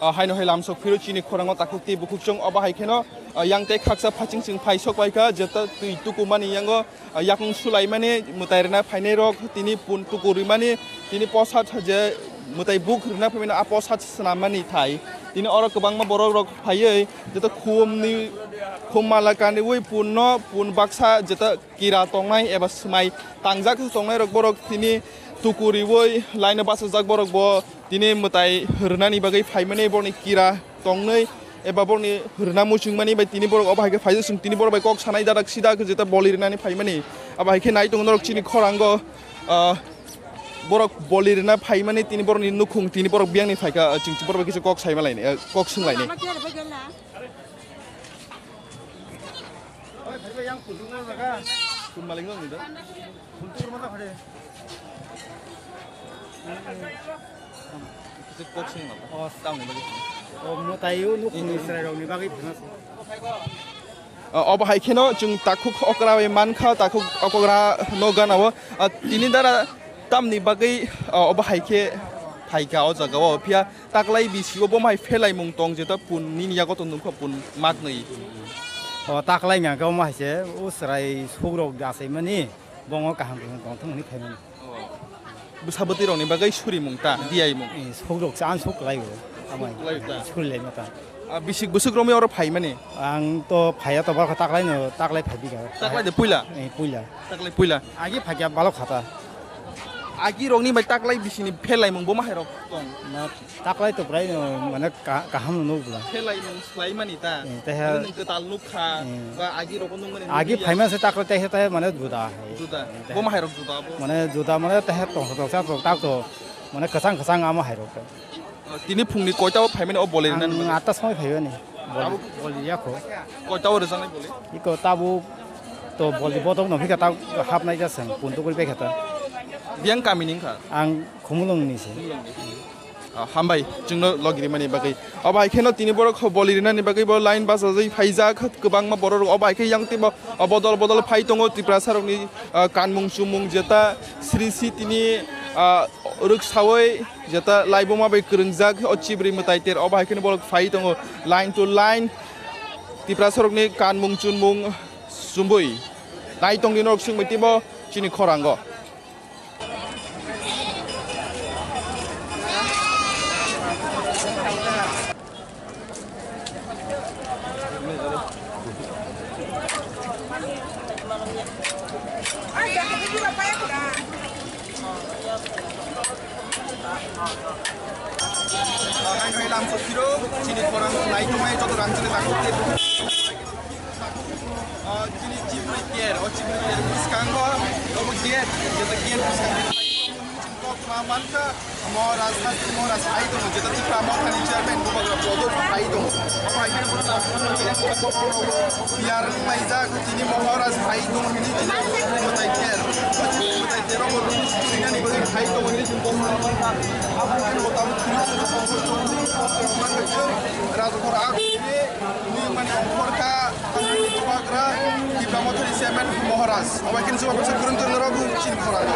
Ah, haino hai lamsok phiro chini khorango takhuk tei bukhuk chwng obo hai kheno, ah, yang tei khaksa phaching chwng phai sok bai kha, jeta twi tuku mani yango, ah, yakung sulaimani mwtai rwna phainai rok tini pun tuku rwimani tini posat je mwtai buk rwna phaimani a posat swnammani thai tini oro kwbangma borok rok phaiwi jeta khumni khum mala kaniwi punno pun baksa jeta kira tongnai eba swmai tangjak tongnai rok borok tini tuku riwi laino bachajak borok bo tini mwtai rwnani bagwi phaimani borokni kira tongnai eba borokni rwna muchungmani bai tini borok obo hai khe phaijak chwng tini borok bai kok sanai dadak sida khe jeta boli rwnani phaimani abo hai khe nai tongo norok chini khorango, ah, borok boli rwna phaimani tini borokni nukhung tini borok biyangni phaikha, ah, chwng borok bai kisa kok saima laini, ah, kok swng laini. Ah, obo hai kheno chwng takhuk okra bai mankha, takhuk okra no gana o, ah, tini dara tamni bagwi, ah, obo hai khe phaikha o jaga o, phiya taklai bisi o bo mai phelaimung tong jeta pun nini yago to nungkha pun maknwi. O taklai hwnka khe omo hai se o chwrai sukrok achaimani bongo kaham kaham tongthok hwnwi phaimani. Bwsa bwtwi rokni bagwi surimung ta, diyaimung. Eh, sukrok se ang suk kwlai o. Amai. Suk kwlai o ta. Suk lai ma ta. Ah, bisik bwswk romwi oro phaimani? Ang to phaiya to bwkha taklai no, taklai phai bikha. Taklai de puila? Eh, puila. Taklai puila. Agi phaikya balok khata. Agi rokni bai taklai bisini phelaimung bo ma hai rok tong. Na taklai to bwrai no mane ka-, kaham no nuk bwla. Phelaimung swlaimani ta. Eh, teha. Mane nwng kwtal nuk kha, eh, ba agi rok nung mani agi nukya. Phaima se taklai teha teha mane juda hai. Juda. Eh, teha. Bo ma hai rok juda bo. Mane juda mane teha tong tong sa tong tak to mane kwchang kwchang ama hai rok. Tini phungni koita o phaimani o boli rwnani? Ang atta somoi phaimani. Boli, abo boli yakho. Koita o rwjaknai boli? Iko tabuk to boli botok no phika tabuk hapnai jaseng puntu kuri pekha ta. Biyang kami ni wngkha? Ang Khumulwng ni se. Ah, hambai chwngno logi rimani bagwi. Obo hai kheno tini borok boli rwnani bagwi bo line bachajwi phaijak kwbangma borok rok. Obo hai khe yang tei bo, ah, bodol bodol phai tongo Tiprasa rokni, ah, kanmung chumung jeta sri sri tini, ah, rwksawi jeta laibuma bai kwrwngjak o chibrwi mwtai ter obo hai kheno borok phai tongo line to line Tiprasa rokni kanmung chunmung chumui nai tongdi norok swngbai teibo chini khorango. Ang hai lamsok phiro chini khorang nai tongmai joto rang chini takuk tei chini chibri ker o chibri ker bwskango obo gate jeta gate bwskango kok ma mankha. Maharaj, Sastri Maharaj hai tongo, jeta Tipra Mothani chairman, Bubagra Prodot hai tongo. Obo hai khe Biyar wnglaijak, tini Maharaj hai tongo hwnwi tini Bubagra chair. Rajakhor a Bubagra Tipra Mothani chairman Maharaj. Obai khe chuba baksa kurung kurung rok chini khorang.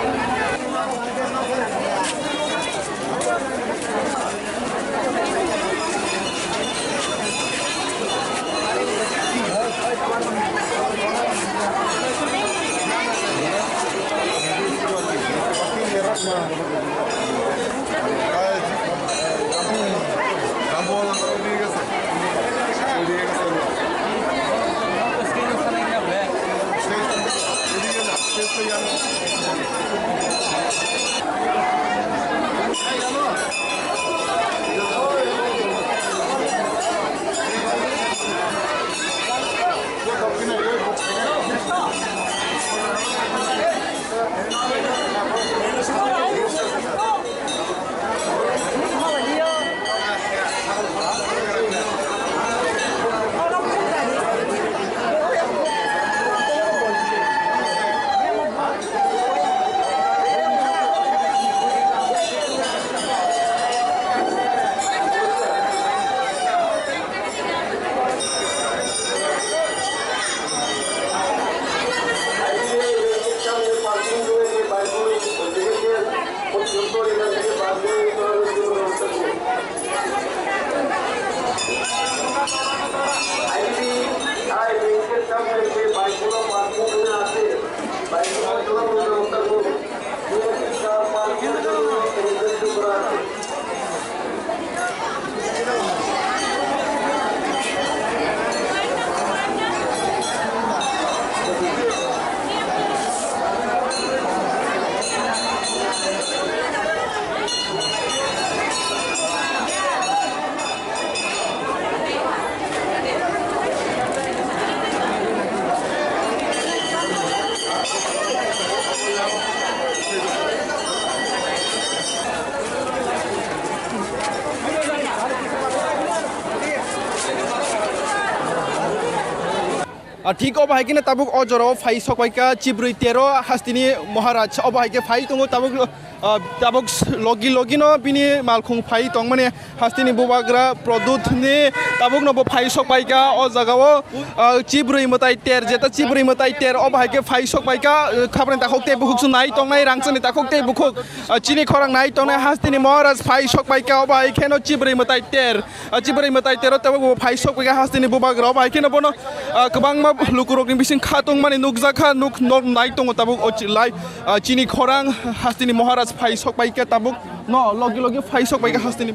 Ah, thik obo hai kheno tabuk o jorao phai sokpaikha chibrwi tero hasteni Maharaj. Obo hai khe phai tongo tabuk, ah, tabuk logi logi no bini malkhung phai tongmani hasteni Bubagra Pradyut ni tabuk no bo phai sokpaikha o jagao, ah, chibrwi mwtai ter jeta chibrwi mwtai ter obo hai khe phai sokpaikha, ah, khaprani takhuk tei bukhuk se nai tongnai rangchakni takhuk tei bukhuk, ah, chini khorang nai tongnai hasteni Maharaj phai sokpaikha obo hai kheno chibrwi mwtai ter. Ah, chibrwi mwtai tero tabuk bo phai sokpaikha hasteni Bubagra obo hai kheno bono, ah, kwbangma lukurokni bising khatungmani nukjakha, nuk, nok nai tongo tabuk o chi-, lai, ah, chini khorang hasteni Maharaj phai sokpaikha tabuk no logi logi phai sokpaikha hasteni,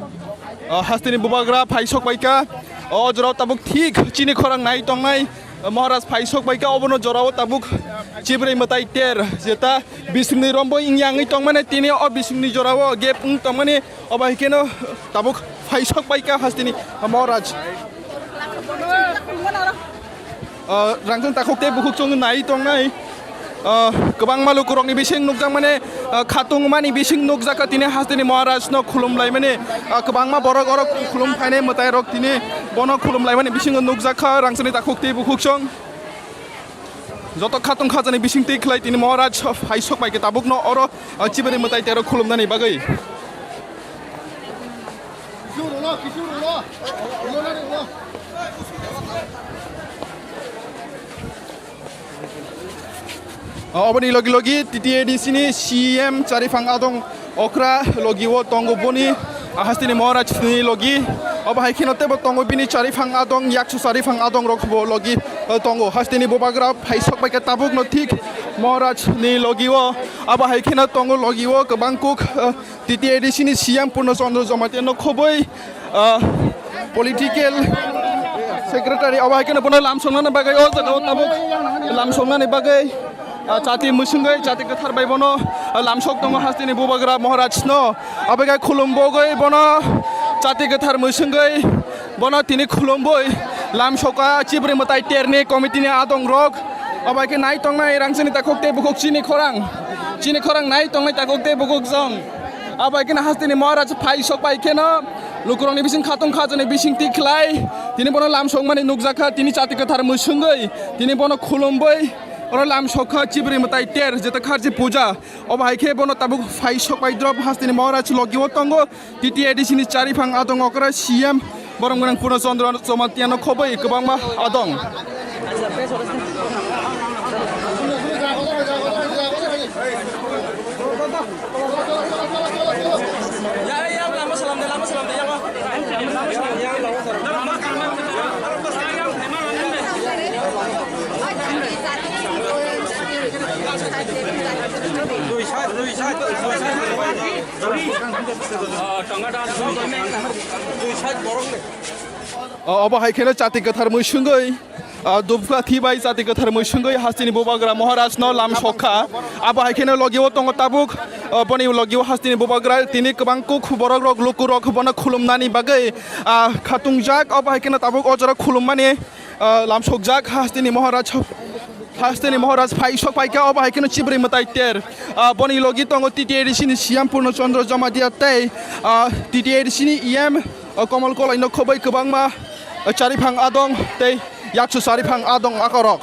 ah, hasteni Bubagra phai sokpaikha o jorao tabuk thik chini khorang nai tongnai. Maharaj phai sokpaikha obono jorao tabuk chibrwi mwtai ter jeta bisingni rombo wngya wngwi tongmani tini o bisingni jorao gap wng tongmani obo hai kheno tabuk phai sokpaikha hasteni Maharaj. Ah, rangchak takhuk tei bukhuk chwng nai tongnai. Ah, kwbangma lukurokni bising nukjakmani, ah, khatungmani bising nukjakha tini hasteni Maharajno khulumlaimani, ah, kwbangma borok orok khulum phainai mwtairok tini bono khulumlaimani bisingo nukjakha rangchakni takhuk tei bukhuk chwng. Joto khatung khajani bising twi khlai tini Maharaj phai sokpaikha tabukno oro, ah, chibrwi mwtai tero khulumnani bagwi. Oboni logi logi T T A D C ni C M Chariphang Adong okra logi o tongo boni hasteni Maharaj ni logi. Obo hai kheno tebo tongo bini Chariphang Adong, yaksu Chariphang Adong rok bo logi, eh, tongo. Hasteni Bubagra phai sokpaikha tabukno thik Maharaj ni logi o. Obo hai kheno tongo logi o kwbang kuk, eh, T T A D C ni C M Purno Chandra Jamatia no khoboi, ah, political secretary obo hai kheno bono lamsoknani bagwi o jaga o tabuk lamsoknani bagwi, ah, chati mwswngwi chati kwthar bai bono, ah, lamsok tongo hasteni Bubagra Maharaj no. Abo khe khulumbogwi bono chati kwthar mwswngwi bono tini khulumboi lamsokha chibrwi mwtai terni committee ni adong rok. Obo hai khe nai tongnai rangchakni takhuk tei bukhuk chini khorang. Chini khorang nai tongnai takhuk tei bukhuk chwng. Abo hai kheno hasteni Maharaj phai sok pai kheno lukurokni bising khatung khajani bising twi khlai tini bono lamsokmani nukjakha tini chati kwthar mwswngwi tini bono khulumboi Oro lam sokha Chibri Mwtai ter, jeta Kharchi puja. Obo hai khe bono tabuk phai sok bai drop hasteni Maharaj logi o tongo. T T A D C ni chari phang adong okra C M borok gwnang Purno Chandra Jamatia no khoboi kwbangma adong. O-, obo hai kheno chati kwthar mui sungwi, ah, dubkla thi bai chati kwthar mui sungwi hasteni bubagra Maharaj no lam sokha. Abo hai kheno logi o tongo tabuk, ah, boni logi o hasteni bubagra tini kwbang kuk borok rok luku rok bono khulumnani bagwi, ah, khatungjak. Obo hai kheno tabuk o jora khulummani, ah, lam sokjak hasteni Maharaj, hasteni Maharaj phai sok phaikha. Obo hai kheno Chibri Mwtai ter, ah, boni logi tongo T T A D C ni C M Purno Chandra Jamatia tei, ah, T T A D C ni E M, ah, Komol Kolai no khoboi kwbangma, ah, chari phang adong tei yaksu chari phang adong akorok.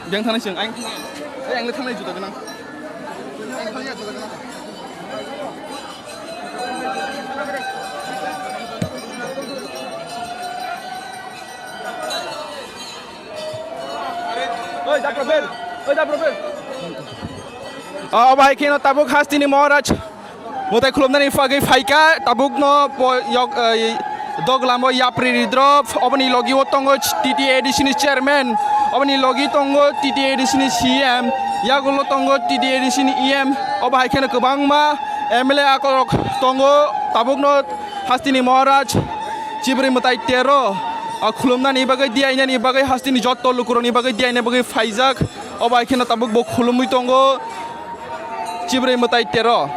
Beng thanai chwng, ang thanai. Ei, ang le thanai juda gwnang. Ang thanai juda gwnang. Oi, da Profel. Oi, da Profel. Ah, obo hai kheno tabuk hasteni Maharaj Mwtai khulumnani bagwi phaikha, tabukno po-, yok, eh, doglamo yapri ridrop, oboni logi o tongo T T A D C ni chairman, oboni logi tongo T T A D C ni C M, yagulo tongo T T A D C ni E M, obo hai kheno kwbangma M L A akorok tongo, tabukno hasteni Maharaj Chibri Mwtai tero, ah, khulumnani bagwi, diyainani bagwi, hasteni jotto lukurokni bagwi, diyaina bagwi phaijak, obo hai kheno tabuk bo khulumwi tongo. Chibri Mwtai tero.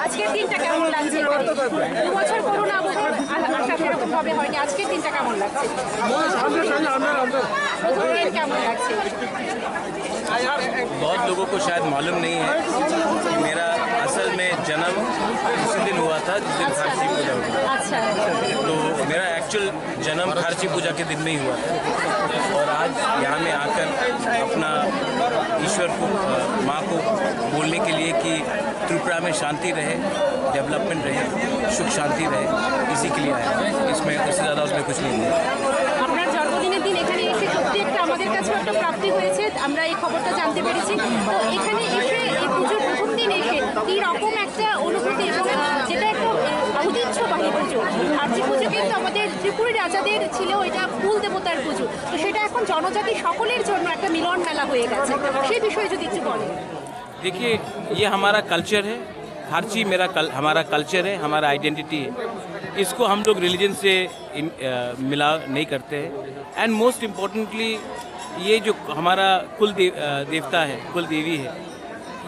আজকের দিনটা কেমন লাগছে? দু বছর করোনা আমাদের আ-, আশা সেরকম ভাবে হয়নি। আজকের দিনটা কেমন লাগছে? প্রথম দিন কেমন লাগছে? बहुत लोगों को शायद मालूम नहीं है कि मेरा असल में जन्म उसी दिन हुआ था जिस दिन खारची पूजा हुई। আচ্ছা। तो मेरा एक्चुअल जन्म खारची पूजा के दिन में ही हुआ था। और आज यहाँ में आकर अपना ईश्वर को, अ, माँ को बोलने के लिए कि त्रिपुरा में शांति रहे, डेवलपमेंट रहे, सुख शांति रहे, इसी के लिए आया हूँ। इसमें, इससे ज़्यादा उसमें कुछ नहीं है। আপনার জন্মদিনের দিন এখানে এসে সত্যি একটা আমাদের কাছেও একটা প্রাপ্তি হয়েছে। আমরা এই খবরটা জানতে পেরেছি। তো এখানে এসে এই পুজোর প্রথম দিন এসে কি রকম একটা অনুভূতি এবং যেটা একটা ঐতিহ্যবাহী পুজো। আর যে পুজো কিন্তু আমাদের ত্রিপুরী রাজাদের ছিল, এটা কুল দেবতার পুজো। তো সেটা এখন জনজাতি সকলের জন্য একটা মিলন মেলা হয়ে গেছে। সেই বিষয়ে যদি একটু বলেন। देखिए, ये हमारा कल्चर है। खारची मेरा कल-, हमारा कल्चर है, हमारा आइडेंटिटी है। इसको हम लोग रिलीजन से इन-, अ, मिला नहीं करते हैं। एंड मोस्ट इम्पोर्टेंटली, ये जो हमारा कुल दे-, अ, देवता है, कुल देवी है,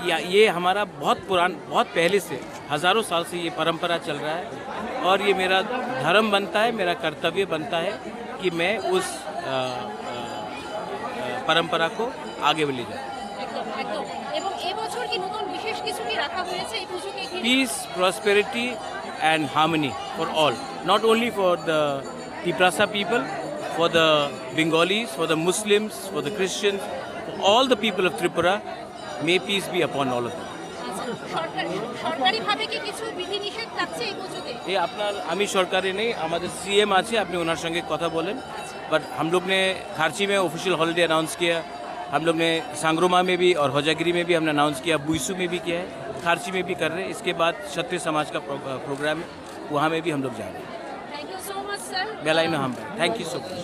या, ये हमारा बहुत पुरान, बहुत पहले से, हज़ारों साल से ये परंपरा चल रहा है। और ये मेरा धर्म बनता है, मेरा कर्तव्य बनता है कि मैं उस, अ, अ, अ, परंपरा को आगे ले जाऊँ। একদম, একদম। এবং এবছর কি নতুন বিশেষ কিছু কি রাখা হয়েছে এই পুজোকে ঘিরে? Peace, prosperity and harmony for all, not only for the Tiprasa people, for the Bengalis, for the Muslims, for the Christians, for all the people of Tripura. May peace be upon all of them. আচ্ছা, সরকার-, সরকারিভাবে কি কিছু বিধিনিষেধ থাকছে এই পুজোতে? ये अपना, আমি সরকারে নেই, আমাদের সিএম আছে, আপনি ওনার সঙ্গে কথা বলেন। বাট हम लोग ने खारची में ऑफिशियल हॉलीडे अनाउंस किया, हम लोग ने सांगरोमा में भी और होजागिरी में भी हमने अनाउंस किया, बुइसू में भी किया है, खारची में भी कर रहे हैं। इसके बाद क्षत्रिय समाज का प्रो-, प्रोग्राम है, वहाँ में भी हम लोग जा रहे हैं। Thank you so much, sir. बेलायनो हामबाय। Thank you so much.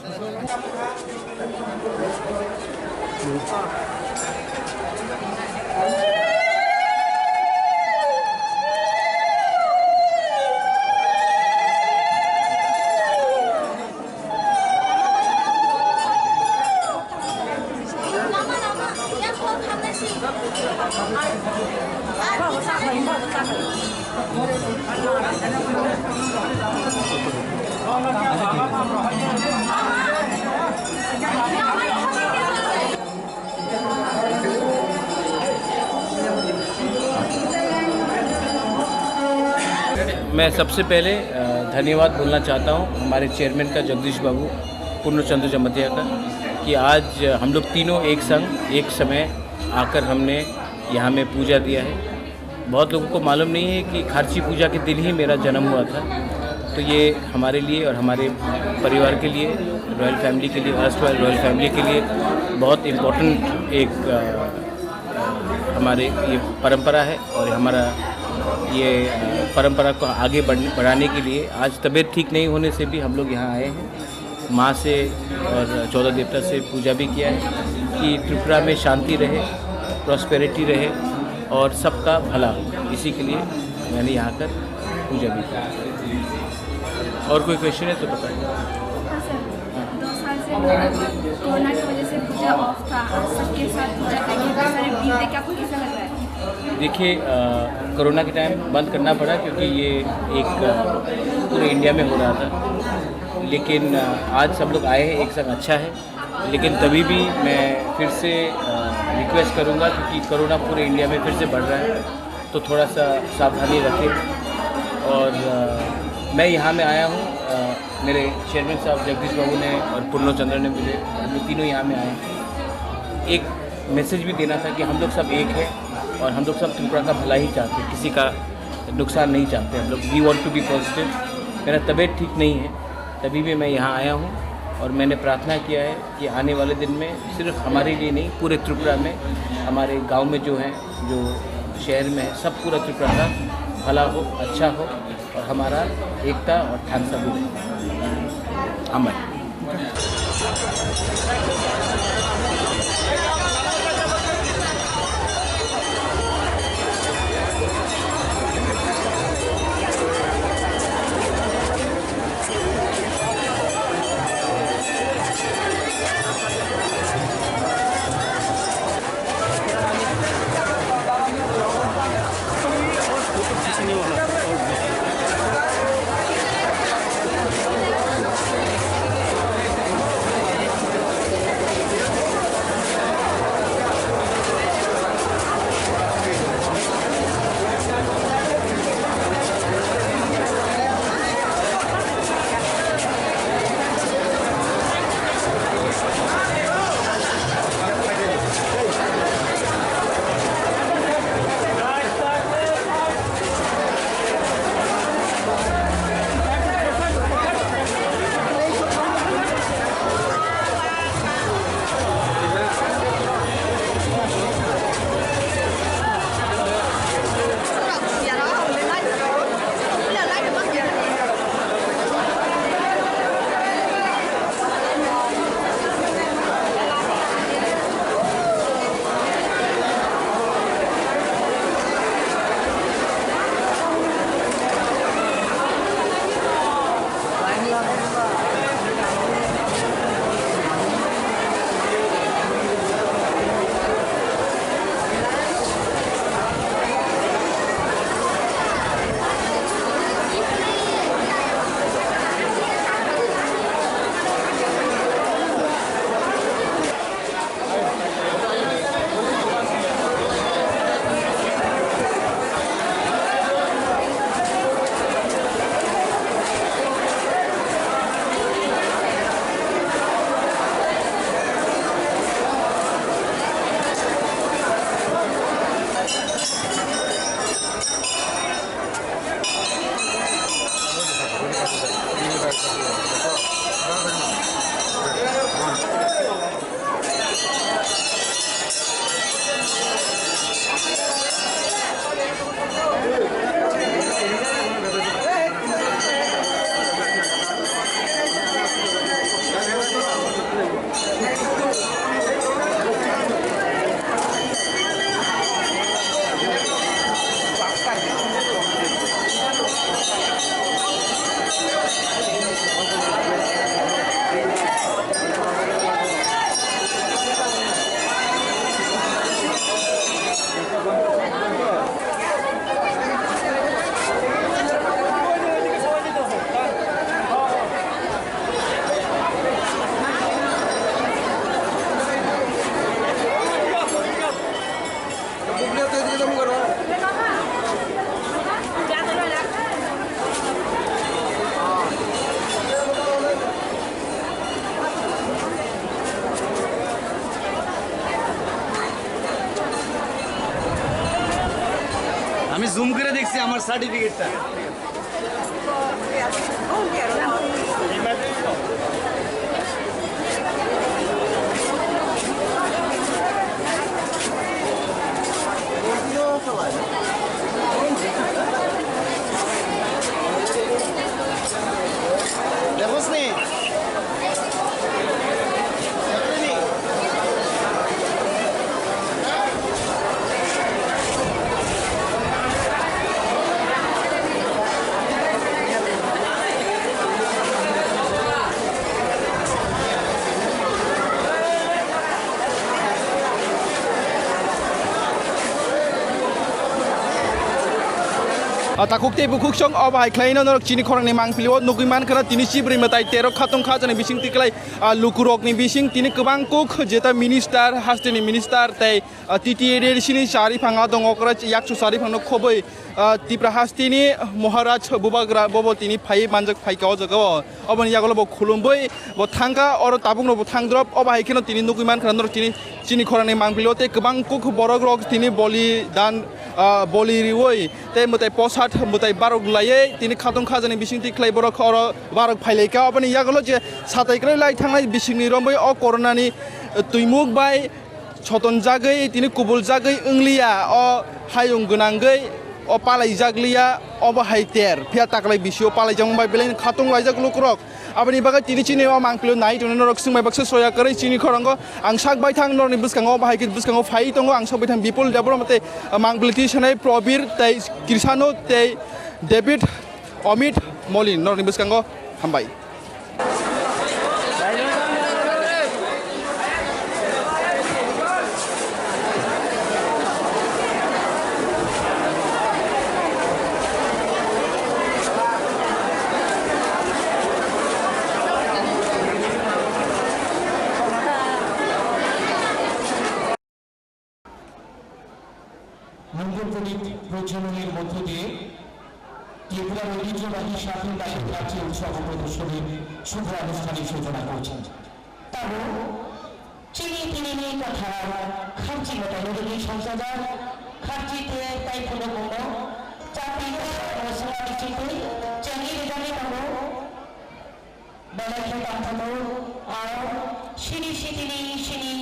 मैं सबसे पहले, अ, धन्यवाद बोलना चाहता हूँ हमारे चेयरमैन का, जगदीश बाबू, पूर्णचंद्र जमतिया का, कि आज हम लोग तीनों एक संग, एक समय आकर हमने यहाँ में पूजा दिया है। बहुत लोगों को मालूम नहीं है कि खारची पूजा के दिन ही मेरा जन्म हुआ था। तो ये हमारे लिए और हमारे परिवार के लिए, रॉयल फैमिली के लिए, अर्स्ट रॉयल फैमिली के लिए बहुत इम्पोर्टेंट एक, अ, हमारे ये परंपरा है और हमारा ये, अ, परंपरा को आगे बढ़-, बढ़ाने के लिए आज तबीयत ठीक नहीं होने से भी हम लोग यहाँ आए हैं। माँ से और चौदह देवता से पूजा भी किया है कि त्रिपुरा में शांति रहे, प्रॉस्पेरिटी रहे और सबका भला हो, इसी के लिए मैंने यहाँ कर पूजा भी किया। और कोई क्वेश्चन है तो बताइए। हाँ सर, दो साल से मतलब कोरोना की वजह से पूजा ऑफ था, आज सबके साथ पूजा करेंगे, इतने सारे भीड़ देख के आपको कैसा लग रहा है? देखिए, अ, कोरोना के टाइम बंद करना पड़ा क्योंकि ये एक, अ, पूरे इंडिया में हो रहा था, लेकिन, अ, आज सब लोग आए हैं, एक संग अच्छा है। लेकिन तभी भी मैं फिर से, अ, रिक्वेस्ट करूँगा क्योंकि कोरोना पूरे इंडिया में फिर से बढ़ रहा है, तो थोड़ा सा सावधानी रखें। और, अ, मैं यहाँ में आया हूँ अ, मेरे चेयरमैन साहब जगदीश बाबू ने और पूर्णो चंद्र ने मुझे, हम लोग तीनों यहाँ में आए हैं। एक मैसेज भी देना था कि हम लोग सब एक हैं और हम लोग सब त्रिपुरा का भला ही चाहते हैं, किसी का नुकसान नहीं चाहते हम लोग। We want to be positive। मेरा तबीयत ठीक नहीं है, तभी भी मैं यहाँ आया हूँ और मैंने प्रार्थना किया है कि आने वाले दिन में सिर्फ हमारे लिए नहीं, पूरे त्रिपुरा में, हमारे गांव में जो है, जो शहर में है, सब पूरा त्रिपुरा का भला हो, अच्छा हो और हमारा एकता और थांसा भी रहे। हामबाय। আমি জুম করে দেখছি আমার সার্টিফিকেটটা। দেখোস নি? Ah, takhuk tei bukhuk song o bahai khlaino norok chini khorangni mangpili o nugui mankha na tini chibrwi mwtai tero khatong kha jani bising tiklai, ah, lukurokni bising tini kwbang kuk jeta minister, hasteni minister tei, ah, T T A D C ni chari phanga dong okra yaksu chari phangno khoboi Ah, Tipra hasteni Maharaj Bubagra bobo tini phai manjak phaika o jaga o. Oboni yagulo bo khulumwi bo thangkha, oro tabukno bo thangdrop, obo hai kheno tini nugwi mankha norok tini chini khorangni mangpili o tei kwbang kuk borok rok tini boli dan, ah, boli riwi tei mwtai posat mwtai barok laiwi tini khatong khajani bisingtwi khlai borok oro barok phailaikha. Oboni yagulo je satai kwrwi lai thangnai bisingni romwi o coronani twimuk bai sotonjagwi tini kubuljagwi wngliya, o hayung gwnangwi o palaijakliya, obo hai ter phiya taklai bisio palaijakma bai belai khatung laijak lukurok. Aboni bagwi tini chini o mangpili nai tongni norok swngmai baksa soya kwrwi chini khorango ang sak baithang norni bwskango obo hai khe bwskango phai tongo ang sak baithang Bipul Debbarma tei mangpili twi sanai Probir tei Krisano tei David Omit Molin norni bwskango hambai. মঙ্গল প্রদীপ প্রজ্বলনের মধ্য দিয়ে ত্রিপুরার ঐতিহ্যবাহী স্বাধীন রাজ্য রাজ্য উৎসব ও প্রদর্শনীর শুভ আনুষ্ঠানিক সূচনা করছেন। Tabuk chini tinini kwthar kharchi mwtai nugwi songchajak, kharchi tei tai phunuk wngno chati mwswngma bichitwi chengwi rijani tongo. Belai khe tongthokgo, ang sini sitini sini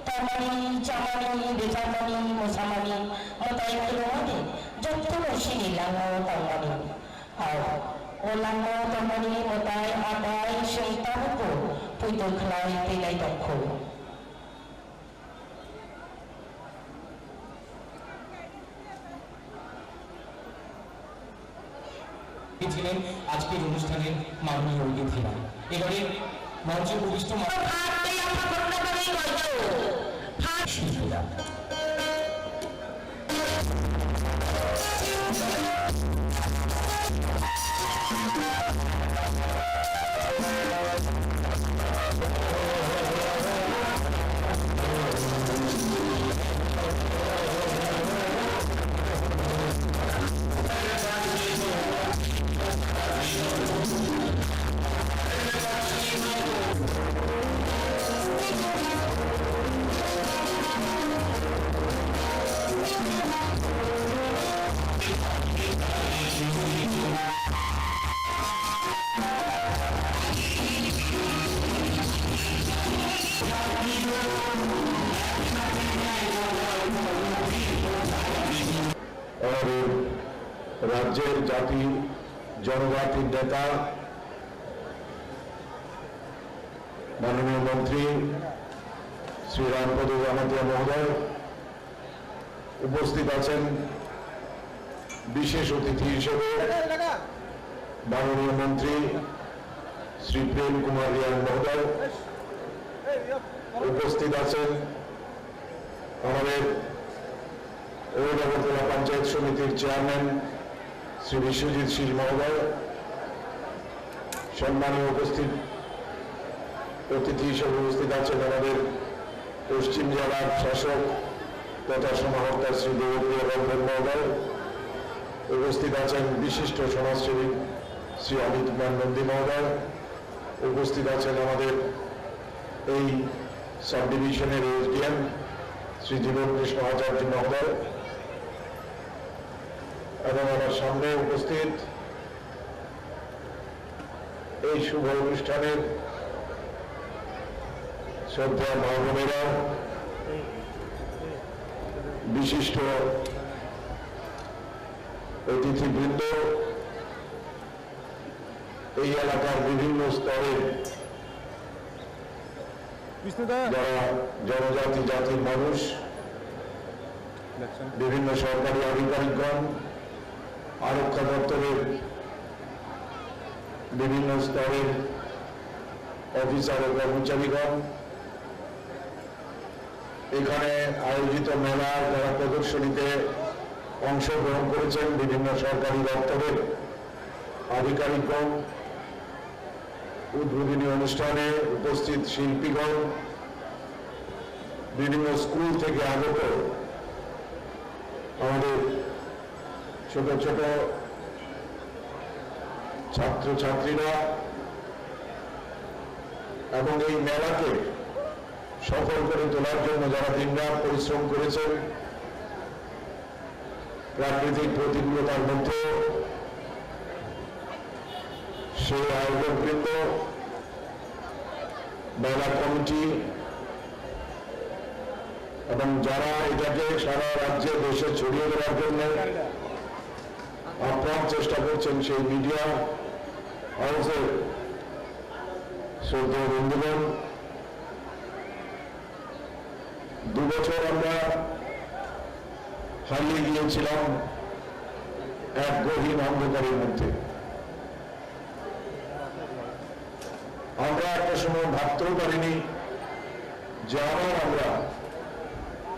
tongmani, chamani, rwchapmani, mwsamani, mwtai khulumani, jotono sini lango tongmani. Ang o lango tongmani mwtai atai chwng tabukbo poito khlai twinai tongkhu. ছিলেন আজকের অনুষ্ঠানের মাননীয় অতিথিরা। এবারে মঞ্চে উপবিষ্ট মা- শিল্পীরা। আমাদের রাজ্যের জাতি জনজাতির নেতা মাননীয় মন্ত্রী শ্রী রামপদ জমাতিয়া মহোদয়, উপস্থিত আছেন বিশেষ অতিথি হিসেবে মাননীয় মন্ত্রী শ্রী প্রেম কুমার রিয়াং মহোদয়, উপস্থিত আছেন আমাদের ঔরডাঙ্গা পঞ্চায়েত সমিতির চেয়ারম্যান শ্রী বিশ্বজিৎ শীল মহোদয়, সম্মানীয় উপস্থিত অতিথি হিসেবে উপস্থিত আছেন আমাদের পশ্চিম জেলার শাসক তথা সমাহর্তা শ্রী দেবপ্রিয় রঞ্জন মহোদয়, উপস্থিত আছেন বিশিষ্ট সমাজসেবী শ্রী অমিত কুমার নন্দী মহোদয়, উপস্থিত আছেন আমাদের এই সাব ডিভিশনের এসডিএম শ্রী জীবন কৃষ্ণ আচার্য মহোদয় এবং আমার সামনে উপস্থিত এই শুভ অনুষ্ঠানের শ্রদ্ধা মা বোনেরা, বিশিষ্ট অতিথিবৃন্দ, এই এলাকার বিভিন্ন স্তরের যারা জনজাতি জাতির মানুষ, বিভিন্ন সরকারি আধিকারিকগণ, আরক্ষা দপ্তরের বিভিন্ন স্তরের অফিসার ও কর্মচারীগণ, এখানে আয়োজিত মেলা যারা প্রদর্শনীতে অংশগ্রহণ করেছেন, বিভিন্ন সরকারি দপ্তরের আধিকারিকগণ, উদ্বোধনী অনুষ্ঠানে উপস্থিত শিল্পীগণ, বিভিন্ন স্কুল থেকে আগত আমাদের ছোট ছোট ছাত্রছাত্রীরা এবং এই মেলাকে সফল করে তোলার জন্য যারা দিনরাত পরিশ্রম করেছেন, প্রাকৃতিক প্রতিকূলতার মধ্যে সেই আয়োজকবৃন্দ, মেলা কমিটি এবং যারা এটাকে সারা রাজ্যে দেশে ছড়িয়ে দেওয়ার জন্য আপ্রাণ চেষ্টা করছেন, সেই মিডিয়া হাউসের শ্রদ্ধেয় বন্ধুগণ, দু বছর আমরা হারিয়ে গিয়েছিলাম এক গহীন অন্ধকারের মধ্যে। আমরা একটা সময় ভাবতেও পারিনি যে আবার আমরা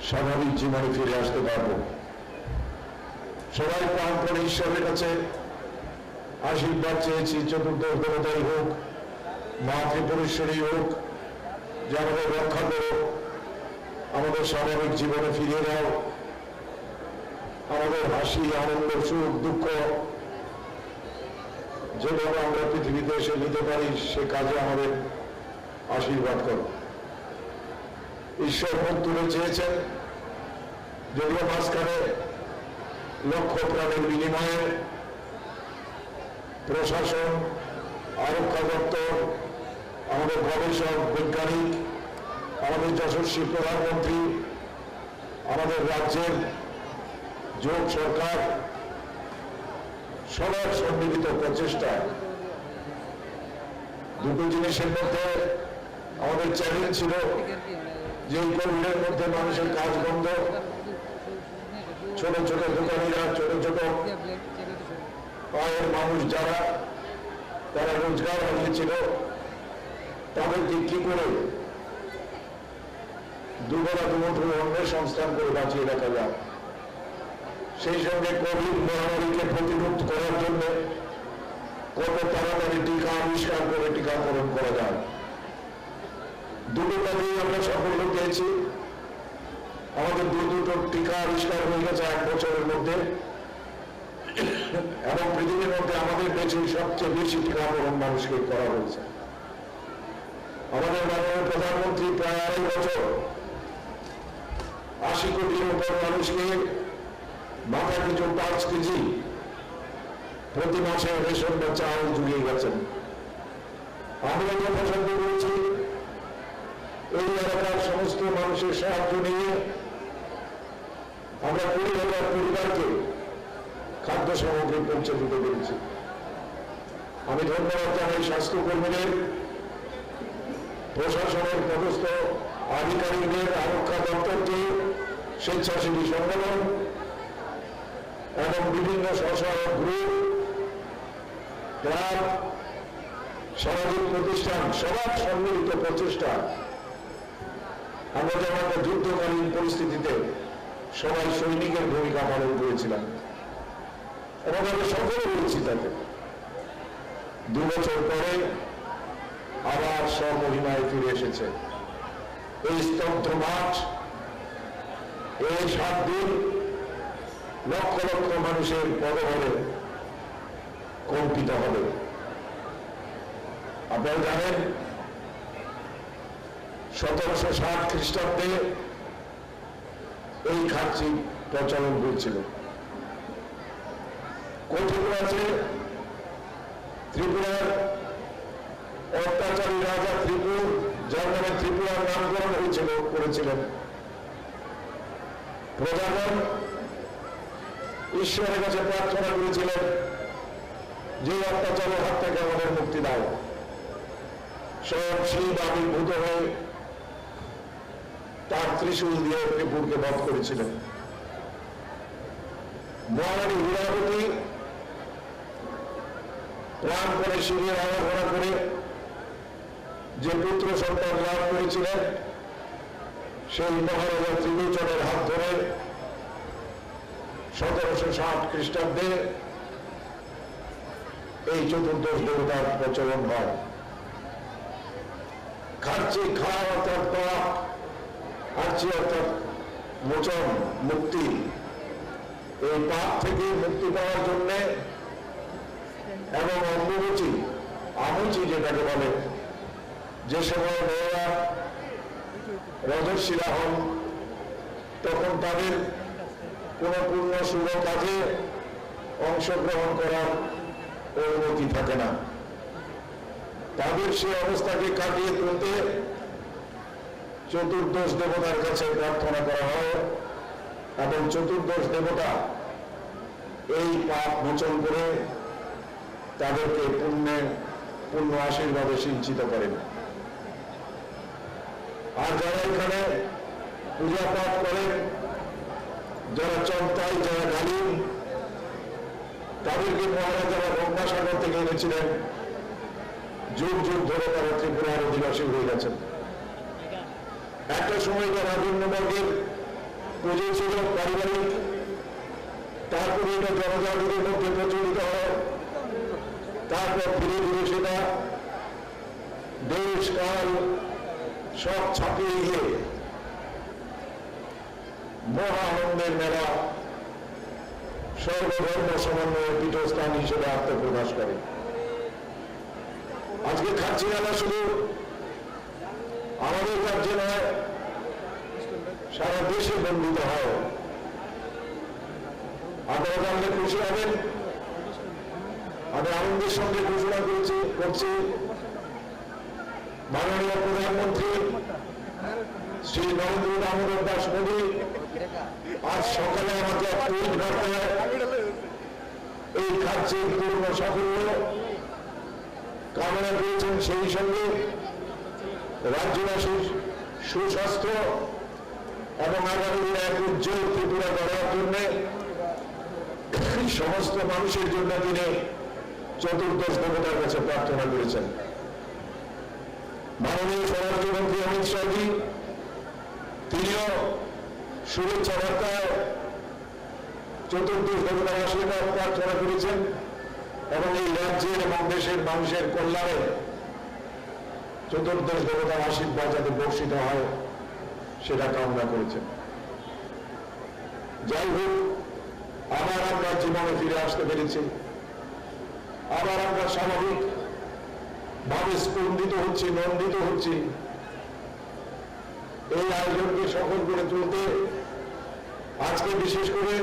স্বাভাবিক জীবনে ফিরে আসতে পারব। সবাই প্রাণ করে ঈশ্বরের কাছে আশীর্বাদ চেয়েছি, চতুর্দশ দেবতাই হোক, মা ত্রিপুরেশ্বরী হোক, যে আমাদের রক্ষা করো, আমাদের স্বাভাবিক জীবনে ফিরিয়ে দাও, আমাদের হাসি, আনন্দ, সুখ, দুঃখ যেভাবে আমরা পৃথিবীতে এসে নিতে পারি, সে কাজে আমাদের আশীর্বাদ করো। ঈশ্বর মুখ তুলে চেয়েছেন, যদিও মাঝখানে লক্ষ প্রাণের বিনিময়ে প্রশাসন, আরক্ষা দপ্তর, আমাদের গবেষক, বৈজ্ঞানিক, আমাদের যশস্বী প্রধানমন্ত্রী, আমাদের রাজ্যের জোট সরকার, সবার সম্মিলিত প্রচেষ্টায় দুটো জিনিসের মধ্যে আমাদের চ্যালেঞ্জ ছিল যে এই কোভিডের মধ্যে মানুষের কাজ বন্ধ, ছোট ছোট দোকানিরা, ছোট ছোট আয়ের মানুষ যারা, তারা রোজগার হারিয়েছিল, তাদেরকে কি করে দুবেলা দুমুঠো অন্নের সংস্থান করে বাঁচিয়ে রাখা যায়। সেই সঙ্গে কোভিড মহামারীকে প্রতিরোধ করার জন্য কত তাড়াতাড়ি টিকা আবিষ্কার করে টিকাকরণ করা যায়। দুটো কাজেই আমরা সাফল্য পেয়েছি। আমাদের দু দুটো টিকা আবিষ্কার হয়ে গেছে এক বছরের মধ্যে, এবং পৃথিবীর মধ্যে আমাদের দেশে সবচেয়ে বেশি টিকাকরণ মানুষকে করা হয়েছে। আমাদের মাননীয় প্রধানমন্ত্রী প্রায় আড়াই বছর আশি কোটির উপর মানুষকে মাথা পিছু পাঁচ কেজি প্রতি মাসে রেশন বা চাল জুগিয়ে গেছেন। আমরা যথাসাধ্য করেছি এই এলাকার সমস্ত মানুষের সাহায্য নিয়ে আমরা কুড়ি হাজার পরিবারকে খাদ্য সামগ্রী পৌঁছে দিতে পেরেছি। আমি ধন্যবাদ জানাই স্বাস্থ্যকর্মীদের, প্রশাসনের পদস্থ আধিকারিকদের, আরক্ষা দপ্তরকে, স্বেচ্ছাসেবী সংগঠন এবং বিভিন্ন স্বসহায়ক গ্রুপ, ক্লাব, সামাজিক প্রতিষ্ঠান, সবার সম্মিলিত প্রচেষ্টা। আমরা যেমন একটা যুদ্ধকালীন পরিস্থিতিতে সবাই সৈনিকের ভূমিকা পালন করেছিলাম এবং আমরা সফল হয়েছি তাতে। দু বছর পরে আবার স্বমহিমায় ফিরে এসেছে। এই স্তব্ধ মাঠ, এই সাত দিন লক্ষ লক্ষ মানুষের পদবলে কম্পিত হবে। আপনারা জানেন, সতেরোশো ষাট খ্রিস্টাব্দে এই খার্চি প্রচলন হয়েছিল। কঠিন আছে ত্রিপুরার অত্যাচারী রাজা ত্রিপুর, যার নামে ত্রিপুরার নামকরণ হয়েছিল, করেছিলেন। প্রজাগণ ঈশ্বরের কাছে প্রার্থনা করেছিলেন যে অত্যাচারের হাত থেকে আমাদের মুক্তি দাও। স্বয়ং শিব আবির্ভূত হয়ে তার ত্রিশূল দিয়ে ত্রিপুরকে বধ করেছিলেন। মহারানী হীরাবতী প্রাণ করে শিবের আরাধনা করে যে পুত্র সন্তান লাভ করেছিলেন, সেই মহারাজা ত্রিলোচনের হাত ধরে সতেরোশো ষাট খ্রিস্টাব্দে এই চতুর্দশ দেবতার প্রচলন হয়। খার্চি খা অর্থাৎ পাপ, আর্চি অর্থাৎ মোচন, মুক্তি। এই পাপ থেকে মুক্তি পাওয়ার জন্য এবং অম্বুবচী, আমুচি যেটাকে বলে, যে সময় মেয়েরা রজস্বীরা হন, তখন তাদের কোনো পুণ্য শুভ কাজে অংশগ্রহণ করার অনুমতি থাকে না। তাদের সেই অবস্থাকে কাটিয়ে তুলতে চতুর্দশ দেবতার কাছে প্রার্থনা করা হয় এবং চতুর্দশ দেবতা এই পাপ মোচন করে তাদেরকে পুণ্যে, পুণ্য আশীর্বাদে সিঞ্চিত করেন। আর যারা এখানে পূজা পাঠ করেন, যারা চন্তাই, যারা গালিন, তাদেরকে মহারাজারা গঙ্গাসাগর থেকে এনেছিলেন। যুগ যুগ ধরে তারা ত্রিপুরার অধিবাসী হয়ে গেছেন। একটা সময় এটা রাজন্যবর্গের পুজো ছিল, পারিবারিক, তারপরে এটা জনজাতিদের মধ্যে প্রচলিত হয়, তারপর ধীরে ধীরে সেটা দেশ কাল সব ছাপিয়ে গিয়ে মহা আনন্দের মেলা, সর্বধর্ম সমন্বয়ের পীঠস্থান হিসেবে আত্মপ্রকাশ করে। আজকে খার্চি মেলা শুধু আমাদের রাজ্যে নয়, সারা দেশে বর্ণিত হয়। আপনারা জানলে খুশি হবেন। আমি আনন্দের সঙ্গে ঘোষণা করেছি, করছি, মাননীয় প্রধানমন্ত্রী শ্রী নরেন্দ্র দামোদর দাস মোদী আজ সকালে আমাকে এক টুইট বার্তায় এই খার্চির পূর্ণ সাফল্য কামনা করেছেন, সেই সঙ্গে রাজ্যবাসীর সুস্বাস্থ্য এবং আগামী দিনে এক উজ্জ্বল ত্রিপুরা গড়ার জন্য সমস্ত মানুষের জন্য তিনি চতুর্দশ দেবতার কাছে প্রার্থনা করেছেন। মাননীয় স্বরাষ্ট্রমন্ত্রী অমিত শাহজি, তিনিও শুভেচ্ছা বার্তায় চতুর্দশ দেবতার আশীর্বাদ প্রার্থনা করেছেন এবং এই রাজ্যের এবং দেশের মানুষের কল্যাণে চতুর্দশ দেবতার আশীর্বাদ যাতে বর্ষিত হয়, সেটা কামনা করেছেন। যাই হোক, আবার আমরা জীবনে ফিরে আসতে পেরেছি, আবার আমরা স্বাভাবিক ভাবে স্পন্দিত হচ্ছি, নন্দিত হচ্ছি। এই আয়োজনকে সফল করে তুলতে আজকে বিশেষ করে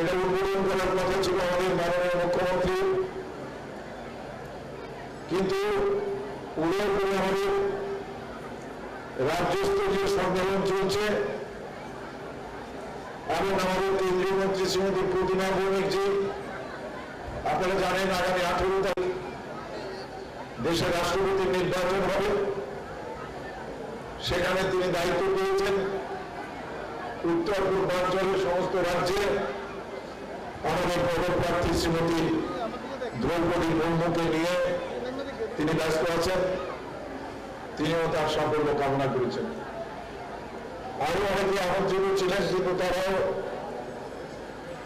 এটা উদ্বোধন করার কথা ছিল আমাদের মাননীয় মুখ্যমন্ত্রী, কিন্তু উদয়পুরে আমাদের রাজ্যস্তরীয় সম্মেলন চলছে এবং আমাদের কেন্দ্রীয় মন্ত্রী শ্রীমতী প্রতিমা ভৌমিকজি, আপনারা জানেন, আগামী আঠারো তারিখ দেশের রাষ্ট্রপতির নির্বাচন হবে। সেখানে তিনি দায়িত্ব পেয়েছেন উত্তর পূর্বাঞ্চলের সমস্ত রাজ্যে আমাদের পদপ্রার্থী শ্রীমতী দ্রৌপদী মুর্মুকে নিয়ে তিনি ব্যস্ত আছেন। তিনিও তার সাফল্য কামনা করেছেন। আরো অনেকে আমন্ত্রিত ছিলেন, কিন্তু তারাও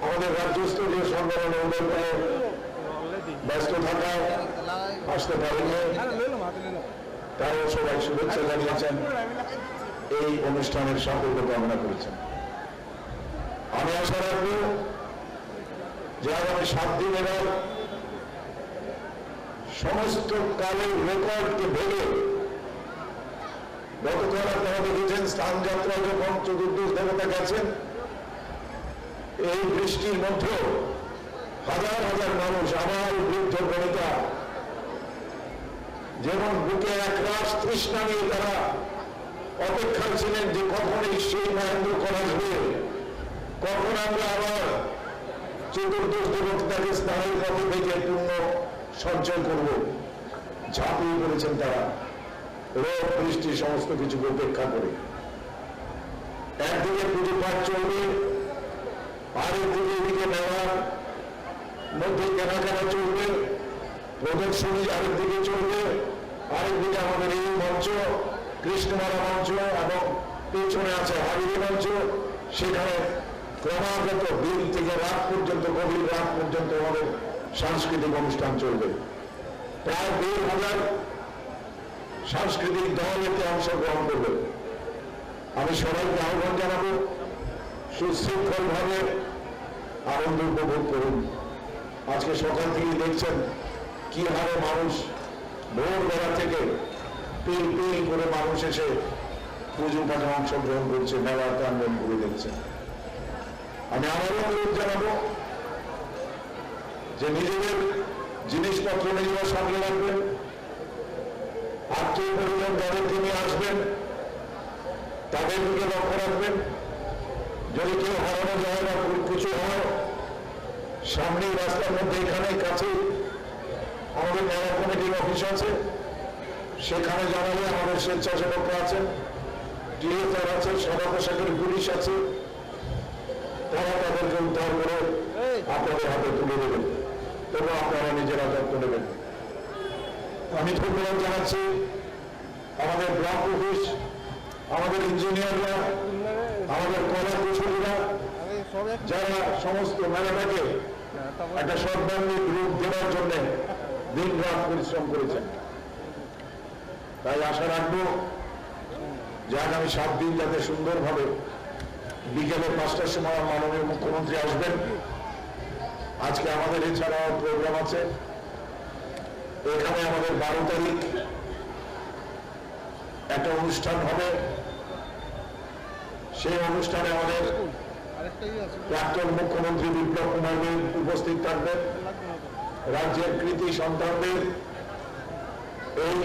আমাদের রাজ্যস্তরীয় সম্মেলনে উদয়পুরে ব্যস্ত থাকায় আসতে পারেননি। তারাও সবাই শুভেচ্ছা জানিয়েছেন, এই অনুষ্ঠানের সাফল্য কামনা করেছেন। আমি আশা রাখব যে আগামী সাত দিন এবার সমস্ত কালের রেকর্ডকে ভেঙে গতকাল আপনারা দেখেছেন, স্থান যাত্রায় যখন চতুর্দশ দেবতা গেছেন, এই বৃষ্টির মধ্যেও হাজার হাজার মানুষ, আবার বৃদ্ধ বনিতা, যেমন বুকে একরাশ তৃষ্ণা নিয়ে তারা অপেক্ষায় ছিলেন যে কখন এই সেই মহেন্দ্র কলস আসবে, কখন আমরা আবার চতুর্দশ দেবতাকে স্নানের পথে থেকে পুণ্য সঞ্চয় করব। ঝাঁপিয়ে পড়েছেন তারা। রোদ, বৃষ্টি সমস্ত কিছুকে উপেক্ষা করে। একদিকে পুজো পাঠ চলবে, আরেকদিকে এদিকে মেলার মধ্যে কেনাকাটা চলবে, প্রদর্শনী আরেকদিকে চলবে, আরেকদিকে আমাদের এই মঞ্চ, কৃষ্ণমালা মঞ্চ এবং পেছনে আছে হাবিরি মঞ্চ, সেখানে ক্রমাগত দিন থেকে রাত পর্যন্ত, গভীর রাত পর্যন্ত আমাদের সাংস্কৃতিক অনুষ্ঠান চলবে। প্রায় দেড় হাজার সাংস্কৃতিক দল এতে অংশগ্রহণ করবে। আমি সবাইকে আহ্বান জানাবো সুশৃঙ্খলভাবে আনন্দ উপভোগ করুন। আজকে সকাল থেকে দেখছেন কি হারে মানুষ ভোরবেলা থেকে পিল পিল করে মানুষ এসে পুজো পাঠে অংশগ্রহণ করছে, মেলার প্রাঙ্গণ ঘুরে দেখছে। আমি আবারও অনুরোধ জানাবো যে নিজেদের জিনিসপত্র নিজেরা সামলে রাখবেন, আত্মীয় পরিজন যাদেরকে নিয়ে আসবেন, তাদের দিকে লক্ষ্য রাখবেন। যদি কেউ হারানো যায় বা কিছু হয়, সামনেই রাস্তার মধ্যে এখানে কাছে আমাদের মেলা কমিটির অফিস আছে, সেখানে জানালে আমাদের স্বেচ্ছাসেবকরা আছেন, টিএসআর আছে, সাদা পোশাকের পুলিশ আছে, তারা তাদেরকে উদ্ধার করে আপনাদের হাতে তুলে দেবেন এবং আপনারা নিজেরা যত্ন নেবেন। আমি ধন্যবাদ জানাচ্ছি আমাদের ব্লক অফিস, আমাদের ইঞ্জিনিয়াররা, আমাদের কলা কুশলীরা, যারা সমস্ত মেলাটাকে একটা সর্বাঙ্গীন রূপ দেওয়ার জন্য দিন রাত পরিশ্রম করেছেন। তাই আশা রাখবো যে আগামী সাত দিন যাতে সুন্দরভাবে বিকেলে পাঁচটার সময় মাননীয় মুখ্যমন্ত্রী আসবেন। আজকে আমাদের এছাড়াও প্রোগ্রাম আছে, এখানে আমাদের বারো তারিখ একটা অনুষ্ঠান হবে। সেই অনুষ্ঠানে আমাদের প্রাক্তন মুখ্যমন্ত্রী বিপ্লব কুমার দেব উপস্থিত থাকবেন। রাজ্যের কৃতি সন্তানদের এই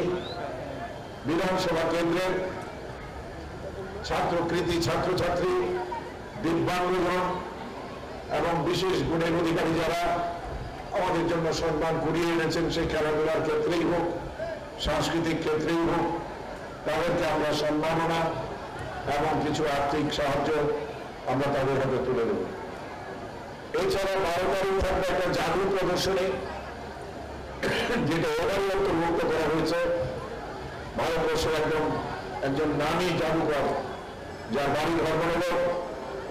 বিধানসভা কেন্দ্রের ছাত্র কৃতি ছাত্রছাত্রী, দিব্যাঙ্গজন এবং বিশেষ গুণের অধিকারী যারা আমাদের জন্য সম্মান কুড়িয়ে এনেছেন, সেই খেলাধুলার ক্ষেত্রেই হোক, সাংস্কৃতিক ক্ষেত্রেই হোক, তাদেরকে আমরা সম্মাননা এবং কিছু আর্থিক সাহায্য আমরা তাদের হাতে তুলে দেব। এছাড়া বারো তারিখ থাকবে একটা জাদু প্রদর্শনী, যেটা এবারই অন্তর্ভুক্ত করা হয়েছে। ভারতবর্ষের একদম একজন নামী জাদুকর, যার বাড়ি ধর্মনগর,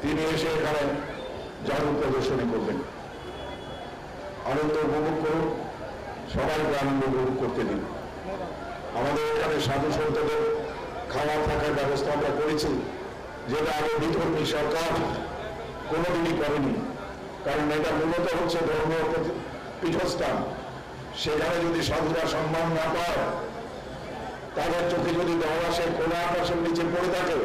তিনি এসে এখানে জাদু প্রদর্শনী করবেন। আনন্দ উপভোগ করুন, সবাইকে আনন্দ উপভোগ করতে দিন। আমাদের এখানে সাধু সন্তদের খাওয়া থাকার ব্যবস্থা আমরা করেছি, যেটা আগে বিধর্মী সরকার কোনোদিনই করেনি, কারণ এটা মূলত হচ্ছে ধর্মীয় প্রতি-, পীঠস্থান। সেখানে যদি সাধুরা সম্মান না পায়, তাদের চোখে যদি দল আসে, খোলা আকাশের নিচে পড়ে থাকে,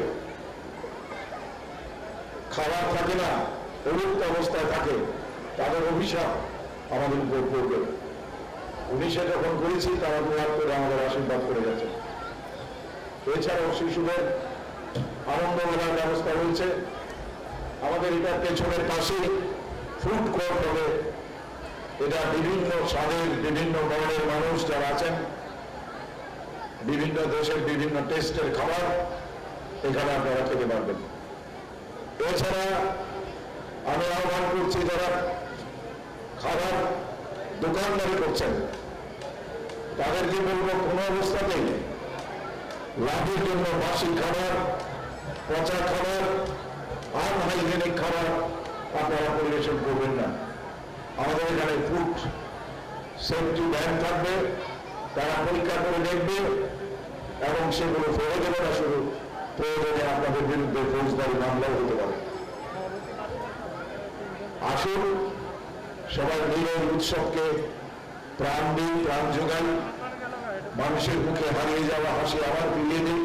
খাবার থাকে না, অবুক্ত অবস্থায় থাকে, তাদের অভিশাপ আমাদের উপর পড়বে। উনিশে যখন করেছি, তারা দু হাত করে আমাদের আশীর্বাদ করে গেছে। এছাড়াও শিশুদের আনন্দ মেলার ব্যবস্থা রয়েছে। আমাদের এটা পেছনের পাশেই ফুড কোর্ট হবে। এটা বিভিন্ন স্বাদের, বিভিন্ন বর্ণের মানুষ যারা আছেন, বিভিন্ন দেশের বিভিন্ন টেস্টের খাবার এখানে আপনারা খেতে পারবেন। এছাড়া আমি আহ্বান করছি, যারা খাবার দোকানদারি করছেন, তাদেরকে বলবো, কোনো অবস্থাতেই লাভের জন্য বাসি খাবার, পচা খাবার, আনহাইজেনিক খাবার আপনারা পরিবেশন করবেন না। আমাদের এখানে ফুড সেফটি ভ্যান থাকবে, তারা পরীক্ষা করে দেখবে এবং সেগুলো ফেলে দেবে না, শুধু প্রয়োজনে আপনাদের বিরুদ্ধে ফৌজদারি মামলাও হতে পারে। আসুন, সবাই মিলে এই উৎসবকে প্রাণ দিই, প্রাণ যোগাই, মানুষের মুখে হারিয়ে যাওয়া হাসি আবার ফিরিয়ে দিই।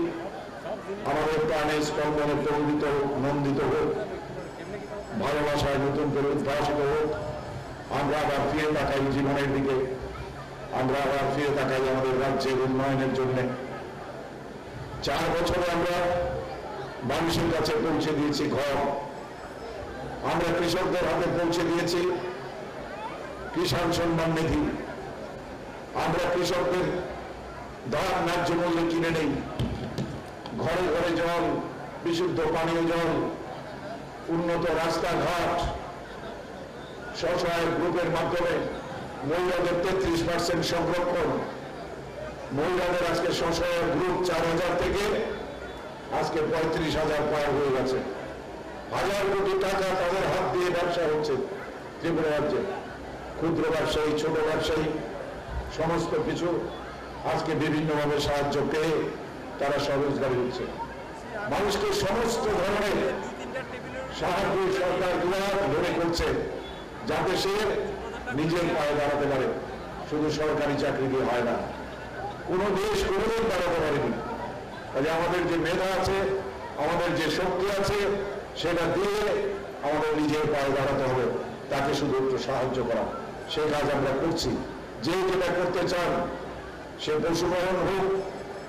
আমাদের প্রাণের স্পন্দনে পল্লিত হোক, নন্দিত হোক, ভালোবাসায় নতুন করে উদ্ভাসিত হোক। আমরা আবার ফিরে তাকাই জীবনের দিকে, আমরা আবার ফিরে তাকাই আমাদের রাজ্যের উন্নয়নের জন্য। চার বছরে আমরা মানুষের কাছে পৌঁছে দিয়েছি ঘর, আমরা কৃষকদের হাতে পৌঁছে দিয়েছি কিষাণ সম্মান নিধি, আমরা কৃষকদের ধান ন্যায্য মূল্যে কিনে নেই, ঘরে ঘরে জল, বিশুদ্ধ পানীয় জল, উন্নত রাস্তাঘাট, স্বসহায়ক গ্রুপের মাধ্যমে মহিলাদের তেত্রিশ পার্সেন্ট সংরক্ষণ, মহিলাদের আজকে স্বসহায়ক গ্রুপ চার হাজার থেকে আজকে পঁয়ত্রিশ হাজার পার হয়ে গেছে। হাজার কোটি টাকা তাদের হাত দিয়ে ব্যবসা হচ্ছে ত্রিপুরা রাজ্যে। ক্ষুদ্র ব্যবসায়ী, ছোট ব্যবসায়ী, সমস্ত কিছু আজকে বিভিন্নভাবে সাহায্য পেয়ে তারা স্বরোজগারী হচ্ছে। মানুষকে সমস্ত ধরনের সাহায্য সরকার দুয়ার ধরে করছে। যাতে সে নিজের পায়ে দাঁড়াতে পারে। শুধু সরকারি চাকরি দিয়ে হয় না, কোনো দেশ কোনোদিন দাঁড়াতে পারেনি। কাজে আমাদের যে মেধা আছে, আমাদের যে শক্তি আছে, সেটা দিয়ে আমাদের নিজের পায়ে দাঁড়াতে হবে। তাকে শুধু একটু সাহায্য করা, সে কাজ আমরা করছি। যে যেটা করতে চান, সে পশুপালন হোক,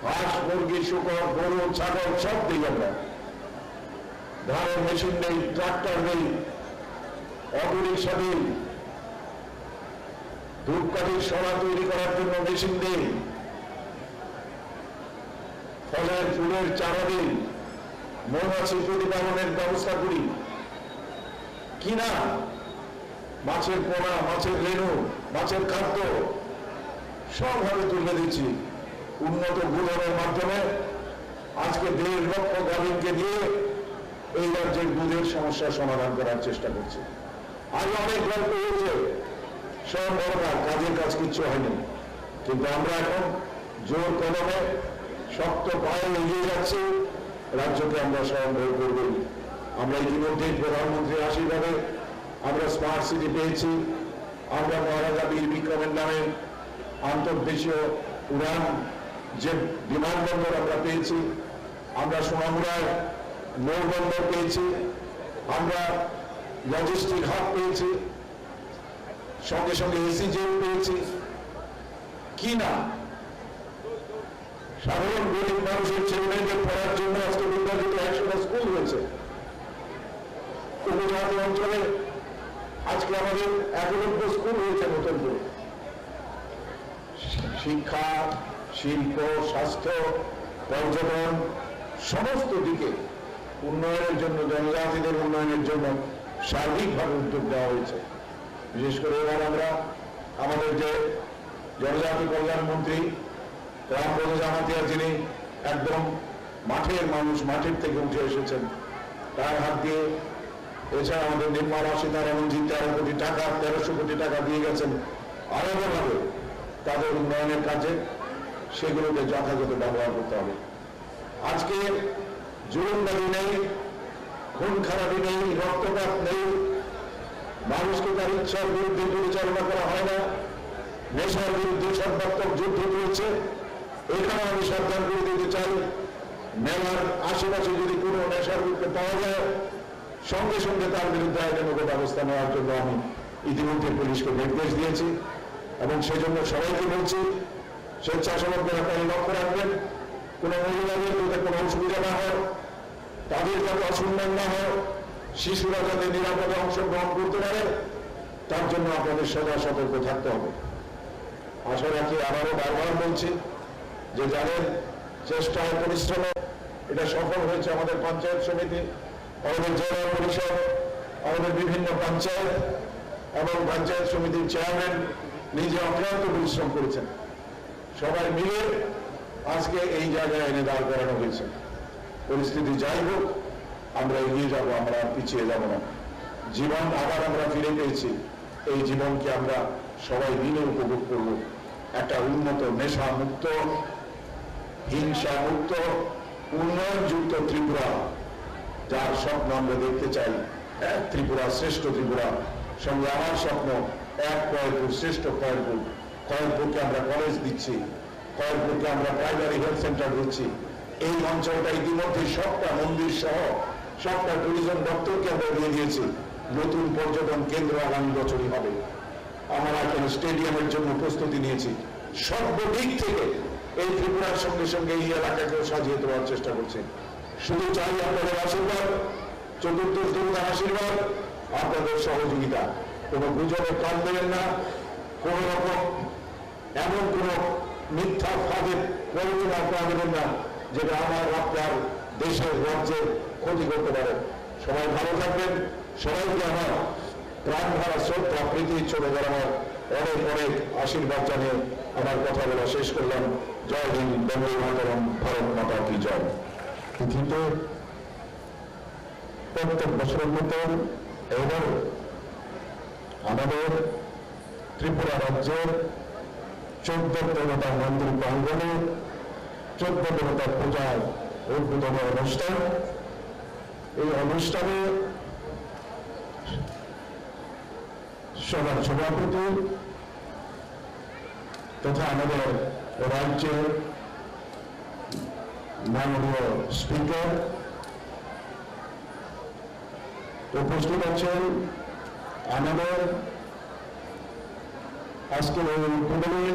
হাঁস, মুরগি, শূকর, গরু, ছাগল, সব দিই আমরা। ধানের মেশিন নেই, ট্রাক্টর নেই, অটোরিকশা নেই, ধূপকাঠির শলা তৈরি করার জন্য মেশিন নেই, ফলের ফুলের চারা নেই, মৌমাছি প্রতিপালনের ব্যবস্থা করি কিনা, মাছের পোনা, মাছের রেণু, মাছের খাদ্য সব হাতে তুলে দিচ্ছি। উন্নত গুদামের মাধ্যমে আজকে দেড় লক্ষ গাভীনকে দিয়ে এই রাজ্যের দুধের সমস্যা সমাধান করার চেষ্টা করছি। আজ অনেক গল্প হয়েছে, সব বড় কাজ, কাজের কাজ কিচ্ছু হয়নি, কিন্তু আমরা এখন জোর কদমে শক্ত পায়ে এগিয়ে যাচ্ছি। রাজ্যকে আমরা স্বয়ংভর করবই। আমরা ইতিমধ্যেই প্রধানমন্ত্রীর আশীর্বাদে আমরা স্মার্ট সিটি পেয়েছি, আমরা মহারাজা বীর বিক্রমের নামে আন্তর্দেশীয় উড়ান যে বিমানবন্দর আমরা পেয়েছি, আমরা সোনামুড়ায় নৌবন্দর পেয়েছি, আমরা লজিস্টিক হাব পেয়েছি, সঙ্গে সঙ্গে এসি জেট পেয়েছি। কি না, সাধারণ গরিব মানুষের ছেলেমেয়েদের পড়ার জন্য আজকে বিদ্যার্থীদের একশোটা স্কুল হয়েছে। উপজাতি অঞ্চলে আজকে আমাদের একানব্বই স্কুল হয়েছে নতুন করে। শিক্ষা, শিল্প, স্বাস্থ্য, পর্যটন, সমস্ত দিকে উন্নয়নের জন্য, জনজাতিদের উন্নয়নের জন্য সার্বিকভাবে উদ্যোগ নেওয়া হয়েছে। বিশেষ করে এবার আমরা আমাদের যে জনজাতি কল্যাণ মন্ত্রী রামপদ জামাতিয়া, যিনি একদম মাঠের মানুষ, মাঠের থেকে উঠে এসেছেন, তার হাত দিয়ে, এছাড়া আমাদের নির্মলা সীতারামনজি তেরো কোটি টাকা, তেরোশো কোটি টাকা দিয়ে গেছেন আলাদাভাবে তাদের উন্নয়নের কাজে, সেগুলোকে যথাযথ ব্যবহার করতে হবে। আজকে জুলুমবাজি নেই, খুন খারাপি নেই, রক্তপাত নেই, মানুষকে তার ইচ্ছার বিরুদ্ধে পরিচালনা করা হয় না, নেশার বিরুদ্ধে সর্বাত্মক যুদ্ধ চলছে। এখানে আমি সাবধান করে দিতে চাই, মেলার আশেপাশে যদি কোনো নেশার বিরুদ্ধে পাওয়া যায়, সঙ্গে সঙ্গে তার বিরুদ্ধে আইনানুগ ব্যবস্থা নেওয়ার জন্য আমি ইতিমধ্যে পুলিশকে নির্দেশ দিয়েছি এবং সেজন্য সবাইকে বলছি, স্বেচ্ছাসেবকদের আপনারা লক্ষ্য রাখবেন, কোনো মহিলাদের যাতে কোনো অসুবিধা না হয়, তাদের যাতে অসম্মান না হয়, শিশুরা যাতে নিরাপদে অংশগ্রহণ করতে পারে, তার জন্য আপনাদের সদা সতর্ক থাকতে হবে। আশা রাখি, আবারও বারবার বলছি যে যাদের চেষ্টায় পরিশ্রমে এটা সফল হয়েছে আমাদের পঞ্চায়েত সমিতি, আমাদের জেলা পরিষদ, আমাদের বিভিন্ন পঞ্চায়েত এবং পঞ্চায়েত সমিতির চেয়ারম্যান নিজে অক্লান্ত পরিশ্রম করেছেন। সবাই মিলে আজকে এই জায়গায় এনে দাঁড় করানো হয়েছে। পরিস্থিতি যাই হোক, আমরা এগিয়ে যাব, আমরা আর পিছিয়ে যাব না। জীবন আবার আমরা ফিরে পেয়েছি, এই জীবনকে আমরা সবাই মিলে উপভোগ করব। একটা উন্নত, নেশা মুক্ত, হিংসা মুক্ত, উন্নয়নযুক্ত ত্রিপুরা, যার স্বপ্ন আমরা দেখতে চাই, এক ত্রিপুরা, শ্রেষ্ঠ ত্রিপুরা। সঙ্গে আমার স্বপ্ন, এক কয়েলপুর, শ্রেষ্ঠ কয়েলপুর। কয়েলপুরকে আমরা কলেজ দিচ্ছি, কয়েকজনকে আমরা প্রাইমারি হেলথ সেন্টার দিচ্ছি। এই অঞ্চলটা ইতিমধ্যে সবটা মন্দির সহ সবটা ট্যুরিজম দপ্তরকে আমরা দিয়ে দিয়েছি। নতুন পর্যটন কেন্দ্র আগামী বছরই হবে। আমরা এখন স্টেডিয়ামের জন্য প্রস্তুতি নিয়েছি। সর্বদিক থেকে এই ত্রিপুরার সঙ্গে সঙ্গে এই এলাকাকেও সাজিয়ে তোলার চেষ্টা করছি। শুধু চাই আপনাদের আশীর্বাদ, চতুর্দশ দেবতার আশীর্বাদ, আপনাদের সহযোগিতা। কোনো গুজবে কান দেবেন না, কোনো রকম এমন কোনো মিথ্যা ফাঁদে প্ররোচনা পা দেবেন না, যেটা আমার আপনার দেশের রাজ্যের ক্ষতি করতে পারে। সবাই ভালো থাকবেন। সবাইকে আমার প্রাণ ভরা শ্রদ্ধা, প্রীতি, ছোট বড় আমার অনেক অনেক আশীর্বাদ জানিয়ে আমার কথা বলা শেষ করলাম। জয় হিন্দ, বন্দে মাতরম, ভারত মাতা কি জয়। পৃথিবীতে প্রত্যেক বছরের মতো এবারও আমাদের ত্রিপুরা রাজ্যের চোদ্দ দেবতা মন্দির প্রাঙ্গণে চোদ্দ দেবতা পূজার উদ্বোধনী অনুষ্ঠান। এই অনুষ্ঠানে সভার সভাপতি তথা আমাদের রাজ্যের মাননীয় স্পিকার, উপস্থিত আছেন আমাদের আজকের এই উদ্বোধনী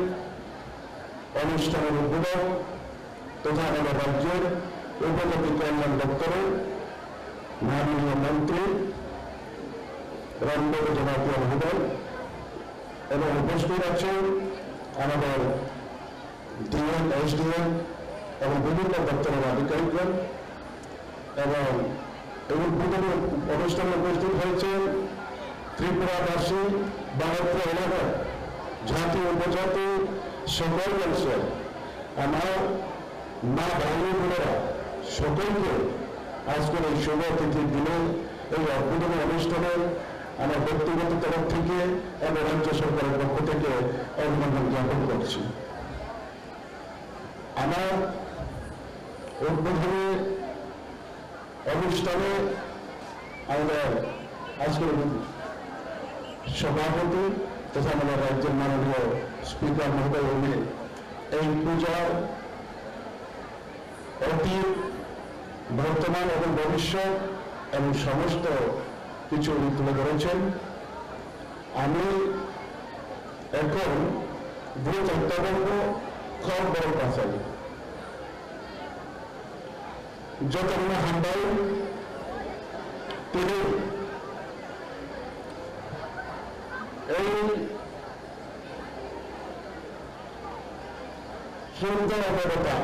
অনুষ্ঠানের উদ্বোধক তথা আমাদের রাজ্যের উপজাতি কল্যাণ দপ্তরের মাননীয় মন্ত্রী রামবাবু জমাতিয়া মহোদয় এবং উপস্থিত আছেন আমাদের ডিএম, এসডিএম এবং বিভিন্ন দপ্তরের আধিকারিকগণ এবং এই উদ্বোধনী অনুষ্ঠানে উপস্থিত হয়েছেন ত্রিপুরাবাসী বা অত্র এলাকার জাতি উপজাতি সকল মানুষের আমার মা ভাই বোনেরা সকলকে আজকের এই শুভ তিথির দিনে এই উদ্বোধনী অনুষ্ঠানে আমার ব্যক্তিগত তরফ থেকে এবং রাজ্য সরকারের পক্ষ থেকে অভিনন্দন জ্ঞাপন করছি। আমার উদ্বোধনী অনুষ্ঠানে আমাদের আজকের সভাপতি তথা আমাদের রাজ্যের মাননীয় স্পিকার মহোদয় উনি এই পূজার অতীত, বর্তমান এবং ভবিষ্যৎ এবং সমস্ত কিছু উনি তুলে ধরেছেন। আমি এখন ভূ তত্ত্ববঙ্গ খর বড় পাশাই যতগুলো হামবাই তিনি এই সুন্দর দেবতা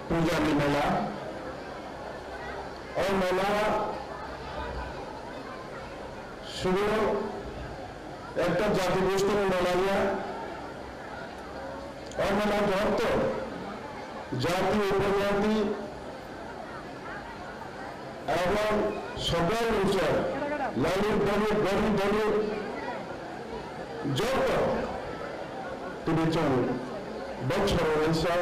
পূজা মেলা, এই মেলা শুধু একটা জাতিগোষ্ঠীর মেলা ইয়া, অন্যান্য ভক্ত, জাতি, উপজাতি এবং সকল অঞ্চল, লালিত বালিত, গরিব ধনী, যত তিনি চল বছর ওড়িশা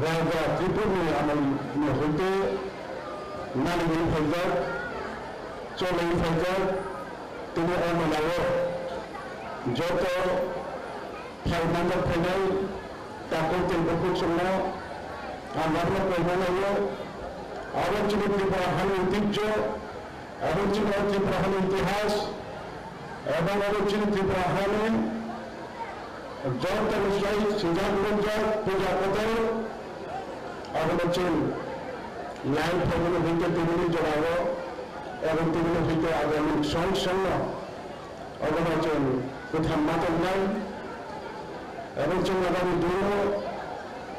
রাজা ত্রিপুরনি আমল হইতে নালিগিরি ফাইজাক, চলেই ফাইজাক, তিনি অমলাও যত Phaimani phainai takhuk tei bukhuk chwngno ang abono koimanaio. Abo chini Tripura hani oitijjo, abo chini Tripura hani itihas, ebong abo chini Tripura hani joto ni sai sijak nukjak puja kotor, abono chwng lai phaimani hwnkhe tini jorao, ebong tini hwnkhe agami song songno. Obono chwng kwthang ma tongnai, abo chwng nagani dino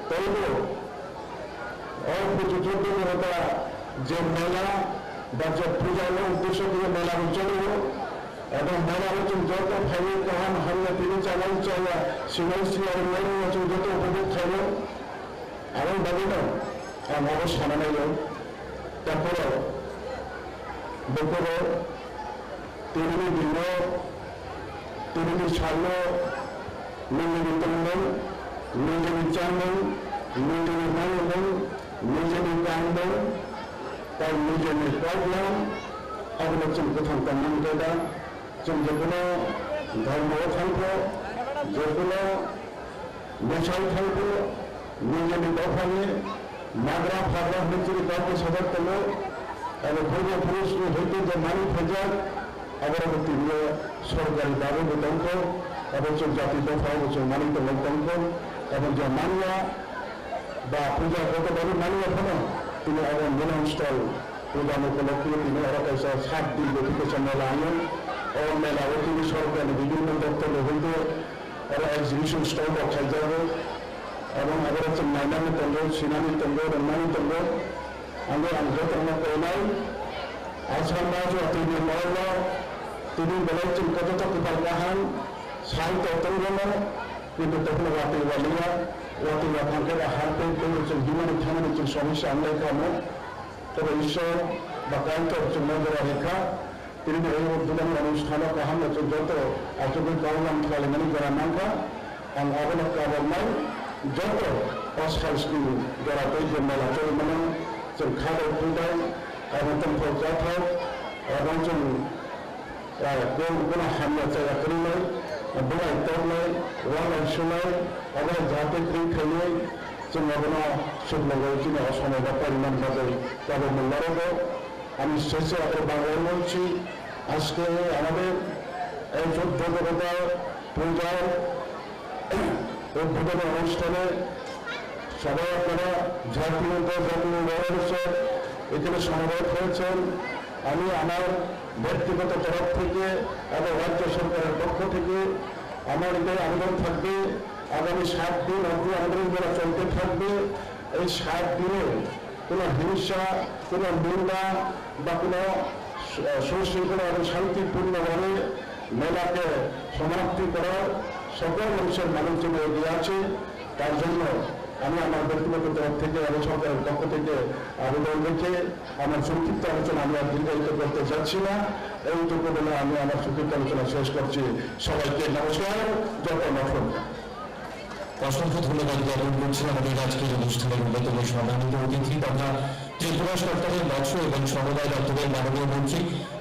teibo o puja chuddo ni hota je mela ba je puja no uddesho khe mela bo cholo, abo mela bo chwng joto phaiwi kaham hamya tini chanai chaya sinai siya rwnai rwya chwng joto upobhog khaio. Aboni bagwino ang abo sana naio. Takhoro bukhoro tinini dino, tinini salno, nini tongmung, nini chamung, nini manmung, nini kanmung, tai nini koklam, abono chwng bwthang tongmani khe da. Chwng jekuno dhormo o thangkho, jekuno bwsai thangkho, nijeni dophani nagra phagra hwnwi chini kokni sajak tongo, abo purbo purusni hwnkhe je manwi phaijak, aborok tiniyo sorkari dabi bo tongkho, abo chwng jati dopha bo chwng manwi tongwi tongkho, abo je manya ba puja kotor dabi manya phano tini abo milan stol. Puja ni upolokhe tini oro kaisa sat din beti kaisa mela wngo. O mela o tini sorkar ni bibhinno doptor ni hoite oro exhibition stall rok khaijago. Abo abo chwng nainani tongo, sinani tongo, rwnani tongo. Ang ang jotono koinai Assam rajyo tini molo tini belai chwng kotor kotor kaham sai to tongo no, kintu tokno watwi waliya, watwi wathang khe ba harpe tei chwng himani thanani chwng somosya wnglai kha no. Tei Ishwar ba Kaitor chwngno jora rikha. Tini bo o dudani onusthan o kaham no chwng joto achugwi kok lam khlaimani jora mankha. Ang abono kaboknai joto o salsni jora tei je mela choli mano chwng kha bai thung bai abo tongthok jathok. Abo chwng, eh, kung bono hamya chaya kwrwinai, belai tornai, walai sunai, abo jate kwrwi khainai, chwng abono chuknogo chini Osomai ba Poriman bagwi tabuk mung narogo. Ami sese abo Bangla mungsi, aske amader ei chuddo debota puja উদ্বোধনী অনুষ্ঠানে সবাই আপনারা জাতীয় জাতীয় গণের উৎসব এখানে সমবেত হয়েছেন। আমি আমার ব্যক্তিগত তরফ থেকে এবং রাজ্য সরকারের পক্ষ থেকে আমার এটাই আবেদন থাকবে, আগামী সাত দিন অবধি আমাদের এই মেলা চলতে থাকবে। এই সাত দিনে কোনো হিংসা, কোনো নিন্দা বা কোনো, আহ, সুশৃঙ্খলা এবং শান্তিপূর্ণভাবে মেলাকে সমাপ্তি করার সকল অংশের মানুষজন এগিয়ে আছে। তার জন্য আমি আমার ব্যক্তিগত তরফ থেকে এবং সরকারের পক্ষ থেকে আবেদন রেখে আমার সংক্ষিপ্ত আলোচনা আমি আর দীর্ঘায়িত করতে চাচ্ছি না। এইটুকু বলে আমি আমার সংক্ষিপ্ত আলোচনা শেষ করছি। সবাইকে নমস্কার, জয় কর্মা। অসংখ্য ধন্যবাদ জ্ঞাপন করছি আমাদের আজকের অনুষ্ঠানের অন্যতম সম্মানিত অতিথি তথা ত্রিপুরা সরকারের মৎস্য এবং সমবায় দপ্তরের মাননীয় মন্ত্রী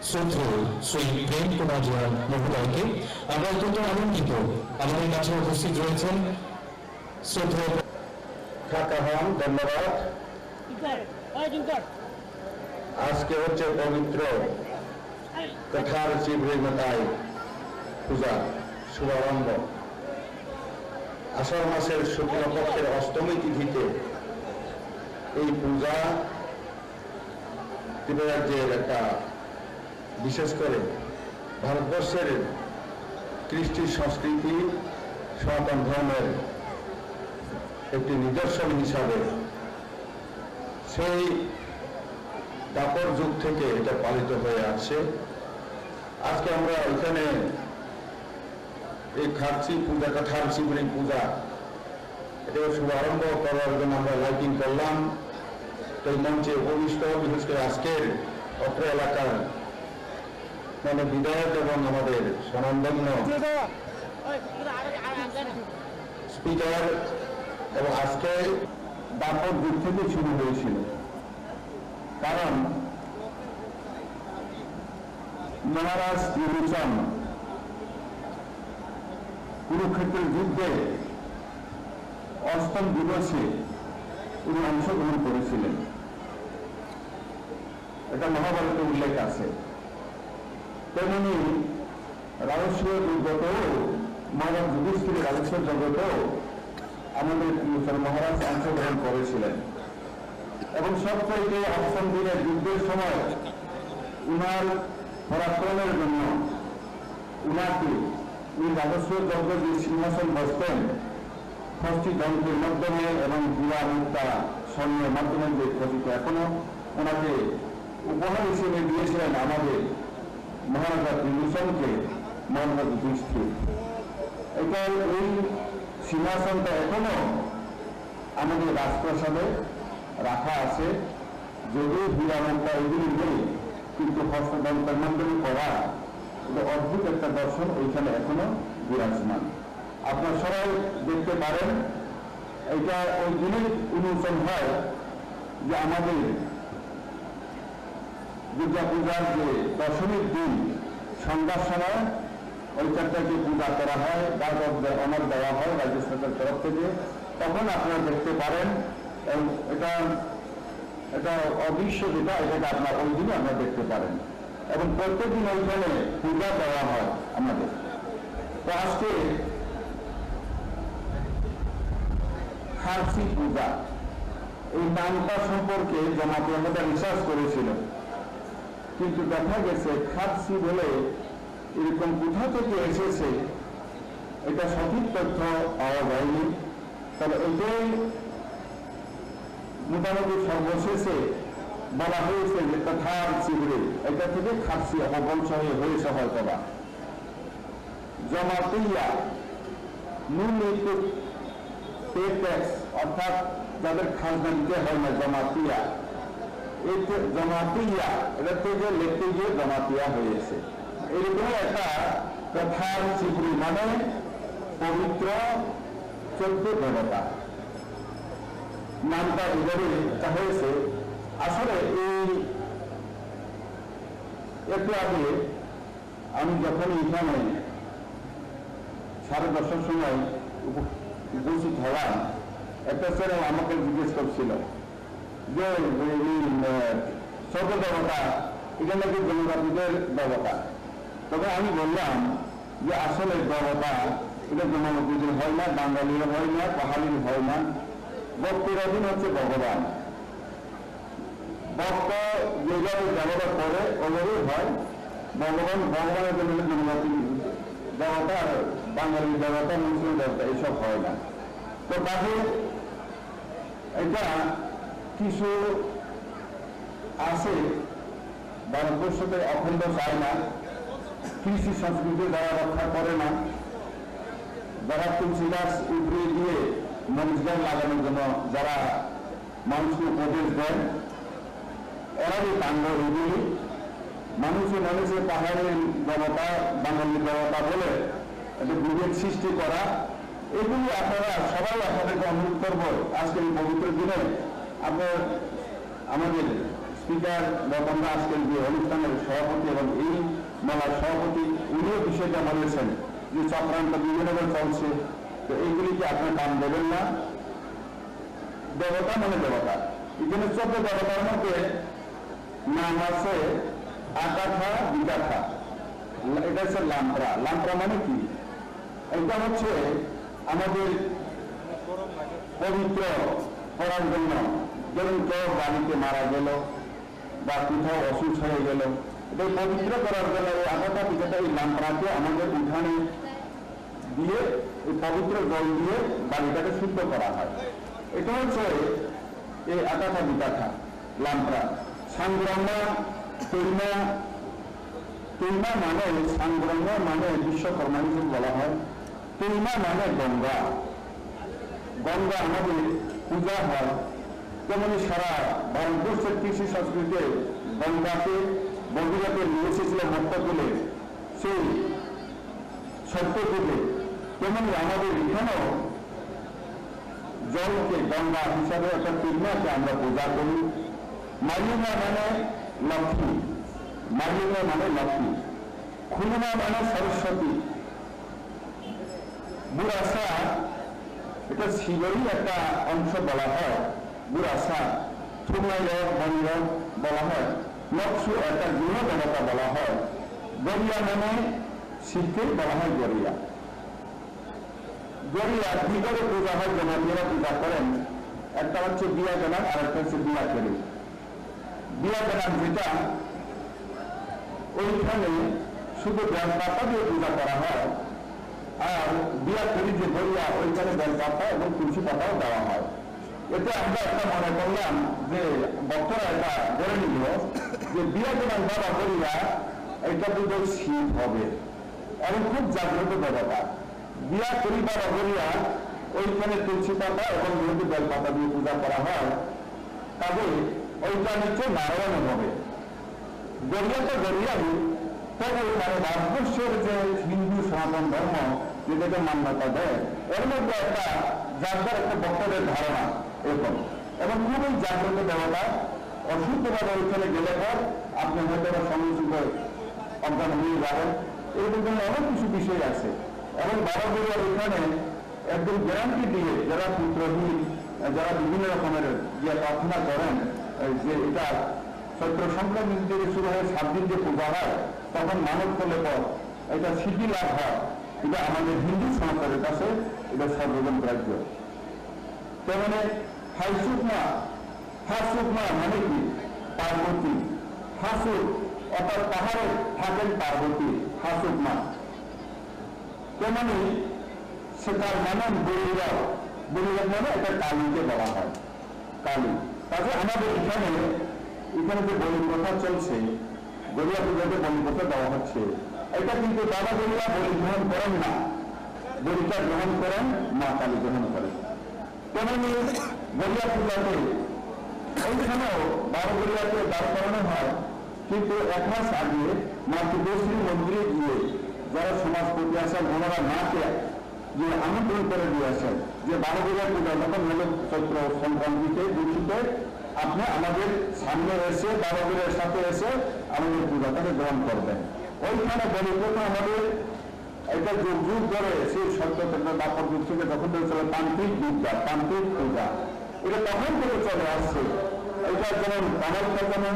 শ্রদ্ধেয় শ্রী প্রেম কুমার রিয়াং মহোদয়কে। আমরা অত্যন্ত আনন্দিত আমাদের মাঝে উপস্থিত রয়েছেন শ্রদ্ধেয়। থাকা হন, ধন্যবাদ। আজকে হচ্ছে পবিত্র কাথার চিবড়ি মাতাই পূজা শুভারম্ভ। আষাঢ় মাসের শুক্লপক্ষের অষ্টমী তিথিতে এই পূজা ত্রিপুরা রাজ্যের একটা, বিশেষ করে ভারতবর্ষের কৃষ্টি সংস্কৃতি, সনাতন ধর্মের একটি নিদর্শন হিসাবে সেই দ্বাপর যুগ থেকে এটা পালিত হয়ে আসছে। আজকে আমরা এখানে এই খার্চি পূজা, কাথার শিবরিং পূজা, এটা শুভারম্ভ করার জন্য আমরা লাইটিং করলাম। তো এই মঞ্চে উপবিষ্ট, বিশেষ করে আজকের অত্র এলাকার মানে বিধায়ক এবং আমাদের স্বনামধন্য স্পিকার, এবং আজকে দ্বাপর যুগ থেকে শুরু হয়েছিল, কারণ মহারাজ বিভীষণ কুরুক্ষেত্রের যুদ্ধে অষ্টম দিবসে তিনি অংশগ্রহণ করেছিলেন, এটা মহাভারতে উল্লেখ আছে। তেমনি রাজসূয় যজ্ঞতেও, মহারাজ যুধিষ্ঠিরের রাজসূয় যজ্ঞতেও আমাদের বিভীষণ মহারাজ অংশগ্রহণ করেছিলেন এবং সবচাইতে অষ্টম দিনের যুদ্ধের সময় উনার পরাক্রমের জন্য উনাকে এই রাজসূয় যজ্ঞে যে সিংহাসন বসতেন, ষষ্ঠী যন্ত্রের মাধ্যমে এবং হীরা মুক্তা স্বর্ণের মাধ্যমে যে খচিত এখনো ওনাকে উপহার হিসেবে দিয়েছিলেন আমাদের মহারাজা বিভীষণকে মহারাজা যুধিষ্ঠির। এটা, এই সিংহাসনটা এখনো আমাদের রাজপ্রাসাদে রাখা আছে। যদিও হীরা মুক্তা এগুলি নেই, কিন্তু হস্ততন্ত্রের মাধ্যমে করা এটা অদ্ভুত একটা দর্শন ওইখানে এখনো বিরাজমান। আপনারা সবাই দেখতে পারেন, এটা ওই দিনই উন্মোচন হয় যে আমাদের দুর্গা পূজার যে দশমীর দিন সন্ধ্যার সময় ওইখানটায় যে পূজা করা হয়, গার্ড অফ দ্য অনার দেওয়া হয় রাজ্য সরকারের তরফ থেকে, তখন আপনারা দেখতে পারেন। এবং এটা, এটা অদৃশ্য যেটা, এটাকে আপনারা ওই দিনই আপনারা দেখতে পারেন। এবং প্রত্যেক দিন ওইখানে পূজা দেওয়া হয় আমাদের। তো আজকে খার্চি পূজা, এই নামটা সম্পর্কে জমাতিয়া মধ্যে রিসার্চ করেছিল, কিন্তু দেখা গেছে খার্চি বলে এরকম কোথা থেকে এসেছে, এটা সঠিক তথ্য পাওয়া যায়নি। তবে এটাই মোটামুটি সর্বশেষে বলা হয়েছে যে কাথার চিবড়ি, এটা থেকে খার্চি অপভ্রংশ হয়ে হয়েছে হয়তো বা। জমাতিয়া, নুন একটু পে ট্যাক্স, অর্থাৎ যাদের খাজনা দিতে হয় না, জমাতিয়া। এই যে জমাতিয়া, এটা থেকে লিখতে গিয়ে জমাতিয়া হয়েছে। এরকম একটা কাথার চিবড়ি মানে পবিত্র চোদ্দ দেবতা। নামটা এভাবে রাখা হয়েছে। আসলে এই একটু আগে আমি যখন এখানে সাড়ে দশটার সময় উপ-, উপস্থিত হলাম, একটা চ্যানেল আমাকে জিজ্ঞেস করছিল যে এই, এই, আহ, সৌর দেবতা, এটা নাকি জনজাতিদের দেবতা। তবে আমি বললাম যে আসলে দেবতা এটা জনজাতিদের হয় না, বাঙালির হয় না, পাহাড়ির হয় না, ভক্তের অধীন হচ্ছে ভগবান। ভক্ত যেভাবে দেবতা করে ওভাবেই হয়। ভগবান, ভগবানের জন্য জনজাতি দেবতা আর বাঙালি দেবতা, মুসলিম দেবতা এইসব হয় না। তো কাজে এটা কিছু আছে ভারতবর্ষতে অখণ্ড চায় না, কৃষ্টি সংস্কৃতি যারা রক্ষা করে না, যারা তুলসী গাছ উপড়িয়ে দিয়ে মরিচ গাছ লাগানোর জন্য যারা মানুষকে উপদেশ দেন, এরাই কাণ্ড এগুলি। মানুষে মানুষে পাহাড়ি দেবতা, বাঙালি দেবতা বলে একটা বিভেদ সৃষ্টি করা, এগুলি আপনারা সবাই, আপনাদেরকে অনুরোধ করব, আজকের এই পবিত্র দিনে আপনার, আমাদের স্পিকার রতন দা আজকের যে অনুষ্ঠানের সভাপতি এবং এই মেলার সভাপতি, উনিও বিষয়টা বলেছেন যে চক্রান্ত বিভিন্নভাবে চলছে, তো এইগুলিকে আপনারা কান দেবেন না। দেবতা মানে দেবতা। এখানে চোদ্দ দেবতার মধ্যে নাম আছে আকাথা, বিকাথা। এটা হচ্ছে লাম্প্রা। লাম্প্রা মানে কি? এটা হচ্ছে আমাদের পবিত্র করার জন্য। ধরুন, কেউ বাড়িতে মারা গেল বা কোথাও অসুস্থ হয়ে গেল, এটা পবিত্র করার জন্য এই আকাথা, বিকাথা, এই লাম্প্রাকে আমাদের উঠানে দিয়ে, এই পবিত্র জল দিয়ে বাড়িটাকে শুদ্ধ করা হয়। এটা হচ্ছে এই আকাথা বিকাথা লাম্প্রা। সাংগ্রামা, তৈমা, তৈমা মানে, সাংগ্রামা মানে বিশ্বকর্মা হিসেবে বলা হয়। তৈমা মানে গঙ্গা। গঙ্গা আমাদের পূজা হয়। তেমনি সারা ভারতবর্ষের কৃষ্টি সংস্কৃতিতে গঙ্গাকে ভগীরথে নিয়ে এসেছিল মর্ত্যকুলে। সেই সত্যযুগে, তেমনি আমাদের এখানেও জলকে গঙ্গা হিসাবে অর্থাৎ তিলমাকে আমরা পূজা করি। মালিমা মানে লক্ষ্মী, মালিমা মানে লক্ষ্মী, খুলুমা মানে সরস্বতী, বুরাসা, এটা শিবেরই একটা অংশ বলা হয়। বুরাসা, থুমনাইরক, মনিরক বলা হয়। নকশু একটা গৃহ দেবতা বলা হয়। গরিয়া মানে শিবকেই বলা হয় গরিয়া। গরিয়া দুইভাবে পূজা হয়, জনপ্রিয়রা পূজা করেন। একটা হচ্ছে বিয়া গানা আর একটা হচ্ছে বিয়া করি। বিয়া গানা যেটা, ওইখানে শুধু বেলপাতা দিয়ে পূজা করা হয়, আর বিয়া করি যে গরিয়া, ওইখানে বেলপাতা এবং তুলসী পাতাও দেওয়া হয়। এতে আমরা একটা মনে করলাম যে ভক্তরা এটা ধরে নিল যে বিয়া গানা বাবা গরিয়া এটা বোধহয় শিব হবে এবং খুব জাগ্রত দেবতা। বিয়া করি বাবা গরিয়া, ওইখানে তুলসী পাতা এবং যেহেতু বেলপাতা দিয়ে পূজা করা হয়, কাজে ওইটা নিচে নারায়ণ হবে। গরিয়া তো গরিয়াই, তবে মানে ভারতবর্ষের যে হিন্দু সনাতন ধর্ম যেটাকে মান্যতা দেয়, এর মধ্যে একটা যার যার একটা ভক্তদের ধারণা এরকম। এবং খুবই জাগ্রত দেবতা, অসুস্থভাবে ওইখানে গেলে পর আপনি হয়তো বা সঙ্গে সঙ্গে অজ্ঞান হয়ে যাবেন। এরকম ধরনের অনেক কিছু বিষয় আছে। এবং বাবা গরিয়ার ওইখানে একদম গ্যারান্টি দিয়ে যারা পুত্রহীন, যারা বিভিন্ন রকমের যে প্রার্থনা করেন, এই যে এটা চৈত্র সংক্রান্তি থেকে শুরু হয়ে সাত দিন যে পূজা হয়, তখন মানত করলে পর এটা সিদ্ধি লাভ হয়। এটা আমাদের হিন্দু সমাজের কাছে এটা সর্বজন গ্রাহ্য। তেমনি হাইসুকমা, হাসুকমা মানে কি? পার্বতী। হাসুক অর্থাৎ পাহাড়ে থাকেন পার্বতী, হাসুকমা। তেমনি সেকার মানে বলিরথ, বলিরথ মানে একটা কালীকে বলা হয়, কালী। কাজে আমাদের এখানে, এখানে যে বলি প্রথা চলছে, গরিয়া পূজাতে বলি প্রথা দেওয়া হচ্ছে, এটা কিন্তু বাবা গরিয়া বলি গ্রহণ করেন না, বলিটা গ্রহণ করেন মা কালী গ্রহণ করেন। তেমনি গরিয়া পূজাতে ওইখানেও বারো গরিয়াতে দাঁড় করানো হয়, কিন্তু এক মাস আগে মাতৃশ্রী মন্দিরে গিয়ে যারা সমাজপতি আছেন ওনারা মাকে যে আমন্ত্রণ করে দিয়ে আসেন যে বারো গরিয়া পূজা যখন হলো চৈত্র সংক্রান্তিতে দুঃখিতে আপনি আমাদের সামনে এসে বারো গরিয়ার সাথে এসে আমাদের পূজাটাকে গ্রহণ করবেন। ওইখানে বলি প্রথা আমাদের, এটা যুগ যুগ ধরে, সেই সত্য ত্রেতা দ্বাপর যুগ থেকে যখন ধরে চলে তান্ত্রিক বিদ্যা, তান্ত্রিক পূজা, এটা তখন থেকে চলে আসছে। এটা যেমন কামাখ্যা, যেমন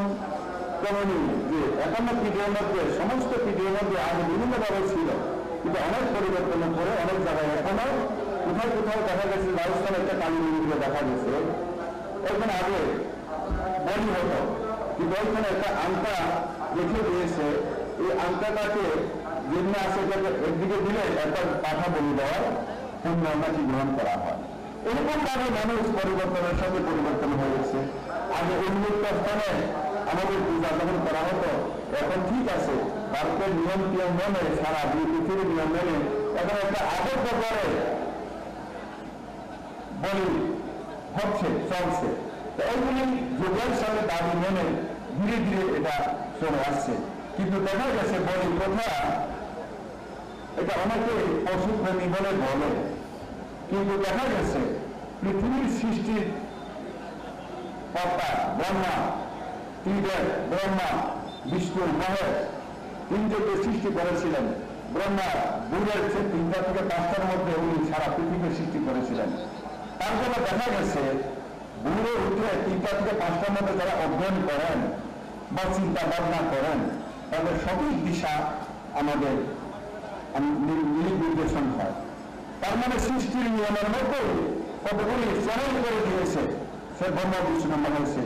তেমনই যে একান্ন পীঠের মধ্যে, সমস্ত পীঠের মধ্যে আগে বিভিন্নভাবে ছিল, কিন্তু অনেক পরিবর্তনের পরে অনেক জায়গায় এখনো কোথাও কোথাও দেখা গেছে, রাজস্থানে একটা কালী মন্দিরে দেখা গেছে, ওইখানে আগে বলি হতো, কিন্তু ওইখানে একটা আংটা রেখে দিয়েছে। এই আংটাটাকে যেমনি আছে, এটাকে একদিকে দিলে একবার পাঠা বলি দেওয়ার পুণ্য নাকি গ্রহণ করা হয়। এরকম ভাবে মানুষ পরিবর্তনের সাথে পরিবর্তন হয়ে গেছে। আগে উন্মুক্ত স্থানে আমাদের পূজা যখন করা হতো, এখন ঠিক আছে, ভারতের নিয়ম টিয়ম মেনে, সারা পৃথিবীর নিয়ম মেনে এখন একটা আবদ্ধ করে বলি হচ্ছে, চলছে। তো এইগুলি যুগের সাথে দাবি মেনে ধীরে ধীরে এটা চলে আসছে। কিন্তু দেখা গেছে বলি প্রথা, এটা অনেকে পশুপ্রেমী বলে বলে, কিন্তু দেখা গেছে পৃথিবীর সৃষ্টির কর্তা ব্রহ্মা, ত্রিদেব ব্রহ্মা, বিষ্ণু, মহেশ, তিনজনকে সৃষ্টি করেছিলেন। ব্রহ্মা ভোরের সে তিনটা থেকে পাঁচটার মধ্যে উনি সারা পৃথিবী সৃষ্টি করেছিলেন। তার জন্য দেখা গেছে ভোরে উঠে তিনটা থেকে পাঁচটার মধ্যে যারা অধ্যয়ন করেন বা চিন্তা ভাবনা করেন, তাদের সঠিক দিশা আমাদের আম-, নি-, নির্দেশন হয়। তার মানে সৃষ্টির নিয়মের মধ্যে কতগুলি চ্যালেঞ্জ করে দিয়েছে সে ব্রহ্মা বিষ্ণু মহেশে।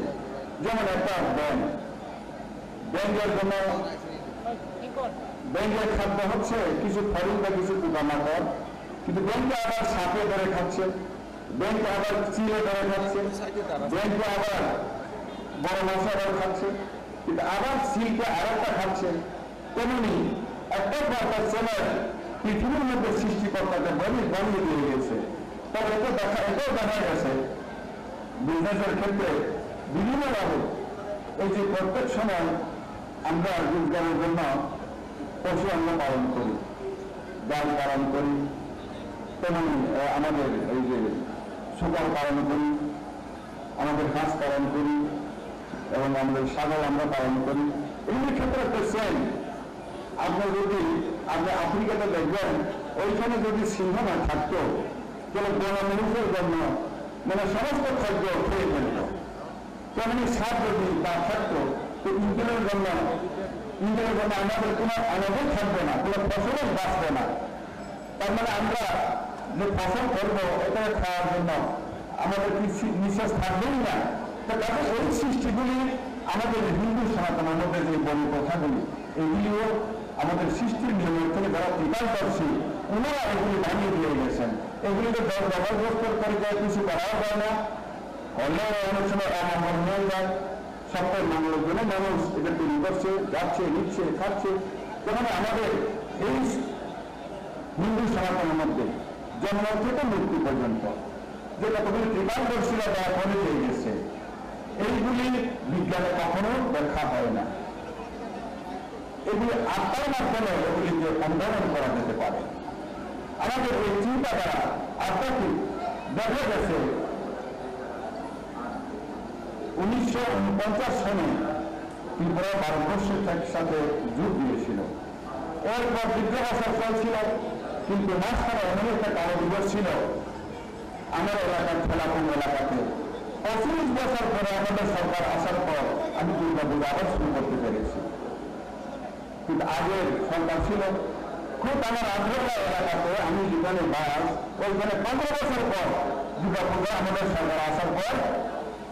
যেমন একটা ব্যাঙ, ব্যাঙের জন্য, ব্যাঙের খাদ্য হচ্ছে কিছু ফড়িং বা কিছু পোকামাকড়, কিন্তু ব্যাঙকে আবার সাপে ধরে খাচ্ছে, ব্যাঙকে আবার চিলে ধরে খাচ্ছে, ব্যাঙকে আবার বড় মাছে আবার খাচ্ছে, কিন্তু আবার চিলকে আরেকটা খাচ্ছে। তেমনি একটা প্রকার চ্যালেঞ্জ পৃথিবীর মধ্যে সৃষ্টিকর্তাকে বানিয়ে, বানিয়ে দিয়ে গেছে। তবে এটা দেখা, এটাও দেখা গেছে বিজনেসের ক্ষেত্রে বিভিন্নভাবে এই যে প্রত্যেক সময় আমরা রোজগারের জন্য পশু আমরা পালন করি, গাই পালন করি, তেমনি, আহ, আমাদের এই যে শুকর পালন করি, আমাদের হাঁস পালন করি এবং আমাদের ছাগল আমরা পালন করি। এগুলির ক্ষেত্রে একটা সেম। আপনি যদি, আপনি আফ্রিকাতে দেখবেন, ওইখানে যদি সিংহ না থাকতো, তাহলে বনমানুষের জন্য মানে সমস্ত খাদ্য খেয়ে ফেলতো। তেমনি সাপ যদি না থাকতো, তো ইঁদুরের জন্য, ইঁদুরের জন্য আমাদের কোনো আনাজই থাকবে না, কোনো ফসলই বাঁচবে না। তার মানে আমরা যে ফসল করবো, এটা খাওয়ার জন্য আমাদের কি সি-, নিঃশ্বাস থাকবেই না? তো কাজে এই সৃষ্টিগুলি আমাদের হিন্দু সনাতনের মধ্যে যে বলি প্রথাগুলি, এগুলিও আমাদের সৃষ্টির নিয়মের থেকে যারা ত্রিকালদর্শী, ওনারা এগুলি বানিয়ে দিয়ে গেছেন। এগুলিকে জোর জবরদস্ত করে যায় কিছু করাও যায় না, করলেও অনেক সময় অমঙ্গল হয়ে যায়। সপ্তাহে মঙ্গলের জন্য মানুষ এটা তৈরি করছে, যাচ্ছে, নিচ্ছে, খাচ্ছে। যেমন আমাদের এই হিন্দু সনাতনের মধ্যে জন্ম থেকে মৃত্যু পর্যন্ত যে কতগুলি ত্রিকালদর্শীরা দেয়া করে দিয়ে গেছে, এইগুলি বিজ্ঞানে কখনো ব্যাখ্যা হয় না। এগুলি আত্মার মাধ্যমে এগুলিকে অনুধাবন করা যেতে পারে। আমাদের এই চিন্তাধারা আধ্যাত্মিক দেখা গেছে উনিশশো ঊনপঞ্চাশ সনে ত্রিপুরা ভারতবর্ষের সাথে যোগ দিয়েছিল। এরপর বিদ্রোহ চলছিল, কিন্তু মাঝখানে এমন একটা কালো দিবস ছিল, আমার এলাকার খেলাপুর এলাকাতে পঁচিশ বছর পরে আমাদের সরকার আসার পর আমি দুর্গা পূজা আবার শুরু করতে পেরেছি। কিন্তু আগের সরকার ছিল, খুব আমার আগ্রহ এলাকাতে আমি যেখানে বাস, ওইখানে পনেরো বছর পর দুর্গা পূজা আমাদের সরকার আসার পর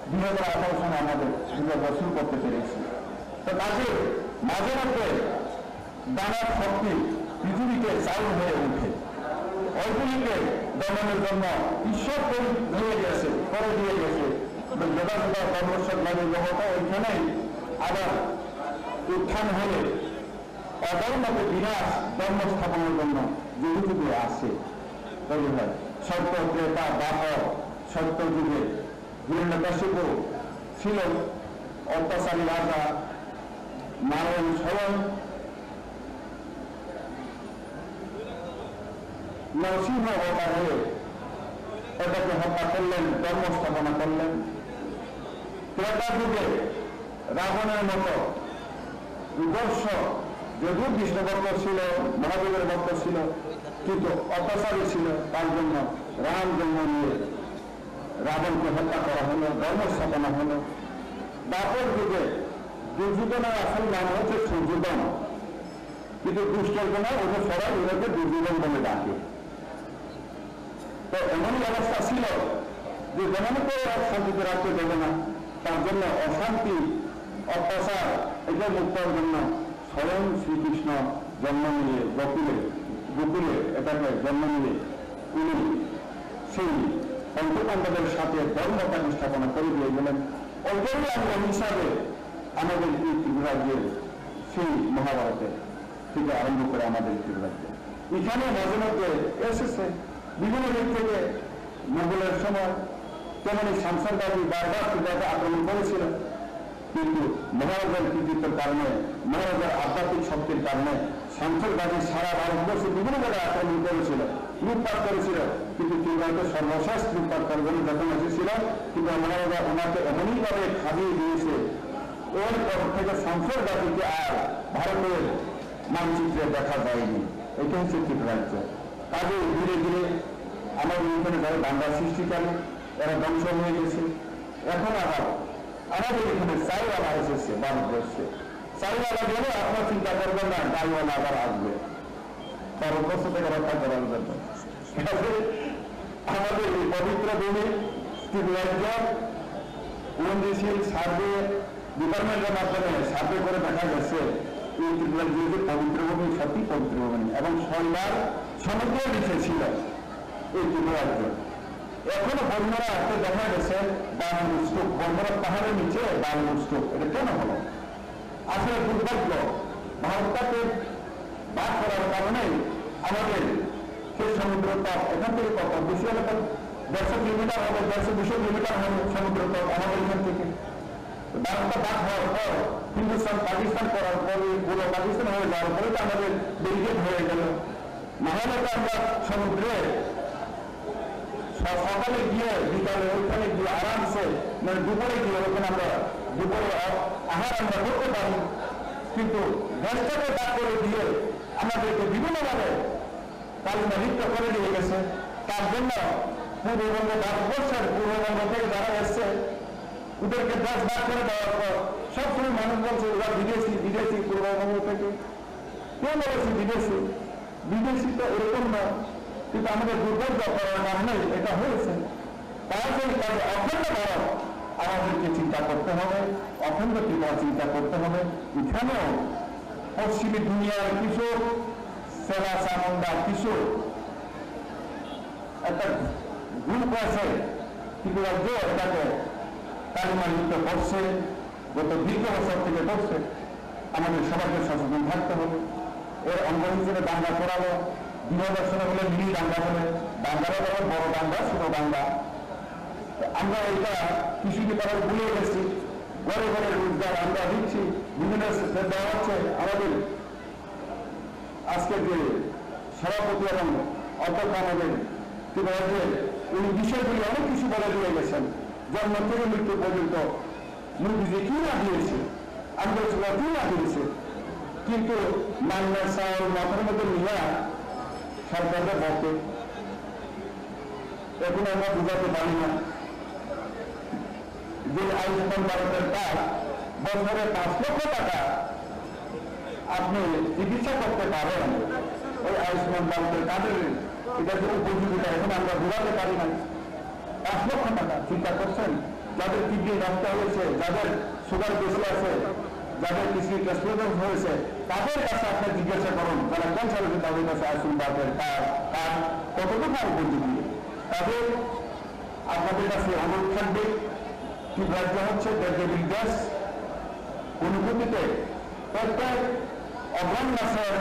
দুই হাজার আঠারো সনে আমাদের দুর্গা পূজা শুরু করতে পেরেছি। তো কাজে মাঝে মধ্যে দানার শক্তি পৃথিবীতে চাউর হয়ে উঠে। ওইগুলিকে দমনের জন্য ঈশ্বর তৈরি হয়ে গেছে, করে দিয়ে গেছে। যথাযথ কর্মসূচি লাগে জগতে ওইখানেই আবার উত্থান হয়ে অধর্মকে বিনাশ, ধর্ম স্থাপনের জন্য যুগে যুগে আসে। তৈরি হয় সত্য, ত্রেতা, দ্বাপর, সত্য যুগে হিরণ্যকশিপু ছিল অত্যাচারী রাজা, নারায়ণ স্বয়ং নরসিংহ অবতার হয়ে এটাকে হত্যা করলেন, ধর্ম স্থাপনা করলেন। ত্রেতা যুগে রাবণের মতো দুর্দর্শ যদিও কৃষ্ণ ভক্ত ছিল, মহাদেবের ভক্ত ছিল, কিন্তু অত্যাচারী ছিল, তার জন্য রাম জন্ম নিয়ে রাবণকে হত্যা করা হলো, ধর্ম স্থাপনা হলো। দ্বাপর যুগে দুর্যোধনের আসল নাম হচ্ছে সুযোধন, কিন্তু দুষ্টের কোনো অনুসরণ এটাকে দুর্যোধন বলে ডাকে। তো এমনই অবস্থা ছিল যে যেমন করে আর শান্তিতে রাখতে দেবে না, তার জন্য অশান্তি, অত্যাচার, এটা মুক্তর জন্য স্বয়ং শ্রীকৃষ্ণ জন্ম নিয়ে গোকুলে, গোকুলে এটাকে জন্ম নিয়ে উনি সেই পঞ্চপাণ্ডবের সাথে ধর্ম প্রতিস্থাপনা করে দিয়ে গেলেন। ওইটাই আমরা হিসাবে আমাদের এই ত্রিপুরাজ্যের সেই মহাভারতে থেকে আরম্ভ করে আমাদের ত্রিপুরাজ্য। এখানে মাঝে মধ্যে এসেছে বিভিন্ন দিক থেকে মোগলের সময়, তেমনি শামসের গাজী বারবার ত্রিপুরাতে আক্রমণ করেছিল, কিন্তু মহারাজার কৃতিত্বের কারণে, মহারাজার আধ্যাত্মিক শক্তির কারণে শামসের গাজী সারা ভারতবর্ষে বিভিন্ন জায়গায় আক্রমণ করেছিল, লুটপাট করেছিল, কিন্তু ত্রিপুরাতে সর্বশেষ লুটপাট করার জন্য যখন এসেছিল, কিন্তু মহারাজা ওনাকে এমনইভাবে খাবিয়ে দিয়েছে, এরপর থেকে শামসের গাজীকে আর ভারতের মানচিত্রে দেখা যায়নি। এটা হচ্ছে ত্রিপুরাজ্য। কাজে ধীরে ধীরে আমাদের এখানে যারা দাঙ্গা সৃষ্টিকারী, এরা ধ্বংস হয়ে গেছে। এখন আবার আমাদের এখানে চাইওয়ালা এসেছে ভারতবর্ষে। চাইওয়ালা গেলে আপনারা চিন্তা করবেন না, ডাইওয়ালা আবার আসবে ভারতবর্ষ থেকে রক্ষা করার জন্য। কাজে আমাদের এই পবিত্র ভূমি ত্রিপুরাজ্য, ওএনজিসি সার্ভে ডিপার্টমেন্টের মাধ্যমে সার্ভে করে দেখা গেছে এই ত্রিপুরাজ্য যে পবিত্র ভূমি, সত্যি পবিত্র ভূমি এবং ছয়বার সমুদ্রের নিচে ছিল এই ত্রিপুরাজ্য। এখনো বর্মরা আসতে দেখা গেছে বালুর স্তূপ, বর্মরা পাহাড়ের নিচে বালুর স্তূপ। এটা কেন হলো? আসলে দুর্ভাগ্য, ভারতটাকে ভাগ করার কারণে আমাদের সেই সমুদ্র তট এখান থেকে কত বেশি হলে তো দেড়শো কিলোমিটার হবে, দেড়শো দুশো কিলোমিটার হবে সমুদ্র তট আমাদের এখান থেকে। ভারতটা ভাগ হওয়ার পর, হিন্দুস্তান পাকিস্তান করার পরে, পুরো পাকিস্তান হয়ে যাওয়ার পরে তো আমাদের ডেলিগেট হয়ে গেল। না হলে তো আমরা সমুদ্রে স-, সকালে গিয়ে বিকালে ওইখানে গিয়ে আরামসে, মানে দুপুরে গিয়ে ওখানে আমরা দুপুরে আ-, আহার আমরা করতে পারি। কিন্তু দেশটাকে ভাগ করে দিয়ে আমাদেরকে বিভিন্নভাবে কালিমালিপ্ত করে দিয়ে গেছে। তার জন্য পূর্ববঙ্গ, ভারতবর্ষের পূর্ববঙ্গ থেকে যারা এসছে, ওদেরকে দেশ ভাগ করে দেওয়ার পর সবসময় মানুষ বলছে, "ওরা বিদেশি, বিদেশি পূর্ববঙ্গ থেকে।" কে বলেছে বিদেশি? বিদেশি তো এরকম না, কিন্তু আমাদের দুর্ভাগ্য করার নাম নেই, এটা হয়েছে। তাই সেই কাজে অখণ্ড ভারত আমাদেরকে চিন্তা করতে হবে, অখণ্ড ত্রিপুরা চিন্তা করতে হবে। এখানেও পশ্চিমী দুনিয়ার কিছু চেলা চামুন্ডা, কিছু একটা গ্রুপ আছে, ত্রিপুরাজ্য এটাকে কালিমালিপ্ত করছে, গত দীর্ঘ বছর থেকে করছে। আমাদের সবাইকে সচেতন থাকতে হবে। এর অঙ্গ হিসেবে দাঙ্গা করালো, দুই হাজার ষোলো হলে মিনি দাঙ্গা হলে, দাঙ্গারও আবার বড় দাঙ্গা, ছোট দাঙ্গা। তো আমরা এটা কিছুদিন আগে ভুলে গেছি। ঘরে ঘরে রোজগার আমরা দিচ্ছি, বিভিন্ন সেক্টর দেওয়া হচ্ছে। আমাদের আজকে যে সভাপতি এবং অধ্যক্ষ আমাদের ত্রিপুরাজ্যে, উনি বিষয়গুলি অনেক কিছু বলে দিয়ে গেছেন। জন্ম থেকে মৃত্যু পর্যন্ত মোদিজি কি না দিয়েছে, আন্দোলন কি না দিয়েছে, কিন্তু মান্না চাউল মাথার মধ্যে নিয়ে সরকারকে বকে, এখন আমরা বুঝাতে পারি না যে আয়ুষ্মান ভারতের কার্ড বছরে পাঁচ লক্ষ টাকা আপনি চিকিৎসা করতে পারেন, ওই আয়ুষ্মান ভারতের কার্ডের এটা যে উপযোগিতা, এখন আমরা বুঝাতে পারি না। পাঁচ লক্ষ টাকা চিন্তা করছেন, যাদের কিডনি নষ্ট হয়েছে, যাদের সুগার বেশি আছে, যাদের কিডনি ট্রান্সপ্লান্ট হয়েছে, তাদের কাছে আপনি জিজ্ঞাসা করুন, যারা ক্যান্সার হয়েছে তাদের কাছে আয়ুষ্মান ভারতের কার্ড, কার্ড কতটুকু উপযোগী। তাদের আপনাদের কাছে অনুরোধ থাকবে, ত্রিপুরাজ্য হচ্ছে দেবদেবীর দেশ। অনুভূতিতে প্রত্যেক অঘ্রাণ মাসের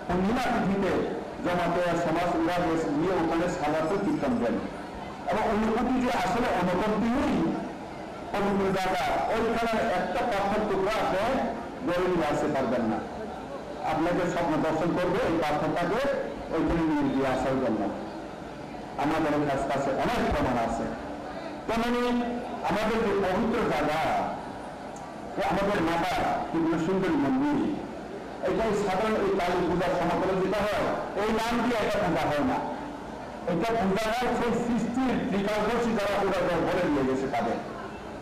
পূর্ণিমা তিথিতে জমাতে সমাজ উড়া গিয়ে ওখানে সাজাতে কীর্তন দেন এবং অনুভূতি যে আসলে অনুভূতি পবিত্র জায়গা, ওইখানে একটা পাথর টুকরা আপনি গড়ে নিয়ে আসতে পারবেন না। আপনাকে স্বপ্ন দর্শন করবে এই পাথরটাকে ওইখানে নিয়ে দিয়ে আসার জন্য। আমাদের কাছ-, কাছে অনেক প্রমাণ আছে। তেমনি আমাদের যে পবিত্র জায়গা, আমাদের মাতা ত্রিপুরা সুন্দরী মন্দির, এটাই সাধারণ এই কালী পূজার সমকালে যেটা হয়, এই নাম দিয়ে এটা পূজা হয় না। এটা পূজা হয় সেই সৃষ্টির ত্রিকালদর্শী যারা ওরা বলে দিয়ে গেছে তাদের।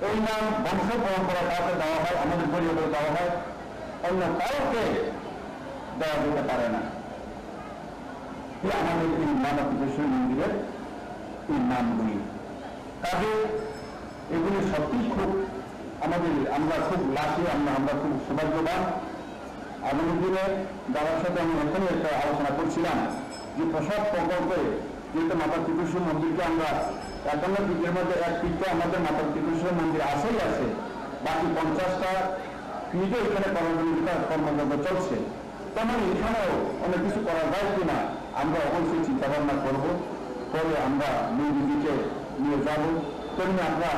এই নাম বংশ পরম্পরা কাউকে দেওয়া হয়, আমাদের পরিবারে দেওয়া হয়, অন্য কাউকে দেওয়া যেতে পারে না। এই আমাদের এই মাতা ত্রিপুরা সুন্দরী মন্দিরের এই নামগুলি। কাজে এগুলি সত্যিই খুব আমাদের, আমরা খুব লাকি, আমরা, আমরা খুব সৌভাগ্যবান। আগামী দিনে দাদার সাথে আমি এখনই একটা আলোচনা করছিলাম যে প্রসাদ প্রকল্পে যেহেতু মাতা ত্রিপুরেশ্বরী মন্দিরকে আমরা একান্ন পিঠের মধ্যে এক পিঠটা আমাদের মাতা ত্রিপুরেশ্বরী মন্দির আছেই আছে, বাকি পঞ্চাশটা পিঠে এখানে করার জন্য যেটা কর্মযজ্ঞ চলছে, তেমন এখানেও অনেক কিছু করা যায় কিনা আমরা অবশ্যই চিন্তা ভাবনা করব, করে আমরা মন্দিরটিকে নিয়ে যাব। তেমনি আমরা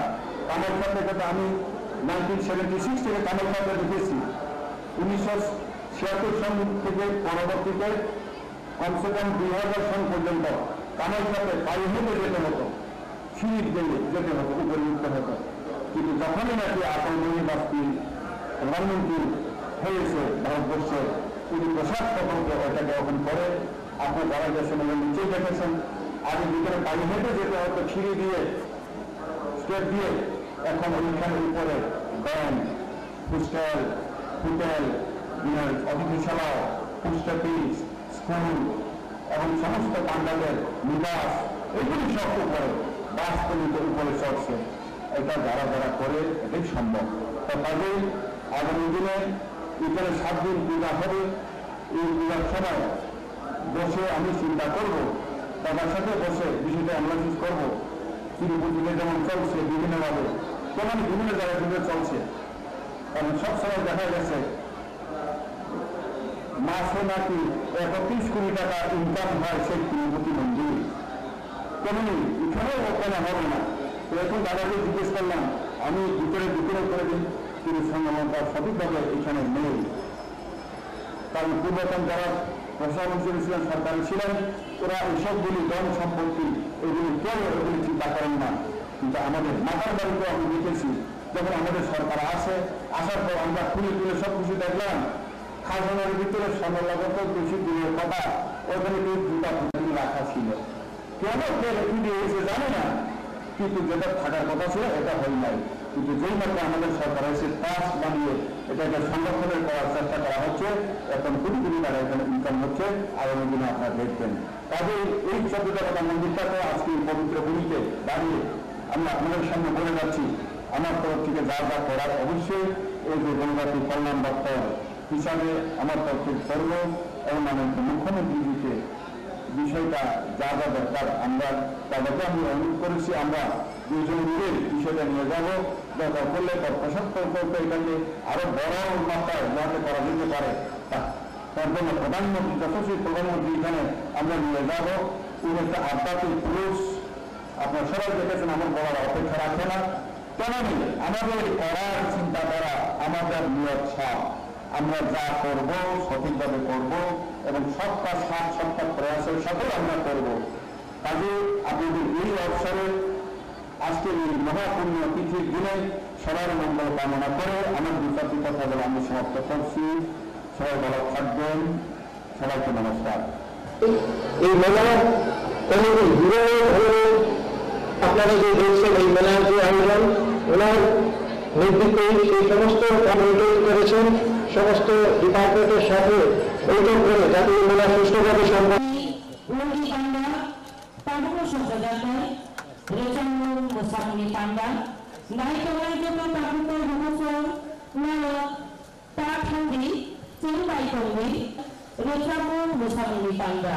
কামাখ্যাতে, এটা তো আমি নাইনটিন সেভেন্টি সিক্স থেকে কামাখ্যাতে দেখেছি। উনিশশো ছিয়াত্তর সন থেকে পরবর্তীতে কমসে কম দুই হাজার সন পর্যন্ত কামাখ্যাতে পায়ে হেঁটে যেতে হতো, সিঁড়ি বেয়ে যেতে হতো, উপরে উঠতে হতো। কিন্তু যখনই নাকি অটল বিহারী বাজপেয়ী প্রধানমন্ত্রী হয়েছে ভারতবর্ষে, উনি প্রসাদ প্রকল্পে ওটাকে ওপেন করে, আপনি যারা গেছেন ওরা নিচেই দেখেছেন, আগে ভিতরে পায়ে হেঁটে যেতে হতো সিঁড়ি দিয়ে, স্টেপ দিয়ে, এখন ওইখানে উপরে ব্যাংক, হোস্টেল, হোটেল, অতিথিশালা, পোস্ট অফিস, স্কুল এবং সমস্ত পান্ডাদের নিবাস, এগুলি সব উপরে, বাস্তবিক উপরে চড়ছে। এটা যারা যারা করে, এটাই সম্ভব। তো কাজেই আগামী দিনে এখানে সাত দিন পূজা হবে। এই পূজার সময় বসে আমি চিন্তা করব, দাদার সাথে বসে বিষয়টা অ্যানালাইসিস করব। তিরুপতিতে যেমন চলছে বিভিন্নভাবে, তেমন বিভিন্ন জায়গায় কিন্তু চলছে। কারণ সবসময় দেখা গেছে মাসে নাকি একত্রিশ কোটি টাকা ইনকাম হয় সেই তিরুপতি মন্দির। তেমনি এখানেও ওখানে হবে না। তো এখন দাদাকে জিজ্ঞেস করলাম, আমি ভিতরে ভিতরে করে দিই, কিন্তু সংখ্যালঘুটা সঠিকভাবে এখানে নেই। কারণ পূর্বতন যারা প্রশাসন হিসেবে ছিলেন, সরকারে ছিলেন, ওরা এই সবগুলি ধন সম্পত্তি, এগুলি কেউ এগুলি চিন্তা করেন না। কিন্তু আমাদের মাতার বাড়িতে আমি দেখেছি, যখন আমাদের সরকার আসে, আসার পর আমরা খুলে খুলে সব কিছু দেখলাম, খাজনার ভিতরে স্বর্ণলতা তো বেশি দূরের কথা, ওখানে কেউ জুতা ফুটা দিয়ে রাখা ছিল। কেন কে রেখে দিয়ে গেছে জানি না, কিন্তু যেটা থাকার কথা ছিল এটা হয় নাই। কিন্তু যেই মাত্র আমাদের সরকার এসে ট্রাস্ট বানিয়ে এটাকে সংরক্ষণের করার চেষ্টা করা হচ্ছে, এখন কোটি কোটি টাকা এখানে ইনকাম হচ্ছে, আগামী দিনে আপনারা দেখবেন। কাজেই এই চন্দ্রদেবতা মন্দিরটাকে আজকে এই পবিত্র ভূমিতে দাঁড়িয়ে আমি আপনাদের সামনে বলে যাচ্ছি, আমার তরফ থেকে যা যা করার অবশ্যই এই যে জনজাতি কল্যাণ দপ্তর হিসাবে আমার তরফ থেকে করব এবং মাননীয় মুখ্যমন্ত্রীজিকে বিষয়টা যা যা দরকার আমরা তাদেরকে আমি অনুরোধ করেছি, আমরা দুইজন মিলে বিষয়টা নিয়ে যাব। দরকার পড়লে তার প্রশাসন করতে এটাকে আরো বড় মাত্রায় যাতে করা যেতে পারে, তা-, তার জন্য প্রধানমন্ত্রী, যশস্বী প্রধানমন্ত্রী এখানে আমরা নিয়ে যাব। উনি একটা আধ্যাত্মিক পুরুষ, আপনারা সবাই দেখেছেন, আমার বলার অপেক্ষা রাখে না। তেমনি আমাদের করার চিন্তাধারা, আমাদের নিয়ত সাফ, আমরা যা করব সঠিকভাবে করব এবং সবকা সাথ সবকা প্রয়াসের সাথে আমরা করব। কাজে আপনাদের এই অবসরে আজকের এই মহাপুণ্য তিথির দিনে সবার মঙ্গল কামনা করে আমার দু চারটি কথা বলে আমি সমাপ্ত করছি। সবাই ভালো থাকবেন। সবাইকে নমস্কার। এই মেলা কমিটির বিভিন্ন ধরনের আপনারা যে দেখছেন, এই মেলার যে আয়োজন, ওনার নেতৃত্বে সেই সমস্ত কমিটি করেছেন, সমস্ত ডিপার্টমেন্টের সাথে বৈঠক করে যাতে এই মেলা সুষ্ঠুভাবে সম্পন্ন। Lundi Panda, Pablo Sokodatai, Rechango Mosamuni Panda, Naitonai Joto Takuto Bukuso, Nalo, Ta thangdi, chwng bai tongdi, rwchapmung mwsamungni panda.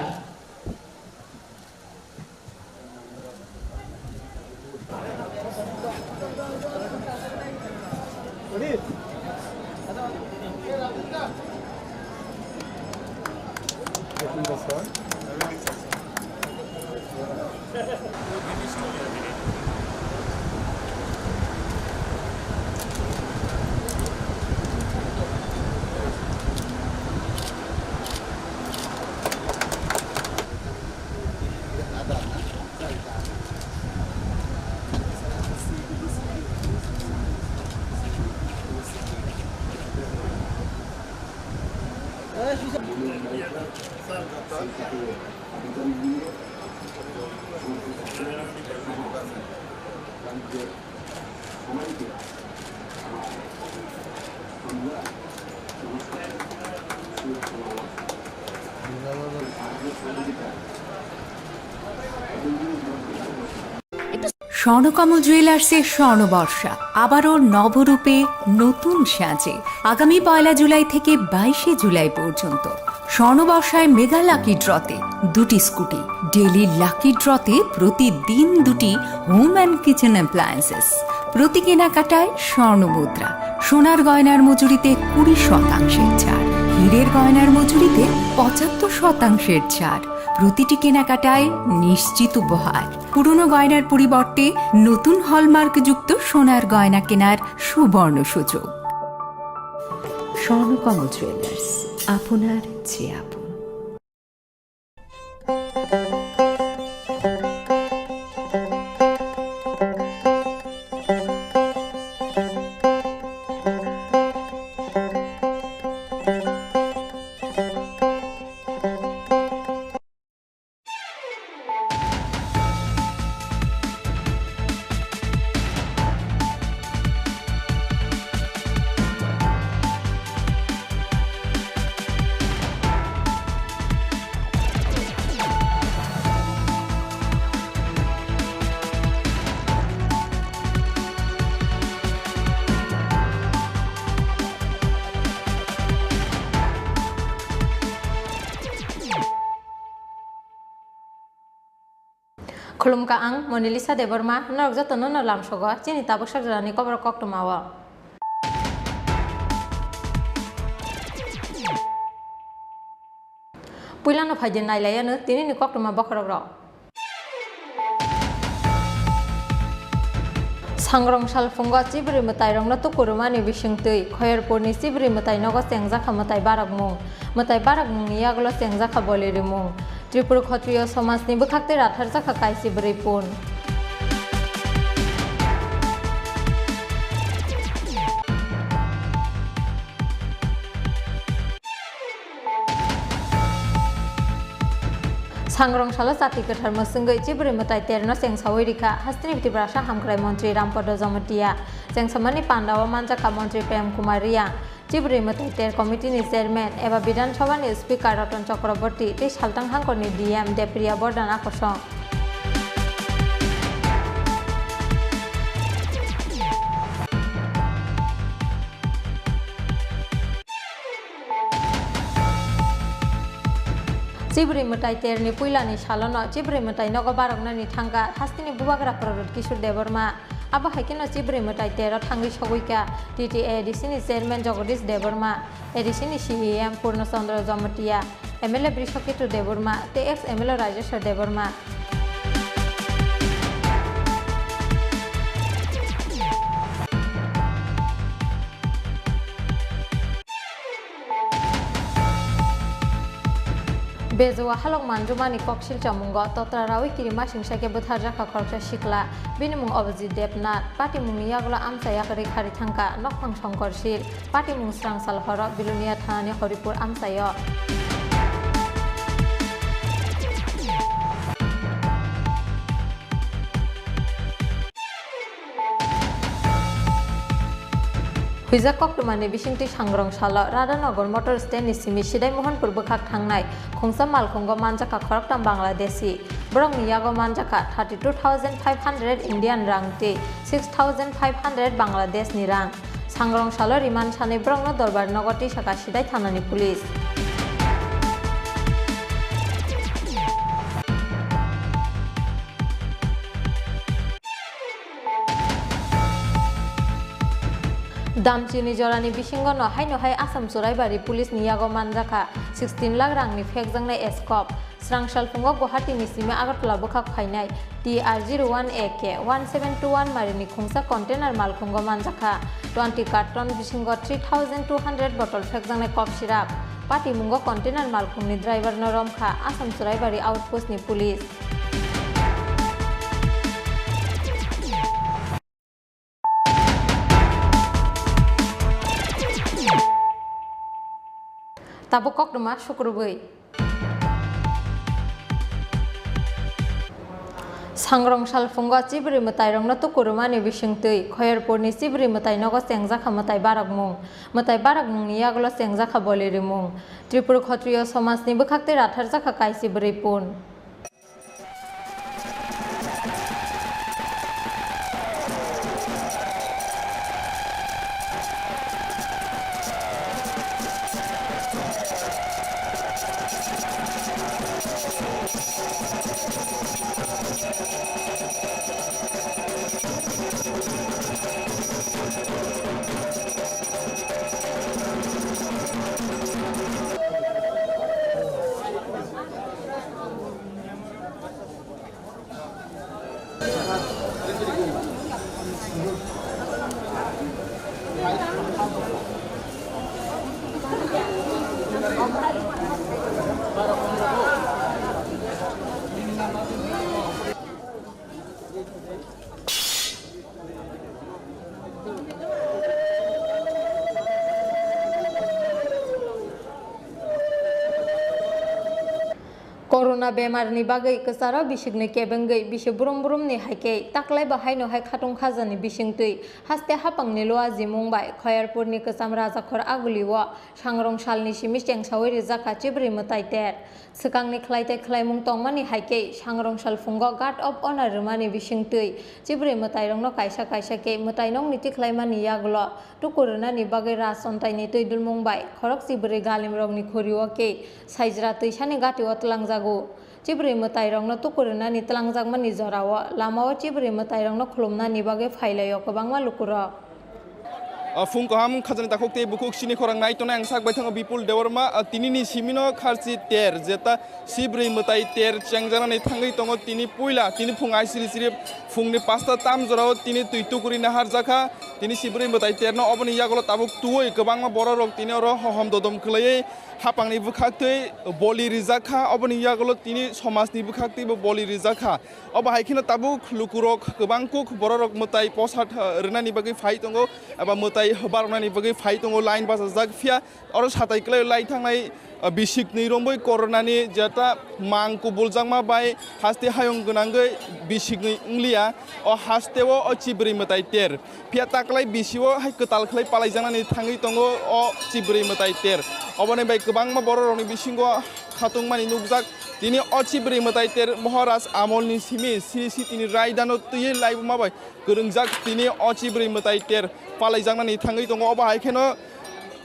Swarnakamal জুয়েলার্সের স্বর্ণবর্ষা আবারও নবরূপে নতুন সাজে। আগামী পয়লা জুলাই থেকে বাইশে জুলাই পর্যন্ত স্বর্ণবর্ষায় মেগা লাকি ড্রতে দুটি স্কুটি, ডেইলি লাকি ড্রতে প্রতিদিন দুটি হোম অ্যান্ড কিচেন অ্যাপ্লায়েন্সেস, প্রতি কেনাকাটায় স্বর্ণ মুদ্রা, সোনার গয়নার মজুরিতে কুড়ি শতাংশের ছাড়, হীরের গয়নার মজুরিতে পঁচাত্তর শতাংশের ছাড়, প্রতিটি কেনাকাটায় নিশ্চিত উপহার। পুরনো গয়নার পরিবর্তে নতুন হলমার্কযুক্ত সোনার গয়না কেনার সুবর্ণ সুযোগ। স্বর্ণকমল জুয়েলার্স, আপনার যে আপন। Khulumkha, ang Monalisa Debbarma, norok jotono no lamsogo chini tabuk sakjorani koborok koktwmao. Puilano phaidi nailaiano tinini koktwma bokhorokrok. Sangrong salphungo chibrwi mwtairokno tukurumani bisingtwi Khoyerpurni chibrwi mwtai nogo chengjakha mwtai barokmung. Mwtai barokmungni yagulo chengjakha boli rimung. Tripura Khotriyo somajni bwkhaktwi ratharjakha kaisi bwrwi pun. Sangrong salo chati kwthar mwswngwi chibrwi mwtai terno chengsawi rikha hasteni Tiprasa hamkrai montri Rampada Jamatia. Chengsamani pandao manjakha montri Prem Kumar Reang. Chibrwi mwtai ter committee ni chairman eba Bidhan Sabha ni speaker Ratan Chakraborty tei saltang hangkor ni D M Depriya Bordhan akosong. Chibrwi mwtai ter ni puila ni salo no chibrwi mwtai nogo baroknani thangkha hasteni bubagra Pradyut Kishore Debbarma. Abo hai kheno chibrwi mwtai tero thangwi sogwi kha T T A A D C ni chairman Jagadish Debbarma, A D C ni C E M Purno Chandra Jamatia, M L A Brishaketu Debbarma tei ex M L A Rajeshwar Debbarma. Bejoa halok manjumani koksil chamungo totra rawi kirimasingsa khe bwtharjakha khoroksa sikla. Bini mung Abhijit Debnath. Patimungni yagulo amchai yakarwi kharwi thangkha nokphang songkorsil. Patimung srang sal horo Bilonia thanani Horipur amchaio. Huijak koktwmani bisingtwi Sangrong salo Radhanagar motor stand ni simi Sidai Mohanpur bwkhak thangnai khungsa malkhungo manjakha khoroktham Bangladeshi. Borokni yago manjakha thirty two thousand five hundred Indian rang tei six thousand five hundred Bangladesh ni rang. Sangrong salo remand sanwi borokno dorbar nogo tisakha Sidai thanani police. Damchini jorani bisingo no haino hai Assam Churaibari police ni yago manjakha sixteen lakh rangni phekjaknai eskop. Srang salphungo Guwahati ni simi Agartala bwkhak phainai T R zero one A K one seven two one marini khungsa container malkhungo manjakha twenty carton bisingo three thousand two hundred bottle phekjaknai kok sirap. Patimungo container malkhungni driver no romkha Assam Churaibari outpost ni police. Tabuk koktwma sukrubwi. Sangrong salphungo chibrwi mwtairokno tuku rwmani bisingtwi Khoyerpurni chibrwi mwtai nogo chengjakha mwtai barokmung. Mwtai barokmungni yagulo chengjakha boli rimung. Tripura Khotriyo somajni bwkhaktwi ratharjakha kaisi bwrwi pun. Corona bemarni bagwi kwcharo bisikni kebengwi bisi brum brumni hai khe taklai bo haino hai khatung khajani bisingtwi haste hapangni lua jimung bai Khoyerpurni kwcham Rajakhor Agulio sangrong salni simi chengsaui rijak kha chibrwi mwtai ter. Swkangni khlai tei khlaimung tongmani hai khe sangrong salphungo Guard of Honour rwmani bisingtwi chibrwi mwtairokno kaisa kaisa khe mwtai nokni tikhlaimani yagulo tuku rwnani bagwi rajchontaini twi dulmung bai khorok chibrwi galimrokni khurio khe saijra twisani gatio twlangjago. Chibrwi mwtairokno tuku rwnani twlangjakmani jorao lamao chibrwi mwtairokno khulumnani bagwi phailaio kwbangma lukurok. A, phung kaham khajani takhuk tei bukhuk sini khorang nai tongnai ang sak bai thango Bipul Debbarma, a, tinini simino kharchi ter jeta chibrwi mwtai ter chengjaknani thangwi tongo tini puila tini phung aisiri siri phungni pasta tam jorao tini twi tukuri naharjakha tini chibrwi mwtai terno oboni yagulo tabuk tuwi kwbangma bororok tini oro hohom dodom khwlaiwi hapangni bwkhaktwi boli rijakha oboni yagulo tini somajni bwkhaktwibo boli rijakha. Obo hai kheno tabuk lukurok kwbang kuk bororok mwtai posat, eh, rwnani bagwi phai tongo, eba mwtai baroknani bagwi phai tongo, line bachajak. Phiya oro satai kwlai lai thangnai, eh, bisikni romboi koronani jeta mang kubuljakma bai haste hayung gwnangwi bisikni wngliya. O hasteo o chibrwi mwtai ter. Phiya taklai bisio hai kwtal khlai palaijaknani thangwi tongo o chibrwi mwtai ter. Oboni bai kwbangma bororokni bisingo khatungmani nukjak. Tini o chibrwi mwtai ter Maharaj amolni simi Sri Sitini raidano twiwi laibuma bai kwrwngjak. Tini o chibrwi mwtai ter palaijaknani thangwi tongo. Obo hai kheno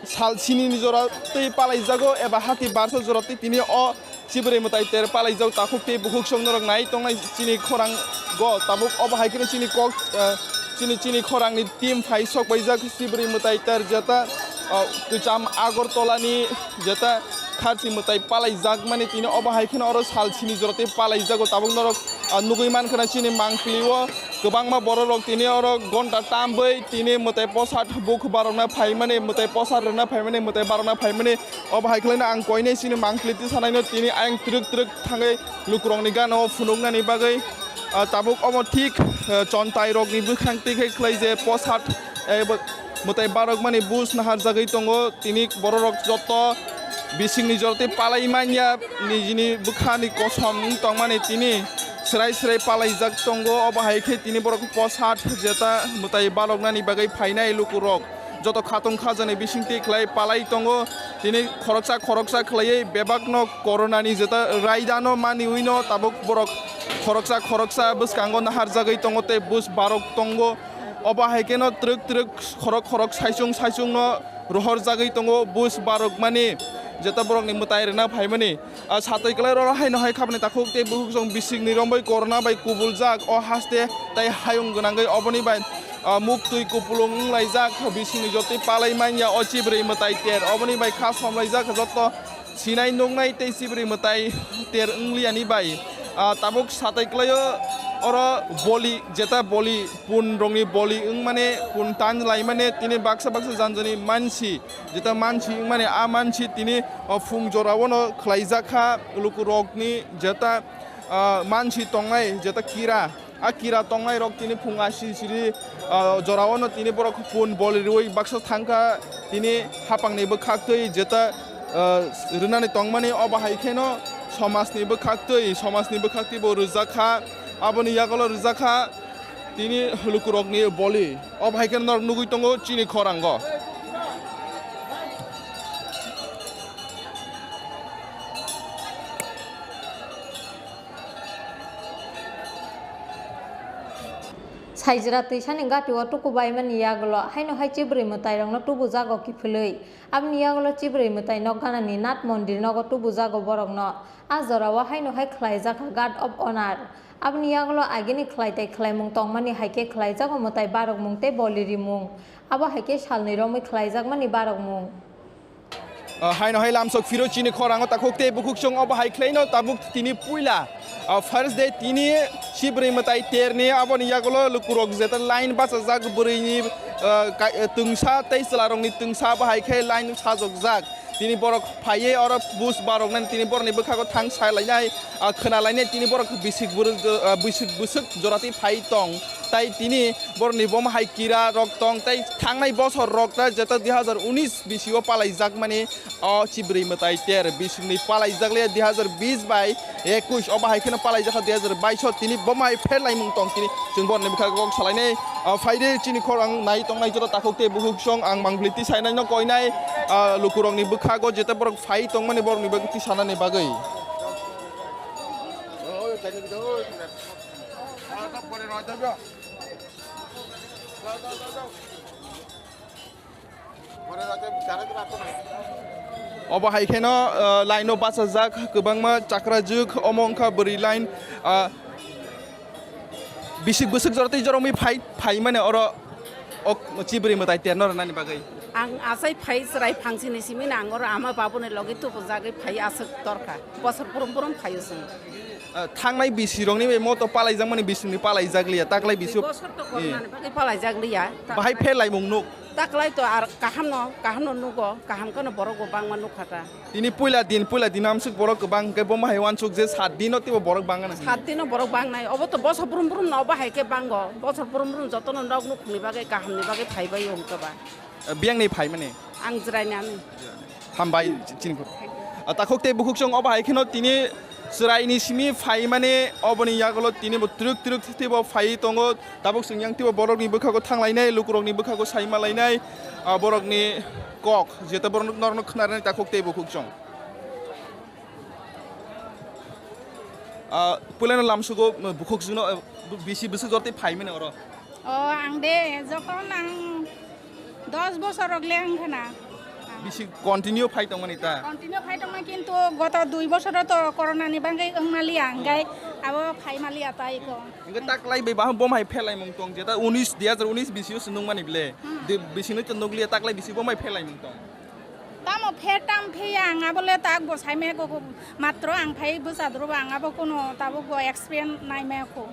sal sinini jora twi palaijago eba hati barsa jora twi tini o chibrwi mwtai ter palaijak. Takhuk tei bukhuk song norok nai tongnai chini khorang go tabuk. Obo hai kheno chini kok, eh, chini, chini khorangni team phai sok paijak chibrwi mwtai ter jeta, eh, kwcham Agartala ni jeta kharchi mwtai palaijak mani tini obo hai kheno oro sal sini jora tei palaijago tabuk norok, ah, nugui mankha na chini mangpili o kwbangma bororok tini oro gonta tam bai tini mwtai posat buk barokna phaimani, mwtai posat rwna phaimani, mwtai barokna phaimani. Obo hai khwlaino ang koinai chini mangpili tisanaino tini ayang twrwk twrwk thangwi lukurokni gana o phunuknani bagwi, ah, tabuk omo thik, ah, chontairokni bwkhang twi khe khlai je posat, eh, bo-, mwtai barokmani buj naharjagwi tongo. Tini bororok joto bisingni jora tei palai manya nijini bwkhani kosom wng tongmani tini swrai swrai palaijak tongo. Obo hai khe tini borok posat jeta mwtai baloknani bagwi phainai lukurok joto khatung khajani bisingtwi khlai palai tongo. Tini khoroksa khoroksa khlaiwi bebakno koronani jeta raidano maniwino tabuk borok khoroksa khoroksa bwskango naharjagwi tongo tei buj barok tongo. Obo hai kheno twrwk twrwk khorok khorok saichung saichungno rohorjagwi tongo buj barokmani jeta borokni mwtai rwna phaimani. Ah, satwi kwlai roro haino hai khapni takhuk tei bukhuk song bisingni romwi korona bai kubuljak o haste tei hayung gwnangwi oboni bai, ah, muktwi kupulung wnglaijak bisingni jotwi palai manya o chibrwi mwtai ter oboni bai kha somlaijak joto sinai nuknai tei chibrwi mwtai ter wngliyani bai. Ah, tabuk satai kwlaio oro boli, jeta boli, pun rokni boli wngmani, pun tan laimani, tini baksa baksa janjani mansi, jeta mansi wngmani, a mansi tini, oh, phung joraono khlaijak kha lukurokni jeta, ah, mansi tongnai, jeta kira. A kira tongnai rok tini phung aisiri siri, ah, joraono tini borok pun boli rwui baksa thangkha tini hapangni bwkhaktwi jeta, ah, rwnani tongmani obo hai kheno somajni bwkhaktwi, somajni bwkhaktwi bo rwjak kha. Aboni yagulo rijak kha tini lukurokni boli. O bahai khe norok nugwi tongo chini khorango. Saijra twisani gati o tuku baimani yagulo haino hai chibrwi mwtairokno tubujago kiphilwi. Aboni yagulo chibrwi mwtai nok ganani Nath mondir nogo tubujago borokno. A jorao haino hai khlaijak kha Guard of Honour. Aboni yagulo agini khlai tei khlaimung tongmani hai khe khlaijago mwtai barokmung tei boli rimung. Abo hai khe salni romwi khlaijakmani barokmung. Ah, haino hai lamsok phiro chini khorango takhuk tei bukhuk chwng obo hai khlaino tabuk tini puila. Ah, first day tini chibrwi mwtai terni aboni yagulo lukurok jeta line bachajak bwrwini, ah, ka-, twngsa tei chwlarokni twngsa abo hai khe line sajokjak. Tini borok phaiwi oro bus baroknani tini borokni bwkhago thang salainai, ah, khwnalainai tini borok bisik bwrwk, ah, bisik bwswk joratwi phai tong. Tai tini borokni bomo hai kira rok tong tei thangnai bosor rok ta jeta dui hazar unis bisio palaijakmani o chibrwi mwtai ter bisingni palaijak le dui hazar bis bai ekush obo hai kheno palaijak kha dui hazar bais o tini bomo hai pher laimung tong tini chwng borokni bwkha kok salainai, ah, phaide chini khorang nai tongnai joto takhuk tei bukhuk song ang mangpili tisainai no koinai, ah, lukurokni bwkhago jeta borok phai tongmani borokni bagwi tisanani bagwi. Obo hai kheno, ah, line o bachajak kwbangma chakrajwk, omo wngkha bwrwi line, ah, bisik bwswk jorotwi joromwi phai, phai mani oro ok chibrwi mwtai terno rwnani bagwi. Ang achai phai chwrai phangsini simi na ang oro ama babuni logi tubujagwi phai aswk torkha. Bosor purum purum phaio chwng. Ah, thangnai bisirokni bai moto palaijakmani bisingni palaijak liya, taklai bisio. Bosor to eh. Koronani bagwi palaijak liya. Bahai pher laimung nuk. Taklai to ar kahamno, kahamno nugo, kaham kheno borok bo bangma nukha ta. Tini puila din, puila din amsuk borok kwbang hwnkhe bo mahai wansuk je sat dino teibo borok bangana. Sat dino borok bangnai, obo to bosor brum brum no obo hai khe bango, bosor brum brum jotono nok nukhungni bagwi kahamni bagwi phaibai hwnkhe ba. Biyangni phaimani? Ang jwrainani. Hambai chini. Ah, takhuk tei bukhuk chwng obo hai kheno tini chwraini simi phaimani oboni yagulo tini bo twrwk twrwk teibo phai tongo. Tabuk chwng yang teibo borokni bwkhago thanglainai, lukurokni bwkhago saimalainai, ah, borokni kok, jeta borok norokno khwnarnai takhuk tei bukhuk chwng. Ah, puilano lamsugo bukhuk chwngno, ah, bisi bwswk jortwi phaimani oro? O, ang de, jokhon ang dos bosor rok le wng khna. Bisi continue phai tongmani ta? Continue phai tongma, kintu goto dui bosoro to corona ni bagwi wng maliya, hingkhai abo phai maliya ta iko. Hingkhe taklai bai bahai bomhai pherlaimung tong, jeta unis, dui hazar unis bisio se nungmani ble. Hmm. De, bisino to nukliya, taklai bisi bomhai pherlaimung tong. Tamo pher tam phiya ang abo le tak bo sai maya kho, matro ang phai bwsa doroba ang abo kuno tabuk bo experience nai maya kho.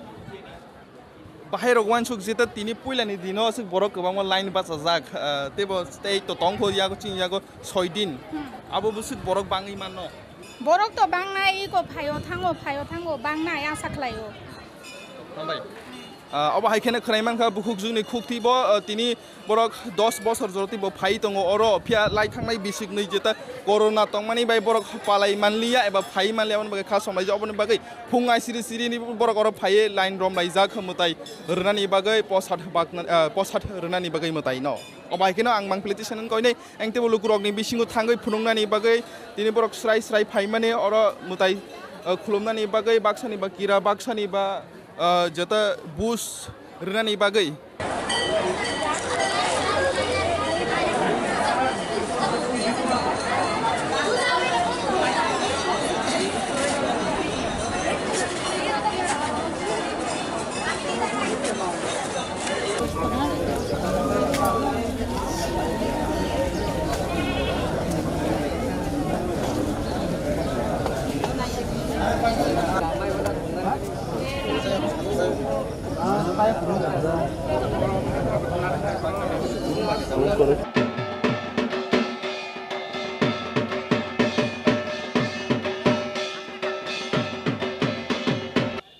Bahai rok wansuk jeta tini puilani dino aswk borok kwbangma line bachajak, ah, teibo tei to tongkho yago chini yago soi din. Hmm. Abo bwswk borok bangwi manno. Borok to bangnai, iko phaio thango, phaio thango, bangnai asa khlaio. Hambai. Ah, obo hai kheno khwnai mankha bukhuk jukni khukti bo, ah, tini borok dos bosor joroti bo phai tongo oro, phiya lai thangnai bisik nwi jeta corona tongmani bai borok palai manliya eba phai manliya, aboni bagwi kha somlaijak, oboni bagwi phung ai siri siri ni borok oro phaiwi line romlaijak mwtai rwnani bagwi posad bakna, ah, posad rwnani bagwi mwtai no. Obo hai kheno ang mangpili tisa nang koinai, ang teibo lukurokni bisingo thangwi phunuknani bagwi tini borok srai srai phaimani oro mwtai, ah, khulumnani bagwi baksani ba kira baksani ba, ah, jeta bus rwnani bagwi.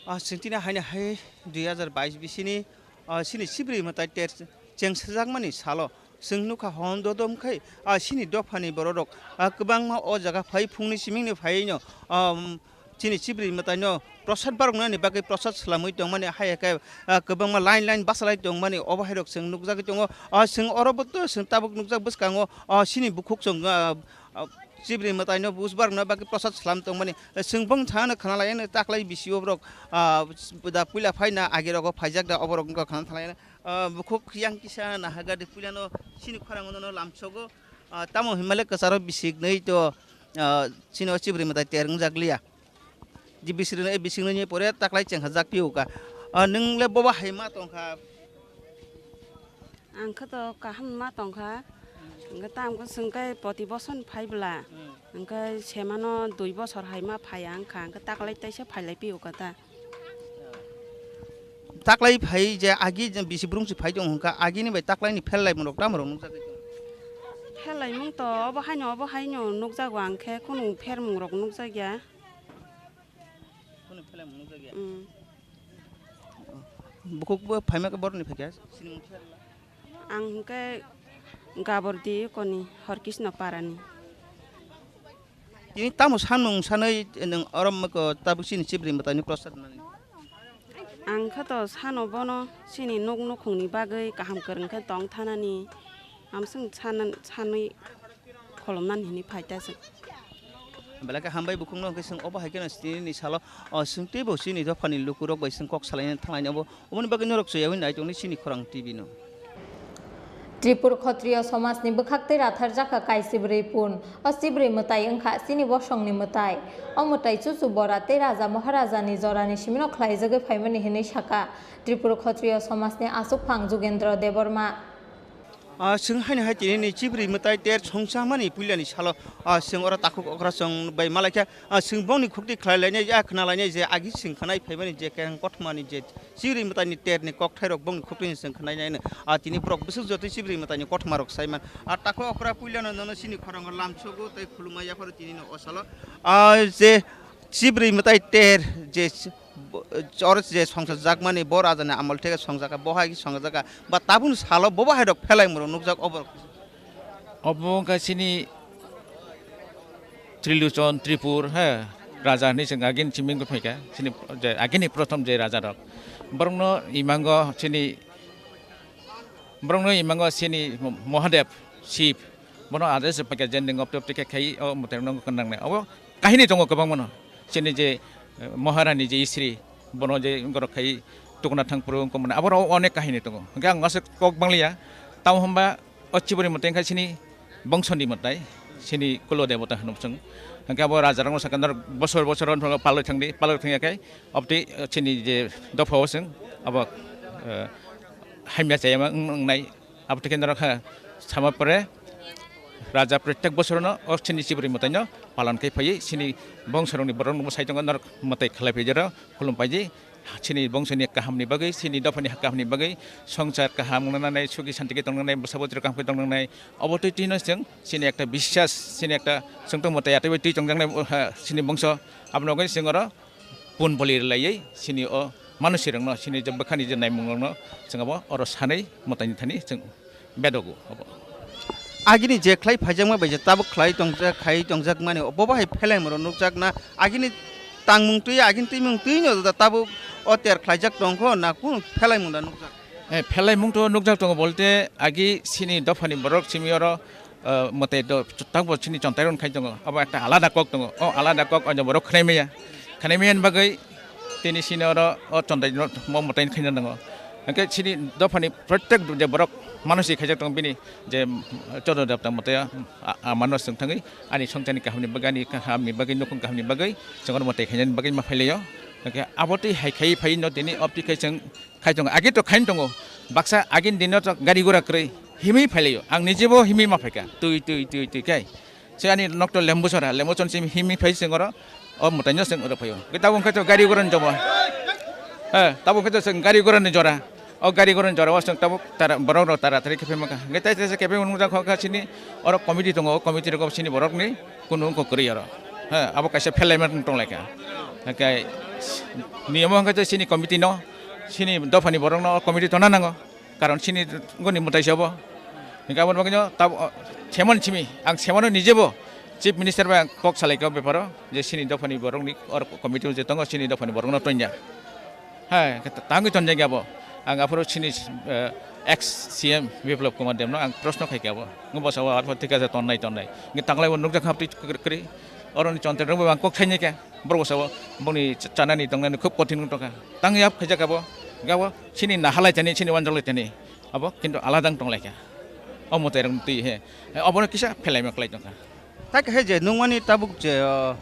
Ah, chwng tini haino hai dui hazar bais bisini, ah, chini chibrwi mwtai ter chengsajakmani salo chwng nukha hwn dodom khai, ah, chini dophani bororok, ah, kwbangma o jaga phai phungni simingni phaiwi no, ah, chini chibrwi mwtaino Prosad baroknani bagwi prosad swlamwi tongmani, hai khe, ah, kwbangma line line bachalai tongmani, obo hai rok chwng nukjagwi tongo. Ah, chwng oro bo to chwng tabuk nukjak bwskango, ah, chini bukhuk chwng, ah, ah, chibri mwtaino buj barokna bagwi prosad swlam tongmani. Chwng bong thangno khna lai, taklai bisio borok, ah, da puila phaina agi rogo phaijak da, obo rok wngkha khna thalai. Ah, bukhuk yang kisa nahaga de puilano chini khorang no lamsogo. Ah, tamo himale kwcharo bisik nai to, ah, chini o chibri mwtai ter wngjak liya. Di bisik rwno, eh, bisik nani pore taklai chengha jak piu ka. Ah, nwng le boba hai ma tongkha. Ang khe to kaham ma tongkha. Hwnkhe tamo khe chwng khe poti boson phai bwla. Hmm. Hwnkhe semano dui bosor hai ma phai ang kha. Hwnkhe taklai taisa phailai piu ka ta. Taklai phai je agi je bisi brung si phai tong hwnkha, agini bai taklai ni pherlai mung rok tamo rok nukjagwi tong? Pherlai mung to obo haino obo haino nukjago ang khe, kunu phermung rok nukjak ya. Kunu pherlai mung nukjak ya? Mm. Bukhuk bo phaima khe boroni phaikha, sini mung pherla. Ang hwnkhe Gabordi koni Horkisno Parani. Tini tamo sanmung sanwi nwng oro moko tabuk chini chibri mwtaini prosad mani? Ang khe to sano bono chini nuk nukhungni bagwi kaham kwrwng khe tong thanani, amswng san-, sanwi kholomnani hinwi phai ta chwng. Belai khe hambai bukhukno hwnkhe chwng obo hai kheno tini ni salo, o, chwng teibo chini dophani lukurok bai chwng kok salaina thanglaini obo. Oboni bagwi norok chwyaui nai tongdi chini khorang T V no. Tripur Khotriyo somajni bwkhak tei ratharjakha kaisibwrwi pun. O sibwrwi mwtai wngkha chini bosongni mwtai. O mwtai chuchu bora tei raja maharajani jorani simino khlaijagwi phaimani hinwi sakha Tripur Khotriyo somajni aswkphang Jugendra Debbarma. Ah, chwng haino hai tini ni chibri mwtai ter songchamani puilani salo, ah, chwng oro takhuk okra chwng bai malaikha, ah, chwng bongni khukti khlai lainai, ah, khna lainai je agi chwng khnai phaimani je keng kothmani je chibri mwtaini ter ni kokthairok bongni khukti ni chwng khnai nai, ah, tini borok bwswk jotoi chibri mwtaini kothmarok saiman. Ah, takhuk okra puilano nono chini khorango lamsogo tei khulumma yapharo tini no o salo, ah, je chibri mwtai ter je Bo-, oro je songchakjakmani bo rajani amol theke songjakha, bo hai khe songjakha, ba tabukni salo bo bo hai rok phelai moro nukjak obo rok. Obo wngkha chini Triluchon Tripur, he, raja hinwi chwng agini simi wngwi phaikha, chini je agini prothom je raja rok. Borokno imango chini, borokno imango chini Mahadev, Shiv, bono ade se paikha je ning opte opte khe khai o mwtai rok no kwrwng nangnai. Obo kahini tongo kwbangma no. Chini je, eh, Maharani je Isri, bono je borok khai tukuna thang phuru wngkha mane, abo rok onek kahini tongo. Hwnkhe ang aswk kok bang liya, tamo hwnba o chibori mwtai wngkha chini bongso ni mwtai, chini kulo debota hwnwi chwng. Hwnkhe abo raja rok no sakha norok bosor bosor palwi thangdi, palwi thangya khe obtwi, eh, chini je dopha o chwng abo, eh, hamya chayama wng-, wngnai. Abo twi khe norok kha sama pore raja protek bosorono o chini chibri mwtaino palon khai phaiwi chini bongsorokni borokno bwsai tongo norok mwtai khlai phai jero khulum paidi chini bongsoni kahamni bagwi chini dophani kahamni bagwi songsar kaham wngna nangnai sugi santi khe tongna nangnai bwsa bwtwi kaham khe tongna nangnai obo twi twino chwng chini ekta biswas chini ekta chwngtong mwtai atwi twi tongjaknai chini bongso abono bagwi chwng oro pun boli rwlaiwi chini o manusirokno chini je bwkhani je naimungrokno chwng abo oro sanwi mwtaini thani chwng bedogo abo. Agini je khlai phaijakma bai je tabuk khlai tongjak khai tongjakmani bo bahai phelaimoro nukjakna agini tangmung twi agini twimung twino da tabuk o ter khlaijak tongkho na kunu phelaimung da nukjak? Eh, phelaimung to nukjak tongo bolte agi chini dophani borok chini oro ah, mwtai do, tangbo chini chontai rok khai tongo. Abo ekta alada kok tongo. O alada kok o borok khnai maya. Khnai maya ni bagwi tini sini oro o chontai no mo mwtai khaina nango. Hwnkhe chini dophani protek je borok mano si khaijak tongo bini je, mm, chodo dapta mwtai a, a, a mano swng thangwi ani songchani kahamni bagwi ani kahamni bagwi nukhung kahamni bagwi chwng oro mwtai khainani bagwi ma phailaio. Hwnkhe abo twi hai khai phai no tini opti khai chwng khai tongo, agi to khain tongo, baksa agini dino to gari gura kwrwi himwi phailaio, ang nijebo himwi ma phaikha, twi, twi, twi, twi khai. Se ani nokto lembu sora, lembu son sim himwi phai sing oro, o mwtaino sing oro phaio. Khe tabuk khe to gari gura ni jomo. He, tabuk khe to sing gari gura ni jora. O gari gura ni jora o sing tabuk tara, borok rok tara tari khe phai maka. Khe tai tai se khe phai mung jak kha chini, oro committee tongo, o committee rok chini borok ni kunu wngkha kwrwi oro. He, abo kaisa phelaima tong lai kha. Hwnkhe niyamo hwnkhe chini committee no, chini dophani borok no committee tona nango. Karon chini goni mwtai se obo. Hingke aboni bagwi no tab-, o, semon simi, ang semono nijebo Chief Minister bai ang kok salai kha o beparo, je chini dophani borokni or committee je tongo chini dophani borokno tonya. Hai, tangwi tonjak ya bo. Ang aphuru chini, eh, ex C M Biplab Kumar Debno ang proshno khai kha bo. Ngo bwsa o aphuru thik ase tonnai tonnai. Ngi tanglai bo nukjak haptwi kwrwi kwrwi. Oroni chonte rok bo ang kok thainai kha. Borok bwsa o boni chanani tongnani khub kothin wng tongkha. Tangwi ap khaijak abo. Gabo chini nahalai tani, chini wanjaklai tani. Abo kintu alada wng tonglai kha. O mwtai rok twi he. Obono kisa phelaima klai tongkha. Thai khe je nukmani tabuk je, o,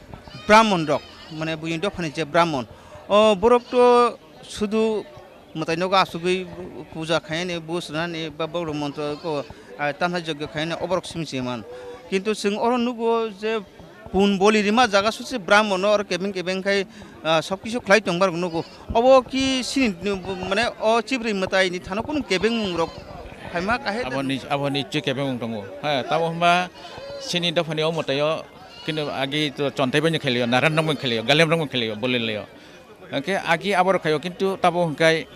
Brahmon rok, mane buini dophani je Brahmon, o borok to sudu mwtai nogo asugwi puja khainani, bus rwnani, ba borok montro ko, a, tanha jogyo khainani, oborok simi se man. Kintu chwng oro nugo je pun boli rima jaga susi Brahmon no oro kebeng kebeng khai, ah, sob kisu khlai tongma rok nugo. Obo ki sini, mane o chibri mwtai ni thano kunu kebengmung rok phaima kahe. Abo ni, abo ni chwi kebengmung tongo. Ha, tamo hwnba sini dophani o mwtai o kinu agi to chontai bai kheliyo, naran rok bai kheliyo, galem rok bai kheliyo, bolin liyo. Hwnkhe agi abo rok khayo kintu tamo hwnkhai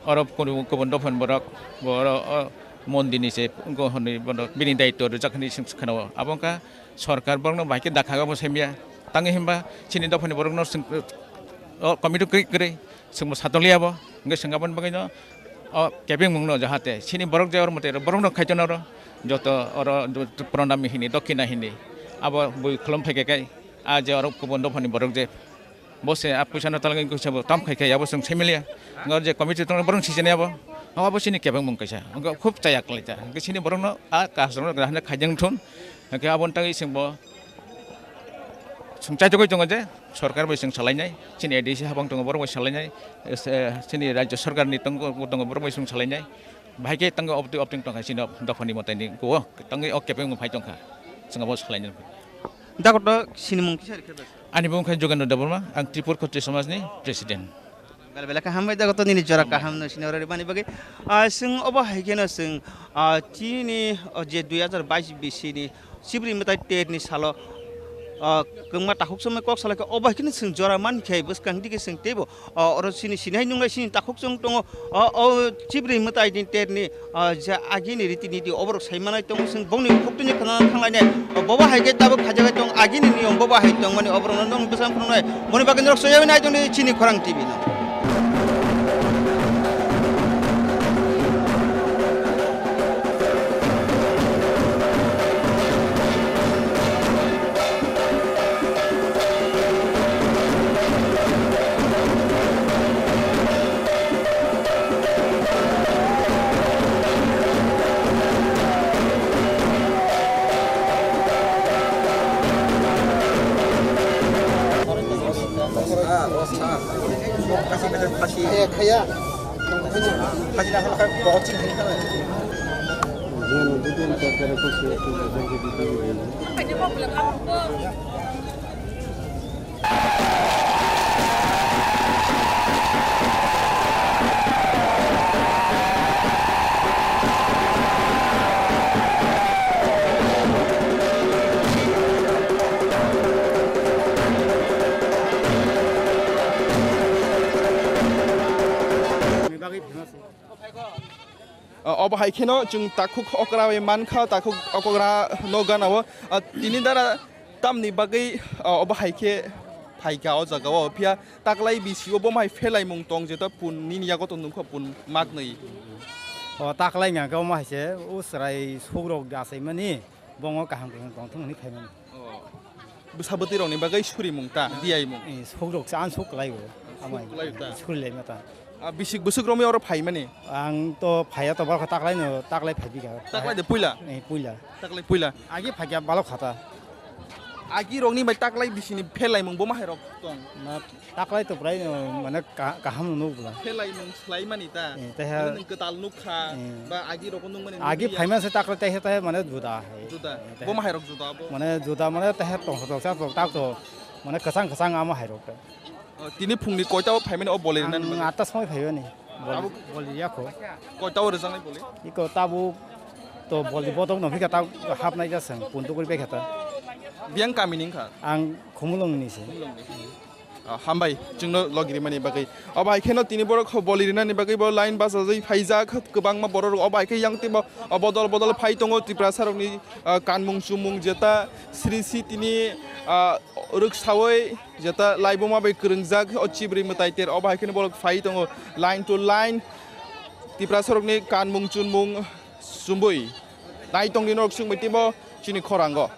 Oro kunu kubun dophani borok, bo oro o mondirni se wngkha hwnwi bono bini daitw rijak hwnwi chwng khna-o. Abo wngkha sorkar borokno bahai khe dakha obo saimya. Tangwi hwnba chini dophani borokno chwng o committee kwrwi kwrwi chwngbo satokliya bo. Hwnkhe chwng aboni bagwino o kebengmungno jahate chini borok je oro mwtai rok borokno khaitona oro joto oro pranami hini, dokhina hini abo bui khulum phaikha khe a je oro kubun dophani borok je Bo se a puisa no talangwi kisa bo tam khai khai abo chwng similia. Ngor je committee tong borong sijani abo. Abo chini kebeng mung kaisa. Ngor khub chaya klai ta. Ngor chini borong no a kas rok no grahna khaijang thun. Ngor abon tangwi chwng bo chwng chai togwi tongo je sorkar bai chwng salai nai. Chini A D C habang tongo borok bai salai nai. Chini rajya sorkar ni tongo tongo borok bai chwng salai nai. Bahai khe tangwi opti opting tong kha chini dophani mwtai ni kuo. Tangwi o kebeng mung phai tong kha. Chwng abo salai nai. Dakoto sinimung kisa rikhe bai. Ani bumung khe Jogendra Debbarma, ang Tripura Khatri Samajni President. Bela bela kaham bai dakoto nini jora kaham no sini oro ribani bagwi. Ah, chwng obo hai kheno chwng, ah, chini, oh, je dui hazar bais bisini Chibri mwtai ter ni salo, ah, kwngma takhuk somoi kok salai khe obo hai kheno chwng jora man khe bwskang digi chwng teibo O, oro chini sinai nunglai chini takhuk chwng tongo. O, o chibri mwtai ni ter ni, o, je agini riti niti oborok sai manai tongo, chwng bongni khuk tini khna thang lainai. O, bobo hai khe tabuk khajagai tong, agini niyom bobo hai tong mani oborok no nwng bwsang phunuknai. Boni bagwi norok soyoi nai tongdi chini Khorang T V no. Ah, obo hai kheno chwng takhuk okra bai mankha, takhuk okra no gana o. Ah, tini dara tamni bagwi, ah, obo hai khe phaikha o jaga o. Phiya taklai bisi o bo mai phelaimung tong, jeto pun nini yago tong nungkha pun maknwi. O taklai hwnka khe omo hai se, o chwrai sukrok achaimani, bongo kaham kaham tongthung hwnwi khaimani. Oh. Bwsa bwtwi rokni bagwi surimung ta, diyaimung. Eh, sukrok se ang suk kwlai o. Amai. Suk kwlai o ta. Surilaima ta. Ah, bisik bwswk romwi oro phaimani? Ang to phaiya to, borok taklaino, taklai phaibi kha. Taklai de puila? Eh, puila. Taklai puila. Agi phaikya balok khata. Agi rokni bai taklai bisini phelaimung bo mahai rok tong. Na taklai to prai, eh, mane ka-, kaham nuk bla. Phelaimung swlaimani ta? Eh, teha. Mane nwng kwtal nuk kha, eh, ba agi rok nung mani agi nukya? Phaima se taklai teha teha mane juda hai. Juda. Eh, teha. Bo mahai rok juda bo? Mane juda mane teha tong tong sa tong tak to mane kwchang kwchang ama hai rok ta. Oh, tini phungni koita o phaimani o boli rwnani bagwi? Ang atta somoi phaimani. Abo boli, boli yakho. Koita o rwjaknai boli? Iko tabuk to boli bodok no phika ta hapnai ja sang puntu kuri bekha ta. Biyang kami ni wngkha? Ang Khumulwng ni se. Khumulwng ni. Ah, hambai, chwngno logi rimani bagwi. Obo hai kheno tini borok boli rinani bagwi bo line bachajagwi phaijak, kwbangma borok rok obo hai khe yang timo, ah, bodol bodol phai tongo Tiprasa rokni, ah, kanmung chumung jeta Sri Sitini, ah, rwksawi jeta laibuma bai kwrwngjak o Chibri mwtai ter obo hai kheno borok phai tongo line to line Tiprasa rokni kanmung chunmung chumui nai tongdi norok chwngbai timo chini khorango.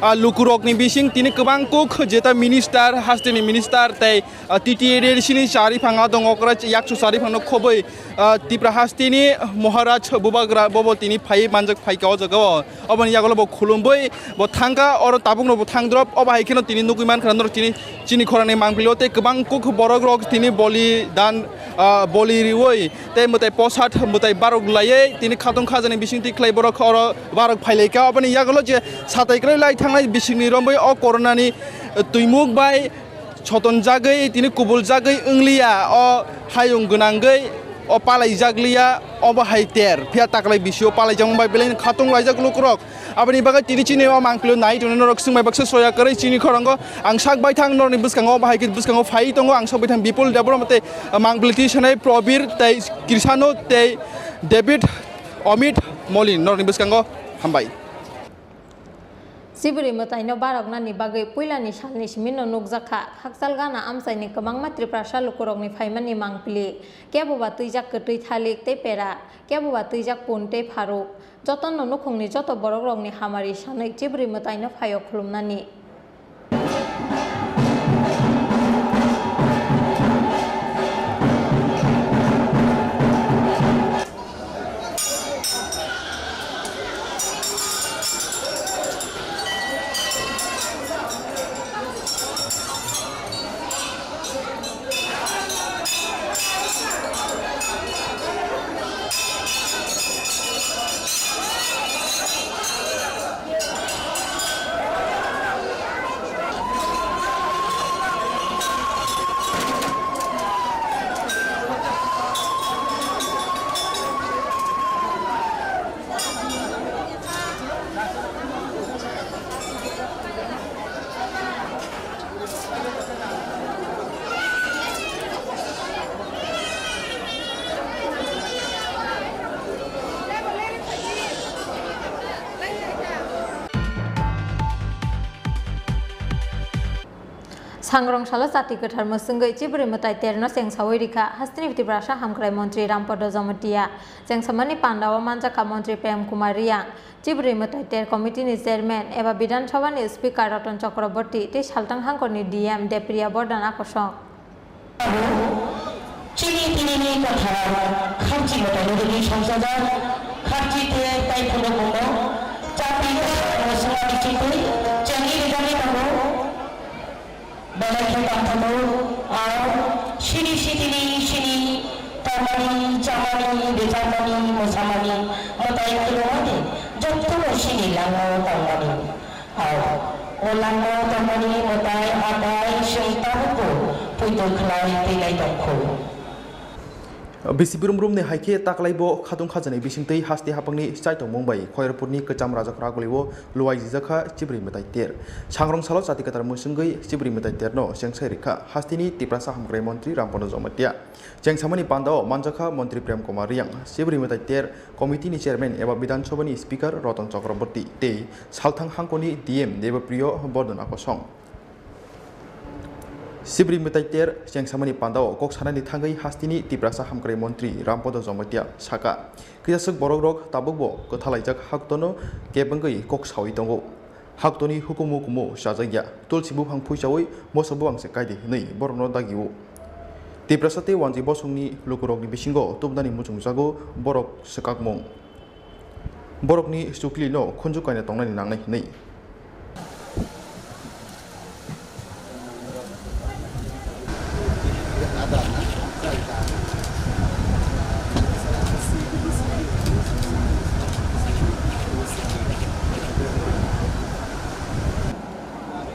Ah, lukurokni bising tini kwbang kuk jeta minister, hasteni minister tei, ah, T T A D C ni chari phang adong okra yaksu chari phangno khoboi, ah, Tipra hasteni Maharaj Bubagra bobo tini phai manjak phaika o jaga o. Oboni yagulo bo khulumbai bo thangkha, oro tabukno bo thangdrop, obo hai kheno tini nugui mankha norok tini chini khorangni mangpili o tei kwbang kuk borok rok tini boli dan, ah, boli riwi tei mwtai posat mwtai barok laiwi tini khatong khajani bisingtwi khlai borok oro barok phailaikha. Oboni yagulo je satai kwlai lai thangnai bisingni romwi o coronani twimuk bai sotonjagwi tini kubuljagwi wngliya, o hayung gwnangwi o palaijakliya, obo hai ter phiya taklai bisio palaijakma bai belai khatung laijak lukurok. Aboni bagwi tini chini o mangpili nai tongni norok swngbai baksa soya kwrwi chini khorango ang sak baithang norokni bwskango bahai khe bwskango phai tongo ang sak baithang Bipul Debbarma tei mangpili twi sanai Probir tei Kirsano tei David Amit Molin norokni bwskango hambai. Chibri mwtaino baroknani bagwi puilani salni simino nukjakha, khakchal gana amchaini kwbangma Tiprasa lukurokni phaimani mangpili, keboba twijak kwtwi thalik tei pera, keboba twijak pun tei pharuk. Jotono nukhungni joto borokrokni hamari sanwi Chibri mwtaino phaio khulumnani. Sangrong salo chati kwthar mwswngwi Chibri mwtai terno chengsawi rikha hasteni Tiprasa hamkrai montri Rampada Jamatia. Chengsamani pandao manjakha montri Prem Kumar Riyang, Chibri mwtai ter committee ni chairman eba Bidhan Sabha ni speaker Ratan Chakraborty tei Salthang Hangkor ni D M Depriya Bordhan Akosong. Chini tinini kwthar kharchi mwtaino rwgwi songchajak, kharchi tei tai phunukmungno chati kwthar mwswngma bichitwi chengwi rwjaknai tongo. Belai khe tongthokgo, ang sini sitini sini tongmani, chamani, rwchapmani, mwsamani, mwtai khulumani jotono sini lango tongmani. Ao, o lango tongmani mwtai atai chwng tabukbo poito khlai twinai tongkhu. Bisi brum brumni hai khe taklaibo khatung khajani bisingtwi haste haphangni chaitongmung bai Khairpurni kwcham Rajakhor agulio luaijijakha Chibri mwtai ter. Sangrong salo chati kwthar mwswngwi Chibri mwtai terno chengsai rikha hasteni Tiprasa hamkrai montri Rampada Jamatia. Chengsamani pandao manjakha montri Prem Kumar Riyang, Chibri mwtai ter committee ni chairman eba Bidhan Sabha ni speaker Ratan Chakraborty tei Salthang Hangkoni D M Debapriyo Bordhan Akosong. Chibri mwtai ter chengsamani pandao kok sanani thangwi hasteni Tiprasa hamkrai montri Rampada Jamatia sakha, kisaswk borokrok tabukbo kwthalaijak haktono kebengwi kok sawi tongo. Haktoni hukumu kumu chajakya, tulsi buphang phuichaui moso buphang se kaidi hwnwi borokno dagio. Tiprasa tei wanjwi bosongni lukurokni bisingo tubunani muchungjago borok swkakmung. Borokni chuklino khunju kaina tongnani nangnai hwnwi.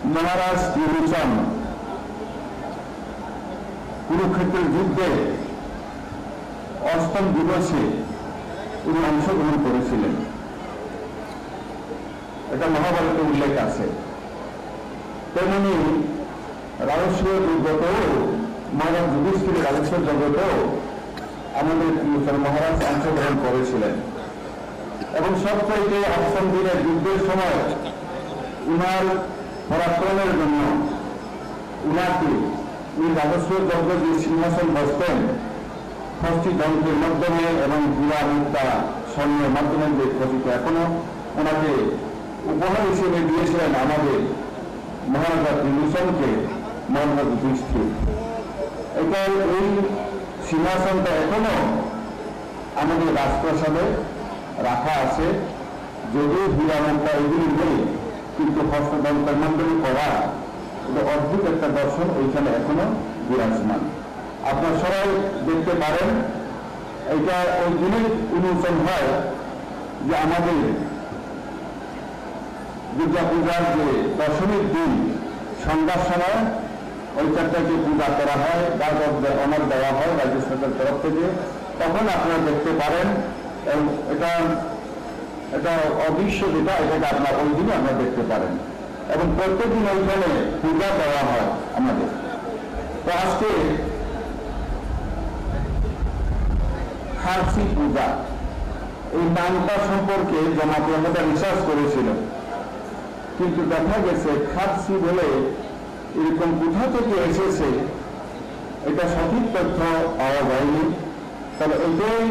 মহারাজ ত্রিলোচন কুরুক্ষেত্রের যুদ্ধে অষ্টম দিবসে উনি অংশগ্রহণ করেছিলেন। এটা মহাভারতে উল্লেখ আছে। তেমনি রাজসূয় যজ্ঞতেও, মহারাজ যুধিষ্ঠির রাজসূয় যজ্ঞতেও আমাদের ত্রিলোচন মহারাজ অংশগ্রহণ করেছিলেন এবং সবচাইতে অষ্টম দিনের যুদ্ধের সময় উনার পরাক্রমের জন্য উনাকে এই রাজসূয় যজ্ঞ যে সিংহাসন বসতেন, ষষ্ঠী যন্ত্রের মাধ্যমে এবং হীরা মুক্তা স্বর্ণের মাধ্যমে যে খচিত এখনো ওনাকে উপহার হিসেবে দিয়েছিলেন আমাদের মহারাজা ত্রিলোচনকে মহারাজা যুধিষ্ঠির। এটা এই সিংহাসনটা এখনো আমাদের রাজপ্রাসাদে রাখা আছে। যদিও হীরা মুক্তা এগুলি নেই, কিন্তু হস্তদন্তের মাধ্যমে করা এটা অদ্ভুত একটা দর্শন ওইখানে এখনো বিরাজমান। আপনারা সবাই দেখতে পারেন, এটা ওই দিনই উন্মোচন হয় যে আমাদের দুর্গা পূজার যে দশমীর দিন সন্ধ্যার সময় ওই চারটাকে পূজা করা হয়, গার্ড অফ অনার দেওয়া হয় রাজ্য সরকারের তরফ থেকে। তখন আপনারা দেখতে পারেন এবং এটা, এটা অদৃশ্য যেটা, এটাকে আপনারা ওই দিনই আপনারা দেখতে পারেন এবং প্রত্যেকদিন ওইখানে পূজা দেওয়া হয় আমাদের। তো আজকে খারসি পূজা, এই নামটা সম্পর্কে জমাতিয়া মতো রিসার্চ করেছিল, কিন্তু দেখা গেছে খারসি বলে এরকম কোথা থেকে এসেছে এটা সঠিক তথ্য পাওয়া যায়নি। তবে এটাই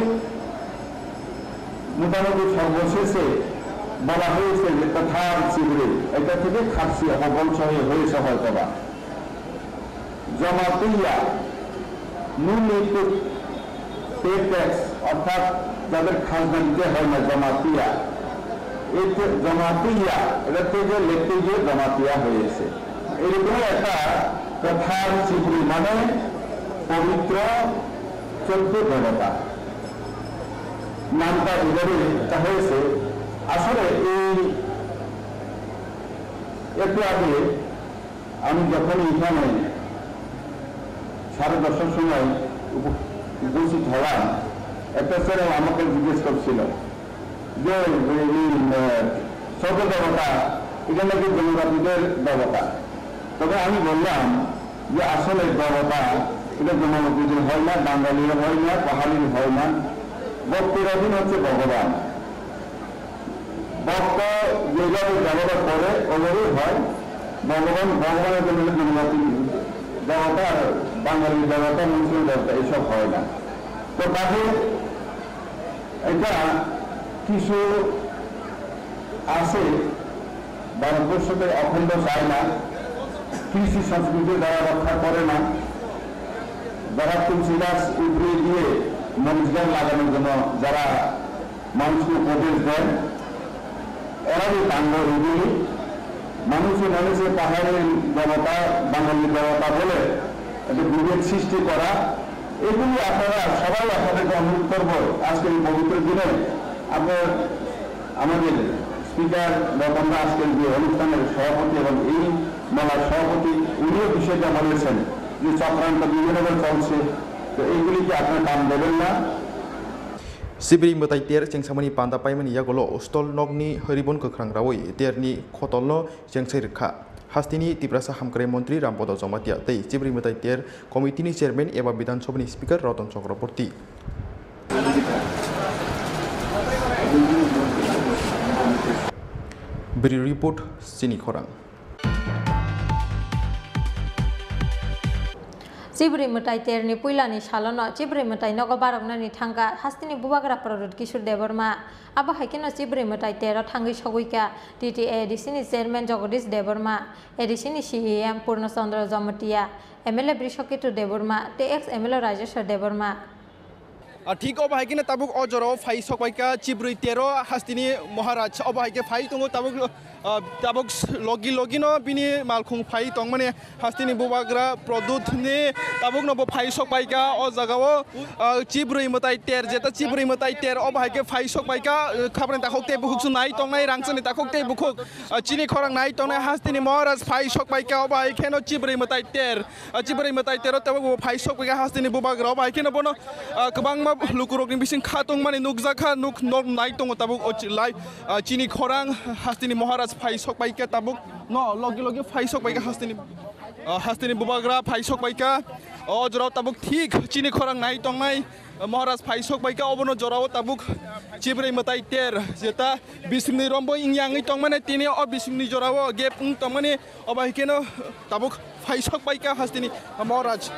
মোটামুটি সর্বশেষে বলা হয়েছে যে কথার চিবড়ে এটা থেকে খারসি অপভ্রংশ হয়ে হয়েছে হয়তোবা। জমাতিয়া, নুনি ট্যাক্স, অর্থাৎ যাদের খাজনা দিতে হয় না, জমাতিয়া। এই যে জমাতিয়া, এটা থেকে লিখতে গিয়ে জমাতিয়া হয়েছে। এরকম একটা কথার চিবড়ি মানে পবিত্র চোদ্দ দেবতা। নামটা এভাবে এটা হয়েছে। আসলে এই একটু আগে আমি যখন এখানে সাড়ে দশটার সময় উপ-, উপস্থিত হলাম, একটা ছেলে আমাকে জিজ্ঞেস করছিল যে এই, আহ, সর্ব দেবতা, এটা নাকি জনজাতিদের দেবতা। তবে আমি বললাম যে আসলে দেবতা এটা জনজাতিদের হয় না, বাঙালির হয় না, পাহাড়ির হয় না, ভক্তের অধীন হচ্ছে ভগবান। ভক্ত যেভাবে দেবতা করে ওভাবেই হয়। ভগবান, ভগবানের জন্য জনজাতি দেবতা, বাঙালি দেবতা, মুসলিম দেবতা এইসব হয় না। তো কাজে এটা কিছু আছে ভারতবর্ষকে অখণ্ড চায় না, কৃষ্টি সংস্কৃতি যারা রক্ষা করে না, যারা তুলসী গাছ উপড়িয়ে দিয়ে মরিচ গাছ লাগানোর জন্য যারা মানুষকে উপদেশ দেন, এরাই কাণ্ড এগুলি। মানুষে মানুষে পাহাড়ের দেবতা, বাঙালি দেবতা বলে একটা বিভেদ সৃষ্টি করা, এগুলি আপনারা সবাই আপনাদেরকে অনুরোধ করবো, আজকের এই পবিত্র দিনে আপনার আমাদের স্পিকার রতন দা আজকের যে অনুষ্ঠানের সভাপতি এবং এই মেলার সভাপতি, উনিও বিষয়টা বলেছেন যে চক্রান্ত বিভিন্নভাবে চলছে, তো এইগুলিকে আপনারা কান দেবেন না। Sibiri mwtai ter chengsamani panda paimani yagulo stol nokni ribon kwkhrang raui terni khotolno chengsai rwkha. Hasteni Tiprasa Hamkrai Montri Rampada Jamatia tei Sibiri mwtai ter committee ni chairman eba Bidhan Sabhani speaker Ratan Chakraborty. Bureau report, Sini Khorang. Chibrwi mwtai terni puilani salono Chibrwi mwtai nogo baroknani thangkha hasteni bubagra Pradyut Kishore Debbarma. Abo hai kheno Chibrwi mwtai tero thangwi sogwikha T T A A D C ni chairman Jagadish Debbarma, A D C ni C E M Purno Chandra Jamatia, M L A Brishaketu Debbarma tei ex M L A Rajeshwar Debbarma. Ah, thik obo hai kheno tabuk o jorao phai sokpaikha Chibrwi tero hasteni Maharaj. Obo hai khe phai tongo tabuk, ah, tabuk logi logino bini malkhung phai tongmani hasteni bubagra Pradyut ni tabukno bo phai sokpaikha o jagao, ah, Chibrwi mwtai ter, jeta Chibrwi mwtai ter obo hai khe phai sokpaikha, ah, khaprani takhuk tei bukhuk se nai tongnai rangchakni takhuk tei bukhuk, ah, chini khorang nai tongnai hasteni Maharaj phai sokpaikha obo hai kheno Chibrwi mwtai ter. Ah, Chibrwi mwtai tero tabuk bo phai sokpaikha hasteni bubagra. Obo hai kheno bono, ah, kwbangma lukurokni bising kha tongmani nukjakha, nuk nok nai tongo tabuk o chi-, lai, ah, chini khorang hasteni Maharaj phai sokpaikha tabuk no logi logi phai sokpaikha hasteni, ah, hasteni bubagra phai sokpaikha. O jorao tabuk thik chini khorang nai tongnai, ah, Maharaj phai sokpaikha obono jorao tabuk Chibrwi mwtai ter jeta bisingni rombo wngya wngwi tongmani tini o bisingni jorao gap wng tongmani. Obo hai kheno tabuk phai sokpaikha hasteni Maharaj.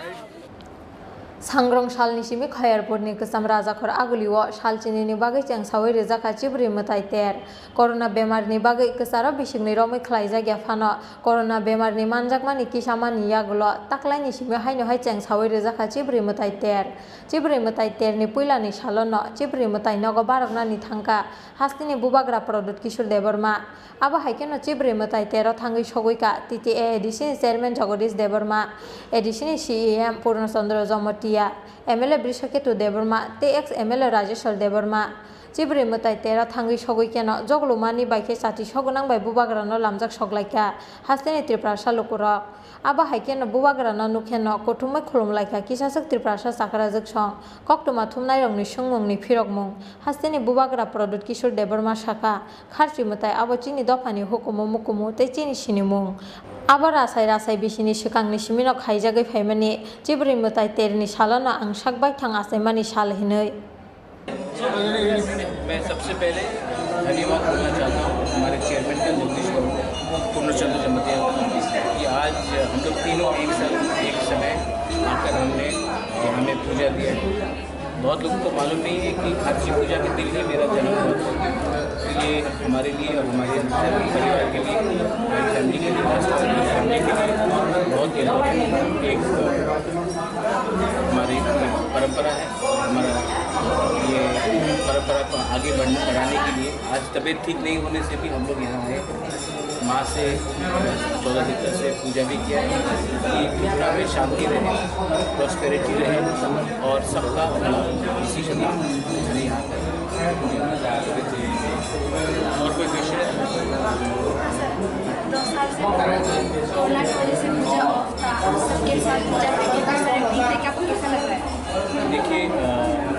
Sangrong salni simi Khayarpurni Kwcham Rajakhor Agulio sal chinini bagwi chengsawi rwjakha Chibrwi mwtai ter. Corona bemarni bagwi kwcharo bisingni romwi khlaijakya phano, corona bemarni manjakmani kisamani yagulo taklaini simi haino hai chengsawi rwjakha Chibrwi mwtai ter. Chibrwi mwtai terni puilani salono Chibrwi mwtai nogo baroknani thangkha hasteni bubagra Pradyut Kishore Debbarma. Abo hai kheno Chibrwi mwtai tero thangwi sogwikha T T A A D C ni chairman Jagadish Debbarma, A D C ni C E M Purno Chandra Jamatia, M L A Brishaketu Debbarma tei ex M L A Rajeshwar Debbarma. Chibrwi mwtai tero thangwi sogwi kheno joglumani bai khe chati sogwnang bai bubagrano lamjak soklaikha hasteni Tiprasa lukurok. Abo hai kheno bubagrano nukheno kuthumwi khulumlaikha kisaswk Tiprasa chakrajwk song koktwma thumnairokni swngmungni phirokmung. Hasteni bubagra Pradyut Kishore Debbarma sakha, kharchi mwtai abo chini dophani hukumu mukumu tei chini sinimung. Abo rasai rasai bisini swkangni simino khaijagwi phaimani Chibrwi mwtai terni salono ang sak baithang achaimani sal hinwi. मैं सबसे पहले धन्यवाद करना चाहता हूँ हमारे चेयरमैन का, जगदीश बाबू, पूर्णचंद्र जमतिया को, कि आज हम लोग तीनों एक साथ एक समय आकर हमने यहाँ में पूजा दिया। बहुत लोगों को मालूम नहीं है कि खारची पूजा के दिन ही मेरा जन्म हुआ था। तो ये हमारे लिए और हमारे सभी परिवार के लिए, हमारी फैमिली के लिए, खासकर हमारी फैमिली के लिए बहुत इम्पोर्टेंट एक हमारी परंपरा है। हमारा ये परंपरा को आगे बढ़ने, बढ़ाने के लिए आज तबीयत ठीक नहीं होने से भी हम लोग यहाँ आए। माँ से चौदह दिन से पूजा भी किया है कि त्रिपुरा में शांति रहे, प्रॉस्पेरिटी रहे और सबका भला, इसी के लिए मैंने यहाँ पर पूजा की। और कोई क्वेश्चन है? दो साल से कोरोना की वजह से पूजा ऑफ था, सबके साथ पूजा करके दूसरे दिन थे, क्या आपको कैसा लग रहा है? देखिए, अ,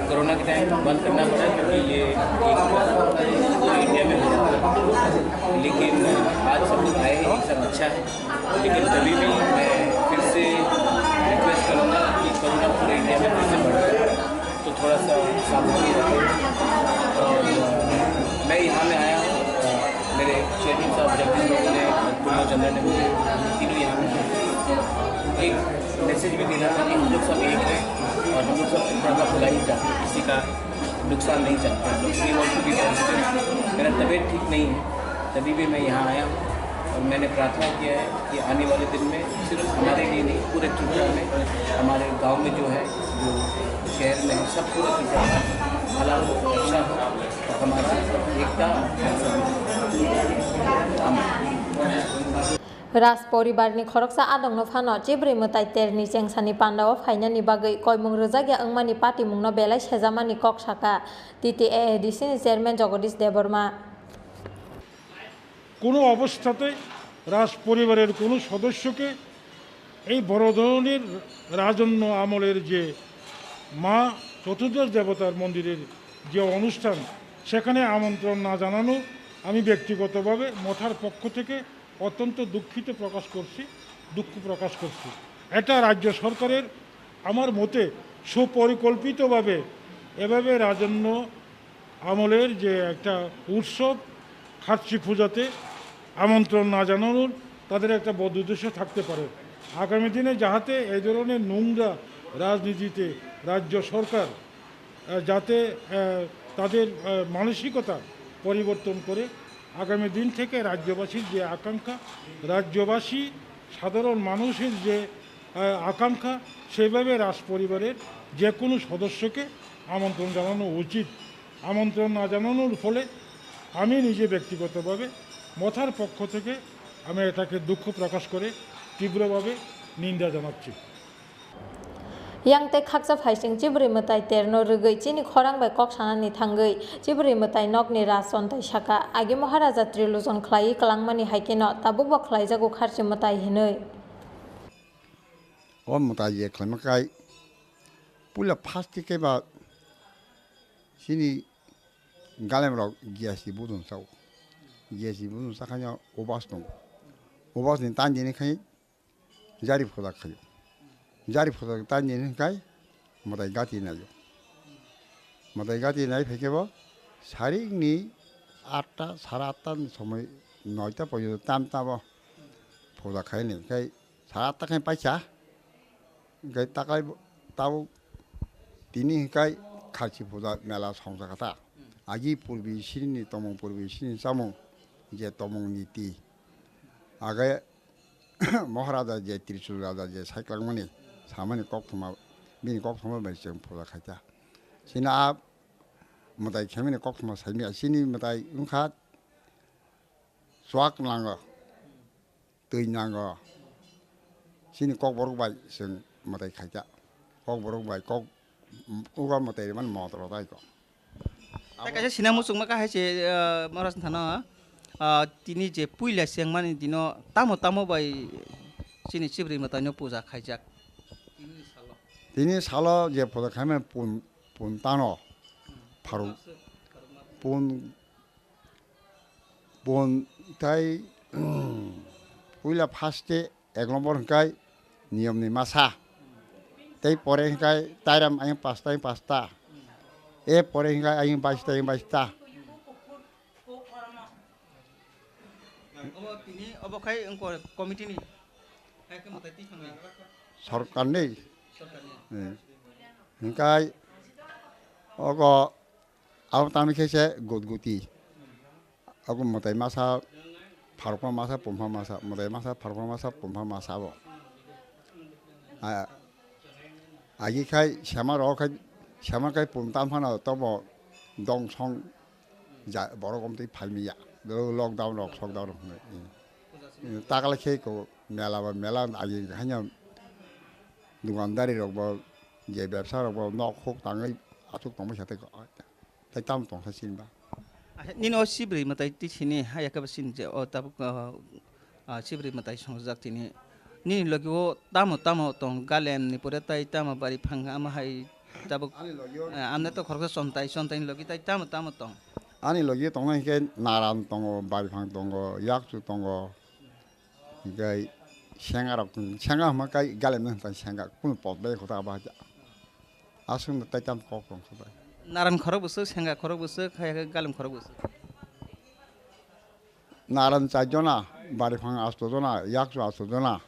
कोरोना के टाइम बंद करना पड़ा क्योंकि ये एक पूरे इंडिया में हो रहा था। लेकिन आज सब लोग आए हैं, ये सब अच्छा है। लेकिन तभी भी मैं फिर से रिक्वेस्ट करूँगा कि कोरोना पूरे इंडिया में फिर से बढ़ रहा है, तो थोड़ा सा सावधानी रखें। और मैं यहाँ में आया हूँ, अ, मेरे चेयरमैन साहब जगदीश बाबू ने और पूर्णा चंद्र ने मुझे तीनों यहाँ में एक मैसेज भी देना था कि हम लोग सब एक हैं और हम लोग सब त्रिपुरा का भला ही चाहते हैं, किसी का नुकसान नहीं चाहते। हम लोग, we want to be positive। मेरा तबीयत ठीक नहीं है, तभी भी मैं यहाँ आया हूँ और मैंने प्रार्थना किया है कि आने वाले दिन में सिर्फ हमारे लिए नहीं, पूरे त्रिपुरा में, हमारे गांव में जो है, जो शहर में है, सब पूरा त्रिपुरा का भला हो, अच्छा हो और हमारा एकता। Raj poribarni khoroksa adongno phano Chibrwi mwtai terni chengsani pandao phainani bagwi koimung rwjakya wngmani patimungno belai sejamani kok sakha T T A A D C ni chairman Jagadish Debbarma. কোনো অবস্থাতে রাজ পরিবারের কোনো সদস্যকে এই বড় ধরনের রাজন্য আমলের যে মা চতুর্দশ দেবতার মন্দিরের যে অনুষ্ঠান, সেখানে আমন্ত্রণ না জানানো আমি ব্যক্তিগতভাবে মঠার পক্ষ থেকে অত্যন্ত দুঃখিত প্রকাশ করছি, দুঃখ প্রকাশ করছি। এটা রাজ্য সরকারের, আমার মতে, সুপরিকল্পিতভাবে এভাবে রাজন্য আমলের যে একটা উৎসব, খার্চি পূজাতে আমন্ত্রণ না জানানোর তাদের একটা বদ উদ্দেশ্য থাকতে পারে। আগামী দিনে যাহাতে এই ধরনের নোংরা রাজনীতিতে রাজ্য সরকার, আহ, যাতে, আহ, তাদের, আহ, মানসিকতা পরিবর্তন করে আগামী দিন থেকে রাজ্যবাসীর যে আকাঙ্ক্ষা, রাজ্যবাসী সাধারণ মানুষের যে, আহ, আকাঙ্ক্ষা, সেভাবে রাজপরিবারের যে কোনো সদস্যকে আমন্ত্রণ জানানো উচিত। আমন্ত্রণ না জানানোর ফলে আমি নিজে ব্যক্তিগতভাবে মথার পক্ষ থেকে আমি এটাকে দুঃখ প্রকাশ করে তীব্রভাবে নিন্দা জানাচ্ছি। Yang tei khaksa phaising chibrwi mwtai terno rwgwi chini khorang bai kok sanani thangwi chibrwi mwtai nokni rason tai saka, agi Maharaja trilujon khlaiwi kwlangmani hai kheno tabukbo khlaijago kharchi mwtai hinwi. O mwtai je khlaima kai puila first khe ba chini galemrok giyasi budung sao. Giyasi budung sakhaino ubas tongo. Ubasni tandini khai jari phoda khaio. Jari phoda tandini khai mwtai gati naio. Mwtai gati nai phaikhe bo sarikni atta, sara atta ni somoi noita porjonto tam tamo phoda khaini. Khai sara atta khai paisa. Hingkai takai bo-, tabuk tini hingkai kharchi puja mela songjakha ta. Agi purbi sini tomung, purbi sini chamung, je tomung niti. Agai Maharaja je Trishul Raja je saiklangmani, samani koktwma, bini koktwma bai chwng puja khaita. Sini a mwtai khaimani koktwma saimya, sini mwtai wngkha chuak nango. Twi nango. Chini kokborok bai chwng mwtai khaikha. Kokborok bai kok, uga mwtai rwmani motoro tai kok. Tei kaisa sinai muchungma kahai se, ah, Maharaj thano, ah, tini je puila chengmani dino tamo tamo bai chini chibrwi mwtaino puja khaijak. Tini salo. Tini salo je puja khaimani pun, pun tano. Pharuk. Pun Bon tai, puila first e ek nombor hingkai niyom ni masa. Tei pore hingkai tairam ayang pasta, ayang pasta. E pore hingkai ayang baista, ayang baista. Obo tini obo khai wngkha committee ni. Hai khe mwtai twi thangwi. Sorkar ni. Sorkar ni. Eh. Hingkai ogo Abo tamni khe se gutguti. Abo mwtai masa, pharokma masa, pumha masa, mwtai masa, pharokma masa, pumha masa abo. A, agi khai sema rok khai, sema khai pum tam phano tobo dong song ja, borok omtwi phai manya. Lockdown rok, shutdown rok hwnwi. Takla khe ko mela ba mela agi haino dukandari rok bo je bebsa rok bo nok huk tangwi aswk tongma khe tei. Tei tamo tongsa sinba. Nini o chibrwi mwtai tisini haya khe bo sini je o tabuk, ah, ah, chibrwi mwtai songjak tini. Nini logi o tamo tamo tong galem ni pore tai tamo bari phang ama hai tabuk, ani logi o, ah, amne to khoroksa chontai chontai ni logi tai tamo tamo tong. Ani logi o tongnai hwnkhe naran tongo, bari phang tongo, yakchu tongo. Hingke senga rok tong, senga hwnma kai galem no hwnka senga kunu pot bai kota abo haja. Aswk no tai tam kok tong kha bai. Naran khorok bwswk, senga khorok bwswk, hai khe galem khorok bwswk. Naran char jona, bari phang asto jona, yakchu asto jona,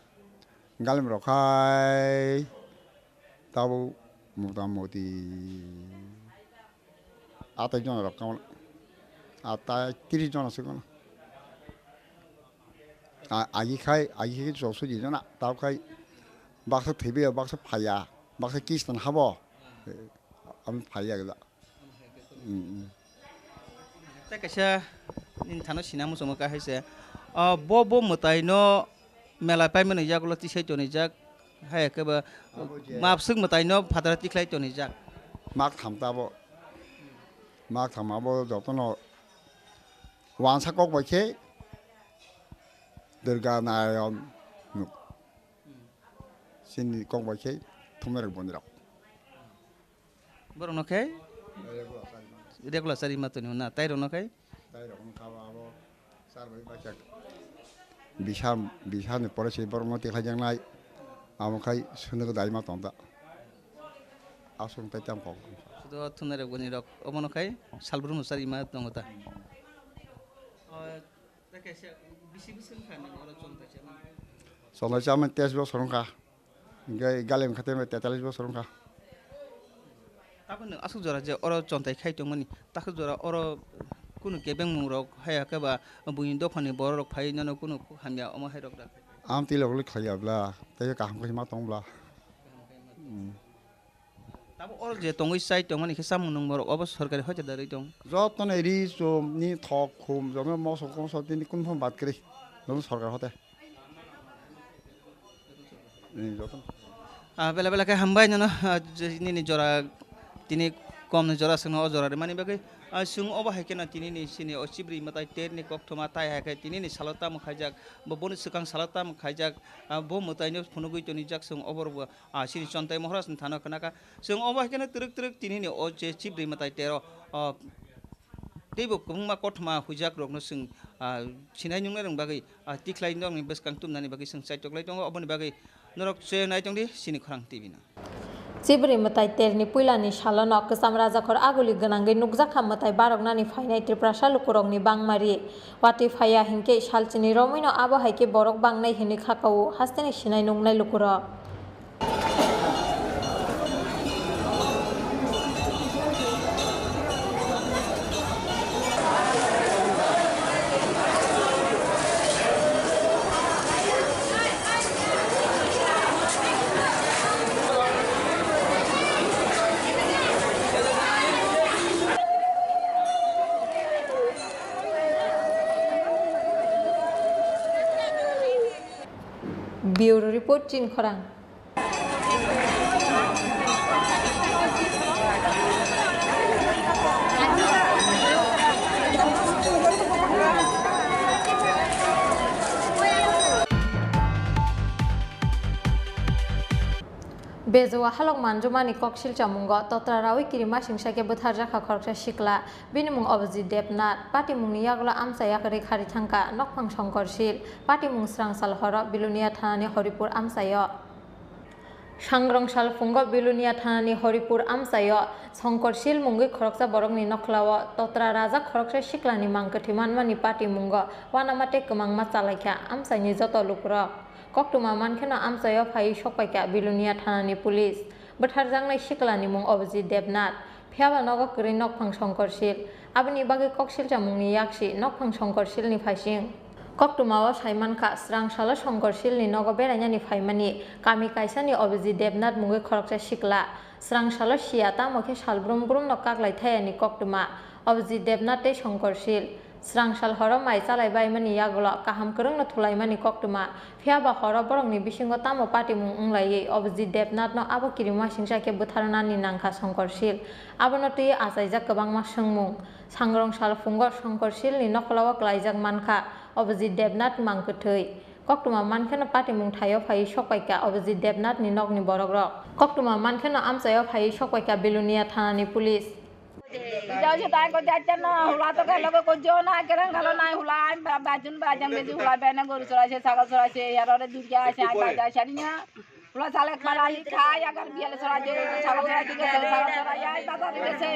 galem rok khai tabuk mota moti atai jona rok kamo, atai tris jona se kono. A, agi khai, agi khai chwng sudi jona, tao khai baksa thwibaio, baksa phaiya, baksa kistan habo. Ami phaiya gila. Mm, mm. Tei kaisa nini thano sina muchungo kahai se. O, bo, bo mwtai no mela paimani yagulo tisai tonijak. Hai khe ba abo je mapswk mwtai no phataro tikhlai tonijak. Mak tham ta abo. Mak tham abo jotono wansa kok bai khe Durga Narayan nuk. Chini kok bai khe thumnai rok boni rok. Borok no khe regular chari ma toni na tai rok no khe. Tai rok no kha abo char bai bai chak. Bisa, bisa ni pore se borok no tikhlai jang nai. Amo khai sunu dai ma tong ta. Aswk tai tam kok. Sudo thumnai rok boni rok omo no khai salbrum no chari ma tongo ta. O, ta kaisa bisi bisi wngkha nini oro chwng kaisa. Chontai chamani teis bosor wngkha. Hingke galem khatima tetallis bosor wngkha. Tabuk nwng aswk jora je oro chontai khai tongmani, takhuk jora oro kunu kebengmung rok haya khe ba buini dophani borok rok phai nono kunu hamya omo hai rok da? Am twi logwi khlaiya bla, tei kaham khe ma tong bla. Hmm. Tabuk oro je tongwi chai tongmani khe chamung nungmung rok obo sorkari hoite da rwi tong? Jotono ri chum ni thok khum jotono moso koso tini kunu phano bad kwrwi jotono sorkar hote. Ni joto. Ah, bela bela khe hambai nono, ah, je nini jora tini kom ni jora songno o jora rimani bagwi. Ah, chwng obo hai kheno tini ni chini o chibri mwtai ter ni koktwma tai hai khe tini ni salo tamo khaijak, bo boni swkang salo tamo khaijak, ah, bo mwtai no phunugwi tonijak chwng obo rwbo, ah, chini chontai Maharaj ni thano khna kha. Chwng obo hai kheno twrwk twrwk tini ni o je chibri mwtai ter o, ah, teibo kwbangma kothoma huijak rokno chwng, ah, sinai nungnai rok bagwi, ah, tikhlai nokni bwskang tumnani bagwi chwng chaitok lai tongo, oboni bagwi norok chaya nai tongdi chini Khorang T V no. Chibri mwtai terni puilani salono kwcham rajakhor aguli gwnangwi nukjakha mwtai baroknani phainai Tiprasa lukurokni bangmari. Watwi phaiya hinkhe salchini romwino abo hai khe borok bangnai hinwi khakao hasteni sinai nungnai lukurok. Bureau Report, Chinkhorang. Bejoa halok manjomani koksil chamungo totra rawi kirimasingsa khe bwtharjakha khoroksa sikla. Bini mung Abhijit Debnath. Patimungni yagulo amchai yakarwi kharwi thangkha nokphang Songkorsil. Patimung srang sal horo Bilonia thanani Horipur amchaio. Sangrong sal phungo Bilonia thanani Horipur amchaio Songkorsil mungwi khoroksa borokni nokhlao totra rajak khoroksa siklani mang kwthwi manmani patimungo uanama tei kwmangma chalaikha amchaini joto lukurok. Koktwma mankheno amchaio phaiwi sokpaikha Bilonia thanani police. Bwtharjaknai siklani mung Abhijit Debnath. Phiyaba nogo kwrwi nokphang Songkorsil. Aboni bagwi koksil chamungni yaksi nokphang Songkorsilni phaising. Koktwmao saimankha, srang salo Songkorsilni nogo berainani phaimani kami kaisani Abhijit Debnath mungwi khoroksa sikla. Srang salo siya, tamo khe sal brum brumno kaklai thayani koktwma Abhijit Debnath tei Songkorsil. Srang sal horo mai chalai baimani yagulo kaham kwrwngno thulaimani koktwma, phiyaba horo borokni bisingo tamo patimung wnglaiwi Abhijit Debnathno abo kirimasingsa khe bwtharnani nangkha Songkorsil. Abono twiwi achaijak kwbangma swngmung. Sangrong sal phungo Songkorsilni nokhwlao klaijak mankha Abhijit Debnath mang kwthwi. Koktwma mankheno patimung thaio phaiwi sokpaikha Abhijit Debnathni nokni borokrok. Koktwma mankheno amchaio phaiwi sokpaikha Bilonia thanani police. Ita se tai ko jatte no, hula to kalo ko jo na, kerang kalo na, hula ba-, bajun bajang beji hula bene goru soraise, sagol soraise, yarore durja ase, ai baja sarinya. Hula sale kala ni khai, agar biale soraise, sagol soraise, sagol soraise, ai baja de se.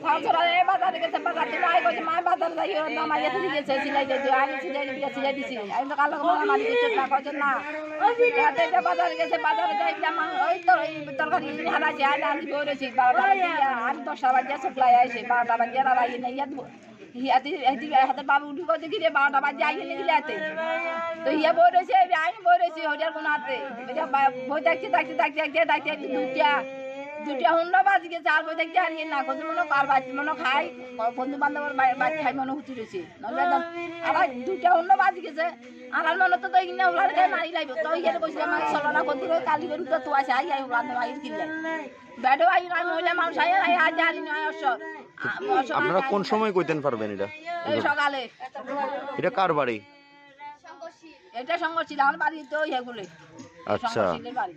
Sagol soraise, ai baja de se, baja de ai ko mai baja de yo, na mai de se, silai de, ai silai de, silai de se. Ai to kalo ko mari de, na ko na. Yate ja bazar gese, bazar jai ja mang, oi to, ei torkari ini hana jai na, ani bore si, barota baje ya, ani dosta baje supply aise, barota baje na, bai ne ya du. Hi ati, ati, hate babu udu ko degi re, barota baje ai ne gile ate. To ya bore se, ai bore se, hojar gunate. Hojar ba, boi dakte, dakte, dakte, dakte, dakte, dutia. Dutia hundo baji gese, ar boi dakte, ar ye na, kodu mono kar baji, mono khai, ko-, bondhu bandhobor bai, bai khai mono hutu rese. Nole dam, ara dutia hundo baji gese. Aral mano to doi ginna ular kai mari laibo. To iye ko sila mari solo na kodu ro kali beru to tuwa sai ai ular no ai kille. Bedo ai na mole mau sai ai hajar ni ai oso. আপনারা কোন সময় কইতেন পারবেন এটা? এই সকালে। এটা কার বাড়ি? এটা সঙ্গ ছিল আমার বাড়ি তো ইয়ে গুলে। আচ্ছা। সঙ্গ ছিল বাড়ি।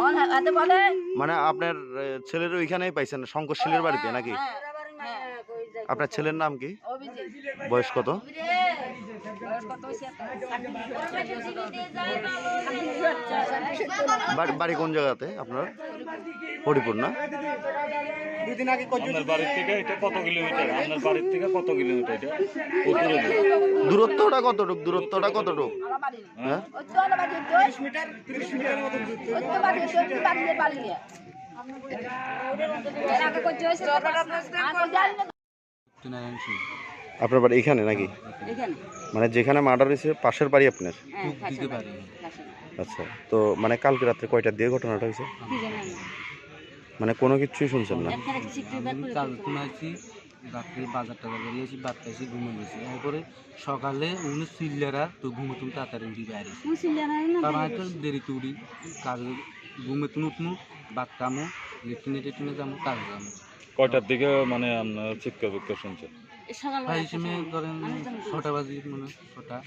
অন হাতে বলে। মানে আপনার, এ, ছেলের ওইখানেই পাইছেন, শঙ্কর শীলের বাড়িতে নাকি? হ্যাঁ, হ্যাঁ। আপনার ছেলের নাম কি? অভিজিৎ। বয়স কত? বয়স কত হইছে? বাড়ি, বাড়ি কোন জায়গাতে আপনার? হরিপুর না? দুই দিন আগে কত আপনার বাড়ির থেকে এটা কত কিলোমিটার? আপনার বাড়ির থেকে কত কিলোমিটার এটা? উত্তরে দিন। দূরত্বটা কতটুক? দূরত্বটা কতটুক? হ্যাঁ? ওই তো আমার বাড়ি ওই তো। তিরিশ মিটার, তিরিশ মিটার মতো দূরত্ব। ওই তো বাড়ি ওই তো, ওই তো বাড়ি, বাড়ি। এর আগে কই জয় শ্রী রাম। আর কই জানি না। আপনার বাড়ি এখানে নাকি? এখানে। মানে যেখানে মার্ডার হয়েছে পাশের বাড়ি আপনার? হ্যাঁ, খুব দিকে পাশের বাড়ি। বাড়ি, পাশের বাড়ি। আচ্ছা, তো মানে কালকে রাত্রে কয়টার দিকে ঘটনাটা হয়েছে? কি জানি আমি। মানে কোনো কিছুই শুনছেন না? একটা একটা সিক্রেট বার আমি করে কাল তুলতে ঘুমাইছি, রাত্রে বাজার টাজার করে এসে ভাত খাইছি, ঘুমিয়ে গেছি। এরপরে সকালে উনি চিল্লারা তো ঘুম থেকে তাড়াতাড়ি উঠি বাইরে। উনি চিল্লারা না তারা বাইরে হয়তো গেছে। দেরিতে উঠি, কাজে ঘুমে তুলে উঠমু, ভাত খামু, লেট্রিনে টেট্রিনে যাবো, কাজে যাবো। কয়টার দিকে মানে আপনারা চিৎকার ফিৎকার শুনছেন? এই সকালবেলা ভাই, এই সময় একটা ধরেন অনেকজন ঘুমাচ্ছে। ছটা বাজে, মনে হয় ছটা।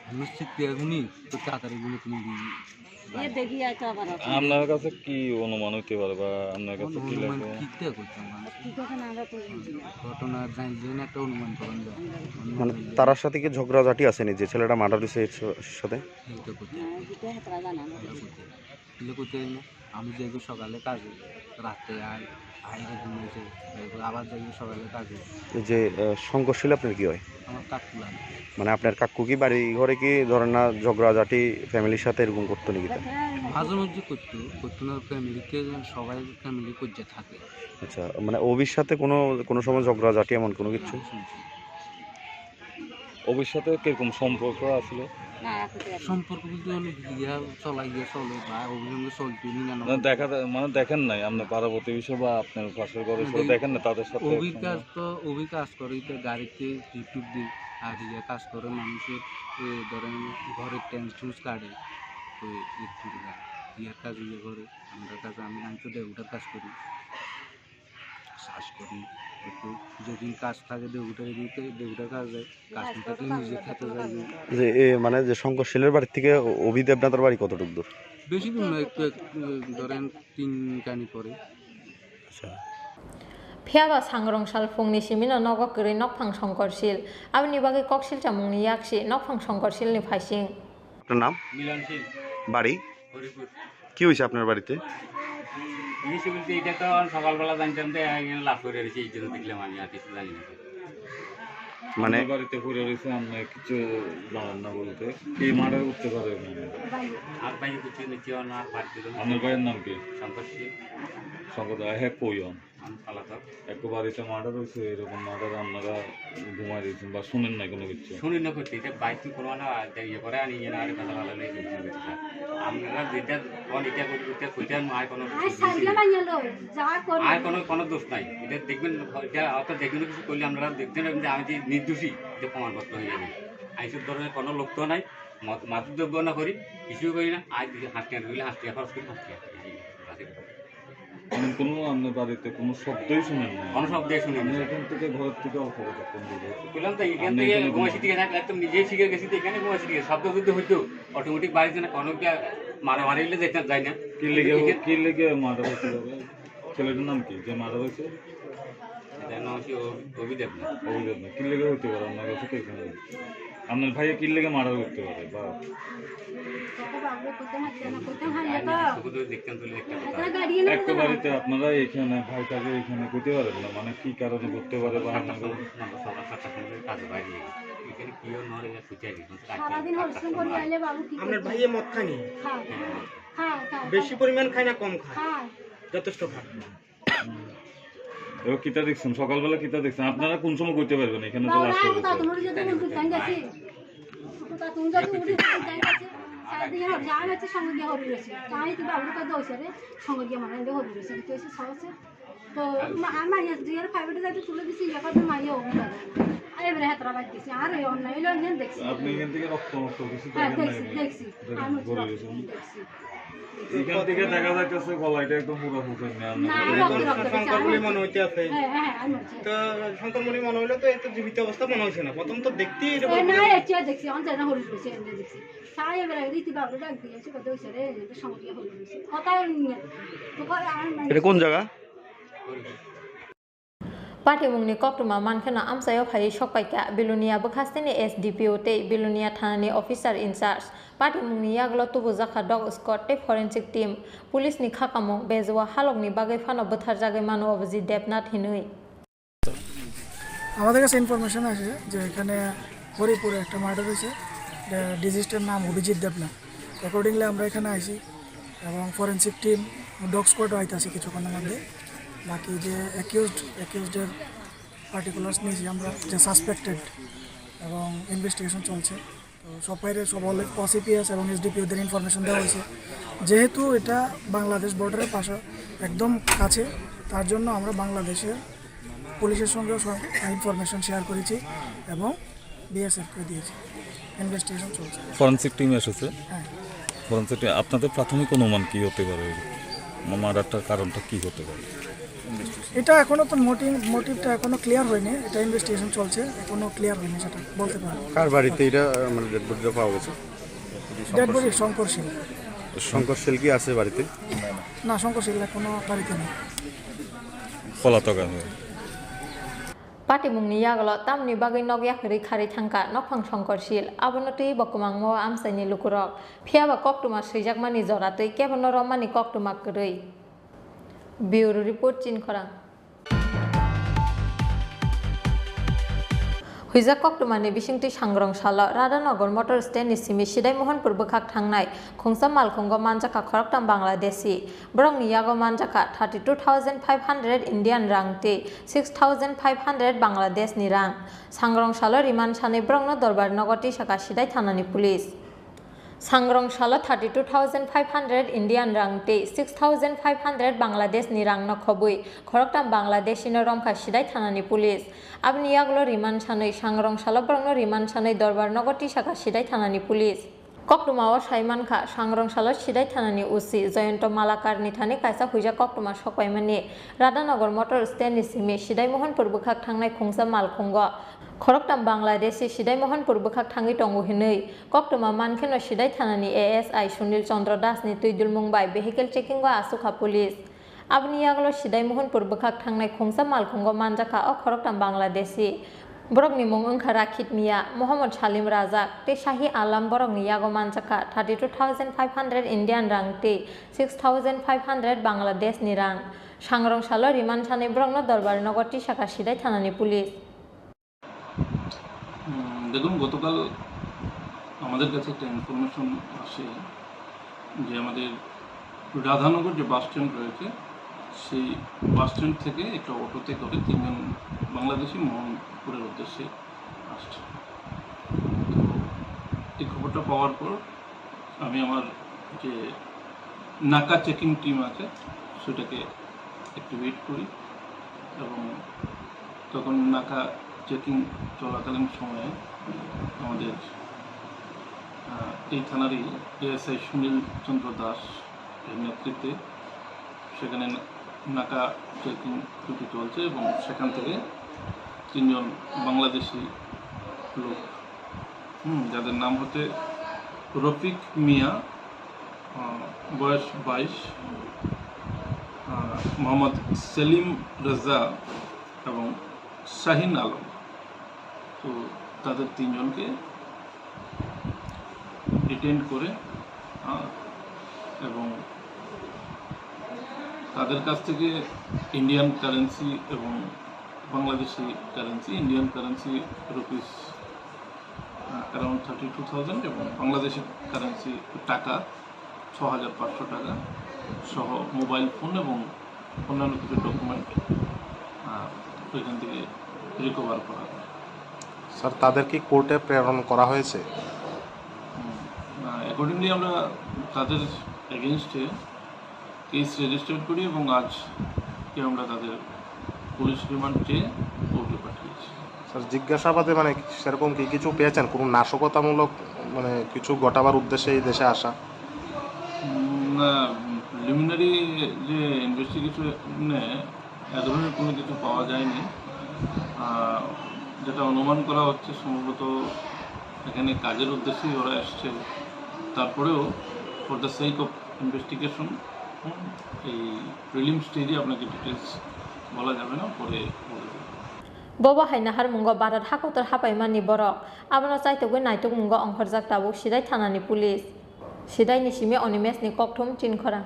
আমি চিৎকার শুনি, তো তাড়াতাড়ি ঘুমে তুলে দিই। এ দেখি, এই তো আবার আছে। আপনার কাছে কি অনুমান হইতে পারে বা আপনার কাছে কি অনুমান লাগে? কিতা করতাম আমি? কি কথা না, আমরা তো বুঝি না। ঘটনা জানলে না একটা অনুমান করা যায়। অনুমান মানে হইলে তারার সাথে কি ঝগড়াঝাটি আছে নি যে ছেলেটা মার্ডার হয়েছে এর স-, সাথে? এইটা করতে হ্যাঁ, হবে। এটা তারা জানে না। এটা করতে হবে। এটা করতে হবে না। আমি যাই সকালে কাজে, রাতে আই, আইরে ঘুমাইছে, এরপর আবার যাই সকালে কাজে। এই যে, আহ, সংঘর্ষশীল আপনার কি হয়? আমার কাকু লাগে। মানে আপনার কাকু কি বাড়ি ঘরে কি ধরেন না ঝগড়াঝাটি ফ্যামিলির সাথে এরকম করতো নাকি তা? মাঝে মধ্যে করতো, করতো না, ফ্যামিলিতে সবাই ফ্যামিলি কইজা থাকে। আচ্ছা, মানে অভির সাথে কোনো, কোনো সময় ঝগড়াঝাটি এমন কোনো কিছু? না, শুনছি। অভির সাথে কিরকম সম্পর্ক আসলে? না, রাখতে পারি না। সম্পর্ক বলতে অনেক ইয়া চলা ইয়া চলে বা অভির সঙ্গে চলতে নি না না, দেখা যায়, মানে দেখেন নাই আপনার পাড়া প্রতিবেশী বা আপনার পাশের ঘরে না, কেউ দেখি-, দেখেন না তাদের সাথে অভির কোনো কাজ তো, অভির কাজ করে তো গাড়িতে টিপ টিপ দিই, আর ইয়া কাজ করে মানুষের, এ, ধরেন ঘরের ট্যাঙ্ক টুস কাটে, তো একটু ইয়া, ইয়ার কাজ ইয়ে করে, আমরা কাজ, আমি, আমি তো দেউটার কাজ করি। চাষ করি, একটু যেদিন কাজ থাকে দেউটার, এদিন তো দেউটার কাজ যায়, কাজ না থাকলে নিজে খেতে যাই। যে এ, মানে যে শঙ্করশীলের বাড়ি থেকে অ-, অভি দেবনাথের বাড়ি কতটুকু দূর? বেশি দূর না, একটু, একটু ধরেন তিন কানি পরে। আচ্ছা। Phiya ba sangrong sal phungni simi no nogo kwrwi nokphang Songkorsil. Aboni bagwi koksil chamungni yaksi nokphang Songkorsilni phaising. আপনার নাম? মিলন শীল। বাড়ি? হরিপুর। কি হয়েছে আপনার বাড়িতে? জিনিস বলতে এটা তো আমি সকালবেলা জানতাম যে এখানে লাশ পড়ে রয়েছে, এই জন্য দেখলাম, আমি আর কিছু জানি না। মানে আপনার বাড়িতে পড়ে রয়েছে, আপনি কিছু জানেন না বলতে? কে মার্ডার করতে পারে এখানে? আর ভাই করতে নিচ্ছে, ওনার বাড়িতে তো আপনার ভাইয়ের নাম কি? শঙ্কর শীল। শঙ্কর দা, হ্যাঁ, কই হন? আমি পালাতক। এক বাড়িতে মার্ডার হয়েছে, এরকম মার্ডার আপনারা ঘুমাই দিয়েছেন বা শুনেন না কোনো কিছু? শুনি না করতে, এটা বাইক কি কোনো না, এটা ইয়ে করে আনি, ইয়ে না, আরে কথা ভালো নেই, কিছু কিছু না। আপনারা যেটা কোন এটা করি, এটা কইতে আমি আর কোনো আই দোষ সাইডে নেই। মাইয়া লো, যা করে। আর কোনো, কোনো দোষ নাই। এটা দেখবেন, এটা অত যে কোনো কিছু করলে আপনারা দেখতে পাবেন যে আমি যে নির্দোষী, এটা প্রমাণপত্র হয়ে যাবে। এইসব ধরনের কোনো লোক তো নাই, মত-, মাদক দ্রব্য না করি, কিছুই করি না। আজ হাঁটতে হাঁটতে খরচ করি, হাঁটতে হাঁটতে। এমন কোনো আপনার বাড়িতে কোনো শব্দই শুনেন না? কোনো শব্দই শুনি না, আপনি স্যার। এখান থেকে, ঘর থেকে অল্প কতক্ষণ দূরে? বললাম তো, এখান আপনি থেকে এখানে ঘুমাইছি, ঘুমান? ঠিক আছে, একদম নিজেই শিখে গেছি তো, এখানে ঘুমাইছি, ঠিক আছে। শব্দ শুদ্ধ হইতো, অটোমেটিক বাড়ি যেন কোনো কি আর মারামারি হইলে যেতে যায় না। কি লেগে, এখানে কি লেগে মার্ডার হয়েছিল? ছেলেটার নাম কি, যে মার্ডার হয়েছে? এটার নাম হচ্ছে অভি-, অভিদেব না। অভিদেব না। কি লেগে হইতে পারে আপনার কাছে তো এখানে? আপনার ভাইয়ে কি লেগে মার্ডার করতে পারে? বা কত বাবু, কত হাঁটছে না, কত হাঁটলে তো। শুধু দেখতাম তুলে একটা কথা। একটা গাড়ি এনে এক তো দিতে না। বাড়িতে আপনারা এখানে ভাইটাকে এখানে করতে পারেন না, মানে কি কারণে করতে পারে বা আপনার কাছে না, তো সবার সাথে সঙ্গে কাজে বাইরে গেছে। এখানে কেউ নড়ে না, ছুটে গেছে। সারাদিন হরিশ্রম করে আইলে বাবু কি আপনার করবে? ভাইয়ে মদ খায়নি? খায়। হ্যাঁ, খায়। বেশি পরিমাণ খায় না কম খায়? খায়। যথেষ্ট খায়। এবার কিতা দেখছেন? সকালবেলা কিতা দেখছেন? আপনারা কোন সময় করতে পারবেন? এখানে তো বাবা, লাশ আমি পড়েছে। তাতু মুড়ি যদি উঠে টাইম গেছি। তাতু মুড়ি যদি উঠে টাইম গেছি। সারাদিন হচ্ছে, আমি হচ্ছে সঙ্গে গিয়ে হরি রয়েছি। তাই তো বাবুর কাছে দৌড়ছে রে, সঙ্গে গিয়ে মানে হরি রয়েছি। তো এসে সহজে। তো মা-, আমার ইয়ে দুই হাজার ফাইভ এ যাইতে তুলে দিছি, ইয়ে করতে মাইয়া অভি দাদা। আর এবারে হাতরা বাদ দিছি। আর ওই অন্যায় হইলো, অন্যায় দেখছি। আপনি এখান থেকে রক্ত মক্ত কিছু হ্যাঁ, দেখেন না দেখছি, এখানে? দেখছি। দেখেন, আমি হচ্ছে ঘুরে রক্ত গেছেন। দেখছি। এখান থেকে দেখা যাইতেছে গলাটা একদম পুরো ফুটে না, না, না, রক্ত, রক্ত দেখছি, শঙ্কর আমি মনে হইতে আছে। হ্যাঁ, হ্যাঁ, আমি হচ্ছে। তো শঙ্কর মনে মনে হইলো তো এত জীবিত অবস্থা মনে হইছে না। প্রথম তো দেখতেই এরকম এ, না, এ, চেয়ে দেখছি, আমার জানা হলুদ হয়েছে, এমনি দেখছি। সারা এবারে রীতি বাবুরে ডাক দিয়ে আছে, কত হয়েছে রে, এটা সঙ্গে হলুদ হয়েছে। কথা নিয়ে। তো কয়, আমার মানে এটা কোন জায়গা? Patimungni koktwma mankheno amchaio phaiwi sokpaikha Bilonia bwkhasteni S D P O tei Bilonia thanani officer in charge. Patimungni yagulo tubujakha dog squad tei forensic team. Police ni khakamung bejua halokni bagwi phano bwtharjagwi mano Abhijit Debnath hinwi. আমাদের কাছে ইনফরমেশন আছে যে এখানে হরিপুরে একটা মার্ডার হয়েছে, ডিজিজটার নাম অভিজিৎ দেবনাথ। অ্যাকর্ডিংলি আমরা এখানে আইছি এবং ফরেন্সিক টিম, ডগ স্কোয়াডও আইতাছে কিছুক্ষণের মধ্যে। বাকি যে অ্যাকিউজড, অ্যাকিউজডের পার্টিকুলার্স নিয়েছি আমরা, যে সাসপেক্টেড, এবং ইনভেস্টিগেশন চলছে। তো সব বাইরে সব অল সিপিএস এবং এসডিপিওদের ইনফরমেশন দেওয়া হয়েছে। যেহেতু এটা বাংলাদেশ বর্ডারের পাশে একদম কাছে, তার জন্য আমরা বাংলাদেশের পুলিশের সঙ্গেও সব ইনফরমেশন শেয়ার করেছি এবং বিএসএফকে দিয়েছি, ইনভেস্টিগেশন চলছে। ফরেন্সিক টিম এসেছে। হ্যাঁ। ফরেন্সিক টিম, আপনাদের প্রাথমিক অনুমান কি হতে পারে? মার্ডারটার কারণটা কি হতে পারে? এটা এখনো তো মোটিভ, মোটিভটা এখনো ক্লিয়ার হয়নি, এটা ইনভেস্টিগেশন চলছে, এখনো ক্লিয়ার হয়নি, সেটা বলতে পারবো। কার বাড়িতে এটা, মানে, ডেড বডিটা পাওয়া গেছে? ডেড বডি শঙ্কর শীল। শঙ্কর শীল কি আছে বাড়িতে? না, শঙ্কর শীল এখনো বাড়িতে নেই। পলাতক আমি। Patimungni yagulo tamni bagwi nok yakarwi kharwi thangkha nokphang Shongkor Sil, abono twiwi bo kwmangma o amchaini lukurok. Phiyaba koktwma swijakmani jora twi kebono romani koktwma kwrwi. Bureau Report, Chinkhorang. Huijak koktwmani bisingtwi Sangrong salo Radhanagar motor stand ni simi Sidai Mohanpur bwkhak thangnai khungsa malkhungo manjakha khoroktham Bangladeshi. Borokni yago manjakha thirty two thousand five hundred Indian rang tei six thousand five hundred Bangladesh ni rang. Sangrong salo remand sanwi borokno dorbar nogo tisakha Sidai thanani police. Sangrong salo thirty two thousand five hundred Indian rang tei six thousand five hundred Bangladesh ni rang no khobwi khoroktham Bangladeshi no romkha Sidai thanani police. Aboni yagulo remand sanwi Sangrong salo borokno remand sanwi dorbar nogo tisakha Sidai thanani police. Koktwma o sai mankha, Sangrong salo Sidai thanani O C Jayanta Malakar ni thani kaisa huijak koktwma sokpaimani Radhanagar motor stand ni simi Sidai Mohanpur bwkhak thangnai khungsa malkhungo khoroktham Bangladeshi Sidai Mohanpur bwkhak thangwi tongo hinwi koktwma mankheno Sidai thanani A S I Sunil Chandra Das ni twi dulmung bai vehicle checking o asukha police. Aboni yagulo Sidai Mohanpur bwkhak thangnai khungsa malkhungo manjakha o khoroktham Bangladeshi. Borokni mung wngkha Rakhit Mia, Mohammad Salim Razak tei Shahi Alam, borokni yago manjakha thirty two thousand five hundred Indian rang tei six thousand five hundred Bangladesh ni rang. Sangrong salo remand sanwi borokno dorbar nogo tisakha Sidai thanani police. উম, দেখুন, গতকাল আমাদের কাছে একটা ইনফরমেশন আসে যে আমাদের রাধানগর যে bus stand রয়েছে, সেই বাস স্ট্যান্ড থেকে একটা অটোতে করে তিনজন বাংলাদেশি মোহনপুরের উদ্দেশ্যে আসছে। তো এই খবরটা পাওয়ার পর আমি আমার যে নাকা চেকিং টিম আছে, সেটাকে অ্যাক্টিভেট করি এবং তখন নাকা চেকিং চলাকালীন সময়ে আমাদের, আহ, এই থানারই এএসআই সুনীল চন্দ্র দাস এর নেতৃত্বে সেখানে না-, নাকা চেকিং ডিউটি চলছে এবং সেখান থেকে তিনজন বাংলাদেশি লোক, হুম, যাদের নাম হচ্ছে রফিক মিয়া, আহ, বয়স বাইশ, আহ, মোহাম্মদ সেলিম রেজা এবং শাহিন আলম। তো তাদের তিনজনকে ডিটেইন করে, আহ, এবং তাদের কাছ থেকে ইন্ডিয়ান কারেন্সি এবং Bangladeshi currency, Indian currency rupees, ah, around thirty two thousand এবং বাংলাদেশি কারেন্সি টাকা ছ হাজার পাঁচশো টাকা সহ মোবাইল ফোন এবং অন্যান্য কিছু ডকুমেন্ট, আহ, ওইখান থেকে রিকভার করা হয়। স্যার, তাদের কি কোর্টে প্রেরণ করা হয়েছে? হুম, আহ, অ্যাকর্ডিংলি আমরা তাদের এগেইনস্টে কেস রেজিস্টার করি এবং আজকে আমরা তাদের পুলিশ রিমান্ড চেয়ে কোর্টে পাঠিয়েছি। স্যার, জিজ্ঞাসাবাদে মানে সেরকম কি কিছু পেয়েছেন? কোনো নাশকতামূলক মানে কিছু ঘটাবার উদ্দেশ্যে এই দেশে আসা? উম, না, প্রিলিমিনারি যে ইনভেস্টিগেশনে এ ধরনের কোনো কিছু পাওয়া যায়নি। আহ, যেটা অনুমান করা হচ্ছে সম্ভবত এখানে কাজের উদ্দেশ্যেই ওরা এসছে। তারপরেও for the sake of investigation, হুম, এই প্রিলিম স্টেজে আপনাকে ডিটেলস বলা যাবে না, পরে বলে দেব। Bobo hai naharmungo Bharat hakotor hapaimani borok. Abono chaitogwi naitukmungo ongkhorjak tabuk Sidai thanani police. Sidaini simi Onimesni kokthum chinkhorang.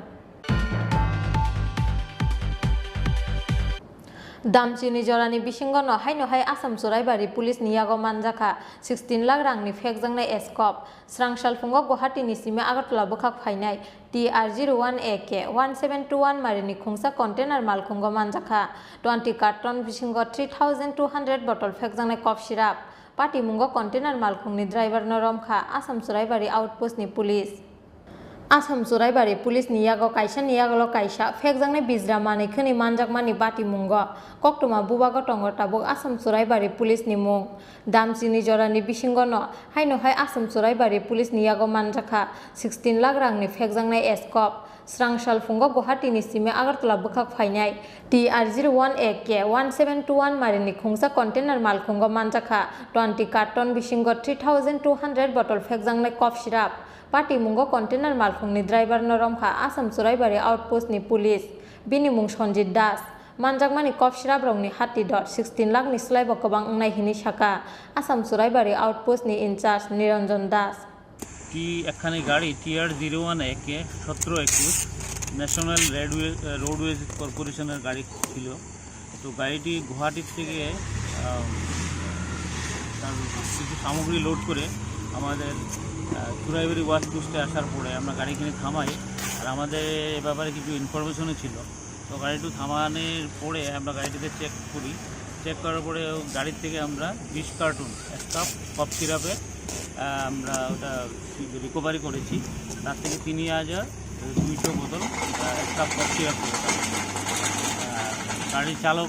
Damchini jorani bisingono haino hai Assam Churaibari police ni yago manjakha sixteen lakh rangni phekjaknai eskop. Srang salphungo Guwahati ni simi Agartala bwkhak phainai T R zero one A K one seven two one marini khungsa container malkhungo manjakha twenty carton bisingo three thousand two hundred bottle phekjaknai cough syrup. Patimungo container malkhungni driver no romkha Assam Churaibari outpost ni police. Assam Churaibari police ni yago kaisa ni yagulo kaisa phekjaknai bijra manwi khwnwi manjakmani batimungo koktwma bubago tongo tabuk Assam Churaibari police ni mung. Damchini jorani bisingono haino hai Assam Churaibari police ni yago manjakha sixteen lakh rangni phekjaknai eskop. Srang salphungo Guwahati ni simi Agartala bwkhak phainai T R zero one A K one seven two one marini khungsa container malkhungo manjakha twenty carton bisingo three thousand two hundred bottle phekjaknai cough syrup. Patimungo container malkhungni driver no romkha Assam Churaibari outpost ni police. Bini mung Sanjit Das. Manjakmani cough syrup rokni hati dor sixteen lakh ni slaibo kwbang wngnai hinwi sakha Assam Churaibari outpost ni in charge Niranjan Das. টি একখানি গাড়ি টি আর zero one এ কে সতেরো একুশ ন্যাশনাল রেডওয়ে রোডওয়েজ কর্পোরেশনের গাড়ি ছিল। তো গাড়িটি গুয়াহাটির থেকে আহ, তার কিছু সামগ্রী লোড করে আমাদের আহ, চুরাইবাড়ি ওয়াশ পোস্টে আসার পরে আমরা গাড়িখানে থামাই। আর আমাদের এ ব্যাপারে কিছু ইনফরমেশনও ছিল। তো গাড়িটি থামানোর পরে আমরা গাড়িটিকে চেক করি। চেক করার পরে ও গাড়ির থেকে আমরা বিশ কার্টুন এক কাপ কফ সিরাপের আহ, আমরা ওটা রিকভারি করেছি। তার থেকে তিন হাজার দুইশো বোতল আহ, এক কাপ কফ সিরাপ। গাড়ির চালক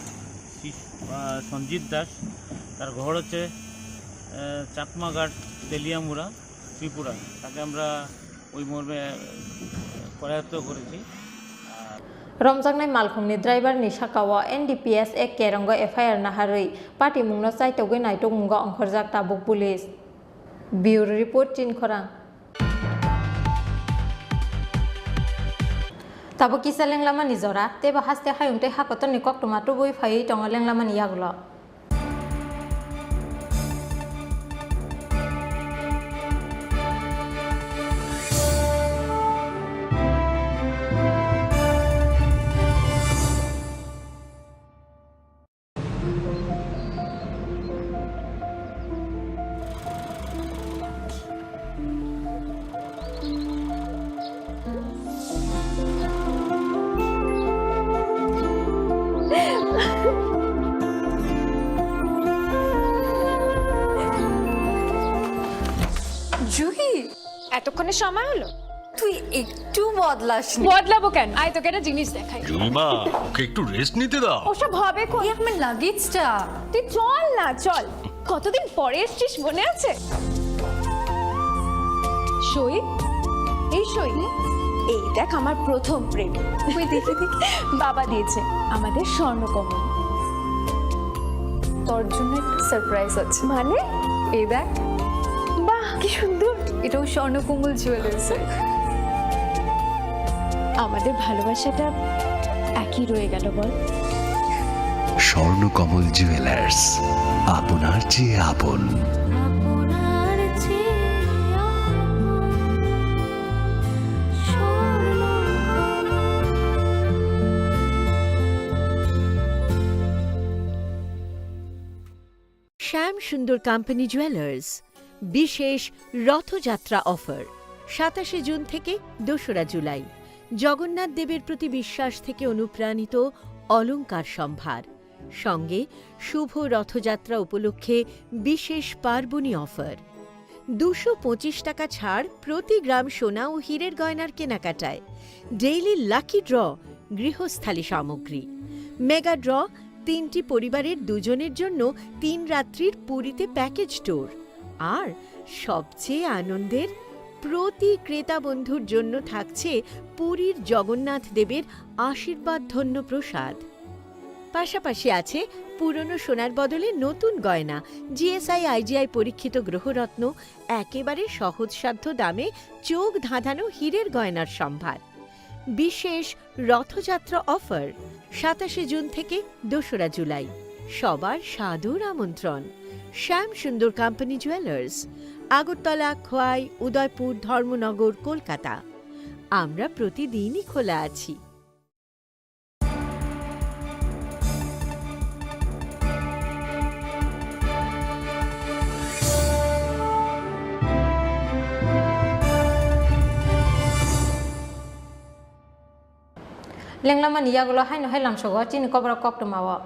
শ্রী- আহ, সঞ্জিত দাস। তার ঘর হচ্ছে আহ, চাকমাঘাট, তেলিয়ামুড়া, ত্রিপুরা। তাকে আমরা ওই মর্মে আহ, করায়ত্ত করেছি। আর Romjaknai malkhungni driver ni sakao N D P S ek kerongo F I R naharwi patimungno chaitogwi naitukmungo ongkhorjak tabuk police. Bureau report, Chinkhorang. Tabuk kisa lenglamani jora, teibo haste hayung tei hakotorni koktwma tubui phaiwi tongo lenglamani yagulo. Juhi, এতক্ষণে সময় হলো? তুই একটু বদলাসনি। বদলাবো কেন? আয়, তোকে একটা জিনিস দেখাই। জুমা, ওকে একটু রেস্ট নিতে দাও। ওসব হবে কোন? এই আমার লাগেজটা। তুই চল না, চল। কতদিন পরে এসছিস, মনে আছে? সই, এই সই। এই দেখ, আমার প্রথম প্রেম। ওই দেখে দেখে বাবা দিয়েছে আমাদের স্বর্ণকমল। তোর জন্য একটা সারপ্রাইজ আছে। মানে? এই দেখ। বাহ, কি সুন্দর। এটাও স্বর্ণকমল জুয়েলার্সের। আমাদের ভালোবাসাটা একই রয়ে গেল, বল? স্বর্ণকমল জুয়েলার্স, আপনার চেয়ে আপন। শ্যাম সুন্দর কোম্পানি জুয়েলার্স, বিশেষ রথযাত্রা অফার, সাতাশে জুন থেকে দোসরা জুলাই। জগন্নাথ দেবের প্রতি বিশ্বাস থেকে অনুপ্রাণিত অলংকার সম্ভার, সঙ্গে শুভ রথযাত্রা উপলক্ষে বিশেষ পার্বণী অফার। দুশো পঁচিশ টাকা ছাড় প্রতি গ্রাম সোনা ও হীরের গয়নার কেনাকাটায়। ডেইলি লাকি ড্র, গৃহস্থালী সামগ্রী। মেগা ড্র, তিনটি পরিবারের দুজনের জন্য তিন রাত্রির পুরীতে প্যাকেজ ট্যুর। আর সবচেয়ে আনন্দের, প্রতি ক্রেতা বন্ধুর জন্য থাকছে পুরীর জগন্নাথ দেবের আশীর্বাদ ধন্য প্রসাদ। পাশাপাশি আছে পুরনো সোনার বদলে নতুন গয়না, G S I I G I পরীক্ষিত গ্রহরত্ন, একেবারে সহজসাধ্য দামে চোখ ধাঁধানো হীরের গয়নার সম্ভার। বিশেষ রথযাত্রা অফার, সাতাশে জুন থেকে দোসরা জুলাই, সবার সাদর আমন্ত্রণ। শ্যাম সুন্দর কোম্পানি জুয়েলার্স, আগরতলা, খোয়াই, উদয়পুর, ধর্মনগর, কলকাতা। আমরা প্রতিদিনই খোলা আছি। Lenglamani yagulo haino hai lamsogo chini koborok koktwmao.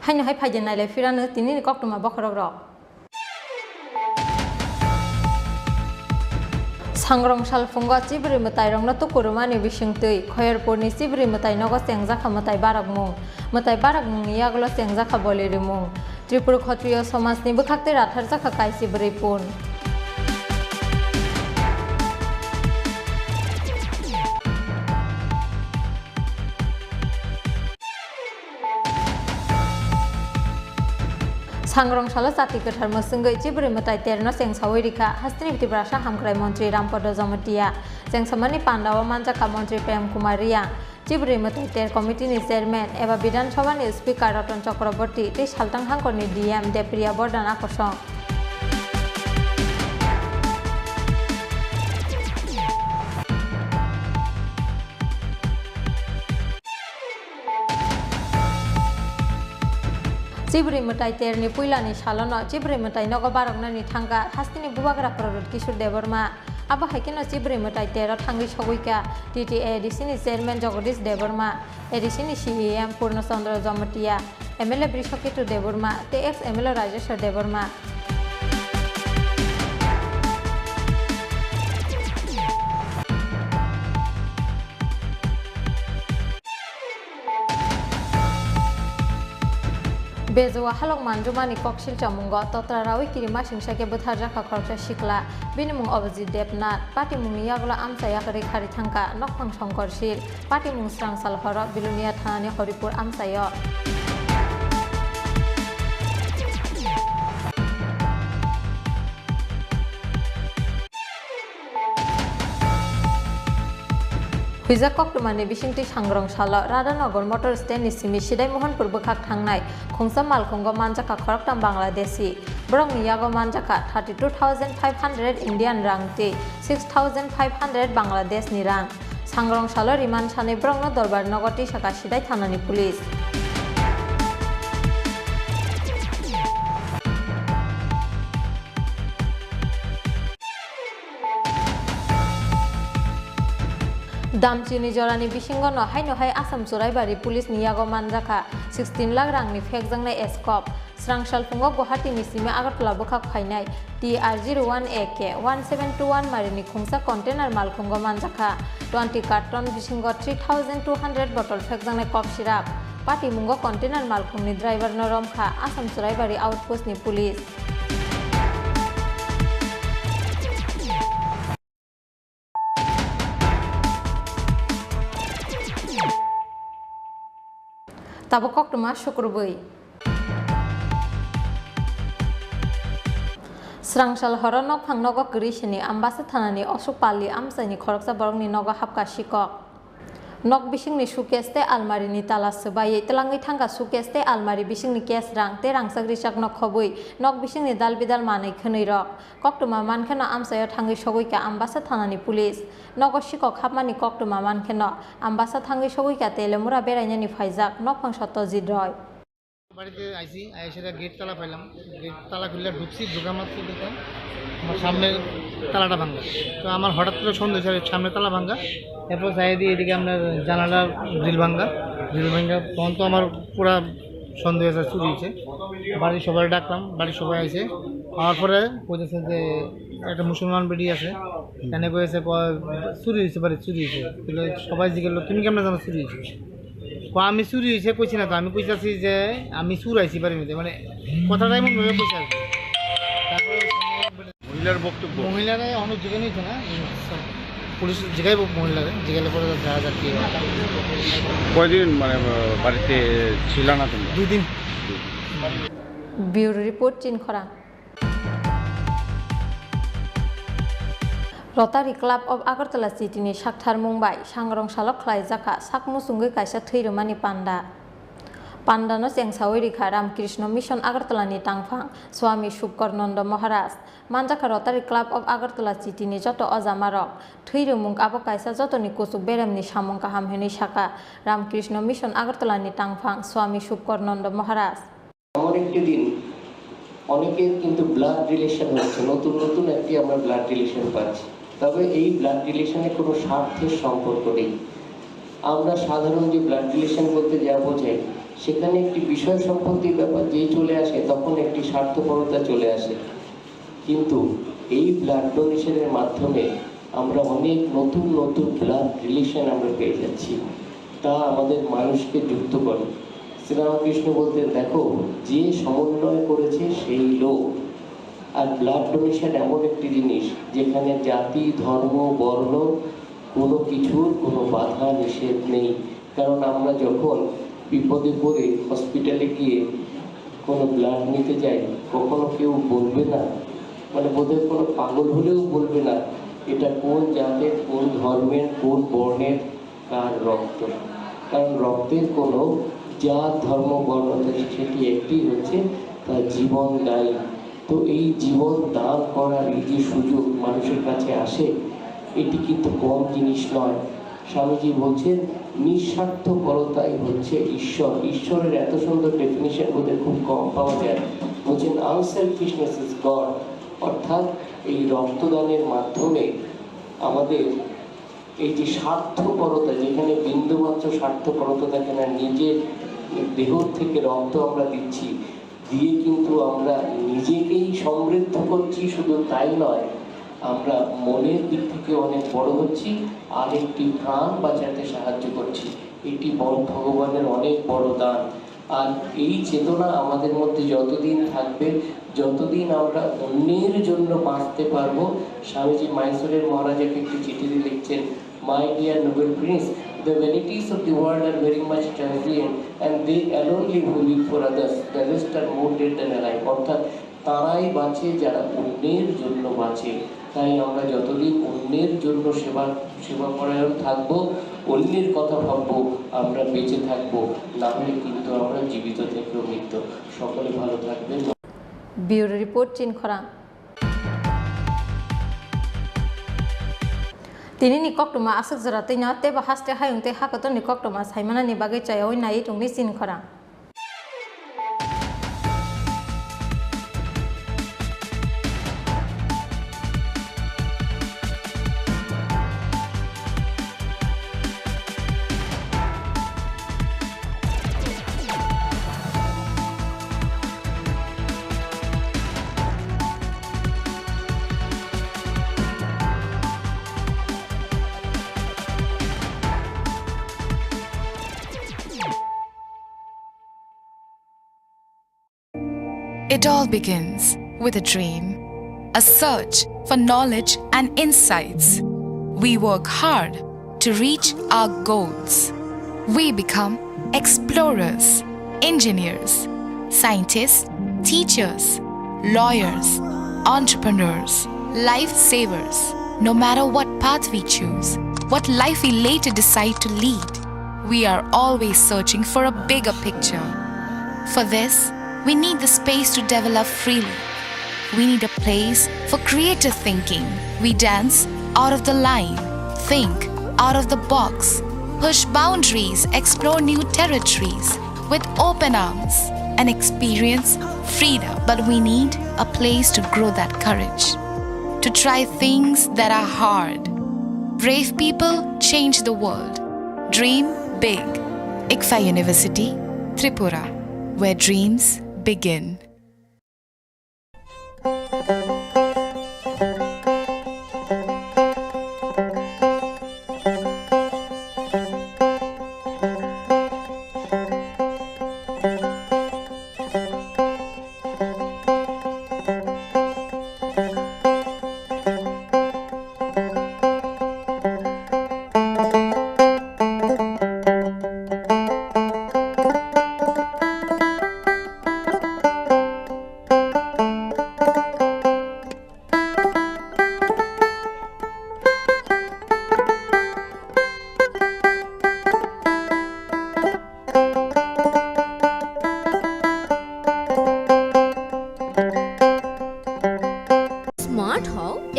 Haino hai phaidi nailai phirano tinini koktwma bokhorok rok. Sangrong salphungo chibri mwtairokno tukurumani bisingtwi Khoyerpurni chibri mwtai nogo chengjakha mwtai barakmung. Mwtai barakmungni yagulo chengjakha boli rimung. Tripura Khotriyo somajni bwkhaktwi ratharjakha kaisi bwrwi pun. Sangrong salo chati kwthar mwswngwi chibri mwtai terno chengsawi rikha hasteni Tiprasa hamkrai montri Rampada Jamatia. Chengsamani pandao manjakha montri Prem Kumar Reang. Chibri mwtai ter committee ni chairman eba Bidhan Sabha ni speaker Ratan Chakraborty tei Saltang Hangkor ni D M Depriya Bordhan akosong. Chibri mwtai ter ni puila ni salo no chibri mwtai nogo baroknani thangkha hasteni bubagra Pradyut Kishore Debbarma. Abo hai kheno chibri mwtai tero thangwi sogwi kha T T A A D C ni chairman Jagadish Debbarma, A D C ni C E M Purna Chandra Jamatia, M L A Brishaketu Debbarma tei ex M L A Rajeshwar Debbarma. Bejoa halok manjumani koksil chamungo totra rawi kirimasingsa khe bwtharjakha khoroksa sikla. Bini mung Abhijit Debnath. Patimungni yagulo amchai yakarwi khari thangkha nokphang Songkorsil. Patimung srangsal horo Bilonia thanani Horipur amchaio. Huijak koktwmani bisingtwi Sangrong salo Radhanagar motor stand ni simi Sidai Mohanpur bwkhak thangnai khungsa malkhungo manjakha khoroktham Bangladeshi. Borokni yago manjakha thirty two thousand five hundred Indian rang tei six thousand five hundred Bangladesh ni rang. Sangrong salo rimani sanwi borokno dorbar nogo tisakha Sidai thanani police. Damchini jorani bisingo no haino hai Assam Churaibari police ni yago manjakha sixteen lakh rangni phekjaknai eskop. Srang salphungo Guwahati ni simi Agartala bwkhak phainai T R zero one A K one seven two one marini khungsa container malkhungo manjakha twenty carton bisingo three thousand two hundred bottle phekjaknai kok sirap. Patimungo container malkhungni driver no romkha Assam Churaibari outpost ni police. Tabuk koktwma sukrubwi. Srangsal horo nokphang nogo kwrwi sini Ambasa thanani Osuk Pali amchaini khoroksa borokni nogo hapkha sikok. Nok bisingni suitcase tei almari ni tala swbaiwi twlangwi thangkha. Suitcase tei almari bisingni cash rang tei rangchak richak no khobwi nok bisingni dal bidal manwi khwnwi rok. Koktwma mankheno amchaio thangwi sogwi kha Ambasa thanani police. Nogo sikok hapmani koktwma mankheno Ambasa thangwi sogwi kha Telemura berainani phaijak nokphang Satyajit Roy. বাড়িতে আইছি, আইসা গেট তালা পাইলাম, গেট তালা খুলে ঢুকছি, ঢুকা মাত্র দেখলাম আমার সামনে তালাটা ভাঙা। তো আমার হঠাৎ করে সন্দেহ হয়েছে সামনে তালা ভাঙা, এরপর যাই দিয়ে এদিকে আপনার জানালার গ্রিল ভাঙা, গ্রিল ভাঙা। তখন তো আমার পুরা সন্দেহ হয়েছে চুরি হয়েছে। বাড়ির সবাই ডাকলাম, বাড়ির সবাই আইছে, আওয়ার পরে কইতেছে যে একটা মুসলমান বেটি আছে, এনে কইছে প-, চুরি হয়েছে, বাড়ি চুরি হয়েছে। তাহলে সবাই জিজ্ঞেস করলো, "তুমি কেমনে জানো চুরি হয়েছে?" কয়, "আমি চুরি হয়েছে কইছি না তো, আমি কইতাছি যে আমি চুর আইছি বাড়ির মধ্যে।" মানে কথাটা এমন ভাবে কইছে আর কি। তারপরে মহিলার বক্তব্য। মহিলারা অনেক জিজ্ঞেস হয়েছে না, পুলিশ জিজ্ঞাইব মহিলারা, জিজ্ঞাসা করে দেখা যাক কি হয়। কয়দিন মানে, আহ, বাড়িতে ছিল না তোমরা? দুই দিন। ব্যুরো রিপোর্ট, চিনখরা। Rotary Club of Agartala chitini saktharmung bai sangrong salo khlaijak kha sak muchungwi kaisa thwi rwmani panda. Pandano chengsawi rikha Ramkrishna Mission Agartala ni tangphang Swami Subkornando Maharaj. Manjakha Rotary Club of Agartala chitini joto ojamarok. Thwi rwmung abo kaisa jotoni kuchuk beremni samung kaham hinwi sakha Ramkrishna Mission Agartala ni tangphang Swami Subkornando Maharaj. এমন একটি দিন, অনেকের কিন্তু blood relation হচ্ছে, নতুন নতুন একটি আমরা ব্লাড রিলেশন পাচ্ছি। তবে এই ব্লাড রিলেশনে কোনো স্বার্থের সম্পর্ক নেই। আমরা সাধারণ যে ব্লাড রিলেশন বলতে যা বোঝাই, সেখানে একটি বিষয় সম্পত্তির ব্যাপার যেই চলে আসে, তখন একটি স্বার্থপরতা চলে আসে। কিন্তু এই ব্লাড ডোনেশনের মাধ্যমে আমরা অনেক নতুন নতুন ব্লাড রিলেশন আমরা পেয়ে যাচ্ছি, তা আমাদের মানুষকে যুক্ত করে। শ্রীরামকৃষ্ণ বলতেন, "দেখো, যে সমন্বয় করেছে সেই লোক।" আর ব্লাড ডোনেশন এমন একটি জিনিস, যেখানে জাতি, ধর্ম, বর্ণ, কোনো কিছুর কোনো বাধা নিষেধ নেই। কারণ আমরা যখন বিপদে পড়ে হসপিটালে গিয়ে কোনো ব্লাড নিতে যাই, কখনো কেউ বলবে না, মানে, বোধহয় কোনো পাগল হলেও বলবে না, "এটা কোন জাতের, কোন ধর্মের, কোন বর্ণের, কার রক্ত।" কারণ রক্তের কোনো জাত, ধর্ম, বর্ণ নেই, সেটি একটি হচ্ছে তার জীবন দায়ী। তো এই জীবন দান করার এই যে সুযোগ মানুষের কাছে আসে, এটি কিন্তু কম জিনিস নয়। স্বামীজি বলছেন, "নিঃস্বার্থপরতাই হচ্ছে ঈশ্বর।" ঈশ্বরের এত সুন্দর ডেফিনিশন বোধহয় খুব কম পাওয়া যায়। বলছেন, "Unselfishness is God।" অর্থাৎ এই রক্তদানের মাধ্যমে আমাদের এই যে স্বার্থপরতা, যেখানে বিন্দুমাত্র স্বার্থপরতা থাকে না, নিজের দেহ থেকে রক্ত আমরা দিচ্ছি, দিয়ে কিন্তু আমরা নিজেকেই সমৃদ্ধ করছি। শুধু তাই নয়, আমরা মনের দিক থেকে অনেক বড় হচ্ছি, আরেকটি প্রাণ বাঁচাতে সাহায্য করছি। এটি বড়, ভগবানের অনেক বড় দান। আর এই চেতনা আমাদের মধ্যে যতদিন থাকবে, যতদিন আমরা অন্যের জন্য বাঁচতে পারবো। স্বামীজি মাইসোরের মহারাজাকে একটি চিঠি দিয়ে লিখছেন, "My dear noble prince, the vanities of the world are very much transient, and they alone live who live for others. The rest are more dead than alive." অর্থাৎ তারাই বাঁচে যারা অন্যের জন্য বাঁচে। তাই আমরা যতদিন অন্যের জন্য সেবা, সেবাপরায়ণ থাকবো, অন্যের কথা ভাববো, আমরা বেঁচে থাকবো, না হলে কিন্তু আমরা জীবিত থেকেও মৃত। সকলে ভালো থাকবেন। Bureau report, Chinkhorang. Tini ni koktwma aswk jora twi no teibo haste hayung tei hakotor ni koktwma saimana ni bagwi chayawi nai tongwi Chinkhorang. It all begins with a dream, a search for knowledge and insights. We work hard to reach our goals. We become explorers, engineers, scientists, teachers, lawyers, entrepreneurs, lifesavers. No matter what path we choose, what life we later decide to lead, we are always searching for a bigger picture. For this, we need the space to develop freely. We need a place for creative thinking. We dance out of the line, think out of the box, push boundaries, explore new territories with open arms, and experience freedom. But we need a place to grow that courage, to try things that are hard. Brave people change the world. Dream big. ICFAI University, Tripura, where dreams begin.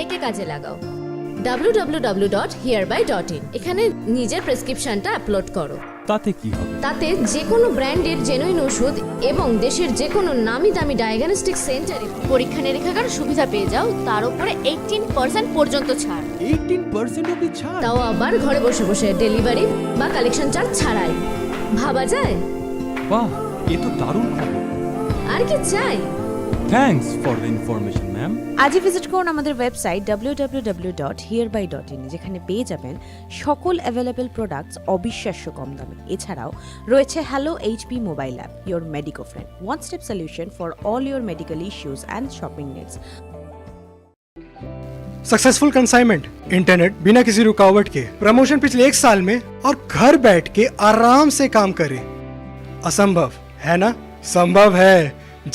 একে কাজে লাগাও। W W W dot হিয়ারবাই dot in, এখানে নিজের প্রেসক্রিপশনটা আপলোড করো। তাতে কি হবে? তাতে যে কোনো ব্র্যান্ডের জেনুইন ওষুধ এবং দেশের যে কোনো নামি দামি ডায়াগনস্টিক সেন্টারে পরীক্ষা নিরীক্ষার সুবিধা পেয়ে যাও, তার উপরে এইটিন পার্সেন্ট পর্যন্ত ছাড়। এইটিন পার্সেন্ট অবধি ছাড়? তাও আবার ঘরে বসে বসে ডেলিভারি বা কালেকশন চার্জ ছাড়াই। ভাবা যায়? বাহ, এ তো দারুণ খবর। আর কি চাই? Thanks for the information, ma'am. আজই ভিজিট করুন আমাদের website W W W dot হিয়ারবাই ডট ইন, যেখানে পেয়ে যাবেন সকল অ্যাভেলেবল প্রোডাক্টস অবিশ্বাস্য কম দামে। এছাড়াও রয়েছে hello HP mobile app, Your Medico Friend, one step solution for all your medical issues and shopping needs. Successful consignment, internet बिना किसी रुकावट के, प्रमोशन पिछले एक साल में और घर बैठ के आराम से काम करें। असंभव है ना? संभव है,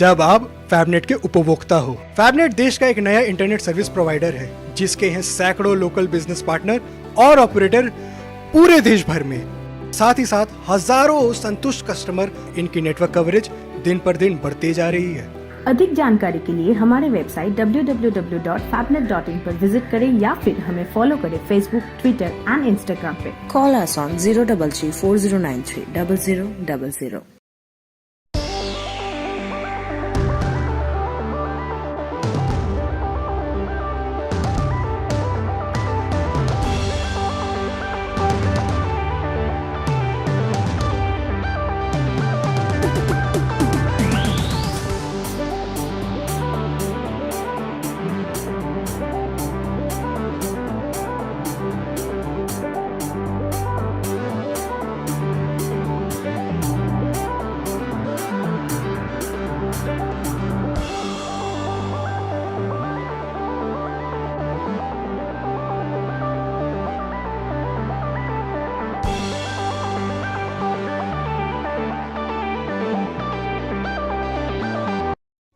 जब आप फैबनेट के उपभोक्ता हो। फैबनेट देश का एक नया इंटरनेट सर्विस प्रोवाइडर है, जिसके हैं सैकड़ों लोकल बिजनेस पार्टनर और ऑपरेटर पूरे देश भर में। साथ ही साथ हजारों संतुष्ट कस्टमर, इनकी नेटवर्क कवरेज दिन पर दिन बढ़ती जा रही है। अधिक जानकारी के लिए हमारे website W W W dot फैबनेट डॉट इन पर विजिट करें या फिर हमें फॉलो करें Facebook, Twitter and Instagram पे। Call us on zero double three four zero nine three double zero double zero.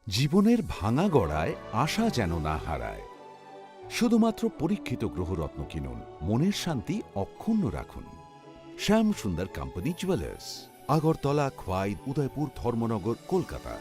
জীবনের ভাঙা গড়ায় আশা যেন না হারায়। শুধুমাত্র পরীক্ষিত গ্রহরত্ন কিনুন, মনের শান্তি অক্ষুণ্ণ রাখুন। শ্যাম সুন্দর কোম্পানি জুয়েলার্স, আগরতলা, খোয়াই, উদয়পুর, ধর্মনগর, কলকাতা।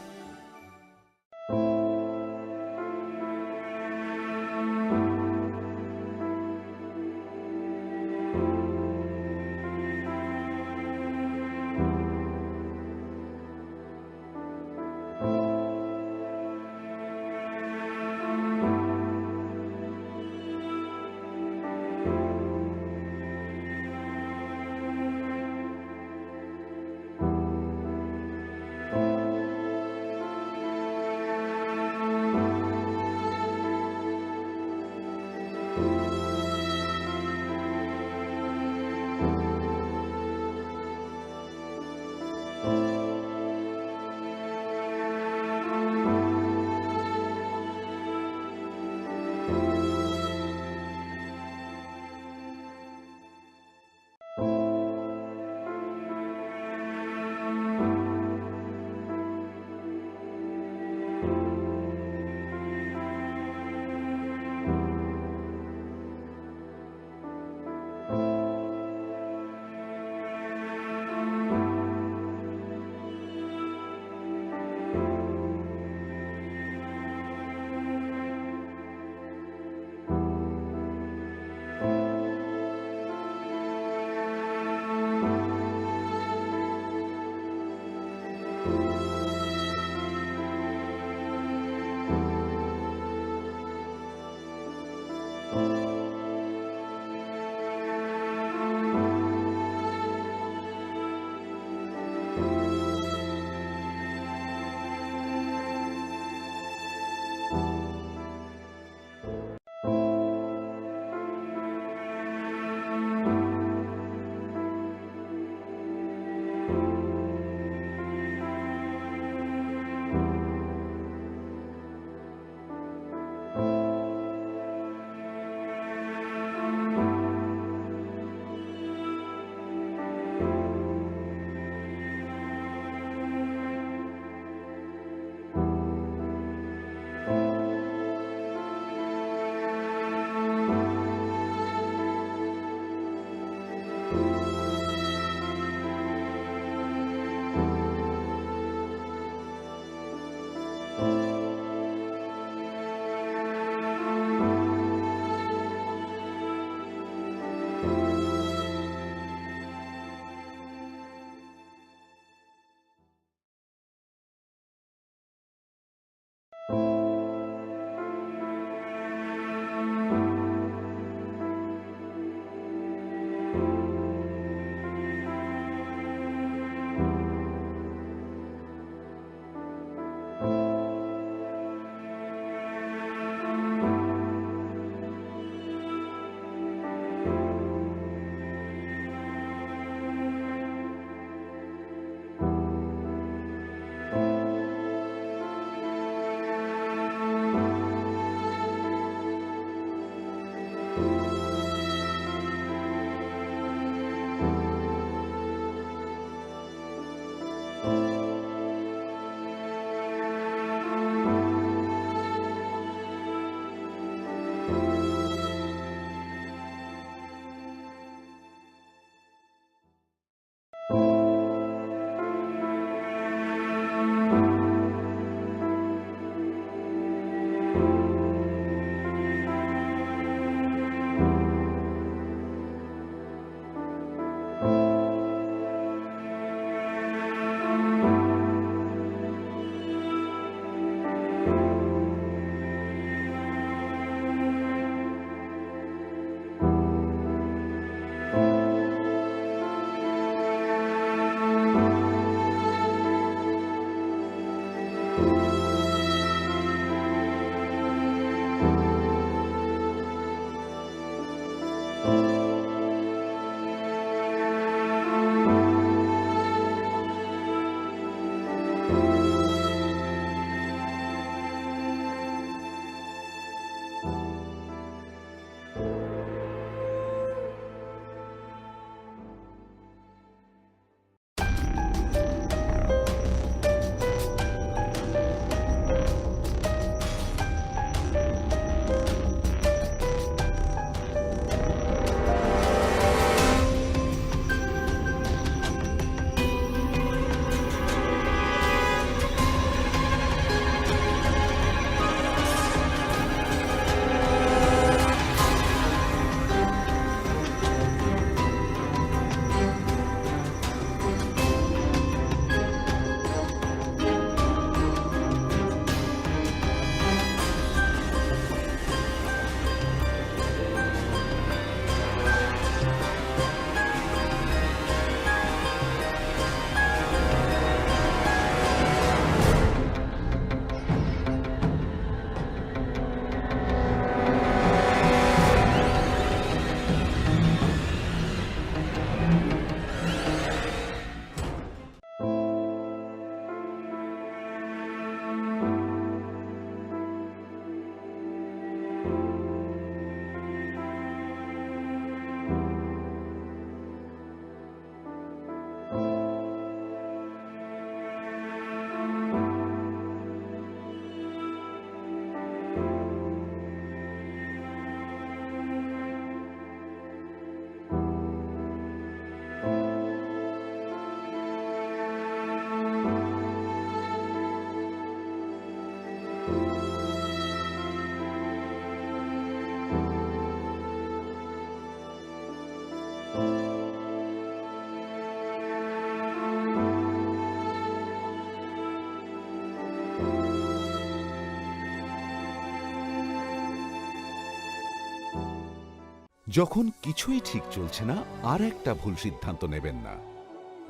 যখন কিছুই ঠিক চলছে না, আর একটা ভুল সিদ্ধান্ত নেবেন না।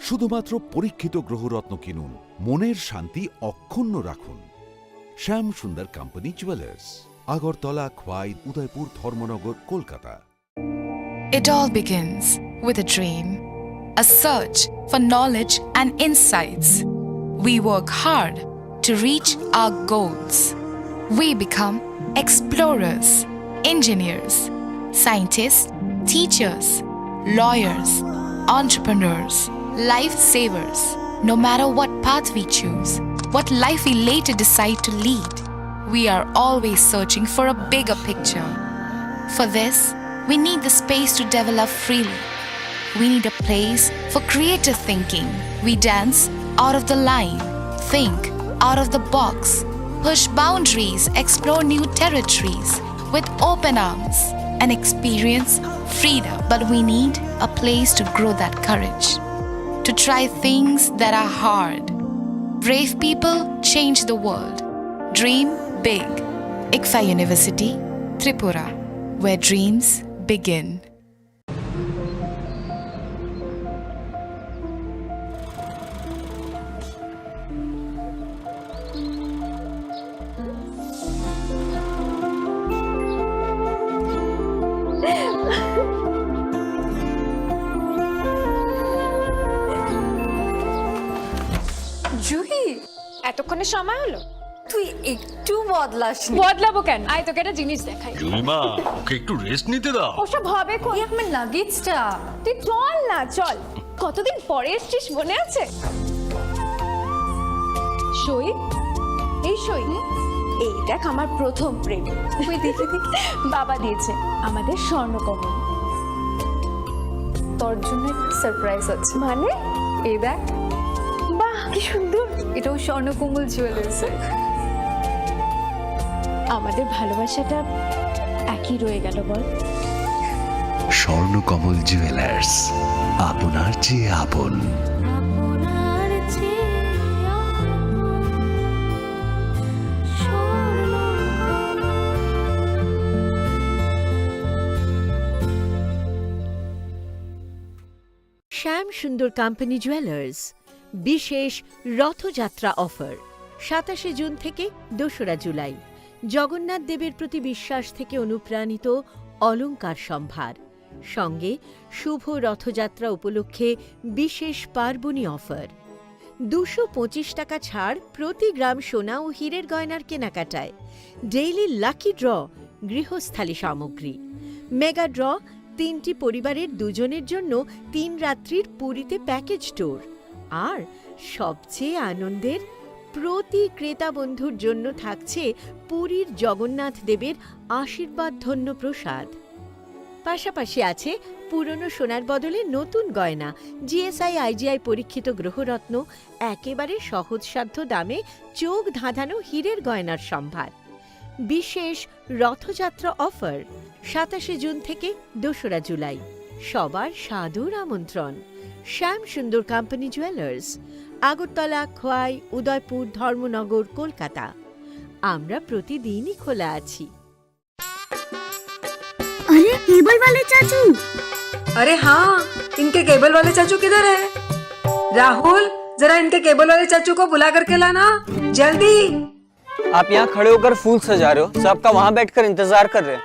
শুধুমাত্র পরীক্ষিত গ্রহরত্ন কিনুন, মনের শান্তি অক্ষুণ্ণ রাখুন। Shyam Sundar company jewellers, Agartala, Khowai, Udaipur, Dharmanagar, Kolkata. It all begins with a dream, a search for knowledge and insights. We work hard to reach our goals. We become explorers, engineers, scientists, teachers, lawyers, entrepreneurs, lifesavers. No matter what path we choose, what life we later decide to lead, we are always searching for a bigger picture. For this, we need the space to develop freely. We need a place for creative thinking. We dance out of the line, think out of the box, push boundaries, explore new territories with open arms, and experience freedom. But we need a place to grow that courage, to try things that are hard. Brave people change the world. Dream big. ICFAI University, Tripura, where dreams begin. Juhi, এতক্ষণে সময় হলো? তুই একটু বদলাসনি। বদলাবো কেন? আয়, তোকে একটা জিনিস দেখাই। জুলিমা, ওকে একটু রেস্ট নিতে দাও। ওসব হবে কই? এই আমার লাগেজটা। তুই চল না, চল। কতদিন পরে এসছিস, মনে আছে? সই, এই সই। এই দেখ, আমার প্রথম প্রেম। তুই দেখে দেখে। বাবা দিয়েছে আমাদের স্বর্ণকমল। তোর জন্য একটা সারপ্রাইজ আছে। মানে? এই দেখ। বাহ, কি সুন্দর। এটাও স্বর্ণকমল জুয়েলার্স। আমাদের ভালোবাসাটা একই রয়ে গেল, বল? স্বর্ণকমল জুয়েলার্স, আপনার চেয়ে আপন। শ্যাম সুন্দর কোম্পানি জুয়েলার্স, বিশেষ রথযাত্রা অফার, সাতাশে জুন থেকে দোসরা জুলাই। জগন্নাথ দেবের প্রতি বিশ্বাস থেকে অনুপ্রাণিত অলংকার সম্ভার, সঙ্গে শুভ রথযাত্রা উপলক্ষে বিশেষ পার্বণী অফার। দুশো পঁচিশ টাকা ছাড় প্রতি গ্রাম সোনা ও হীরের গয়নার কেনাকাটায়। ডেইলি লাকি ড্র, গৃহস্থালী সামগ্রী। মেগা ড্র, তিনটি পরিবারের দুজনের জন্য তিন রাত্রির পুরীতে প্যাকেজ ট্যুর। আর সবচেয়ে আনন্দের, প্রতি ক্রেতা বন্ধুর জন্য থাকছে পুরীর জগন্নাথ দেবের আশীর্বাদ ধন্য প্রসাদ। পাশাপাশি আছে পুরনো সোনার বদলে নতুন গয়না, জিএসআই আইজিআই পরীক্ষিত গ্রহরত্ন, একেবারে সহজসাধ্য দামে চোখ ধাঁধানো হীরের গয়নার সম্ভার। বিশেষ রথযাত্রা অফার, সাতাশে জুন থেকে দোসরা জুলাই। সবার সাদর আমন্ত্রণ। শ্যাম সুন্দর কোম্পানি জুয়েলার্স, আগরতলা, খোয়াই, উদয়পুর, ধর্মনগর, কলকাতা। আমরা প্রতিদিনই খোলা আছি। अरे, केबल वाले चाचू। अरे हाँ, इनके केबल वाले चाचू किधर है? राहुल, जरा इनके केबल वाले चाचू को बुला करके लाना, जल्दी। आप यहाँ खड़े होकर फूल सजा रहे हो, सब आपका वहाँ बैठकर इंतजार कर रहे हैं।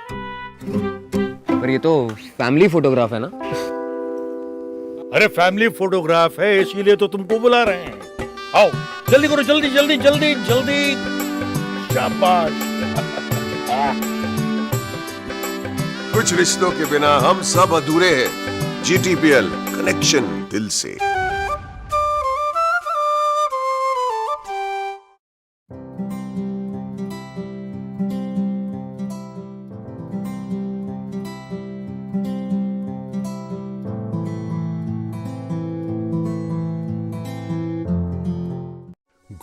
पर ये तो फैमिली फोटोग्राफ है ना? अरे, फैमिली फोटोग्राफ है, इसीलिए तो तुमको बुला रहे हैं। आओ, जल्दी करो, जल्दी, जल्दी, जल्दी, जल्दी। शाबाश। कुछ रिश्तों के बिना हम सब अधूरे हैं। जीटीपीएल, कनेक्शन दिल से।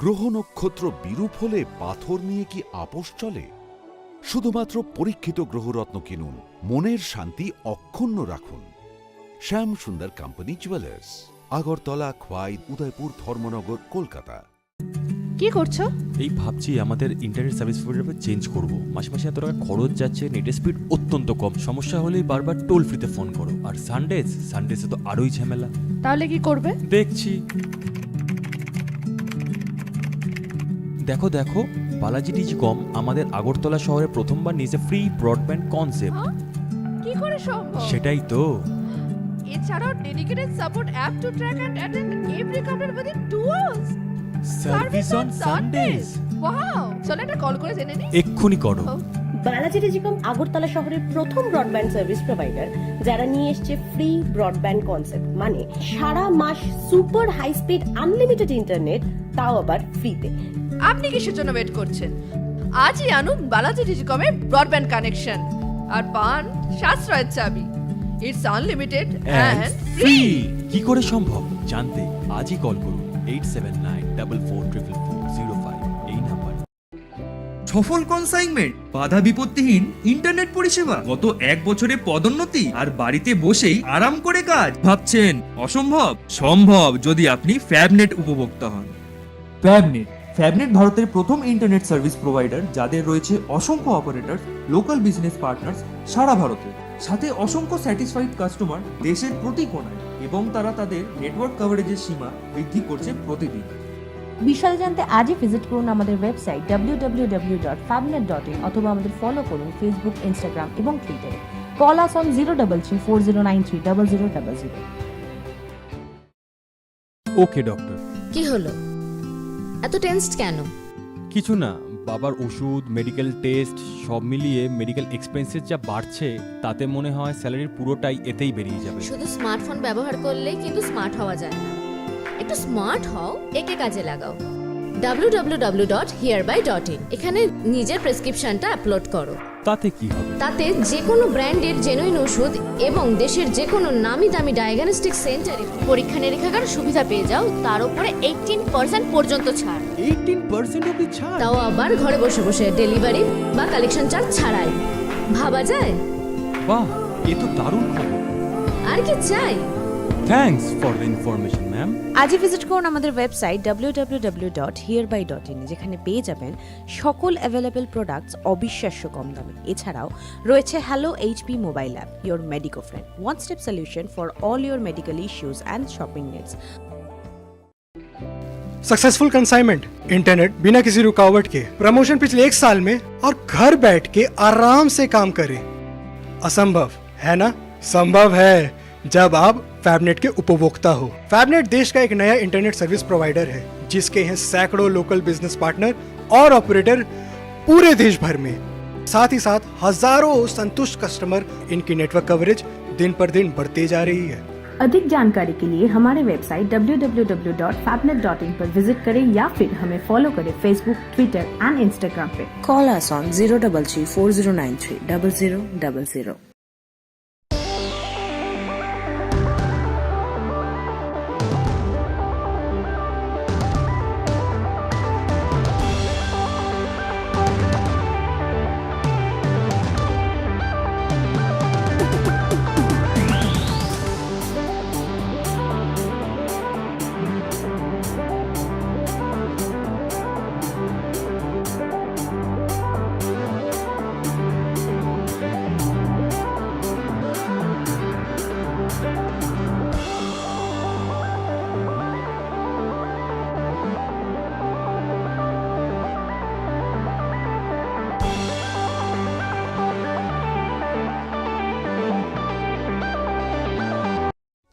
গ্রহ নক্ষত্র বিরূপ হলে পাথর নিয়ে কি আপোষ চলে? শুধুমাত্র পরীক্ষিত গ্রহরত্ন কিনুন, মনের শান্তি অক্ষুণ্ণ রাখুন। শ্যাম সুন্দর কোম্পানি জুয়েলার্স, আগরতলা, খোয়াই, উদয়পুর, ধর্মনগর, কলকাতা। কি করছো? এই ভাবছি আমাদের ইন্টারনেট সার্ভিস প্রোভাইডার চেঞ্জ করব। মাসে মাসে এত টাকা খরচ যাচ্ছে, নেটের স্পিড অত্যন্ত কম। সমস্যা হলেই বারবার টোল ফ্রিতে ফোন করো। আর সানডেজ, সানডেজে তো আরোই ঝামেলা। তাহলে কি করবে? দেখছি। দেখো, দেখো, বালাজি টেলিকম আমাদের আগরতলা শহরে প্রথমবার নিয়েছে ফ্রি ব্রডব্যান্ড কনসেপ্ট। হ্যাঁ? কি করে সম্ভব? সেটাই তো। এছাড়াও dedicated support app to track and attend every complaint within two hours. Service on Sundays. Wow, চলো একটা কল করে জেনে নিই। এক্ষুনি করো। ও। বালাজি টেলিকম আগরতলা শহরের প্রথম ব্রডব্যান্ড সার্ভিস প্রোভাইডার, যারা নিয়ে এসছে ফ্রি ব্রডব্যান্ড কনসেপ্ট, মানে সারা মাস super high speed unlimited internet, তাও আবার ফ্রিতে। আপনি কিসের জন্য ওয়েট করছেন? আজই আনুন বালাজি টেলিকমে ব্রডব্যান্ড কানেকশন আর পান সাশ্রয়ের চাবি। It's unlimited and and free. Free. কি করে সম্ভব? জানতে আজই কল করুন eight seven nine double four triple four zero five এই নাম্বার। সফল কনসাইনমেন্ট, বাধা বিপত্তিহীন ইন্টারনেট পরিষেবা। গত এক বছরে পদোন্নতি আর বাড়িতে বসেই আরাম করে কাজ। ভাবছেন অসম্ভব? সম্ভব, যদি আপনি ফ্যাবনেট উপভোক্তা হন। ফ্যাবনেট। ফ্যাবনেট ভারতের প্রথম ইন্টারনেট সার্ভিস প্রোভাইডার, যাদের রয়েছে অসংখ্য অপারেটর, লোকাল বিজনেস পার্টনার্স সারা ভারতে, সাথে অসংখ্য স্যাটিসফাইড কাস্টমার দেশের প্রতি কোণায়, এবং তারা তাদের নেটওয়ার্ক কভারেজের সীমা বৃদ্ধি করছে প্রতিদিন। বিশদে জানতে আজই ভিজিট করুন আমাদের website W W W dot ফ্যাবনেট ডট ইন অথবা আমাদের ফলো করুন ফেসবুক, ইনস্টাগ্রাম এবং টুইটারে। Call us on zero double three four zero nine three double zero double zero। ওকে ডক্টর। কি হলো? এত টেন্সড কেন? কিছু না, বাবার ওষুধ, মেডিকেল টেস্ট, সব মিলিয়ে মেডিকেল এক্সপেন্সেস যা বাড়ছে, তাতে মনে হয় স্যালারির পুরোটাই এতেই বেরিয়ে যাবে। শুধু স্মার্টফোন ব্যবহার করলেই কিন্তু স্মার্ট হওয়া যায় না। একটু স্মার্ট হও, একে কাজে লাগাও। ডাব্লিউ ডাব্লিউ ডাব্লিউ ডট হিয়ারবাই ডট ইন। এখানে নিজের প্রেসক্রিপশনটা আপলোড করো। তাতে কি হবে? তাতে যে কোনো ব্র্যান্ডের জেনুইন ওষুধ এবং দেশের যে কোনো নামি দামি ডায়াগনস্টিক সেন্টারে পরীক্ষা নিরীক্ষার সুবিধা পেয়ে যাও, তার উপরে এইটিন পার্সেন্ট পর্যন্ত ছাড়। এইটিন পার্সেন্ট অব্দি ছাড়? তাও আবার ঘরে বসে বসে, ডেলিভারি বা কালেকশন চার্জ ছাড়াই। ভাবা যায়? বাহ, এ তো দারুণ খবর। আর কি চাই? Thanks for the information, ma'am. আজই ভিজিট করুন আমাদের website W W W dot হিয়ারবাই ডট ইন, যেখানে পেয়ে যাবেন সকল অ্যাভেলেবল প্রোডাক্টস অবিশ্বাস্য কম দামে। এছাড়াও রয়েছে hello HP mobile app, your Medico friend, one step solution for all your medical issues and shopping needs. Successful consignment, internet बिना किसी रुकावट के, प्रमोशन पिछले एक साल में, और घर बैठ के आराम से काम करें। असंभव है ना? संभव है, जब आप फैबनेट के उपभोक्ता हो। फैबनेट देश का एक नया इंटरनेट सर्विस प्रोवाइडर है, जिसके हैं सैकड़ों लोकल बिजनेस पार्टनर और ऑपरेटर पूरे देश भर में। साथ ही साथ हजारों संतुष्ट कस्टमर, इनकी नेटवर्क कवरेज दिन पर दिन बढ़ते जा रही है। अधिक जानकारी के लिए हमारे website W W W dot फैबनेट डॉट इन पर विजिट करें या फिर हमें फॉलो करें Facebook, Twitter and Instagram पे। Call us on zero double three four zero nine three double zero double zero.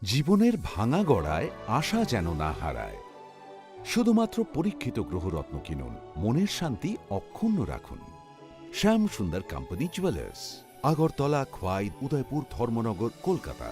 জীবনের ভাঙা গড়ায় আশা যেন না হারায়। শুধুমাত্র পরীক্ষিত গ্রহরত্ন কিনুন, মনের শান্তি অক্ষুণ্ণ রাখুন। শ্যাম সুন্দর কোম্পানি জুয়েলার্স, আগরতলা, খোয়াই, উদয়পুর, ধর্মনগর, কলকাতা।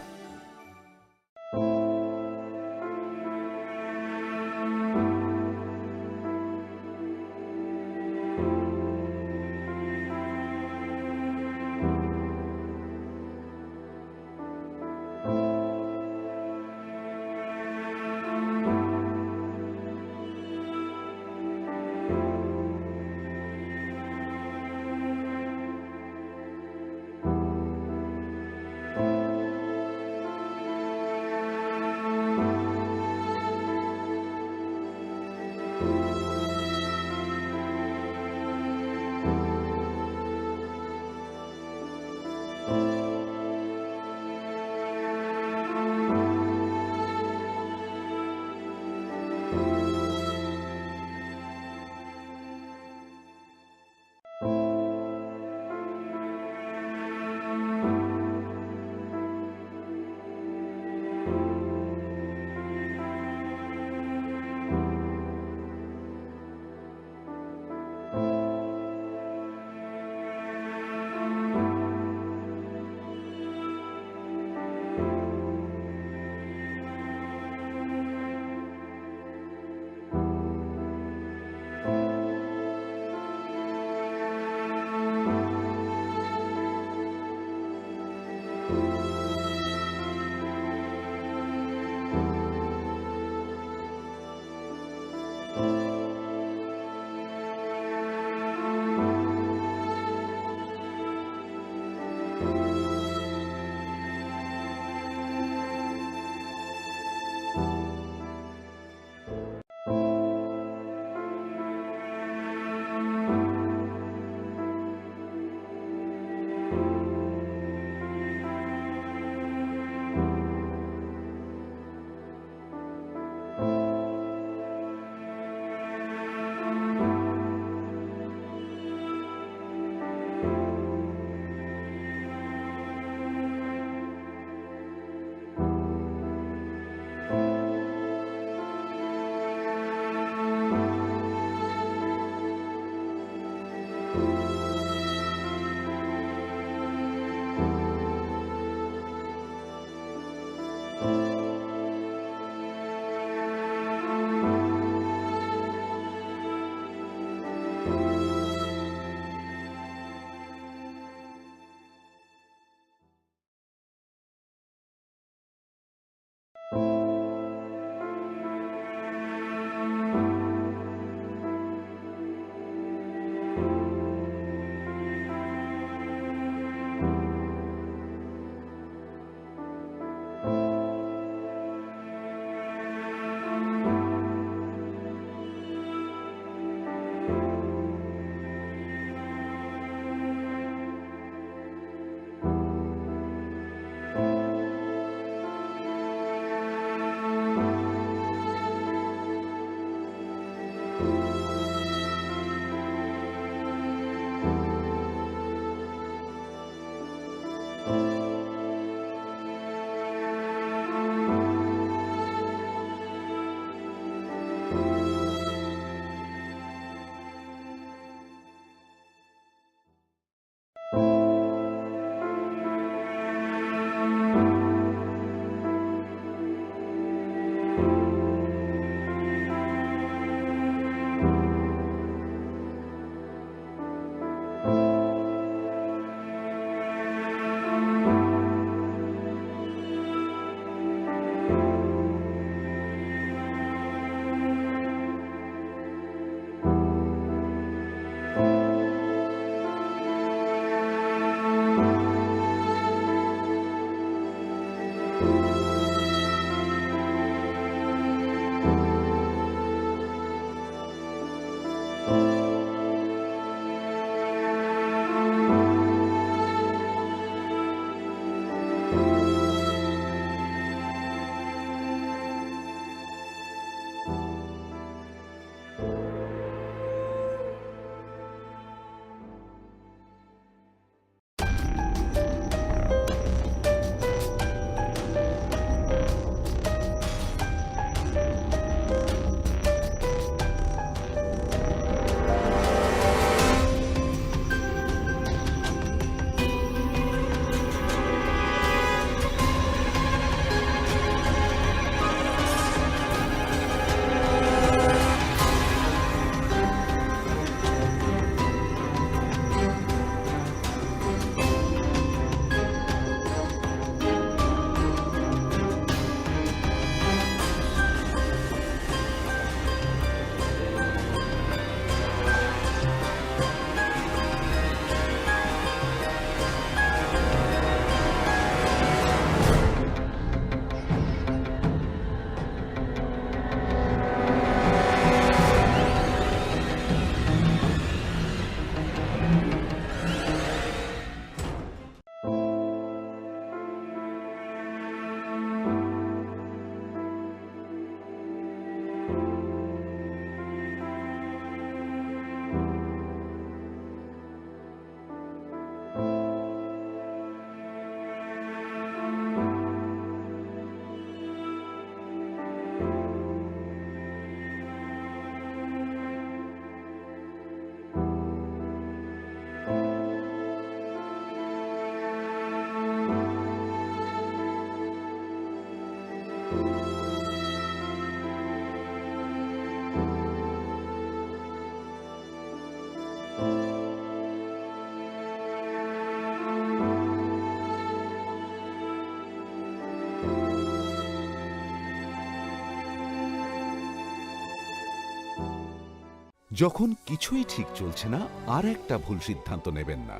যখন কিছুই ঠিক চলছে না, আর একটা ভুল সিদ্ধান্ত নেবেন না।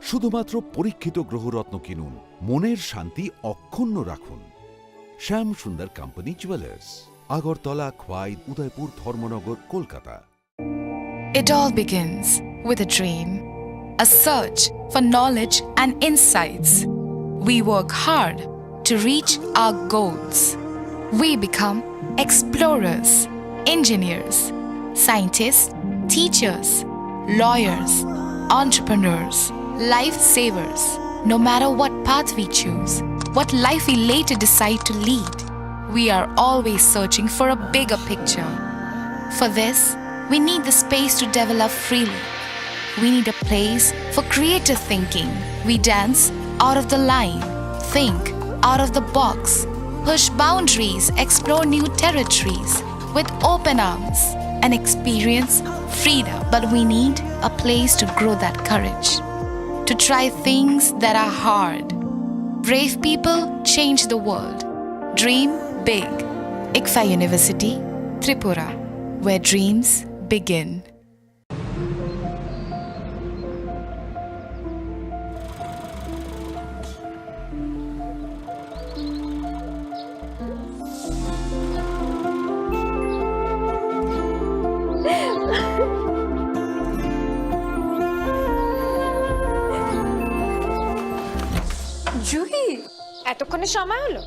শুধুমাত্র পরীক্ষিত গ্রহরত্ন কিনুন, মনের শান্তি অক্ষুণ্ণ রাখুন। Shyam Sundar company jewellers, Agartala, Khowai, Udaipur, Dharmanagar, Kolkata. It all begins with a dream, a search for knowledge and insights. We work hard to reach our goals. We become explorers, engineers, scientists, teachers, lawyers, entrepreneurs, lifesavers. No matter what path we choose, what life we later decide to lead, we are always searching for a bigger picture. For this, we need the space to develop freely. We need a place for creative thinking. We dance out of the line, think out of the box, push boundaries, explore new territories with open arms and experience freedom. But we need a place to grow that courage, to try things that are hard. Brave people change the world. Dream big. ICFAI University, Tripura, where dreams begin. Juhi, এতক্ষণে সময় হলো?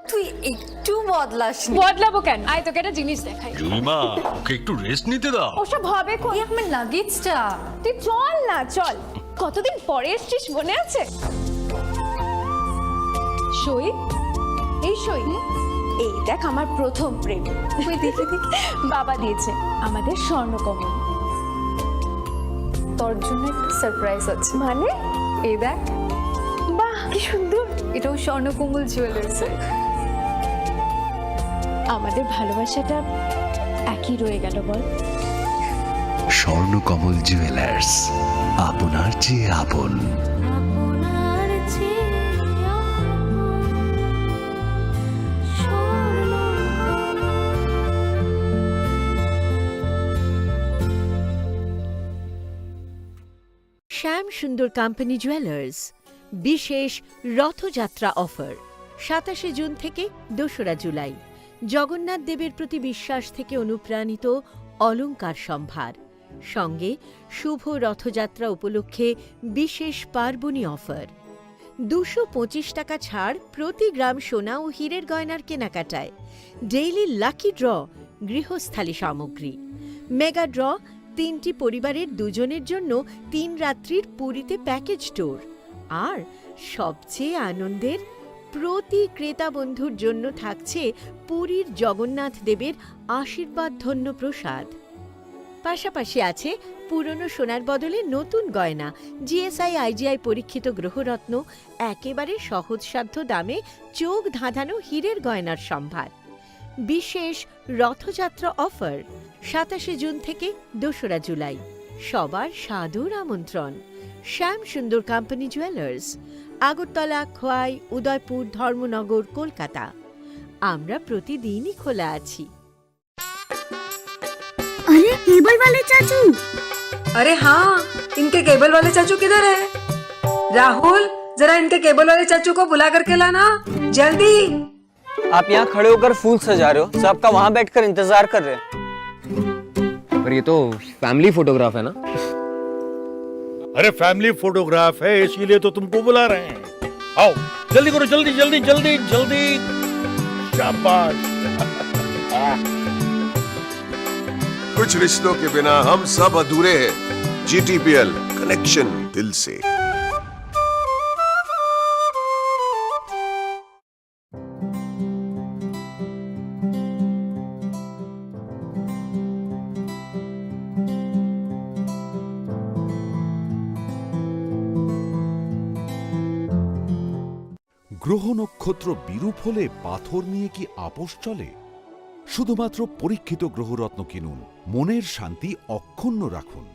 তুই একটু বদলাসনি। বদলাবো কেন? আয়, তোকে একটা জিনিস দেখাই। জুলিমা, ওকে একটু রেস্ট নিতে দাও। ওসব হবে কোন? এই আমার লাগেজটা। তুই চল না, চল। কতদিন পরে এসছিস, মনে আছে? সই, এই সই। হুম? এই দেখ আমার প্রথম প্রেম। ওই দেখে দেখে বাবা দিয়েছে আমাদের স্বর্ণকমল। তোর জন্য একটা সারপ্রাইজ আছে। মানে? এই দেখ। বাহ, কি সুন্দর। এটাও স্বর্ণকমল জুয়েলার্সের। আমাদের ভালোবাসাটা একই রয়ে গেল বল। স্বর্ণকমল জুয়েলার্স, আপনার চেয়ে আপন। আপনার চেয়ে আপন স্বর্ণকমল। শ্যাম সুন্দর কোম্পানি জুয়েলার্স বিশেষ রথযাত্রা অফার, সাতাশে জুন থেকে দোসরা জুলাই। জগন্নাথ দেবের প্রতি বিশ্বাস থেকে অনুপ্রাণিত অলংকার সম্ভার, সঙ্গে শুভ রথযাত্রা উপলক্ষে বিশেষ পার্বণী অফার। দুশো পঁচিশ টাকা ছাড় প্রতি গ্রাম সোনা ও হীরের গয়নার কেনাকাটায়। ডেইলি লাকি ড্র, গৃহস্থালী সামগ্রী। মেগা ড্র, তিনটি পরিবারের দুজনের জন্য তিন রাত্রির পুরীতে প্যাকেজ ট্যুর। আর সবচেয়ে আনন্দের, প্রতি ক্রেতা বন্ধুর জন্য থাকছে পুরীর জগন্নাথ দেবের আশীর্বাদ ধন্য প্রসাদ। পাশাপাশি আছে পুরনো সোনার বদলে নতুন গয়না, G S I I G I পরীক্ষিত গ্রহরত্ন, একেবারে সহজসাধ্য দামে চোখ ধাঁধানো হীরের গয়নার সম্ভার। বিশেষ রথযাত্রা অফার, সাতাশে জুন থেকে দোসরা জুলাই। সবার সাদর আমন্ত্রণ। শ্যাম সুন্দর কোম্পানি জুয়েলার্স, আগরতলা, খোয়াই, উদয়পুর, ধর্মনগর, কলকাতা। আমরা প্রতিদিনই খোলা আছি। अरे, केबल वाले चाचू। अरे हाँ, इनके केबल वाले चाचू किधर है? राहुल, जरा इनके केबल वाले चाचू को बुला करके लाना, जल्दी। आप यहाँ खड़े होकर फूल सजा रहे हो, सबका वहाँ बैठकर इंतजार कर रहे हैं। पर ये तो फैमिली फोटोग्राफ है ना? अरे, फैमिली फोटोग्राफ है, इसीलिए तो तुमको बुला रहे हैं। आओ, जल्दी करो, जल्दी, जल्दी, जल्दी, जल्दी। शाबाश। कुछ रिश्तों के बिना हम सब अधूरे हैं। G T P L, connection दिल से। গ্রহ নক্ষত্র বিরূপ হলে পাথর নিয়ে কি আপোষ চলে? শুধুমাত্র পরীক্ষিত গ্রহরত্ন কিনুন, মনের শান্তি অক্ষুণ্ণ রাখুন।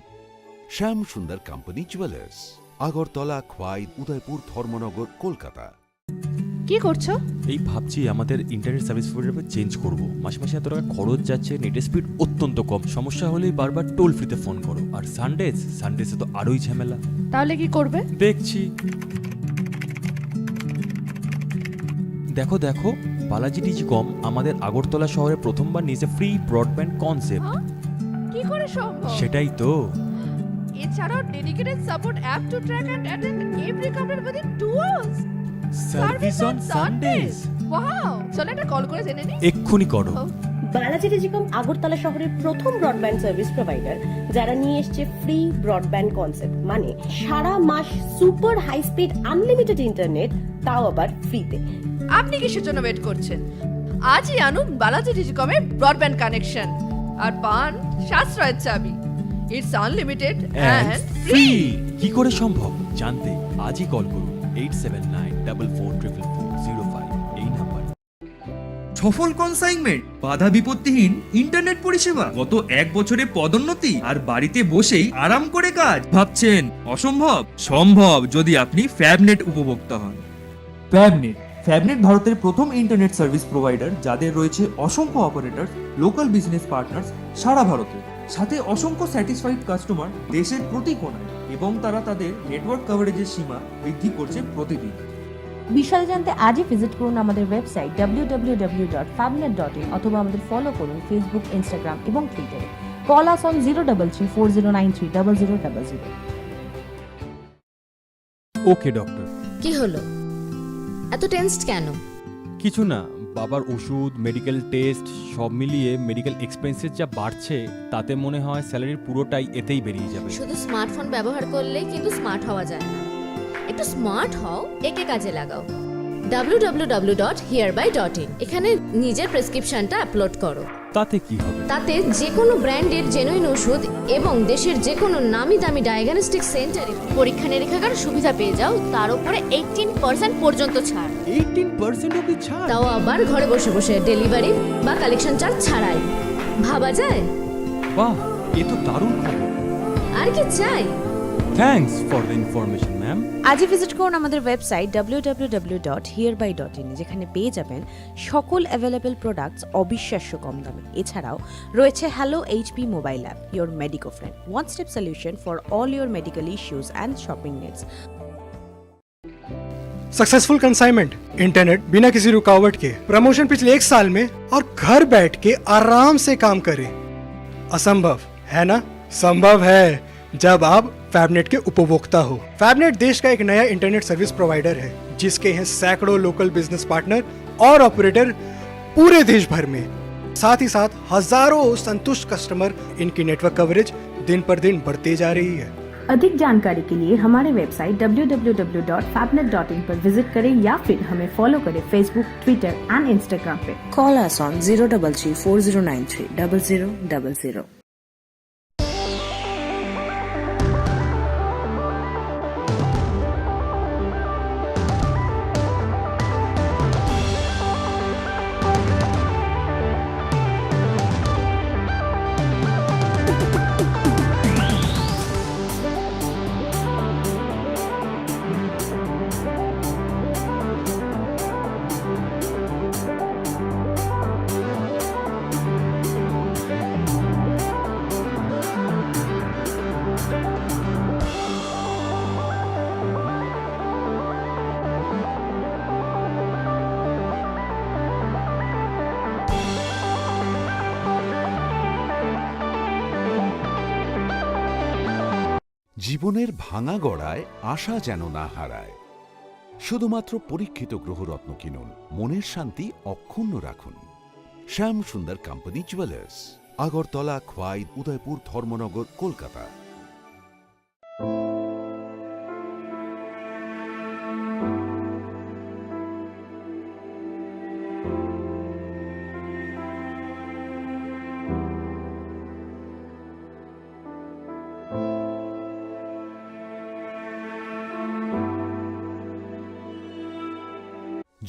শ্যাম সুন্দর কোম্পানি জুয়েলার্স, আগরতলা, খোয়াই, উদয়পুর, ধর্মনগর, কলকাতা। কি করছো? এই ভাবছি আমাদের ইন্টারনেট সার্ভিস প্রোভাইডার চেঞ্জ করব। মাসে মাসে এত টাকা খরচ যাচ্ছে, নেটের স্পিড অত্যন্ত কম। সমস্যা হলেই বারবার টোল ফ্রিতে ফোন করো। আর সানডেজ, সানডেজে তো আরোই ঝামেলা। তাহলে কি করবে? দেখছি। দেখো, দেখো, বালাজি টেলিকম আমাদের আগরতলা শহরে প্রথমবার নিয়েছে ফ্রি ব্রডব্যান্ড কনসেপ্ট। হ্যাঁ? কি করে সম্ভব? সেটাই তো। এছাড়াও dedicated support app to track and attend every complaint within two hours. Service on Sundays. Wow, চলো একটা কল করে জেনে নিই। এক্ষুনি করো। ও। বালাজি টেলিকম আগরতলা শহরের প্রথম ব্রডব্যান্ড সার্ভিস প্রোভাইডার, যারা নিয়ে এসছে ফ্রি ব্রডব্যান্ড কনসেপ্ট, মানে সারা মাস super high speed unlimited internet, তাও আবার ফ্রিতে। আপনি কিসের জন্য ওয়েট করছেন? আজই আনুন বালাজি টেলিকমের ব্রডব্যান্ড কানেকশন আর পান সাশ্রয়ের চাবি। It's unlimited and free। কি করে সম্ভব জানতে আজই কল করুন eight seven nine double four triple four zero five এই নাম্বার। সফল কনসাইনমেন্ট, বাধা বিপত্তিহীন ইন্টারনেট পরিষেবা, গত এক বছরে পদোন্নতি আর বাড়িতে বসেই আরাম করে কাজ। ভাবছেন অসম্ভব? সম্ভব, যদি আপনি ফ্যাবনেট উপভোক্তা হন। ফ্যাবনেট। ফ্যাবনেট ভারতের প্রথম ইন্টারনেট সার্ভিস প্রোভাইডার, যাদের রয়েছে অসংখ্য অপারেটর, লোকাল বিজনেস পার্টনার্স সারা ভারতে, সাথে অসংখ্য স্যাটিসফাইড কাস্টমার দেশের প্রতি কোণায়, এবং তারা তাদের নেটওয়ার্ক কভারেজের সীমা বৃদ্ধি করছে প্রতিদিন। বিশদে জানতে আজই ভিজিট করুন আমাদের website W W W dot ফ্যাবনেট ডট ইন অথবা আমাদের ফলো করুন ফেসবুক, ইনস্টাগ্রাম এবং টুইটারে। Call us on zero double three four zero nine three double zero double zero। ওকে ডক্টর। কি হলো? এত টেন্সড কেন? কিছু না, বাবার ওষুধ, মেডিকেল টেস্ট, সব মিলিয়ে মেডিকেল এক্সপেন্সেস যা বাড়ছে, তাতে মনে হয় স্যালারির পুরোটাই এতেই বেরিয়ে যাবে। শুধু স্মার্টফোন ব্যবহার করলে কিন্তু স্মার্ট হওয়া যায় না। একটু স্মার্ট হও, একে কাজে লাগাও। W W W dot here by dot in. এখানে নিজের প্রেসক্রিপশনটা আপলোড করো। তাতে কি হবে? তাতে যে কোনো ব্র্যান্ডের জেনুইন ওষুধ এবং দেশের যে কোনো নামি দামি ডায়াগনস্টিক সেন্টারে পরীক্ষা নিরীক্ষার সুবিধা পেয়ে যাও, তার উপরে এইটিন পার্সেন্ট পর্যন্ত ছাড়। এইটিন পার্সেন্ট অবধি ছাড়? তাও আবার ঘরে বসে বসে, ডেলিভারি বা কালেকশন চার্জ ছাড়াই। ভাবা যায়? বাহ, এ তো দারুণ খবর। আর কি চাই? Thanks for the information, ma'am. আজই ভিজিট করুন আমাদের website W W W dot here by dot in, যেখানে পেয়ে যাবেন সকল অ্যাভেলেবল প্রোডাক্টস অবিশ্বাস্য কম দামে। এছাড়াও রয়েছে hello HP mobile app, your Medico friend, one step solution for all your medical issues and shopping needs. Successful consignment, internet बिना किसी रुकावट के, प्रमोशन पिछले एक साल में और घर बैठ के आराम से काम करें। असंभव है ना? संभव है, जब आप फैबनेट के उपभोक्ता हो। फैबनेट देश का एक नया इंटरनेट सर्विस प्रोवाइडर है, जिसके हैं सैकड़ों लोकल बिजनेस पार्टनर और ऑपरेटर पूरे देश भर में। साथ ही साथ हजारों संतुष्ट कस्टमर। इनकी नेटवर्क कवरेज दिन पर दिन बढ़ती जा रही है। अधिक जानकारी के लिए हमारे website W W W dot फैबनेट डॉट इन पर विजिट करें या फिर हमें फॉलो करें Facebook, Twitter and Instagram पे। Call us on zero double three four zero nine three double zero double zero। জীবনের ভাঙা গড়ায় আশা যেন না হারায়। শুধুমাত্র পরীক্ষিত গ্রহরত্ন কিনুন, মনের শান্তি অক্ষুণ্ণ রাখুন। শ্যাম সুন্দর কোম্পানি জুয়েলার্স, আগরতলা, খোয়াই, উদয়পুর, ধর্মনগর, কলকাতা।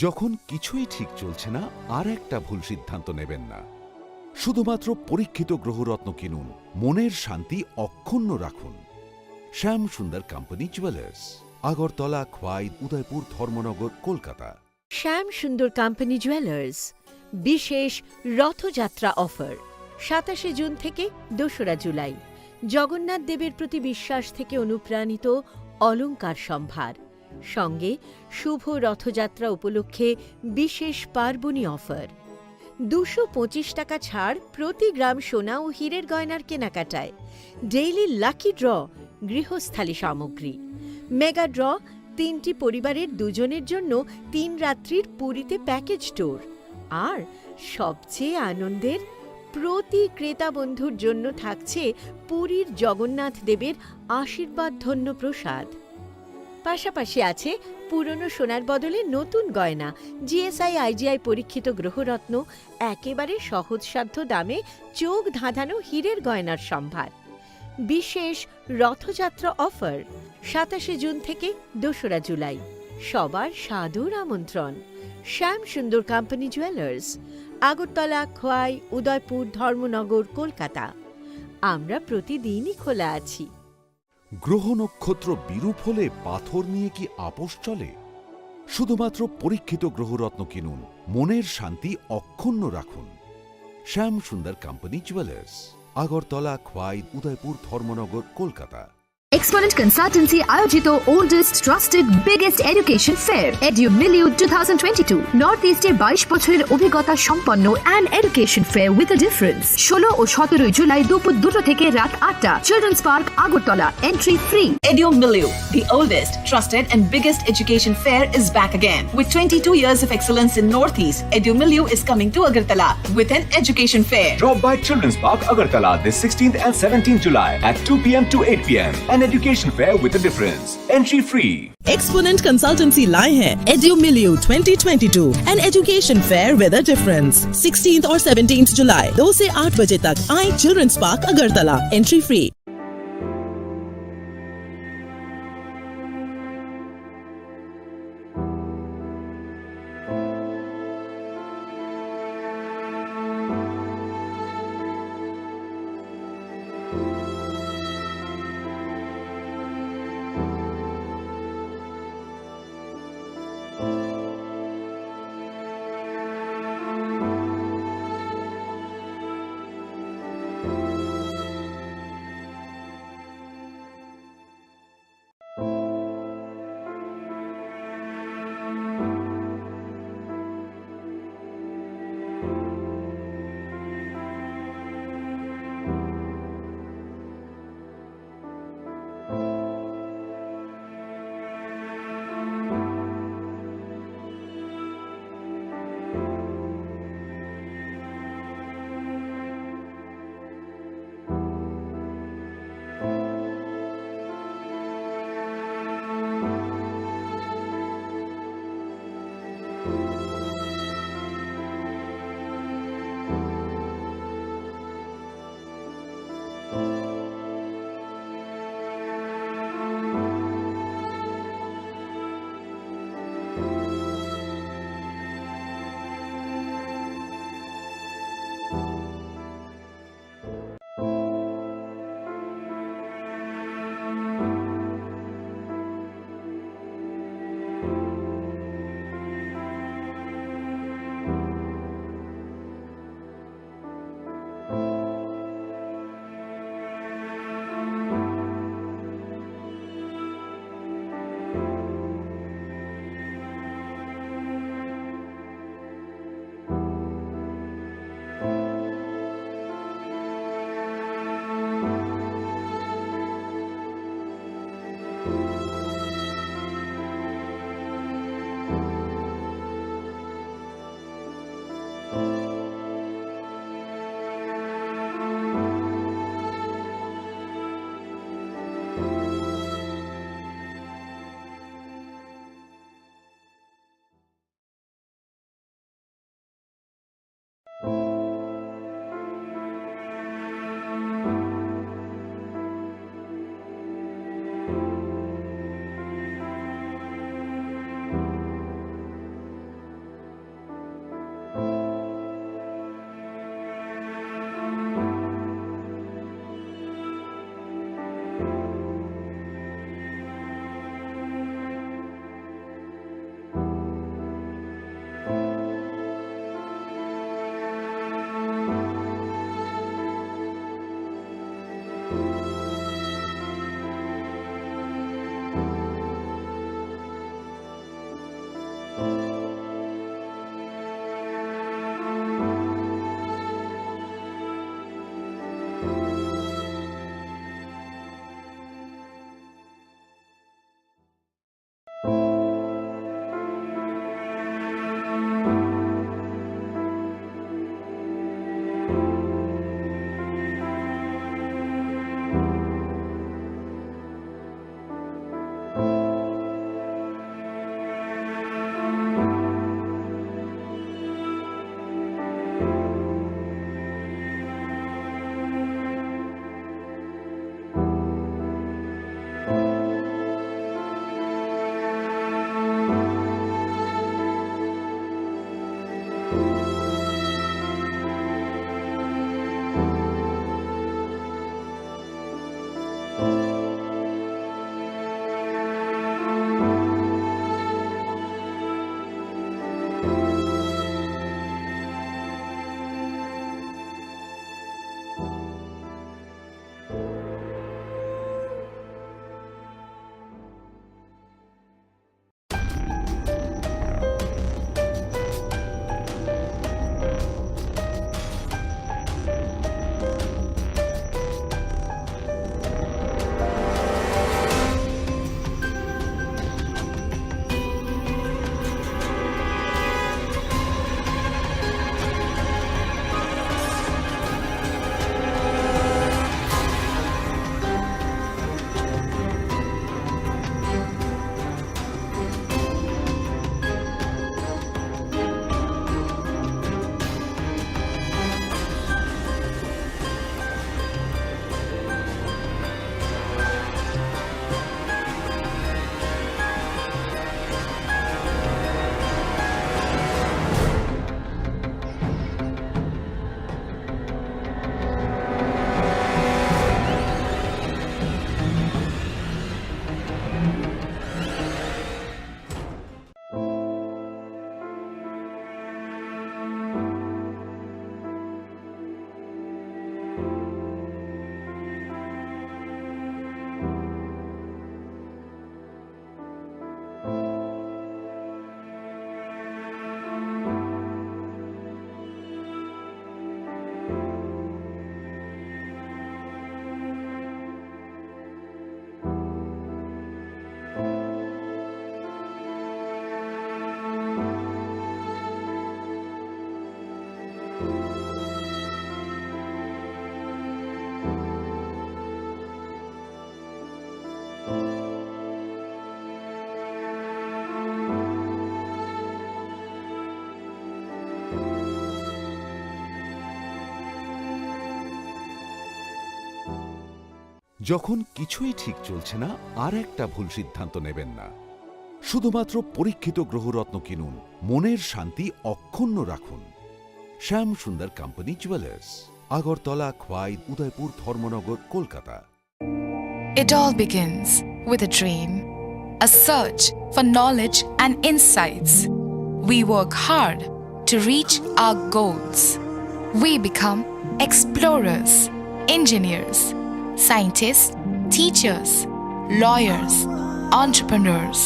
যখন কিছুই ঠিক চলছে না, আর একটা ভুল সিদ্ধান্ত নেবেন না। শুধুমাত্র পরীক্ষিত গ্রহরত্ন কিনুন, মনের শান্তি অক্ষুণ্ণ রাখুন। শ্যাম সুন্দর কোম্পানি জুয়েলার্স, আগরতলা, খোয়াই, উদয়পুর, ধর্মনগর, কলকাতা। শ্যাম সুন্দর কোম্পানি জুয়েলার্স, বিশেষ রথযাত্রা অফার, সাতাশে জুন থেকে দোসরা জুলাই। জগন্নাথ দেবের প্রতি বিশ্বাস থেকে অনুপ্রাণিত অলংকার সম্ভার, সঙ্গে শুভ রথযাত্রা উপলক্ষে বিশেষ পার্বণী অফার। দুশো পঁচিশ টাকা ছাড় প্রতি গ্রাম সোনা ও হীরের গয়নার কেনাকাটায়। ডেইলি লাকি ড্র, গৃহস্থালী সামগ্রী। মেগা ড্র, তিনটি পরিবারের দুজনের জন্য তিন রাত্রির পুরীতে প্যাকেজ ট্যুর। আর সবচেয়ে আনন্দের, প্রতি ক্রেতা বন্ধুর জন্য থাকছে পুরীর জগন্নাথ দেবের আশীর্বাদ ধন্য প্রসাদ। পাশাপাশি আছে পুরনো সোনার বদলে নতুন গয়না, জিএসআই আইজিআই পরীক্ষিত গ্রহরত্ন, একেবারে সহজসাধ্য দামে চোখ ধাঁধানো হীরের গয়নার সম্ভার। বিশেষ রথযাত্রা অফার, সাতাশে জুন থেকে দোসরা জুলাই। সবার সাদর আমন্ত্রণ। শ্যাম সুন্দর কোম্পানি জুয়েলার্স, আগরতলা, খোয়াই, উদয়পুর, ধর্মনগর, কলকাতা। আমরা প্রতিদিনই খোলা আছি। গ্রহ নক্ষত্র বিরূপ হলে পাথর নিয়ে কি আপোষ চলে? শুধুমাত্র পরীক্ষিত গ্রহরত্ন কিনুন, মনের শান্তি অক্ষুণ্ণ রাখুন। Shyam Sundar company jewellers, Agartala, Khowai, Udaipur, Dharmanagar, Kolkata. Exponent consultancy আয়োজিত oldest trusted biggest education fair Edu Miliu two thousand twenty two, north ইস্টে বাইশ বছরের অভিজ্ঞতা সম্পন্ন an education fair with a difference. ষোলো ও সতেরোই জুলাই দুপুর দুটো থেকে রাত আটটা, children's park, Agartala. Entry free. Edu Miliu, the oldest, trusted and biggest education fair is back again. With twenty-two years of excellence in Northeast, Edu Miliu is coming to Agartala with an education fair. Drop by Children's Park, Agartala this sixteenth and seventeenth July at two p m to eight p m. An education fair with a difference. Entry free. Exponent Consultancy लाए हैं Edumilieu twenty twenty-two, an education fair with a difference। Sixteenth और seventeenth July, दो से आठ बजे तक। आए Children's Park, Agartala. Entry free। যখন কিছুই ঠিক চলছে না, আর একটা ভুল সিদ্ধান্ত নেবেন না। শুধুমাত্র পরীক্ষিত গ্রহরত্ন কিনুন, মনের শান্তি অক্ষুণ্ণ রাখুন। Shyam Sundar company jewellers, Agartala, Khowai, Udaipur, Dharmanagar, Kolkata. It all begins with a dream, a search for knowledge and insights. We work hard to reach our goals. We become explorers, engineers, scientists, teachers, lawyers, entrepreneurs,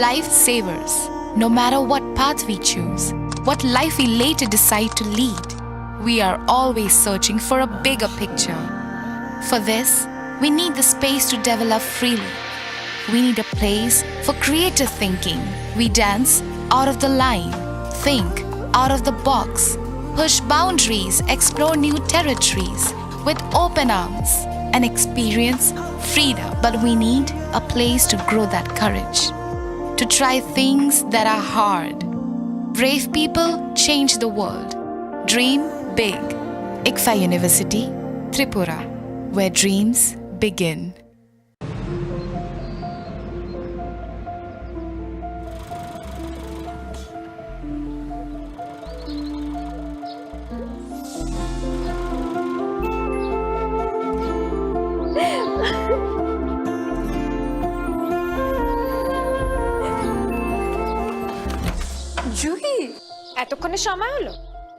lifesavers. No matter what path we choose, what life we later decide to lead, we are always searching for a bigger picture. For this, we need the space to develop freely. We need a place for creative thinking. We dance out of the line, think out of the box, push boundaries, explore new territories with open arms, and experience freedom. But we need a place to grow that courage, to try things that are hard. Brave people change the world. Dream big. ICFAI University, Tripura, where dreams begin. Juhi, এতক্ষণে সময় হলো?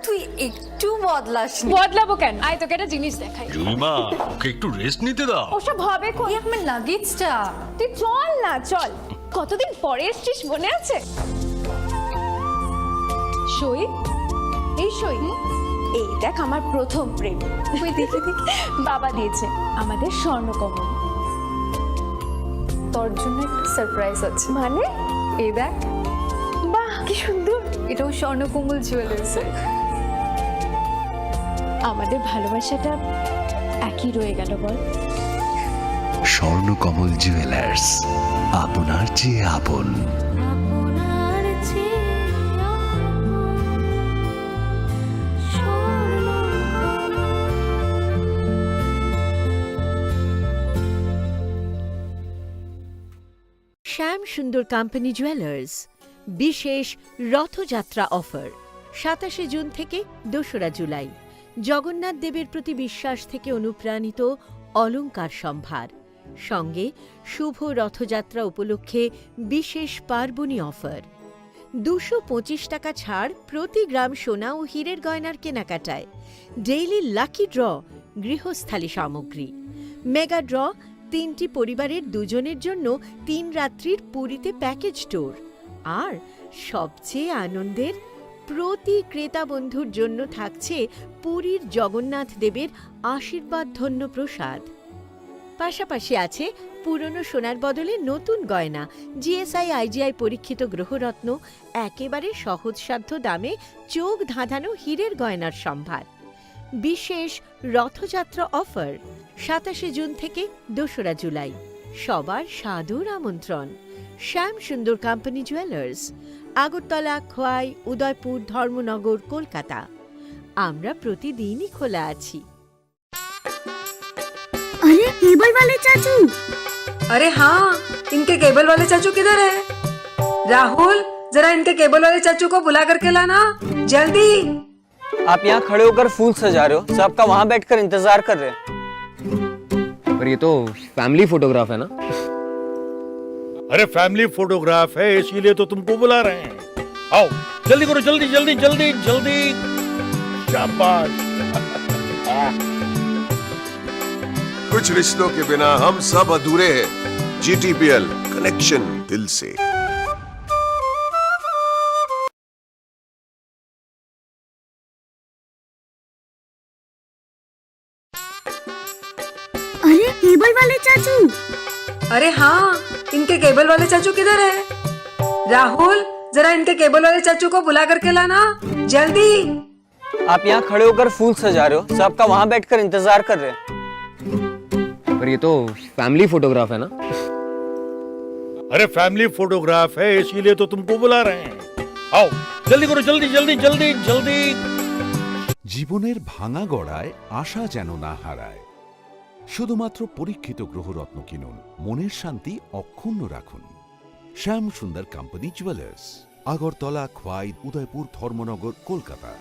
তুই একটু বদলাসনি। বদলাবো কেন? আয়, তোকে একটা জিনিস দেখাই। জুইমা, ওকে একটু রেস্ট নিতে দাও। ওসব হবে কোন? এই আমার লাগেজটা। তুই চল না, চল। কতদিন পরে এসছিস, মনে আছে? সই, এই সই। এই দেখ, আমার প্রথম প্রেম। ওই দেখে দেখে বাবা দিয়েছে আমাদের স্বর্ণকমল। তোর জন্য একটা সারপ্রাইজ আছে। মানে? এই দেখ। বাহ, কি সুন্দর। এটাও স্বর্ণকমল জুয়েলার্সের। আমাদের ভালোবাসাটা একই রয়ে গেল, বল? স্বর্ণকমল জুয়েলার্স, আপনার চেয়ে আপন। শ্যাম সুন্দর কোম্পানি জুয়েলার্স, বিশেষ রথযাত্রা অফার, সাতাশে জুন থেকে দোসরা জুলাই। জগন্নাথ দেবের প্রতি বিশ্বাস থেকে অনুপ্রাণিত অলংকার সম্ভার, সঙ্গে শুভ রথযাত্রা উপলক্ষে বিশেষ পার্বণী অফার। দুশো পঁচিশ টাকা ছাড় প্রতি গ্রাম সোনা ও হীরের গয়নার কেনাকাটায়। ডেইলি লাকি ড্র, গৃহস্থালী সামগ্রী। মেগা ড্র, তিনটি পরিবারের দুজনের জন্য তিন রাত্রির পুরীতে প্যাকেজ ট্যুর। আর সবচেয়ে আনন্দের, প্রতি ক্রেতা বন্ধুর জন্য থাকছে পুরীর জগন্নাথ দেবের আশীর্বাদ ধন্য প্রসাদ। পাশাপাশি আছে পুরনো সোনার বদলে নতুন গয়না, জিএসআই আইজিআই পরীক্ষিত গ্রহরত্ন, একেবারে সহজসাধ্য দামে চোখ ধাঁধানো হীরের গয়নার সম্ভার। বিশেষ রথযাত্রা অফার, সাতাশে জুন থেকে দোসরা জুলাই। সবার সাদর আমন্ত্রণ। শ্যাম সুন্দর কোম্পানি জুয়েলার্স, আগরতলা, খোয়াই, উদয়পুর, ধর্মনগর, কলকাতা। আমরা প্রতিদিনই খোলা আছি। अरे, केबल वाले चाचू। अरे हाँ, इनके केबल वाले चाचू किधर है? राहुल, जरा इनके केबल वाले चाचू को बुला करके लाना, जल्दी। आप यहाँ खड़े होकर फूल सजा रहे हो, सबका वहाँ बैठकर इंतजार कर रहे हैं। पर ये तो फैमिली फोटोग्राफ है ना? अरे, फैमिली फोटोग्राफ है, इसीलिए तो तुमको बुला रहे हैं। आओ, जल्दी करो, जल्दी, जल्दी, जल्दी, जल्दी। शाबाश। कुछ रिश्तों के बिना हम सब अधूरे हैं। जीटीपीएल, कनेक्शन दिल से। अरे, केबल वाले चाचू। अरे हाँ, इनके केबल वाले चाचू किधर है? राहुल, जरा इनके केबल वाले चाचू को बुला करके लाना, जल्दी। आप यहाँ खड़े होकर फूल सजा रहे हो, सबका वहाँ बैठकर इंतजार कर रहे हैं। पर ये तो फैमिली फोटोग्राफ है ना? अरे, फैमिली फोटोग्राफ है, इसीलिए तो तुमको बुला रहे हैं। आओ, जल्दी करो, जल्दी, जल्दी, जल्दी, जल्दी। জীবনের ভাঙা গড়ায় আশা যেন না হারায়। শুধুমাত্র পরীক্ষিত গ্রহরত্ন কিনুন, মনের শান্তি অক্ষুণ্ণ রাখুন। Shyam Sundar company jewellers, Agartala, Khowai, Udaipur, Dharmanagar, Kolkata.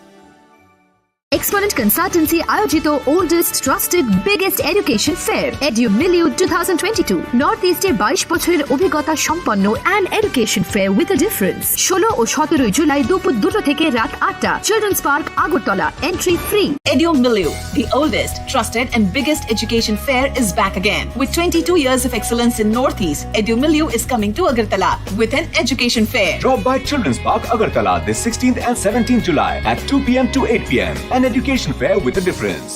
Exponent consultancy আয়োজিত oldest trusted biggest education fair Edu Miliu two thousand twenty two. North ইস্টে বাইশ বছরের অভিজ্ঞতা সম্পন্ন and education fair with difference. ষোলো ও সতেরোই জুলাই দুপুর দুটো থেকে রাত আটটা, children's park, Agartala. Entry free. Edu Miliu, the oldest, trusted, and biggest education fair, is back again. With twenty-two years of excellence in Northeast, Edu Miliu is coming to Agartala with an education fair. Drop by Children's Park, Agartala, this sixteenth and seventeenth July at two p.m. to eight p.m. An education fair with a difference.